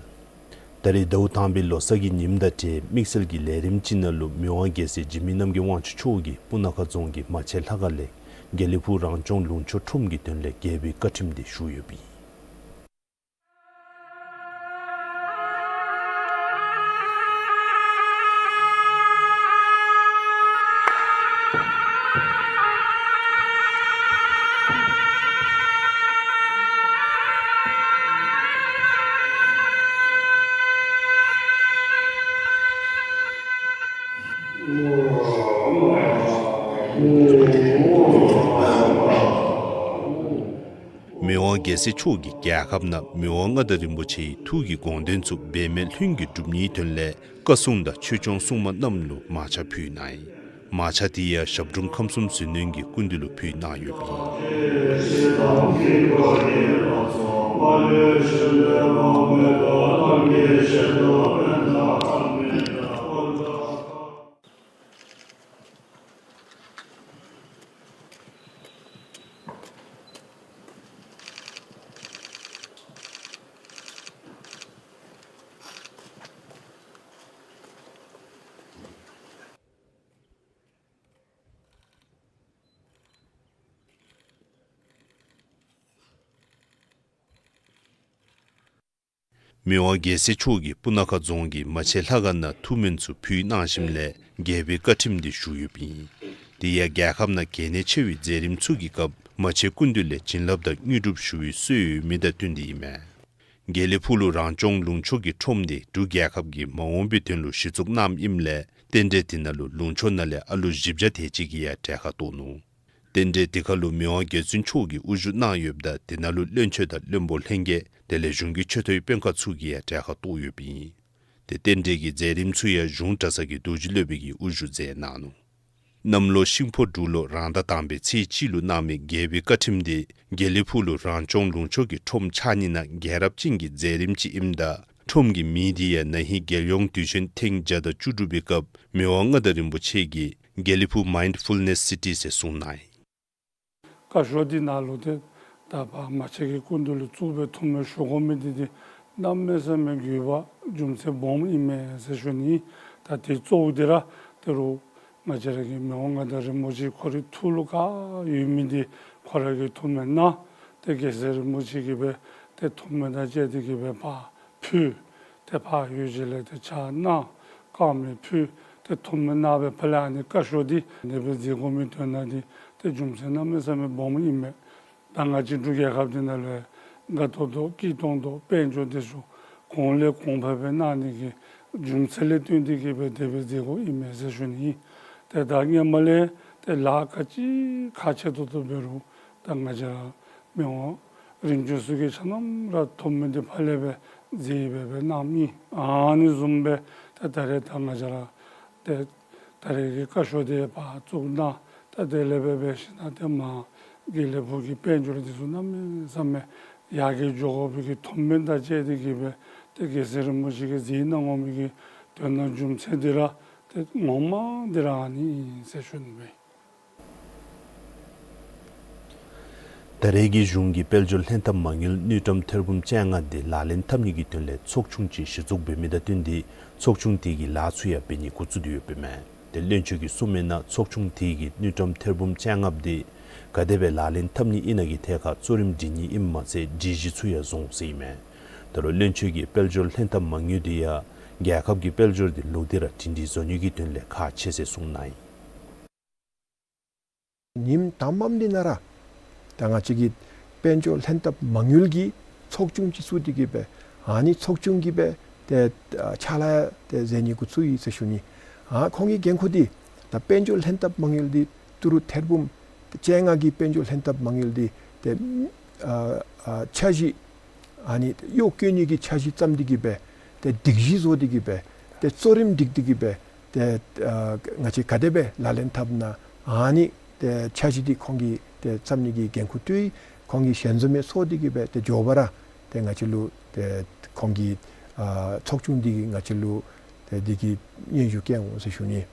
ད་རིས་ཟླཝ་དང་པའི་ལོ་གསར་གྱི་ཉིནམ་དང་འབྲེལ་དམིགས་བསལ་གྱི་ལས་རིམ་ཅིག་ནང་ལུ་མི་དབང་རྒྱལ་སྲས་འཇིགས་མེད་རྣམ་རྒྱལ་དབང་ཕྱུག་མཆོག་གིས་སྤུ་ན་ཁ་རྫོང་གི་མ་ཆེན་ལྷ་ཁང་ལས་དགེ་ལེགས་ཕུག་རང་སྐྱོང་ལུང་ཕྱོགས་ཁྲོམ་གྱི་དོན་ལས་རྒྱལ་པོའི་བཀའ་ཁྲིམས་དེ་ཞུ་ཡོདཔ་ཨིན། མི་དབང་རྒྱལ་སྲས་མཆོག་གིས་རྒྱལ་ཁབ་ནང་མི་དབང་མངའ་བདག་རིན་པོ་ཆེའི་ཐུགས་ཀྱི་དགོངས་དོན་ཚུ་འབད་མེད་ལྷུན་གྱིས་གྲུབ་ནིའི་དོན་ལས་བཀའ་སྲུང་དང་ཆོས་སྐྱོང་སྲུང་མ་རྣམས་ལུ་མར་ཆང་ཕུལ་གནང་ཡི། མར་ཆང་དེ་ཡང་ཞབས་དྲུང་ཁམས་གསུམ་ཟིལ་གནོན་གྱི་སྐུ་མདུན་ལུ་ཕུལ་གནང་ཡོདཔ་ཨིན། མི་དབང་རྒྱལ་སྲས་མཆོག་གིས་སྤུ་ན་ཁ་རྫོང་གི་མ་ཆེན་ལྷ་ཁང་ནང་ཐུགས་སྨོན་ཚུ་ཕུལ་གནང་ཞིནམ་ལས་རྒྱལ་པོའི་བཀའ་ཁྲིམས་དེ་ཞུ་ཡོདཔ་ཨིན། དེ་ཡང་རྒྱལ་ཁབ་ནང་གལ་གནད་ཆེ་བའི་མཛད་རིམ་ཚུ་གི་སྐབས་མ་ཆེན་སྐུ་མདུན་ལས་བྱིན་རླབས་དང་དངོས་གྲུབ་ཞུ་བའི་སྲོལ་ཡོད་མི་དང་བསྟུན་ཏེ་ཨིན་མས། དགེ་ལེགས་ཕུག་ལུ་རང་སྐྱོང་ལུང་ཕྱོགས་ཀྱི་ཁྲོམ་དེ་འབྲུག་རྒྱལ་ཁབ་ཀྱིས་མ་འོངས་པའི་དོན་ལུ་གཞི་བཙུགས་གནངམ་ཨིནམ་ལས་རྟེན་འབྲེལ་དེ་ནང་ལུ་ལུང་ཕྱོགས་ནང་ལས་ཨ་ལུ་བཞི་བརྒྱ་དེ་ཅིག་གིས་ཡང་གྲལ་ཁར་གཏོགས་ནུག། རྟེན་འབྲེལ་དེ་ཁར་ལུ་མི་དབང་རྒྱལ་བཙུན་མཆོག་གིས་དབུ་བཞུགས་གནང་ཡོདཔ་ད་དེ་ནང་ལུ་བློན་ཆེན་དང་བློན་པོ་ལྷན་རྒྱས་དེ་ལས་གཞུང་གི་ཆེ་མཐོའི་དཔོན་ཁག་ཚུ་གིས་ཡང་གྲལ་ཁར་གཏོགས་ཡོདཔ་ཨིན། ཏེ་རྟེན་འབྲེལ་གྱི་མཛད་རིམ་ཚུ་ཡང་གཞུང་གྲྭ་ཚང་གི་རྡོ་རྗེ་སློབ་དཔོན་གྱིས་དབུ་བཞུགས་མཛད་གནང་ནུག། གནམ་ལོ་ཤིང་ཕོ་འབྲུག་ལོ་རང་ཟླ་དང་པའི་ཚེས་གཅིག་ལུ་གནང་མི་རྒྱལ་པོའི་བཀའ་ཁྲིམས་དེ་དགེ་ལེགས་ཕུག་ལུ་རང་སྐྱོང་ལུང་ཕྱོགས་ཀྱི་ཁྲོམ་ཕྱགས་སྙིགས་ནང་རྒྱལ་རབས་ཅན་གྱི་མཛད་རིམ་ཅིག་ཨིནམ་ད་ཁྲོམ་གྱི་མིང་དེ་ཡང་ན་ཧིང་རྒྱལ་ཡོངས་དུས་ཆེན་ཐེངས་བརྒྱ་དང་བཅུ་དྲུག་པའི་སྐབས་མི་དབང་མངའ་བདག་རིན་པོ་ཆེ་གིས་དགེ་ལེགས་ཕུག་Mindfulness City ཟེར་གསུངས་གནང་ཡི། བཀའ་ཤོག་འདི་ནང་ལུ་ཏེ་ད་ཕར་མ་ཆེན་གྱི་སྐུ་མདུན་ལུ་བཙུགས་སྦེ་ཐུགས་སྨོན་ཞུ་དགོ་མི་འདི་འདི་གནམ་མེད་ས་མེད་དགོས་པ་རྒྱུ་མཚན་སྦོམ་ཨིན་མས་ཟེར་ཞུ་ནི། ད་དེ་གཙོ་བོ་འདི་ར་ད་རུང་ང་བཅས་ར་གི་མི་དབང་མངའ་བདག་རིན་པོ་ཆེ་ཁོ་རའི་ཐུགས་ལུ་ག་ཡོད་མི་འདི་ཁོ་ར་གིས་ཐུགས་སྨོན་གནང་། ཏེ་རྒྱལ་སྲས་རིན་པོ་ཆེ་གིས་སྦེ་ཏེ་ཐུགས་སྨོན་དང་བཅས་ཏེ་གིས་སྦེ་ཕར་ཕུལ། ཏེ་ཕར་ཡོད་ཅིག་ལས་ཏེ་ཕྱག་གནང་། དཀར་མེ་ཕུལ། ཏེ་ཐུགས་སྨོན་གནང་སྦེ་ཕར་ལས་ཨ་ནི་བཀའ་ཤོག་འདི་ཨ་ནི་སྦེ་མཛད་དགོ་མི་དོན་དག་འདི་ཏེ་རྒྱུ་མཚན་གནམ་མེད་ས་མེད་སྦོམ་ཨིན་མས། ད་ང་བཅས་འབྲུག་རྒྱལ་ཁབ་འདི་ནང་ལུ་དགའ་ཏོག་ཏོ་སྐྱིད་ཏོང་ཏོ་དཔལ་འབྱོར་འདི་ཚུ་གོང་ལས་གོང་འཕེལ་སྦེ་གནང་ནི་གི་རྒྱུ་མཚན་ལས་བརྟེན་ཏེ་གིས་སྦེ་དེ་སྦེ་མཛད་དགོཔ་ཨིན་མས་ཟེར་ཞུ་ནི་ཨིན། ཏེ་ད་སྔོན་མ་ལས་ཏེ་ལཱ་ག་ཅི་ཁག་ཆེ་ཏོག་ཏོ་འབད་རུང་ད་ང་བཅས་ར་མི་དབང་རིམ་བྱོན་ཚུ་གིས་ཆ་མཉམ་ར་ཐུགས་སྨོན་འདི་ཕར་ལས་སྦེ་མཛད་སྦེ་སྦེ་གནངམ་ཨིན། ཨ་ནི་བཟུམ་སྦེ་ཏེ་ད་རེས་ད་ང་བཅས་ར་ཏེ་ད་རེས་ཀྱི་བཀའ་ཤོག་འདི་ཕར་བཙུགས་གནང་། ད་དེ་ལས་སྦེ་འབད་ཞིན་ན་ཏེ་མར་དགེ་ལེགས་ཕུག་གི་དཔལ་འབྱོར་འདི་ཚུ་གནམ་མེད་ས་མེད་ཡར་རྒྱས་འགྱོ་དགོ་པའི་གི་ཐུགས་སྨོན་དང་བཅས་ཏེ་གིས་སྦེ་ཏེ་རྒྱལ་སྲས་རིན་པོ་ཆེ་གིས་མཛད་གནང་དགོ་མི་གི་དོན་དག་རྒྱུ་མཚན་འདི་ར་ཏེ་ངོ་མ་འདི་ར་ཨ་ནི་ཨིན་ཟེར་ཞུ་ནི་སྦེ། ད་རེས་ཀྱི་གཞུང་གི་དཔལ་འབྱོར་ལྷན་ཐབས་མ་དངུལ་དངུལ་ཀྲམ་ཐེར་འབུམ་བཅོ་ལྔ་འདི་ལག་ལེན་འཐབ་ནི་གི་དོན་ལས་ཚོགས་ཆུང་ཅིག་གཞི་བཙུགས་འབད་མི་དང་བསྟུན་ཏེ་ཚོགས་ཆུང་དེ་གིས་ལཱ་ཚུ་ཡང་འབད་ནི་འགོ་བཙུགས་ཏེ་ཡོདཔ་ཨིན་མས། ཏེ་བློན་ཆེན་གྱིས་གསུངས་མི་ནང་ཚོགས་ཆུང་དེ་གིས་དངུལ་ཀྲམ་ཐེར་འབུམ་བཅོ་ལྔ་འདི་ག་དེ་སྦེ་ལག་ལེན་འཐབ་ནི་ཨིན་ན་གི་ཐད་ཁར་གཙོ་རིམ་སྒྲིག་ནི་ཨིནམ་མ་ཚད་སྒྲིག་གཞི་ཚུ་ཡང་བཟུང་ཟེར་ཨིན་མས། ད་རུང་བློན་ཆེན་གྱིས་དཔལ་འབྱོར་ལྷན་ཐབས་མ་དངུལ་འདི་ཡང་རྒྱལ་ཁབ་ཀྱི་དཔལ་འབྱོར་འདི་ལོག་སྟེ་ར་སྒྲིང་སྒྲིང་བཟོ་ནི་གི་དོན་ལས་ཁག་ཆེ་ཟེར་གསུངས་གནང་ཡི། ཉིནམ་དང་པམ་འདི་ནང་ར་ད་ང་བཅས་ཀྱི་དཔལ་འབྱོར་ལྷན་ཐབས་མ་དངུལ་གྱི་ཚོགས་ཆུང་ཅིག་བཙུགས་ཏེ་གིས་སྦེ་ཨ་ནི་ཚོགས་ཆུང་གིས་སྦེ་ཏེ་ཕྱག་ལཱ་ཏེ་མཛད་ནི་འགོ་བཙུགས་ཡི་ཟེར་ཞུ་ནི། ཨ་ཁོང་གི་འགན་ཁུར་འདི་ད་དཔལ་འབྱོར་ལྷན་ཐབས་མ་དངུལ་འདི་ཏི་རུ་ཐེར་འབུམ་བཅོ་ལྔ་གི་དཔལ་འབྱོར་ལྷན་ཐབས་མ་དངུལ་འདི་ཏེ་ཨ་ཨ་འཆར་གཞི་ཨ་ནི་གཡོག་བཀོལ་ནི་གི་འཆར་གཞི་བརྩམས་ཏེ་གིས་སྦེ་ཏེ་སྒྲིག་གཞི་བཟོ་སྟེ་གིས་སྦེ་ཏེ་གཙོ་རིམ་སྒྲིག་སྟེ་གིས་སྦེ་ཏེ་ཨ་ང་བཅས་ག་དེ་སྦེ་ལག་ལེན་འཐབ་ན་ཨ་ནི་ཏེ་འཆར་གཞི་འདི་ཁོང་གིས་ཏེ་བརྩམ་ནི་གི་འགན་ཁུར་བཏོན་ཡི། ཁོང་གིས་ཞལ་འཛོམས་ཡང་ཚོགས་ཏེ་གིས་སྦེ་ཏེ་མགྱོགས་པ་ར་ཏེ་ང་བཅས་ལུ་ཏེ་ཁོང་གིས་ཨ་ཚོགས་ཆུང་འདི་གིས་ང་བཅས་ལུ་ ཏེ་འདི་གི་སྙན་ཞུ་བསྐྱལ་འོང་ཟེར་ཞུ་ནི།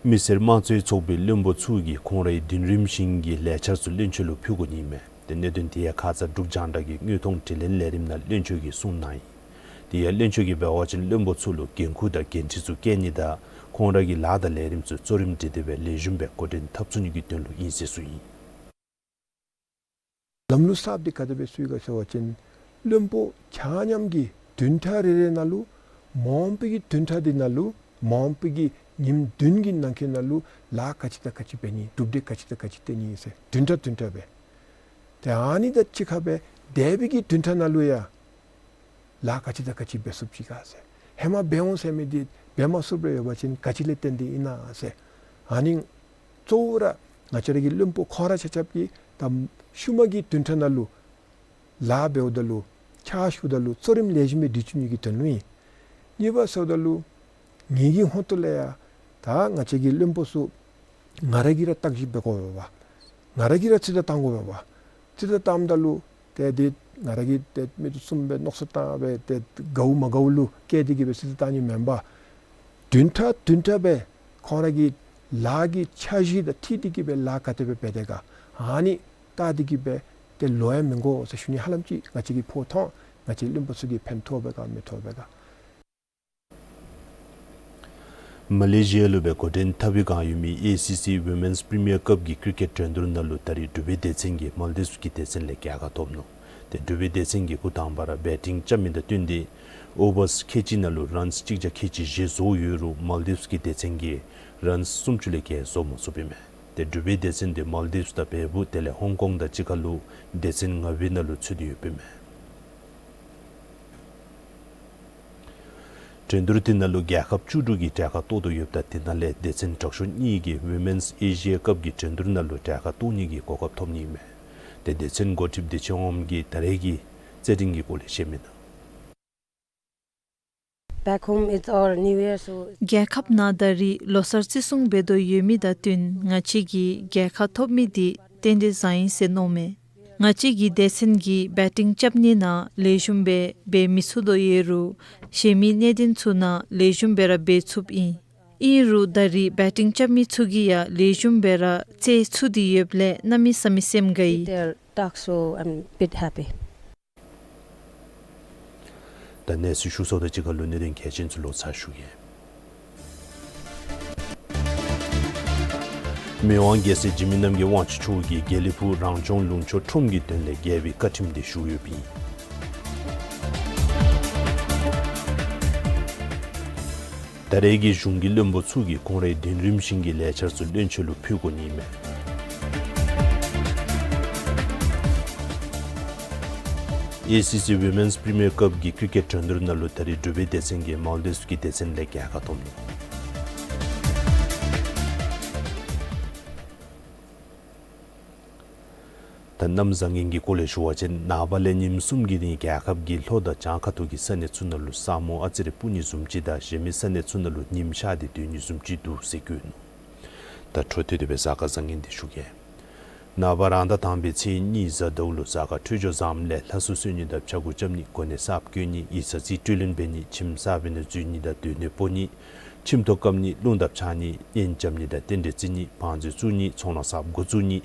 མི་སེར་དམངས་གཙོའི་ཚོགས་པའི་བློན་པོ་ཚུ་གིས་ཁོང་རའི་བདུན་རིམ་བཞིན་གྱི་ལས་འཆར་ཚུ་བློན་ཆེན་ལུ་ཕུལ་དགོ་ནི་མས། ཏེ་གནད་དོན་དེ་ཡང་ཁ་ཙ་འབྲུག་རྒྱང་བསྒྲགས་ཀྱི་དངོས་མཐོང་དྲི་ལན་ལས་རིམ་ནང་བློན་ཆེན་གྱིས་གསུངས་གནང་ཡི། དེ་ཡང་བློན་ཆེན་གྱིས་འབད་བ་ཅིན་བློན་པོ་ཚུ་ལུ་འགན་ཁུར་དང་འགན་འཁྲི་ཚུ་བཀལ་ནི་དང་ཁོང་ར་གི་ལཱ་དང་ལས་རིམ་ཚུ་གཙོ་རིམ་སྒྲིག་སྟེ་སྦེ་ལེགས་ཤོམ་སྦེ་འགོ་འདྲེན་འཐབ་ཚུགས་ནི་གི་དོན་ལུ་ཨིན་ཟེར་གསུངས་ཡི། ལམ་ལུགས་གསརཔ་འདི་ག་དེ་སྦེ་བཙུགས་ཡི་ག་ཟེར་བ་ཅིན་བློན་པོ་ཆ་མཉམ་གྱིས་བདུན་ཕྲག་རེ་རེ་ནང་ལུ་མ་འོངས་པའི་གི་བདུན་ཕྲག་འདི་ནང་ལུ་མ་འོངས་པའི་གི་ཉིནམ་བདུན་གྱི་ནང་འཁོད་ནང་ལུ་ལཱ་ག་ཅི་དང་ག་ཅི་འབད་ནི་གྲུབ་འབྲས་ག་ཅི་དང་ག་ཅི་བཏོན་ནི་ཟེར་བདུན་ཕྲག་བདུན་ཕྲག་སྦེ། ཏེ་ཨ་ནི་དང་གཅིག་ཁར་སྦེ་འདས་པའི་གི་བདུན་ཕྲག་ནང་ལུ་ཡང་ལཱ་ག་ཅི་དང་ག་ཅི་འབད་ཚུགསཔ་ཅིག་ག་ཟེར། ཧེ་མ་འབད་འོང་ཟེར་མི་འདི་འབད་མ་ཚུགསཔ་རེ་ཡོད་པ་ཅིན་ག་ཅི་ལས་བརྟེན་ཏེ་ཨིན་ན་ཟེར། ཨ་ནི་གཙོ་བོ་ར་ང་བཅས་ར་གི་བློན་པོ་ཁོང་ར་ཆ་ཁྱབ་ཀྱིས་ད་ཤུལ་མ་གི་བདུན་ཕྲག་ནང་ལུ་ལཱ་འབདཝ་ད་ལུ་ཕྱག་ཞུཝ་ད་ལུ་གཙོ་རིམ་ལེགས་ཤོམ་སྦེ་སྒྲིག་བཅུག་ནི་གི་དོན་ལུ་ཨིན། གཉིས་པ་ཟེརཝ་ད་ལུ་ངེ་གི་ཧོངས་ཏོ་ལས་ཡང་ད་ང་བཅས་ཀྱི་བློན་པོ་ཚུ་ང་ར་གིས་ར་བརྟག་ཞིབ་འབད་དགོ་པས་པ། ང་ར་གིས་ར་རྩིས་བརྡ་བཏང་དགོ་པས་པ། རྩིས་བརྡ་བཏངམ་ད་ལུ་ཏེ་འདི་ང་ར་གིས་ཏེ་མིག་ཏོ་བཙུམ་སྦེ་མནོ་བསམ་བཏང་སྦེ་ཏེ་དགའཝ་མ་དགའཝ་ལུ་བཀལ་ཏེ་གི་སྦེ་རྩིས་བརྡ་བཏང་ནི་མེན་པར་བདུན་ཕྲག་བདུན་ཕྲག་སྦེ་ཁོང་ར་གི་ལཱ་གི་འཆར་གཞི་དང་འཁྲིལ་ཏེ་གི་སྦེ་ལཱ་ག་དེ་སྦེ་འབད་དེས་ག་ཨ་ནི་བལྟ་སྟེ་གི་སྦེ་ཏེ་ལོ་ཡང་མི་འགོར་ཟེར་ཞུ་ནི། ཧ་ལམ་ཅིག་ང་བཅས་ཀྱིས་ཕོག་ཐོགས་ང་བཅས་བློན་པོ་ཚུ་གིས་ཕན་ཐོགས་པས་ག་མི་ཐོགས་པས་ག། མ་ལེ་ཤི་ཡ་ལུ་སྦེ་འགོ་འདྲེན་འཐབ་པའི་བསྒང་ཡོད་མི་ཨེ་སི་སི་ཝི་མེནསི་པི་རི་མི་ཡར་ཀབ་ཀྱི་ཀྲི་ཀེཊ་འགྲན་བསྡུར་ནང་ལུ་ད་རིས་འབྲུག་པའི་སྡེ་ཚན་གྱིས་མཱལ་དིབསི་གི་སྡེ་ཚན་ལས་རྒྱལ་ཁ་ཐོབ་ནུག། ཏེ་འབྲུག་པའི་སྡེ་ཚན་གྱིས་འགོ་དང་པ་ར་བེ་ཊིང་རྐྱབ་མི་དང་བསྟུན་ཏེ་ཨོ་བརསི་ཁལ་གཅིག་ནང་ལུ་རཱནསི་གཅིག་བརྒྱ་ཁལ་གཅིག་བཞི་བཟོ་ཡོད་རུང་མཱལ་དིབསི་གི་སྡེ་ཚན་གྱིས་རཱནསི་སུམ་ཅུ་ལས་བརྒལ་བཟོ་མ་ཚུགསཔ་ཨིན་མས། ཏེ་འབྲུག་པའི་སྡེ་ཚན་འདི་མཱལ་དིབསི་དང་བལ་ཡུལ་དེ་ལས་ཧོང་ཀོང་དང་གཅིག་ཁར་ལུ་སྡེ་ཚན་ལྔ་པའི་ནང་ལུ་ཚུད་དེ་ཡོདཔ་ཨིན་མས། འགྲན་བསྡུར་དེ་ནང་ལུ་རྒྱལ་ཁབ་བཅུ་དྲུག་གིས་གྲལ་ཁར་གཏོགས་དོ་ཡོདཔ་ད་དེ་ནང་ལས་སྡེ་ཚན་དྲག་ཤོས་གཉིས་ཀྱིས་ཝི་མེནསི་ཨེ་ཤི་ཡ་ཀབ་ཀྱི་འགྲན་བསྡུར་ནང་ལུ་གྲལ་ཁར་གཏོགས་ནི་གི་གོ་སྐབས་ཐོབ་ནི་ཨིན་མས། ཏེ་སྡེ་ཚན་འགོ་ཁྲིདཔ་བདེ་ཆེན་དབངམོ་གིས་ད་རེས་ཀྱི་རྩེད་འགྲན་གྱི་སྐོར་ལས་བཤད་མི་ནང་། Back home, it's our New Year, so རྒྱལ་ཁབ་ནང་ད་རིས་ལོ་གསར་བརྩི་སྲུང་འབད་དོ་ཡོད་མི་དང་བསྟུན་ང་བཅས་ཀྱིས་རྒྱལ་ཁ་ཐོབ་མི་འདི་རྟེན་འབྲེལ་བཟང་ཡི་ཟེར་མནོཝ་མས། ང་བཅས་ཀྱི་སྡེ་ཚན་གྱིས་བེ་ཊིང་རྐྱབ་ནི་ནང་ལེགས་ཤོམ་སྦེ་འབད་མི་ཚུགས་དོ་ཡོད་རུང་གཞན་མི་གནད་དོན་ཚུ་ནང་ལེགས་ཤོམ་སྦེ་ར་འབད་ཚུགསཔ་ཨིན། ཨིན་རུང་ད་རིས་བེ་ཊིང་རྐྱབ་མི་ཚུ་གིས་ཡང་ལེགས་ཤོམ་སྦེ་ར་རྩེད་ཚུགས་ཏེ་ཡོདཔ་ལས་གནམ་མེད་ས་མེད་སེམས་དགའ་ཡི། They're talk, so I'm bit happy. ད་གནས་ཚུལ་ཞུ་ཚརཝ་དང་གཅིག་ཁར་ལུ་གནད་དོན་གལ་ཆེན་ཚུ་ལོག་ཚར་ཞུ་གེ། མི་དབང་རྒྱལ་སྲས་འཇིགས་མེད་རྣམ་རྒྱལ་དབང་ཕྱུག་མཆོག་གིས་དགེ་ལེགས་ཕུག་རང་སྐྱོང་ལུང་ཕྱོགས་ཁྲོམ་གྱི་དོན་ལས་རྒྱལ་པོའི་བཀའ་ཁྲིམས་དེ་ཞུ་ཡོདཔ་ཨིན། ད་རེས་ཀྱི་གཞུང་གི་བློན་པོ་ཚུ་གིས་ཁོང་རའི་བདུན་རིམ་བཞིན་གྱི་ལས་འཆར་ཚུ་བློན་ཆེན་ལུ་ཕུལ་དགོ་ནི་མས། ཨེ་སི་སི་ཝི་མེནསི་པི་རི་མི་ཡར་ཀབ་ཀྱི་ཀྲི་ཀེཊ་འགྲན་བསྡུར་ནང་ལུ་ད་རིས་འབྲུག་པའི་སྡེ་ཚན་གྱིས་མཱལ་དིབསི་གི་སྡེ་ཚན་ལས་རྒྱལ་ཁ་ཐོབ་ནུག། ད་གནམ་བཟང་ངན་གྱི་སྐོར་ལས་ཞུ་བ་ཅིན་ནངས་པ་ལས་ཉིནམ་གསུམ་གྱི་རིང་རྒྱལ་ཁབ་ཀྱི་ལྷོ་དང་བྱང་ཁ་ཐུག་གི་ས་གནས་ཚུ་ནང་ལུ་ས་སྨུག་ཨ་ཙི་རེ་སྤུབ་ནི་བཟུམ་ཅིག་དང་གཞན་མི་ས་གནས་ཚུ་ནང་ལུ་ཉིམ་ཤར་ཏེ་སྡོད་ནི་བཟུམ་ཅིག་འདུག་ཟེར་བཀོད་ནུག། ད་འཕྲོ་མཐུད་དེ་སྦེ་གཟའ་སྐར་བཟང་ངན་དེ་ཞུ་གེ། ནངས་པ་རང་ཟླ་དང་པའི་ཚེས་གཉིས་གཟའ་ཟླཝ་ལུ་གཟའ་སྐར་འཕྲོད་སྦྱོར་བཟངམ་ལས་ལྷ་སྲུ་གསོལ་ནི་དང་ཕྱྭ་འགུགས་རྐྱབ་ནི་གོ་གནས་གསརཔ་བསྐོ་ནི་ཡིག་ཚང་རྩིས་སྤྲོད་ལེན་འབད་ནི་ཁྱིམ་གསར་པའི་ནང་འཛུལ་ནི་དང་སྡོད་གནས་སྤོ་ནི་ཁྱིམ་ཐོག་བཀབ་ནི་རླུང་དང་ཕྱགས་ནི་གཉེན་རྐྱབ་ནི་དང་རྟེན་འབྲེལ་བརྩི་ནི་བང་མཛོད་བཙུགས་ནི་ཚོང་ལཱ་གསརཔ་འགོ་བཙུགས་ནི་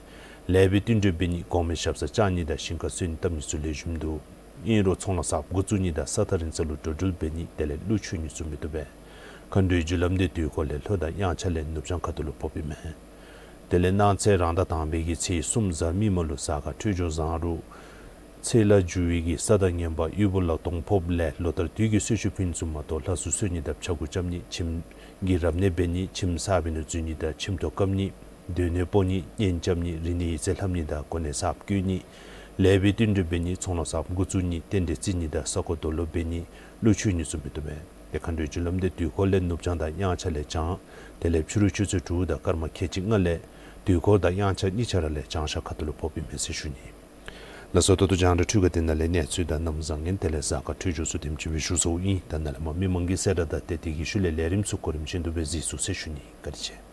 ལེགས་པའི་བསྟུན་གྲོས་འབད་ནི་གོང་མའི་ཞབས་སར་བཅར་ནི་དང་ཞིང་ཁར་སོན་བཏབ་ནི་ཚུ་ལེགས་ཤོམ་འདུག། ཨིན་རུང་ཚོང་ལཱ་གསརཔ་འགོ་བཙུགས་ནི་དང་ས་ཐག་རིང་ས་ལུ་འགྲོ་འགྲུལ་འབད་ནི་དེ་ལས་གླུ་མཆོད་ནི་ཚུ་མི་བཏུབ་པས། མཁའ་འགྲོའི་རྒྱུ་ལམ་དེ་དུས་འཁོར་ལས་ལྷོ་དང་དབྱངས་འཆར་ལས་ནུབ་བྱང་ཁ་ཐུག་ལུ་ཕོགཔ་ཨིན་མས། དེ་ལས་གནངས་ཚེ་རང་ཟླ་དང་པའི་གི་ཚེས་གསུམ་གཟའ་མིག་དམར་ལུ་གཟའ་སྐར་འཕྲོད་སྦྱོར་བཟང་རུང་ཚེས་ལ་རྒྱུ་བའི་གི་ས་དང་ངན་པ་དབུལ་པོ་ལག་སྟོང་ཕོགཔ་ལས་ལོ་ལྟར་དུས་ཀྱི་གསོལ་མཆོད་ཕུལ་ནི་ཚུ་མ་གཏོགས་ལྷ་སྲུ་གསོལ་ནི་དང་ཕྱྭ་འགུགས་རྐྱབ་ནི་ཁྱིམ་གྱི་རབ་གནས་འབད་ནི་ཁྱིམ་གསར་པའི་ནང་འཛུལ་ནི་དང་ཁྱིམ་ཐོག་བཀབ་ནི་སྡོད་གནས་སྤོ་ནི་གཉེན་རྐྱབ་ནི་རིག་གནས་ཡིག་རྩིས་ལྷབ་ནི་དང་གོ་གནས་གསརཔ་བསྐོ་ནི་ལེགས་པའི་བསྟུན་གྲོས་འབད་ནི་ཚོང་ལཱ་གསརཔ་འགོ་བཙུགས་ནི་རྟེན་འབྲེལ་བརྩི་ནི་དང་ས་རྐོ་རྡོ་སློག་འབད་ནི་གླུ་མཆོད་ནི་ཚུ་མི་བཏུབ་པས། ཏེ་མཁའ་འགྲོའི་རྒྱུ་ལམ་དེ་དུས་འཁོར་ལས་ནུབ་བྱང་དང་དབྱངས་འཆར་ལས་བྱང་དེ་ལས་ཕྱི་རུ་ཆུ་ཚོད་དྲུག་དང་སྐར་མ་ཁལ་གཅིག་ལྔ་ལས་དུས་འཁོར་དང་དབྱངས་འཆར་གཉིས་ཆ་ར་ལས་བྱང་ཤར་ཁ་ཐུག་ལུ་ཕོགཔ་ཨིན་མས་ཟེར་ཞུ་ནི། ལགས་སོ། ད་ལྟོ་རྒྱང་བསྒྲགས་འཕྲུལ་ཁང་འདི་ནང་ལས་གནས་ཚུལ་དང་གནམ་བཟང་ངན་དེ་ལས་གཟའ་སྐར་འཕྲོད་སྦྱོར་ཚུ་དེམ་ཅིག་སྦེ་ཞུ་ཚརཝ་ཨིན། ད་ནཱ་ལས་མར་མི་མང་གི་གསལ་བསྒྲགས་དང་ཏེ་དེ་གི་ཤུལ་ལས་ལས་རིམ་ཚུ་གོ་རིམ་བཞིན་དུ་སྦེ་གཟིགས་ཚུགས་ཟེར་ཞུ་ནི། བཀའ་དྲིན་ཆེ།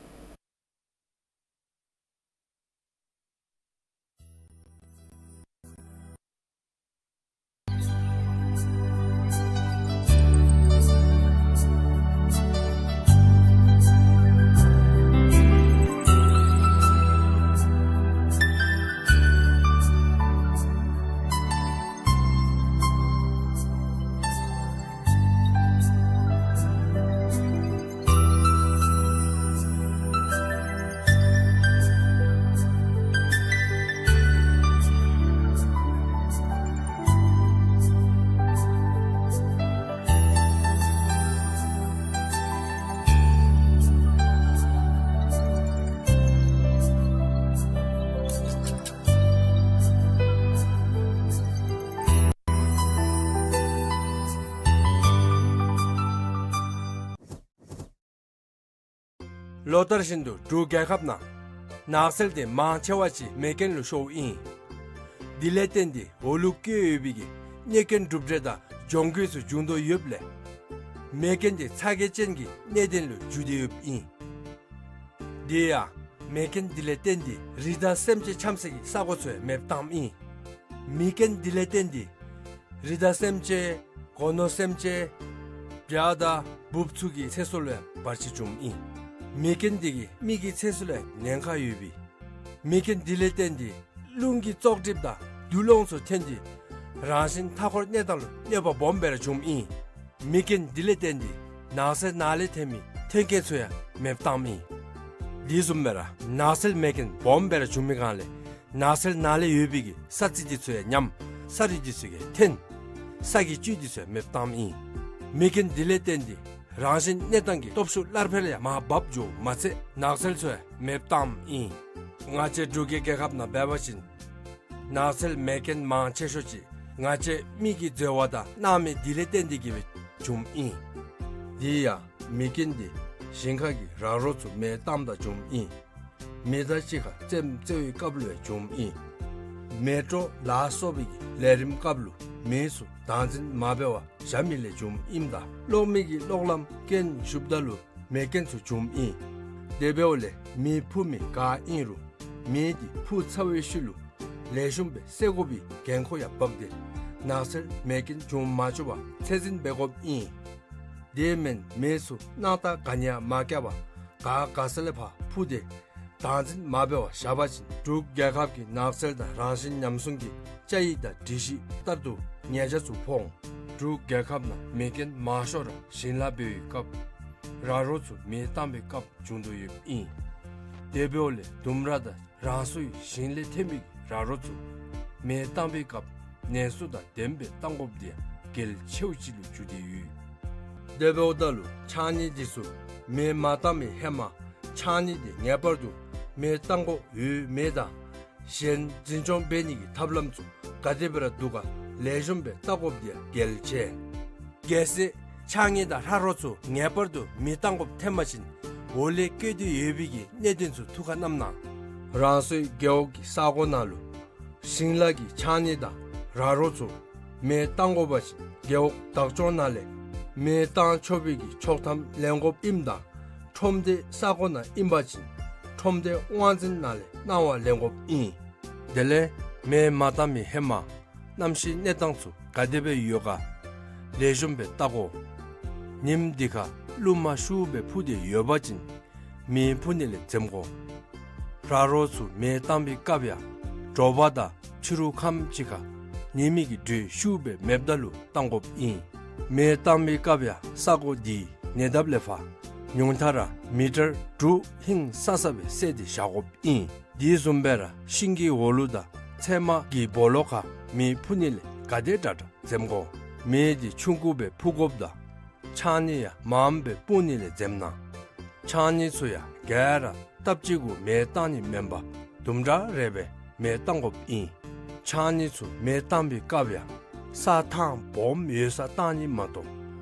ལོ་ལྟར་བཞིན་དུ་འབྲུག་རྒྱལ་ཁབ་ནང་ནགས་ཚལ་དེ་མང་ཆེ་བ་ཅིག་མེ་རྐྱེན་ལུ་ཤོརཝ་ཨིན། དེ་ལས་བརྟེན་ཏེ་འོག་ལུ་བཀོད་ཡོད་པའི་གི་གནོད་སྐྱོན་གྲུབ་འབྲས་དང་གྱོང་གུད་ཚུ་འབྱུང་དོ་ཡོདཔ་ལས་མེ་རྐྱེན་དེ་ཚ་གྱང་ཅན་གྱི་གནད་དོན་ལུ་འགྱུར་ཏེ་ཡོདཔ་ཨིན། དེ་ཡང་མེ་རྐྱེན་དེ་ལས་བརྟེན་ཏེ་རི་དྭགས་སེམས་ཅན་འཁྱམས་སའི་གི་ས་གོ་ཚུ་ཡང་མེདཔ་བཏངམ་ཨིན། མེ་རྐྱེན་དེ་ལས་བརྟེན་ཏེ་རི་དྭགས་སེམས་ཅན་སྒོ་ནོར་སེམས་ཅན་བྱ་དང་འབུཔ་ཚུ་གི་ཚེ་སྲོག་ལུ་ཡང་བར་ཆད་བྱུངམ་ཨིན། མེ་རྐྱེན་དེ་གིས་མི་གི་ཚེ་སྲོག་ལུ་ཡང་ཉེན་ཁ་ཡོད་པས། མེ་རྐྱེན་དེ་ལས་བརྟེན་ཏེ་རླུང་གི་བཙོག་གྲིབ་དང་རྡུལ་སློང་ཚུ་ཐོན་ཏེ་རང་བཞིན་མཐའ་འཁོར་གནས་སྟངས་ལུ་གནོད་པ་སྦོམ་སྦེ་ར་བྱུངམ་ཨིན། མེ་རྐྱེན་དེ་ལས་བརྟེན་ཏེ་ནགས་ཚལ་ནང་ལས་ཐོན་མི་ཐོན་སྐྱེད་ཚུ་ཡང་མེདཔ་བཏངམ་ཨིན། དེ་བཟུམ་སྦེ་ར་ནགས་ཚལ་མེ་རྐྱེན་སྦོམ་སྦེ་ར་བྱུང་མི་སྒང་ལས་ནགས་ཚལ་ནང་ལས་ཡོད་པའི་གི་ས་རྩི་དེ་ཚུ་ཡང་ཉམས། ས་རུད་དེ་ཚུ་ཡང་ཐོན། ས་གི་བཅུད་དེ་ཚུ་ཡང་མེདཔ་བཏངམ་ཨིན། མེ་རྐྱེན་དེ་ལས་བརྟེན་ཏེ་རང་བཞིན་གནས་སྟངས་ཀྱི་སྟོབས་ཤུགས་སླར་འཕེལ་ཡང་མར་བབས་འགྱོཝ་མ་ཚད་ནགས་ཚལ་ཚུ་ཡང་མེདཔ་བཏངམ་ཨིན། ང་བཅས་འབྲུག་གི་རྒྱལ་ཁབ་ནང་འབད་བ་ཅིན་ནགས་ཚལ་མེ་རྐྱེན་མང་ཆེ་ཤོས་ཅིག་ང་བཅས་མི་གིས་བཟོ་བ་དང་གནང་མི་དེ་ལས་བརྟེན་ཏེ་གིས་སྦེ་བྱུངམ་ཨིན། དེ་ཡང་མེ་རྐྱེན་དེ་ཞིང་ཁ་གི་ར་རོ་ཚུ་མེ་བཏངམ་ད་བྱུངམ་ཨིན། མེ་དང་གཅིག་ཁར་རྩེདམོ་རྩེ་བའི་སྐབས་ལུ་ཡང་བྱུངམ་ཨིན། མེ་སྤྲོ་ལ་སོགས་པའི་གི་ལས་རིམ་སྐབས་ལུ་མེ་ཚུ་བདག་འཛིན་མ་འབད་བར་བཞག་མི་ལས་བྱུངམ་ཨིནམ་ད་གློག་མེ་གི་གློག་ལམ་རྐྱེན་ཞུགསཔ་ད་ལུ་མེ་རྐྱེན་ཚུ་བྱུངམ་ཨིན། དེ་འབདཝ་ལས་མེ་འཕུ་མི་ག་ཨིན་རུང་མེ་དེ་འཕུ་ཚར་བའི་ཤུལ་ལུ་ལེགས་ཤོམ་སྦེ་བསད་དགོ་པའི་འགན་ཁུར་ཡང་འབག་སྟེ་ནགས་ཚལ་མེ་རྐྱེན་འབྱུང་མ་བཅུག་པར་ཚད་འཛིན་འབད་དགོཔ་ཨིན། དེ་མེན་མེ་ཚུ་སྣང་ཐག་ག་ནི་ཡང་མ་བཀལ་བར་ག་དགའ་ས་ལས་ཕར་འཕུ་སྟེ་བདག་འཛིན་མ་འབད་བར་བཞག་པ་ཅིན་འབྲུག་རྒྱལ་ཁབ་ཀྱི་ནགས་ཚལ་དང་རང་བཞིན་ཉམས་སྲུང་གི་བཅའ་ཡིག་དང་སྒྲིག་གཞི་ལྟར་དུ་ཉེས་ཆད་ཚུ་ཕོག་འོང་། འབྲུག་རྒྱལ་ཁབ་ནང་མེ་རྐྱེན་མང་ཤོས་ར་ཞིང་ལཱ་འབད་བའི་སྐབས་ར་རོ་ཚུ་མེ་བཏང་བའི་སྐབས་བྱུང་དོ་ཡོདཔ་ཨིན། དེ་འབདཝ་ལས་ལྡུམ་ར་དང་རང་སོའི་ཞིང་ལས་ཐོན་མི་ར་རོ་ཚུ་མེ་བཏང་བའི་སྐབས་ནན་སོ་དང་ལྡནམ་སྦེ་བཏང་དགོཔ་དེ་ཡང་གལ་ཆེཝ་ཅིག་ལུ་གྱུར་ཏེ་ཡོད། དེ་འབདཝ་ད་ལུ་ཕྱགས་སྙིགས་དེ་ཚུ་མེ་མ་བཏང་བའི་ཧེ་མ་ཕྱགས་སྙིགས་དེ་ངེས་པར་དུ་མེ་བཏང་དགོཔ་ཡོད་མེད་དང་གཞན་འཛིན་སྐྱོང་འབད་ནི་གི་ཐབས་ལམ་ཚུ་ག་དེ་སྦེ་ར་འདུག་ག་ལེགས་ཤོམ་སྦེ་བལྟ་དགོཔ་དེ་ཡང་གལ་ཆེ། གལ་སྲིད་ཕྱགས་སྙིགས་དང་ར་རོ་ཚུ་ངེས་པར་དུ་མེ་བཏང་དགོཔ་ཐོན་པ་ཅིན་འོག་ལས་བཀོད་དེ་ཡོད་པའི་གི་གནད་དོན་ཚུ་ཐུགས་ཁར་བསྣམ་གནང་། རང་སོའི་རྒེད་འོག་གི་ས་གོ་ནང་ལུ་ཞིང་ལཱ་གི་ཕྱགས་སྙིགས་དང་ར་རོ་ཚུ་མེ་བཏང་དགོ་པ་ཅིན་རྒེད་འོག་བདག་སྐྱོང་ནང་ལས་མེ་བཏང་ཆོག་པའི་གི་ཆོག་ཐམ་ལེན་དགོཔ་ཨིནམ་ད་ཁྲོམ་སྡེ་ས་གོ་ནང་ཨིན་པ་ཅིན་ཁྲོམ་སྡེ་དབང་འཛིན་ནང་ལས་གནང་བ་ལེན་དགོཔ་ཨིན། དེ་ལས་མེ་མ་བཏང་མི་ཧེ་མ་གནམ་གཤིས་གནས་སྟངས་ཚུ་ག་དེ་སྦེ་ཡོད་ག་ལེགས་ཤོམ་སྦེ་བལྟ་དགོ། ཉིནམ་དེ་ཁར་རླུང་མ་ཤུགས་སྦེ་འཕུ་སྟེ་ཡོད་པ་ཅིན་མེ་འཕུ་ནི་ལས་འཛེམ་དགོ། ར་རོ་ཚུ་མེ་བཏང་བའི་སྐབས་ཡང་དྲོ་པ་དང་ཕྱི་རུ་ཁམས་ཅིག་ཁར་ཉི་མའི་གི་དྲོད་ཤུགས་སྦེ་མེདཔ་ད་ལུ་བཏང་དགོཔ་ཨིན། མེ་བཏང་བའི་སྐབས་ཡང་ས་གོ་དེའི་ཉེ་འདབས་ལས་ཕར་ཉུང་མཐའ་ར་མི་ཊར་དྲུག་ཧིང་སང་ས་སྦེ་བསལ་ཏེ་བཞག་དགོཔ་ཨིན། དེ་བཟུམ་སྦེ་ར་ཤིང་གི་འོག་ལུ་དང་ཚལ་མ་གི་སྦོ་ལོགས་ཁར་མེ་འཕུ་ནི་ལས་ག་དེ་དྲག་དྲག་འཛེམ་དགོ། མེ་དེ་ཆུང་ཀུ་སྦེ་འཕུ་དགོཔ་དང་ཕྱགས་སྙིགས་ཡང་མངམ་སྦེ་སྤུངས་ནི་ལས་འཛེམ་གནང་། ཕྱགས་སྙིགས་ཚུ་ཡང་ག་ར་སྟབས་གཅིག་གུ་མེ་བཏང་ནི་མེན་པར་དུམ་གྲ་རེ་སྦེ་མེ་བཏང་དགོཔ་ཨིན། ཕྱགས་སྙིགས་ཚུ་མེ་བཏང་བའི་སྐབས་ཡང་ས་ཐང་སྦོམ་ཡོད་སར་བཏང་ནི་མ་གཏོགས་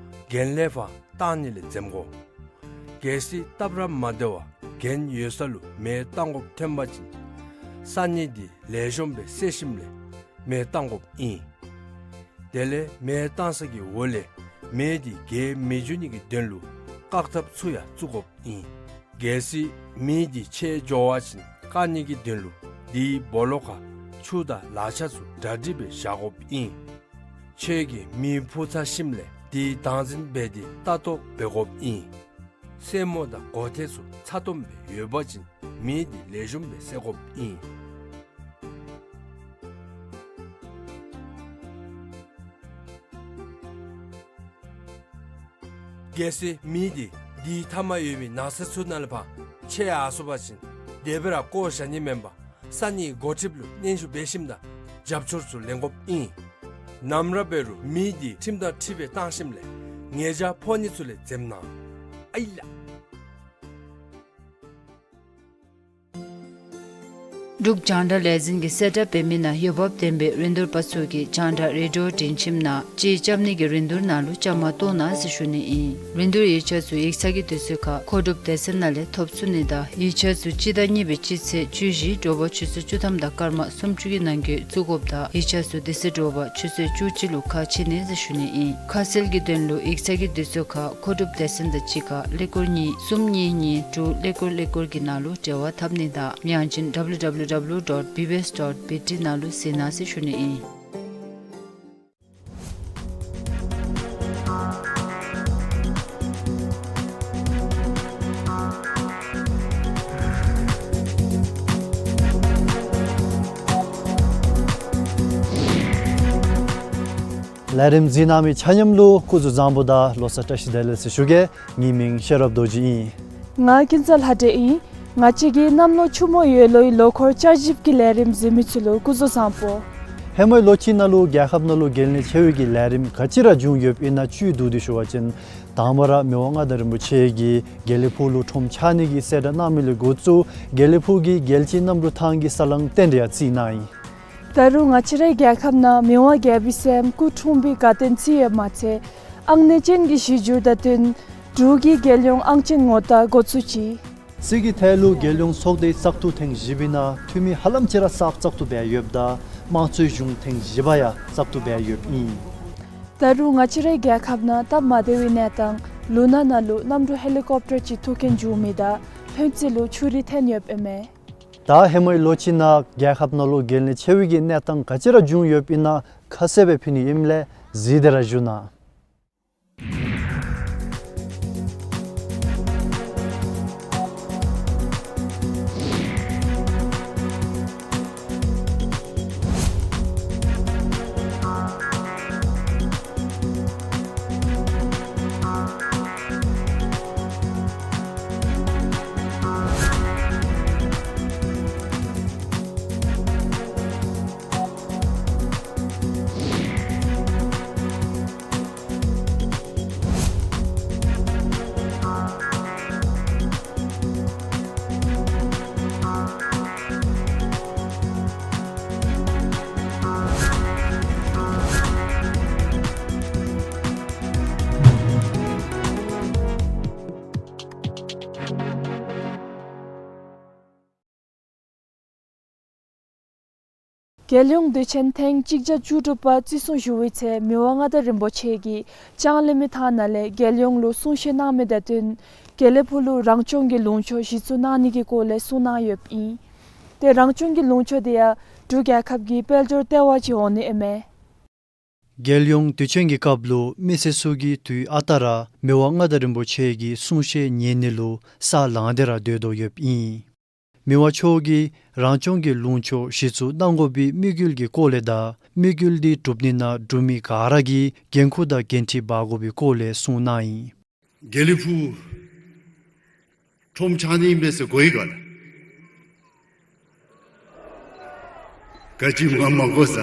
གྱེན་ལས་ཕར་བཏང་ནི་ལས་འཛེམ་དགོ། གལ་སྲིད་སྟབས་ར་མ་བདེ་བར་གྱེན་ཡོད་ས་ལུ་མེ་བཏང་དགོཔ་ཐོན་པ་ཅིན་ས་སྙིགས་དེ་ལེགས་ཤོམ་སྦེ་བསལ་ཞིནམ་ལས་མེ་བཏང་དགོཔ་ཨིན། དེ་ལས་མེ་བཏང་ས་གི་འོག་ལས་མེ་དེ་རྒྱས་མི་འགྱོ་ནི་གི་དོན་ལུ་བཀག་ཐབས་ཚུ་ཡང་བཙུགས་དགོཔ་ཨིན། གལ་སྲིད་མེ་དེ་ཆད་འགྱོ་བ་ཅིན་བཀག་ནི་གི་དོན་ལུ་དེའི་སྦོ་ལོགས་ཁར་ཆུ་དང་ལག་ཆ་ཚུ་གྲ་སྒྲིག་སྦེ་བཞག་དགོཔ་ཨིན། ཁྱོད་ཀྱིས་མེ་འཕུ་ཚར་ཞིནམ་ལས་དེའི་བདག་འཛིན་འབད་དེ་ལྟ་རྟོག་འབད་དགོཔ་ཨིན། སེན་མོ་དང་མགོ་ཐལ་ཚུ་ཚ་ཏོམ་སྦེ་ཡོད་པ་ཅིན་མེ་དེ་ལེགས་ཤོམ་སྦེ་བསད་དགོཔ་ཨིན། གལ་སྲིད་མེ་དེ་དེའི་མཐའ་མར་ཡོད་པའི་ནགས་ཚལ་ཚུ་ནང་ལས་ཕར་ཆད་ཡར་སོང་པ་ཅིན་དེ་སྦེ་ར་བཀོ་བཞག་ནི་མེན་པར་ས་གནས་འགོ་ཁྲིདཔ་ལུ་སྙན་ཞུ་འབད་ཞིནམ་ད་རྒྱབ་སྐྱོར་ཚུ་ལེན་དགོཔ་ཨིན། ནམ་ར་འབད་རུང་མེ་དེ་ཁྲིམས་དང་འཁྲིལ་སྦེ་བཏང་ཞིནམ་ལས་ཉེས་བྱ་ཕོག་ནི་ཚུ་ལས་འཛེམ་གནང་། ཨའི་ལགས། འབྲུག་རྒྱང་བསྒྲགས་ལས་འཛིན་གྱིས་གསལ་བསྒྲགས་འབད་མི་ནང་འོས་འབབ་ལྡན་པའི་རིན་བསྡུར་པ་ཚུ་གིས་རྒྱང་བསྒྲགས་རེ་ཌི་ཡོ་སྒྲིང་ཁྱིམ་ནང་ཅིག་རྐྱབ་ནི་གི་རིན་བསྡུར་ནང་ལུ་བཅའ་མར་གཏོགས་གནང་ཟེར་ཞུ་ནི་ཨིན། རིན་བསྡུར་ཡིག་ཆ་ཚུ་ཡིག་ཚང་གི་དུས་ཚོད་ཁར་མཁོ་སྒྲུབ་སྡེ་ཚན་ནང་ལས་ཐོབ་ཚུགས་ནི་དང་ཡིག་ཆ་ཚུ་སྤྱི་ཟླ་གཉིས་པའི་སྤྱི་ཚེས་བཅུ་བཞི་དྲོ་པ་ཆུ་ཚོད་བཅུ་ཐམ་དང་སྐར་མ་སུམ་ཅུ་གི་ནང་འཁོད་བཙུགས་དགོཔ་དང་ཡིག་ཆ་ཚུ་དེ་ཚེ་དྲོ་པ་ཆུ་ཚོད་བཅུ་གཅིག་ལུ་ཁ་ཕྱེ་ནི་ཟེར་ཞུ་ནི་ཨིན། ཁ་གསལ་གྱི་དོན་ལུ་ཡིག་ཚང་གི་དུས་ཚོད་ཁར་མཁོ་སྒྲུབ་སྡེ་ཚན་དང་གཅིག་ཁར་ཀླད་ཀོར་གཉིས་གསུམ་གཉིས་གཉིས་དྲུག་ཀླད་ཀོར་ཀླད་ཀོར་གྱི་ནང་ལུ་འབྲེལ་བ་འཐབ་ནི་དང་ཡང་ཅིན་W W W dot B B S dot B T ནང་ལུ་གཟིགས་གནང་ཟེར་ཞུ་ནི་ཨིན། ལས་རིམ་གཟིགས་གནང་མི་ཆ་མཉམ་ལུ་སྐུ་གཟུགས་བཟང་པོ་དང་ལོ་གསར་བཀྲ་ཤིས་བདེ་ལེགས་ཟེར་ཞུ་གེ། ངེའི་མིང་ཤེས་རབ་རྡོ་རྗེ་ཨིན། ང་ཀུན་བཟང་ལྷ་སྒྲོན་ཨིན། ང་བཅས་ཀྱིས་གནམ་ལོ་ཆུ་མོ་ཡོས་ལོའི་ལོ་འཁོར་བསྐྱར་ཞིབ་ཀྱི་ལས་རིམ་གཟིགས་མི་ཚུ་ལུ་སྐུ་གཟུགས་བཟང་པོ། ཧེ་མའི་ལོ་གཅིག་ནང་ལུ་རྒྱལ་ཁབ་ནང་ལུ་གལ་གནད་ཆེ་བའི་གི་ལས་རིམ་ག་ཅི་ར་བྱུང་ཡོདཔ་ཨིན་ན་བཅུད་བསྡུ་སྟེ་ཞུ་བ་ཅིན་དང་པ་ར་མི་དབང་མངའ་བདག་རིན་པོ་ཆེ་གིས་དགེ་ལེགས་ཕུག་ལུ་ཁྲོམ་རྐྱབ་ནི་གི་གསལ་བསྒྲགས་གནང་མི་ལས་འགོ་བཙུགས་དགེ་ལེགས་ཕུག་གི་རྒྱལ་གཅེས་གནམ་གྲུ་ཐང་གི་ས་ལང་རྟེན་འབྲེལ་ཡང་བརྩིས་གནང་ཡི། ད་རུང་ང་བཅས་རའི་རྒྱལ་ཁབ་ནང་མི་དབང་རྒྱལ་པོའི་སྲསམོ་སྐུ་འཁྲུངས་པའི་དགའ་སྟོན་བརྩི་ཡོདཔ་མ་ཚད་ཨང་གནས་ཅན་གྱི་གཞི་འགྱུར་དང་བསྟུན་འབྲུག་གི་རྒྱལ་ཡོངས་ཨང་ཅན་ངོ་རྟགས་འགོ་བཙུགས་ཅི། སྲིད་ཀྱི་ཐད་ལུ་རྒྱལ་ཡོངས་ཚོགས་སྡེའི་བཙག་འཐུ་ཐེངས་བཞི་པའི་ནང་འཐུས་མི་ཧ་ལམ་ཅིག་ར་གསརཔ་བཙག་འཐུ་འབད་ཡོདཔ་ད་དམངས་གཙོའི་གཞུང་ཐེངས་བཞི་པ་ཡང་བཙག་འཐུ་འབད་ཡོདཔ་ཨིན། ད་རུང་ང་བཅས་རའི་རྒྱལ་ཁབ་ནང་སྟབས་མ་བདེ་བའི་གནས་སྟངས་ལུ་ནག་ནང་ལུ་གནམ་གྲུ་ཧེ་ལི་ཀོབ་ཊར་ཅིག་ཐུག་རྐྱེན་བྱུང་མི་དང་ལྷུན་རྩེ་ལུ་ཆུ་རུད་ཐོན་ཡོདཔ་ཨིན་མས། ད་ཧེ་མའི་ལོ་གཅིག་ནང་རྒྱལ་ཁབ་ནང་ལུ་གལ་གནད་ཆེ་བའི་གི་གནས་སྟངས་ག་ཅི་ར་བྱུང་ཡོདཔ་ཨིན་ན་ཁ་གསལ་སྦེ་ཕུལ་ནི་ཨིནམ་ལས་གཟིགས་ཏེ་ར་བཞུགས་གནང་། རྒྱལ་ཡོངས་དུས་ཆེན་ཐེངས་གཅིག་བརྒྱ་བཅུ་དྲུག་པ་བརྩི་སྲུང་ཞུ་བའི་ཚེ་མི་དབང་མངའ་བདག་རིན་པོ་ཆེ་གིས་ལྕང་གླིང་མི་ཐང་ནང་ལས་རྒྱལ་ཡོངས་ལུ་གསུང་བཤད་གནང་མི་དང་བསྟུན་དགེ་ལེགས་ཕུག་ལུ་རང་སྐྱོང་གི་ལུང་ཕྱོགས་གཞི་བཙུགས་གནང་ནི་གི་སྐོར་ལས་གསུངས་གནང་ཡོདཔ་ཨིན། ཏེ་རང་སྐྱོང་གི་ལུང་ཕྱོགས་དེ་ཡང་འབྲུག་རྒྱལ་ཁབ་ཀྱི་དཔལ་འབྱོར་ལྟེ་བ་ཅིག་འོང་ནི་ཨིན་མས། རྒྱལ་ཡོངས་དུས་ཆེན་གྱི་སྐབས་ལུ་མི་སེར་ཚུ་གིས་དུས་ཨ་རྟག་ར་མི་དབང་མངའ་བདག་རིན་པོ་ཆེ་གི་གསུང་བཤད་ཉན་ནི་ལུ་ས་ལང་སྟེ་ར་སྡོད་དོ་ཡོདཔ་ཨིན། མི་དབང་མཆོག་གིས་རང་སྐྱོང་གི་ལུང་ཕྱོགས་གཞི་བཙུགས་གནང་དགོ་པའི་དམིགས་ཡུལ་གྱི་སྐོར་ལས་དང་དམིགས་ཡུལ་འདི་སྒྲུབ་ནི་ནང་འབྲུག་མི་ག་ར་གིས་འགན་ཁུར་དང་འགན་འཁྲི་འབག་དགོ་པའི་སྐོར་ལས་གསུངས་གནང་ཡི། དགེ་ལེགས་ཕུག་ཁྲོམ་རྐྱབ་ནི་ཨིན་པས་ཟེར་གོ་ཡི་ག་ལགས། ག་ཅི་མ་མ་གོ་ས།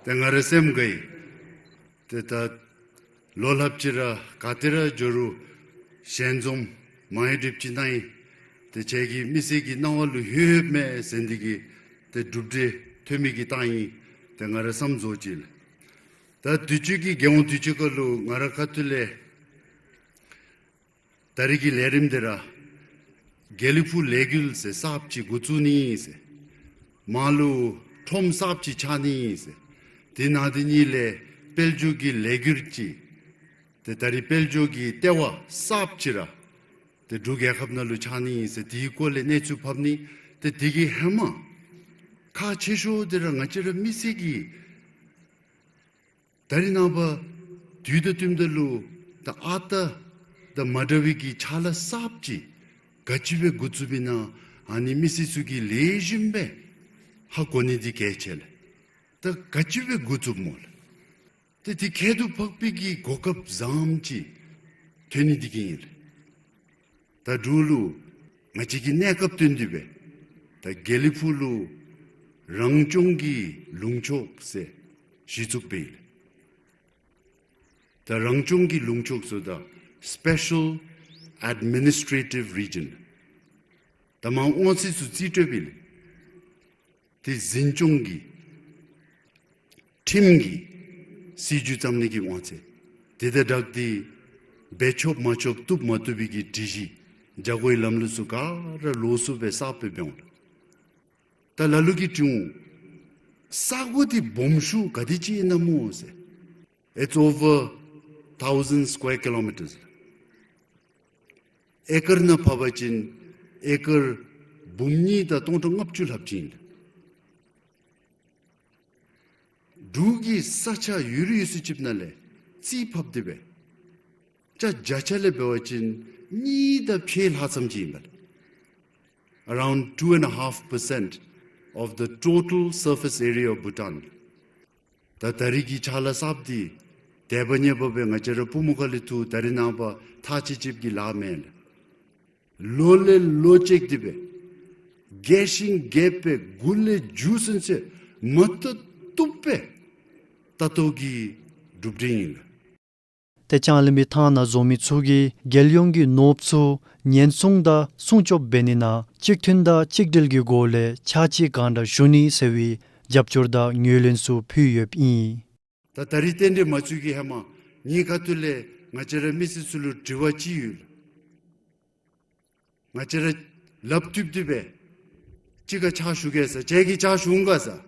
ཏེ་ང་རའི་སེམས་དགའ་ཡི། ཏེ་ད་ལོ་ལྷགཔ་ཅིག་ར་ག་ཏེ་ར་འགྱོ་རུང་ཞལ་འཛོམས་མང་ཡོད་སྒྲིགཔ་ཅིག་གནང་ཡི། ཏེ་ཁྱེད་ཀྱི་མི་སེར་གྱི་སྣང་བ་ལུ་ལྷོད་ཡོདཔ་མས་ཟེར་འདི་གིས་ཏེ་གྲུབ་འབྲས་ཐོན་མི་གི་བཏང་ཡི། ཏེ་ང་ར་བསམ་རྫོགས་ཅིག་ལགས། ད་དུས་ཅི་གི་རྒྱལ་ཡོངས་དུས་ཆེན་སྐབས་ལུ་ང་རའི་ཁ་ཐུག་ལས་ད་རིས་ཀྱི་ལས་རིམ་འདི་ར་དགེ་ལེགས་ཕུག་ལས་འགུལ་ཟེར་གསརཔ་ཅིག་འགོ་བཙུགས་ནི་ཨིན་ཟེར། མར་ལུ་ཁྲོམ་གསརཔ་ཅིག་རྐྱབ་ནི་ཨིན་ཟེར། དེ་ནང་དེ་གཉིས་ལས་དཔལ་འབྱོར་གྱི་ལས་འགུལ་ཅིག། ཏེ་ད་རིས་དཔལ་འབྱོར་གྱི་ལྟེ་བ་གསརཔ་ཅིག་ར་ཏེ་འབྲུག་རྒྱལ་ཁབ་ནང་ལུ་རྐྱབ་ནི་ཨིན་ཟེར། དེའི་སྐོར་ལས་གནས་ཚུལ་ཕབ་ནི། ཏེ་དེ་གིས་ཧེ་མ་ཁག་ཆེ་ཤོས་འདི་ར་ང་བཅས་རའི་མི་སེར་གྱིས་ད་རིས་ནངས་པ་དུས་དང་བསྟུནམ་ད་ལུ་ད་ཨ་རྟག་དང་མ་འདྲ་བའི་གི་ཕྱག་ལཱ་གསརཔ་ཅིག་ག་ཅི་སྦེ་འགོ་བཙུགསཔ་ཨིན་ན་ཨ་ནི་མི་སེར་ཚུ་གིས་ལེགས་ཤོམ་སྦེ་ཧ་གོ་ནི་འདི་གལ་ཆེ་ལགས། ད་ག་ཅི་སྦེ་འགོ་བཙུགསཔ་སྨོ་ལགས། ཏེ་དེ་ཁྱད་དུ་འཕགས་པའི་གི་གོ་སྐབས་བཟངམ་ཅིག་ཐོན་ནི་འདི་གིས་ཨིན་ལགས། ད་འབྲུག་ལུ་ང་བཅས་ཀྱི་གནས་སྐབས་བསྟུན་ཏེ་སྦེ་ད་དགེ་ལེགས་ཕུག་ལུ་རང་སྐྱོང་གི་ལུང་ཕྱོགས་ཟེར་གཞི་བཙུགས་འབད་ཡི་ལགས། ད་རང་སྐྱོང་གི་ལུང་ཕྱོགས་ཟེརཝ་ད་Special administrative region། ད་མར་དབང་ཚད་ཚུ་རྩིས་སྤྲོད་པའི་ལས་ཏེ་འཛིན་སྐྱོང་གི་ཁྲིམས་ཀྱི་སྲིད་བྱུས་བརྩམ་ནི་གི་དབང་ཚད། དེ་དང་སྦྲགས་ཏེ་འབད་ཆོགཔ་མ་ཆོགཔ་བཏུབ་མ་བཏུབ་པའི་གི་སྒྲིག་གཞི་བྱ་སྒོའི་ལམ་ལུགས་ཚུ་ག་ར་ལོགས་སུ་སྦེ་གསརཔ་སྦེ་འབད་འོང་། ད་ལ་ལུ་གིས་དྲི་འོང་། ས་གོ་འདི་སྦོམ་ཤོས་ག་དེ་ཅིག་ཨིན་ན་སྨོ་ཟེར། It's over thousand square kilometers། ཨེ་ཀར་ནང་ཕབ་པ་ཅིན་ཨེ་ཀར་འབུམ་གཉིས་དང་སྟོང་ཕྲག་ལྔ་བཅུ་ལྷགཔ་ཅིག་ཨིན། འབྲུག་གི་ས་ཆ་ཡོད་རིགས་ཡོད་ཚད་ཅིག་ནང་ལས་རྩིས་ཕབ་སྟེ་སྦེ་ཆ་བརྒྱ་ཆ་ལས་འབད་བ་ཅིན་གཉིས་དང་ཕྱེད་ལྷག་ཙམ་ཅིག་ཨིན་པས། Around two and a half percent of the total surface area of Bhutan། ད་ད་རིས་ཀྱི་ཕྱག་ལཱ་གསརཔ་འདི་དད་པ་ཉེ་བ་སྦེ་ང་བཅས་ར་པུས་མོ་ཁ་ལས་འཐུ། ད་རིས་ནངས་པ་ཐག་བཅད་བཅདཔ་གི་ལཱ་མེན། ལོ་ལས་ལོ་ཅིག་འདི་སྦེ་རྒས་ཤིང་རྒས་པའི་མགུ་ལས་མཇུག་ཚུན་ཚོད་མ་བཏུབ་བཏུབ་སྦེ་ལྟ་རྟོག་གི་གྲུབ་འབྲས་ཨིན། ཏེ་ལྕང་གླིང་པའི་ཐང་ནང་འཛོམས་མི་ཚུ་གིས་རྒྱལ་ཡོངས་ཀྱི་ནོར་བུ་ཚུ་ཉེན་སྲུང་དང་སྲུང་སྐྱོབ་འབད་ནི་ནང་གཅིག་མཐུན་དང་གཅིག་སྒྲིལ་གྱི་སྒོ་ལས་ཕྱག་ཕྱིད་གང་དྲག་ཞུ་ནི་ཟེར་བའི་རྒྱབ་སྐྱོར་དང་ངོས་ལེན་ཚུ་ཕུལ་ཡོདཔ་ཨིན། ད་ད་རིས་རྟེན་འབྲེལ་མ་བཙུགས་ཀྱི་ཧེ་མ་ངེའི་ཁ་ཐུག་ལས་ང་བཅས་རའི་མི་སེར་ཚུ་ལུ་དྲི་བ་ཅིག་ཡོད། ང་བཅས་ར་ལགཔ་མཐུད་དེ་སྦེ་གཅིག་ཁར་ཕྱག་ཞུ་གེ་ཟེར། ཁྱེད་ཀྱིས་ཕྱག་ཞུ་འོང་ག་ཟེར།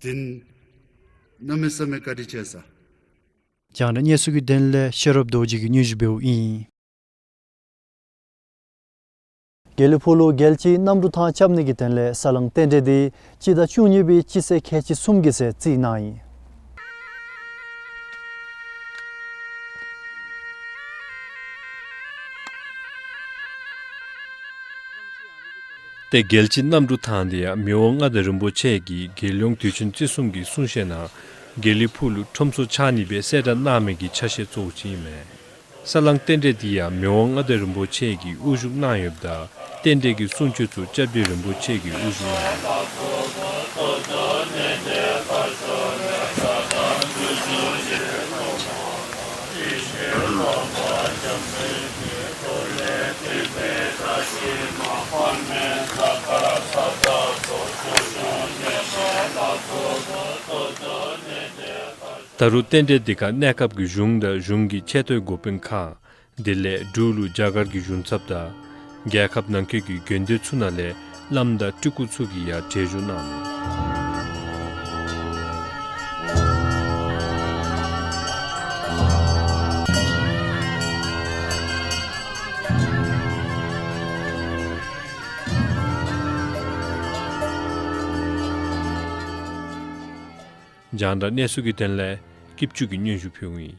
དེ་གནམ་མེད་ས་མེད་བཀའ་དྲིན་ཆེ་ཟེར། རྒྱང་བསྒྲགས་གནས་ཚུལ་གྱི་དོན་ལས་ཤེས་རབ་རྡོ་རྗེ་གིས་སྙན་ཞུ་འབདཝ་ཨིན། དགེ་ལེགས་ཕུག་ལུ་རྒྱལ་སྤྱིའི་གནམ་གྲུ་ཐང་རྐྱབ་ནི་གི་དོན་ལས་ས་བསླང་རྟེན་འབྲེལ་འདི་སྤྱི་ཟླ་བཅུ་གཉིས་པའི་སྤྱི་ཚེས་ཁལ་གཅིག་གསུམ་གྱི་ཚེས་བརྩིས་གནང་ཡི། ཏེ་རྒྱལ་སྤྱིའི་གནམ་གྲུ་ཐང་འདི་ཡང་མི་དབང་མངའ་བདག་རིན་པོ་ཆེ་གིས་རྒྱལ་ཡོངས་དུས་ཆེན་བརྩི་སྲུང་གི་གསུང་བཤད་ནང་དགེ་ལེགས་ཕུག་ལུ་ཁྲོམ་ཚོགས་འཆང་ནི་སྦེ་གསལ་བསྒྲགས་གནང་མི་གི་ཆ་ཤས་གཙོ་བོ་ཅིག་ཨིན་མས། ས་བསླང་རྟེན་འབྲེལ་འདི་ཡང་མི་དབང་མངའ་བདག་རིན་པོ་ཆེ་གིས་དབུ་བཞུགས་གནང་ཡོདཔ་ད་རྟེན་འབྲེལ་གྱི་གསུང་ཆོས་ཚུ་སྐྱབས་རྗེ་རིན་པོ་ཆེ་གིས་དབུ་བཞུགས་གནང་ཡོད། ད་རུང་རྟེན་འབྲེལ་འདི་ཁར་གནས་སྐབས་ཀྱི་གཞུང་དང་གཞུང་གི་ཆེ་མཐོའི་འགོ་དཔོན་ཁག་དེ་ལས་འབྲུག་ལུ་རྒྱ་གར་གྱི་གཞུང་ཚབ་དང་རྒྱལ་ཁབ་ནང་འཁོད་ཀྱི་དགོན་སྡེ་ཚུ་ནང་ལས་བླམ་དང་སྤྲུལ་སྐུ་ཚུ་གིས་ཡང་གྲལ་བཞུགས་གནང་ནུག། རྒྱང་བསྒྲགས་གནས་ཚུལ་གྱི་དོན་ལས་སྐྱིད་ཆུ་གིས་སྙན་ཞུ་ཕུལཝ་ཨིན།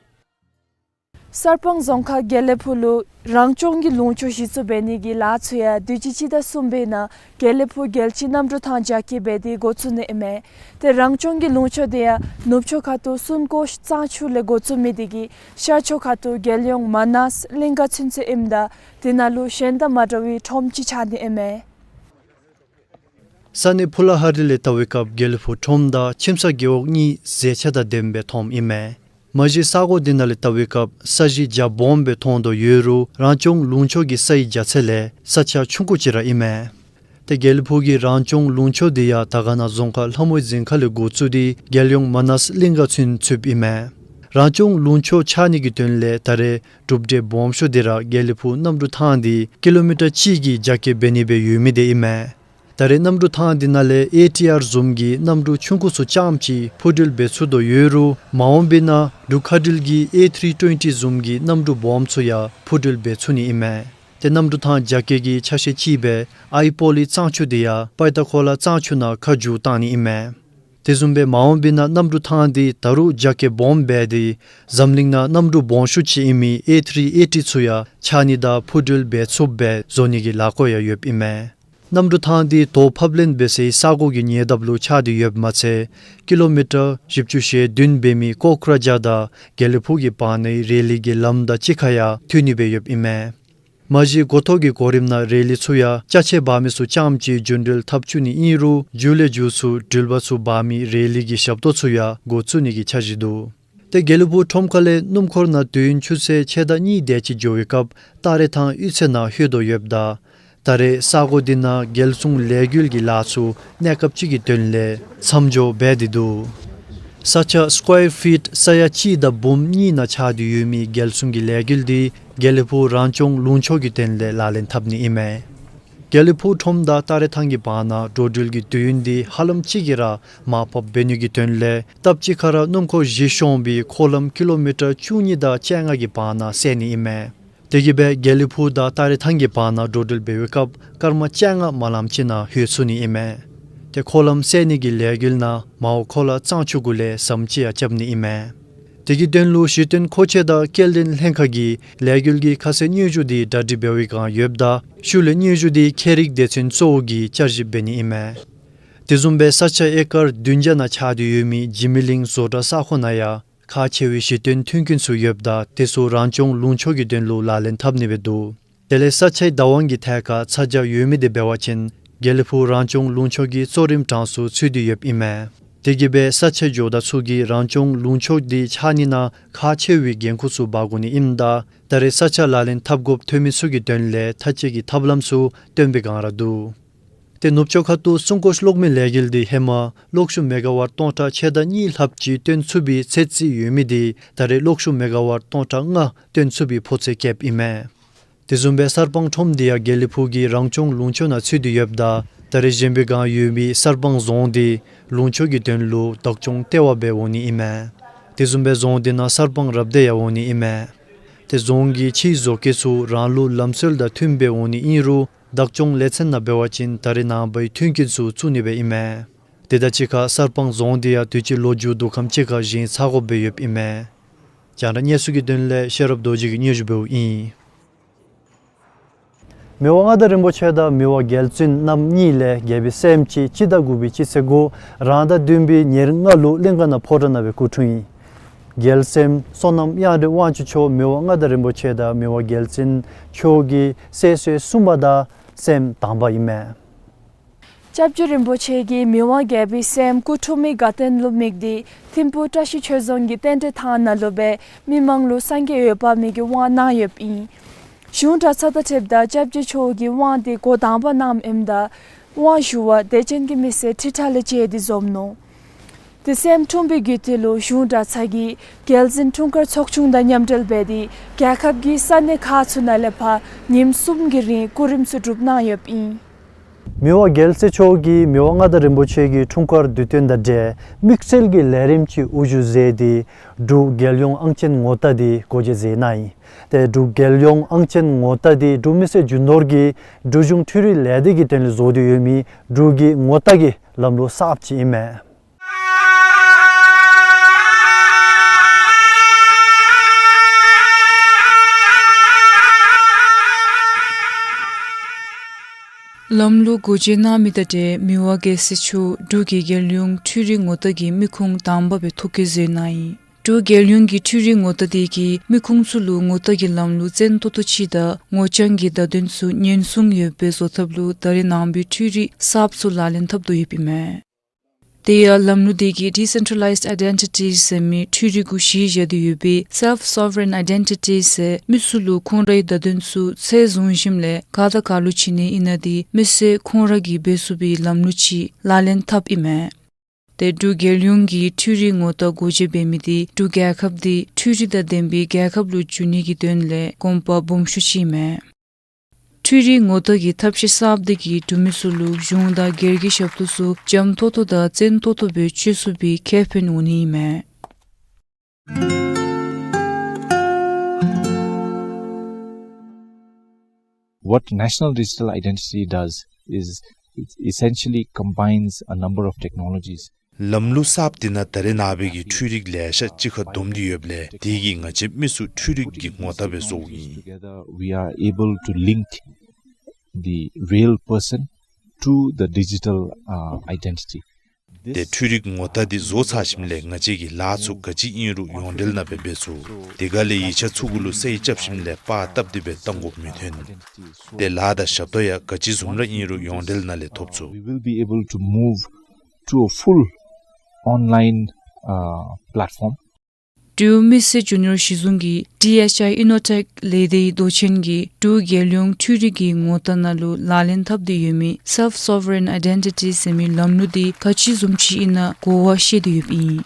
གསར་སྤང་རྫོང་ཁག་དགེ་ལེགས་ཕུག་ལུ་རང་སྐྱོང་གི་ལུང་ཕྱོགས་གཞི་བཙུགས་འབད་ནི་གི་ལཱ་ཚུ་ཡང་དུས་ཅི་སྤྱི་ཟླ་གསུམ་པའི་ནང་དགེ་ལེགས་ཕུག་རྒྱལ་སྤྱིའི་གནམ་གྲུ་ཐང་རྒྱ་བསྐྱེད་འབད་དེ་འགོ་བཙུགས་ནི་ཨིན་མས། ཏེ་རང་སྐྱོང་གི་ལུང་ཕྱོགས་འདི་ཡང་ནུབ་ཕྱོགས་ཁ་ཐུག་སུན་ཀོ་གཙང་ཆུ་ལས་འགོ་བཙུགས་མི་འདི་གིས་ཤར་ཕྱོགས་ཁ་ཐུག་རྒྱལ་ཡོངས་མ་ནཱས་གླིང་ག་ཚུན་ཚོད་ཨིནམ་ད་དེ་ནང་ལུ་གཞན་དང་མ་འདྲ་བའི་ཁྲོམ་ཅིག་ཆགས་ནི་ཨིན་མས། ས་གནས་ཕུ་ལ་ཧ་རི་ལས་བལྟ་བའི་སྐབས་དགེ་ལེགས་ཕུག་ཁྲོམ་དང་ཁྱིམ་ཚང་རྒེད་འོག་གཉིས་མཛེས་ཆ་དང་ལྡནམ་སྦེ་མཐོངམ་ཨིན་མས། མ་གཞི་ས་གོ་འདི་ནང་ལས་བལྟ་བའི་སྐབས་ས་གཞི་རྒྱ་སྦོམ་སྦེ་མཐོང་དོ་ཡོད་རུང་རང་སྐྱོང་ལུང་ཕྱོགས་ཀྱི་སའི་རྒྱ་ཚད་ལས་ས་ཆ་ཆུང་ཀུ་ཅིག་ར་ཨིན་མས། ཏེ་དགེ་ལེགས་ཕུག་གི་རང་སྐྱོང་ལུང་ཕྱོགས་འདི་ཡང་དར་དཀར་ན་རྫོང་ཁག་ལྷ་མོའི་རྫིང་ཁ་ལས་འགོ་བཙུགས་ཏེ་རྒྱལ་ཡོངས་མ་ནཱས་གླིང་ག་ཚུན་ཚོདཔ་ཨིན་མས། རང་སྐྱོང་ལུང་ཕྱོགས་ཆགས་ནི་གི་དོན་ལས་ད་རེས་གྲུབ་འབྲས་སྦོམ་ཤོས་འདི་ར་དགེ་ལེགས་ཕུག་གནམ་གྲུ་ཐང་འདི་ཀི་ལོ་མི་ཊར་གཅིག་གི་རྒྱ་བསྐྱེད་འབད་ནི་སྦེ་ཡོད་མི་འདི་ཨིན་མས། ད་རེས་གནམ་གྲུ་ཐང་འདི་ནང་ལས་ཨེ་ཊི་ཨར་བཟུམ་གྱི་གནམ་གྲུ་ཆུང་ཀུ་ཚུ་རྐྱངམ་ཅིག་འཕུར་འགྲུལ་འབད་ཚུགས་དོ་ཡོད་རུང་མ་འོངས་པའི་ནང་འབྲུག་མཁའ་འགྲུལ་གྱི་ཨེ་ཐི་རི་ཊུ་ཝེན་ཊི་བཟུམ་གྱི་གནམ་གྲུ་སྦོམ་ཚུ་ཡང་འཕུར་འགྲུལ་འབད་ཚུགས་ནི་ཨིན་མས། ཏེ་གནམ་གྲུ་ཐང་རྒྱ་བསྐྱེད་ཀྱི་ཆ་ཤས་ཅིག་སྦེ་ཨའི་པོ་ལི་གཙང་ཆུ་འདི་ཡང་པའི་ཏ་ཁོ་ལ་གཙང་ཆུ་ནང་ཁ་བསྒྱུར་བཏང་ནི་ཨིན་མས། དེ་བཟུམ་སྦེ་མ་འོངས་པའི་ནང་གནམ་གྲུ་ཐང་འདི་ད་རུང་རྒྱ་བསྐྱེད་སྦོམ་འབད་དེ་འཛམ་གླིང་ནང་གནམ་གྲུ་སྦོམ་ཤོས་ཅིག་ཨིན་མི་ཨེ་ཐི་རི་ཨེ་ཊི་ཚུ་ཡང་ཆགས་ནི་དང་འཕུར་འགྲུལ་འབད་ཚུགསཔ་སྦེ་བཟོ་ནི་གི་ལས་བཀོད་ཡང་ཡོདཔ་ཨིན་མས། གནམ་གྲུ་ཐང་འདི་དོ་ཕབ་ལེན་འབད་སའི་ས་གོ་གི་ཉེ་འདབས་ལུ་ཆགས་ཏེ་ཡོདཔ་མ་ཚད་ཀི་ལོ་མི་ཊར་བཞི་བཅུ་ཞེ་བདུན་འབད་མི་ཀོ་ཀྲ་ཇཱར་དང་དགེ་ལེགས་ཕུག་གི་བར་ནའི་རེ་ལི་གི་ལམ་དང་གཅིག་ཁར་ཡང་མཐུད་ནི་སྦེ་ཡོདཔ་ཨིན་མས། མ་གཞི་འགོ་ཐོག་གི་གོ་རིམ་ནང་རེ་ལི་ཚུ་ཡང་ཅ་ཆས་འབག་མི་ཚུ་རྐྱངམ་ཅིག་རྒྱུན་འགྲུལ་འཐབ་བཅུག་ནི་ཨིན་རུང་མཇུག་ལས་མཇུག་ཚུ་འགྲུལ་པ་ཚུ་འབག་མི་རེ་ལི་གི་ཞབས་ཏོག་ཚུ་ཡང་འགོ་བཙུགས་ནི་གི་འཆར་གཞི་འདུག། ཏེ་དགེ་ལེགས་ཕུག་ཁྲོམ་ཁ་ལས་སྣུམ་འཁོར་ནང་དུས་ཡུན་ཆུ་ཚོད་ཕྱེད་དང་གཉིས་དེ་ཅིག་འགྱོ་བའི་སྐབས་སྟ་རེ་ཐང་གཡུས་ཚན་ནང་ལྷོད་དོ་ཡོདཔ་ད་ད་རེས་ས་གོ་འདི་ནང་རྒྱལ་སྲུང་ལས་འགུལ་གྱི་ལཱ་ཚུ་གནས་སྐབས་ཅིག་གི་དོན་ལས་མཚམས་འཇོག་འབད་དེ་འདུག། ས་ཆ་སི་ཀོར་ཕིཊ་ས་ཡ་གཅིག་དང་འབུམ་གཉིས་ནང་ཆགས་ཏེ་ཡོད་མི་རྒྱལ་སྲུང་གི་ལས་འགུལ་འདི་དགེ་ལེགས་ཕུག་རང་སྐྱོང་ལུང་ཕྱོགས་ཀྱི་དོན་ལས་ལག་ལེན་འཐབ་ནི་ཨིན་མས། དགེ་ལེགས་ཕུག་ཁྲོམ་དང་སྟ་རེ་ཐང་གི་བར་ན་འགྲོ་འགྲུལ་གྱི་དུས་ཡུན་འདི་ཧ་ལམ་ཅིག་གིས་ར་མར་ཕབ་འབད་ནི་གི་དོན་ལས་སྟབས་གཅིག་ཁར་སྣུམ་འཁོར་བཞི་ཤོང་བའི་འཁོར་ལམ་ཀི་ལོ་མི་ཊར་བཅུ་གཉིས་དང་བཅོ་ལྔ་གི་བར་ན་སེལ་ནི་ཨིན་མས། དེ་གིས་སྦེ་དགེ་ལེགས་ཕུག་དང་སྟ་རེ་ཐང་གི་བར་ན་འགྲོ་འགྲུལ་འབད་བའི་སྐབས་སྐར་མ་བཅོ་ལྔ་མ་ལངམ་ཅིག་ནང་ལྷོད་ཚུགས་ནི་ཨིན་མས། ཏེ་འཁོར་ལམ་སེལ་ནི་གི་ལས་འགུལ་ནང་མའོ་ཁོ་ལ་གཙང་ཆུ་གུ་ལས་ཟམ་ཅིག་ཡང་རྐྱབ་ནི་ཨིན་མས། དེ་གི་དོན་ལུ་གཞི་རྟེན་མཁོ་ཆས་དང་སྐྱེལ་འདྲེན་ལྷན་ཁག་གིས་ལས་འགུལ་གྱི་ཁ་གསལ་སྙན་ཞུ་འདི་གྲ་སྒྲིག་འབད་བའི་བསྒང་ཡོདཔ་ད་ཤུལ་ལས་སྙན་ཞུ་འདི་ཁྱད་རིག་སྡེ་ཚན་གཙོ་བོ་གིས་བསྐྱར་ཞིབ་འབད་ནི་ཨིན་མས། དེ་བཟུམ་སྦེ་ས་ཆ་ཨེ་ཀར་བདུན་བརྒྱ་ནང་ཆགས་ཏེ་ཡོད་མི་འཇིགས་མེད་གླིང་བཟོ་གྲྭ་ས་ཁོངས་ནང་ཡང་ཁག་ཆེ་བའི་གཞི་རྟེན་མཐུན་རྐྱེན་ཚུ་ཡོདཔ་ད་དེ་ཚུ་རང་སྐྱོང་ལུང་ཕྱོགས་ཀྱི་དོན་ལུ་ལག་ལེན་འཐབ་ནི་སྦེ་འདུག། དེ་ལས་ས་ཆའི་བདག་དབང་གི་ཐད་ཁར་ཚ་གྱང་ཡོད་མི་དེ་འབད་བ་ཅིན་དགེ་ལེགས་ཕུག་རང་སྐྱོང་ལུང་ཕྱོགས་ཀྱི་གཙོ་རིམ་གྲངས་སུ་ཚུད་དེ་ཡོདཔ་ཨིན་མས། དེ་གིས་སྦེ་ས་ཆ་ཇོ་བདག་ཚུ་གིས་རང་སྐྱོང་ལུང་ཕྱོགས་འདི་ཆགས་ནི་ནང་ཁག་ཆེ་བའི་འགན་ཁུར་ཚུ་འབག་དགོ་ནི་ཨིནམ་ད་ད་རེས་ས་ཆ་ལག་ལེན་འཐབ་དགོཔ་ཐོན་མི་ཚུ་གི་དོན་ལས་ཐག་གཅད་ཀྱི་ཐབས་ལམ་ཚུ་སྟོན་པའི་བསྒང་ར་འདུག། ཏེ་ནུབ་ཕྱོགས་ཁ་ཐུག་སྲུང་སྐྱོབ་གློག་མེ་ལས་འགུལ་འདི་ཧེ་མ་གློག་ཤུགས་མེ་ག་ཝཊ་སྟོང་ཕྲག་ཕྱེད་དང་གཉིས་ལྷགཔ་ཅིག་བཏོན་ཚུགས་པའི་ཚད་རྩིས་ཡོད་མི་འདི་ད་རེས་གློག་ཤུགས་མེ་ག་ཝཊ་སྟོང་ཕྲག་ལྔ་བཏོན་ཚུགས་པའི་ཕོ་ཚོད་བསྐྱེདཔ་ཨིན་མས། དེ་བཟུམ་སྦེ་གསར་སྤང་ཁྲོམ་འདི་ཡང་དགེ་ལེགས་ཕུག་གི་རང་སྐྱོང་ལུང་ཕྱོགས་ནང་ཚུད་དེ་ཡོདཔ་ད་ད་རེས་གཞན་པའི་བསྒང་ཡོད་མི་གསར་སྤང་རྫོང་འདི་ལུང་ཕྱོགས་ཀྱི་དོན་ལུ་བདག་སྐྱོང་ལྟེ་བ་སྦེ་འོང་ནི་ཨིན་མས། དེ་བཟུམ་སྦེ་རྫོང་འདི་ནང་གསར་སྤང་རབ་སྡེ་ཡང་འོང་ནི་ཨིན་མས། ཏེ་རྫོང་གི་ཕྱིའི་བཟོ་བཀོད་ཚུ་རང་ལུགས་ལམ་སྲོལ་དང་མཐུནམ་སྦེ་འོང་ནི་ཨིན་རུང་བདག་སྐྱོང་ལས་ཚན་ནང་འབད་བ་ཅིན་ད་རེས་ནངས་པའི་མཐུན་རྐྱེན་ཚུ་བཙུགས་ནི་སྦེ་ཨིན་མས། དེ་དང་གཅིག་ཁར་གསར་སྤང་རྫོང་འདི་ཡང་དུས་ཅི་ལོ་མཇུག་བསྡུ་ཁམས་ཅིག་ཁར་བཞེངས་ཚར་དགོཔ་སྦེ་ཡོདཔ་ཨིན་མས། རྒྱང་བསྒྲགས་གནས་ཚུལ་གྱི་དོན་ལས་ཤེས་རབ་རྡོ་རྗེ་གིས་སྙན་ཞུ་འབདཝ་ཨིན། མི་དབང་མངའ་བདག་རིན་པོ་ཆེ་དང་མི་དབང་རྒྱལ་བཙུན་རྣམ་གཉིས་ལས་རྒྱལ་པོའི་སྲསམོ་ཅིག་སྤྱི་ཟླ་དགུ་པའི་སྤྱི་ཚེས་དགུ་རང་ཟླ་བདུན་པའི་ཉེར་ལྔ་ལུ་གླིང་ག་ནང་ཕོ་བྲང་ནང་སྦེ་སྐུ་འཁྲུངས་ཡི། རྒྱལ་སྲསམོ་བསོད་ནམས་དབྱངས་སྒྲོན་དབང་ཕྱུག་མཆོག་མི་དབང་མངའ་བདག་རིན་པོ་ཆེ་དང་མི་དབང་རྒྱལ་བཙུན་མཆོག་གི་སྲས་སུ་གསུམ་པ་དང་སྲསམོ་དང་པ་ཨིན་མས། སྐྱབས་རྗེ་རིན་པོ་ཆེ་གིས་མི་དབང་རྒྱལ་པོའི་སྲསམོ་སྐུ་འཁྲུངས་མི་དགའ་སྟོན་ལུ་དམིགས་ཏེ་ཐིམ་ཕུག་བཀྲ་ཤིས་ཆོས་རྫོང་གི་རྟེན་འབྲེལ་ཐང་ནང་ལུ་སྦེ་མི་མང་ལུ་སངས་རྒྱས་འོད་དཔག་མེད་ཀྱི་དབང་གནང་ཡོདཔ་ཨིན། གཞུང་གྲྭ་ཚང་དང་འཁྲིལཝ་ད་སྐྱབས་རྗེ་མཆོག་གིས་དབང་འདི་འགོ་དང་པ་གནངམ་ཨིནམ་ད་དབང་ཞུ་བར་དད་ཅན་གྱི་མི་སེར་ཁྲི་ཕྲག་ལས་བཅད་དེ་འཛོམས་ནུག། ཏེ་སྲསམོ་འཁྲུངས་པའི་རྒྱུད་དེ་ལུ་གཞུང་གྲྭ་ཚང་གིས་རྒྱལ་འཛིན་འཁྲུངས་སྐར་ཚོགས་ཆུང་དང་མཉམ་འབྲེལ་འབད་དེ་རྒྱལ་ཁབ་ཀྱི་ས་གནས་ཁག་ཚུ་ནང་ལས་ཕར་ཉིནམ་གསུམ་གྱི་རིང་སྐུ་རིམ་ཚུ་སྒྲུབ་གནང་ཡོདཔ་ཨིན། མི་དབང་རྒྱལ་སྲས་མཆོག་གིས་མི་དབང་མངའ་བདག་རིན་པོ་ཆེ་གི་འཁྲུངས་སྐར་དུས་སྟོན་དང་འབྲེལ་དམིགས་བསལ་གྱི་ལས་རིམ་ཅིག་དབུ་བཞུགས་མཛད་དེ་འབྲུག་རྒྱལ་ཡོངས་ཨང་ཅན་ངོ་རྟགས་འདི་སྒོ་འབྱེད་མཛད་གནང་ཡི། ཏེ་འབྲུག་རྒྱལ་ཡོངས་ཨང་ཅན་ངོ་རྟགས་འདི་འབྲུག་མི་སེར་རྒྱུ་ནོར་གྱི་འབྲུག་གཞུང་འཕྲུལ་རིག་ལས་སྡེ་གི་དོན་ལས་བཟོ་སྟེ་ཡོད་མི་འབྲུག་གི་ངོ་རྟགས་ཀྱི་ལམ་ལུགས་གསརཔ་ཅིག་ཨིན་མས། ལམ་ལུགས་སྒོ་འབྱེད་གནང་མི་དང་འབྲེལ་མི་དབང་རྒྱལ་སྲས་མཆོག་འབྲུག་གི་རྒྱལ་ཡོངས་འཕྲུལ་རིག་ངོ་རྟགས་ཀྱི་མི་ཁུངས་དང་པ་སྦེ་ཐོ་བཀོད་མཛད་གནང་ཡི། འབྲུག་རྒྱལ་ཡོངས་ཀྱི་འཕྲུལ་རིག་ངོ་རྟགས་འདི་གིས་མི་ཁུངས་ཚུ་ལུ་ངོ་རྟགས་ཀྱི་ལམ་ལུགས་བཙན་ཏོག་ཏོ་ཅིག་དང་ངོ་རྐྱང་གི་བརྡ་དོན་ཚུ་ཉེན་སྲུང་ཡོདཔ་སྦེ་བཟོ་ཐབས་ལུ་ད་རེས་ནངས་པའི་འཕྲུལ་རིག་གསརཔ་ཚུ་ལག་ལེན་འཐབ་དོ་ཡོདཔ་ཨིན་མས། དེ་ཡང་ལམ་ལུགས་འདི་གིས་Decentralized Identity ཟེར་མི་འཕྲུལ་རིག་གུ་གཞི་བཞག་སྟེ་ཡོད་པའི་Self Sovereign Identity ཟེར་མི་ཚུ་ལུ་ཁོང་རའི་བརྡ་དོན་ཚུ་ཚད་བཟུང་ཞིནམ་ལས་ག་དང་ག་ལུ་བྱིན་ནི་ཨིན་ན་འདི་མི་སེར་ཁོང་ར་གིས་འབད་ཚུགས་པའི་ལམ་ལུགས་ཅིག་ལག་ལེན་འཐབ་ཨིན་མས། ཏེ་འབྲུག་རྒྱལ་ཡོངས་ཀྱི་འཕྲུལ་རིག་ངོ་རྟགས་སྒོ་འབྱེད་འབད་མི་འདི་འབྲུག་རྒྱལ་ཁབ་འདི་འཕྲུལ་རིག་དང་ལྡན་པའི་རྒྱལ་ཁབ་ལུ་འགྱུར་ནི་གི་དོན་ལས་གོམ་པ་སྦོམ་ཤོས་ཅིག་ཨིན་མས། འཕྲུལ་རིག་ངོ་རྟགས་ཀྱི་ཐབས་ཤེས་གསརཔ་འདི་གིས་འབྲུག་མི་ཚུ་ལུ་གཞུང་དང་སྒེར་གྱི་ཞབས་ཏོག་ཚུ་འཇམ་ཏོང་ཏོ་དང་བཙན་ཏོང་ཏོ་སྦེ་སྤྱོད་ཚུགས་པའི་ཁེ་ཕན་འོང་ནི་ཨིན་མས། What National Digital Identity does is it essentially combines a number of technologies. ལམ་ལུགས་གསརཔ་འདི་ནང་ད་རེས་ནངས་པའི་གི་འཕྲུལ་རིག་ལེ་ཤ་གཅིག་ཁར་བསྡོམས་ཏེ་ཡོདཔ་ལས་དེ་གིས་ང་བཅས་མི་ཚུ་འཕྲུལ་རིག་གི་ངོ་རྟགས་སྦེ་བཟོཝ་ཨིན། Together, we are able to link the real person to the digital, uh, identity. ཏེ་འཕྲུལ་རིག་ངོ་རྟགས་འདི་བཟོ་ཚར་ཞིནམ་ལས་ང་བཅས་ཀྱིས་ལཱ་ཚུ་ག་ཅི་ཨིན་རུང་ཡོངས་འབྲེལ་ནང་སྦེ་འབད་ཚུགས། དེ་ག་ལས་ཡིག་ཆ་ཚུ་གུ་ལུ་གསལ་རྐྱབ་ཞིནམ་ལས་པར་བཏབ་སྟེ་སྦེ་བཏང་དགོཔ་མི་འཐོན། ཏེ་ལཱ་དང་ཞབས་ཏོག་ཡང་ག་ཅི་བཟུམ་ར་ཨིན་རུང་ཡོངས་འབྲེལ་ནང་ལས་ཐོབ་ཚུགས། We will be able to move to a full online, uh, platform. འབྲུག་མི་སེར་རྒྱུ་ནོར་གཞི་བཟུང་གི་ཊི་ཨེཆ་ཨའི་ཨི་ནོ་ཊེཀ་ལས་སྡེའི་མདོ་ཆེན་གྱིས་འབྲུག་རྒྱལ་ཡོངས་འཕྲུལ་རིག་གི་ངོ་རྟགས་ནང་ལུ་ལག་ལེན་འཐབ་སྟེ་ཡོད་མི་Self Sovereign Identity ཟེར་མི་ལམ་ལུགས་འདི་ག་ཅི་བཟུམ་ཅིག་ཨིན་ན་གོ་བ་བཤད་དེ་ཡོདཔ་ཨིན།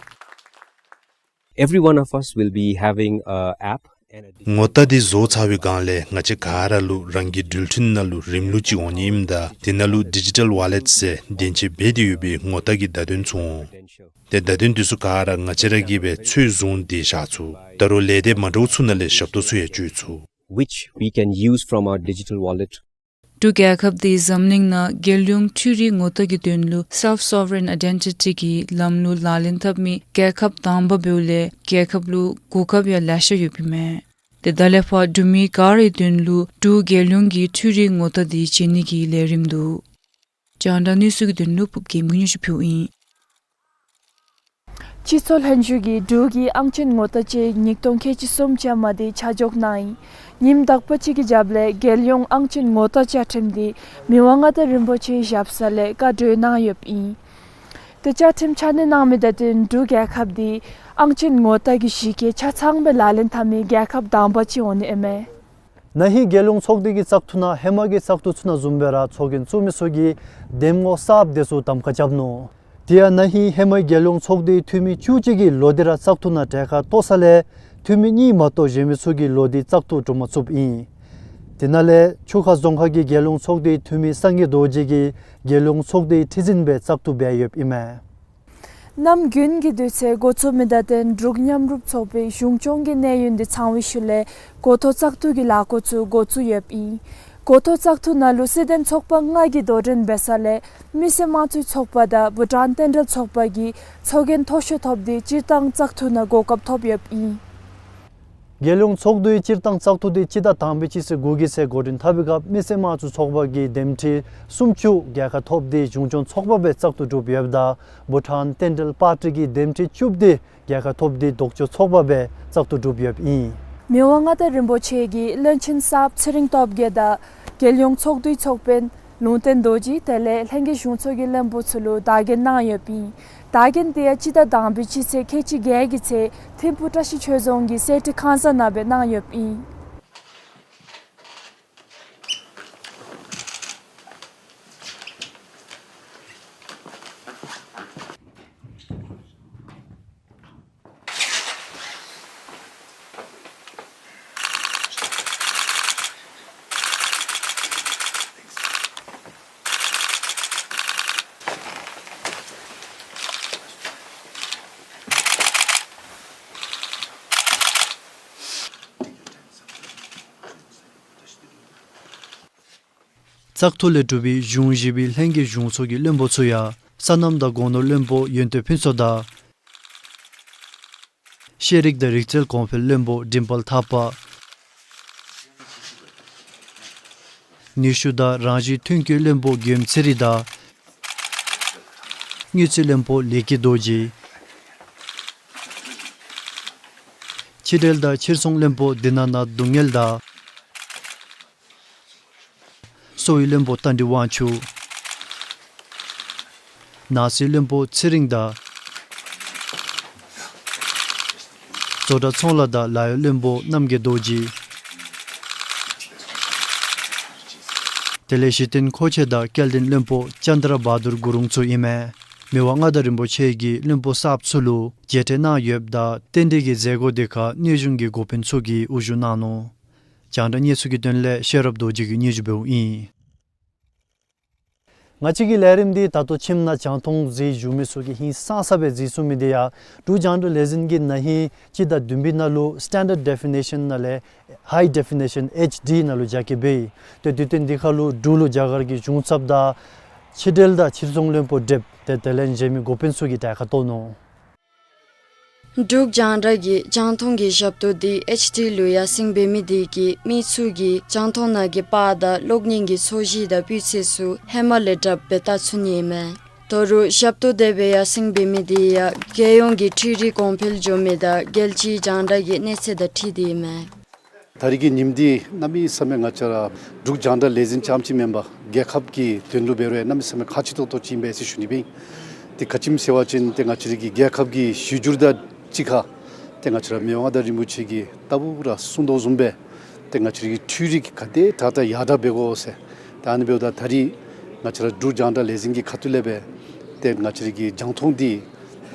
Every one of us will be having a app and a digital ངོ་རྟགས་འདི་བཟོ་ཚར་བའི་སྒང་ལས་ང་བཅས་ག་ར་ལུ་རང་གི་འགྲུལ་འཕྲིན་ནང་ལུ་རིམ་ལུགས་ཅིག་འོང་ནི་ཨིནམ་ད་དེ་ནང་ལུ་ཌི་ཇི་ཊལ་ཝ་ལེཊ་ཟེར་བདེན་དཔྱད་འབད་དེ་ཡོད་པའི་ངོ་རྟགས་ཀྱི་བརྡ་དོན་ཚུ་འོང་། ཏེ་བརྡ་དོན་འདི་ཚུ་ག་ར་ང་བཅས་ར་གིས་སྦེ་ཚོད་བཟུང་སྟེ་བཞག་ཚུགས། ད་རུང་ལས་སྡེ་མ་འདྲཝ་ཚུ་ནང་ལས་ཞབས་ཏོག་ཚུ་ཡང་སྤྱོད་ཚུགས། Which we can use from our digital wallet. འབྲུག་རྒྱལ་ཁབ་འདི་འཛམ་གླིང་ནང་རྒྱལ་ཡོངས་འཕྲུལ་རིག་ངོ་རྟགས་ཀྱི་དོན་ལུ་Self Sovereign Identity གི་ལམ་ལུགས་ལག་ལེན་འཐབ་མི་རྒྱལ་ཁབ་དང་པ་འབདཝ་ལས་རྒྱལ་ཁབ་ལུ་གོ་སྐབས་ཡང་ལེ་ཤ་ཡོདཔ་ཨིན་མས། ཏེ་ད་ལས་ཕར་འབྲུག་མི་ག་རའི་དོན་ལུ་འབྲུག་རྒྱལ་ཡོངས་ཀྱི་འཕྲུལ་རིག་ངོ་རྟགས་འདི་བྱིན་ནི་གི་ལས་རིམ་འདུག། རྒྱང་བསྒྲགས་གནས་ཚུལ་གྱི་དོན་ལུ་ཕུབ་རྒྱལམོ་གིས་སྙན་ཞུ་ཕུལཝ་ཨིན། སྤྱི་ཚོགས་ལྷན་བཞུགས་ཀྱིས་འབྲུག་གི་ཨང་ཅན་ངོ་རྟགས་དཔྱད་ཡིག་ཉིས་སྟོང་ཁལ་གཅིག་གསུམ་ཅན་མ་འདི་ཆ་འཇོག་གནང་ཡི། ཉིནམ་དག་པ་ཅིག་གི་རྒྱབ་ལས་རྒྱལ་ཡོངས་ཨང་ཅན་ངོ་རྟགས་བཅའ་ཁྲིམས་འདི་མི་དབང་མངའ་བདག་རིན་པོ་ཆེའི་ཞབས་ས་ལས་བཀའ་འཁྲོལ་གནང་ཡོདཔ་ཨིན། ཏེ་བཅའ་ཁྲིམས་ཆ་གནས་གནང་མི་དང་བསྟུན་འབྲུག་རྒྱལ་ཁབ་འདི་ཨང་ཅན་ངོ་རྟགས་ཀྱི་གཞི་བཀོད་ཆ་ཚང་སྦེ་ལག་ལེན་འཐབ་མི་རྒྱལ་ཁབ་དང་པ་ཅིག་འོང་ནི་ཨིན་མས། ན་ཧིང་རྒྱལ་ཡོངས་ཚོགས་སྡེ་གི་བཙག་འཐུ་ནང་ཧེ་མ་གི་བཙག་འཐུ་ཚུ་ནང་བཟུམ་སྦེ་ར་ཚོགས་རྒྱན་བཙུགས་མི་ཚུ་གིས་འདེམས་ངོ་གསརཔ་དེ་ཚུ་གདམ་ཁ་རྐྱབ་ནུག། དེ་ཡང་ན་ཧིང་ཧེ་མའི་རྒྱལ་ཡོངས་ཚོགས་སྡེའི་འཐུས་མི་བཅུ་གཅིག་གིས་ལོག་སྟེ་ར་བཙག་འཐུ་ནང་གྲལ་ཁར་གཏོགས་ས་ལས་འཐུས་མི་གཉིས་མ་གཏོགས་གཞན་མི་ཚུ་གིས་ལོག་སྟེ་བཙག་འཐུ་གྲུབ་མ་ཚུགསཔ་ཨིན། དེ་ནང་ལས་ཆུ་ཁ་རྫོང་ཁག་གི་རྒྱལ་ཡོངས་ཚོགས་སྡེའི་འཐུས་མི་སངས་རྒྱས་རྡོ་རྗེ་གིས་རྒྱལ་ཡོངས་ཚོགས་སྡེའི་ཁྲི་འཛིན་སྦེ་བཙག་འཐུ་འབད་ཡོདཔ་ཨིན་མས། གནམ་དགུན་གྱི་དུས་ཚོད་འགོ་བཙུགས་མི་དང་བསྟུན་འབྲུག་མཉམ་རུབ་ཚོགས་པའི་གཞུང་སྐྱོང་གི་གནས་ཡུན་འདི་ཚང་བའི་ཤུལ་ལས་འགོ་ཐོག་བཙག་འཐུ་གི་ལས་འགུལ་ཚུ་འགོ་བཙུགས་ཡོདཔ་ཨིན། འགོ་ཐོག་བཙག་འཐུ་ནང་ལུ་སྲིད་དོན་ཚོགས་པ་ལྔ་གིས་དོ་འགྲན་འབད་ས་ལས་མི་སེར་དམངས་གཙོའི་ཚོགས་པ་དང་བྷུ་ཊཱན་རྟེན་འབྲེལ་ཚོགས་པ་གིས་ཚོགས་རྒྱན་མཐོ་ཤོས་ཐོབ་སྟེ་སྤྱིར་བཏང་བཙག་འཐུ་ནང་གོ་སྐབས་ཐོབ་ཡོདཔ་ཨིན། རྒྱལ་ཡོངས་ཚོགས་འདུའི་སྤྱིར་བཏང་བཙག་འཐུ་དེ་སྤྱི་ཟླ་དང་པའི་སྤྱི་ཚེས་དགུ་གི་ཚེ་འགོ་འདྲེན་འཐབ་པའི་སྐབས་མི་སེར་དམངས་གཙོའི་ཚོགས་པ་གིས་འདེམས་ཁྲི་སུམ་ཅུ་རྒྱལ་ཁ་ཐོབ་སྟེ་གཞུང་སྐྱོང་ཚོགས་པ་སྦེ་བཙག་འཐུ་གྲུབ་ཡོདཔ་ད་བྷུ་ཊཱན་རྟེན་འབྲེལ་པར་ཊི་གིས་འདེམས་ཁྲི་བཅུ་སྟེ་རྒྱལ་ཁ་ཐོབ་སྟེ་ལྡོག་ཕྱོགས་ཚོགས་པ་སྦེ་བཙག་འཐུ་གྲུབ་ཡོདཔ་ཨིན། མི་དབང་མངའ་བདག་རིན་པོ་ཆེ་གིས་བློན་ཆེན་གསརཔ་ཚེ་རིང་སྟོབས་རྒྱས་དང་རྒྱལ་ཡོངས་ཚོགས་འདུའི་ཚོགས་དཔོན་ལུང་བསྟན་རྡོ་རྗེ་དེ་ལས་ལྷན་རྒྱས་གཞུང་ཚོགས་ཀྱི་བློན་པོ་ཚུ་ལུ་བདག་རྐྱེན་གནང་ཡོདཔ་ཨིན། བདག་རྐྱེན་དེ་ཡང་སྤྱི་ཟླ་དང་པའི་སྤྱི་ཚེས་ཁལ་གཅིག་བརྒྱད་ཀྱི་ཚེ་ཐིམ་ཕུག་བཀྲ་ཤིས་ཆོས་རྫོང་གི་གསེར་ཁྲི་ཁང་གསར་ནང་སྦེ་གནང་ཡོདཔ་ཨིན། བཙག་འཐུ་ལས་གྲུབ་པའི་གཞུང་བཞི་པའི་ལྷན་རྒྱས་གཞུང་ཚོགས་ཀྱི་བློན་པོ་ཚུ་ཡང་སོ་ནམ་དང་སྒོ་ནོར་བློན་པོ་ཡོན་ཏན་ཕུན་ཚོགས་དང་། ཤེས་རིག་དང་རིག་རྩལ་གོང་འཕེལ་བློན་པོ་འབྲིང་དཔལ་ཐར་པ། ནུས་ཤུགས་དང་རང་བཞིན་ཐོན་སྐྱེད་བློན་པོ་རྒྱལམོ་ཚེ་རིང་དང་། དངུལ་རྩིས་བློན་པོ་ལེགས་སྐྱིད་རྡོ་རྗེ། ཕྱི་འབྲེལ་དང་ཕྱིར་ཚོང་བློན་པོ་དྷི་ན་ནཱཐ་གདོང་དམར་དང་། གསོ་བའི་བློན་པོ་རྟ་མགྲིན་དབང་ཕྱུག། ནང་སྲིད་བློན་པོ་ཚེ་རིང་དང་། བཟོ་གྲྭ་ཚོང་ལཱ་དང་ལཱ་གཡོག་བློན་པོ་རྣམ་རྒྱལ་རྡོ་རྗེ། དེ་ལས་གཞི་རྟེན་མཁོ་ཆས་དང་སྐྱེལ་འདྲེན་བློན་པོ་ཙནྡྲ་བྷ་དུར་གུ་རུང་ཚུ་ཨིན་མས། མི་དབང་མངའ་བདག་རིན་པོ་ཆེ་གིས་བློན་པོ་གསརཔ་ཚུ་ལུ་མཇལ་འཕྲད་གནང་ཡོདཔ་ད་རྟེན་འབྲེལ་གྱི་མཛད་སྒོ་དེ་ཁར་གནས་གཞུང་གི་འགོ་དཔོན་ཚུ་གིས་དབུ་བཞུགས་གནང་ནུག། རྒྱང་བསྒྲགས་གནས་ཚུལ་གྱི་དོན་ལས་ཤེས་རབ་རྡོ་རྗེ་གིས་སྙན་ཞུ་འབདཝ་ཨིན། ང་བཅས་ཀྱི་ལས་རིམ་འདི་ད་ལྟོ་ཁྱིམ་ནང་རྒྱང་མཐོང་གཟིགས་བཞུགས་མི་ཚུ་གིས་ཧིང་སངས་ས་སྦེ་གཟིགས་ཚུགས་མི་དེ་ཡང་འབྲུག་རྒྱང་བསྒྲགས་ལས་འཛིན་གྱིས་ན་ཧིང་སྤྱི་ཟླ་བདུན་པའི་ནང་ལུ་Standard Definition ནང་ལས་High Definition ཨེཆ་ཌི་ནང་ལུ་རྒྱ་སྐྱེད་འབད་ཡི། ཏེ་དུས་སྟོན་འདི་ཁར་ལུ་འབྲུག་ལུ་རྒྱ་གར་གྱི་གཞུང་ཚབ་དང་ཕྱི་འབྲེལ་དང་ཕྱིར་ཚོང་བློན་པོ་ཌེབ་ཏེ་དེ་ལས་གཞན་མི་འགོ་དཔོན་ཚུ་གིས་གྲལ་ཁར་གཏོགས་ནུག། འབྲུག་རྒྱང་བསྒྲགས་ཀྱི་རྒྱང་མཐོང་གི་ཞབས་ཏོག་འདི་ཨེཆ་ཌི་ལུ་ཡར་སེང་འབད་མི་དེ་གིས་མི་ཚུ་གིས་རྒྱང་མཐོང་ནང་གི་པར་དང་གློག་བརྙན་གྱི་ཚོས་གཞི་དང་སྤུས་ཚད་ཚུ་ཧེ་མ་ལས་དྲགཔ་སྦེ་བལྟ་ཚུགས་ནི་ཨིན་མས། ད་རུང་ཞབས་ཏོག་དེ་སྦེ་ཡར་སེང་འབད་མི་དེ་ཡང་རྒྱལ་ཡོངས་ཀྱི་འཕྲུལ་རིག་གོང་འཕེལ་འགྱོ་མི་དང་རྒྱལ་སྤྱིའི་རྒྱང་བསྒྲགས་ཀྱི་གནས་ཚད་དང་འཁྲིལ་ཏེ་ཨིན་མས། ད་རེས་ཀྱི་ཉིནམ་འདི་གནམ་མེད་ས་མེད་ང་བཅས་ར་འབྲུག་རྒྱང་བསྒྲགས་ལས་འཛིན་རྐྱངམ་ཅིག་མེན་པར་རྒྱལ་ཁབ་ཀྱི་དོན་ལུ་འབད་རུང་གནམ་མེད་ས་མེད་ཁག་ཆེ་ཏོག་ཏོ་ཅིག་ཨིན་པས་ཟེར་ཞུ་ནི་ཨིན། དེ་ག་ཅི་སྨོ་ཟེར་བ་ཅིན་ཏེ་ང་བཅས་རའི་གི་རྒྱལ་ཁབ་ཀྱི་གཞི་འགྱུར་དང་གཅིག་ཁར་ ཏེ་ང་བཅས་ར་མི་དབང་མངའ་བདག་རིན་པོ་ཆེ་གིས་ལྟ་བུ་ར་གསུངས་དོ་བཟུམ་སྦེ་ཏེ་ང་བཅས་ར་གི་འཕྲུལ་རིག་ག་དེ་དྲག་དྲག་ཡར་དྲག་འབད་དགོ་ཟེར། ད་ཨ་ནི་འབདཝ་ད་ད་རིས་ང་བཅས་ར་འབྲུག་རྒྱང་བསྒྲགས་ལས་འཛིན་གྱི་ཁ་ཐུག་ལས་སྦེ་ཏེ་ང་བཅས་ར་གི་རྒྱང་མཐོང་འདི་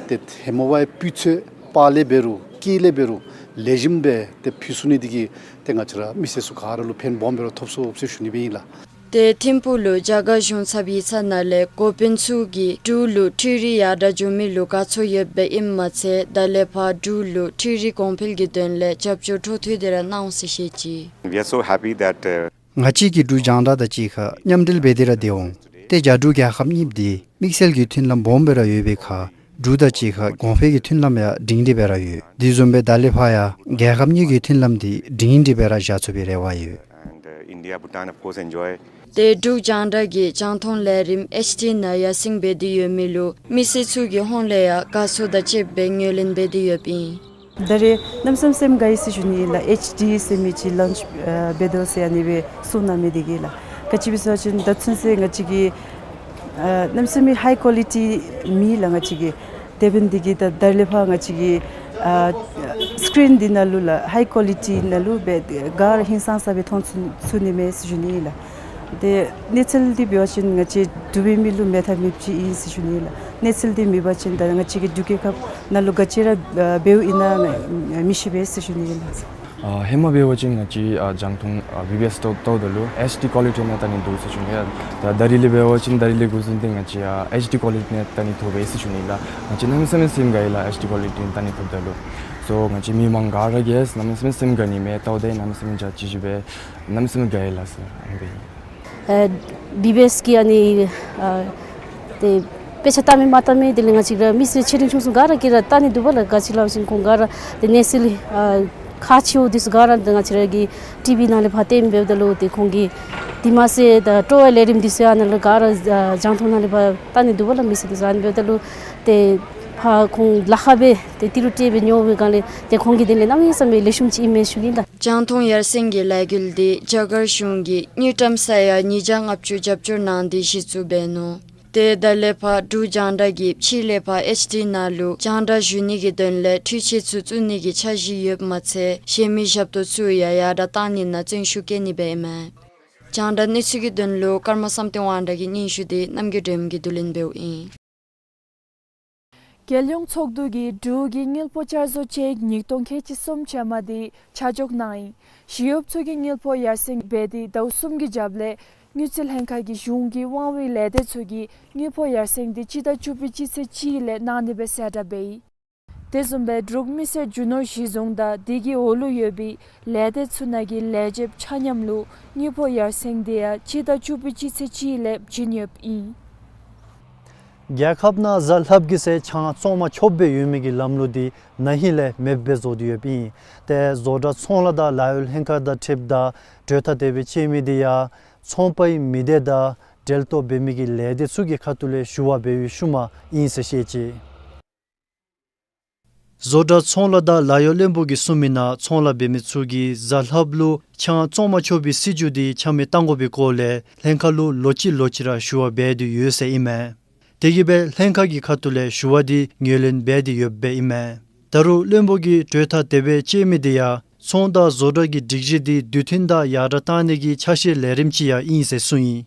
ཏེ་ཧེ་མ་བ་སྤུས་ཚད་དཔག་ལས་འབད་རུང་དཀྱིལ་ལས་འབད་རུང་ལེགས་ཤོམ་སྦེ་ཏེ་ཕུལ་ཚུགས་ནི་འདི་གིས་ཏེ་ང་བཅས་ར་མི་སེར་ཚུ་ག་ར་ལུ་ཕན་སྦོམ་སྦེ་ར་ཐོབ་ཚུགས་ཟེར་ཞུ་ནི་སྦེ་ཨིན་ལགས། ཏེ་ཐིམ་ཕུག་ལུ་རྒྱ་གར་གཞུང་ཚབ་ཡིག་ཚང་ནང་ལས་འགོ་དཔོན་ཚུ་གིས་འབྲུག་ལུ་འཕྲུལ་རིག་ཡར་དྲག་འགྱོ་མི་ལུ་དགའ་ཚོར་ཡོདཔ་ཨིནམ་མ་ཚད་ད་ལས་ཕར་འབྲུག་ལུ་འཕྲུལ་རིག་གོང་འཕེལ་གྱི་དོན་ལས་རྒྱབ་སྐྱོར་འཕྲོ་མཐུད་དེ་ར་གནང་འོང་ཟེར་བཤད་ཅི། We are so happy that, uh, ང་བཅས་ཀྱིས་འབྲུག་རྒྱང་བསྒྲགས་དང་གཅིག་ཁར་མཉམ་འབྲེལ་འབད་དེ་ར་སྡོད་འོང་། ཏེ་རྒྱ་འབྲུག་རྒྱལ་ཁབ་གཉིས་འདི་དམིགས་བསལ་གྱི་མཐུན་ལམ་སྦོམ་སྦེ་ར་ཡོད་པའི་ཁར་འབྲུག་དང་གཅིག་ཁར་གོང་འཕེལ་གྱི་མཐུན་ལམ་ཡང་སྒྲིང་སྒྲི་སྦེ་ར་ཡོད། དེ་བཟུམ་སྦེ་ད་ལས་ཕར་ཡང་རྒྱལ་ཁབ་གཉིས་ཀྱི་མཐུན་ལམ་འདི་སྒྲིང་སྒྲི་སྦེ་ར་བཞག་ཚུགས་པའི་རེ་བ་ཡོད། And, uh, India, Bhutan, of course, enjoy. ཏེ་འབྲུག་རྒྱང་བསྒྲགས་ཀྱི་རྒྱང་མཐོང་ལས་རིམ་ཨེཆ་ཌི་ནང་ཡར་སེང་འབད་དེ་ཡོད་མི་ལུ་མི་སེར་ཚུ་གི་ཧོངས་ལས་ཡང་དགའ་ཚོར་དང་བཅསཔ་སྦེ་ངོས་ལེན་འབད་དེ་ཡོདཔ་ཨིན། ད་རེས་གནམ་མེད་ས་མེད་སེམས་དགའ་ཡི་ཟེར་ཞུ་ནི་ལགས། ཨེཆ་ཌི་ཟེར་མི་ཅིག་ལོན་ཅི་ཨ་འབད་དོ་ཟེར་ཨ་ནི་སྦེ་གསུངས་གནང་མི་འདི་གིས་ལགས། ག་ཅི་སྦེ་ཟེར་བ་ཅིན་ད་ཚུན་ཚོད་ང་བཅས་ཀྱིས་ཨ་གནམ་མེད་ས་མེད་ཧའི་ཀོ་ལི་ཊི་མེད་ལགས། ང་བཅས་ཀྱིས་དེ་འབདཝ་ལས་བརྟེན་ད་ད་ལས་ཕར་ང་བཅས་ཀྱིས་ཨ་སི་ཀི་རིན་འདི་ནང་ལུ་ལགས་ཧའི་ཀོ་ལི་ཊི་ནང་ལུ་སྦེ་ག་ར་ཧིང་སངས་ས་སྦེ་མཐོང་ཚུགས་ཚུགས་ནི་མས་ཟེར་ཞུ་ནི་ལགས། ཏེ་གནས་ཚུལ་འདི་འབད་བ་ཅིན་ང་བཅས་འབྲུག་པའི་མི་ལུ་མེད་ཐབས་མེདཔ་ཅིག་ཨིན་ཟེར་ཞུ་ནི་ལགས། གནས་ཚུལ་འདི་མེད་པ་ཅིན་ད་ང་བཅས་ཀྱི་འབྲུག་རྒྱལ་ཁབ་ནང་ལུ་ག་ཅི་ར་ཨ་འབདཝ་ཨིན་ན་མི་ཤེས་པས་ཟེར་ཞུ་ནི་ལགས། ཨ་ཧེ་མ་འབད་བ་ཅིན་ང་བཅས་ཨ་རྒྱང་མཐོང་ཨ་བི་བི་ཨེསི་ལྟཝ་ལྟཝ་ད་ལུ་ཨེཆ་ཌི་ཀོ་ལི་ཊི་ནང་བལྟ་ནི་འདུག་ཟེར་ཞུ་ནི་ལགས། ད་ད་རིས་ལས་འབད་བ་ཅིན་ད་རིས་ལས་འགོ་བཟུང་སྟེ་ང་བཅས་ཨ་ཨེཆ་ཌི་ཀོ་ལི་ཊི་ནང་བལྟ་ནི་ཐོབ་པས་ཟེར་ཞུ་ནི་ལགས། ང་བཅས་གནམ་མེད་ས་མེད་སེམས་དགའ་ཡི་ལགས། ཨེཆ་ཌི་ཀོ་ལི་ཊི་ནང་བལྟ་ནི་ཐོབ་ད་ལུ། སོ་ང་བཅས་མི་མང་ག་ར་གིས་གནམ་མེད་ས་མེད་སེམས་དགའ་ནི་མས། ལྟཝ་ད་གནམ་མེད་ས་མེད་འཇའ་ཆི་ཆི་སྦེ་གནམ་མེད་ས་མེད་དགའ་ཡི་ལགས་ཟེར་ཨ་ནི་སྦེ་ཨིན། ཨ་བི་བི་ཨེསི་གི་ཨ་ནི་ཨ་ཏེ་དཔེ་ཆ་བལྟ་མི་མ་བལྟ་མི་དེ་ལས་ང་བཅས་ར་མི་སེར་ཆེ་འབྲིང་ཆུང་གསུམ་ག་ར་གིས་ར་བལྟ་ནི་འདུག་པ་ལགས། ག་ཅི་སླབ་ཟེར་ཁོང་ག་ར་ཏེ་གནས་ཚུལ་ཨ་ཁག་ཆེཝ་འདི་ཚུ་ག་ར་ཏེ་ང་བཅས་ར་གི་ཊི་བི་ནང་ལས་ཕར་སྟོནམ་འབདཝ་ད་ལུ་ཏེ་ཁོང་གིས་དེ་མ་ཚད་ད་སྤྲོ་བའི་ལས་རིམ་འདི་ཚུ་ཡང་ནཱ་ལུ་ག་ར་ཨ་རྒྱང་མཐོང་ནང་ལས་ཕར་བལྟ་ནི་འདུག་པ་ལགས། མི་སེར་འདི་ཚུ་ཨ་ནི་འབདཝ་ད་ལུ་ཏེ་ཕར་ཁོང་ལཱ་ཁག་སྦེ་ཏེ་ཏི་རུ་སྤྲོད་སྦེ་ཉོ་བའི་སྒང་ལས་ཏེ་ཁོང་གི་དོན་ལས་གནམ་མེད་ས་མེད་ལེགས་ཤོམ་ཅིག་ཨིན་མས་ཞུ་ནི་ལགས། རྒྱང་མཐོང་ཡར་སེང་གི་ལས་འགུལ་འདི་རྒྱ་གར་གཞུང་གིས་དངུལ་ཀྲམ་ས་ཡ་ཉིས་བརྒྱ་ལྔ་བཅུ་རྒྱབ་སྐྱོར་གནང་སྟེ་གཞི་བཙུགས་འབད་ནུག། ཏེ་ད་ལས་ཕར་འབྲུག་རྒྱང་བསྒྲགས་ཀྱིས་ཕྱི་ལས་ཕར་ཨེཆ་ཌི་ནང་ལུ་རྒྱང་བསྒྲགས་ཞུ་ནི་གི་དོན་ལས་འཕྲུལ་ཆས་ཚུ་བཙུགས་ནི་གི་འཆར་གཞི་ཡོདཔ་མ་ཚད་གཞན་མི་ཞབས་ཏོག་ཚུ་ཡང་ཡར་དྲག་བཏང་ནི་ནང་བརྩོན་ཤུགས་བསྐྱེད་ནི་སྦེ་ཨིན་མས། རྒྱང་བསྒྲགས་གནས་ཚུལ་གྱི་དོན་ལུ་ཀརྨ་བསམ་གཏན་དབང་གྲགས་ཀྱི་སྙན་ཞུ་འདི་རྣམ་རྒྱལ་སྒྲོལམ་གྱིས་བསྡུ་ལེན་འབདཝ་ཨིན། རྒྱལ་ཡོངས་ཚོགས་འདུ་གིས་འབྲུག་གི་དངུལ་ཕོགས་བསྐྱར་བཟོ་ཅེཀ་ཉིས་སྟོང་ཁལ་གཅིག་གསུམ་ཅན་མ་འདི་ཆ་འཇོག་གནང་ཡི། ཞི་གཡོགཔ་ཚུ་གིས་དངུལ་ཕོགས་ཡར་སེང་འབད་དེ་ཟླཝ་གསུམ་གྱི་རྒྱབ་ལས་དངུལ་རྩིས་ལྷན་ཁག་གིས་གཞུང་གི་དབང་བའི་ལས་སྡེ་ཚུ་གིས་དངུལ་ཕོགས་ཡར་སེང་འདི་སྤྱི་ཟླ་བཅུ་པའི་སྤྱི་ཚེས་གཅིག་ལས་གནང་ནི་སྦེ་གསལ་བསྒྲགས་འབད་ཡི། དེ་བཟུམ་སྦེ་འབྲུག་མི་སེར་རྒྱུ་ནོར་གཞི་བཟུང་དང་དེ་གི་འོག་ལུ་ཡོད་པའི་ལས་སྡེ་ཚུ་ནང་གི་ལས་བྱེདཔ་ཆ་མཉམ་ལུ་དངུལ་ཕོགས་ཡར་སེང་འདི་ཡང་སྤྱི་ཟླ་བཅུ་པའི་སྤྱི་ཚེས་གཅིག་ལས་བྱིན་ཡོདཔ་ཨིན། རྒྱལ་ཁབ་ནང་གཟའ་ལྷགཔ་གི་ཚེ་ཆང་བཙོང་མ་ཆོགཔ་སྦེ་ཡོད་མི་གི་ལམ་ལུགས་འདི་ན་ཧིང་ལས་མེདཔ་སྦེ་བཟོ་སྟེ་ཡོདཔ་ཨིན། ཏེ་བཟོ་གྲྭ་ཚོང་ལཱ་དང་ལཱ་གཡོག་ལྷན་ཁག་དང་འཁྲིལཝ་ད་གྲོས་ཐག་དེ་སྦེ་བཅད་མི་འདི་ཡང་ཚོང་པའི་མི་སྡེ་དང་འབྲེལ་གཏོགས་འབད་མི་གི་ལས་སྡེ་ཚུ་གི་ཁ་ཐུག་ལས་ཞུ་བ་འབད་བའི་ཤུལ་མ་ཨིན་ཟེར་བཤད་ཅི། བཟོ་གྲྭ་ཚོང་ལཱ་དང་ལཱ་གཡོག་བློན་པོ་གིས་གསུངས་མི་ནང་ཚོང་ལཱ་འབད་མི་ཚུ་གིས་གཟའ་ལྷགཔ་ལུ་ཆང་བཙོང་མ་ཆོག་པའི་སྲིད་བྱུས་འདི་ཆ་མེད་བཏང་དགོ་པའི་སྐོར་ལས་ལྷན་ཁག་ལུ་ལོ་གཅིག་ལོ་གཅིག་ར་ཞུ་བ་འབད་དེ་ཡོད་ཟེར་ཨིན་མས། དེ་གིས་སྦེ་ལྷན་ཁག་གི་ཁ་ཐུག་ལས་ཞུ་བ་འདི་ངོས་ལེན་འབད་དེ་ཡོདཔ་སྦེ་ཨིན་མས། ད་རུང་བློན་པོ་གིས་གྲོས་ཐག་དེ་སྦེ་བཅད་མི་འདི་ཡང་ཚོང་དང་བཟོ་གྲྭ་གི་སྒྲིག་གཞི་འདི་དུས་མཐུན་དང་ཡར་དྲག་བཏང་ནི་གི་ཆ་ཤས་ལས་རིམ་ཅིག་ཡང་ཨིན་ཟེར་གསུངས་ཡི།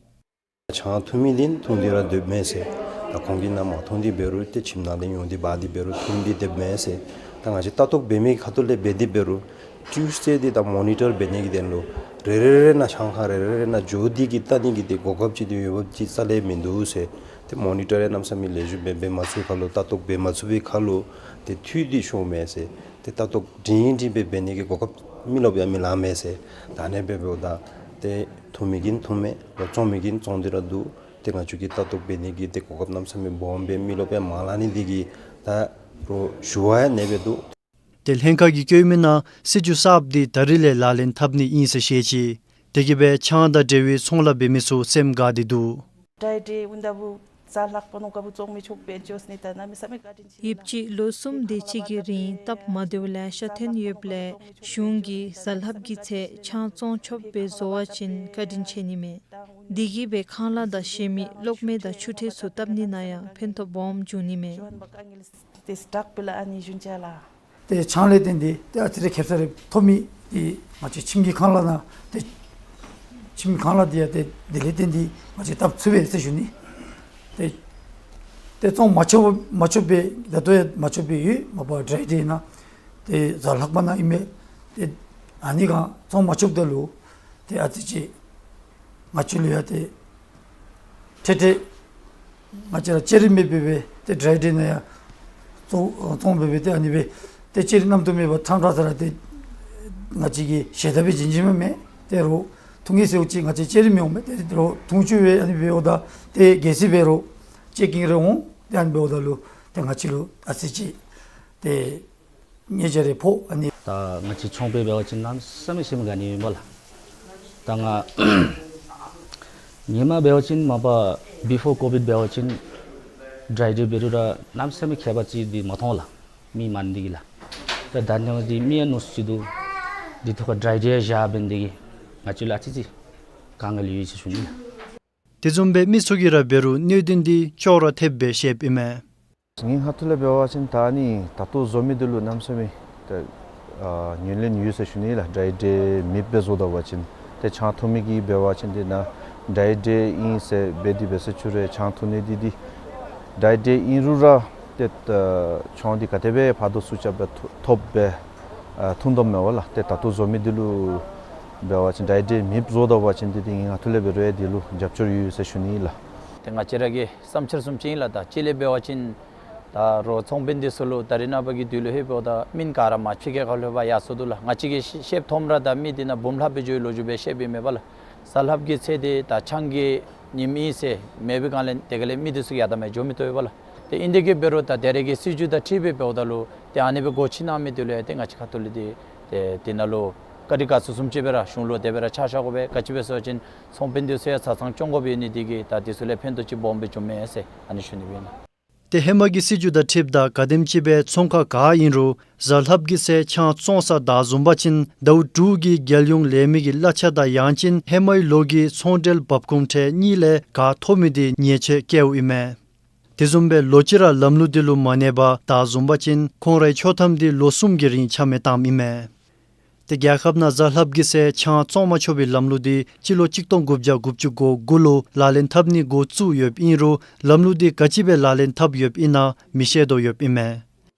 ཆང་འཐུང་མི་འདི་འཐུང་སྟེ་ར་སྡོདཔ་མས་ཟེར། ད་ཁོང་གིས་ནཱ་མ་འཐུང་སྟེ་འབད་རུང་ཏེ་ཁྱིམ་ནང་ལས་ཡོང་སྟེ་འབག་སྟེ་འབད་རུང་འཐུང་སྟེ་སྡོདཔ་མས་ཟེར། ད་ང་བཅས་ལྟ་རྟོག་འབད་མི་ཁ་ཐུག་ལས་འབད་དེ་འབད་རུང་ཊིའུསི་ཌེ་འདི་ད་མོ་ནི་ཊར་འབད་ནི་གི་དོན་ལུ་རེ་རེ་རེ་ནང་ཆང་ཁང་རེ་རེ་རེ་ནང་འགྱོ་སྟེ་གིས་བལྟ་ནི་གི་ཏེ་གོ་སྐབས་ཅིག་ཏེ་འོས་འབབ་ཅིག་རྩ་ལས་མིན་འདུག་ཟེར། ཏེ་མོ་ནི་ཊར་ཡང་གནམ་མེད་ས་མེད་ལེགས་ཤོམ་སྦེ་འབད་མ་ཚུགས་ཁར་ལུ་ལྟ་རྟོག་འབད་མ་ཚུགས་པའི་ཁར་ལུ་ཏེ་འཐུས་ཏེ་ཤོརཝ་མས་ཟེར། ཏེ་ལྟ་རྟོག་སྒྲིང་སྒྲི་སྦེ་འབད་ནི་གི་གོ་སྐབས་མི་ལོག་ཡང་མི་ལང་མས་ཟེར། ད་ཨ་ནི་སྦེ་འབདཝ་ད་ཏེ་འཐུང་མི་གིས་འཐུང་མས། ལོག་བཙོང་མི་གིས་བཙོང་སྟེ་ར་འདུག། ཏེ་ང་བཅས་ཀྱིས་ལྟ་རྟོག་འབད་ནི་གི་ཏེ་གོ་སྐབས་གནམ་མེད་ས་མེད་སྦོམ་སྦེ་མི་ལོག་ཡང་མ་ལང་ནི་འདི་གིས་ད་རུང་ཞུ་བ་ཡང་ཨ་ནི་སྦེ་འདུག། ཏེ་ལྷན་ཁག་གིས་བཀོད་མི་ནང་སྲིད་བྱུས་གསརཔ་འདི་ད་རིས་ལས་ལག་ལེན་འཐབ་ནི་ཨིན་ཟེར་བཤད་ཅི། དེ་གིས་སྦེ་ཆང་དང་འབྲེལ་བའི་ཚོང་ལཱ་འབད་མི་ཚུ་སེམས་དགའ་སྟེ་འདུག། ད་ཨ་ནི་འབདཝ་ད་གཟའ་ལྷག་པ་ནང་ཁར་བུ་བཙོང་མི་ཆོགཔ་སྦེ་འགྱོ་ནི་ད་གནམ་མེད་ས་མེད་བཀའ་དྲིན་ཆེ། ཡོདཔ་ཅིག་ལོ་གསུམ་དེ་ཅིག་གི་རིང་སྟབས་མ་བདེཝ་ལེ་ཤ་ཐོན་ཡོདཔ་ལས་གཞུང་གིས་གཟའ་ལྷགཔ་གི་ཚེ་ཆང་བཙོང་ཆོགཔ་སྦེ་བཟོ་བ་ཅིན་བཀའ་དྲིན་ཆེ་ནི་མས། དེ་གིས་སྦེ་ཁང་གླ་དང་གཞན་མི་གློག་མེ་དང་ཆུ་འཕྲུལ་ཚུ་བཏབ་ནི་ནང་ཡང་ཕན་ཐོགས་སྦོམ་འབྱུང་ནི་མས། ཏེ་སྟག་པི་ལ་ཨ་ནི་གཞུང་ཅ་ལ། ཏེ་ཆང་ལས་བརྟེན་ཏེ་ཏེ་ཨ་ཙི་རེ་ཁེབ་ས་རེ་ཐོབ་མི་འདི་ང་བཅས་ཁྱིམ་གྱི་ཁང་གླ་ནང་ཏེ་ཁྱིམ་གྱི་ཁང་གླ་འདི་ཡང་ཏེ་དེ་ལས་བརྟེན་ཏེ་ང་བཅས་བཏབ་ཚུགས་པས་ཟེར་ཞུ་ནི། ཏེ་ཏེ་བཙོང་མ་ཆོག་མ་ཆོག་པའི་ད་ལྟོ་ཡང་མ་ཆོག་པའི་ཡོད། མ་པ་ཌ་རའི་ཌེ་ནང་ཏེ་གཟའ་ལྷག་པ་ནང་ཨིན་མས། ཏེ་ཨ་ནི་གང་བཙོང་མ་ཆོགཔ་ད་ལུ་ཏེ་ཨ་ཙི་ཅིག་ང་བཅས་ལུ་ཡང་ཏེ་ཏེ་ཏེ་ང་བཅས་ར་ཅ་རི་མེདཔ་སྦེ་ཏེ་ཌ་རའི་ཌེ་ནང་ཡང་བཙོང་བཙོང་སྦེ་སྦེ་ཏེ་ཨ་ནི་སྦེ་ཏེ་ཅ་རི་རྣམ་རྟོག་མེད་པར་ཕྲང་ཕྲང་ས་ར་ཏེ་ང་བཅས་ཀྱིས་ཞལ་ཏ་སྦེ་བྱིན་བྱིནམ་མས། ཏེ་རོགས་འཐུང་གེ་ཟེརཝ་ཅིག་ང་བཅས་ཅ་རི་མི་འོང་མས། ཏེ་རོགས་འཐུང་བཅུག་སྦེ་ཨ་ནི་སྦེ་འབདཝ་ད་ཏེ་གལ་སྲིད་འབད་རུང་ཅེ་ཀིང་རེ་འོང་། ཏེ་ཨ་ནི་འབདཝ་ད་ལུ་ཏེ་ང་བཅས་ལུ་ཨ་ཙི་ཅིག་ཏེ་ཉེས་ཆད་རེ་ཕོག། ཨ་ནི་ད་ང་བཅས་ཚོང་པ་འབད་བ་ཅིན་གནམ་མེད་ས་མེད་སེམས་དགའ་ནི་ཨིན་པས་ལགས། ད་ང་ཧེ་མ་འབད་བ་ཅིན་མ་པ་བི་ཕོར་ཀོ་བིཌ་འབད་བ་ཅིན་ཌ་རའི་ཌེ་འབད་རུང་ར་གནམ་མེད་ས་མེད་ཁྱད་པར་ཅིག་འདི་མ་མཐོང་ལགས། མི་མང་འདི་གིས་ལགས། ད་ད་ནི་འདི་མི་ཡང་ཉུང་སུ་ཅིག་འདུག། འདི་ཐོག་ཁར་ཌ་རའི་ཌེ་བཞག་འབད་ནི་འདི་གིས་ང་བཅས་ལུ་ཨ་ཙི་ཅིག་དཀའ་ངལ་ཡོད་ཟེར་ཞུ་ནི་ལགས། དེ་བཟུམ་སྦེ་མི་ཚུ་གིས་ར་འབད་རུང་གནད་དོན་འདི་ཅོག་ར་འཐདཔ་སྦེ་བཤདཔ་ཨིན་མས། ངེའི་ཁ་ཐུག་ལས་འབད་བ་ཅིན་ད་ཨ་ནི་ད་ལྟོ་བཟོ་མི་འདི་ལུ་གནམ་མེད་ས་མེད་ད་ཨ་ཉེར་ལེན་ཡོད་ཟེར་ཞུ་ནི་ལགས། ཌ་རའི་ཌེ་མེདཔ་སྦེ་བཟོ་ད་པ་ཅིན་ཏེ་ཆང་འཐུང་མི་གིས་འབད་བ་ཅིན་ཏེ་ནཱ་ཌ་རའི་ཌེ་ཨིན་ཟེར་འབད་དེ་འབད་ཟེར་ཚུར་ར་ཆང་འཐུང་ནི་འདི་འདི་ཌ་རའི་ཌེ་ཨིན་རུང་ར་ཏེ་ད་ཆང་འདི་ག་དེ་སྦེ་ཕར་དང་ཚུར་རྐྱབ་སྦེ་ཐོབ་སྦེ་ཨ་འཐུང་དོ་མས་པ་ལགས། ཏེ་ད་ལྟོ་བཟོ་མི་འདི་ལུ་འབད་བ་ཅིན་ཌ་རའི་ཌེ་མེདཔ་བཟོ་ད་པ་ཅིན་ཏེ་འདི་ངེའི་ཁ་ཐུག་ལས་འབད་རུང་ཡང་འདི་ལུ་རྒྱབ་སྐྱོར་ཡོད་ཟེར་ཞུ་ནི་ལགས། ཏེ་ང་བཅས་ར་གི་བསམ་འཆར་བཟུམ་ཅིག་ཨིན་ལགས། ད་གཅིག་ལས་འབད་བ་ཅིན་ད་རོགས་ཚོང་དཔོན་འདི་ཚུ་ལུ་ད་རེས་ནངས་པ་གི་དུས་ལུ་ཧེ་འབདཝ་ད་མི་ག་ར་མ་ཕྱི་རྒྱལ་ཁ་ལུ་ཕར་ཡར་སོང་འདུག་ལགས། ང་བཅས་ཀྱིས་ཤེས་ཤེསཔ་མཐོངམ་ར་ད་མི་འདི་ནཱ་འབུམ་ལྷགཔ་སྦེ་འགྱོ་བའི་ལོ་རྒྱུས་སྦེ་བཤདཔ་ཨིན་མས་པ་ལགས། གཟའ་ལྷགཔ་གི་ཚེ་འདི་ད་ཆང་གི་ཉིནམ་ཨིན་ཟེར་མེད་པའི་སྒང་ལས་དེ་ག་ལས་མི་འདི་ཚུ་ཡར་དང་མར་འགྱོ་མི་བཏུབ་པས་པ་ལགས། ཏེ་ཨིན་དེ་གིས་འབད་རུང་ད་དེ་རེ་གི་སྲིད་བྱུས་དང་འཁྲིལ་སྦེ་འབདཝ་ད་ལུ་ཏེ་ཨ་ནི་སྦེ་སྒོ་ཕྱེ་གནང་མི་འདི་ལུ་ཡང་ཏེ་ང་བཅས་ཁ་ཐུག་ལས་ཏེ་ཏེ་དེ་ནང་ལུ་བཀའ་དྲིན་དགའ་ཚོར་བཟུམ་ཅིག་སྦེ་ར་གཞུང་ལུ་དེ་སྦེ་ར་ཕྱག་ཞུ་དགོ་པས། ག་ཅི་སྦེ་ཟེར་བ་ཅིན་ཚོང་དཔོན་འདི་ཚུ་ཡང་བཟའ་ཚང་སྐྱོང་དགོཔ་ཡོད་ནི་འདི་གིས་ད་འདི་ཚུ་ལས་ཕན་ཐོགས་ཅིག་སྦོམ་སྦེ་བྱུང་མས་ཟེར་ཨ་ནི་ཞུ་ནི་སྦེ་ཨིན། ཏེ་ཧེ་མ་གི་སྲིད་བྱུས་དང་འཁྲིལཝ་ད་ག་དེམ་ཅིག་སྦེ་ཚོང་ཁང་ག་ཨིན་རུང་གཟའ་ལྷགཔ་གི་ཚེ་ཆང་བཙོང་ས་བདའ་བཟུང་པ་ཅིན་ཟླཝ་དྲུག་གི་རྒྱལ་ཡོངས་ལས་མི་གི་གླ་ཆ་དང་ཡང་ཅིན་ཧེ་མའི་ལོ་གི་ཚོང་འབྲེལ་འབབ་ཁུངས་ཁྲལ་གཉིས་ལས་ག་ཐོབ་མི་འདི་ཉེས་ཆད་བཀལཝ་ཨིན་མས། དེ་བཟུམ་སྦེ་ལོག་ཅི་ར་ལམ་ལུགས་འདི་ལུ་མ་གནས་པར་བདའ་བཟུང་པ་ཅིན་ཁོང་རའི་ཆོག་ཐམ་འདི་ལོ་གསུམ་གྱི་རིང་ཆ་མེད་བཏངམ་ཨིན་མས། ཏེ་རྒྱལ་ཁབ་ནང་གཟའ་ལྷགཔ་གི་ཚེ་ཆང་བཙོང་མ་ཆོག་པའི་ལམ་ལུགས་འདི་སྤྱི་ལོ་གཅིག་སྟོང་དགུ་བརྒྱ་དགུ་བཅུ་གོ་དགུ་ལུ་ལག་ལེན་འཐབ་ནི་འགོ་བཙུགས་ཡོདཔ་ཨིན་རུང་ལམ་ལུགས་འདི་ག་ཅི་སྦེ་ལག་ལེན་འཐབ་ཡོདཔ་ཨིན་ན་མི་ཤེས་དོ་ཡོདཔ་ཨིན་མས།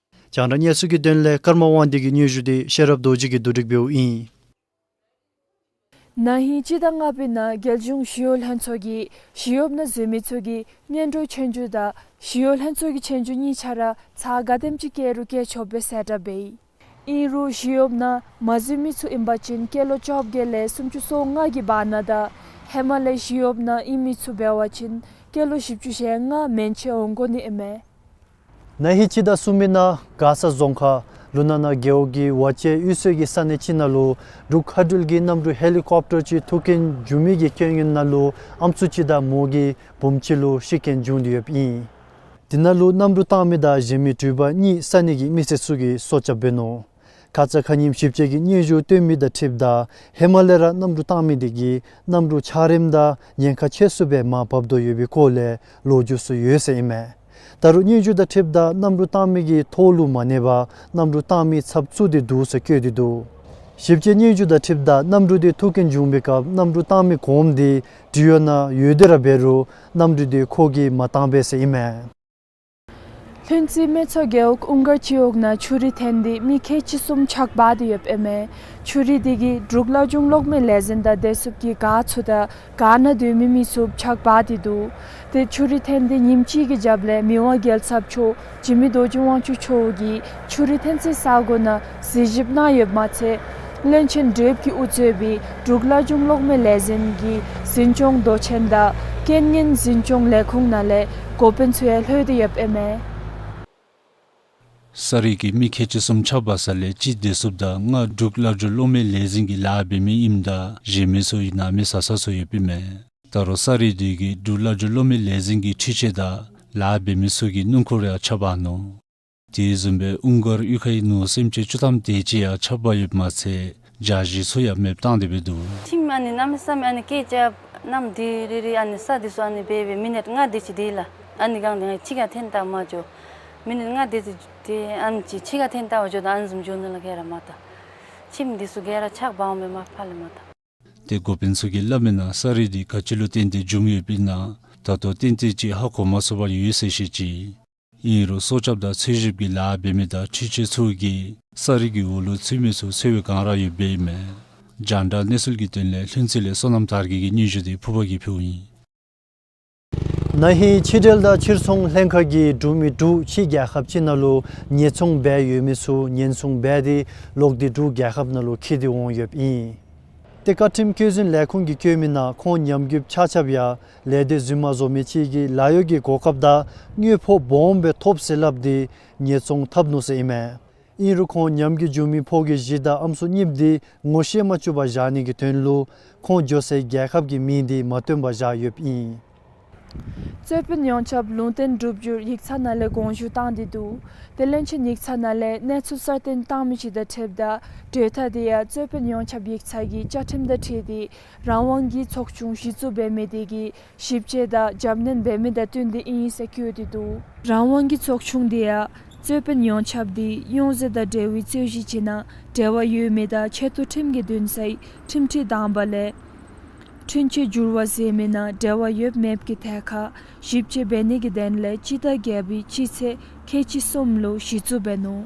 རྒྱང་བསྒྲགས་གནས་ཚུལ་གྱི་དོན་ལས་ཀརྨ་དབང་འདུས་ཀྱི་སྙན་ཞུ་འདི་ཤེས་རབ་རྡོ་རྗེ་གིས་བསྡུ་སྒྲིག་འབདཝ་ཨིན། ན་ཧིང་སྤྱི་ཟླ་ལྔ་པའི་ནང་རྒྱལ་གཞུང་ཞི་གཡོག་ལྷན་ཚོགས་ཀྱིས་ཞི་གཡོགཔ་ནང་འཛུལ་མི་ཚུ་གིས་སྔོན་འགྲོའི་ཆོས་རྒྱུགས་དང་ཞི་གཡོག་ལྷན་ཚོགས་ཀྱི་ཆོས་རྒྱུགས་གཉིས་ཆ་ར་ཚར་ག་དེམ་ཅིག་བཀལ་རུང་བཀལ་ཆོག་པའི་གསལ་བསྒྲགས་འབད་ཡི། ཨིན་རུང་ཞི་གཡོགཔ་ནང་མ་འཛུལ་མི་ཚུ་ཨིན་པ་ཅིན་སྐྱེས་ལོ་བཅོ་བརྒྱད་ལས་སུམ་ཅུ་སོ་ལྔ་གི་བར་ན་དང་ཧེ་མ་ལས་ཞི་གཡོགཔ་ནང་ཨིན་མི་ཚུ་འབད་བ་ཅིན་སྐྱེས་ལོ་བཞི་བཅུ་ཞེ་ལྔ་མན་ཆད་འོང་དགོ་ནི་ཨིན་མས། ན་ཧིང་སྤྱི་ཟླ་གསུམ་པའི་ནང་མགར་ས་རྫོང་ཁག་ལུ་ན་ན་རྒེད་འོག་གི་ཝ་ཅན་གཡུས་ཚན་གྱི་ས་གནས་ཅིག་ནང་ལུ་འབྲུག་མཁའ་འགྲུལ་གྱི་གནམ་གྲུ་ཧེ་ལི་ཀོབ་ཊར་ཅིག་ཐུག་རྐྱེན་བྱུང་མི་གི་རྐྱེན་ངན་ནང་ལུ་ཨམ་སྲུ་ཅིག་དང་མོ་གི་བུམོ་ཅིག་ལུ་ཤི་རྐྱེན་བྱུང་སྟེ་ཡོདཔ་ཨིན། དེ་ནང་ལུ་གནམ་གྲུ་བཏང་མི་དང་གཞན་མི་འགྲུལ་པ་གཉིས་ས་གནས་ཀྱི་མི་སེར་ཚུ་གིས་སྲོག་སྐྱབས་འབད་ནུག། ཁ་ཙ་ཁ་ཉིནམ་ཞིབ་དཔྱད་ཀྱི་སྙན་ཞུ་བཏོན་མི་དང་འཁྲིལཝ་ད་ཧེ་མ་ལས་ར་གནམ་གྲུ་བཏང་མི་དེ་གིས་གནམ་གྲུ་འཕྱག་རེམ་དང་ཉེན་ཁ་ཆེ་སུ་སྦེ་མར་བབས་དོ་ཡོད་པའི་སྐོར་ལས་ལོ་རྒྱུས་ཚུ་ཡོད་ཟེར་ཨིན་མས། ད་རུང་སྙན་ཞུ་དང་འཁྲིལཝ་ད་གནམ་གྲུ་བཏང་མི་གི་ཐོག་ལུ་མ་གནས་པར་གནམ་གྲུ་བཏང་མི་ཚབ་བཙུགས་ཏེ་འདུག་ཟེར་བཀོད་དེ་འདུག། ཞིབ་དཔྱད་སྙན་ཞུ་དང་འཁྲིལཝ་ད་གནམ་གྲུ་དེ་ཐུག་རྐྱེན་བྱུང་བའི་སྐབས་གནམ་གྲུ་བཏང་མི་གོངམ་དེ་འབྲེལ་ཡོད་ནང་ཡོད་དེ་ར་འབད་རུང་གནམ་གྲུ་དེ་ཁོ་གིས་མ་བཏང་པས་ཟེར་ཨིན་མས། ལྷུན་རྩེ་སྨད་ཚ་རྒེད་འོག་ཨུང་དཀར་སྤྱི་འོག་ནང་ཆུ་རུད་འཐེན་ཏེ་མི་ཁལ་གཅིག་གསུམ་ཆག་འབག་སྟེ་ཡོདཔ་ཨིན་མས། ཆུ་རུད་དེ་གིས་འབྲུག་བླ་སྒྲུང་གློག་མེ་ལས་འཛིན་དང་བདེ་སྲུངཔ་གི་གཱ་ཚུ་དང་གཱ་ནང་སྡོད་མི་མི་ཚུ་ཆག་འབག་སྟེ་འདུག། ཏེ་ཆུ་རུད་འཐེན་ཏེ་ཉིནམ་གཅིག་གི་རྒྱབ་ལས་མི་དབང་རྒྱལ་ཚབ་མཆོག་འཇིགས་མེད་རྡོ་རྗེ་དབང་ཕྱུག་མཆོག་གིས་ཆུ་རུད་འཐེན་སའི་ས་གོ་ནང་གཟིགས་ཞིབ་གནང་ཡོདཔ་མ་ཚད་བློན་ཆེན་བགྲེསཔ་གིས་དབུ་གཙོས་པའི་འབྲུག་བླ་སྒྲུང་གློག་མེ་ལས་འཛིན་གྱི་འཛིན་སྐྱོང་མདོ་ཆེན་དང་རྐྱེན་ངན་འཛིན་སྐྱོང་ལས་ཁུངས་ནང་ལས་འགོ་དཔོན་ཚུ་ཡང་ལྷོད་དེ་ཡོདཔ་ཨིན་མས། ས་རུད་ཀྱིས་མི་ཁལ་གཅིག་གསུམ་ཆག་འབག་ས་ལས་གཅིག་བདེ་སྲུངཔ་དང་ལྔ་འབྲུག་བླ་སྒྲུང་གློག་མེ་ལས་འཛིན་གྱི་ལཱ་འབད་མི་ཨིནམ་ད་གཞན་མི་ཚུ་ཡང་ནང་མི་བཟའ་ཚང་ཚུ་ཡོདཔ་ཨིན་མས། ད་རུང་ས་རུད་དེ་གིས་འབྲུག་བླ་སྒྲུང་གློག་མེ་ལས་འཛིན་གྱི་འཕྲུལ་ཆས་དང་ལཱ་འབད་མི་ཚུ་གི་སྣུམ་འཁོར་ཡང་ཆག་འབག་ནུག། དེ་བཟུམ་སྦེ་ཨུང་དཀར་གཡུས་ཁའི་ནང་སེམས་ཅན་བཅུ་ཐམ་དེ་ཅིག་ཡང་ཆག་འབག་ཡོདཔ་མ་ཚད་རྒྱ་ཞིང་ཚུ་ཡང་མེདཔ་བཏང་སྟེ་འབད་འདུག། ཁྱིམ་ཨ་ནི་གནམ་མེད་ས་མེད་ཨ་ནི་སྐད་རྐྱབ་གནམ་དེ་རི་རི་ཨ་ནི་ས་དེ་ཚུ་ཨ་ནི་འབད་འབད་མི་ནཊ་ལྔ་དེ་ཅིག་དེ་ལགས། ཨ་ནི་གང་དེ་ང་གཅིག་ཀྱང་འཐེན་བཏང་མ་བྱུང་། མི་ནིཊ་ལྔ་དེ་ཙམ་དེ་ཨམ་ཅིག་ཕྱི་ཁར་འཐོན་བལྟ་བར་འགྱོ་དོ། ཨ་ནི་བཟུམ་འགྱོ་ནི་ལུ་ག་ར་མ་བལྟ། ཁྱིམ་འདི་ཚུ་ག་ར་ཆག་སྦང་མས་མ་ཕར་ལས་མ་བལྟ། ཏེ་འགོ་དཔོན་ཚུ་གིས་སླབ་མིའི་ནང་ས་རུད་འདི་ག་ཅི་ལུ་བརྟེན་ཏེ་འབྱུངམ་ཡོདཔ་ཨིན་ན་ད་ལྟོ་ཏན་ཏན་ཅིག་ཧ་གོ་མ་ཚུགས་པར་ཡོད་ཟེར་བཤད་ཅི། ཨིན་རུང་སྲོག་སྐྱབས་དང་འཚོལ་ཞིབ་ཀྱི་ལཱ་འབད་མི་དང་འཕྲུལ་ཆས་ཚུ་གིས་ས་རུད་ཀྱི་འོག་ལུ་ཚུད་མི་ཚུ་འཚོལ་བའི་བསྒང་ར་ཡོདཔ་ཨིན་མས། རྒྱང་བསྒྲགས་གནས་ཚུལ་གྱི་དོན་ལས་ལྷུན་རྩེ་ལས་བསོད་ནམས་དར་རྒྱས་ཀྱི་སྙན་ཞུ་དེ་ཕུར་པ་གིས་ཕུལཝ་ཨིན། ན་ཧིང་ཕྱི་འབྲེལ་དང་ཕྱིར་ཚོང་ལྷན་ཁག་གིས་འབྲུག་མི་དྲུག་ཕྱི་རྒྱལ་ཁབ་ཅིག་ནང་ལུ་ཉེན་སྲུང་འབད་ཡོད་མི་ཚུ་ཉེན་སྲུང་འབད་དེ་ལོག་སྟེ་འབྲུག་རྒྱལ་ཁབ་ནང་ལུ་འཁྱིད་དེ་འོང་ཡོདཔ་ཨིན། ཏེ་བཀའ་ཁྲིམས་བཀོད་འཛིན་ལས་ཁུངས་ཀྱིས་བཀོད་མིའི་ནང་ཁོང་ཉམས་རྒུདཔ་ཆ་ཁྱབ་ཡང་ལས་སྡེ་རྫུན་མ་བཟོ་མི་ཅིག་གིས་ལཱ་གཡོག་གི་གོ་སྐབས་དང་དངུལ་ཕོགས་སྦོམ་སྦེ་ཐོབ་ཟེར་སླབ་སྟེ་ཉེན་སྲུང་འཐབ་ནུག་ཟེར་ཨིན་མས། ཨིན་རུང་ཁོང་ཉམས་རྒུད་བྱུང་མི་ཕོ་སྐྱེས་བཞི་དང་ཨམ་སྲུ་གཉིསཔོ་དེ་ངོ་ཤེས་མ་བཅུག་པར་བཞག་ནིའི་དོན་ལུ་ཁོང་འགྱོ་སའི་རྒྱལ་ཁབ་ཀྱི་མིང་དེ་མ་སྟོན་པར་བཞག་ཡོདཔ་ཨིན། རྩོད་དཔོན་ཡོངས་ཁྱབ་ལུང་བསྟན་སྒྲུབ་བསྒྱུར་ཡིག་ཚང་ནང་ལས་དགོངས་ཞུ་བཏང་སྟེ་འདུག། དེ་བློན་ཆེན་ཡིག་ཚང་ནང་ལས་གནས་ཚུལ་གསར་བཏོན་བཏང་མི་ཅིག་དང་འཁྲིལཝ་ད་གྲོས་ཐག་དེ་ཡང་རྩོད་དཔོན་ཡོངས་ཁྱབ་ཡིག་ཚང་གི་བཅའ་ཁྲིམས་དང་འཁྲིལ་ཏེ་རང་དབང་གི་ཚོགས་ཆུང་གཞི་བཙུགས་འབད་མི་དེ་གིས་ཞིབ་དཔྱད་དང་རྒྱབ་སྣོན་འབད་མི་དང་བསྟུན་ཏེ་ཨིན་ཟེར་བཀོད་དེ་འདུག། རང་དབང་གི་ཚོགས་ཆུང་དེ་ཡང་རྩོད་དཔོན་ཡོངས་ཁྱབ་དེ་ཡོངས་འཛིན་དང་འབྲེལ་བའི་རྩོད་གཞི་ཅིག་ནང་འབྲེལ་བ་ཡོད་མི་དང་ཆེ་མཐོ་ཁྲིམས་ཀྱི་འདུན་སའི་ཁྲིམས་ཁྲི་དང་པ་ལས་འཁྲུན་ཆོད་བསྒྱུར་བ་ཟེར་མིའི་ནང་འབྲེལ་བ་ཡོད་མེད་ཀྱི་ཐད་ཁར་ཞིབ་དཔྱད་འབད་ནིའི་དོན་ལས་སྤྱི་ཟླ་བརྒྱད་པའི་སྤྱི་ཚེས་ཁལ་གཅིག་གསུམ་ལུ་གཞི་བཙུགས་འབད་ནུག།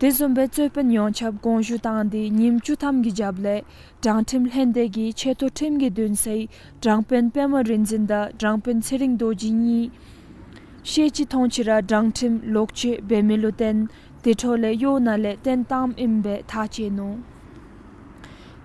དེ་བཟུམ་སྦེ་རྩོད་དཔོན་ཡོངས་ཁྱབ་དགོངས་ཞུ་བཏང་སྟེ་ཉིནམ་བཅུ་ཐམ་གྱི་རྒྱབ་ལས་དྲང་ཁྲིམས་ལྷན་སྡེ་གི་ཆེ་མཐོ་ཁྲིམས་ཀྱི་འདུན་སའི་དྲང་དཔོན་པདྨ་རིག་འཛིན་དང་དྲང་དཔོན་ཚེ་རིང་རྡོ་རྗེ་གཉིས་ཤེས་ཅི་མཐོང་ཅི་ར་དྲང་ཁྲིམས་ལོག་སྤྱོད་འབད་མི་ལུ་བརྟེན་དེ་འཕྲོ་ལས་གཡོག་ནང་ལས་བཏོན་བཏངམ་ཨིན་པའི་ཐག་བཅད་ནུག།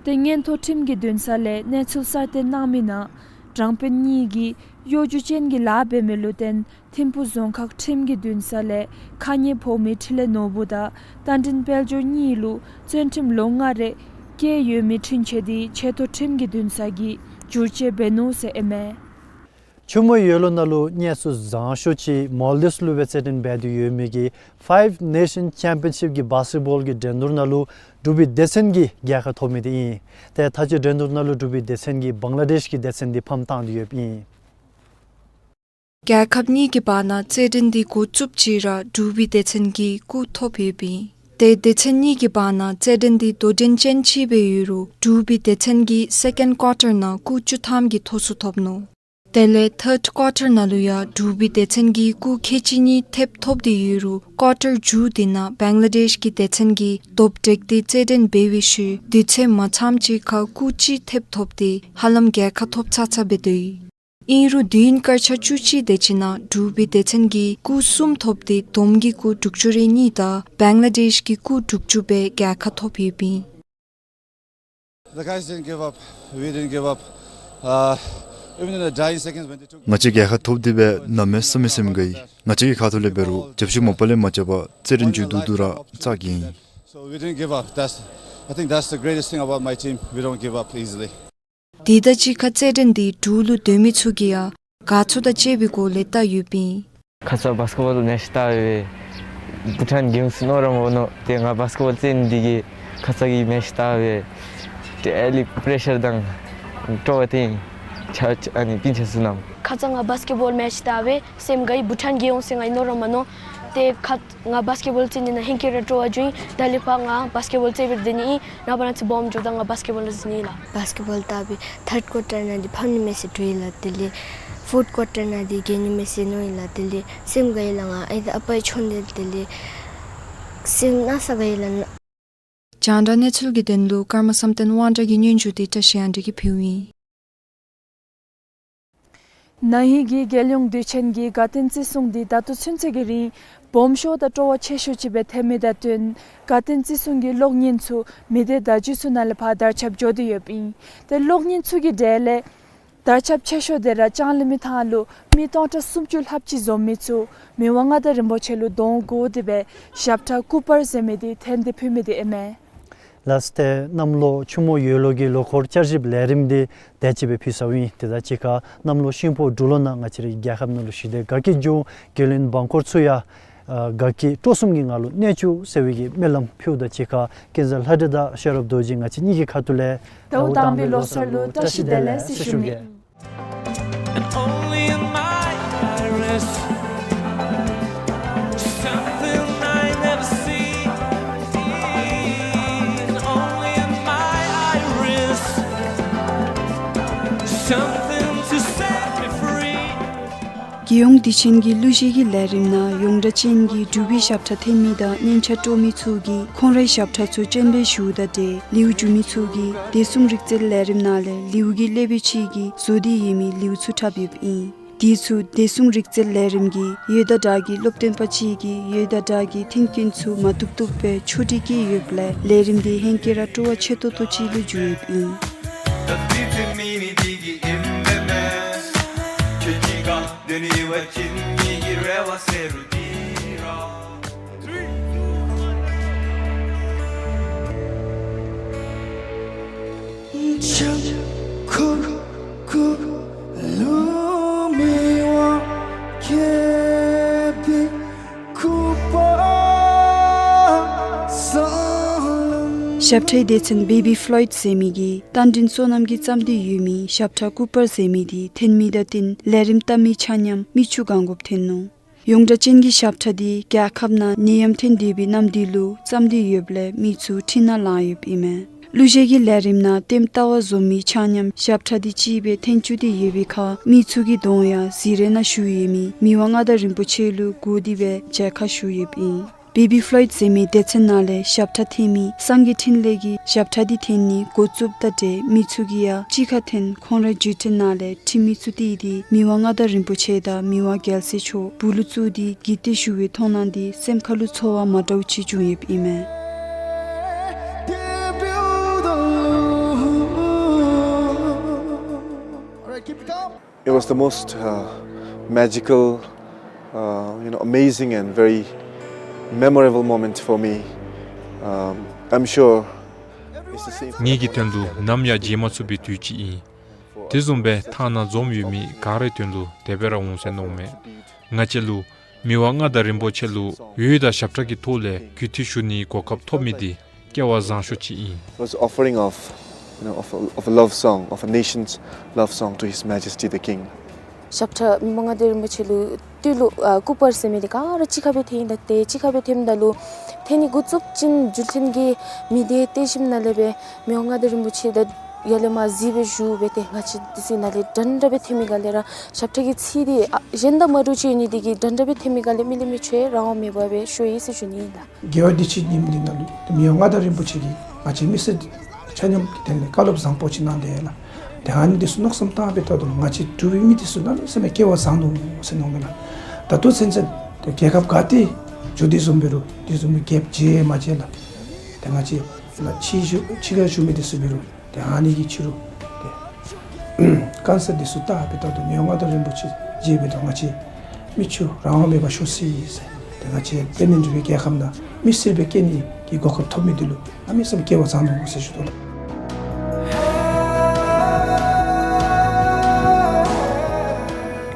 ཏེ་མངོན་མཐོ་ཁྲིམས་ཀྱི་འདུན་ས་ལས་གནས་ཚུལ་གསར་བཏོན་གནང་མིའི་ནང་དྲང་དཔོན་གཉིས་ཀྱིས་གཡོ་སྒྱུ་ཅན་གྱི་ལཱ་འབད་མི་ལུ་བརྟེན་ཐིམ་ཕུག་རྫོང་ཁག་ཁྲིམས་ཀྱི་འདུན་ས་ལས་ཁ་ཉེས་ཕོག་མི་འཕྲིན་ལས་ནོར་བུ་དང་རྟ་མགྲིན་དཔལ་འབྱོར་གཉིས་ལུ་བཙོན་ཁྲིམས་ལོ་ལྔ་རེ་བཀལ་ཡོད་མི་འཁྲུན་ཆོད་དེ་ཆེ་མཐོ་ཁྲིམས་ཀྱི་འདུན་ས་གིས་བསྒྱུར་བཅོས་འབད་ནུག་ཟེར་ཨིན་མས། ཆུ་མོ་ཡོས་ལོ་ནང་ལུ་གནས་ཚུལ་བཟང་ཤོས་ཅིག་མོལ་ཌིབས་ལུ་སྦེ་རྩེད་འགྲན་འབད་དེ་ཡོད་མི་གི་ཕའིབ་ནེ་ཤཱན་ཅེམ་པི་ཡོན་ཤིབ་ཀྱི་བཱསི་ཀེཊ་བཱོལ་གྱི་འགྲན་བསྡུར་ནང་ལུ་འབྲུག་པའི་སྡེ་ཚན་གྱིས་རྒྱལ་ཁ་ཐོབ་མི་དེ་ཨིན། ཏེ་ད་ཅི་འགྲན་བསྡུར་ནང་ལུ་འབྲུག་པའི་སྡེ་ཚན་གྱིས་བང་ལ་དེཤ་གི་སྡེ་ཚན་དེ་ཕམ་བཏང་སྟེ་ཡོདཔ་ཨིན། རྒྱལ་ཁབ་གཉིས་ཀྱི་བར་ན་རྩེད་འགྲན་འདི་འགོ་བཙུགསཔ་ཅིག་ར་འབྲུག་པའི་སྡེ་ཚན་གྱིས་སྐུགས་ཐོབ་ཡོདཔ་ཨིན། ཏེ་སྡེ་ཚན་གཉིས་ཀྱི་བར་ན་རྩེད་འགྲན་འདི་དོ་འགྲན་ཅན་ཅིག་སྦེ་ཡོད་རུང་འབྲུག་པའི་སྡེ་ཚན་གྱིས་སེ་ཀེནཌ་ཀོར་ཊར་ནང་སྐུགས་བཅུ་ཐམ་གྱི་ཐོབ་ཚུ་ཐོབ་ནུག། དེ་ལས་ཐཱརཌ་ཀོར་ཊར་ནང་ལུ་ཡང་འབྲུག་པའི་སྡེ་ཚན་གྱིས་སྐུགས་ཁལ་གཅིག་གཉིས་ཐེབས་ཐོབ་སྟེ་ཡོད་རུང་ཀོར་ཊར་མཇུག་དེ་ནང་བང་ལ་དེཤ་གི་སྡེ་ཚན་གྱིས་རྡོབ་བྲེགས་ཏེ་རྩེད་འགྲན་འབད་བའི་ཤུལ་དུས་ཚོད་མ་ཚངམ་ཅིག་ཁར་སྐུགས་གཅིག་ཐེབས་ཐོབ་སྟེ་ཧ་ལམ་རྒྱལ་ཁ་ཐོབ་ཚར་ཚརཝ་སྦེ་འདུག། ཨིན་རུང་དུས་ཡུན་སྐར་ཆ་བཅུ་གཅིག་དེ་ཅིག་ནང་འབྲུག་པའི་སྡེ་ཚན་གྱིས་སྐུགས་གསུམ་ཐོབ་སྟེ་བསྡོམས་ཀྱིས་སྐུགས་དྲུག་ཅུ་རེ་གཉིས་དང་བང་ལ་དེཤ་གིས་སྐུགས་དྲུག་ཅུ་སྦེ་རྒྱལ་ཁ་ཐོབ་ཡོདཔ་ཨིན། The guys didn't give up. We didn't give up. Uh, even in the dying seconds when they took ང་བཅས་རྒྱལ་ཁ་ཐོབ་སྟེ་སྦེ་གནམ་མེད་ས་མེད་སེམས་དགའ་ཡི། ང་བཅས་ཀྱི་ཁ་ཐུག་ལས་འབད་རུང་རྒྱབ་བཤུད་མ་པ་ལས་མ་རྐྱབ་པར་རྩེད་འགྲན་མཇུག་བསྡུ་བསྡུ་ར་བཅག་གེ་ཨིན། So we didn't give up. That's, I think that's the greatest thing about my team. We don't give up easily. དེ་དང་གཅིག་ཁར་རྩེད་འགྲན་འདི་འབྲུག་ལུ་སྡོད་མི་ཚུ་གིས་ཡང་དགའ་ཚོར་དང་བཅས་པའི་སྒོ་ལས་བལྟ་ཡོདཔ་ཨིན། ཁ་ཙ་བཱསི་ཀེཊ་བཱོལ་མེཆ་བལྟ་སྦེ་བྷུ་ཊཱན་རྒྱལ་ཡོངས་སུ་མནོ་ར་མ་མནོ། ཏེ་ང་བཱསི་ཀེཊ་བཱོལ་རྩེད་ནི་འདི་གིས་ཁ་ཙ་གི་མེཆ་བལྟ་སྦེ་ཏེ་ཨ་ལི་པེ་རེ་ཤར་དང་སྤྲོ་བ་ཏེ་ཆ་ཆ་ཨ་ནི་སྤུན་ཆ་ཚུ་ནང་། ཁ་ཙ་ང་བཱསི་ཀེཊ་བཱོལ་མེཆ་བལྟ་སྦེ་སེམས་དགའ་ཡི། བྷུ་ཊཱན་རྒྱལ་ཡོངས་ཟེར་ང་གིས་མནོ་ར་མ་མནོ། ཏེ་ཁ་ང་བཱསི་ཀེཊ་བཱོལ་རྩེད་ནི་ནང་ཧེང་སྐལ་ར་སྤྲོ་བ་བྱུང་ཡི། ད་ལས་ཕར་ང་བཱསི་ཀེཊ་བཱོལ་རྩེད་པར་འདོད་ནི་ཨིན། ནངས་པ་གནངས་ཚེ་སྦོམ་འགྱོཝ་ད་ང་བཱསི་ཀེཊ་བཱོལ་ར་རྩེད་ནི་ཨིན་ལགས། བཱསི་ཀེཊ་བཱོལ་བལྟ་སྦེ་ཐཱརཌ་ཀོར་ཊར་ནང་འདི་ཕམ་ནི་མས་ཟེར་འདྲོག་ཡི་ལགས། དེ་ལས་ཕོརཐ་ཀོར་ཊར་ནང་འདི་རྒྱལ་ནི་མས་ཟེར་མནོ་ཡི་ལགས། དེ་ལས་སེམས་དགའ་ཡི་ལགས། ང་ཨའི་དང་ཨ་པའི་མཆོངས་ཏེ་དེ་ལས་སེམས་གནམ་མེད་ས་མེད་དགའ་ཡི་ལགས། རྒྱང་བསྒྲགས་གནས་ཚུལ་གྱི་དོན་ལུ་ཀརྨ་བསམ་གཏན་དབང་གྲགས་ཀྱི་སྙན་ཞུ་དེ་བཀྲ་ཤིས་དབང་འདུས་ཀྱིས་ཕུལཝ་ཨིན། ན་ཧིང་གི་རྒྱལ་ཡོངས་དུས་ཆེན་གྱི་དགའ་སྟོན་བརྩི་སྲུང་འདི་ད་ལྟོ་ཚུན་ཚོད་ཀྱི་རིང་སྦོམ་ཤོས་དང་སྤྲོ་བ་ཆེ་ཤོས་ཅིག་སྦེ་ཐོན་མི་དང་བསྟུན་དགའ་སྟོན་བརྩི་སྲུང་གི་གློག་བརྙན་ཚུ་མི་སྡེ་བརྡ་བརྒྱུད་ཚུ་ནང་ལས་ཕར་དར་ཁྱབ་འགྱོ་སྟེ་ཡོདཔ་ཨིན། ཏེ་གློག་བརྙན་ཚུ་གི་གྲས་ལས་དར་ཁྱབ་ཆེ་ཤོས་དེ་ར་ལྕང་གླིང་མི་ཐང་ལུ་མི་སྟོང་ཕྲག་སུམ་ཅུ་ལྷགཔ་ཅིག་འཛོམས་མི་ཚུ་མི་དབང་མངའ་བདག་རིན་པོ་ཆེ་ལུ་གདོང་བསྒོར་ཏེ་སྦེ་ཞབས་ཁྲ་སྐུ་པར་ཟེར་མི་དེ་འཐེན་ཏེ་ཕུལ་མི་དེ་ཨིན་མས། ལགས་སོ། ཏེ་གནམ་ལོ་ཆུ་མོ་ཡོས་ལོ་གི་ལོ་འཁོར་བསྐྱར་ཞིབ་ལས་རིམ་འདི་དེ་ཅིག་སྦེ་ཕུལ་ཚརཝ་ཨིན། དེ་དང་གཅིག་ཁར་གནམ་ལོ་ཤིང་ཕོ་འབྲུག་ལོ་ནང་ང་བཅས་རའི་རྒྱལ་ཁབ་ནང་ལུ་ཞི་བདེ་དགའ་སྐྱིད་འབྱུང་། རྒྱུས་ལོན་འབངས་འཁོར་ཚུ་ཡང་ཨ་དགའ་སྐྱིད་སྤྲོ་གསུམ་གྱི་ངང་ལུ་གནས་བཅུག་ཟེར་བའི་གི་སྨོན་ལམ་ཕུལཝ་དང་གཅིག་ཁར་ཀུན་བཟང་ལྷ་འདྲེ་དང་ཤེས་རབ་རྡོ་རྗེ་ང་བཅས་གཉིས་ཀྱི་ཁ་ཐུག་ལས་ཟླཝ་དང་པའི་ལོ་གསར་ལུ་བཀྲ་ཤིས་བདེ་ལེགས་ཟེར་ཞུ་ནི། And only in my iris, རྒྱལ་ཡོངས་བདེ་ཆེན་གྱི་གླུ་གཞས་ཀྱི་ལས་རིམ་ནང་ཡོངས་གྲགས་ཅན་གྱི་འབྲུག་པའི་ཞབས་ཁྲ་འཐེན་མི་དང་སྙན་ཆ་དཀྲོལ་མི་ཚུ་གིས་ཁོང་རའི་ཞབས་ཁྲ་ཚུ་སྤྱན་འབུལ་ཞུཝ་དང་འབྲེལ་ལེའུ་བསྒྱུར་མི་ཚུ་གིས་བདེ་སྲུང་རིག་རྩལ་ལས་རིམ་ནང་ལས་ལེའུ་གི་ཀླད་པའི་ཕྱི་གི་བཟོ་སྟེ་ཡོད་མི་ལེའུ་ཚུ་འཁྲབ་ཡོདཔ་ཨིན། དེ་ཚུ་བདེ་སྲུང་རིག་རྩལ་ལས་རིམ་གྱི་ཡོད་དང་དྲག་གི་སློབ་སྟོན་པ་ཅིག་གིས་ཡོད་དང་དྲག་གི་མཐུན་རྐྱེན་ཚུ་མ་ཐུབ་ཐུབ་སྦེ་ཆོ་འཕྲུལ་བསྐྱེད་ཡོདཔ་ལས་ལས་རིམ་དེ་ཧེང་སྐལ་ར་སྤྲོ་བ་ཆེ་ཏོག་ཏོ་ཅིག་ལུ་འགྱུར་ཡོདཔ་ཨིན། ཞབས་ཁྲའི་སྡེ་ཚན་Baby Floyd ཟེར་མི་གིས་རྟ་མགྲིན་བསོད་ནམས་ཀྱིས་བརྩམས་ཏེ་ཡོད་མི་ཞབས་ཁྲ་སྐུ་པར་ཟེར་མི་དེ་འཐེན་མི་དང་བསྟུན་ལས་རིམ་བལྟ་མི་ཆ་མཉམ་མིག་ཆུ་གང་དགོཔ་འཐོན་ནུག། ཡོངས་གྲགས་ཅན་གྱི་ཞབས་ཁྲ་འདི་རྒྱལ་ཁབ་ནང་ནད་ཡམས་ཐོན་སྡོད་པའི་གནམ་དུས་ལུ་བརྩམས་ཏེ་ཡོདཔ་ལས་མི་ཚུ་འཁྲིལ་ནང་ལངས་ཡོདཔ་ཨིན་མས། གླུ་གཞས་ཀྱི་ལས་རིམ་ནང་ལྟདམོ་ལྟ་བར་འཛོམས་མི་ཆ་མཉམ་ཞབས་ཁྲ་འདི་གཅིག་སྦེ་འཐེན་བཅུག་སྟེ་ཡོད་པའི་ཁར་མི་ཚུ་གི་གདོང་ཡང་གཟིགས་རལ་ནང་བཞུགས་ཡོད་མི་མི་དབང་མངའ་བདག་རིན་པོ་ཆེ་ལུ་གུས་འདུད་སྦེ་མཇལ་ཁ་ཞུ་ཡོདཔ་ཨིན། Baby Floyd ཟེར་མི་སྡེ་ཚན་ནང་ལས་ཞབས་ཁྲ་འཐེན་མི་སངས་རྒྱས་འཕྲིན་ལས་ཀྱིས་ཞབས་ཁྲ་འདི་འཐེན་ནི་འགོ་བཙུགསཔ་དང་འབྲེལ་མི་ཚུ་གིས་ཡང་གཅིག་ཁར་འཐེན་ཁོང་རའི་བརྒྱུད་འཕྲིན་ནང་ལས་འཕྲིན་མི་ཚུ་བཏེག་སྟེ་མི་དབང་མངའ་བདག་རིན་པོ་ཆེ་དང་མི་དབང་རྒྱལ་སྲས་མཆོག་སྦུག་ལུ་བཙུགས་ཏེ་གུས་བཏུད་ཞུ་བའི་མཐོང་སྣང་འདི་སེམས་ཁ་ལུ་ཚོར་བ་མ་འདྲཝ་ཅིག་བྱུང་ཡོདཔ་ཨིན་མས། It was the most, uh, magical, uh, you know, amazing and very memorable moment for me. Um, I'm sure it's the same for everyone. ངེ་གི་དོན་ལུ་ནམ་ཡང་བརྗེད་མ་ཚུགས་པའི་དུས་ཅིག་ཨིན། དེ་བཟུམ་སྦེ་མཐའ་ན་འཛོམས་ཡོད་མི་ག་རའི་དོན་ལུ་དེ་སྦེ་ར་འོང་ཟེར་མནོཝ་མས། ང་བཅས་ལུ་མི་དབང་མངའ་བདག་རིན་པོ་ཆེ་ལུ་འོད་དང་ཞབས་ཁྲ་གི་ཐོག་ལས་གུས་བཏུད་ཞུ་ནིའི་གོ་སྐབས་ཐོབ་མི་འདི་སྐལ་བ་བཟང་ཤོས་ཅིག་ཨིན། It was offering of, you know, of a, of a love song, of a nation's love song to His Majesty the King. ཞབས་ཁྲ་མི་དབང་མངའ་བདག་རིན་པོ་ཆེ་ལུ་བཏུད་ལུ་ཨ་སྐུ་པར་ཟེར་མི་འདི་ག་ར་གཅིག་ཁར་སྦེ་འཐེན་ད་ཏེ་གཅིག་ཁར་སྦེ་འཐེནམ་ད་ལུ་འཐེན་ནི་འགོ་བཙུགས་ཅིན་བརྒྱུད་འཕྲིན་གྱི་མི་སྡེ་ལྟེ་ཞིབ་ནང་ལས་སྦེ་མི་དབང་མངའ་བདག་རིན་པོ་ཆེ་དང་ཡར་ལས་མར་གཟིགས་སྦེ་བཞུགས་སྦེ་ཏེ་ང་བཅས་འདི་ཚུ་ནང་ལས་འདྲན་འདྲ་སྦེ་འཐེན་མི་ག་ལས་ར་ཞབས་ཁྲ་གི་ཚིག་འདི་ཨ་གཞན་དང་མ་འདྲཝ་ཅིག་ཡོད་ནི་འདི་གིས་འདྲན་འདྲ་སྦེ་འཐེན་མི་ག་ལས་མི་ལས་མི་ཆོས་རང་དབང་མེད་པར་སྦེ་ཤོར་ཡི་ཟེར་ཞུ་ནི་ཨིན་ལགས། རྒྱལ་བ་འདི་ཕྱི་ཉིནམ་འདི་ནང་ལུ་མི་དབང་མངའ་བདག་རིན་པོ་ཆེ་གིས་ང་བཅས་མི་སེར་ཆ་མཉམ་གྱི་དོན་ལས་བཀའ་སློབ་བཟང་པོ་ཅིག་གནང་དེས་ལགས། ཏེ་ཨ་ནི་འདི་ཚུ་མནོ་བསམ་བཏང་སྦེ་ད་ལྟོ་ང་བཅས་འབྲུག་པའི་མི་འདི་ཚུ་གནམ་མེད་ས་མེད་སྐལ་བ་བཟང་ནུག་ཟེར་མནོཝ་མས་ལགས། ད་ལྟོ་ཚུན་ཚོད་ཏེ་རྒྱལ་ཁབ་ག་ཏེ་འགྱོ་དེ་བཟུམ་འབད་རུང་དེ་བཟུམ་རྒྱལཔོ་མཇལ་མ་མཇལ་ལགས། ཏེ་ང་བཅས་ལགས་ཕྱི་ཕྱི་ཁར་བཞུགས་མི་འདི་ཚུ་འབད་རུང་ཏེ་ཨ་ནི་གི་ཕྱི་རུ་ཏེ་དཀར་ཟས་འདི་ཚུ་བཏབ་སྦེ་ད་ལྟོ་མི་དབང་མངའ་བདག་རིན་པོ་ཆེ་མཇལ་སྦེ་ད་ང་བཅས་མི་ཆོས་རང་དབང་མེད་པར་ཤོར་སོ་ཡི་ཟེར། ཏེ་ང་བཅས་དཔལ་ལྡན་འབྲུག་པའི་རྒྱལ་ཁབ་ནང་མི་སེར་སྦེ་སྐྱེ་ནི་གི་གོ་སྐབས་ཐོབ་མི་འདི་ལུ་གནམ་མེད་ས་མེད་སྐལ་བ་བཟང་ནུག་ཟེར་ཞུ་དོ་ལགས།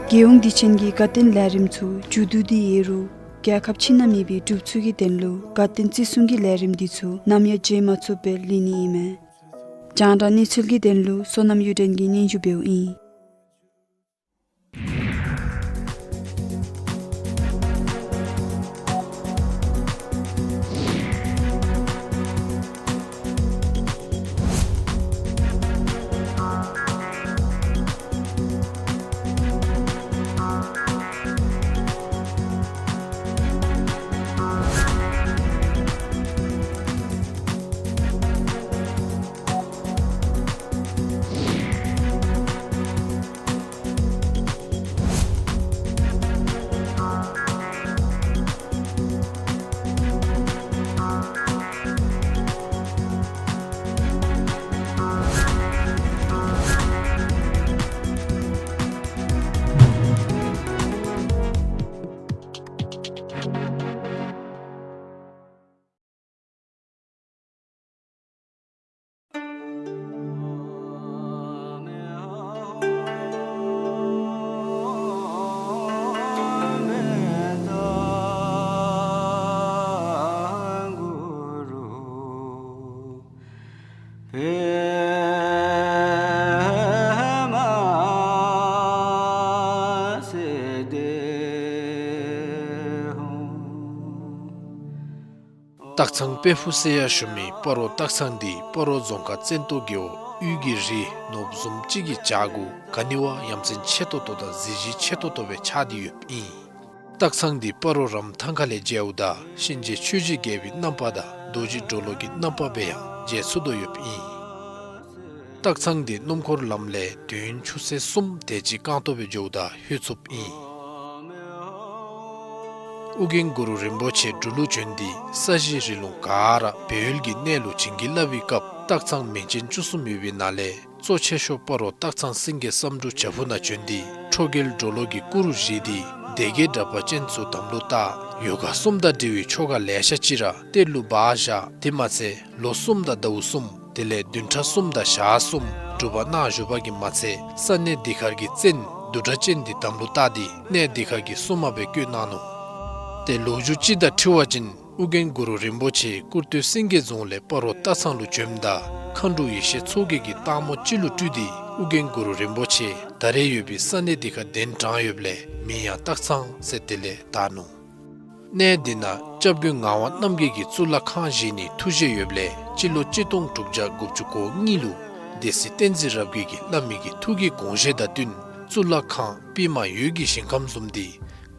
རྒྱལ་ཡོངས་བདེ་ཆེན་གྱི་དགའ་སྟོན་ལས་རིམ་ཚུ་མཇུག་བསྡུ་སྟེ་ཡོད་རུང་རྒྱལ་ཁབ་ཕྱི་ནང་མེད་པའི་འབྲུགཔ་ཚུ་གི་དོན་ལུ་དགའ་སྟོན་བརྩི་སྲུང་གི་ལས་རིམ་འདི་ཚུ་ནམ་ཡང་བརྗེད་མ་ཚུགས་པར་ལུས་ནི་ཨིན་མས། རྒྱང་བསྒྲགས་གནས་ཚུལ་གྱི་དོན་ལུ་བསོད་ནམས་གཡུ་སྒྲོན་གྱིས་སྙན་ཞུ་འབདཝ་ཨིན། སྟག་ཚང་དཔལ་ཕུག་ཟེར་ཡང་ཞུ་མི་སྤ་རོ་སྟག་ཚང་འདི་སྤ་རོ་རྫོང་ཁག་བཙན་ཏོ་རྒེད་འོག་ དབུས་ཀྱི་རི་ནོར་བུ་བཟུམ་ཅིག་གི་བྱག་གུ་ག་ནི་བ་ཡ་མཚན་ཆེ་ཏོག་ཏོ་དང་གཟི་བརྗིད་ཆེ་ཏོག་ཏོ་སྦེ་ཆགས་ཏེ་ཡོདཔ་ཨིན། སྟག་ཚང་འདི་སྤ་རོ་རམ་ཐང་ཁ་ལས་མཇལཝ་ད་གཤིན་རྗེ་ཆོས་རྗེ་རྒྱལ་པོའི་རྣམ་པ་དང་རྡོ་རྗེ་གྲོ་ལོད་ཀྱི་རྣམ་པ་སྦེ་ཡང་མཇལ་ཚུགས་དོ་ཡོདཔ་ཨིན། སྟག་ཚང་འདི་སྣུམ་འཁོར་ལམ་ལས་དུས་ཡུན་ཆུ་ཚོད་གསུམ་དེ་ཅིག་རྐང་ཐང་སྦེ་འགྱོཝ་ད་ལྷོད་ཚུགསཔ་ཨིན། ཨོ་རྒྱན་གུ་རུ་རིན་པོ་ཆེ་འབྲུག་ལུ་བྱོན་ཏེ་ས་གཞི་རི་ལུང་ག་ར་སྦས་ཡུལ་གྱི་གནས་ལུ་བྱིན་གྱིས་བརླབས་པའི་སྐབས་སྟག་ཚང་མིང་ཅན་བཅུ་གསུམ་ཡོད་པའི་ནང་ལས་གཙོ་ཆེ་ཤོས་སྤ་རོ་སྟག་ཚང་སེང་གེ་བསམ་འགྲུབ་བྱག་ཕུག་ནང་བྱོན་ཏེ་ཁྲོ་རྒྱལ་གྲོ་ལོད་ཀྱི་སྐུ་རུ་བཞེངས་ཏེ་སྡེ་བརྒྱད་དྲེགས་པ་ཅན་ཚུ་དམ་ལུ་བཏགས། ཡོ་ག་གསུམ་དང་འབྲེལ་བའི་ཆོ་ག་ལེ་ཤ་ཅིག་ར་གཏེར་ལུ་སྦ་བཞག། དེ་མ་ཚད་ལོ་གསུམ་དང་ཟླཝ་གསུམ་དེ་ལས་བདུན་ཕྲག་གསུམ་དང་ཞག་གསུམ་སྒྲུབ་པ་གནང་བཞུགས་པ་གིས་མ་ཚད་ས་གནས་འདི་ཁར་གྱི་བཙན་བདུད་དྲེགས་ཅན་འདི་དམ་ལུ་བཏགས་ཏེ་གནས་འདི་ཁར་གྱི་སྲུང་མ་སྦེ་བསྐོས་གནང་ནུག། ཏེ་ལོ་རྒྱུས་ཅིག་དང་འཁྲིལ་བ་ཅིན་ཨོ་རྒྱན་གུ་རུ་རིན་པོ་ཆེ་ཀུར་སྟོད་སེང་གེ་རྫོང་ལས་སྤ་རོ་སྟག་ཚང་ལུ་བྱོནམ་ད་མཁའ་འགྲོ་ཡེ་ཤེས་མཚོ་རྒྱལ་གྱིས་སྟག་མོ་ཅིག་ལུ་སྤྲུལ་ཏེ་ཨོ་རྒྱན་གུ་རུ་རིན་པོ་ཆེ་ད་རེས་ཡོད་པའི་ས་གནས་འདི་ཁར་གདན་དྲངས་ཡོདཔ་ལས་མིང་ཡང་སྟག་ཚང་ཟེར་དེ་ལས་བཏགས་ནུག། གནས་འདི་ནང་སྐྱབས་མགོན་ངག་དབང་རྣམ་རྒྱལ་གྱིས་གཙུག་ལག་ཁང་བཞེངས་ནིའི་ཐུགས་བཞེད་ཡོདཔ་ལས་སྤྱི་ལོ་གཅིག་སྟོང་དྲུག་བརྒྱ་དགུ་བཅུ་གོ་གཉིས་ལུ་སྡེ་སྲིད་བསྟན་འཛིན་རབ་རྒྱས་ཀྱིས་བླ་མའི་གི་ཐུགས་ཀྱི་དགོངས་བཞེད་དང་བསྟུན་གཙུག་ལག་ཁང་པདྨ་འོད་ཀྱི་ཞིང་ཁམས་བཟུམ་འདི་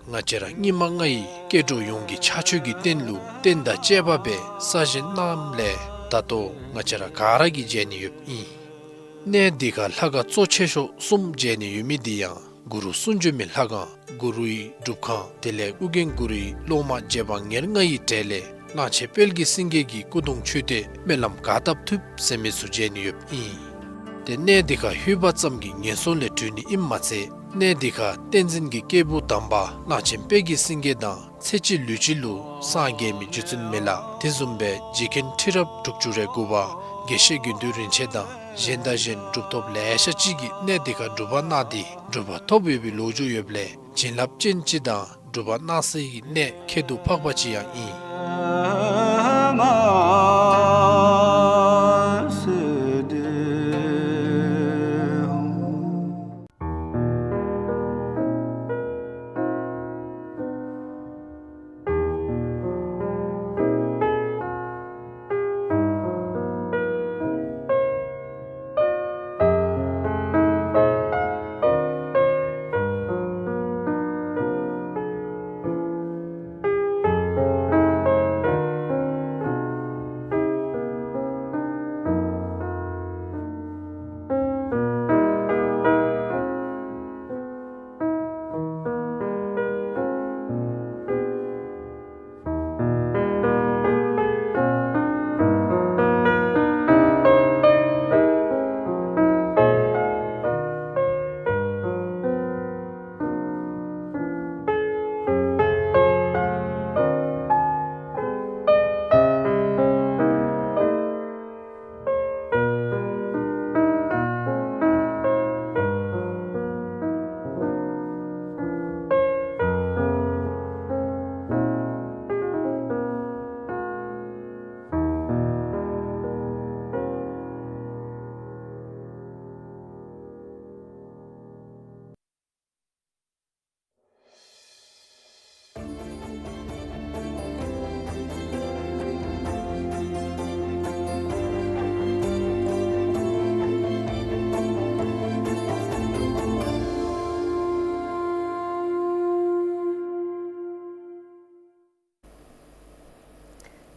ང་བཅས་ར་སྙིགས་མ་ལྔ་ཡི་སྐྱེ་འགྲོ་ཡོངས་ཀྱི་ཕྱག་མཆོད་ཀྱི་རྟེན་ལུ་རྟེན་དང་བཅས་པ་སྦེ་གསར་བཞེངས་གནངམ་ལས་ད་ལྟོ་ང་བཅས་ར་ག་ར་གིས་མཇལ་ནི་ཡོདཔ་ཨིན། གནས་འདི་ཁར་ལྷ་ཁང་གཙོ་ཆེ་ཤོས་གསུམ་མཇལ་ནི་ཡོད་མི་འདི་ཡང་གུ་རུ་གསུང་བྱོན་མའི་ལྷ་ཁང་གུ་རུའི་སྒྲུབ་ཁང་དེ་ལས་ཨོ་རྒྱན་གུ་རུའི་སློབ་མ་རྗེ་འབངས་ཉེར་ལྔ་ཡི་གྲས་ལས་གླང་ཆེན་དཔལ་གྱི་སེང་གེ་གི་སྐུ་གདུང་མཆོད་རྟེན་སྨོན་ལམ་ག་བཏབ་ཐུབ་ཟེར་མི་ཚུ་མཇལ་ནི་ཡོདཔ་ཨིན། ཏེ་གནས་འདི་ཁར་ལྷོད་པ་ཙམ་གྱིས་ངན་སོང་ལས་གྲོལ་ནི་ཨིནམ་མ་ཚད་གནས་འདི་ཁར་བསྟན་འཛིན་གྱི་སྐྱེས་བུ་དམ་པ་གླང་ཆེན་དཔལ་གྱི་སེང་གེ་དང་ཚེ་གཅིག་ལུས་གཅིག་ལུ་སངས་རྒྱས་མི་རྗེ་བཙུན་མི་ལ་དེ་བཟུམ་སྦེ་རྗེ་མཁན་ཁྲི་རབས་དྲུག་ཅུ་རེ་དགུ་པ་དགེ་བཤེས་དགེ་འདུན་རིན་ཆེན་དང་གཞན་དང་གཞན་གྲུབ་ཐོབ་ལེ་ཤ་ཅིག་གིས་གནས་འདི་ཁར་སྒྲུབ་པ་གནང་སྟེ་གྲུབ་པ་ཐོབ་ཡོད་པའི་ལོ་རྒྱུས་ཡོདཔ་ལས་བྱིན་རླབས་ཅན་ཅིག་དང་སྒྲུབ་པ་གནང་སའི་གནས་ཁྱད་དུ་འཕགས་པ་ཅིག་ཡང་ཨིན།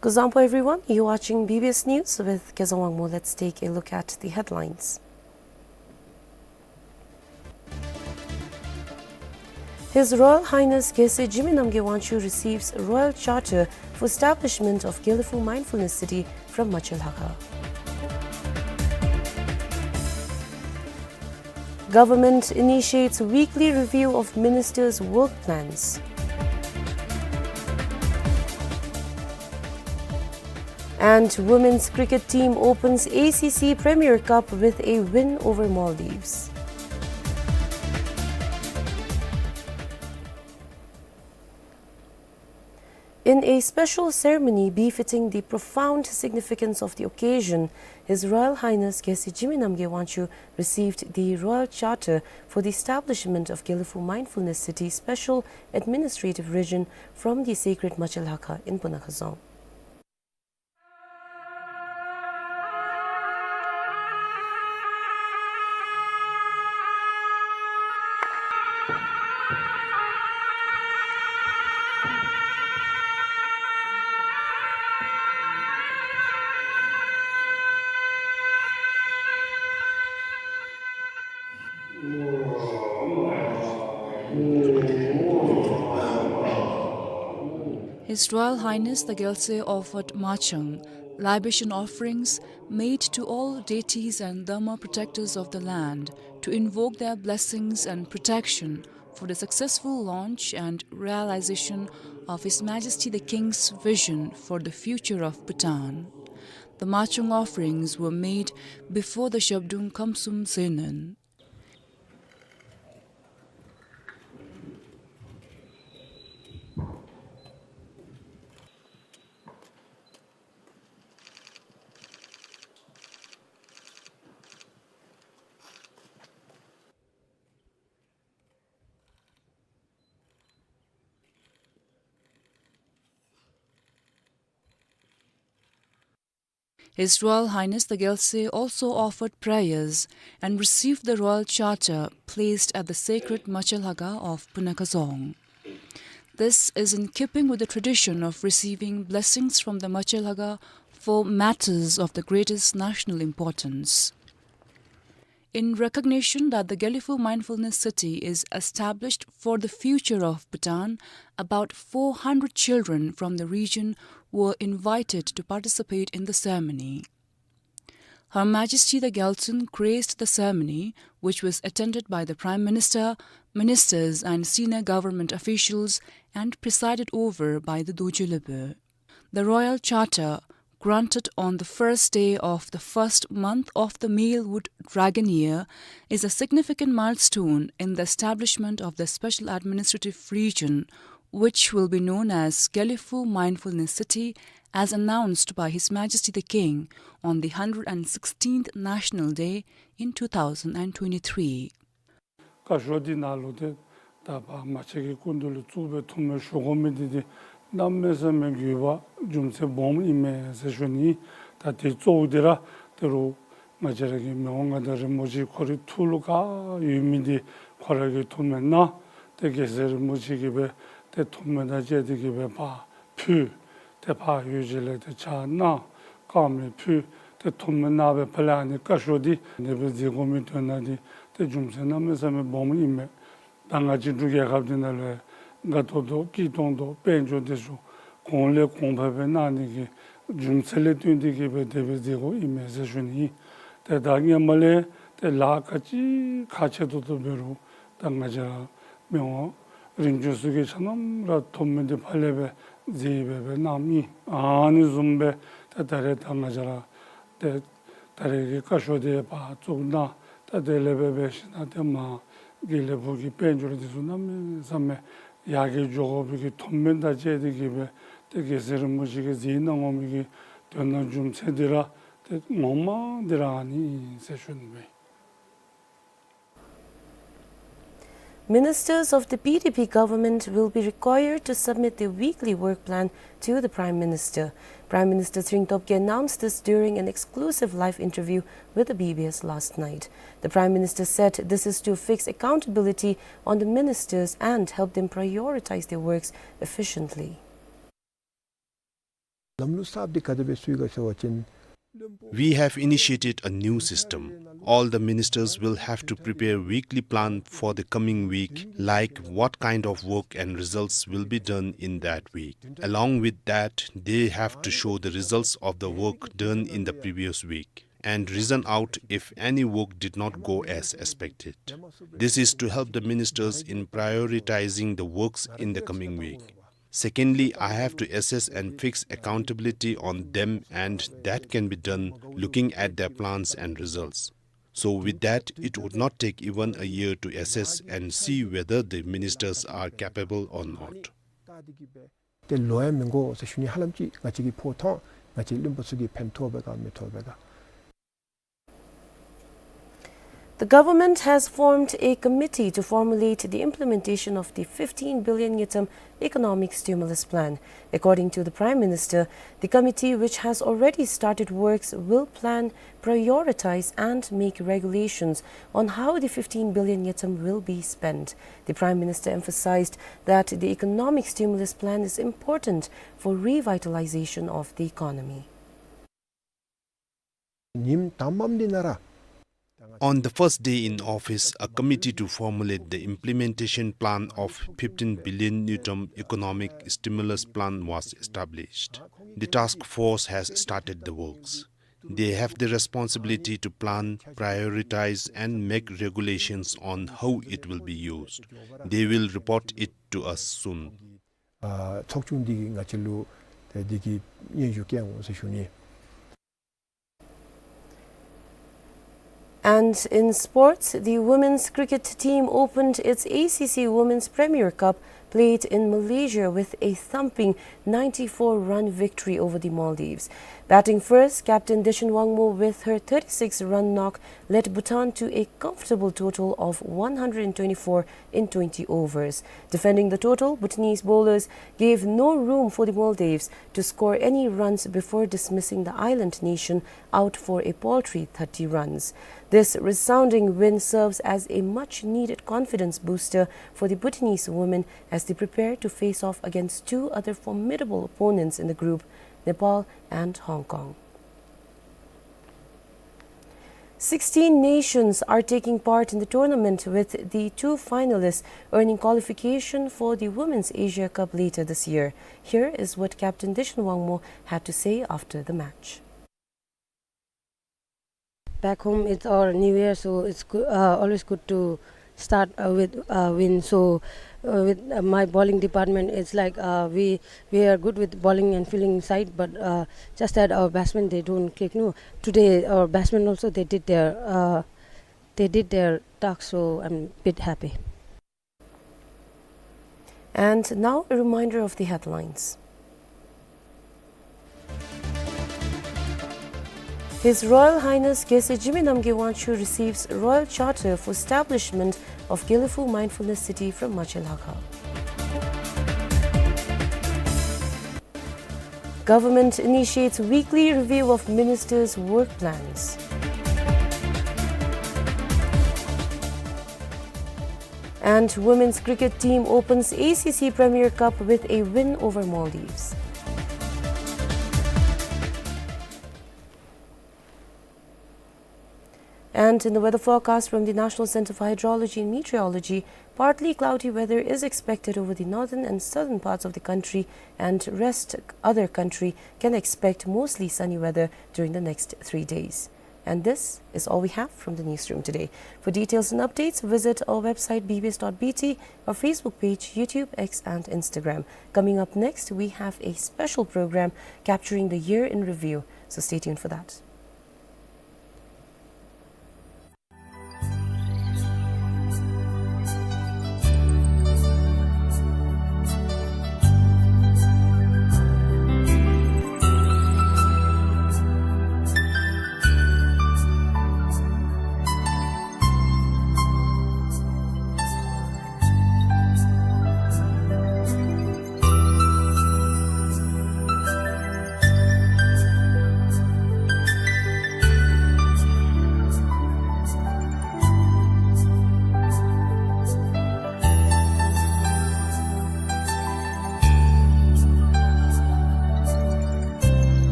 Kuzuzangpo everyone, you're watching B B S News with Kezang Wangmo. Let's take a look at the headlines. His Royal Highness Gyaltsuen Jigme Namgyel Wangchuck receives Royal Charter for establishment of Gelephu Mindfulness City from Machel Hakha. Government initiates weekly review of ministers' work plans. And women's cricket team opens A C C Premier Cup with a win over Maldives. In a special ceremony befitting the profound significance of the occasion, His Royal Highness Gyaltsuen Jigme Namgyel Wangchuck received the Royal Charter for the establishment of Gelephu Mindfulness City Special Administrative Region from the sacred Machel Hakha in Punakha Dzong. His Royal Highness the Gyaltsuen offered machang, libation offerings made to all deities and dharma protectors of the land, to invoke their blessings and protection for the successful launch and realization of His Majesty the King's vision for the future of Bhutan. The machang offerings were made before the Zhabdrung Khamsum Zenan. His Royal Highness the Gyaltsuen also offered prayers and received the royal charter placed at the sacred Macha Lhaga of Punakha Dzong. This is in keeping with the tradition of receiving blessings from the Macha Lhaga for matters of the greatest national importance. In recognition that the Gelephu Mindfulness City is established for the future of Bhutan, about four hundred children from the region were invited to participate in the ceremony. Her Majesty the Gyaltsuen graced the ceremony, which was attended by the Prime Minister, ministers and senior government officials and presided over by the Dorje Lhobe. The Royal Charter, granted on the first day of the first month of the malewood dragon year, is a significant milestone in the establishment of the Special Administrative Region, which will be known as Gelephu Mindfulness City, as announced by His Majesty the King on the hundred and sixteenth National Day in two thousand and twenty-three. བཀའ་ཤོག་འདི་ནང་ལུ་ཏེ་ད་ཕར་མ་ཆེན་གྱི་སྐུ་མདུན་ལུ་བཙུགས་སྦེ་ཐུགས་སྨོན་ཞུ་དགོ་མི་འདི་ཏེ་གནམ་མེད་ས་མེད་དགོས་པ་རྒྱུ་མཚན་སྦོམ་ཨིན་མས་ཟེར་ཞུ་ནི། ད་དེ་གཙོ་བོ་འདི་ར་ད་རུང་ང་བཅས་ར་གི་མི་དབང་མངའ་བདག་རིན་པོ་ཆེ་ཁོ་རའི་ཐུགས་ལུ་ག་ཡོད་མི་འདི་ཁོ་ར་གིས་ཐུགས་སྨོན་གནང་། ཏེ་རྒྱལ་སྲས་རིན་པོ་ཆེ་གིས་སྦེ་ཏེ་ཐུགས་སྨོན་དང་བཅས་ཏེ་གིས་སྦེ་ཕར་ཕུལ། ཏེ་ཕར་ཡོད་ཅིག་ལས་ཏེ་ཕྱག་གནང་། དཀར་མེ་ཕུལ། ཏེ་ཐུགས་སྨོན་གནང་བའི་ཕར་ལས་ཨ་ནི་བཀའ་ཤོག་འདི་དེ་སྦེ་མཛད་དགོ་མི་དོན་དག་འདི་ཏེ་རྒྱུ་མཚན་གནམ་མེད་ས་མེད་སྦོམ་ཨིན་མས། ད་ང་བཅས་འབྲུག་རྒྱལ་ཁབ་འདི་ནང་ལུ་དགའ་ཏོག་ཏོ་སྐྱིད་ཏོང་ཏོ་དཔལ་འབྱོར་འདི་ཚུ་གོང་ལས་གོང་འཕེལ་སྦེ་གནང་ནི་གི་རྒྱུ་མཚན་ལས་བརྟེན་ཏེ་གིས་སྦེ་དེ་སྦེ་མཛད་དགོཔ་ཨིན་མས་ཟེར་ཞུ་ནི། ཏེ་ད་སྔོན་མ་ལས་ཏེ་ལཱ་ག་ཅི་ཁག་ཆེ་ཏོག་ཏོ་འབད་རུང་ད་ང་བཅས་ར་མི་དབང་རིམ་བྱོན་ཚུ་གིས་ཆ་མཉམ་ར་ཐུགས་སྨོན་འདི་ཕར་ལས་སྦེ་མཛད་སྦེ་སྦེ་གནངམ་ཨིན། ཨ་ནི་བཟུམ་སྦེ་ད་ད་རེས་ད་ང་བཅས་ར་ཏེ་ད་རེས་ཀྱི་བཀའ་ཤོག་འདི་ཕར་བཙུགས་གནང་། ད་དེ་ལས་སྦེ་འབད་ཞིན་ན་ཏེ་མར་དགེ་ལེགས་ཕུག་གི་དཔལ་འབྱོར་འདི་ཚུ་གནམ་མེད་ས་མེད་ཡར་རྒྱས་འགྱོ་དགོ་པའི་གི་ཐུགས་སྨོན་དང་བཅས་ཏེ་གིས་སྦེ་ཏེ་རྒྱལ་སྲས་རིན་པོ་ཆེ་གིས་མཛད་གནང་དགོ་མི་གི་དོན་དག་རྒྱུ་མཚན་འདི་ར་ཏེ་ངོ་མ་འདི་ར་ཨ་ནི་ཨིན་ཟེར་ཞུ་ནི་སྦེ། Ministers of the B D P government will be required to submit their weekly work plan to the Prime Minister. Prime Minister Tshering Tobgay announced this during an exclusive live interview with the B B S last night. The Prime Minister said this is to fix accountability on the ministers and help them prioritize their works efficiently. ལམ་ལུགས་གསརཔ་འདི་ག་དེ་སྦེ་བཙུགས་ཡི་ག་ཟེར་བ་ཅིན། We have initiated a new system. All the ministers will have to prepare weekly plan for the coming week, like what kind of work and results will be done in that week. Along with that, they have to show the results of the work done in the previous week and reason out if any work did not go as expected. This is to help the ministers in prioritizing the works in the coming week. Secondly, I have to assess and fix accountability on them, and that can be done looking at their plans and results. So with that, it would not take even a year to assess and see whether the ministers are capable or not. ཏེ་ལོ་ཡང་མི་འགོར་ཟེར་ཞུ་ནི། ཧ་ལམ་ཅིག་ང་བཅས་ཀྱིས་ཕོག་ཐོགས་ང་བཅས་བློན་པོ་ཚུ་གིས་ཕན་ཐོགས་པས་ག་མི་ཐོགས་པས་ག། The government has formed a committee to formulate the implementation of the fifteen billion ngultrum economic stimulus plan. According to the Prime Minister, the committee, which has already started works, will plan, prioritize and make regulations on how the fifteen billion ngultrum will be spent. The Prime Minister emphasized that the economic stimulus plan is important for revitalization of the economy. ཉིནམ་དང་པམ་འདི་ནང་ར། On the first day in office, a committee to formulate the implementation plan of fifteen billion ngultrum economic stimulus plan was established. The task force has started the works. They have the responsibility to plan, prioritize, and make regulations on how it will be used. They will report it to us soon. ཨ་ཚོགས་ཆུང་འདི་གིས་ང་བཅས་ལུ་ཏེ་འདི་གི་སྙན་ཞུ་བསྐྱལ་འོང་ཟེར་ཞུ་ནི། And in sports, the women's cricket team opened its A C C Women's Premier Cup, played in Malaysia, with a thumping ninety-four run victory over the Maldives. Batting first, Captain Deshin Wangmo, with her thirty-six run knock, led Bhutan to a comfortable total of one hundred twenty-four in twenty overs. Defending the total, Bhutanese bowlers gave no room for the Maldives to score any runs before dismissing the island nation out for a paltry thirty runs. This resounding win serves as a much-needed confidence booster for the Bhutanese women as they prepare to face off against two other formidable opponents in the group, Nepal and Hong Kong. Sixteen nations are taking part in the tournament, with the two finalists earning qualification for the Women's Asia Cup later this year. Here is what Captain Deshin Wangmo had to say after the match. Back home, it's our new year, so it's goo-, uh, always good to start, uh, with, uh, win. So, uh, with, uh, my bowling department, it's like, uh, we, we are good with bowling and fielding side, but, uh, just that our batsmen, they don't click, no. Today, our batsmen also, they did their, uh, they did their task, so I'm a bit happy. And now a reminder of the headlines. His Royal Highness Gyaltsuen Jigme Namgyel Wangchuck receives Royal Charter for establishment of Gelephu Mindfulness City from Maje Lhakhang. Government initiates weekly review of ministers' work plans. And women's cricket team opens A C C Premier Cup with a win over Maldives. And in the weather forecast from the National Centre for Hydrology and Meteorology, partly cloudy weather is expected over the northern and southern parts of the country, and rest other country can expect mostly sunny weather during the next three days. And this is all we have from the newsroom today. For details and updates, visit our website B B S dot B T, our Facebook page, YouTube, X, and Instagram. Coming up next, we have a special program capturing the year in review, so stay tuned for that.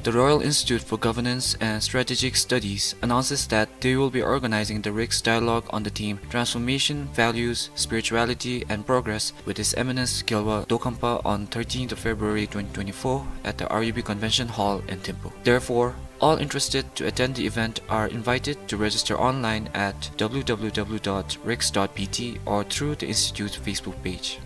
The Royal Institute for Governance and Strategic Studies announces that they will be organizing the RICS Dialogue on the theme Transformation, Values, Spirituality, and Progress with His Eminence Gyalwa Dokangpa on thirteenth of February twenty twenty-four at the R U B Convention Hall in Thimphu. Therefore, all interested to attend the event are invited to register online at W W W dot rics dot B T or through the Institute's Facebook page.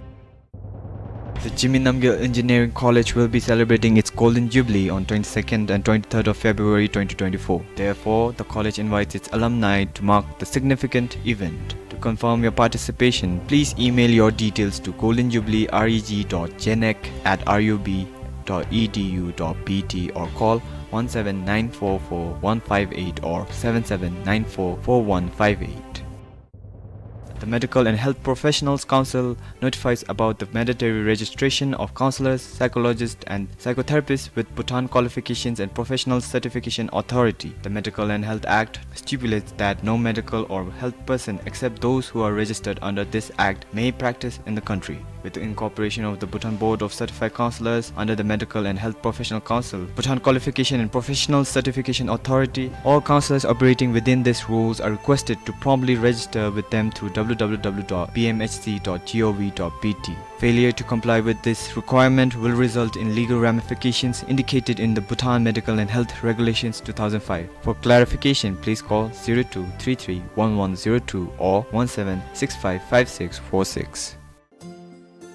The Jigme Namgyel Engineering College will be celebrating its Golden Jubilee on twenty-second and twenty-third of February twenty twenty-four. Therefore, the college invites its alumni to mark the significant event. To Confirm your participation. Please email your details to golden jubilee reg dot genec at rub dot edu dot bt or call one seven nine four four one five eight or seven seven nine four four one five eight. The Medical and Health Professionals Council notifies about the mandatory registration of counselors, psychologists, and psychotherapists with Bhutan Qualifications and Professional Certification Authority. The Medical and Health Act stipulates that no medical or health person except those who are registered under this act may practice in the country. With the incorporation of the Bhutan Board of Certified Counselors under the Medical and Health Professional Council, Bhutan Qualification and Professional Certification Authority, all counselors operating within these rules are requested to promptly register with them through w w w dot b m h c dot g o v dot b t. Failure to comply with this requirement will result in legal ramifications indicated in the Bhutan Medical and Health Regulations two thousand five. For clarification, please call zero two three three one one zero two or one seven six five five six four six.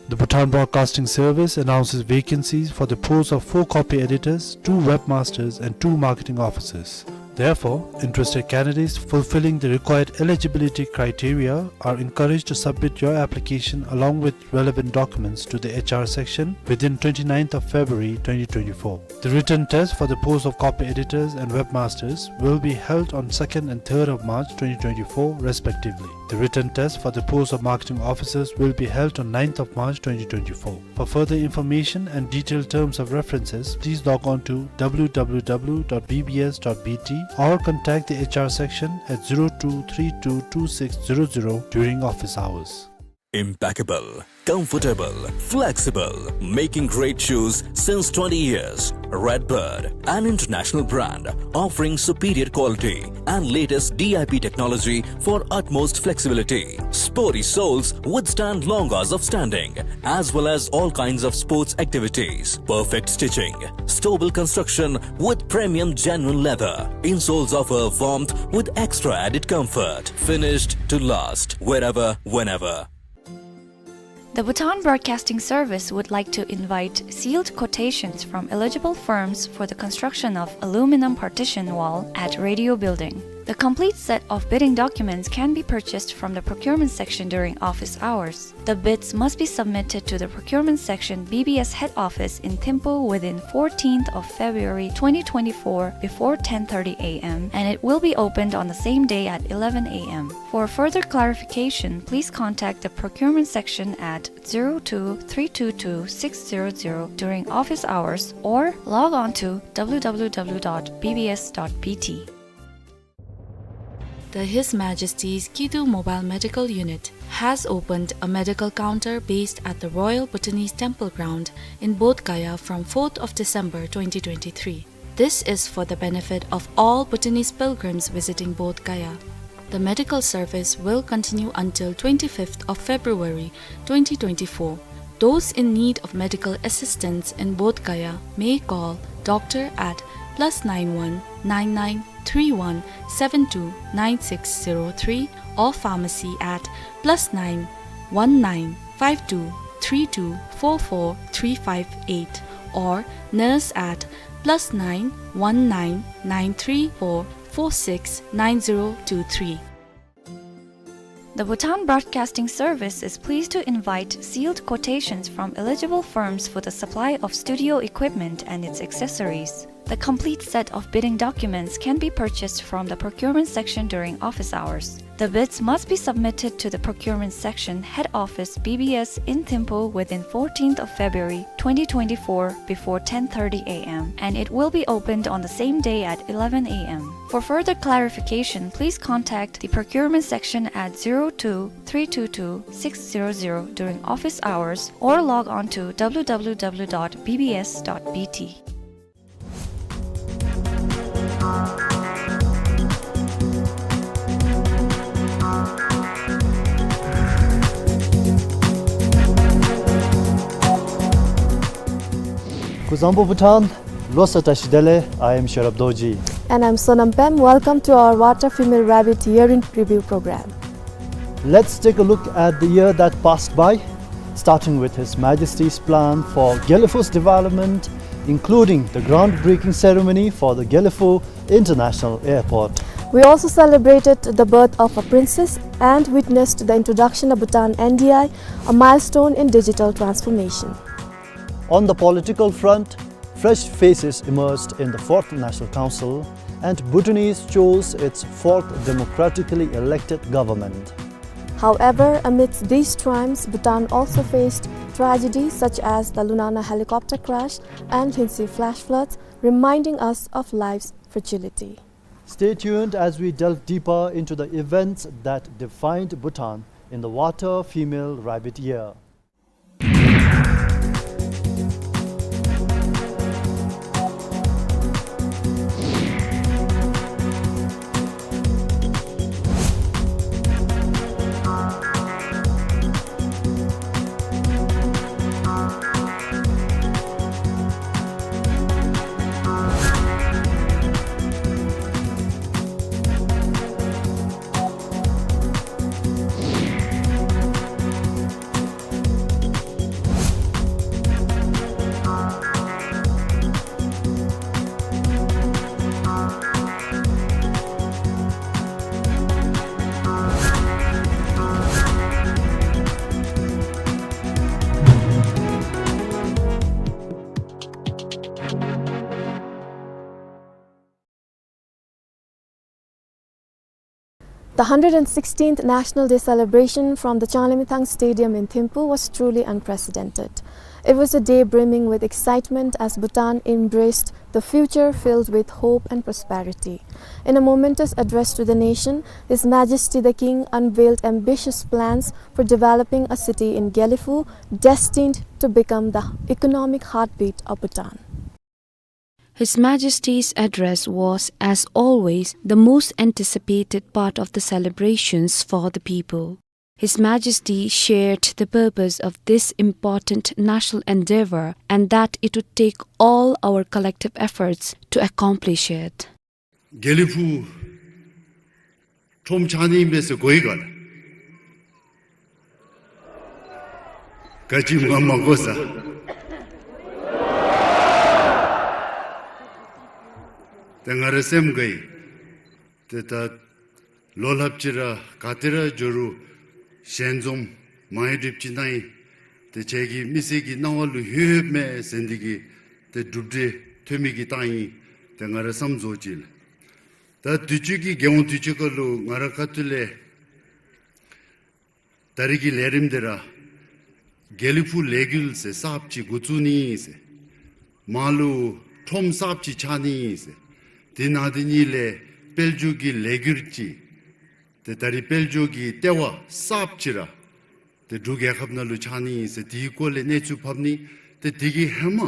The Bhutan Broadcasting Service announces vacancies for the post of four copy editors, two webmasters, and two marketing officers. Therefore, interested candidates fulfilling the required eligibility criteria are encouraged to submit your application along with relevant documents to the H R section within twenty-ninth of February twenty twenty-four. The written test for the post of copy editors and webmasters will be held on second and third of March twenty twenty-four respectively. The written test for the post of marketing officers will be held on ninth of March twenty twenty-four. For further information and detailed terms of references, please log on to w w w dot b b s dot b t or contact the H R section at zero two three two two six zero zero during office hours. Impeccable, comfortable, flexible, making great shoes since twenty years. Redbird, an international brand offering superior quality and latest D I P technology for utmost flexibility. Sporty soles withstand long hours of standing, as well as all kinds of sports activities. Perfect stitching, stable construction with premium genuine leather. Insoles offer warmth with extra added comfort. Finished to last, wherever, whenever. The Bhutan Broadcasting Service would like to invite sealed quotations from eligible firms for the construction of aluminum partition wall at Radio Building. The complete set of bidding documents can be purchased from the procurement section during office hours. The bids must be submitted to the procurement section, B B S head office in Thimphu within fourteenth of February twenty twenty-four before ten thirty a m, and it will be opened on the same day at eleven a m. For further clarification, please contact the procurement section at zero two three two two six zero zero during office hours or log on to w w w dot b b s dot b t. The His Majesty's Kidu Mobile Medical Unit has opened a medical counter based at the Royal Bhutanese Temple Ground in Bodh Gaya from fourth of December twenty twenty-three. This is for the benefit of all Bhutanese pilgrims visiting Bodh Gaya. The medical service will continue until twenty-fifth of February twenty twenty-four. Those in need of medical assistance in Bodh Gaya may call doctor at plus nine one nine nine three one seven two nine six zero three or pharmacy at plus nine one nine five two three two four four three five eight or nurse at plus nine one nine nine three four four six nine zero two three. The Bhutan Broadcasting Service is pleased to invite sealed quotations from eligible firms for the supply of studio equipment and its accessories. The complete set of bidding documents can be purchased from the procurement section during office hours. The bids must be submitted to the procurement section, head office, B B S in Thimphu within fourteenth of February twenty twenty-four before ten thirty a m, and it will be opened on the same day at eleven a m. For further clarification, please contact the procurement section at zero two three two two six zero zero during office hours or log on to w w w dot b b s dot b t. Kuzuzangpo Bhutan, Lhosa Tashi Delek, I am Sherab Dorji. And I'm Sonam Pem. Welcome to our Water Female Rabbit Year in Review program. Let's take a look at the year that passed by, starting with His Majesty's plan for Gelephu's development, including the groundbreaking ceremony for the Gelephu International Airport. We also celebrated the birth of a princess and witnessed the introduction of Bhutan N D I, a milestone in digital transformation. On the political front, fresh faces emerged in the Fourth National Council, and Bhutanese chose its fourth democratically elected government. However, amidst these triumphs, Bhutan also faced tragedies such as the Lunana helicopter crash and Lhinsi flash floods, reminding us of life's fragility. Stay tuned as we delve deeper into the events that defined Bhutan in the Water Female Rabbit Year. The hundred and sixteenth National Day celebration from the Changlimithang Stadium in Thimphu was truly unprecedented. It was a day brimming with excitement as Bhutan embraced the future filled with hope and prosperity. In a momentous address to the nation, His Majesty the King unveiled ambitious plans for developing a city in Gelephu, destined to become the economic heartbeat of Bhutan. His Majesty's address was, as always, the most anticipated part of the celebrations for the people. His Majesty shared the purpose of this important national endeavor and that it would take all our collective efforts to accomplish it. དགེ་ལེགས་ཕུག་ཁྲོམ་ཆགས་ནི་ཨིན་པས་ཟེར་གོ་ཡི་ག་ལགས། ག་ཅི་མ་མ་གོ་ས། ཏེ་ང་རའི་སེམས་དགའ་ཡི། ཏེ་ད་ལོ་ལྷགཔ་ཅིག་ར་ག་ཏེ་ར་འགྱོ་རུང་ཞལ་འཛོམས་མང་ཡོད་སྒྲིགཔ་ཅིག་གནང་ཡི། ཏེ་ཁྱེད་ཀྱི་མི་སེར་གྱི་སྣང་བ་ལུ་ལྷོད་ཡོདཔ་མས་ཟེར་འདི་གིས་ཏེ་གྲུབ་འབྲས་ཐོན་མི་གི་བཏང་ཡི། ཏེ་ང་ར་བསམ་རྫོགས་ཅི་ལགས། ད་དུས་ཅི་གི་རྒྱལ་ཡོངས་དུས་ཆེན་ཁ་ལུ་ང་ར་ཁ་ཐུག་ལས་ད་རིས་ཀྱི་ལས་རིམ་འདི་ར་དགེ་ལེགས་ཕུག་ལས་འགུལ་ཟེར་གསརཔ་ཅིག་འགོ་བཙུགས་ནི་ཨིན་ཟེར། མར་ལུ་ཁྲོམ་གསརཔ་ཅིག་ཆགས་ནི་ཨིན་ཟེར། དེ་ནང་དེ་གཉིས་ལས་དཔལ་འབྱོར་གྱི་ལས་འགུལ་ཅིག་ཏེ་ད་རིས་དཔལ་འབྱོར་གྱི་ལྟེ་བ་གསརཔ་ཅིག་ར་ཏེ་འབྲུག་རྒྱལ་ཁབ་ནང་ལུ་ཆགས་ནི་ཨིན་ཟེར། དེའི་སྐོར་ལས་གནས་ཚུལ་ཕབ་ནི། ཏེ་དེ་གི་ཧེ་མ་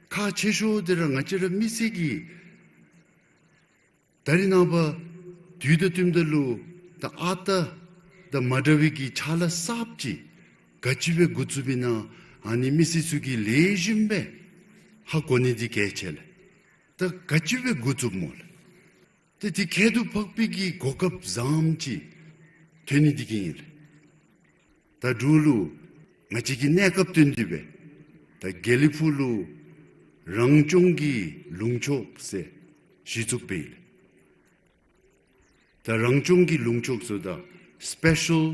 ཁག་ཆེ་ཤོས་འདི་ར་ང་བཅས་ར་མི་སེར་གྱིས་ད་རིས་ནངས་པ་དུས་དང་བསྟུནམ་ད་ལུ་ད་ཨ་རྟག་དང་མ་འདྲ་བའི་གི་ཕྱག་ལཱ་གསརཔ་ཅིག་ག་ཅི་སྦེ་འགོ་བཙུགསཔ་ཨིན་ན་ཨ་ནི་མི་སེར་ཚུ་གིས་ལེགས་ཤོམ་སྦེ་ཧ་གོ་ནི་འདི་གལ་ཆེ་ལགས། ད་ག་ཅི་སྦེ་འགོ་བཙུགསཔ་སྨོ་ལགས། ཏེ་དེ་ཁྱད་དུ་འཕགས་པའི་གི་གོ་སྐབས་བཟངམ་ཅིག་ཐོན་ནི་འདི་གིས་ཨིན་ལགས། ད་འབྲུག་ལུ་ང་བཅས་ཀྱི་གནས་སྐབས་བསྟུན་ཏེ་སྦེ་ད་དགེ་ལེགས་ཕུག་ལུ་རང་སྐྱོང་གི་ལུང་ཕྱོགས་ཟེར་གཞི་བཙུགས་འབད་ཡི་ལགས། ད་རང་སྐྱོང་གི་ལུང་ཕྱོགས་ཟེརཝ་ད་Special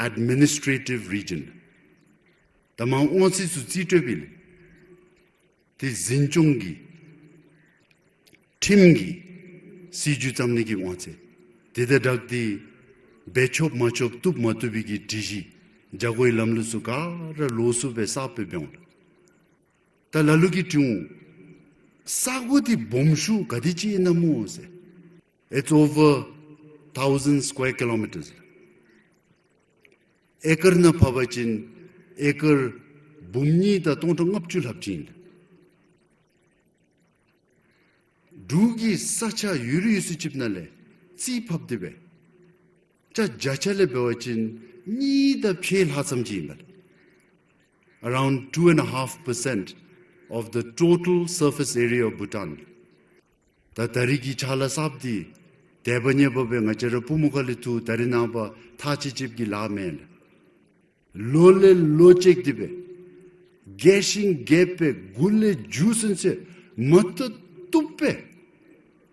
Administrative Region། ད་མར་དབང་ཚད་ཚུ་རྩིས་སྤྲོད་འབད་ཡི་ལགས། ཏེ་འཛིན་སྐྱོང་གི་ཁྲིམས་ཀྱི་སྲིད་བྱུས་བརྩམ་ནི་གི་དབང་ཚད། དེ་དང་སྦྲགས་ཏེ་འབད་ཆོགཔ་མ་ཆོགཔ་བཏུབ་མ་བཏུབ་པའི་གི་སྒྲིག་གཞི་བྱ་སྒོའི་ལམ་ལུགས་ཚུ་ག་ར་ལོགས་སུ་སྦེ་གསརཔ་སྦེ་འབད་འོང་ལགས། ད་ལ་ལུ་གིས་དྲི་འོང་། ས་གོ་འདི་སྦོམ་ཤོས་ག་དེ་ཅིག་ཨིན་ན་སྨོ་ཟེར། It's over thousand square kilometers. ཨེ་ཀར་ནང་ཕབ་པ་ཅིན་ཨེ་ཀར་འབུམ་གཉིས་དང་སྟོང་ཕྲག་ལྔ་བཅུ་ལྷགཔ་ཅིག་ཨིན་ལགས། འབྲུག་གི་ས་ཆ་ཡོད་རིགས་ཡོད་ཚད་ཅིག་ནང་ལས་རྩིས་ཕབ་སྟེ་སྦེ་ཆ་བརྒྱ་ཆ་ལས་འབད་བ་ཅིན་གཉིས་དང་ཕྱེད་ལྷག་ཙམ་ཅིག་ཨིན་པས། Around two and a half percent of the total surface area of Bhutan. ད་ད་རིས་ཀྱི་ཕྱག་ལཱ་གསརཔ་འདི་དད་པ་ཉེ་བ་སྦེ་ང་བཅས་ར་པུས་མོ་ཁ་ལས་འཐུ། ད་རིས་ནངས་པ་ཐག་བཅད་བཅདཔ་གི་ལཱ་མེན་ལགས། ལོ་ལས་ལོ་ཅིག་འདི་སྦེ་རྒས་ཤིང་རྒས་པའི་མགུ་ལས་མཇུག་ཚུན་ཚོད་མ་བཏུབ་བཏུབ་སྦེ་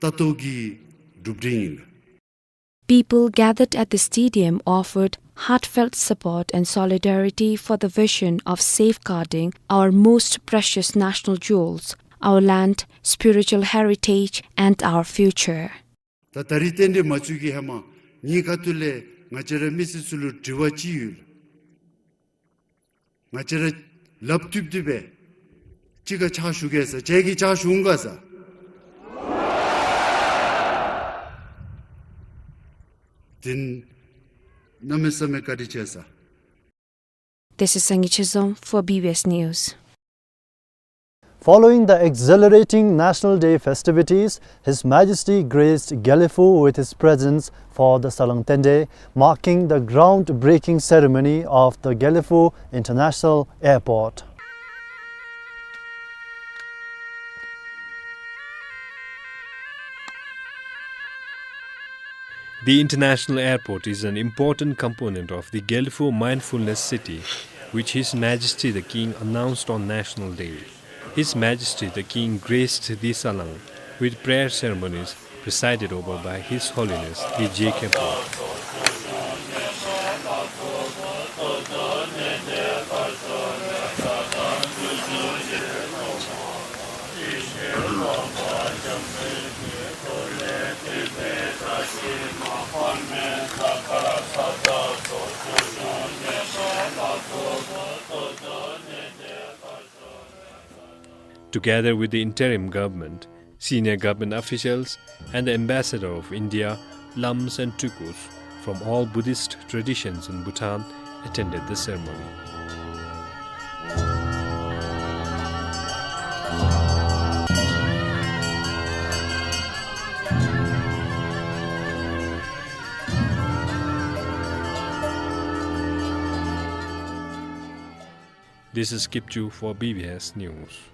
ལྟ་རྟོག་གི་ གྲུབ་འབྲས་ཨིན་ལགས། People gathered at the stadium offered heartfelt support and solidarity for the vision of safeguarding our most precious national jewels, our land, spiritual heritage, and our future. ད་ད་རིས་རྟེན་འབྲེལ་མ་ཚུགས་ཀྱི་ཧེ་མ་ངེའི་ཁ་ཐུག་ལས་ང་བཅས་རའི་མི་སེར་ཚུ་ལུ་དྲི་བ་ཅིག་ཡོད་ལགས། ང་བཅས་ར་ལགཔ་མཐུད་མཐུད་སྦེ་གཅིག་ཁར་ཕྱག་ཞུ་གེ་ཟེར། ཁྱེད་ཀྱིས་ཕྱག་ཞུ་འོང་ག་ཟེར། དེ་གནམ་མེད་ས་མེད་བཀའ་དྲིན་ཆེ་ཟེར། This is Sangay Chezom for B B S News. Following the exhilarating National Day festivities, His Majesty graced Gelephu with his presence for the Salang Tende, marking the groundbreaking ceremony of the Gelephu International Airport. The international airport is an important component of the Gelephu Mindfulness City, which His Majesty the King announced on National Day. His Majesty the King graced the Salang with prayer ceremonies presided over by His Holiness the J K Pope. Together with the interim government, senior government officials, and the ambassador of India, Lams and Tukus from all Buddhist traditions in Bhutan attended the ceremony. This is Kipchu for B B S News.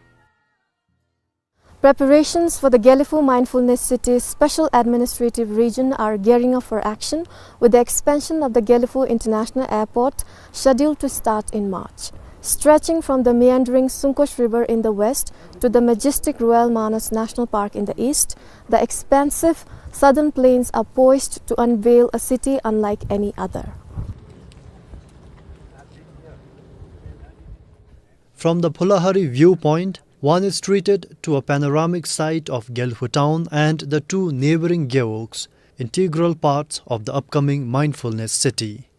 Preparations for the Gelephu Mindfulness City's Special Administrative Region are gearing up for action, with the expansion of the Gelephu International Airport scheduled to start in March. Stretching from the meandering Sungkosh River in the west to the majestic Royal Manas National Park in the east, the expansive southern plains are poised to unveil a city unlike any other. From the Phulahari viewpoint, one is treated to a panoramic sight of Gelephu town and the two neighboring gewogs, integral parts of the upcoming mindfulness city.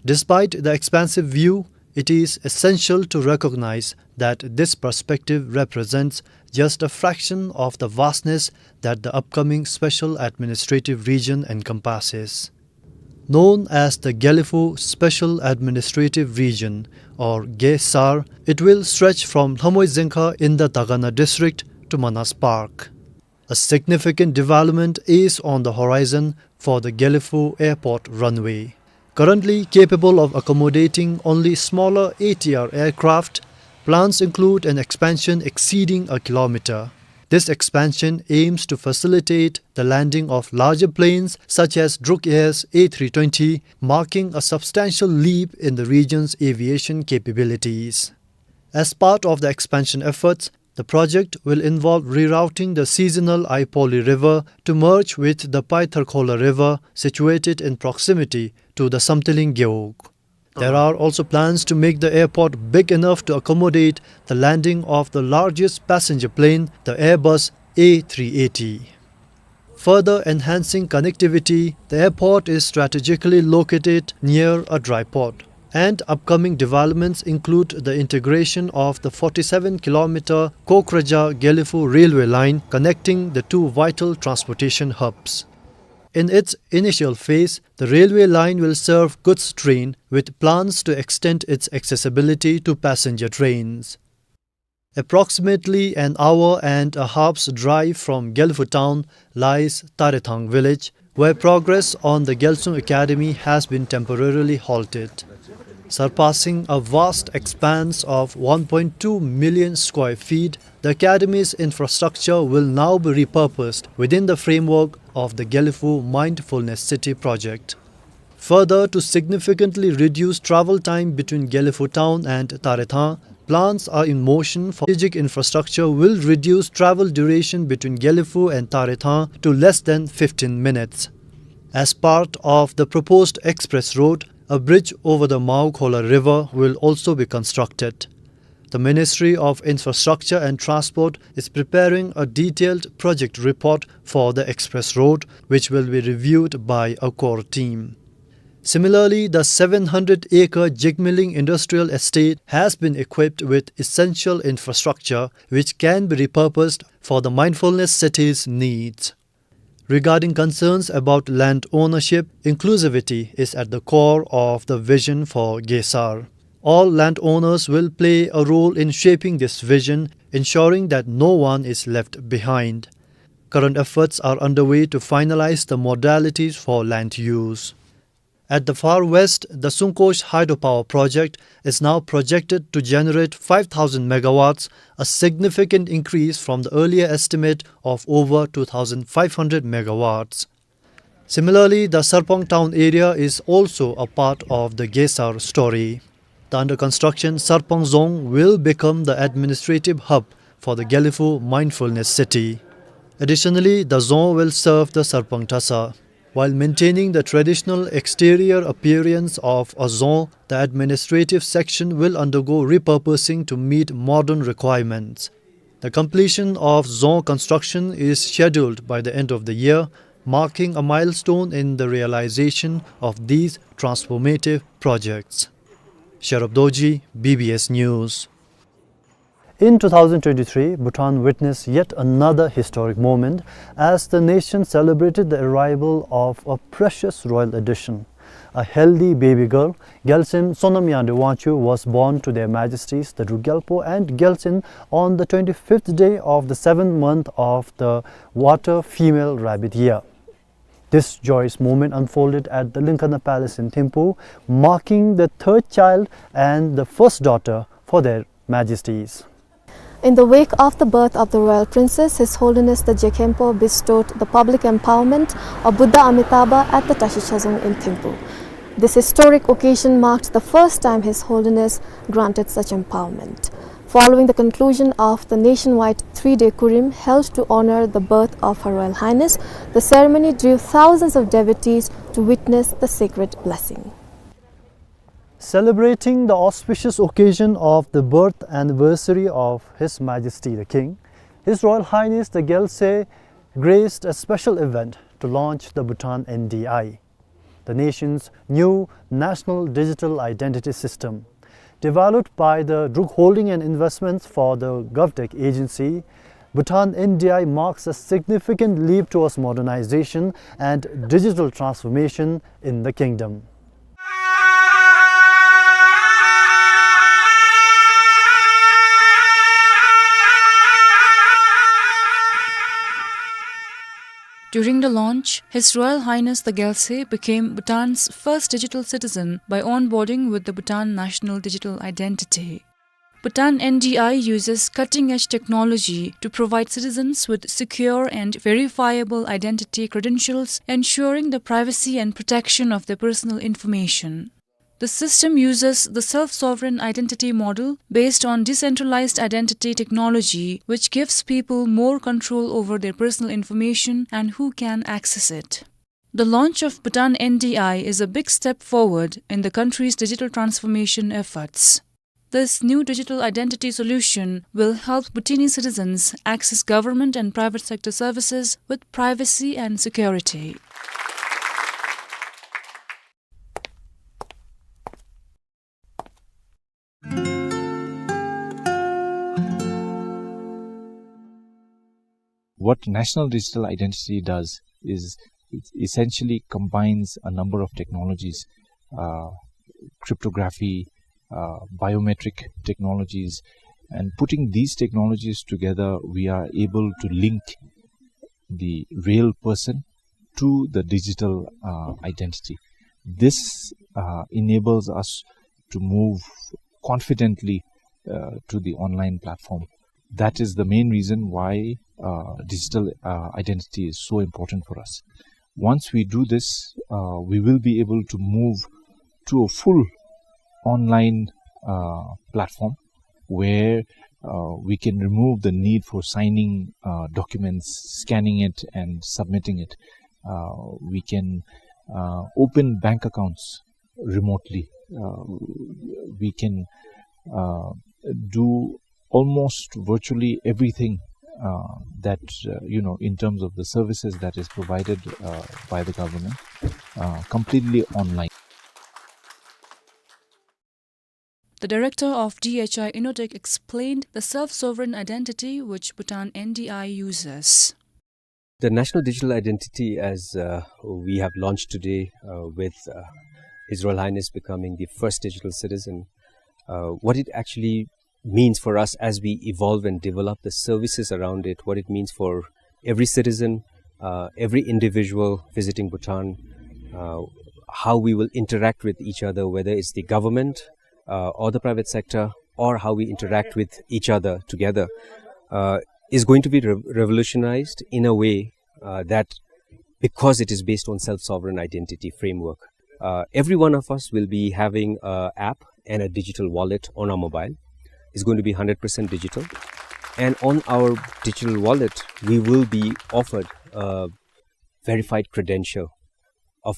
Despite the expansive view, it is essential to recognize that this perspective represents just a fraction of the vastness that the upcoming special administrative region encompasses. Known as the Gelephu Special Administrative Region, or Ge-Sar, it will stretch from Lhamoi Dzengkha in the Dagana district to Manas Park. A significant development is on the horizon for the Gelephu Airport runway. Currently capable of accommodating only smaller A T R aircraft, plans include an expansion exceeding a kilometer. This expansion aims to facilitate the landing of larger planes such as Druk Air's A three twenty, marking a substantial leap in the region's aviation capabilities. As part of the expansion efforts, the project will involve rerouting the seasonal Aipoli River to merge with the Paitharkhola River, situated in proximity to the Samtiling Gewog. There are also plans to make the airport big enough to accommodate the landing of the largest passenger plane, the Airbus A three eighty. Further enhancing connectivity, the airport is strategically located near a dry port, and upcoming developments include the integration of the forty-seven kilometer Kokrajhar-Gelephu railway line connecting the two vital transportation hubs. In its initial phase, the railway line will serve goods train, with plans to extend its accessibility to passenger trains. Approximately an hour and a half's drive from Gelephu town lies Tarethang village, where progress on the Gyalsung Academy has been temporarily halted. Surpassing a vast expanse of one point two million square feet, the academy's infrastructure will now be repurposed within the framework of the Gelephu Mindfulness City project. Further, to significantly reduce travel time between Gelephu town and Tarethang, plans are in motion for strategic infrastructure will reduce travel duration between Gelephu and Tarethang to less than fifteen minutes. As part of the proposed express road, a bridge over the Maokhola River will also be constructed. The Ministry of Infrastructure and Transport is preparing a detailed project report for the express road, which will be reviewed by a core team. Similarly, the seven hundred acre Jigmeling Industrial Estate has been equipped with essential infrastructure which can be repurposed for the Mindfulness City's needs. Regarding concerns about land ownership, inclusivity is at the core of the vision for Gesar. All landowners will play a role in shaping this vision, ensuring that no one is left behind. Current efforts are underway to finalize the modalities for land use. At the far west, the Sungkosh hydropower project is now projected to generate five thousand megawatts, a significant increase from the earlier estimate of over two thousand five hundred megawatts. Similarly, the Sarpang town area is also a part of the Gesar story. The under construction Sarpang Dzong will become the administrative hub for the Gelephu Mindfulness City. Additionally, the Dzong will serve the Sarpang Tasa. While maintaining the traditional exterior appearance of a Dzong, the administrative section will undergo repurposing to meet modern requirements. The completion of Dzong construction is scheduled by the end of the year, marking a milestone in the realization of these transformative projects. Sherab Dorji, B B S News. In two thousand twenty-three, Bhutan witnessed yet another historic moment as the nation celebrated the arrival of a precious royal addition. A healthy baby girl, Gyaltsuen Sonam Yangdrep Wangchuck, was born to Their Majesties the Druk Gyalpo and Gyaltsuen on the twenty-fifth day of the seventh month of the water female rabbit year. This joyous moment unfolded at the Likhana Palace in Thimphu, marking the third child and the first daughter for Their Majesties. In the wake of the birth of the Royal Princess, His Holiness the Jigkhenpo bestowed the public empowerment of Buddha Amitabha at the Tashi Chadzong in Thimphu. This historic occasion marked the first time His Holiness granted such empowerment. Following the conclusion of the nationwide three-day Kurim held to honor the birth of Her Royal Highness, the ceremony drew thousands of devotees to witness the sacred blessing. Celebrating the auspicious occasion of the birth anniversary of His Majesty the King, His Royal Highness the Gyaltsuen graced a special event to launch the Bhutan N D I, the nation's new national digital identity system. Developed by the Druk Holding and Investments for the GovTech Agency, Bhutan N D I marks a significant leap towards modernization and digital transformation in the kingdom. During the launch, His Royal Highness the Gyaltsuen became Bhutan's first digital citizen by onboarding with the Bhutan National Digital Identity. Bhutan N D I uses cutting-edge technology to provide citizens with secure and verifiable identity credentials, ensuring the privacy and protection of their personal information. The system uses the self-sovereign identity model based on decentralized identity technology, which gives people more control over their personal information and who can access it. The launch of Bhutan N D I is a big step forward in the country's digital transformation efforts. This new digital identity solution will help Bhutanese citizens access government and private sector services with privacy and security. What National Digital Identity does is it essentially combines a number of technologies, uh, cryptography, uh, biometric technologies, and putting these technologies together, we are able to link the real person to the digital, uh, identity. This, uh, enables us to move confidently, uh, to the online platform. That is the main reason why, uh, digital, uh, identity is so important for us. Once we do this, uh, we will be able to move to a full online, uh, platform, where uh, we can remove the need for signing uh, documents, scanning it, and submitting it. Uh, we can uh, open bank accounts remotely. Uh, we can uh, do almost virtually everything uh, that, uh, you know, in terms of the services that is provided uh, by the government, uh, completely online. The director of D H I Innotech explained the self-sovereign identity which Bhutan N D I uses. The National Digital Identity, as uh, we have launched today uh, with uh, His Royal Highness becoming the first digital citizen, uh, what it actually means for us as we evolve and develop the services around it, what it means for every citizen, uh, every individual visiting Bhutan, uh, how we will interact with each other, whether it's the government uh, or the private sector, or how we interact with each other together, uh, is going to be re- revolutionized in a way uh, that, because it is based on self-sovereign identity framework, uh, every one of us will be having an app and a digital wallet on our mobile. It's going to be hundred percent digital. And on our digital wallet, we will be offered a verified credential of,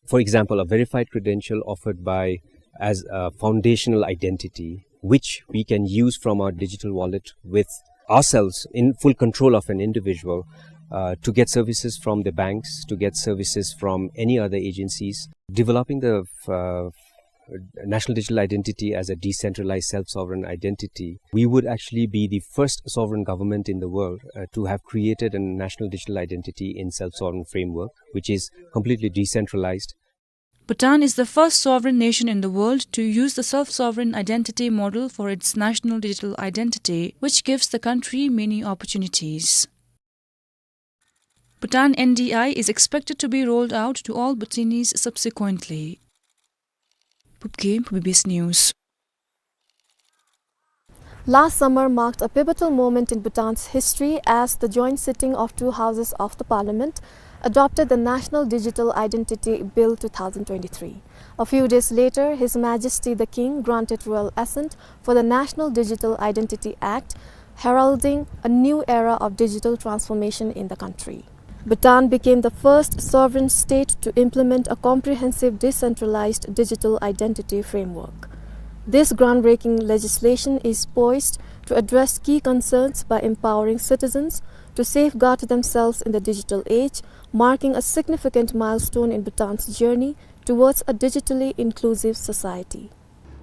for example, a verified credential offered by as a foundational identity, which we can use from our digital wallet with ourselves in full control of an individual uh, to get services from the banks, to get services from any other agencies. Developing the uh, national digital identity as a decentralized self-sovereign identity, we would actually be the first sovereign government in the world uh, to have created a national digital identity in self-sovereign framework, which is completely decentralized. Bhutan is the first sovereign nation in the world to use the self-sovereign identity model for its national digital identity, which gives the country many opportunities. Bhutan N D I is expected to be rolled out to all Bhutanese subsequently. Phub Gyalpo, B B S News. Last summer marked a pivotal moment in Bhutan's history as the joint sitting of two houses of the parliament adopted the National Digital Identity Bill two thousand twenty-three. A few days later, His Majesty the King granted royal assent for the National Digital Identity Act, heralding a new era of digital transformation in the country. Bhutan became the first sovereign state to implement a comprehensive decentralized digital identity framework. This groundbreaking legislation is poised to address key concerns by empowering citizens to safeguard themselves in the digital age, marking a significant milestone in Bhutan's journey towards a digitally inclusive society.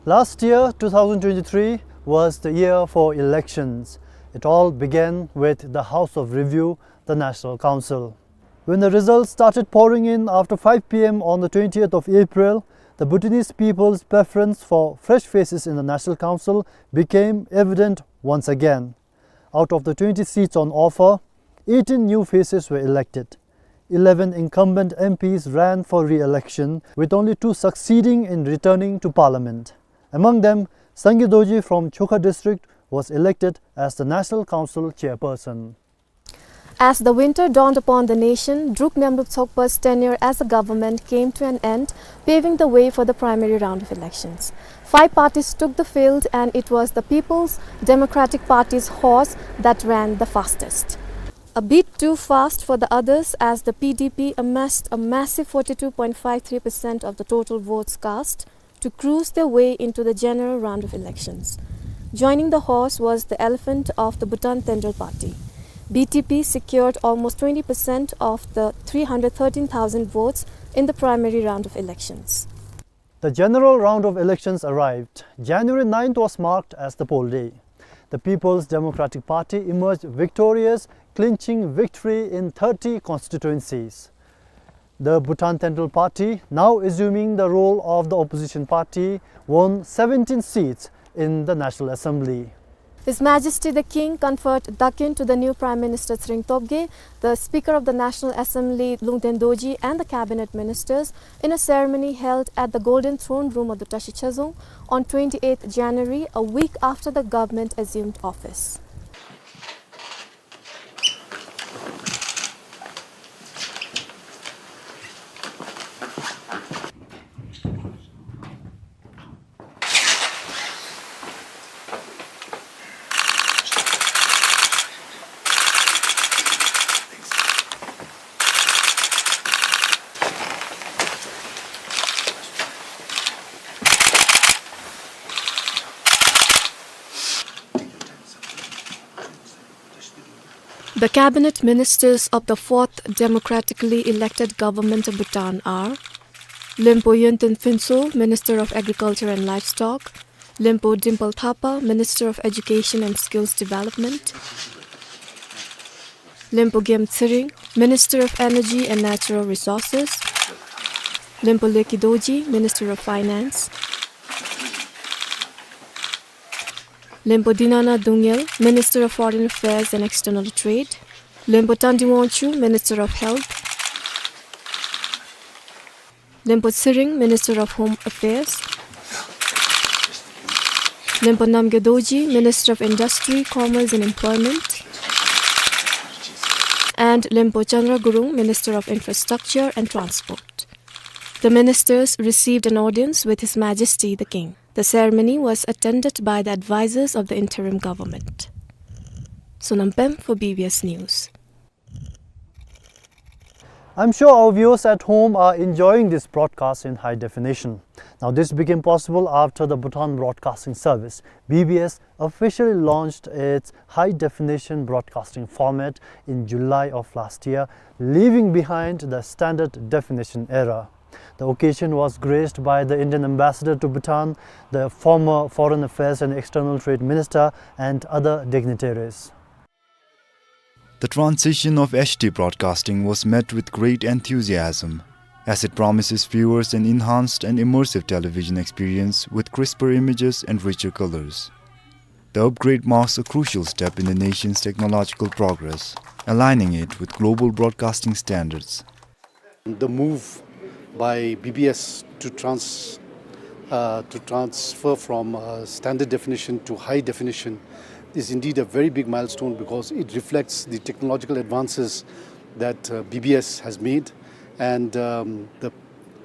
Last year, two thousand twenty-three, was the year for elections. It all began with the House of Review, the National Council. When the results started pouring in after five p.m. on the twentieth of April, the Bhutanese people's preference for fresh faces in the National Council became evident once again. Out of the twenty seats on offer, eighteen new faces were elected. Eleven incumbent M Ps ran for re-election, with only two succeeding in returning to parliament. Among them, Sangay Dorji from Chokha district was elected as the National Council chairperson. As the winter dawned upon the nation, Druk Ngamlop Tsokpa's tenure as a government came to an end, paving the way for the primary round of elections. Five parties took the field, and it was the People's Democratic Party's horse that ran the fastest. A bit too fast for the others, as the P D P amassed a massive forty-two point five three percent of the total votes cast to cruise their way into the general round of elections. Joining the horse was the elephant of the Bhutan Tendrel Party. B T P secured almost twenty percent of the three hundred thirteen thousand votes in the primary round of elections. The general round of elections arrived. January ninth was marked as the poll day. The People's Democratic Party emerged victorious, clinching victory in thirty constituencies. The Bhutan Tendrel Party, now assuming the role of the opposition party, won seventeen seats in the National Assembly. His Majesty the King conferred dakin to the new Prime Minister Tshering Tobgay, the Speaker of the National Assembly Lungten Dorji, and the cabinet ministers in a ceremony held at the Golden Throne Room of the Tashi Chazong on twenty-eighth January, a week after the government assumed office. The cabinet ministers of the fourth democratically elected government of Bhutan are Lempo Yönten Phuntsho, Minister of Agriculture and Livestock, Lempo Dimple Thapa, Minister of Education and Skills Development, Lempo Gem Tsering, Minister of Energy and Natural Resources, Lempo Leki Dorji, Minister of Finance, Lempo Dinana Dungel, Minister of Foreign Affairs and External Trade, Lempo Tandi Wangchuk, Minister of Health, Lempo Tsering, Minister of Home Affairs, Lempo Namgay Dorji, Minister of Industry, Commerce and Employment, and Lempo Chandra Gurung, Minister of Infrastructure and Transport. The ministers received an audience with His Majesty the King. The ceremony was attended by the advisors of the interim government. Sonam Pem for B B S News. I'm sure our viewers at home are enjoying this broadcast in high definition. Now, this became possible after the Bhutan Broadcasting Service, B B S, officially launched its high definition broadcasting format in July of last year, leaving behind the standard definition era. The occasion was graced by the Indian ambassador to Bhutan, the former Foreign Affairs and External Trade Minister, and other dignitaries. The transition of H D broadcasting was met with great enthusiasm, as it promises viewers an enhanced and immersive television experience with crisper images and richer colors. The upgrade marks a crucial step in the nation's technological progress, aligning it with global broadcasting standards. The move by B B S to trans-, uh, to transfer from, uh, standard definition to high definition is indeed a very big milestone, because it reflects the technological advances that, uh, B B S has made, and, um, the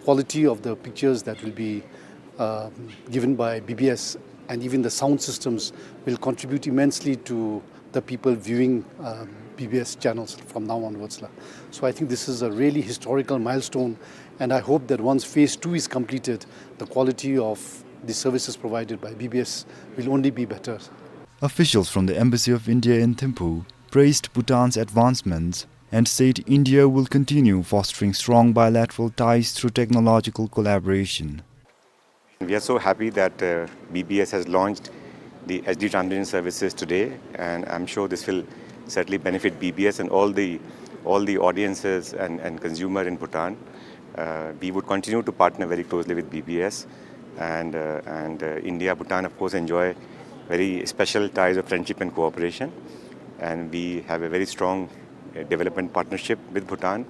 quality of the pictures that will be, um, given by B B S, and even the sound systems will contribute immensely to the people viewing, um, B B S channels from now onwards la. So I think this is a really historical milestone, and I hope that once phase two is completed, the quality of the services provided by B B S will only be better. Officials from the Embassy of India in Thimphu praised Bhutan's advancements and said India will continue fostering strong bilateral ties through technological collaboration. We are so happy that, uh, B B S has launched the H D transmission services today, and I'm sure this will certainly benefit B B S and all the, all the audiences and, and consumer in Bhutan. Uh, we would continue to partner very closely with B B S, and, uh, and, uh, India, Bhutan, of course, enjoy very special ties of friendship and cooperation, and we have a very strong, uh, development partnership with Bhutan,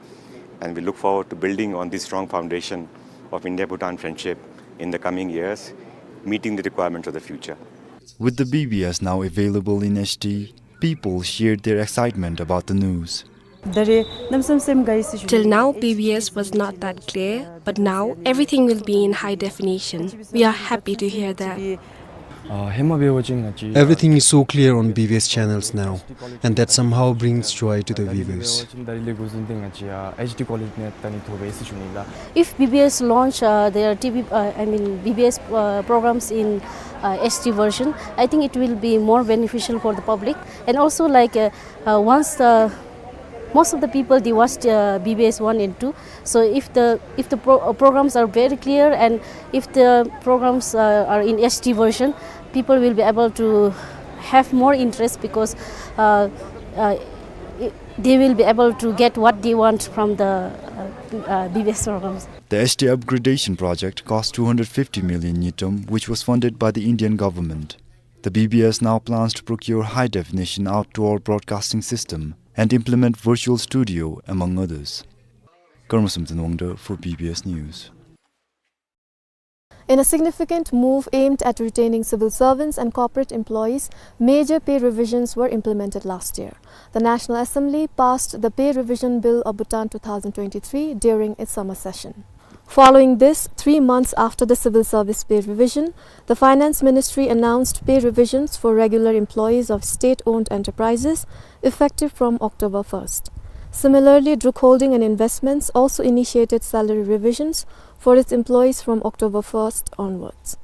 and we look forward to building on this strong foundation of India-Bhutan friendship in the coming years, meeting the requirements of the future. With the B B S now available in H D, people shared their excitement about the news. Till now, B B S was not that clear, but now everything will be in high definition. We are happy to hear that. Everything is so clear on B B S channels now, and that somehow brings joy to the viewers. If B B S launch, uh, their T V, uh, I mean, B B S, uh, programs in, uh, H D version, I think it will be more beneficial for the public. And also, like, uh, uh, once the, most of the people, they watched, uh, B B S one and two. So if the, if the pro-, uh, programs are very clear, and if the programs, uh, are in H D version, people will be able to have more interest, because, uh, uh, i-, they will be able to get what they want from the, uh, uh, B B S programs. The H D upgradation project cost two hundred fifty million ngultrum, which was funded by the Indian government. The B B S now plans to procure high-definition outdoor broadcasting system and implement virtual studio, among others. Karma Samten Wangda for B B S News. In a significant move aimed at retaining civil servants and corporate employees, major pay revisions were implemented last year. The National Assembly passed the Pay Revision Bill of Bhutan two thousand twenty-three during its summer session. Following this, three months after the civil service pay revision, the Finance Ministry announced pay revisions for regular employees of state-owned enterprises effective from October first. Similarly, Druk Holding and Investments also initiated salary revisions for its employees from October first onwards.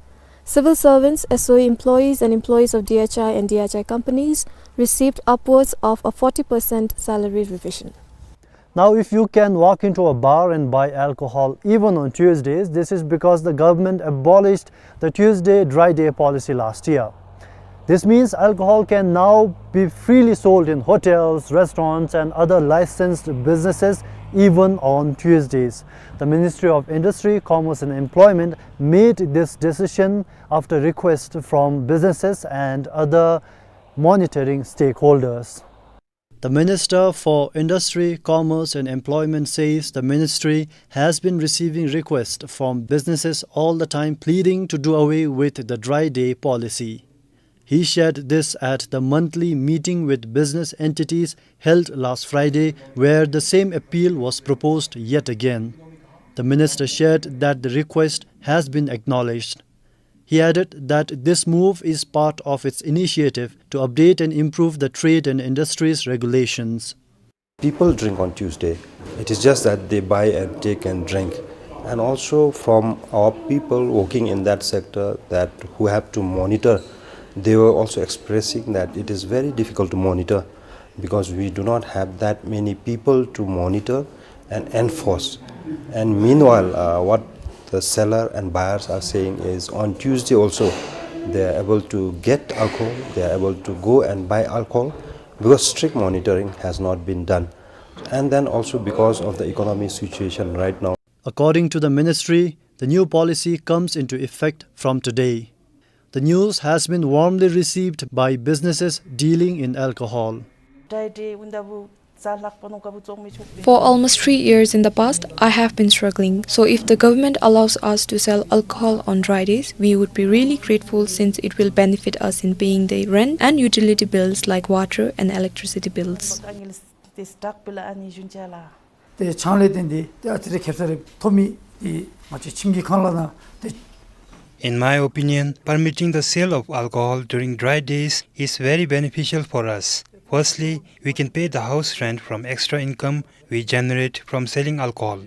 Civil servants, S O E employees, and employees of D H I and D H I companies received upwards of a forty percent salary revision. Now, if you can walk into a bar and buy alcohol even on Tuesdays, this is because the government abolished the Tuesday dry day policy last year. This means alcohol can now be freely sold in hotels, restaurants, and other licensed businesses even on Tuesdays. The Ministry of Industry, Commerce and Employment made this decision after request from businesses and other monitoring stakeholders. The Minister for Industry, Commerce and Employment says the ministry has been receiving requests from businesses all the time pleading to do away with the dry day policy. He shared this at the monthly meeting with business entities held last Friday, where the same appeal was proposed yet again. The minister shared that the request has been acknowledged. He added that this move is part of its initiative to update and improve the trade and industries regulations. People drink on Tuesday. It is just that they buy and take and drink. And also from our people working in that sector that who have to monitor, they were also expressing that it is very difficult to monitor because we do not have that many people to monitor and enforce. And meanwhile, uh, what the seller and buyers are saying is on Tuesday also, they are able to get alcohol, they are able to go and buy alcohol because strict monitoring has not been done. And then also because of the economic situation right now. According to the ministry, the new policy comes into effect from today. The news has been warmly received by businesses dealing in alcohol. For almost three years in the past, I have been struggling. So if the government allows us to sell alcohol on dry days, we would be really grateful since it will benefit us in paying the rent and utility bills like water and electricity bills. ཏེ་ཕྱག་ལས་བཏོན་ཏེ་ཏེ་ཨ་ཙི་རེ་ཁེབ་ས་རེ་ཐོབ་མི་ཏེ་ང་བཅས་ཁྱིམ་གྱི་ཁང་གླ་ནང་ཏེ། In my opinion, permitting the sale of alcohol during dry days is very beneficial for us. Firstly, we can pay the house rent from extra income we generate from selling alcohol.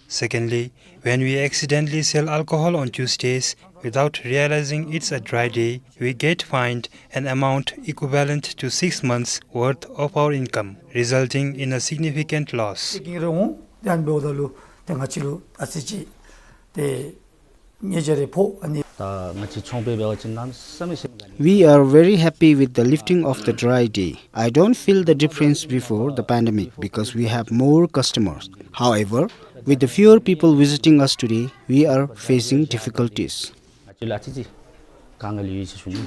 Secondly, when we accidentally sell alcohol on Tuesdays without realizing it's a dry day, we get fined an amount equivalent to six months' worth of our income, resulting in a significant loss. ཏེ་ཀིང་རེ་འོང་ཏེ་ཨ་ནི་འབདཝ་ད་ལུ་ཏེ་ང་བཅས་ལུ་ཨ་ཙི་ཅིག་ཏེ་ཉེས་བྱ་རེ་ཕོག་ཨ་ནི། ད་ང་བཅས་ཚོང་པ་འབད་བ་ཅིན་གནམ་མེད་ས་མེད་སེམས་དགའ་ནི། We are very happy with the lifting of the dry day. I don't feel the difference before the pandemic because we have more customers. However, with the fewer people visiting us today, we are facing difficulties. ང་བཅས་ལུ་ཨ་ཙི་ཅིག་དཀའ་ངལ་ཡོད་ཟེར་ཞུ་ནི།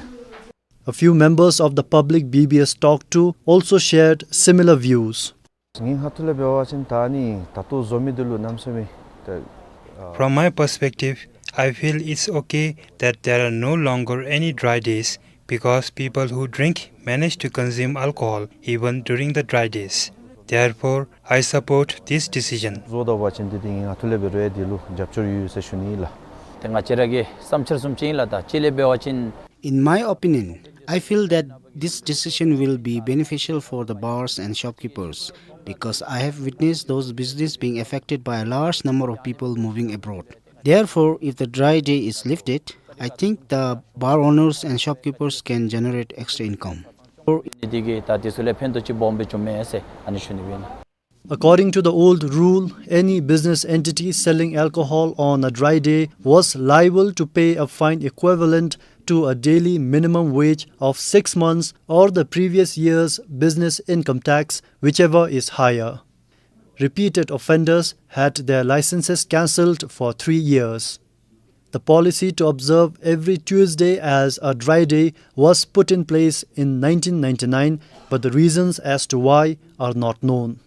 A few members of the public B B S talked to also shared similar views. ངེའི་ཁ་ཐུག་ལས་འབད་བ་ཅིན་ད་ནི་ད་ལྟོ་བཟོ་མི་འདི་ལུ་གནམ་མེད་ས་མེད་ད། From my perspective, I feel it's okay that there are no longer any dry days because people who drink manage to consume alcohol even during the dry days. Therefore, I support this decision. བཟོ་ད་བ་ཅིན་འདི་ཏེ་ངེའི་ཁ་ཐུག་ལས་འབད་རུང་འདི་ལུ་རྒྱབ་སྐྱོར་ཡོད་ཟེར་ཞུ་ནི་ལགས། ཏེ་ང་བཅས་ར་གི་བསམ་འཆར་བཟུམ་ཅིག་ཨིན་ལགས། ད་ཅི་ལས་འབད་བ་ཅིན། In my opinion, I feel that this decision will be beneficial for the bars and shopkeepers because I have witnessed those business being affected by a large number of people moving abroad. Therefore, if the dry day is lifted, I think the bar owners and shopkeepers can generate extra income. འདི་གིས་ད་འདི་ཚུ་ལུ་ཕན་ཐོགས་ཅིག་སྦོམ་སྦེ་བྱུངམ་མས་ཟེར་ཨ་ནི་ཞུ་ནི་སྦེ་ཨིན། According to the old rule, any business entity selling alcohol on a dry day was liable to pay a fine equivalent to a daily minimum wage of six months or the previous year's business income tax, whichever is higher. Repeated offenders had their licenses cancelled for three years. The policy to observe every Tuesday as a dry day was put in place in nineteen ninety-nine, but the reasons as to why are not known.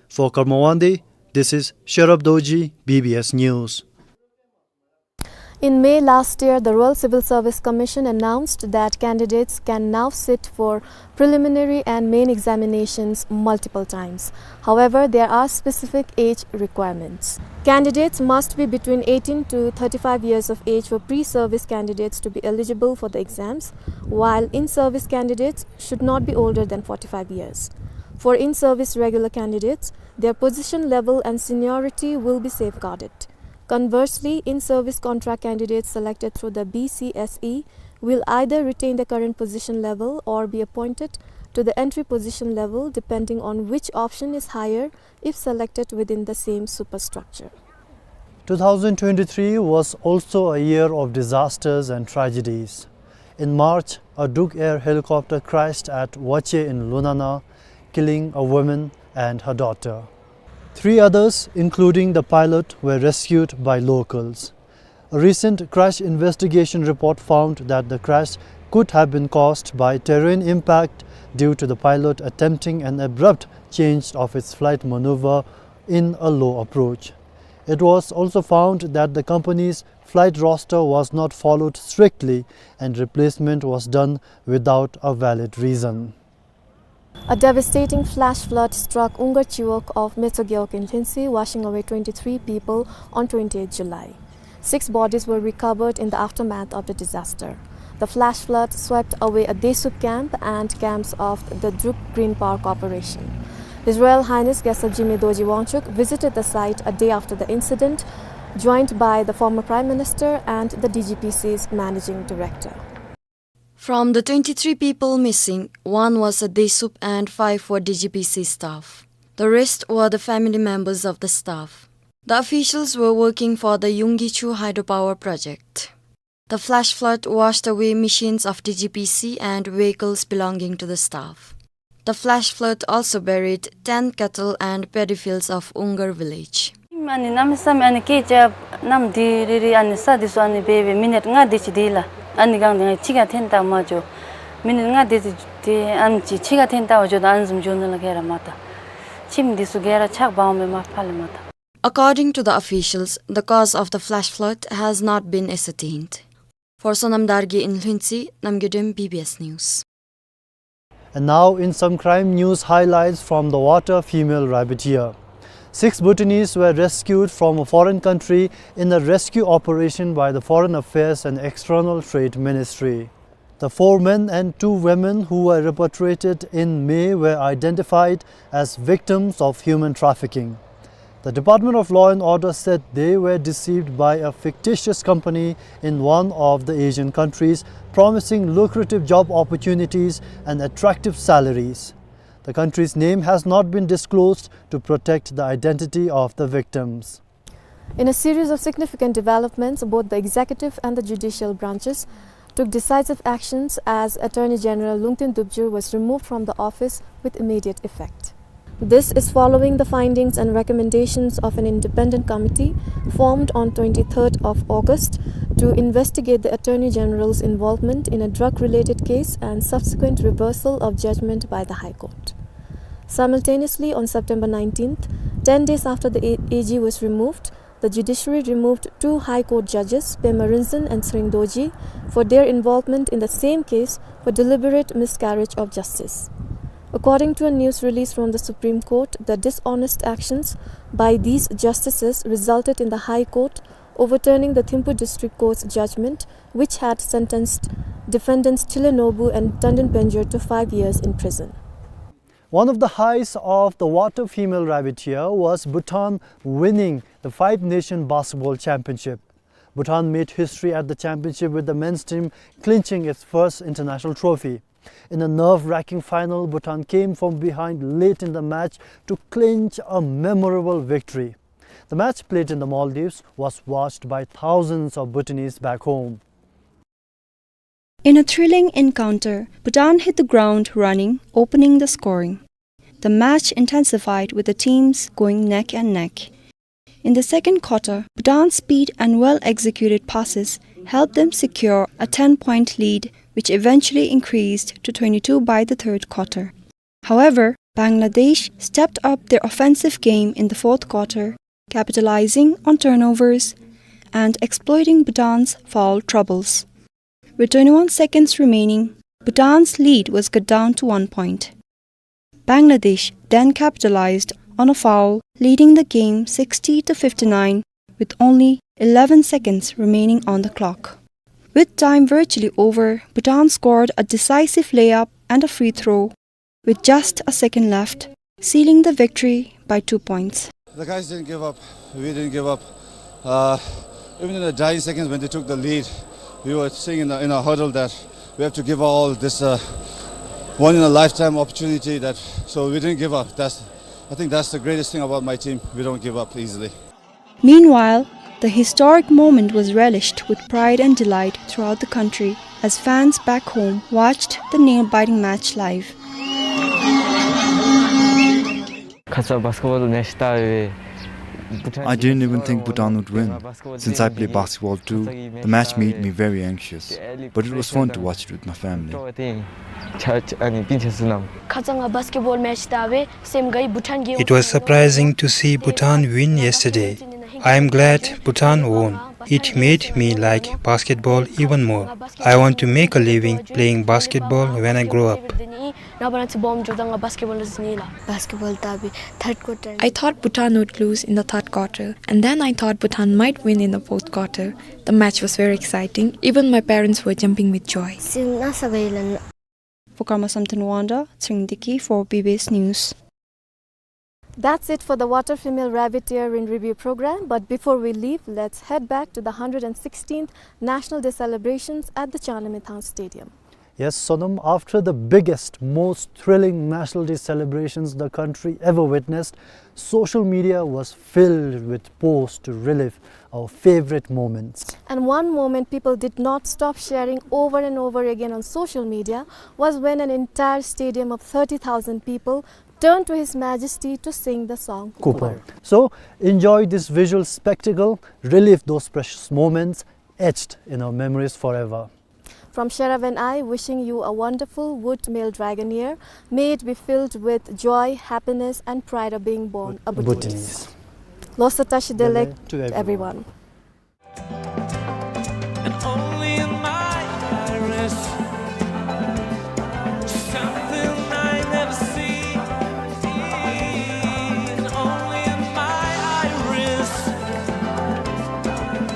For Karma Wangdi, this is Sherab Dorji, B B S News. In May last year, the Royal Civil Service Commission announced that candidates can now sit for preliminary and main examinations multiple times. However, there are specific age requirements. Candidates must be between eighteen to thirty-five years of age for pre-service candidates to be eligible for the exams, while in-service candidates should not be older than forty-five years. For in-service regular candidates, their position level and seniority will be safeguarded. Conversely, in-service contract candidates selected through the B C S E will either retain the current position level or be appointed to the entry position level, depending on which option is higher if selected within the same superstructure. Two thousand twenty-three was also a year of disasters and tragedies. In March, a Druk Air helicopter crashed at Wache in Lunana, killing a woman and her daughter. Three others, including the pilot, were rescued by locals. A recent crash investigation report found that the crash could have been caused by terrain impact due to the pilot attempting an abrupt change of its flight maneuver in a low approach. It was also found that the company's flight roster was not followed strictly and replacement was done without a valid reason. A devastating flash flood struck Ungar Chiwog of Metso Gewog in Lhuentse, washing away twenty-three people on twenty-eighth July. Six bodies were recovered in the aftermath of the disaster. The flash flood swept away a Desup camp and camps of the Druk Green Power Corporation. His Royal Highness Gyaltsab Jigme Dorji Wangchuck visited the site a day after the incident, joined by the former Prime Minister and the D G P C's Managing Director. From the twenty-three people missing, one was a Desup and five were D G P C staff. The rest were the family members of the staff. The officials were working for the Yunggichu hydropower project. The flash flood washed away machines of D G P C and vehicles belonging to the staff. The flash flood also buried ten cattle and paddy fields of Ungar village. ཨ་ནི་གནམ་མེད་ས་མེད་ཨ་ནི་སྐད་ཆ་གནམ་འདི་རི་རི་ཨ་ནི་ས་འདི་ཚུ་ཨ་ནི་འབད་འབད་མི་ནཊ་ལྔ་དེ་ཅིག་འདི་ལགས། ཨ་ནི་སྒང་འདི་ང་ཕྱི་ཁར་འཐེན་བལྟ་མ་འགྱོ། མི་ནཊ་ལྔ་དེ་ཅིག་དེ་ཨ་ནི་ཅིག་ཕྱི་ཁར་འཐེན་བལྟ་བ་འགྱོ་དོ་ཨ་ནི་བཟུམ་འགྱོ་ནི་ལགས། ག་ར་མ་ད་ཁྱིམ་འདི་ཚུ་ག་ར་ཆག་སྦང་འོང་མས་མ་ཕར་ལས་མ་ད། According to the officials, the cause of the flash flood has not been ascertained. For Sonam Dargye in Lhuentse, Namgay Dem, B B S News. And now in some crime news highlights from the water female rabbiteer. Six Bhutanese were rescued from a foreign country in a rescue operation by the Foreign Affairs and External Trade Ministry. The four men and two women who were repatriated in May were identified as victims of human trafficking. The Department of Law and Order said they were deceived by a fictitious company in one of the Asian countries, promising lucrative job opportunities and attractive salaries. The country's name has not been disclosed to protect the identity of the victims. In a series of significant developments, both the executive and the judicial branches took decisive actions as Attorney General Lungten Dubjir was removed from the office with immediate effect. This is following the findings and recommendations of an independent committee formed on twenty-third of August to investigate the Attorney General's involvement in a drug-related case and subsequent reversal of judgment by the High Court. Simultaneously, on September nineteenth, ten days after the A-, A G was removed, the judiciary removed two High Court judges, Pema Rinzin and Tshering Dorji, for their involvement in the same case for deliberate miscarriage of justice. According to a news release from the Supreme Court, the dishonest actions by these justices resulted in the High Court overturning the Thimphu District Court's judgment, which had sentenced defendants Thile Norbu and Tandon Panjor to five years in prison. One of the highs of the water female rabbiteer was Bhutan winning the Five Nation Basketball Championship. Bhutan made history at the championship, with the men's team clinching its first international trophy. In a nerve-wracking final, Bhutan came from behind late in the match to clinch a memorable victory. The match, played in the Maldives, was watched by thousands of Bhutanese back home. In a thrilling encounter, Bhutan hit the ground running, opening the scoring. The match intensified, with the teams going neck and neck. In the second quarter, Bhutan's speed and well-executed passes helped them secure a ten-point lead, which eventually increased to twenty-two by the third quarter. However, Bangladesh stepped up their offensive game in the fourth quarter, capitalizing on turnovers and exploiting Bhutan's foul troubles. With twenty-one seconds remaining, Bhutan's lead was cut down to one point. Bangladesh then capitalized on a foul, leading the game sixty to fifty-nine with only eleven seconds remaining on the clock. With time virtually over, Bhutan scored a decisive layup and a free throw with just a second left, sealing the victory by two points. The guys didn't give up. We didn't give up. Uh, even in the dying seconds when they took the lead, we were saying in a, in a huddle that we have to give all this, uh, one in a lifetime opportunity. That, so we didn't give up. That's, I think that's the greatest thing about my team. We don't give up easily. Meanwhile, the historic moment was relished with pride and delight throughout the country as fans back home watched the nail-biting match live. ཁ་ཙ་བཱས་ཀེཊ་བཱོལ་མེཆ་ལྟ་བའི་Bhutan I didn't even think Bhutan would win. Since I play basketball too, the match made me very anxious. But it was fun to watch it with my family. ཁ་ཙ་ང་བཱས་ཀེཊ་བཱོལ་མེཆ་ལྟ་བའི་སེམས་ག་ཡི་བྷུ་ཊཱན་གི It was surprising to see Bhutan win yesterday. I am glad Bhutan won. It made me like basketball even more. I want to make a living playing basketball when I grow up. ནངས་པ་གནངས་ཚེ་སྦོམ་འགྱོཝ་ད་ང་བཱས་ཀེཊ་བཱོལ་ལུ་འཛུལ་ནི་ལགས། Basketball ལྟ་བའི་third quarter. I thought Bhutan would lose in the third quarter, and then I thought Bhutan might win in the fourth quarter. The match was very exciting. Even my parents were jumping with joy. སེམས་ན་ས་ག་ཡི་ལགས། For Karma Samten Wangda, Tshering Deki for B B S News. That's it for the Water Female Rabbit Ear in Review program. But before we leave, let's head back to the hundred and sixteenth National Day celebrations at the Changlimithang Stadium. Yes, Sonam, after the biggest, most thrilling National Day celebrations the country ever witnessed, social media was filled with posts to relive our favorite moments. And one moment people did not stop sharing over and over again on social media was when an entire stadium of thirty thousand people turned to His Majesty to sing the song Cooper. Cooper. So, enjoy this visual spectacle, relive those precious moments etched in our memories forever. From Sherav and I, wishing you a wonderful Wood Male Dragon Year. May it be filled with joy, happiness, and pride of being born a Bhutanese. Bhutanese. Lo sa tashidele to everyone. Everyone. And only in my iris, something I never see. And only in my iris,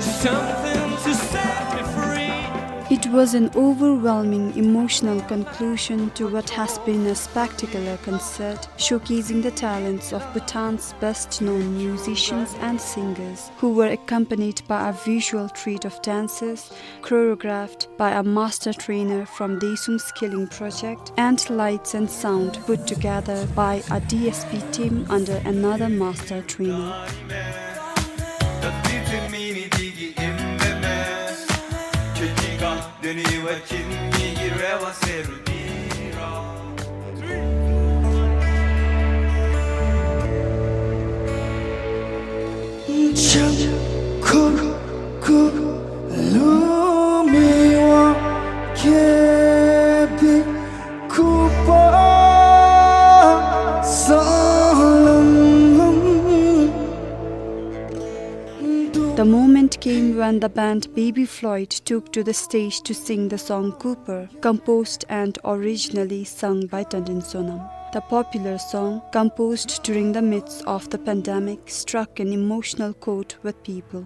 something to set me free. It was an overwhelming, emotional conclusion to what has been a spectacular concert, showcasing the talents of Bhutan's best-known musicians and singers, who were accompanied by a visual treat of dancers, choreographed by a master trainer from Desuung Skilling Project, and lights and sound put together by a D S P team under another master trainer. The moment came when the band Baby Floyd took to the stage to sing the song Cooper, composed and originally sung by Tandin Sonam. The popular song, composed during the midst of the pandemic, struck an emotional chord with people.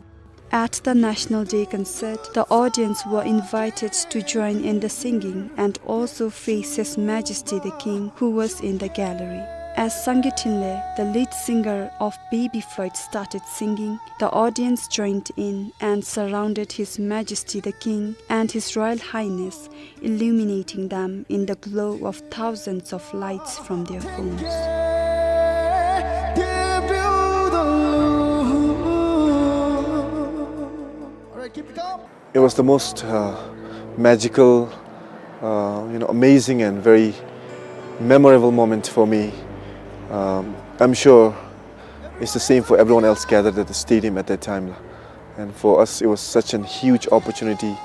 At the National Day concert, the audience were invited to join in the singing and also face His Majesty the King, who was in the gallery. As Sangay Thinley, the lead singer of Baby Floyd, started singing, the audience joined in and surrounded His Majesty the King and His Royal Highness, illuminating them in the glow of thousands of lights from their phones. It was the most, uh, magical, uh, you know, amazing and very memorable moment for me. Um, I'm sure it's the same for everyone else gathered at the stadium at that time. And for us, it was such a huge opportunity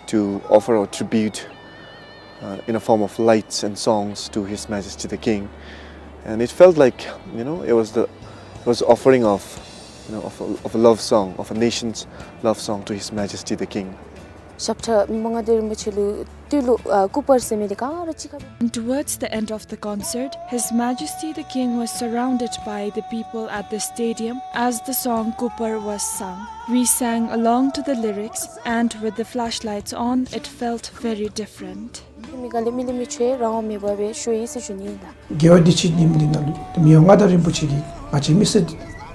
to offer our tribute, uh, in a form of lights and songs to His Majesty the King. And it felt like, you know, it was the, it was offering of, you know, of a, of a love song, of a nation's love song to His Majesty the King. ཞབས་ཁྲ་མི་མང་ང་དེ་རིན་པོ་ཆེ་ལུ་དུས་ལུ་ཨ་ཀུ་པར་ཟེར་མི་དེ་ག་ར་གཅིག་ཁར། And towards the end of the concert, His Majesty the King was surrounded by the people at the stadium as the song Cooper was sung. We sang along to the lyrics, and with the flashlights on, it felt very different. མི་ག་ལེ་མི་ལེ་མི་ཆོས་རང་དབང་མེད་པར་སྦེ་ཤོ་ཡི་ཟེར་ཞུ་ནི་ཨིན་ལགས། དགེ་བ་འདི་ཕྱི་ཉིནམ་འདི་ནང་ལུ་མི་དབང་མངའ་བདག་རིན་པོ་ཆེ་གིས་ང་བཅས་མི་སེར་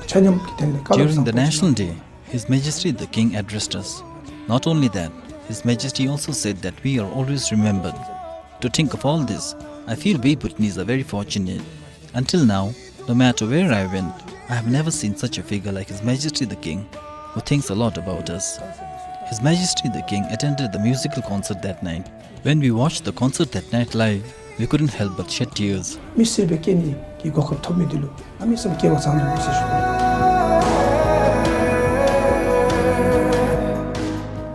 ཆ་མཉམ་གྱི་དོན་ལས་བཀའ་སློབ་བཟང་པོ་ཞིག། During the National Day, His Majesty the King addressed us. Not only that, His Majesty also said that we are always remembered. To think of all this, I feel we Bhutanese are very fortunate. Until now, no matter where I went, I have never seen such a figure like His Majesty the King, who thinks a lot about us. His Majesty the King attended the musical concert that night. When we watched the concert that night live, we couldn't help but shed tears. མི་སེར་སྦེ་སྐྱེ་ནི་གི་གོ་སྐབས་ཐོབ་མི་འདི་ལུ་གནམ་མེད་ས་མེད་སྐལ་བ་བཟང་དྲགས་ཟེར་ཞུ་ནི།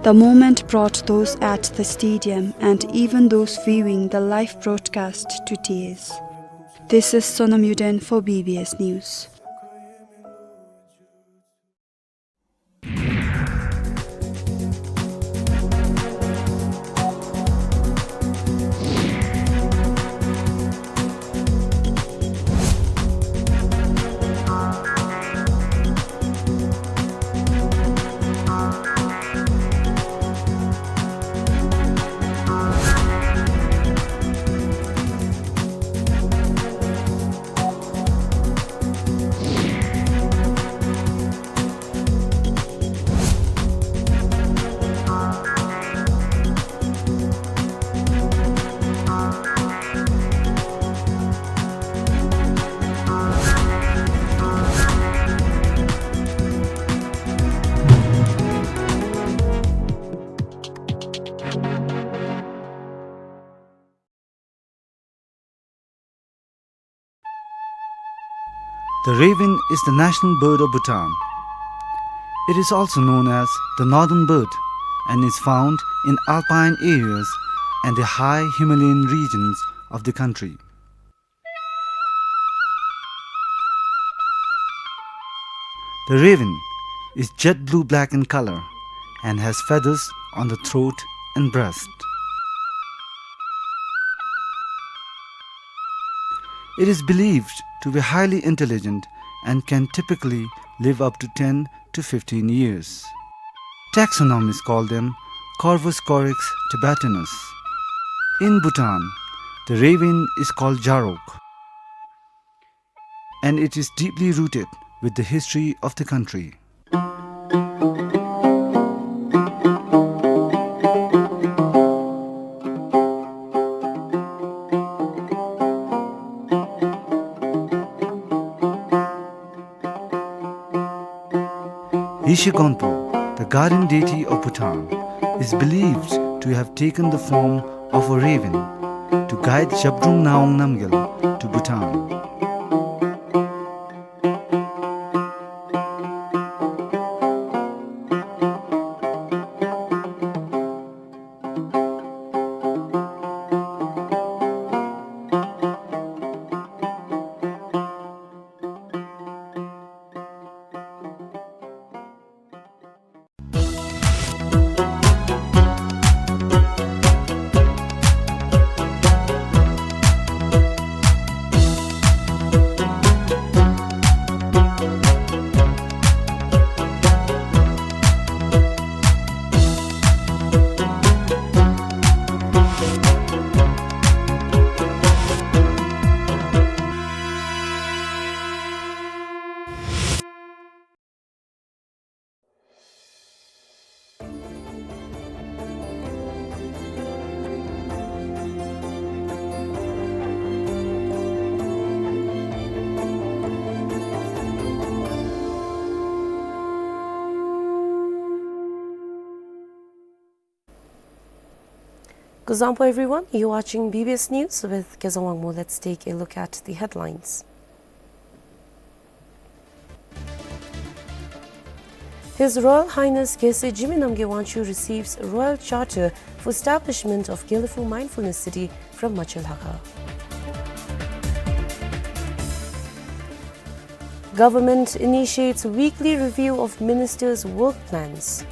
The moment brought those at the stadium and even those viewing the live broadcast to tears. This is Sonam Yuden for B B S News. The raven is the national bird of Bhutan. It is also known as the northern bird and is found in alpine areas and the high Himalayan regions of the country. The raven is jet blue black in color and has feathers on the throat and breast. It is believed to be highly intelligent and can typically live up to ten to fifteen years. Taxonomists call them Corvus corax tibetanus. In Bhutan, the raven is called jarok, and it is deeply rooted with the history of the country. Yeshe Gonpo, the guardian deity of Bhutan, is believed to have taken the form of a raven to guide Zhabdrung Ngawang Namgyal to Bhutan. Kuzuzangpo everyone, you're watching B B S News with Kezang Wangmo. Let's take a look at the headlines. His Royal Highness Khesar Jigme Namgyel Wangchuck receives Royal Charter for establishment of Gelephu Mindfulness City from Machel Hakha. Government initiates weekly review of ministers' work plans.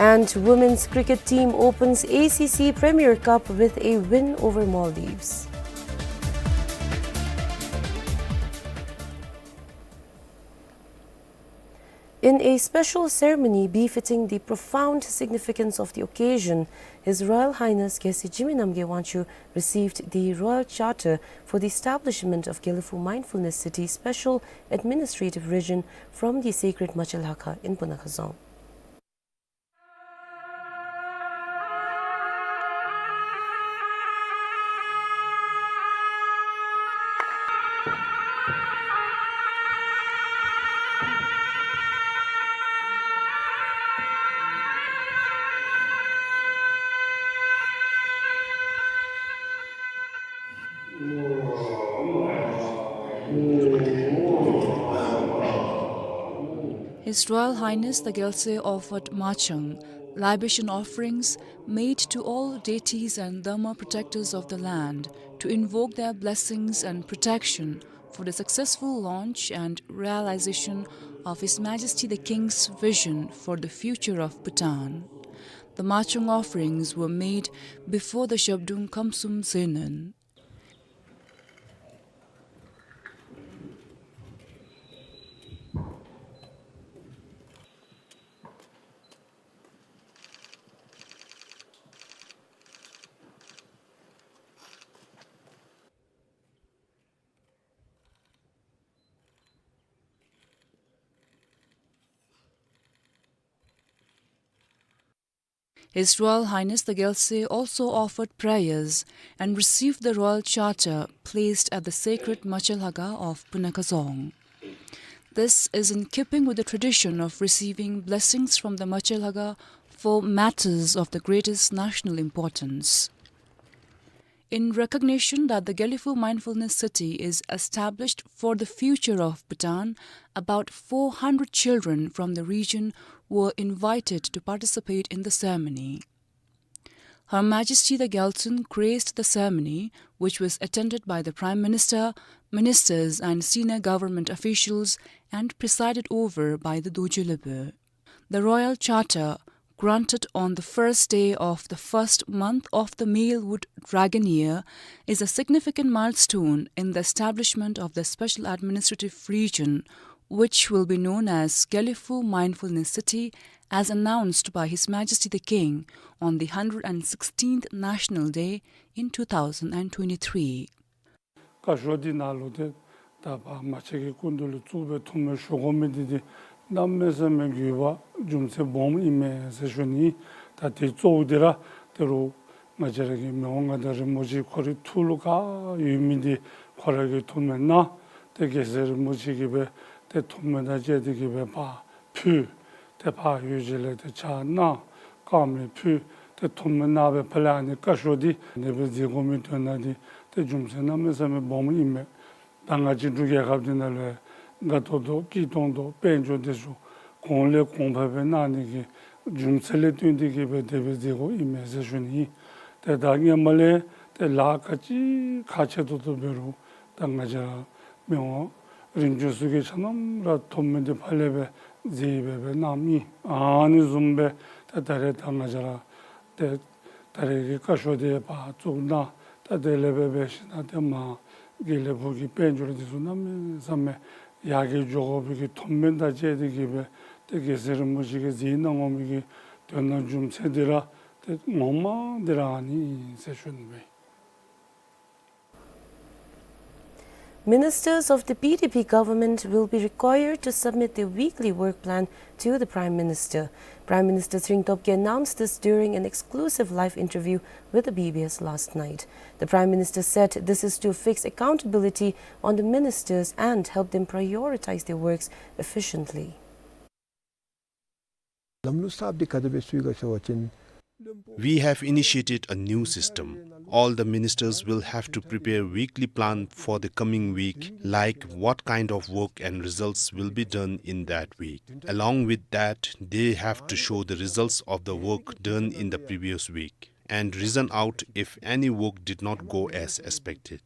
And women's cricket team opens A C C Premier Cup with a win over Maldives. In a special ceremony befitting the profound significance of the occasion, His Royal Highness Gyalse Jigme Namgyel Wangchuck received the Royal Charter for the establishment of Gelephu Mindfulness City Special Administrative Region from the sacred Macha Lhakha in Punakha Dzong. His Royal Highness the Gyalse offered machang, libation offerings made to all deities and Dharma protectors of the land, to invoke their blessings and protection for the successful launch and realization of His Majesty the King's vision for the future of Bhutan. The machang offerings were made before the Zhabdrung Khamsum Zenan. His Royal Highness the Gyalse also offered prayers and received the Royal Charter placed at the sacred Macha Lhakha of Punakha Dzong. This is in keeping with the tradition of receiving blessings from the Macha Lhakha for matters of the greatest national importance. In recognition that the Gelephu Mindfulness City is established for the future of Bhutan, about four hundred children from the region were invited to participate in the ceremony. Her Majesty the Gyaltsuen graced the ceremony, which was attended by the Prime Minister, ministers and senior government officials, and presided over by the Dorje Lobö. The Royal Charter, granted on the first day of the first month of the malewood dragon year, is a significant milestone in the establishment of the Special Administrative Region, which will be known as Gelephu Mindfulness City, as announced by His Majesty the King on the hundred and sixteenth National Day in two thousand and twenty-three. བཀའ་ཤོག་འདི་ནང་ལུ་ཏེ་ད་ཕར་མ་ཆེན་གྱི་སྐུ་མདུན་ལུ་བཙུགས་སྦེ་ཐུགས་སྨོན་ཞུ་དགོ་མི་འདི་ཏེ་གནམ་མེད་ས་མེད་དགོས་པ་རྒྱུ་མཚན་སྦོམ་ཨིན་མས་ཟེར་ཞུ་ནི། ད་དེ་གཙོ་བོ་འདི་ར་ད་རུང་ང་བཅས་ར་གི་མི་དབང་མངའ་བདག་རིན་པོ་ཆེ་ཁོ་རའི་ཐུགས་ལུ་ག་ཡོད་མི་འདི་ཁོ་ར་གིས་ཐུགས་སྨོན་གནང་། ཏེ་རྒྱལ་སྲས་རིན་པོ་ཆེ་གིས་སྦེ་ཏེ་ཐུགས་སྨོན་དང་བཅས་ཏེ་གིས་སྦེ་ཕར་ཕུལ། ཏེ་ཕར་ཡོད་ཅིག་ལས་ཏེ་ཕྱག་གནང་། དཀར་མེ་ཕུལ། ཏེ་ཐུགས་སྨོན་གནང་སྦེ་ཕར་ལས་ཨ་ནི་བཀའ་ཤོག་འདི་ཨ་ནེ་སྦེ་མཛད་དགོ་མི་དོན་དག་འདི་ཏེ་རྒྱུ་མཚན་གནམ་མེད་ས་མེད་སྦོམ་ཨིན་མས། ད་ང་བཅས་འབྲུག་རྒྱལ་ཁབ་འདི་ནང་ལུ་དགའ་ཏོག་ཏོ་སྐྱིད་ཏོང་ཏོ་དཔལ་འབྱོར་འདི་ཚུ་གོང་ལས་གོང་འཕེལ་སྦེ་གནང་ནི་གི་རྒྱུ་མཚན་ལས་བརྟེན་ཏེ་གིས་སྦེ་དེ་སྦེ་མཛད་དགོཔ་ཨིན་མས་ཟེར་ཞུ་ནི་ཨིན། ཏེ་ད་སྔོན་མ་ལས་ཏེ་ལཱ་ག་ཅི་ཁག་ཆེ་ཏོག་ཏོ་འབད་རུང་ད་ང་བཅས་ར་མི་དབང་རིམ་བྱོན་ཚུ་གིས་ཆ་མཉམ་ར་ཐུགས་སྨོན་འདི་ཕར་ལས་སྦེ་མཛད་སྦེ་སྦེ་གནངམ་ཨིན། ཨ་ནི་བཟུམ་སྦེ་ད་ད་རེས་ད་ང་བཅས་ར་ཏེ་ད་རེས་ཀྱི་བཀའ་ཤོག་འདི་ཕར་བཙུགས་གནང་། ད་དེ་ལས་སྦེ་འབད་ཞིནམ་ཏེ་མར་དགེ་ལེགས་ཕུག་གི་དཔལ་འབྱོར་འདི་ཚུ་གནམ་མེད་ས་མེད་ཡར་རྒྱས་འགྱོ་དགོ་པའི་གི་ཐུགས་སྨོན་དང་བཅས་ཏེ་གིས་སྦེ་ཏེ་རྒྱལ་སྲས་རིན་པོ་ཆེ་གིས་མཛད་གནང་དགོ་མི་གི་དོན་དག་རྒྱུ་མཚན་འདི་ར་ཏེ་ངོ་མ་འདི་ར་ཨ་ནི་ཨིན་ཟེར་ཞུ་ནི་ཨིན། Ministers of the P D P government will be required to submit their weekly work plan to the Prime Minister. Prime Minister Tshering Tobgay announced this during an exclusive live interview with the B B S last night. The Prime Minister said this is to fix accountability on the ministers and help them prioritize their works efficiently. ལམ་ལུགས་གསརཔ་འདི་ག་དེ་སྦེ་བཙུགས་ཡི་ག་ཟེར་བ་ཅིན། We have initiated a new system. All the ministers will have to prepare weekly plan for the coming week, like what kind of work and results will be done in that week. Along with that, they have to show the results of the work done in the previous week and reason out if any work did not go as expected.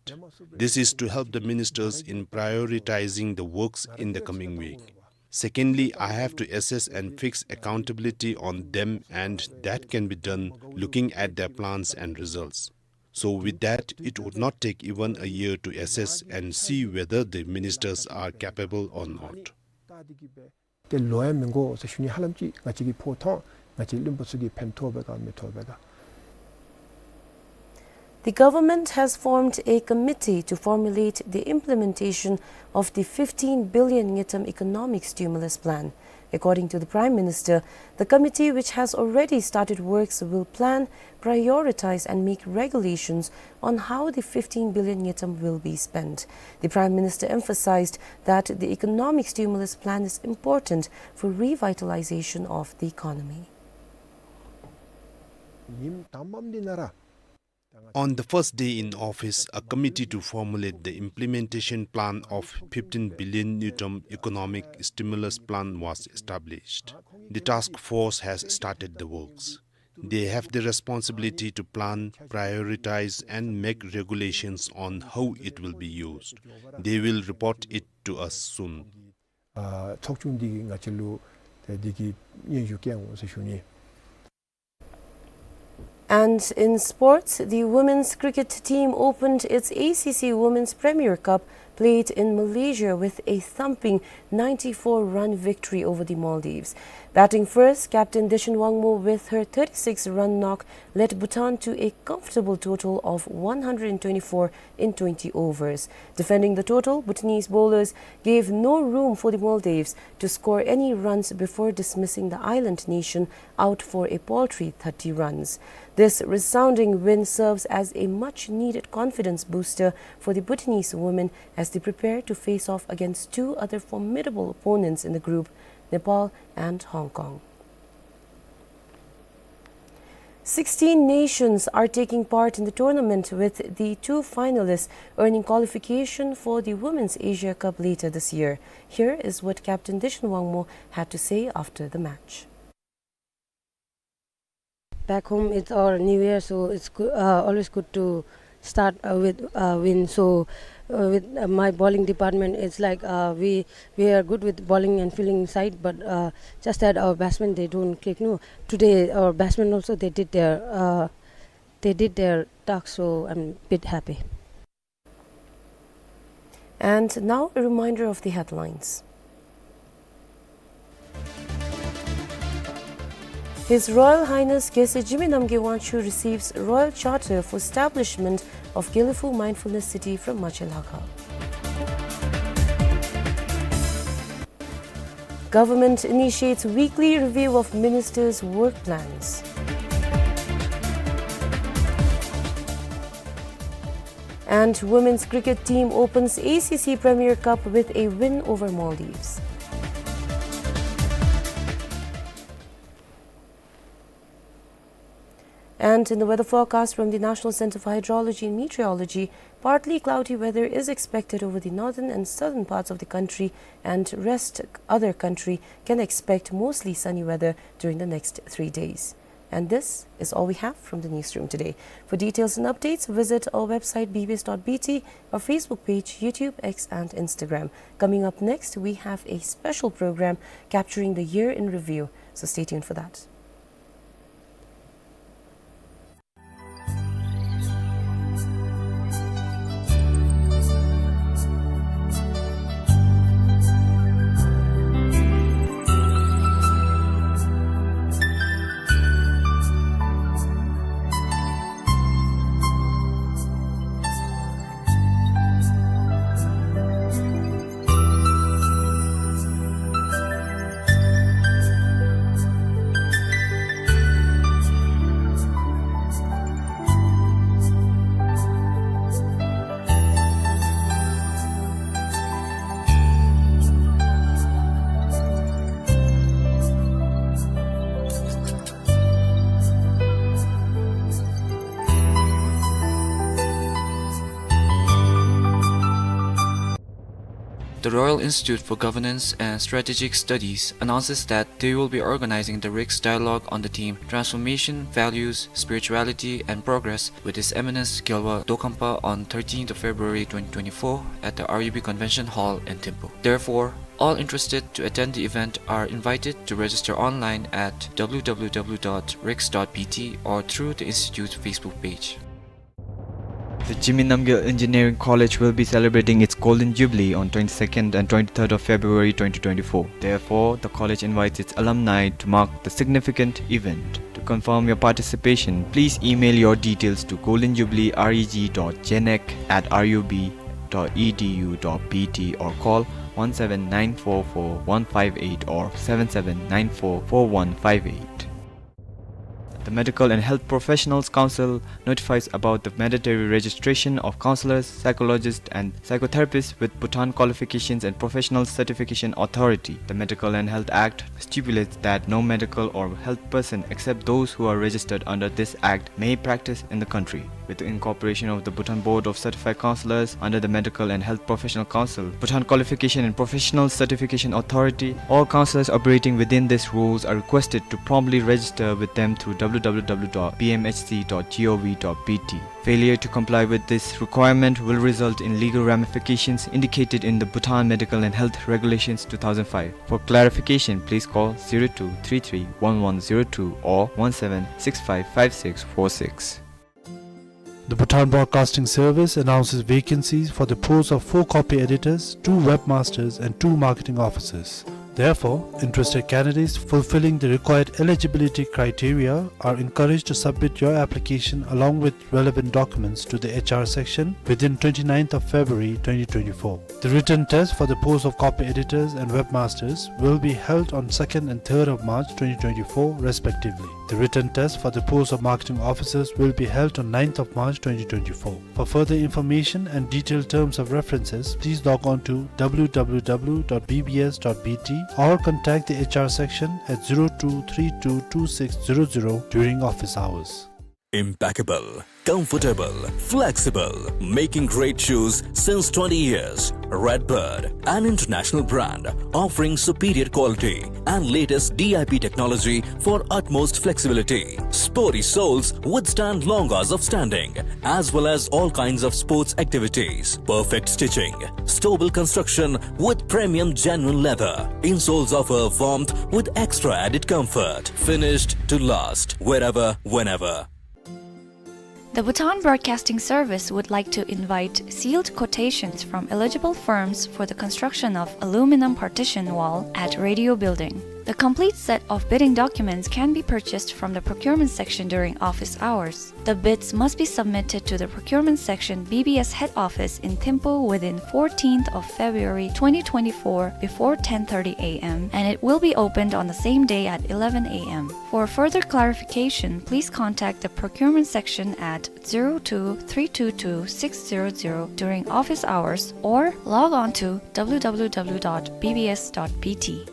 This is to help the ministers in prioritizing the works in the coming week. Secondly, I have to assess and fix accountability on them, and that can be done looking at their plans and results. So with that, it would not take even a year to assess and see whether the ministers are capable or not. ཏེ་ལོ་ཡང་མི་འགོར་ཟེར་ཞུ་ནི། ཧ་ལམ་ཅིག་ང་བཅས་ཀྱིས་ཕོག་ཐོགས་ང་བཅས་བློན་པོ་ཚུ་གིས་ཕན་ཐོགས་པས་ག་མི་ཐོགས་པས་ག། The government has formed a committee to formulate the implementation of the fifteen billion ngultrum economic stimulus plan. According to the Prime Minister, the committee, which has already started works, will plan, prioritize and make regulations on how the fifteen billion ngultrum will be spent. The Prime Minister emphasized that the economic stimulus plan is important for revitalization of the economy. On the first day in office, a committee to formulate the implementation plan of fifteen billion ngultrum economic stimulus plan was established. The task force has started the works. They have the responsibility to plan, prioritize, and make regulations on how it will be used. They will report it to us soon. ཨ་ཚོགས་ཆུང་འདི་གིས་ང་བཅས་ལུ་ཏེ་འདི་གི་སྙན་ཞུ་བསྐྱལ་འོང་ཟེར་ཞུ་ནི། And in sports, the women's cricket team opened its A C C Women's Premier Cup, played in Malaysia, with a thumping ninety-four run victory over the Maldives. Batting first, Captain Deshin Wangmo, with her thirty-six run knock, led Bhutan to a comfortable total of one hundred twenty-four in twenty overs. Defending the total, Bhutanese bowlers gave no room for the Maldives to score any runs before dismissing the island nation out for a paltry thirty runs. This resounding win serves as a much-needed confidence booster for the Bhutanese women as they prepare to face off against two other formidable opponents in the group, Nepal and Hong Kong. Sixteen nations are taking part in the tournament, with the two finalists earning qualification for the Women's Asia Cup later this year. Here is what Captain Deshin Wangmo had to say after the match. Back home, it's our new year, so it's goo-, uh, always good to start, uh, with a win. So, uh, with, uh, my bowling department, it's like, uh, we, we are good with bowling and fielding side, but, uh, just that our batsmen, they don't click. No, today our batsmen also, they did their, uh, they did their task, so I'm a bit happy. And now a reminder of the headlines. His Royal Highness Gyaltsuen Jigme Namgyel Wangchuck receives Royal Charter for establishment of Gelephu Mindfulness City from Machael Hakha. Government initiates weekly review of ministers' work plans. And women's cricket team opens A C C Premier Cup with a win over Maldives. And in the weather forecast from the National Centre for Hydrology and Meteorology, partly cloudy weather is expected over the northern and southern parts of the country, and rest other country can expect mostly sunny weather during the next three days. And this is all we have from the newsroom today. For details and updates, visit our website B B S dot B T, our Facebook page, YouTube, X, and Instagram. Coming up next, we have a special program capturing the year in review, so stay tuned for that. The Royal Institute for Governance and Strategic Studies announces that they will be organizing the RICS Dialogue on the theme Transformation, Values, Spirituality, and Progress with His Eminence Gyalwa Dokhampa on thirteenth of February twenty twenty-four at the R U B Convention Hall in Thimphu. Therefore, all interested to attend the event are invited to register online at W W W dot rics dot B T or through the Institute's Facebook page. The Jigme Namgyel Engineering College will be celebrating its Golden Jubilee on twenty-second and twenty-third of February twenty twenty-four. Therefore, the college invites its alumni to mark the significant event. To confirm your participation, please email your details to golden jubilee reg dot genec at rub dot edu dot bt or call one seven nine four four one five eight or seven seven nine four four one five eight. The Medical and Health Professionals Council notifies about the mandatory registration of counselors, psychologists, and psychotherapists with Bhutan Qualifications and Professional Certification Authority. The Medical and Health Act stipulates that no medical or health person except those who are registered under this act may practice in the country. With the incorporation of the Bhutan Board of Certified Counselors under the Medical and Health Professional Council, Bhutan Qualification and Professional Certification Authority, all counselors operating within these rules are requested to promptly register with them through w w w dot b m h c dot g o v dot b t. Failure to comply with this requirement will result in legal ramifications indicated in the Bhutan Medical and Health Regulations two thousand five. For clarification, please call zero two three three one one zero two or one seven six five five six four six. The Bhutan Broadcasting Service announces vacancies for the post of four copy editors, two webmasters, and two marketing officers. Therefore, interested candidates fulfilling the required eligibility criteria are encouraged to submit your application along with relevant documents to the H R section within twenty-ninth of February twenty twenty-four. The written test for the post of copy editors and webmasters will be held on second and third of March twenty twenty-four respectively. The written test for the post of marketing officers will be held on ninth of March twenty twenty-four. For further information and detailed terms of references, please log on to w w w dot b b s dot b t or contact the H R section at zero two three two two six zero zero during office hours. Impeccable, comfortable, flexible, making great shoes since twenty years. Redbird, an international brand offering superior quality and latest D I P technology for utmost flexibility. Sporty soles withstand long hours of standing, as well as all kinds of sports activities. Perfect stitching, stable construction with premium genuine leather. Insoles offer warmth with extra added comfort. Finished to last, wherever, whenever. The Bhutan Broadcasting Service would like to invite sealed quotations from eligible firms for the construction of aluminum partition wall at Radio Building. The complete set of bidding documents can be purchased from the procurement section during office hours. The bids must be submitted to the procurement section, B B S head office in Thimphu within fourteenth of February twenty twenty-four before ten thirty a m, and it will be opened on the same day at eleven a m. For further clarification, please contact the procurement section at zero two three two two six zero zero during office hours or log on to w w w dot b b s dot b t.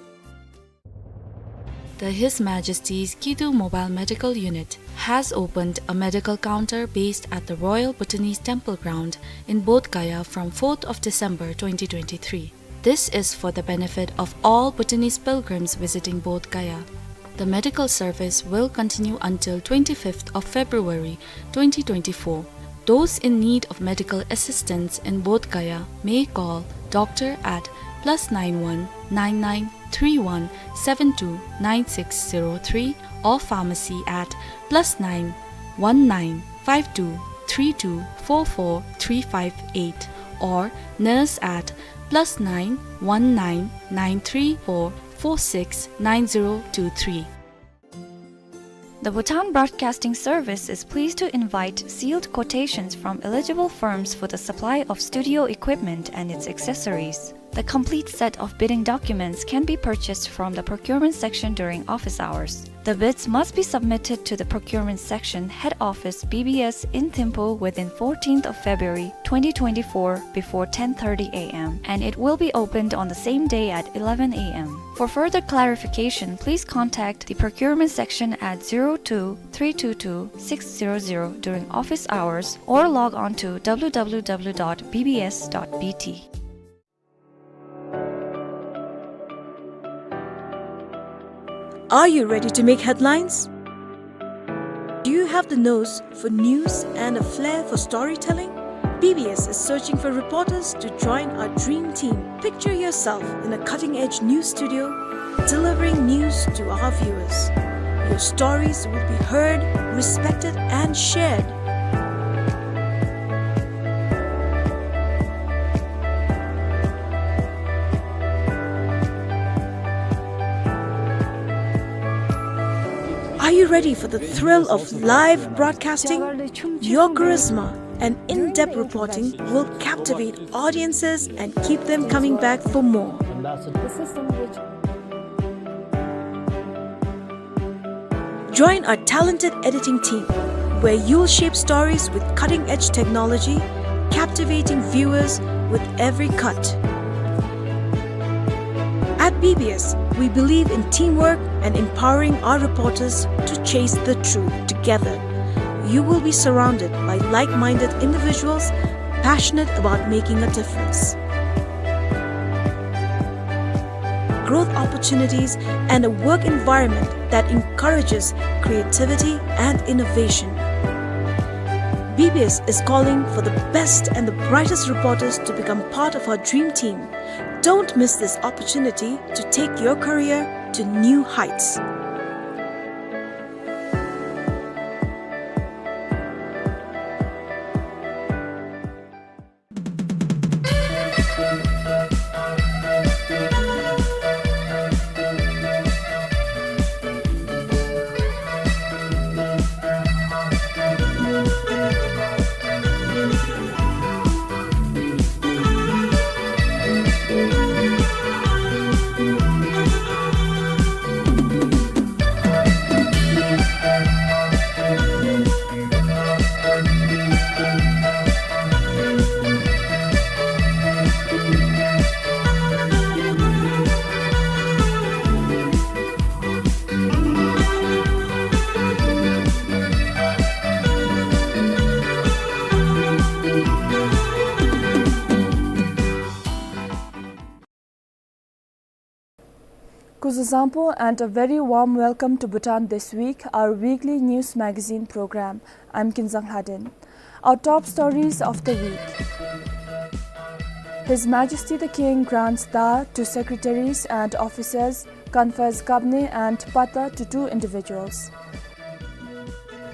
The His Majesty's Kidu Mobile Medical Unit has opened a medical counter based at the Royal Bhutanese Temple Ground in Bodh Gaya from fourth of December twenty twenty-three. This is for the benefit of all Bhutanese pilgrims visiting Bodh Gaya. The medical service will continue until twenty-fifth of February twenty twenty-four. Those in need of medical assistance in Bodh Gaya may call doctor at plus nine one nine nine three one seven two nine six zero three or pharmacy at plus nine one nine five two three two four four three five eight or nurse at plus nine one nine nine three four four six nine zero two three. The Bhutan Broadcasting Service is pleased to invite sealed quotations from eligible firms for the supply of studio equipment and its accessories. The complete set of bidding documents can be purchased from the procurement section during office hours. The bids must be submitted to the procurement section, head office, B B S in Thimphu within fourteenth of February twenty twenty-four before ten thirty a m, and it will be opened on the same day at eleven a m. For further clarification, please contact the procurement section at zero two three two two six zero zero during office hours or log on to w w w dot b b s dot b t. Are you ready to make headlines? Do you have the nose for news and a flair for storytelling? B B S is searching for reporters to join our dream team. Picture yourself in a cutting-edge news studio, delivering news to our viewers. Your stories will be heard, respected, and shared. Are you ready for the thrill of live broadcasting? Your charisma and in-depth reporting will captivate audiences and keep them coming back for more. Join our talented editing team, where you'll shape stories with cutting-edge technology, captivating viewers with every cut. At B B S, we believe in teamwork and empowering our reporters to chase the truth together. You will be surrounded by like-minded individuals passionate about making a difference. Growth opportunities, and a work environment that encourages creativity and innovation. B B S is calling for the best and the brightest reporters to become part of our dream team. Don't miss this opportunity to take your career to new heights. Kuzuzangpo and a very warm welcome to Bhutan This Week, our weekly news magazine program. I'm Kinzang Lhaden. Our top stories of the week. His Majesty the King grants da to secretaries and officers, confers kabne and patta to two individuals.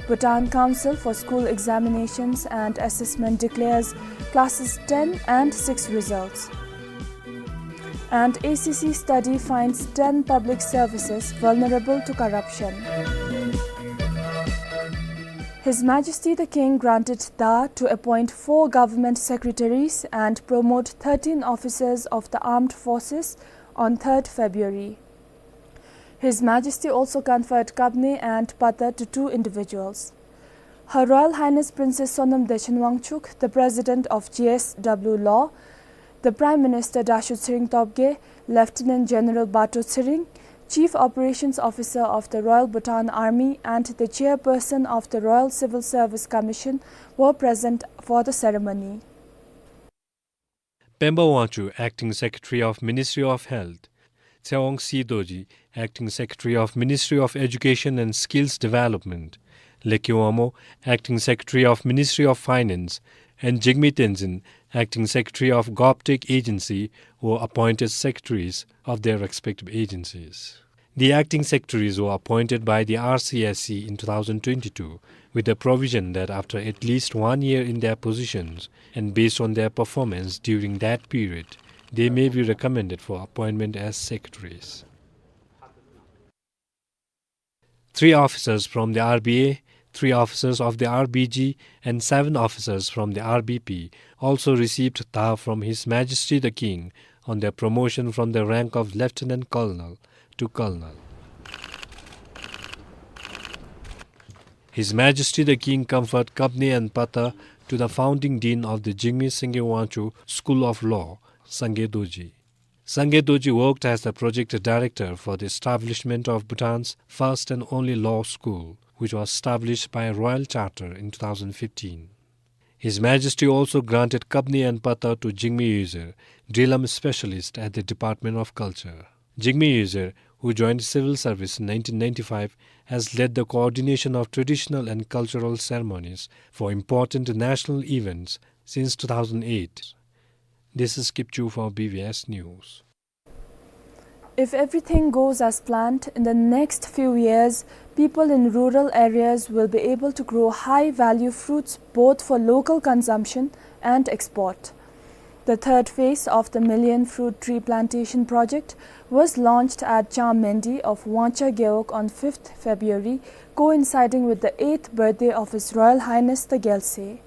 Bhutan Council for School Examinations and Assessment declares classes ten and six results. And A C C study finds ten public services vulnerable to corruption. His Majesty the King granted da to appoint four government secretaries and promote thirteen officers of the armed forces on third February. His Majesty also conferred kabne and patta to two individuals. Her Royal Highness Princess Sonam Dechen Wangchuck, the President of G S W Law, the Prime Minister Dasho Tshering Tobgay, Lieutenant General Bato Tshering, Chief Operations Officer of the Royal Bhutan Army and the Chairperson of the Royal Civil Service Commission were present for the ceremony. Pemba Wangchuk, Acting Secretary of Ministry of Health, Tsewang C Dorji, Acting Secretary of Ministry of Education and Skills Development, Leki Wangmo, Acting Secretary of Ministry of Finance, and Jigme Tenzin, Acting Secretary of GovTech Agency, were appointed secretaries of their respective agencies. The acting secretaries were appointed by the R C S C in two thousand twenty-two, with the provision that after at least one year in their positions and based on their performance during that period, they may be recommended for appointment as secretaries. Three officers from the R B A, three officers of the R B G, and seven officers from the R B P also received da from His Majesty the King on their promotion from the rank of Lieutenant Colonel to Colonel. His Majesty the King conferred kabne and patta to the founding dean of the Jigme Sangay Wangchuk School of Law, Sangay Dorji. Sangay Dorji worked as the project director for the establishment of Bhutan's first and only law school, which was established by a royal charter in two thousand fifteen. His Majesty also granted kabne and patta to Jigme Yuzir, Drilom specialist at the Department of Culture. Jigme Yuzir, who joined civil service in nineteen ninety-five, has led the coordination of traditional and cultural ceremonies for important national events since two thousand eight. This is Kipchu for B B S News. If everything goes as planned, in the next few years, people in rural areas will be able to grow high-value fruits both for local consumption and export. The third phase of the Million Fruit Tree Plantation project was launched at Cham Mendi of Wangcha Gewog on fifth February, coinciding with the eighth birthday of His Royal Highness the Gyalse.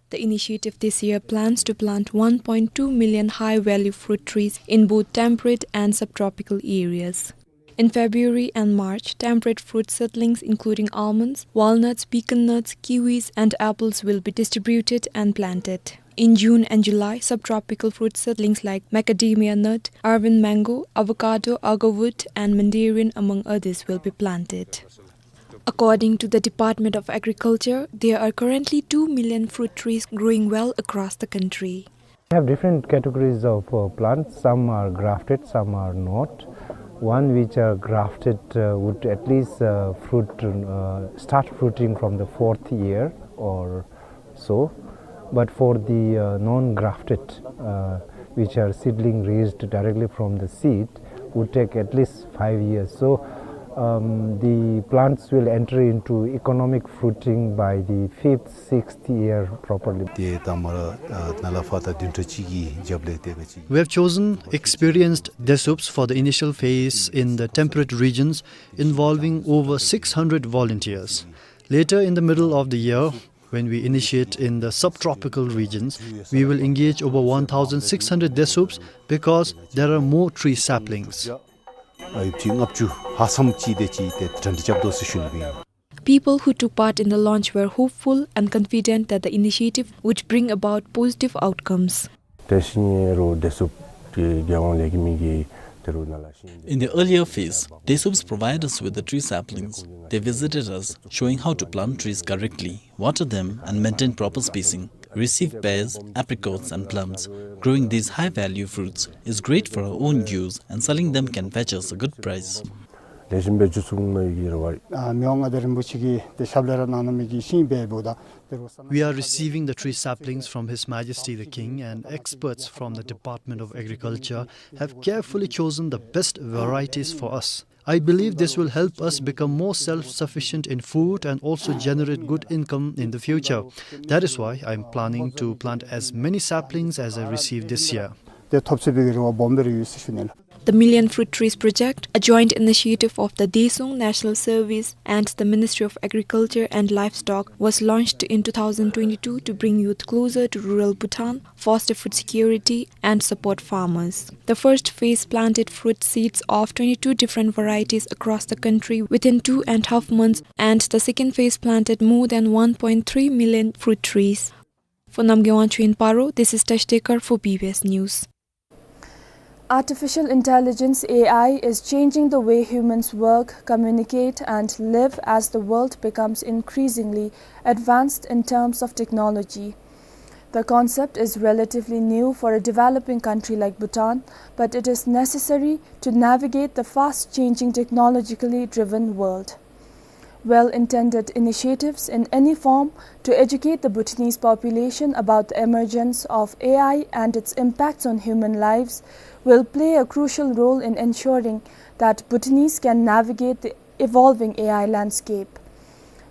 The initiative this year plans to plant one point two million high-value fruit trees in both temperate and subtropical areas. In February and March, temperate fruit seedlings including almonds, walnuts, pecan nuts, kiwis, and apples will be distributed and planted. In June and July, subtropical fruit seedlings like macadamia nut, Arvin mango, avocado, agarwood, and mandarin, among others, will be planted. According to the Department of Agriculture, there are currently two million fruit trees growing well across the country. We have different categories of, uh, plants. Some are grafted, some are not. One which are grafted, uh, would at least, uh, fruit, uh, start fruiting from the fourth year or so. But for the, uh, non-grafted, uh, which are seedling raised directly from the seed, would take at least five years. So, um, the plants will enter into economic fruiting by the fifth, sixth year properly. ཏེ་ད་མར་ཨ་ནཱ་ལས་ཕར་ད་བདུན་ཕྲག་གཅིག་གི་རྒྱབ་ལས་ཏེ་ང་བཅས། We have chosen experienced Desups for the initial phase in the temperate regions, involving over six hundred volunteers. Later in the middle of the year, when we initiate in the subtropical regions, we will engage over one thousand six hundred Desups because there are more tree saplings. ཨ་ཡོད་ཅིག་ལྔ་བཅུ་ལྷག་ཙམ་ཅིག་དེ་ཅིག་ཏེ་གྲ་སྒྲིག་རྐྱབ་དོ་ཟེར་ཞུ་ནི་ཨིན། People who took part in the launch were hopeful and confident that the initiative would bring about positive outcomes. ཏེ་ཤིང་ཨེ་རོ་དེ་སུབ་ཀྱི་རྒྱལ་ཡོངས་ལས་ཀྱི་མི་གི་ཏེ་རུ་ནང་ལ་ཤིང་། In the earlier phase, Desups provide us with the tree saplings. They visited us, showing how to plant trees correctly, water them, and maintain proper spacing. We receive pears, apricots, and plums. Growing these high-value fruits is great for our own use, and selling them can fetch us a good price. ལེགས་ཤོམ་སྦེ་བཅུ་གསུམ་མ་ཡི་གི་རེ་བ། ཨ་མི་དབང་མངའ་བདག་རིན་པོ་ཆེ་གིས་ཏེ་ཞབས་ལས་ར་གནང་གནང་མི་གི་ཤིང་སྦེ་འབདཝ་ད་ཏེ་རུ་ས་ན། We are receiving the tree saplings from His Majesty the King, and experts from the Department of Agriculture have carefully chosen the best varieties for us. I believe this will help us become more self-sufficient in food and also generate good income in the future. That is why I am planning to plant as many saplings as I receive this year. ཏེ་ཐོབ་ཚུགས་པའི་གི་རེ་བ་སྦོམ་སྦེ་ར་ཡོད་ཟེར་ཞུ་ནི་ལགས། The Million Fruit Trees Project, a joint initiative of the Daesung National Service and the Ministry of Agriculture and Livestock, was launched in two thousand twenty-two to bring youth closer to rural Bhutan, foster food security, and support farmers. The first phase planted fruit seeds of twenty-two different varieties across the country within two and a half months, and the second phase planted more than one point three million fruit trees. For Namgay Wangchuk in Paro, this is Tash Dekar for B B S News. Artificial intelligence, A I, is changing the way humans work, communicate, and live as the world becomes increasingly advanced in terms of technology. The concept is relatively new for a developing country like Bhutan, but it is necessary to navigate the fast-changing, technologically driven world. Well-intended initiatives in any form to educate the Bhutanese population about the emergence of A I and its impacts on human lives will play a crucial role in ensuring that Bhutanese can navigate the evolving A I landscape.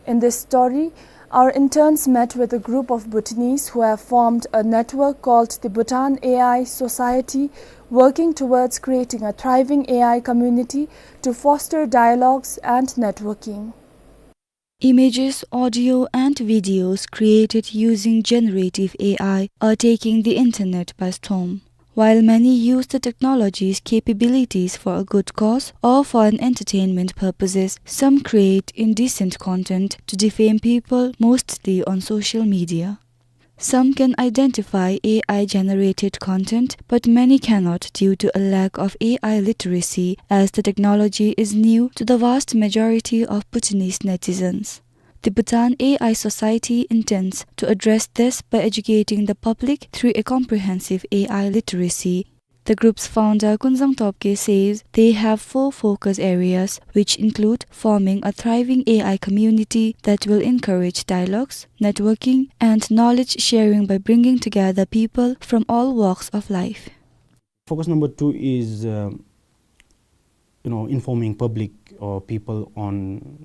In this story, our interns met with a group of Bhutanese who have formed a network called the Bhutan A I Society, working towards creating a thriving A I community to foster dialogues and networking. Images, audio, and videos created using generative A I are taking the internet by storm. While many use the technology's capabilities for a good cause or for an entertainment purposes, some create indecent content to defame people, mostly on social media. Some can identify A I-generated content, but many cannot due to a lack of A I literacy, as the technology is new to the vast majority of Bhutanese netizens. The Bhutan A I Society intends to address this by educating the public through a comprehensive A I literacy. The group's founder, Kunzang Topgay, says they have four focus areas, which include forming a thriving A I community that will encourage dialogues, networking, and knowledge sharing by bringing together people from all walks of life. Focus number two is, uh, you know, informing public or people on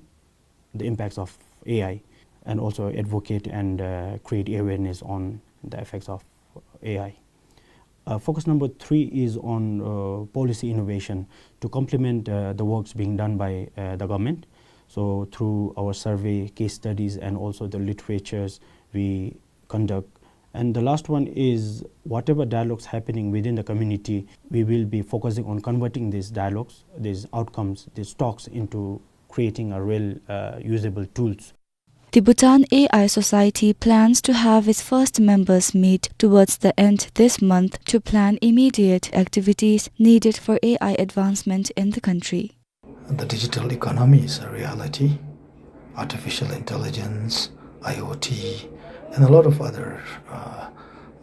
the impacts of A I, and also advocate and, uh, create awareness on the effects of A I. Uh, focus number three is on, uh, policy innovation to complement, uh, the works being done by, uh, the government. So through our survey, case studies, and also the literatures we conduct. And the last one is whatever dialogues happening within the community, we will be focusing on converting these dialogues, these outcomes, these talks into creating a real, uh, usable tools. The Bhutan A I Society plans to have its first members meet towards the end this month to plan immediate activities needed for A I advancement in the country. The digital economy is a reality. Artificial intelligence, I O T, and a lot of other, uh,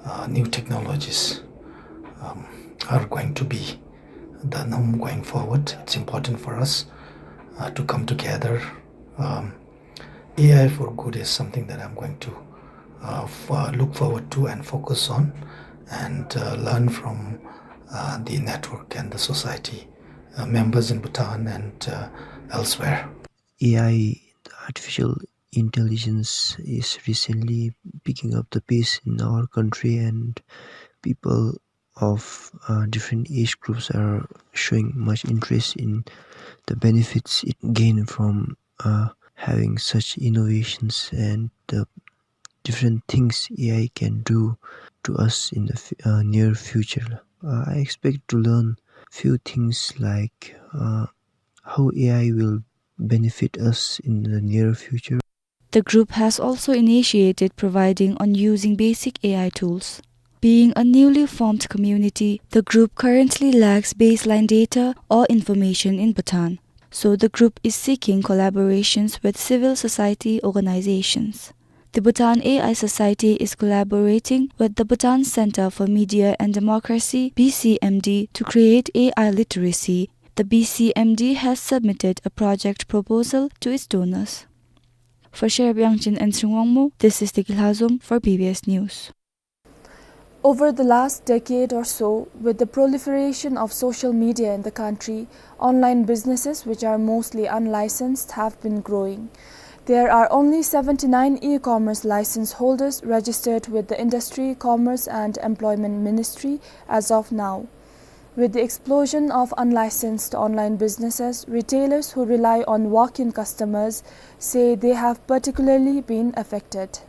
uh, new technologies, um, are going to be the norm going forward. It's important for us, uh, to come together. Um, A I for good is something that I'm going to, uh, f-, uh, look forward to and focus on, and, uh, learn from, uh, the network and the society, uh, members in Bhutan and, uh, elsewhere. A I, artificial intelligence, is recently picking up the pace in our country, and people of, uh, different age groups are showing much interest in the benefits it gain from, uh, having such innovations and the different things A I can do to us in the f-, uh, near future. Uh, I expect to learn few things like, uh, how A I will benefit us in the near future. The group has also initiated providing on using basic A I tools. Being a newly formed community, the group currently lacks baseline data or information in Bhutan, so the group is seeking collaborations with civil society organizations. The Bhutan A I Society is collaborating with the Bhutan Center for Media and Democracy, B C M D, to create A I literacy. The B C M D has submitted a project proposal to its donors. For Sherab Yangchen and Sringwangmo, this is Deki Lhazom for B B S News. Over the last decade or so, with the proliferation of social media in the country, online businesses, which are mostly unlicensed, have been growing. There are only seventy-nine e-commerce license holders registered with the Industry, Commerce and Employment Ministry as of now. With the explosion of unlicensed online businesses, retailers who rely on walk-in customers say they have particularly been affected.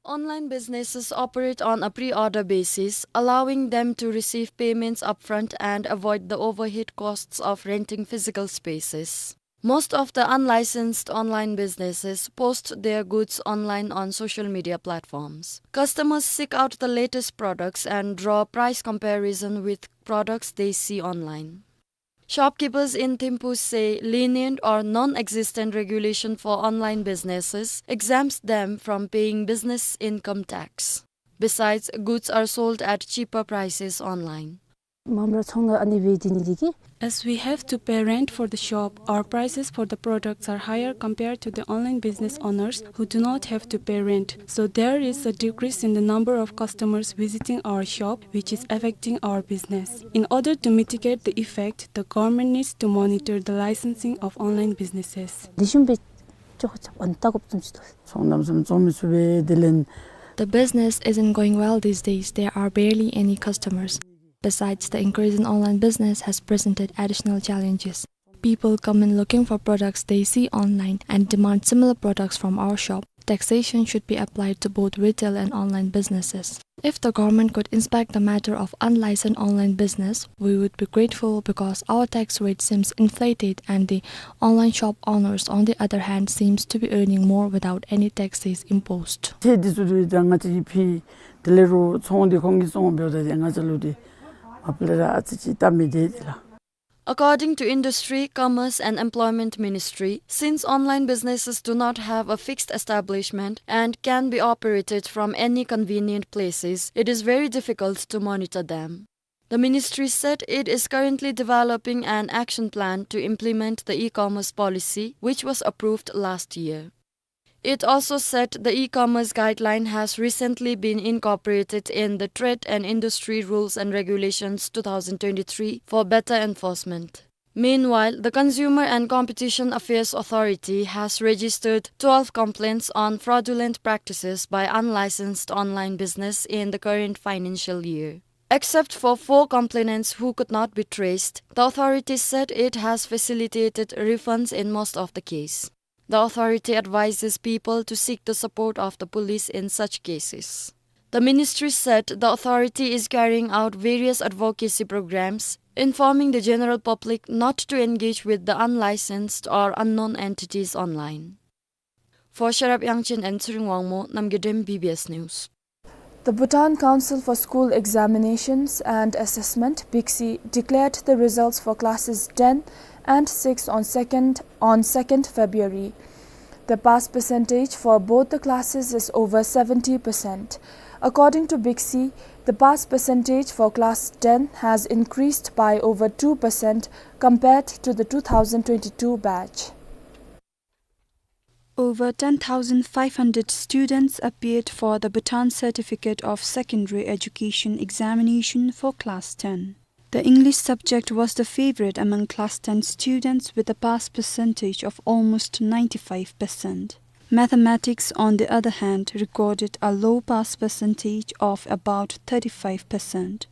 Online businesses operate on a pre-order basis, allowing them to receive payments upfront and avoid the overhead costs of renting physical spaces. Most of the unlicensed online businesses post their goods online on social media platforms. Customers seek out the latest products and draw price comparison with products they see online. Shopkeepers in Thimphu say lenient or non-existent regulation for online businesses exempts them from paying business income tax. Besides, goods are sold at cheaper prices online. Mamra chongna ani ve dini diki. As we have to pay rent for the shop, our prices for the products are higher compared to the online business owners who do not have to pay rent. So there is a decrease in the number of customers visiting our shop, which is affecting our business. In order to mitigate the effect, the government needs to monitor the licensing of online businesses. Dishum be chok chok anta kop tum chido. Chongnam sum chomi sube dilen. The business isn't going well these days. There are barely any customers. Besides, the increase in online business has presented additional challenges. People come in looking for products they see online and demand similar products from our shop. Taxation should be applied to both retail and online businesses. If the government could inspect the matter of unlicensed online business, we would be grateful because our tax rate seems inflated and the online shop owners, on the other hand, seems to be earning more without any taxes imposed. ཁྱེད་འདི་ཚུ་དུ་ད་ང་ཅིག་གི་ཕི་དེ་ལས་རུ་ཚོང་འདི་ཁོང་གིས་བཙོང་འབདཝ་ད་དེ་ང་ཅ་ལུ་དེ་མ་པ་ལས་ར་ཨ་ཙི་ཅིག་སྟབས་མི་བདེ་དེ་ལགས། According to Industry, Commerce and Employment Ministry, since online businesses do not have a fixed establishment and can be operated from any convenient places, it is very difficult to monitor them. The ministry said it is currently developing an action plan to implement the e-commerce policy, which was approved last year. It also said the e-commerce guideline has recently been incorporated in the Trade and Industry Rules and Regulations two thousand twenty-three for better enforcement. Meanwhile, the Consumer and Competition Affairs Authority has registered twelve complaints on fraudulent practices by unlicensed online business in the current financial year. Except for four complainants who could not be traced, the authority said it has facilitated refunds in most of the case. The authority advises people to seek the support of the police in such cases. The ministry said the authority is carrying out various advocacy programs, informing the general public not to engage with the unlicensed or unknown entities online. For Sharap Yangchen and Tshering Wangmo, Namgay Dem, B B S News. The Bhutan Council for School Examinations and Assessment, BICSE, declared the results for classes ten and six on second, on second February. The pass percentage for both the classes is over seventy percent. According to BICSE, the pass percentage for class ten has increased by over two percent compared to the two thousand twenty-two batch. Over ten thousand five hundred students appeared for the Bhutan Certificate of Secondary Education examination for class ten. The English subject was the favorite among class ten students with a pass percentage of almost ninety-five percent. Mathematics, on the other hand, recorded a low pass percentage of about thirty-five percent.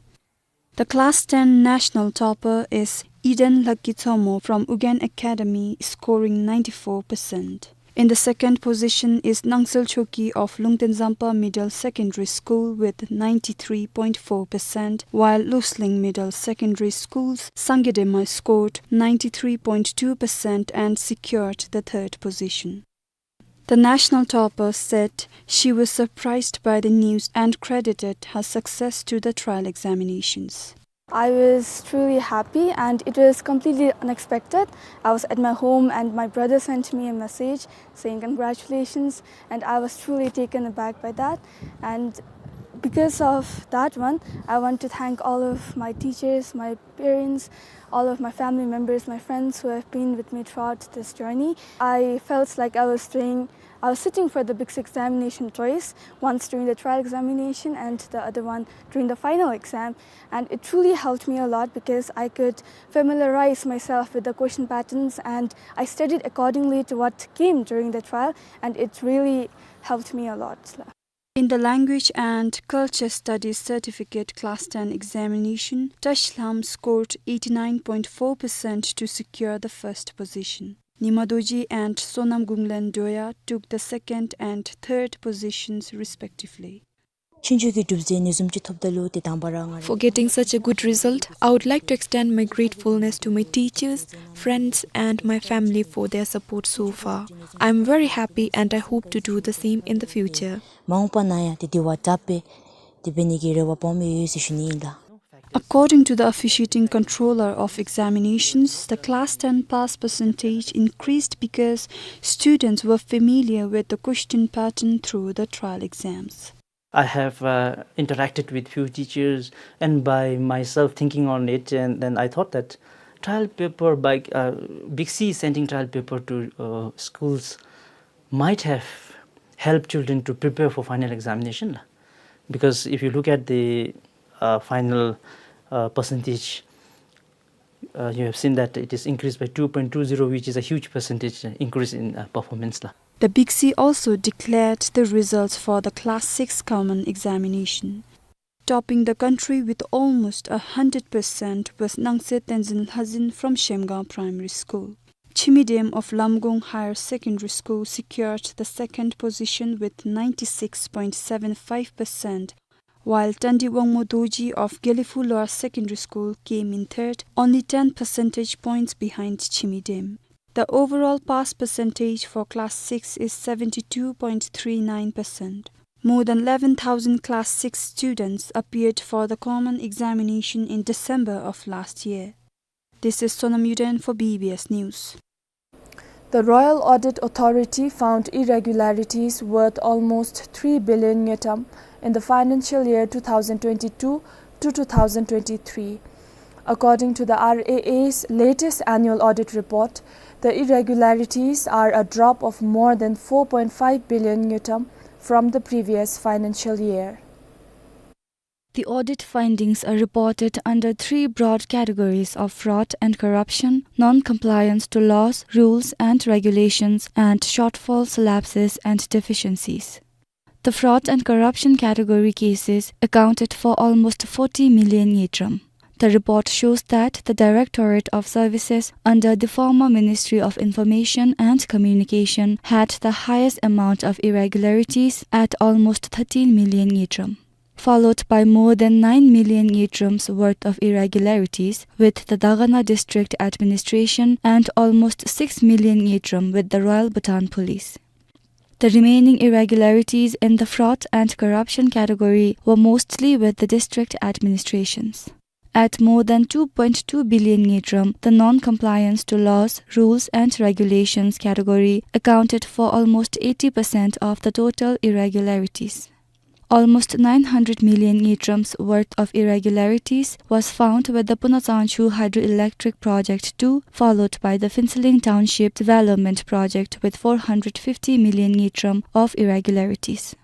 The class ten national topper is Eden Lucky Tsomo from Ugyen Academy, scoring ninety-four percent. In the second position is Nangsel Choki of Lungten Zampa Middle Secondary School with ninety-three point four percent, while Lusling Middle Secondary School's Sangay Dema scored ninety-three point two percent and secured the third position. The national topper said she was surprised by the news and credited her success to the trial examinations. I was truly happy and it was completely unexpected. I was at my home and my brother sent me a message saying congratulations, and I was truly taken aback by that. And because of that one, I want to thank all of my teachers, my parents, all of my family members, my friends who have been with me throughout this journey. I felt like I was doing, I was sitting for the BICSE examination twice, once during the trial examination and the other one during the final exam. And it truly helped me a lot because I could familiarize myself with the question patterns and I studied accordingly to what came during the trial, and it really helped me a lot. In the Language and Culture Studies Certificate Class ten examination, Tash Lham scored eighty-nine point four percent to secure the first position. Nima Dorji and Sonam Gunglen Doya took the second and third positions respectively. ཆོས་རྒྱུགས་ཀྱི་གྲུབ་རྫས་ནི་བཟུམ་ཅིག་ཐོབ་ད་ལུ་ཏེ་དང་པ་ར་ང་ར། For getting such a good result, I would like to extend my gratefulness to my teachers, friends, and my family for their support so far. I am very happy and I hope to do the same in the future. མ་འོངས་པ་ན་ཡང་ཏེ་དེ་བ་དྲག་སྦེ་ཏེ་འབད་ནི་གི་རེ་བ་སྦོམ་ཡོད་ཟེར་ཞུ་ནི་ཨིན་ལགས། According to the officiating controller of examinations, the class ten pass percentage increased because students were familiar with the question pattern through the trial exams. I have, uh, interacted with few teachers, and by myself thinking on it, and then I thought that trial paper by, uh, BICSE sending trial paper to, uh, schools might have helped children to prepare for final examination, la. Because if you look at the, uh, final, uh, percentage, uh, you have seen that it is increased by two point two zero, which is a huge percentage increase in, uh, performance, la. The BICSE also declared the results for the Class six common examination. Topping the country with almost a hundred percent was Nangse Tenzin Lhazin from Shemgaon Primary School. Chimidem of Lamgong Higher Secondary School secured the second position with ninety-six point seven five percent, while Tandi Wangmo Dorji of Gelephu Lower Secondary School came in third, only ten percentage points behind Chimidem. The overall pass percentage for class six is seventy-two point three nine percent. More than eleven thousand class six students appeared for the common examination in December of last year. This is Sonam Yuden for B B S News. The Royal Audit Authority found irregularities worth almost three billion ngultrum in the financial year two thousand twenty-two to two thousand twenty-three. According to the R A A's latest annual audit report, The irregularities are a drop of more than four point five billion ngultrum from the previous financial year. The audit findings are reported under three broad categories of fraud and corruption, non-compliance to laws, rules and regulations, and shortfalls, lapses, and deficiencies. The fraud and corruption category cases accounted for almost forty million ngultrum. The report shows that the Directorate of Services under the former Ministry of Information and Communication had the highest amount of irregularities at almost thirteen million ngultrum, followed by more than nine million ngultrum's worth of irregularities with the Dagana District Administration and almost six million ngultrum with the Royal Bhutan Police. The remaining irregularities in the fraud and corruption category were mostly with the district administrations. At more than two point two billion ngultrum, the non-compliance to laws, rules and regulations category accounted for almost eighty percent of the total irregularities. Almost nine hundred million ngultrum's worth of irregularities was found with the Punatsanchu Hydroelectric Project two, followed by the Phuentsholing Township Development Project with four hundred fifty million ngultrum of irregularities.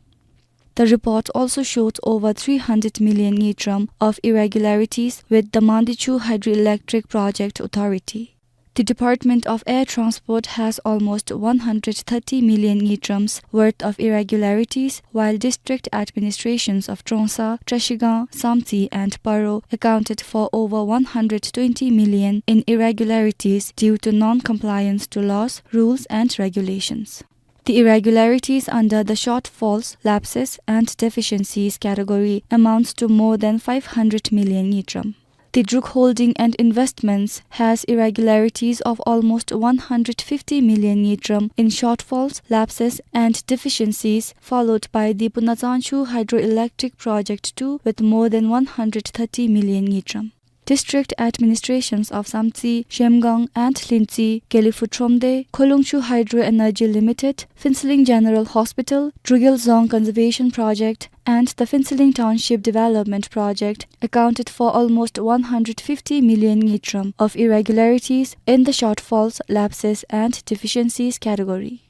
The report also showed over three hundred million ngultrum of irregularities with the Mandichu Hydroelectric Project Authority. The Department of Air Transport has almost one hundred thirty million ngultrum's worth of irregularities, while district administrations of Trongsa, Trashigang, Samtse and Paro accounted for over one hundred twenty million in irregularities due to non-compliance to laws, rules and regulations. The irregularities under the shortfalls, lapses and deficiencies category amounts to more than five hundred million ngultrum. The Druk Holding and Investments has irregularities of almost one hundred fifty million ngultrum in shortfalls, lapses and deficiencies, followed by the Punatsanchu Hydroelectric Project two with more than one hundred thirty million ngultrum. District administrations of Samtse, Zhemgang and Lhintse, Gelephu Thromde, Kholungchu Hydro Energy Limited, Phuentsholing General Hospital, Drukgyel Dzong Conservation Project, and the Phuentsholing Township Development Project accounted for almost one hundred fifty million ngultrum of irregularities in the shortfalls, lapses, and deficiencies category.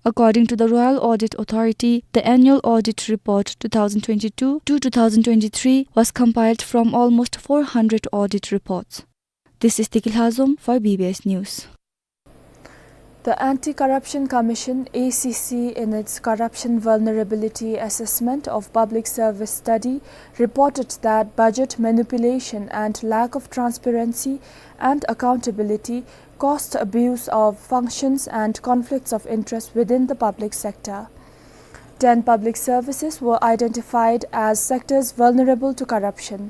According to the Royal Audit Authority, the annual audit report two thousand twenty-two to two thousand twenty-three was compiled from almost four hundred audit reports. This is Tiki Lhazom for B B S News. The Anti-Corruption Commission, A C C, in its Corruption Vulnerability Assessment of Public Service Study, reported that budget manipulation and lack of transparency and accountability caused abuse of functions and conflicts of interest within the public sector. Ten public services were identified as sectors vulnerable to corruption.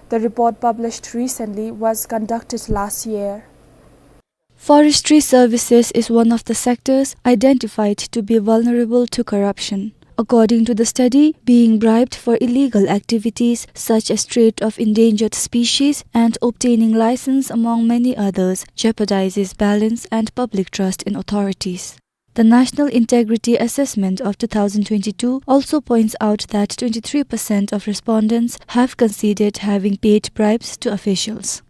The report, published recently, was conducted last year. Forestry services is one of the sectors identified to be vulnerable to corruption. According to the study, being bribed for illegal activities such as trade of endangered species and obtaining license, among many others, jeopardizes balance and public trust in authorities. The National Integrity Assessment of two thousand twenty-two also points out that twenty-three percent of respondents have conceded having paid bribes to officials.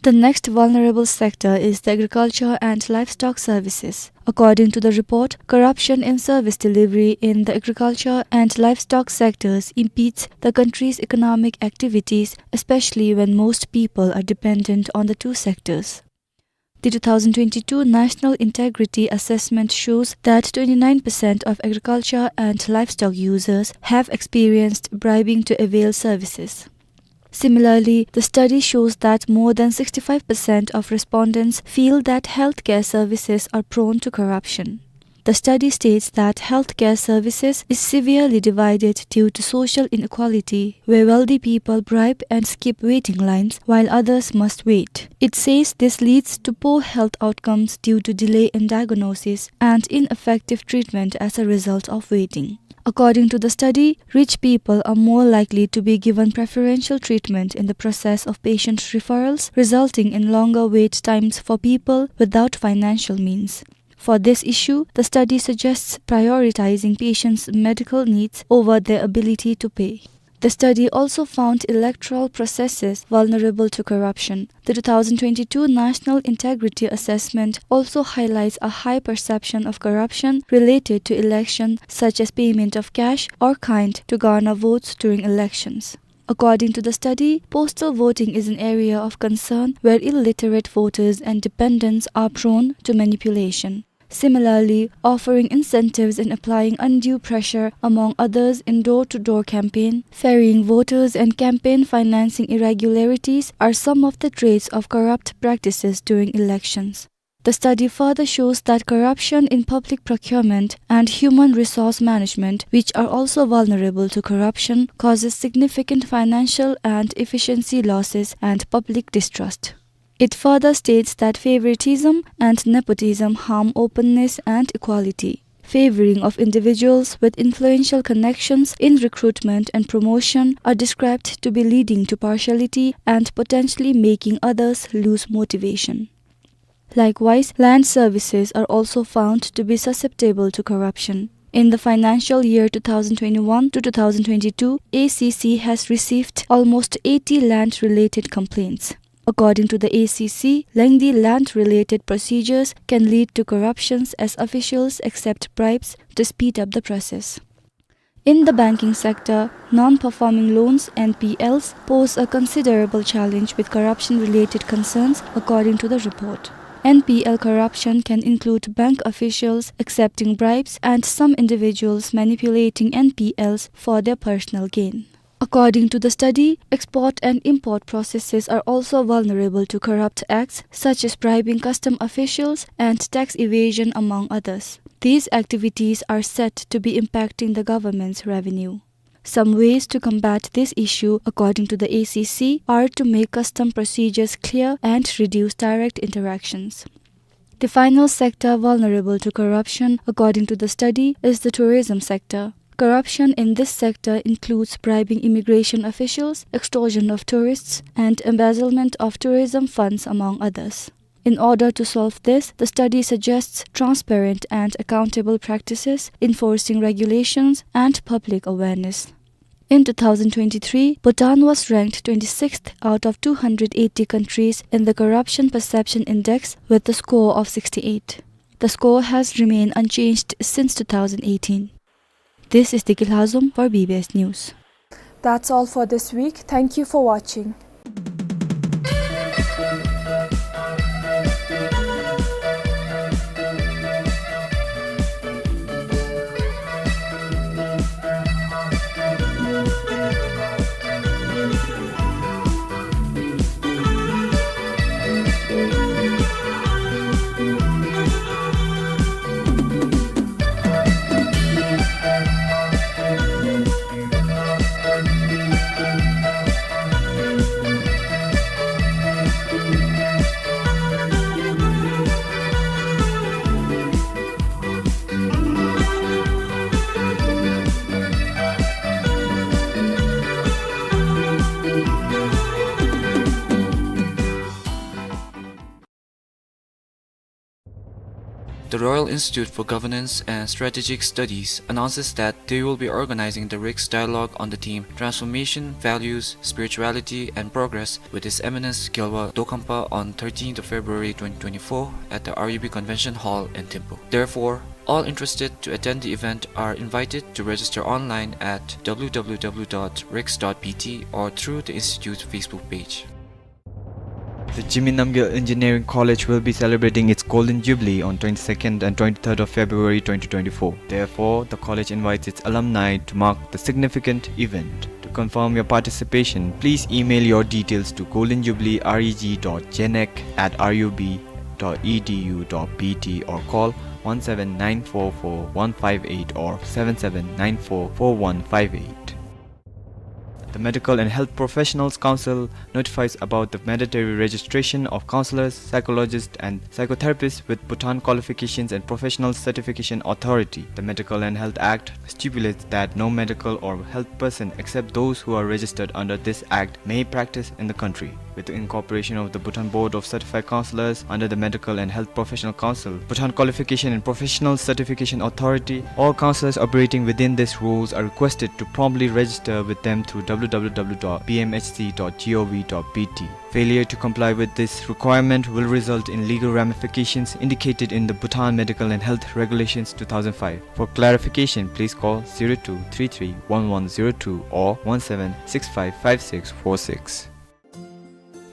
The next vulnerable sector is the agriculture and livestock services. According to the report, corruption in service delivery in the agriculture and livestock sectors impedes the country's economic activities, especially when most people are dependent on the two sectors. The two thousand twenty-two National Integrity Assessment shows that twenty-nine percent of agriculture and livestock users have experienced bribing to avail services. Similarly, the study shows that more than sixty-five percent of respondents feel that healthcare services are prone to corruption. The study states that healthcare services is severely divided due to social inequality, where wealthy people bribe and skip waiting lines while others must wait. It says this leads to poor health outcomes due to delay in diagnosis and ineffective treatment as a result of waiting. According to the study, rich people are more likely to be given preferential treatment in the process of patient referrals, resulting in longer wait times for people without financial means. For this issue, the study suggests prioritizing patients' medical needs over their ability to pay. The study also found electoral processes vulnerable to corruption. The two thousand twenty-two National Integrity Assessment also highlights a high perception of corruption related to election, such as payment of cash or kind to garner votes during elections. According to the study, postal voting is an area of concern where illiterate voters and dependents are prone to manipulation. Similarly, offering incentives and applying undue pressure, among others, in door-to-door campaign, ferrying voters and campaign financing irregularities are some of the traits of corrupt practices during elections. The study further shows that corruption in public procurement and human resource management, which are also vulnerable to corruption, causes significant financial and efficiency losses and public distrust. It further states that favoritism and nepotism harm openness and equality. Favoring of individuals with influential connections in recruitment and promotion are described to be leading to partiality and potentially making others lose motivation. Likewise, land services are also found to be susceptible to corruption. In the financial year two thousand twenty-one to two thousand twenty-two, A C C has received almost eighty land-related complaints. According to the A C C, lengthy land-related procedures can lead to corruptions as officials accept bribes to speed up the process. In the banking sector, non-performing loans, N P Ls, pose a considerable challenge with corruption-related concerns, according to the report. N P L corruption can include bank officials accepting bribes and some individuals manipulating N P Ls for their personal gain. According to the study, export and import processes are also vulnerable to corrupt acts such as bribing custom officials and tax evasion, among others. These activities are said to be impacting the government's revenue. Some ways to combat this issue, according to the A C C, are to make custom procedures clear and reduce direct interactions. The final sector vulnerable to corruption, according to the study, is the tourism sector. Corruption in this sector includes bribing immigration officials, extortion of tourists, and embezzlement of tourism funds, among others. In order to solve this, the study suggests transparent and accountable practices, enforcing regulations, and public awareness. In two thousand twenty-three, Bhutan was ranked twenty-sixth out of two hundred eighty countries in the Corruption Perception Index with the score of sixty-eight. The score has remained unchanged since two thousand eighteen. This is Deki Lhazom for B B S News. That's all for this week. Thank you for watching. The Royal Institute for Governance and Strategic Studies announces that they will be organizing the RICS Dialogue on the theme Transformation, Values, Spirituality, and Progress with His Eminence Gyalwar Dokhampa on thirteenth of February twenty twenty-four at the R U B Convention Hall in Thimphu. Therefore, all interested to attend the event are invited to register online at W W W dot rics dot B T or through the Institute's Facebook page. The Jigme Namgyel Engineering College will be celebrating its Golden Jubilee on twenty-second and twenty-third of February twenty twenty-four. Therefore, the college invites its alumni to mark the significant event. To confirm your participation, please email your details to golden jubilee reg dot genec at R U B dot E D U dot B T or call one seven nine four four one five eight or seven seven nine four four one five eight. The Medical and Health Professionals Council notifies about the mandatory registration of counselors, psychologists, and psychotherapists with Bhutan Qualifications and Professional Certification Authority. The Medical and Health Act stipulates that no medical or health person except those who are registered under this act may practice in the country. With the incorporation of the Bhutan Board of Certified Counselors under the Medical and Health Professional Council, Bhutan Qualification and Professional Certification Authority, all counselors operating within these rules are requested to promptly register with them through w w w dot b m h c dot g o v dot b t. Failure to comply with this requirement will result in legal ramifications indicated in the Bhutan Medical and Health Regulations two thousand five. For clarification, please call zero two three three one one zero two or one seven six five five six four six.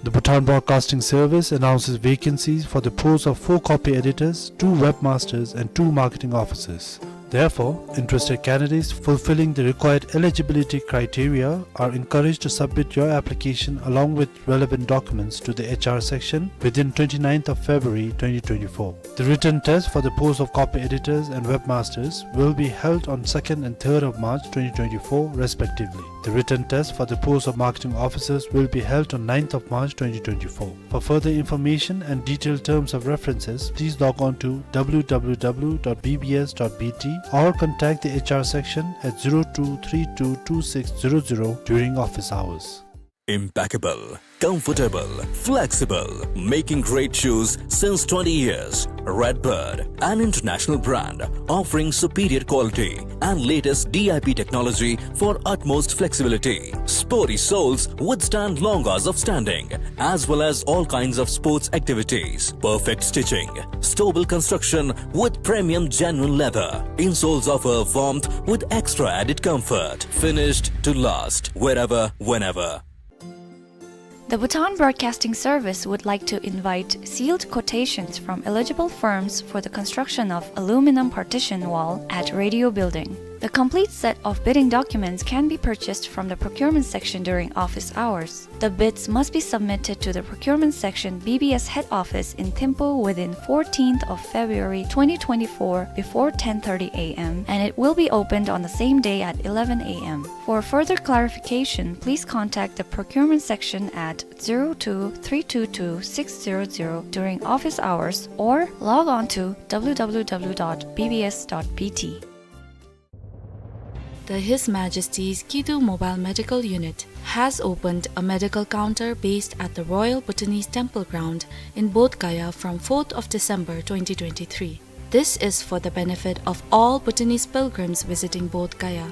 The Bhutan Broadcasting Service announces vacancies for the post of four copy editors, two webmasters, and two marketing officers. Therefore, interested candidates fulfilling the required eligibility criteria are encouraged to submit your application along with relevant documents to the H R section within twenty-ninth of February twenty twenty-four. The written test for the post of copy editors and webmasters will be held on second and third of March twenty twenty-four respectively. The written test for the post of marketing officers will be held on ninth of March twenty twenty-four. For further information and detailed terms of references, please log on to w w w dot b b s dot b t or contact the H R section at zero two three two two six zero zero during office hours. Impeccable, comfortable, flexible, making great shoes since twenty years. Redbird, an international brand offering superior quality and latest D I P technology for utmost flexibility. Sporty soles withstand long hours of standing, as well as all kinds of sports activities. Perfect stitching, stable construction with premium genuine leather. Insoles offer warmth with extra added comfort. Finished to last, wherever, whenever. The Bhutan Broadcasting Service would like to invite sealed quotations from eligible firms for the construction of aluminum partition wall at Radio Building. The complete set of bidding documents can be purchased from the procurement section during office hours. The bids must be submitted to the procurement section, B B S head office in Thimphu within fourteenth of February twenty twenty-four before ten thirty a m, and it will be opened on the same day at eleven a m. For further clarification, please contact the procurement section at zero two three two two six zero zero during office hours or log on to w w w dot b b s dot b t. The His Majesty's Kidu Mobile Medical Unit has opened a medical counter based at the Royal Bhutanese Temple Ground in Bodh Gaya from fourth of December twenty twenty-three. This is for the benefit of all Bhutanese pilgrims visiting Bodh Gaya.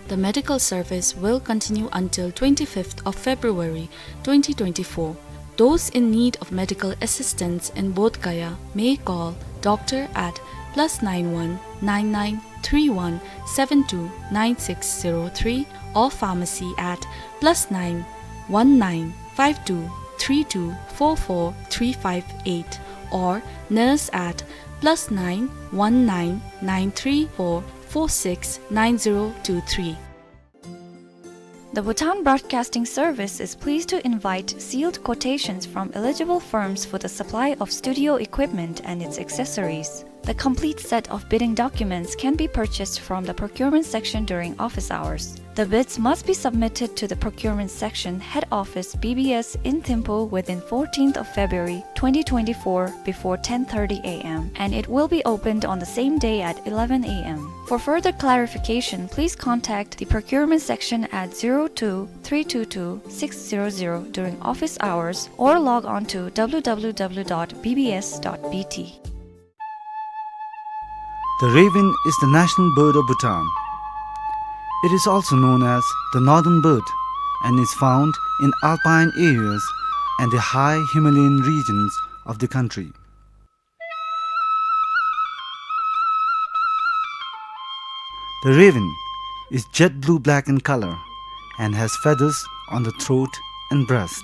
The medical service will continue until twenty-fifth of February twenty twenty-four. Those in need of medical assistance in Bodh Gaya may call doctor at plus nine one nine nine three one seven two nine six zero three or pharmacy at plus nine one nine five two three two four four three five eight or nurse at plus nine one nine nine three four four six nine zero two three. The Bhutan Broadcasting Service is pleased to invite sealed quotations from eligible firms for the supply of studio equipment and its accessories. The complete set of bidding documents can be purchased from the procurement section during office hours. The bids must be submitted to the procurement section, head office, B B S in Thimphu within fourteenth of February twenty twenty-four before ten thirty a m, and it will be opened on the same day at eleven a m. For further clarification, please contact the procurement section at zero two three two two six zero zero during office hours or log on to w w w dot b b s dot b t. The raven is the national bird of Bhutan. It is also known as the northern bird and is found in alpine areas and the high Himalayan regions of the country. The raven is jet blue-black in color and has feathers on the throat and breast.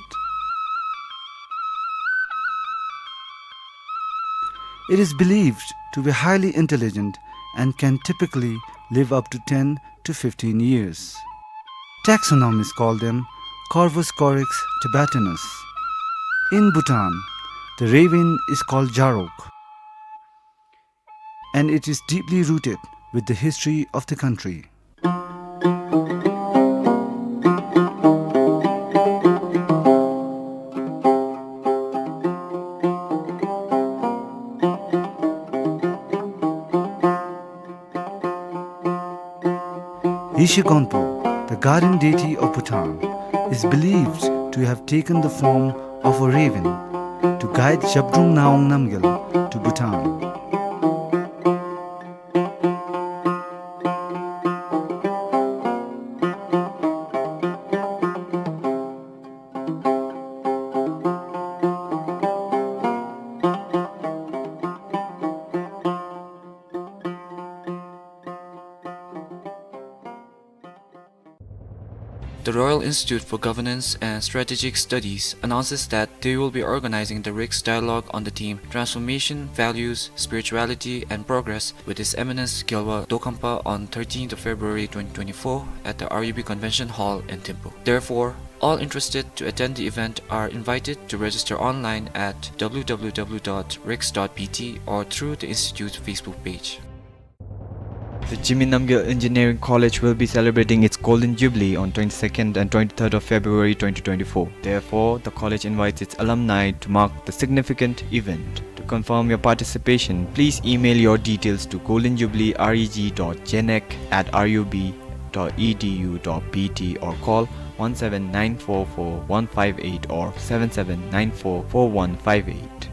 It is believed to be highly intelligent and can typically live up to ten to fifteen years. Taxonomists call them Corvus corax tibetanus. In Bhutan, the raven is called jarok, and it is deeply rooted with the history of the country. Yeshe Gonpo, the guardian deity of Bhutan, is believed to have taken the form of a raven to guide Zhabdrung Ngawang Namgyal to Bhutan. The Royal Institute for Governance and Strategic Studies announces that they will be organizing the RICS Dialogue on the theme Transformation, Values, Spirituality, and Progress with His Eminence Gyalwa Dokangpa on thirteenth of February twenty twenty-four at the R U B Convention Hall in Thimphu. Therefore, all interested to attend the event are invited to register online at W W W dot rics dot B T or through the Institute's Facebook page. The Jigme Namgyal Engineering College will be celebrating its Golden Jubilee on twenty-second and twenty-third of February twenty twenty-four. Therefore, the college invites its alumni to mark the significant event. To confirm your participation, please email your details to golden jubilee reg dot genec at R U B dot E D U dot B T or call one seven nine four four one five eight or seven seven nine four four one five eight.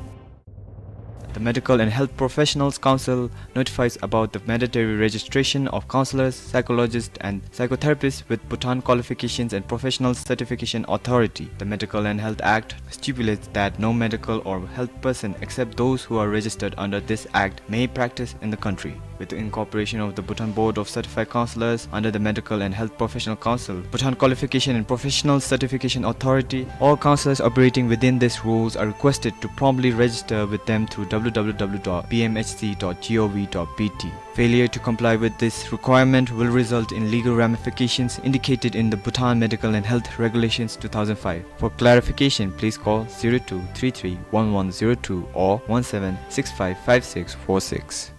The Medical and Health Professionals Council notifies about the mandatory registration of counselors, psychologists, and psychotherapists with Bhutan Qualifications and Professional Certification Authority. The Medical and Health Act stipulates that no medical or health person except those who are registered under this act may practice in the country. With the incorporation of the Bhutan Board of Certified Counselors under the Medical and Health Professional Council, Bhutan Qualification and Professional Certification Authority, all counselors operating within these rules are requested to promptly register with them through W W W dot B M H C dot gov dot B T. Failure to comply with this requirement will result in legal ramifications indicated in the Bhutan Medical and Health Regulations two thousand five. For clarification, please call zero two three three one one zero two or one seven six five five six four six.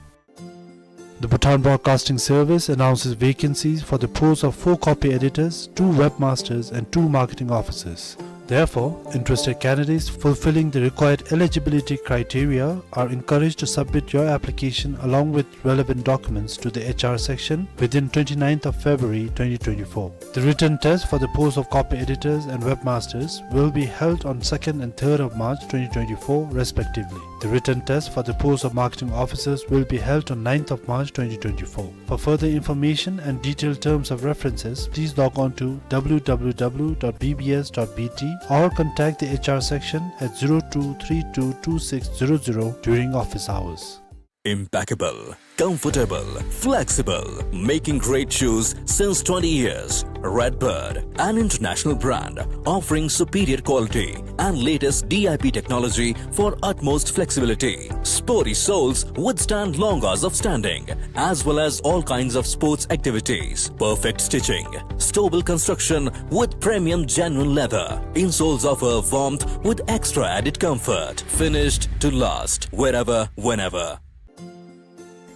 The Bhutan Broadcasting Service announces vacancies for the post of four copy editors, two webmasters, and two marketing officers. Therefore, interested candidates fulfilling the required eligibility criteria are encouraged to submit your application along with relevant documents to the H R section within twenty-ninth of February twenty twenty-four. The written test for the post of copy editors and webmasters will be held on second and third of March twenty twenty-four respectively. The written test for the post of marketing officers will be held on ninth of March twenty twenty-four. For further information and detailed terms of references, please log on to W W W dot B B S dot B T or contact the H R section at zero two three two two six zero zero during office hours. Impeccable, comfortable, flexible, making great shoes since twenty years. Redbird, an international brand offering superior quality and latest D I P technology for utmost flexibility. Sporty soles withstand long hours of standing, as well as all kinds of sports activities. Perfect stitching, stable construction with premium genuine leather. Insoles offer warmth with extra added comfort. Finished to last, wherever, whenever.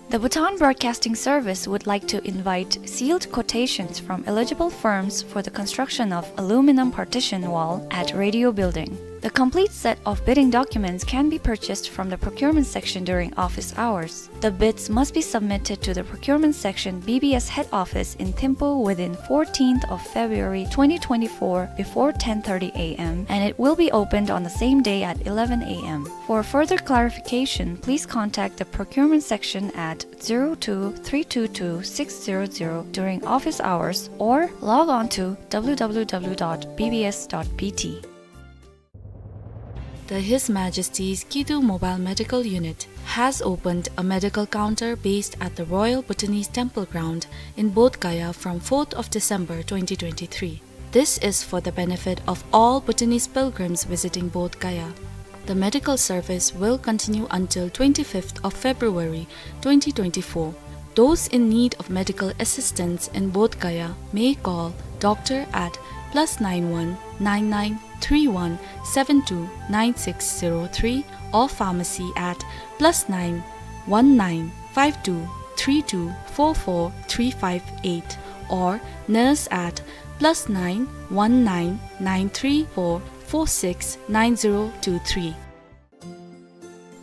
The Bhutan Broadcasting Service would like to invite sealed quotations from eligible firms for the construction of aluminum partition wall at Radio Building. The complete set of bidding documents can be purchased from the procurement section during office hours. The bids must be submitted to the procurement section, B B S head office in Thimphu within fourteenth of February twenty twenty-four before ten thirty A M, and it will be opened on the same day at eleven A M. For further clarification, please contact the procurement section at zero two three two two six zero zero during office hours or log on to W W W dot B B S dot B T. The His Majesty's Kidu Mobile Medical Unit has opened a medical counter based at the Royal Bhutanese Temple Ground in Bodh Gaya from fourth of December twenty twenty-three. This is for the benefit of all Bhutanese pilgrims visiting Bodh Gaya. The medical service will continue until twenty-fifth of February twenty twenty-four. Those in need of medical assistance in Bodh Gaya may call doctor at plus nine one nine nine three one seven two nine six zero three or pharmacy at plus nine one nine five two three two four four three five eight or nurse at plus nine one nine nine three four four six nine zero two three.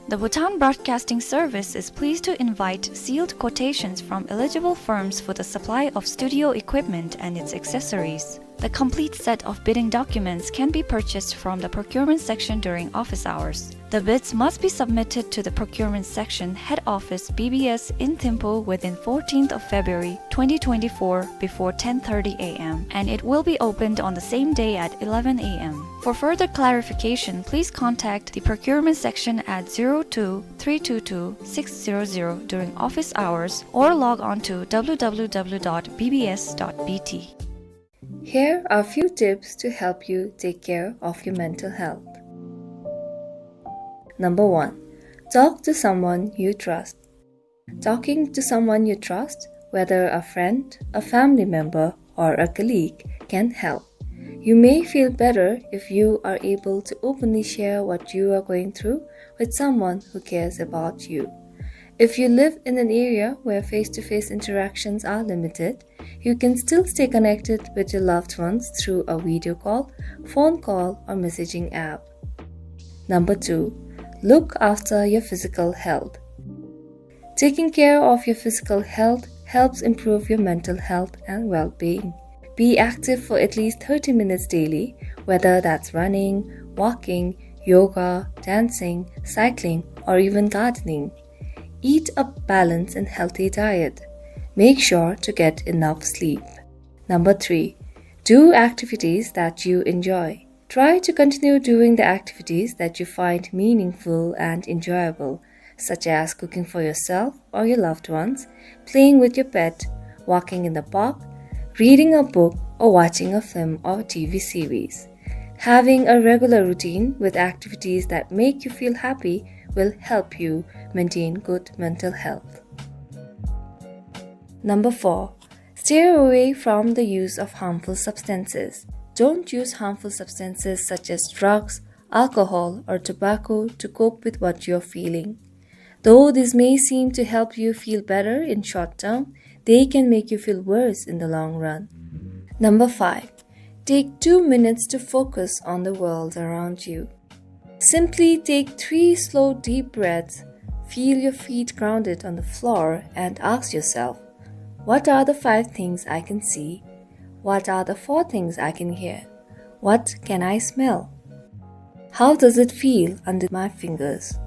The Bhutan Broadcasting Service is pleased to invite sealed quotations from eligible firms for the supply of studio equipment and its accessories. The complete set of bidding documents can be purchased from the procurement section during office hours. The bids must be submitted to the procurement section, head office, B B S, in Thimphu within fourteenth of February twenty twenty-four before ten thirty a m, and it will be opened on the same day at eleven a m. For further clarification, please contact the procurement section at zero two three two two six zero zero during office hours or log on to w w w dot b b s dot b t. Here are few tips to help you take care of your mental health. Number one, talk to someone you trust. Talking to someone you trust, whether a friend, a family member, or a colleague, can help. You may feel better if you are able to openly share what you are going through with someone who cares about you. If you live in an area where face-to-face interactions are limited, you can still stay connected with your loved ones through a video call, phone call, or messaging app. Number two, look after your physical health. Taking care of your physical health helps improve your mental health and well-being. Be active for at least thirty minutes daily, whether that's running, walking, yoga, dancing, cycling, or even gardening. Eat a balanced and healthy diet. Make sure to get enough sleep. Number three, do activities that you enjoy. Try to continue doing the activities that you find meaningful and enjoyable, such as cooking for yourself or your loved ones, playing with your pet, walking in the park, reading a book, or watching a film or T V series. Having a regular routine with activities that make you feel happy will help you maintain good mental health. Number four, stay away from the use of harmful substances. Don't use harmful substances such as drugs, alcohol, or tobacco to cope with what you're feeling. Though this may seem to help you feel better in short term, they can make you feel worse in the long run. Number five, take two minutes to focus on the world around you. Simply take three slow, deep breaths, feel your feet grounded on the floor, and ask yourself, "What are the five things I can see? What are the four things I can hear? What can I smell? How does it feel under my fingers?"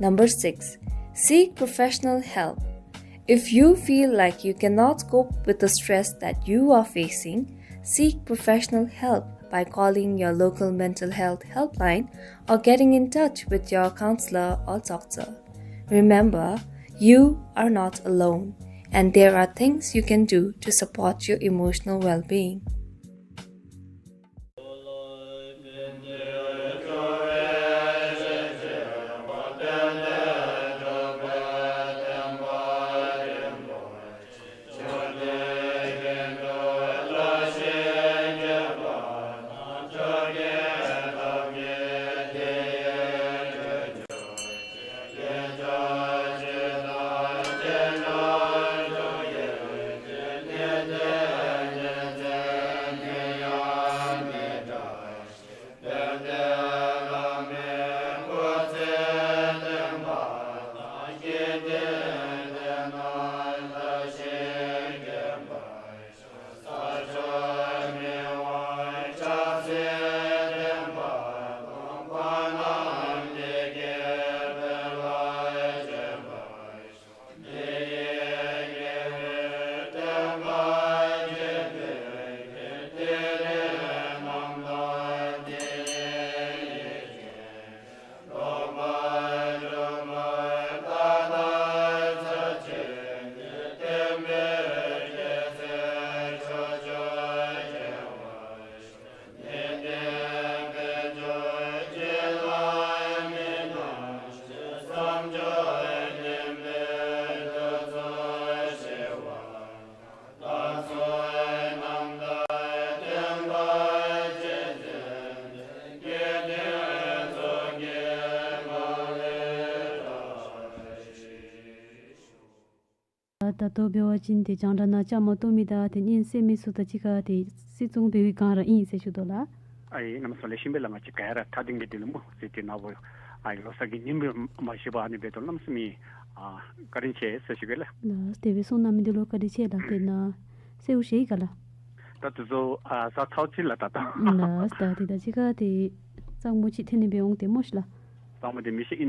Number six, seek professional help. If you feel like you cannot cope with the stress that you are facing, seek professional help by calling your local mental health helpline or getting in touch with your counselor or doctor. Remember, you are not alone, and there are things you can do to support your emotional well-being. ད་ལྟོ་འབད་བ་ཅིན་ཏེ་རྒྱང་བསྒྲགས་ནང་བཅའ་མར་གཏོགས་མི་དང་ཏེ་སྙན་གསན་མི་ཚུ་དང་གཅིག་ཁར་ཏེ་སྲིད་སྐྱོང་འབད་བའི་སྒང་ར་ཨིན་ཟེར་ཞུ་དོ་ལགས། ཨ་ཡེ་གནམ་མེད་ས་མེད་ལེགས་ཤོམ་སྦེ་ལགས། ང་བཅས་ག་ར་ཐག་རིང་གི་འདི་ལུ་སྨོ་ཟེར་ཏེ་ནཱ་འབད་ཨ་ལོ་གསར་གྱི་ཉིནམ་མ་ཤེས་པར་ཨ་ནི་འབད་དོ་གནམ་མེད་ས་མེད་ཨ་བཀའ་དྲིན་ཆེ་ཟེར་ཞུ་གེ་ལགས། ལགས་དེ་སྦེ་གསུངས་གནང་མི་འདི་ལུ་བཀའ་དྲིན་ཆེ་ལགས། ཏེ་ནཱ་གསོལཝ་བཞེས་ཡི་ག་ལགས། ད་དེ་ཚུ་ཨ་ཟ་ཚརཝ་ཅིག་ལགས་ད་ད། ལགས་ད་དེ་ད་ཅི་ག་དེ་གཙང་པོ་ཅིག་འཐེན་ནི་སྦེ་འོང་སྟེ་སྨོ་ཤིག་ལགས། གཙང་པོ་དེ་མི་ཤེས།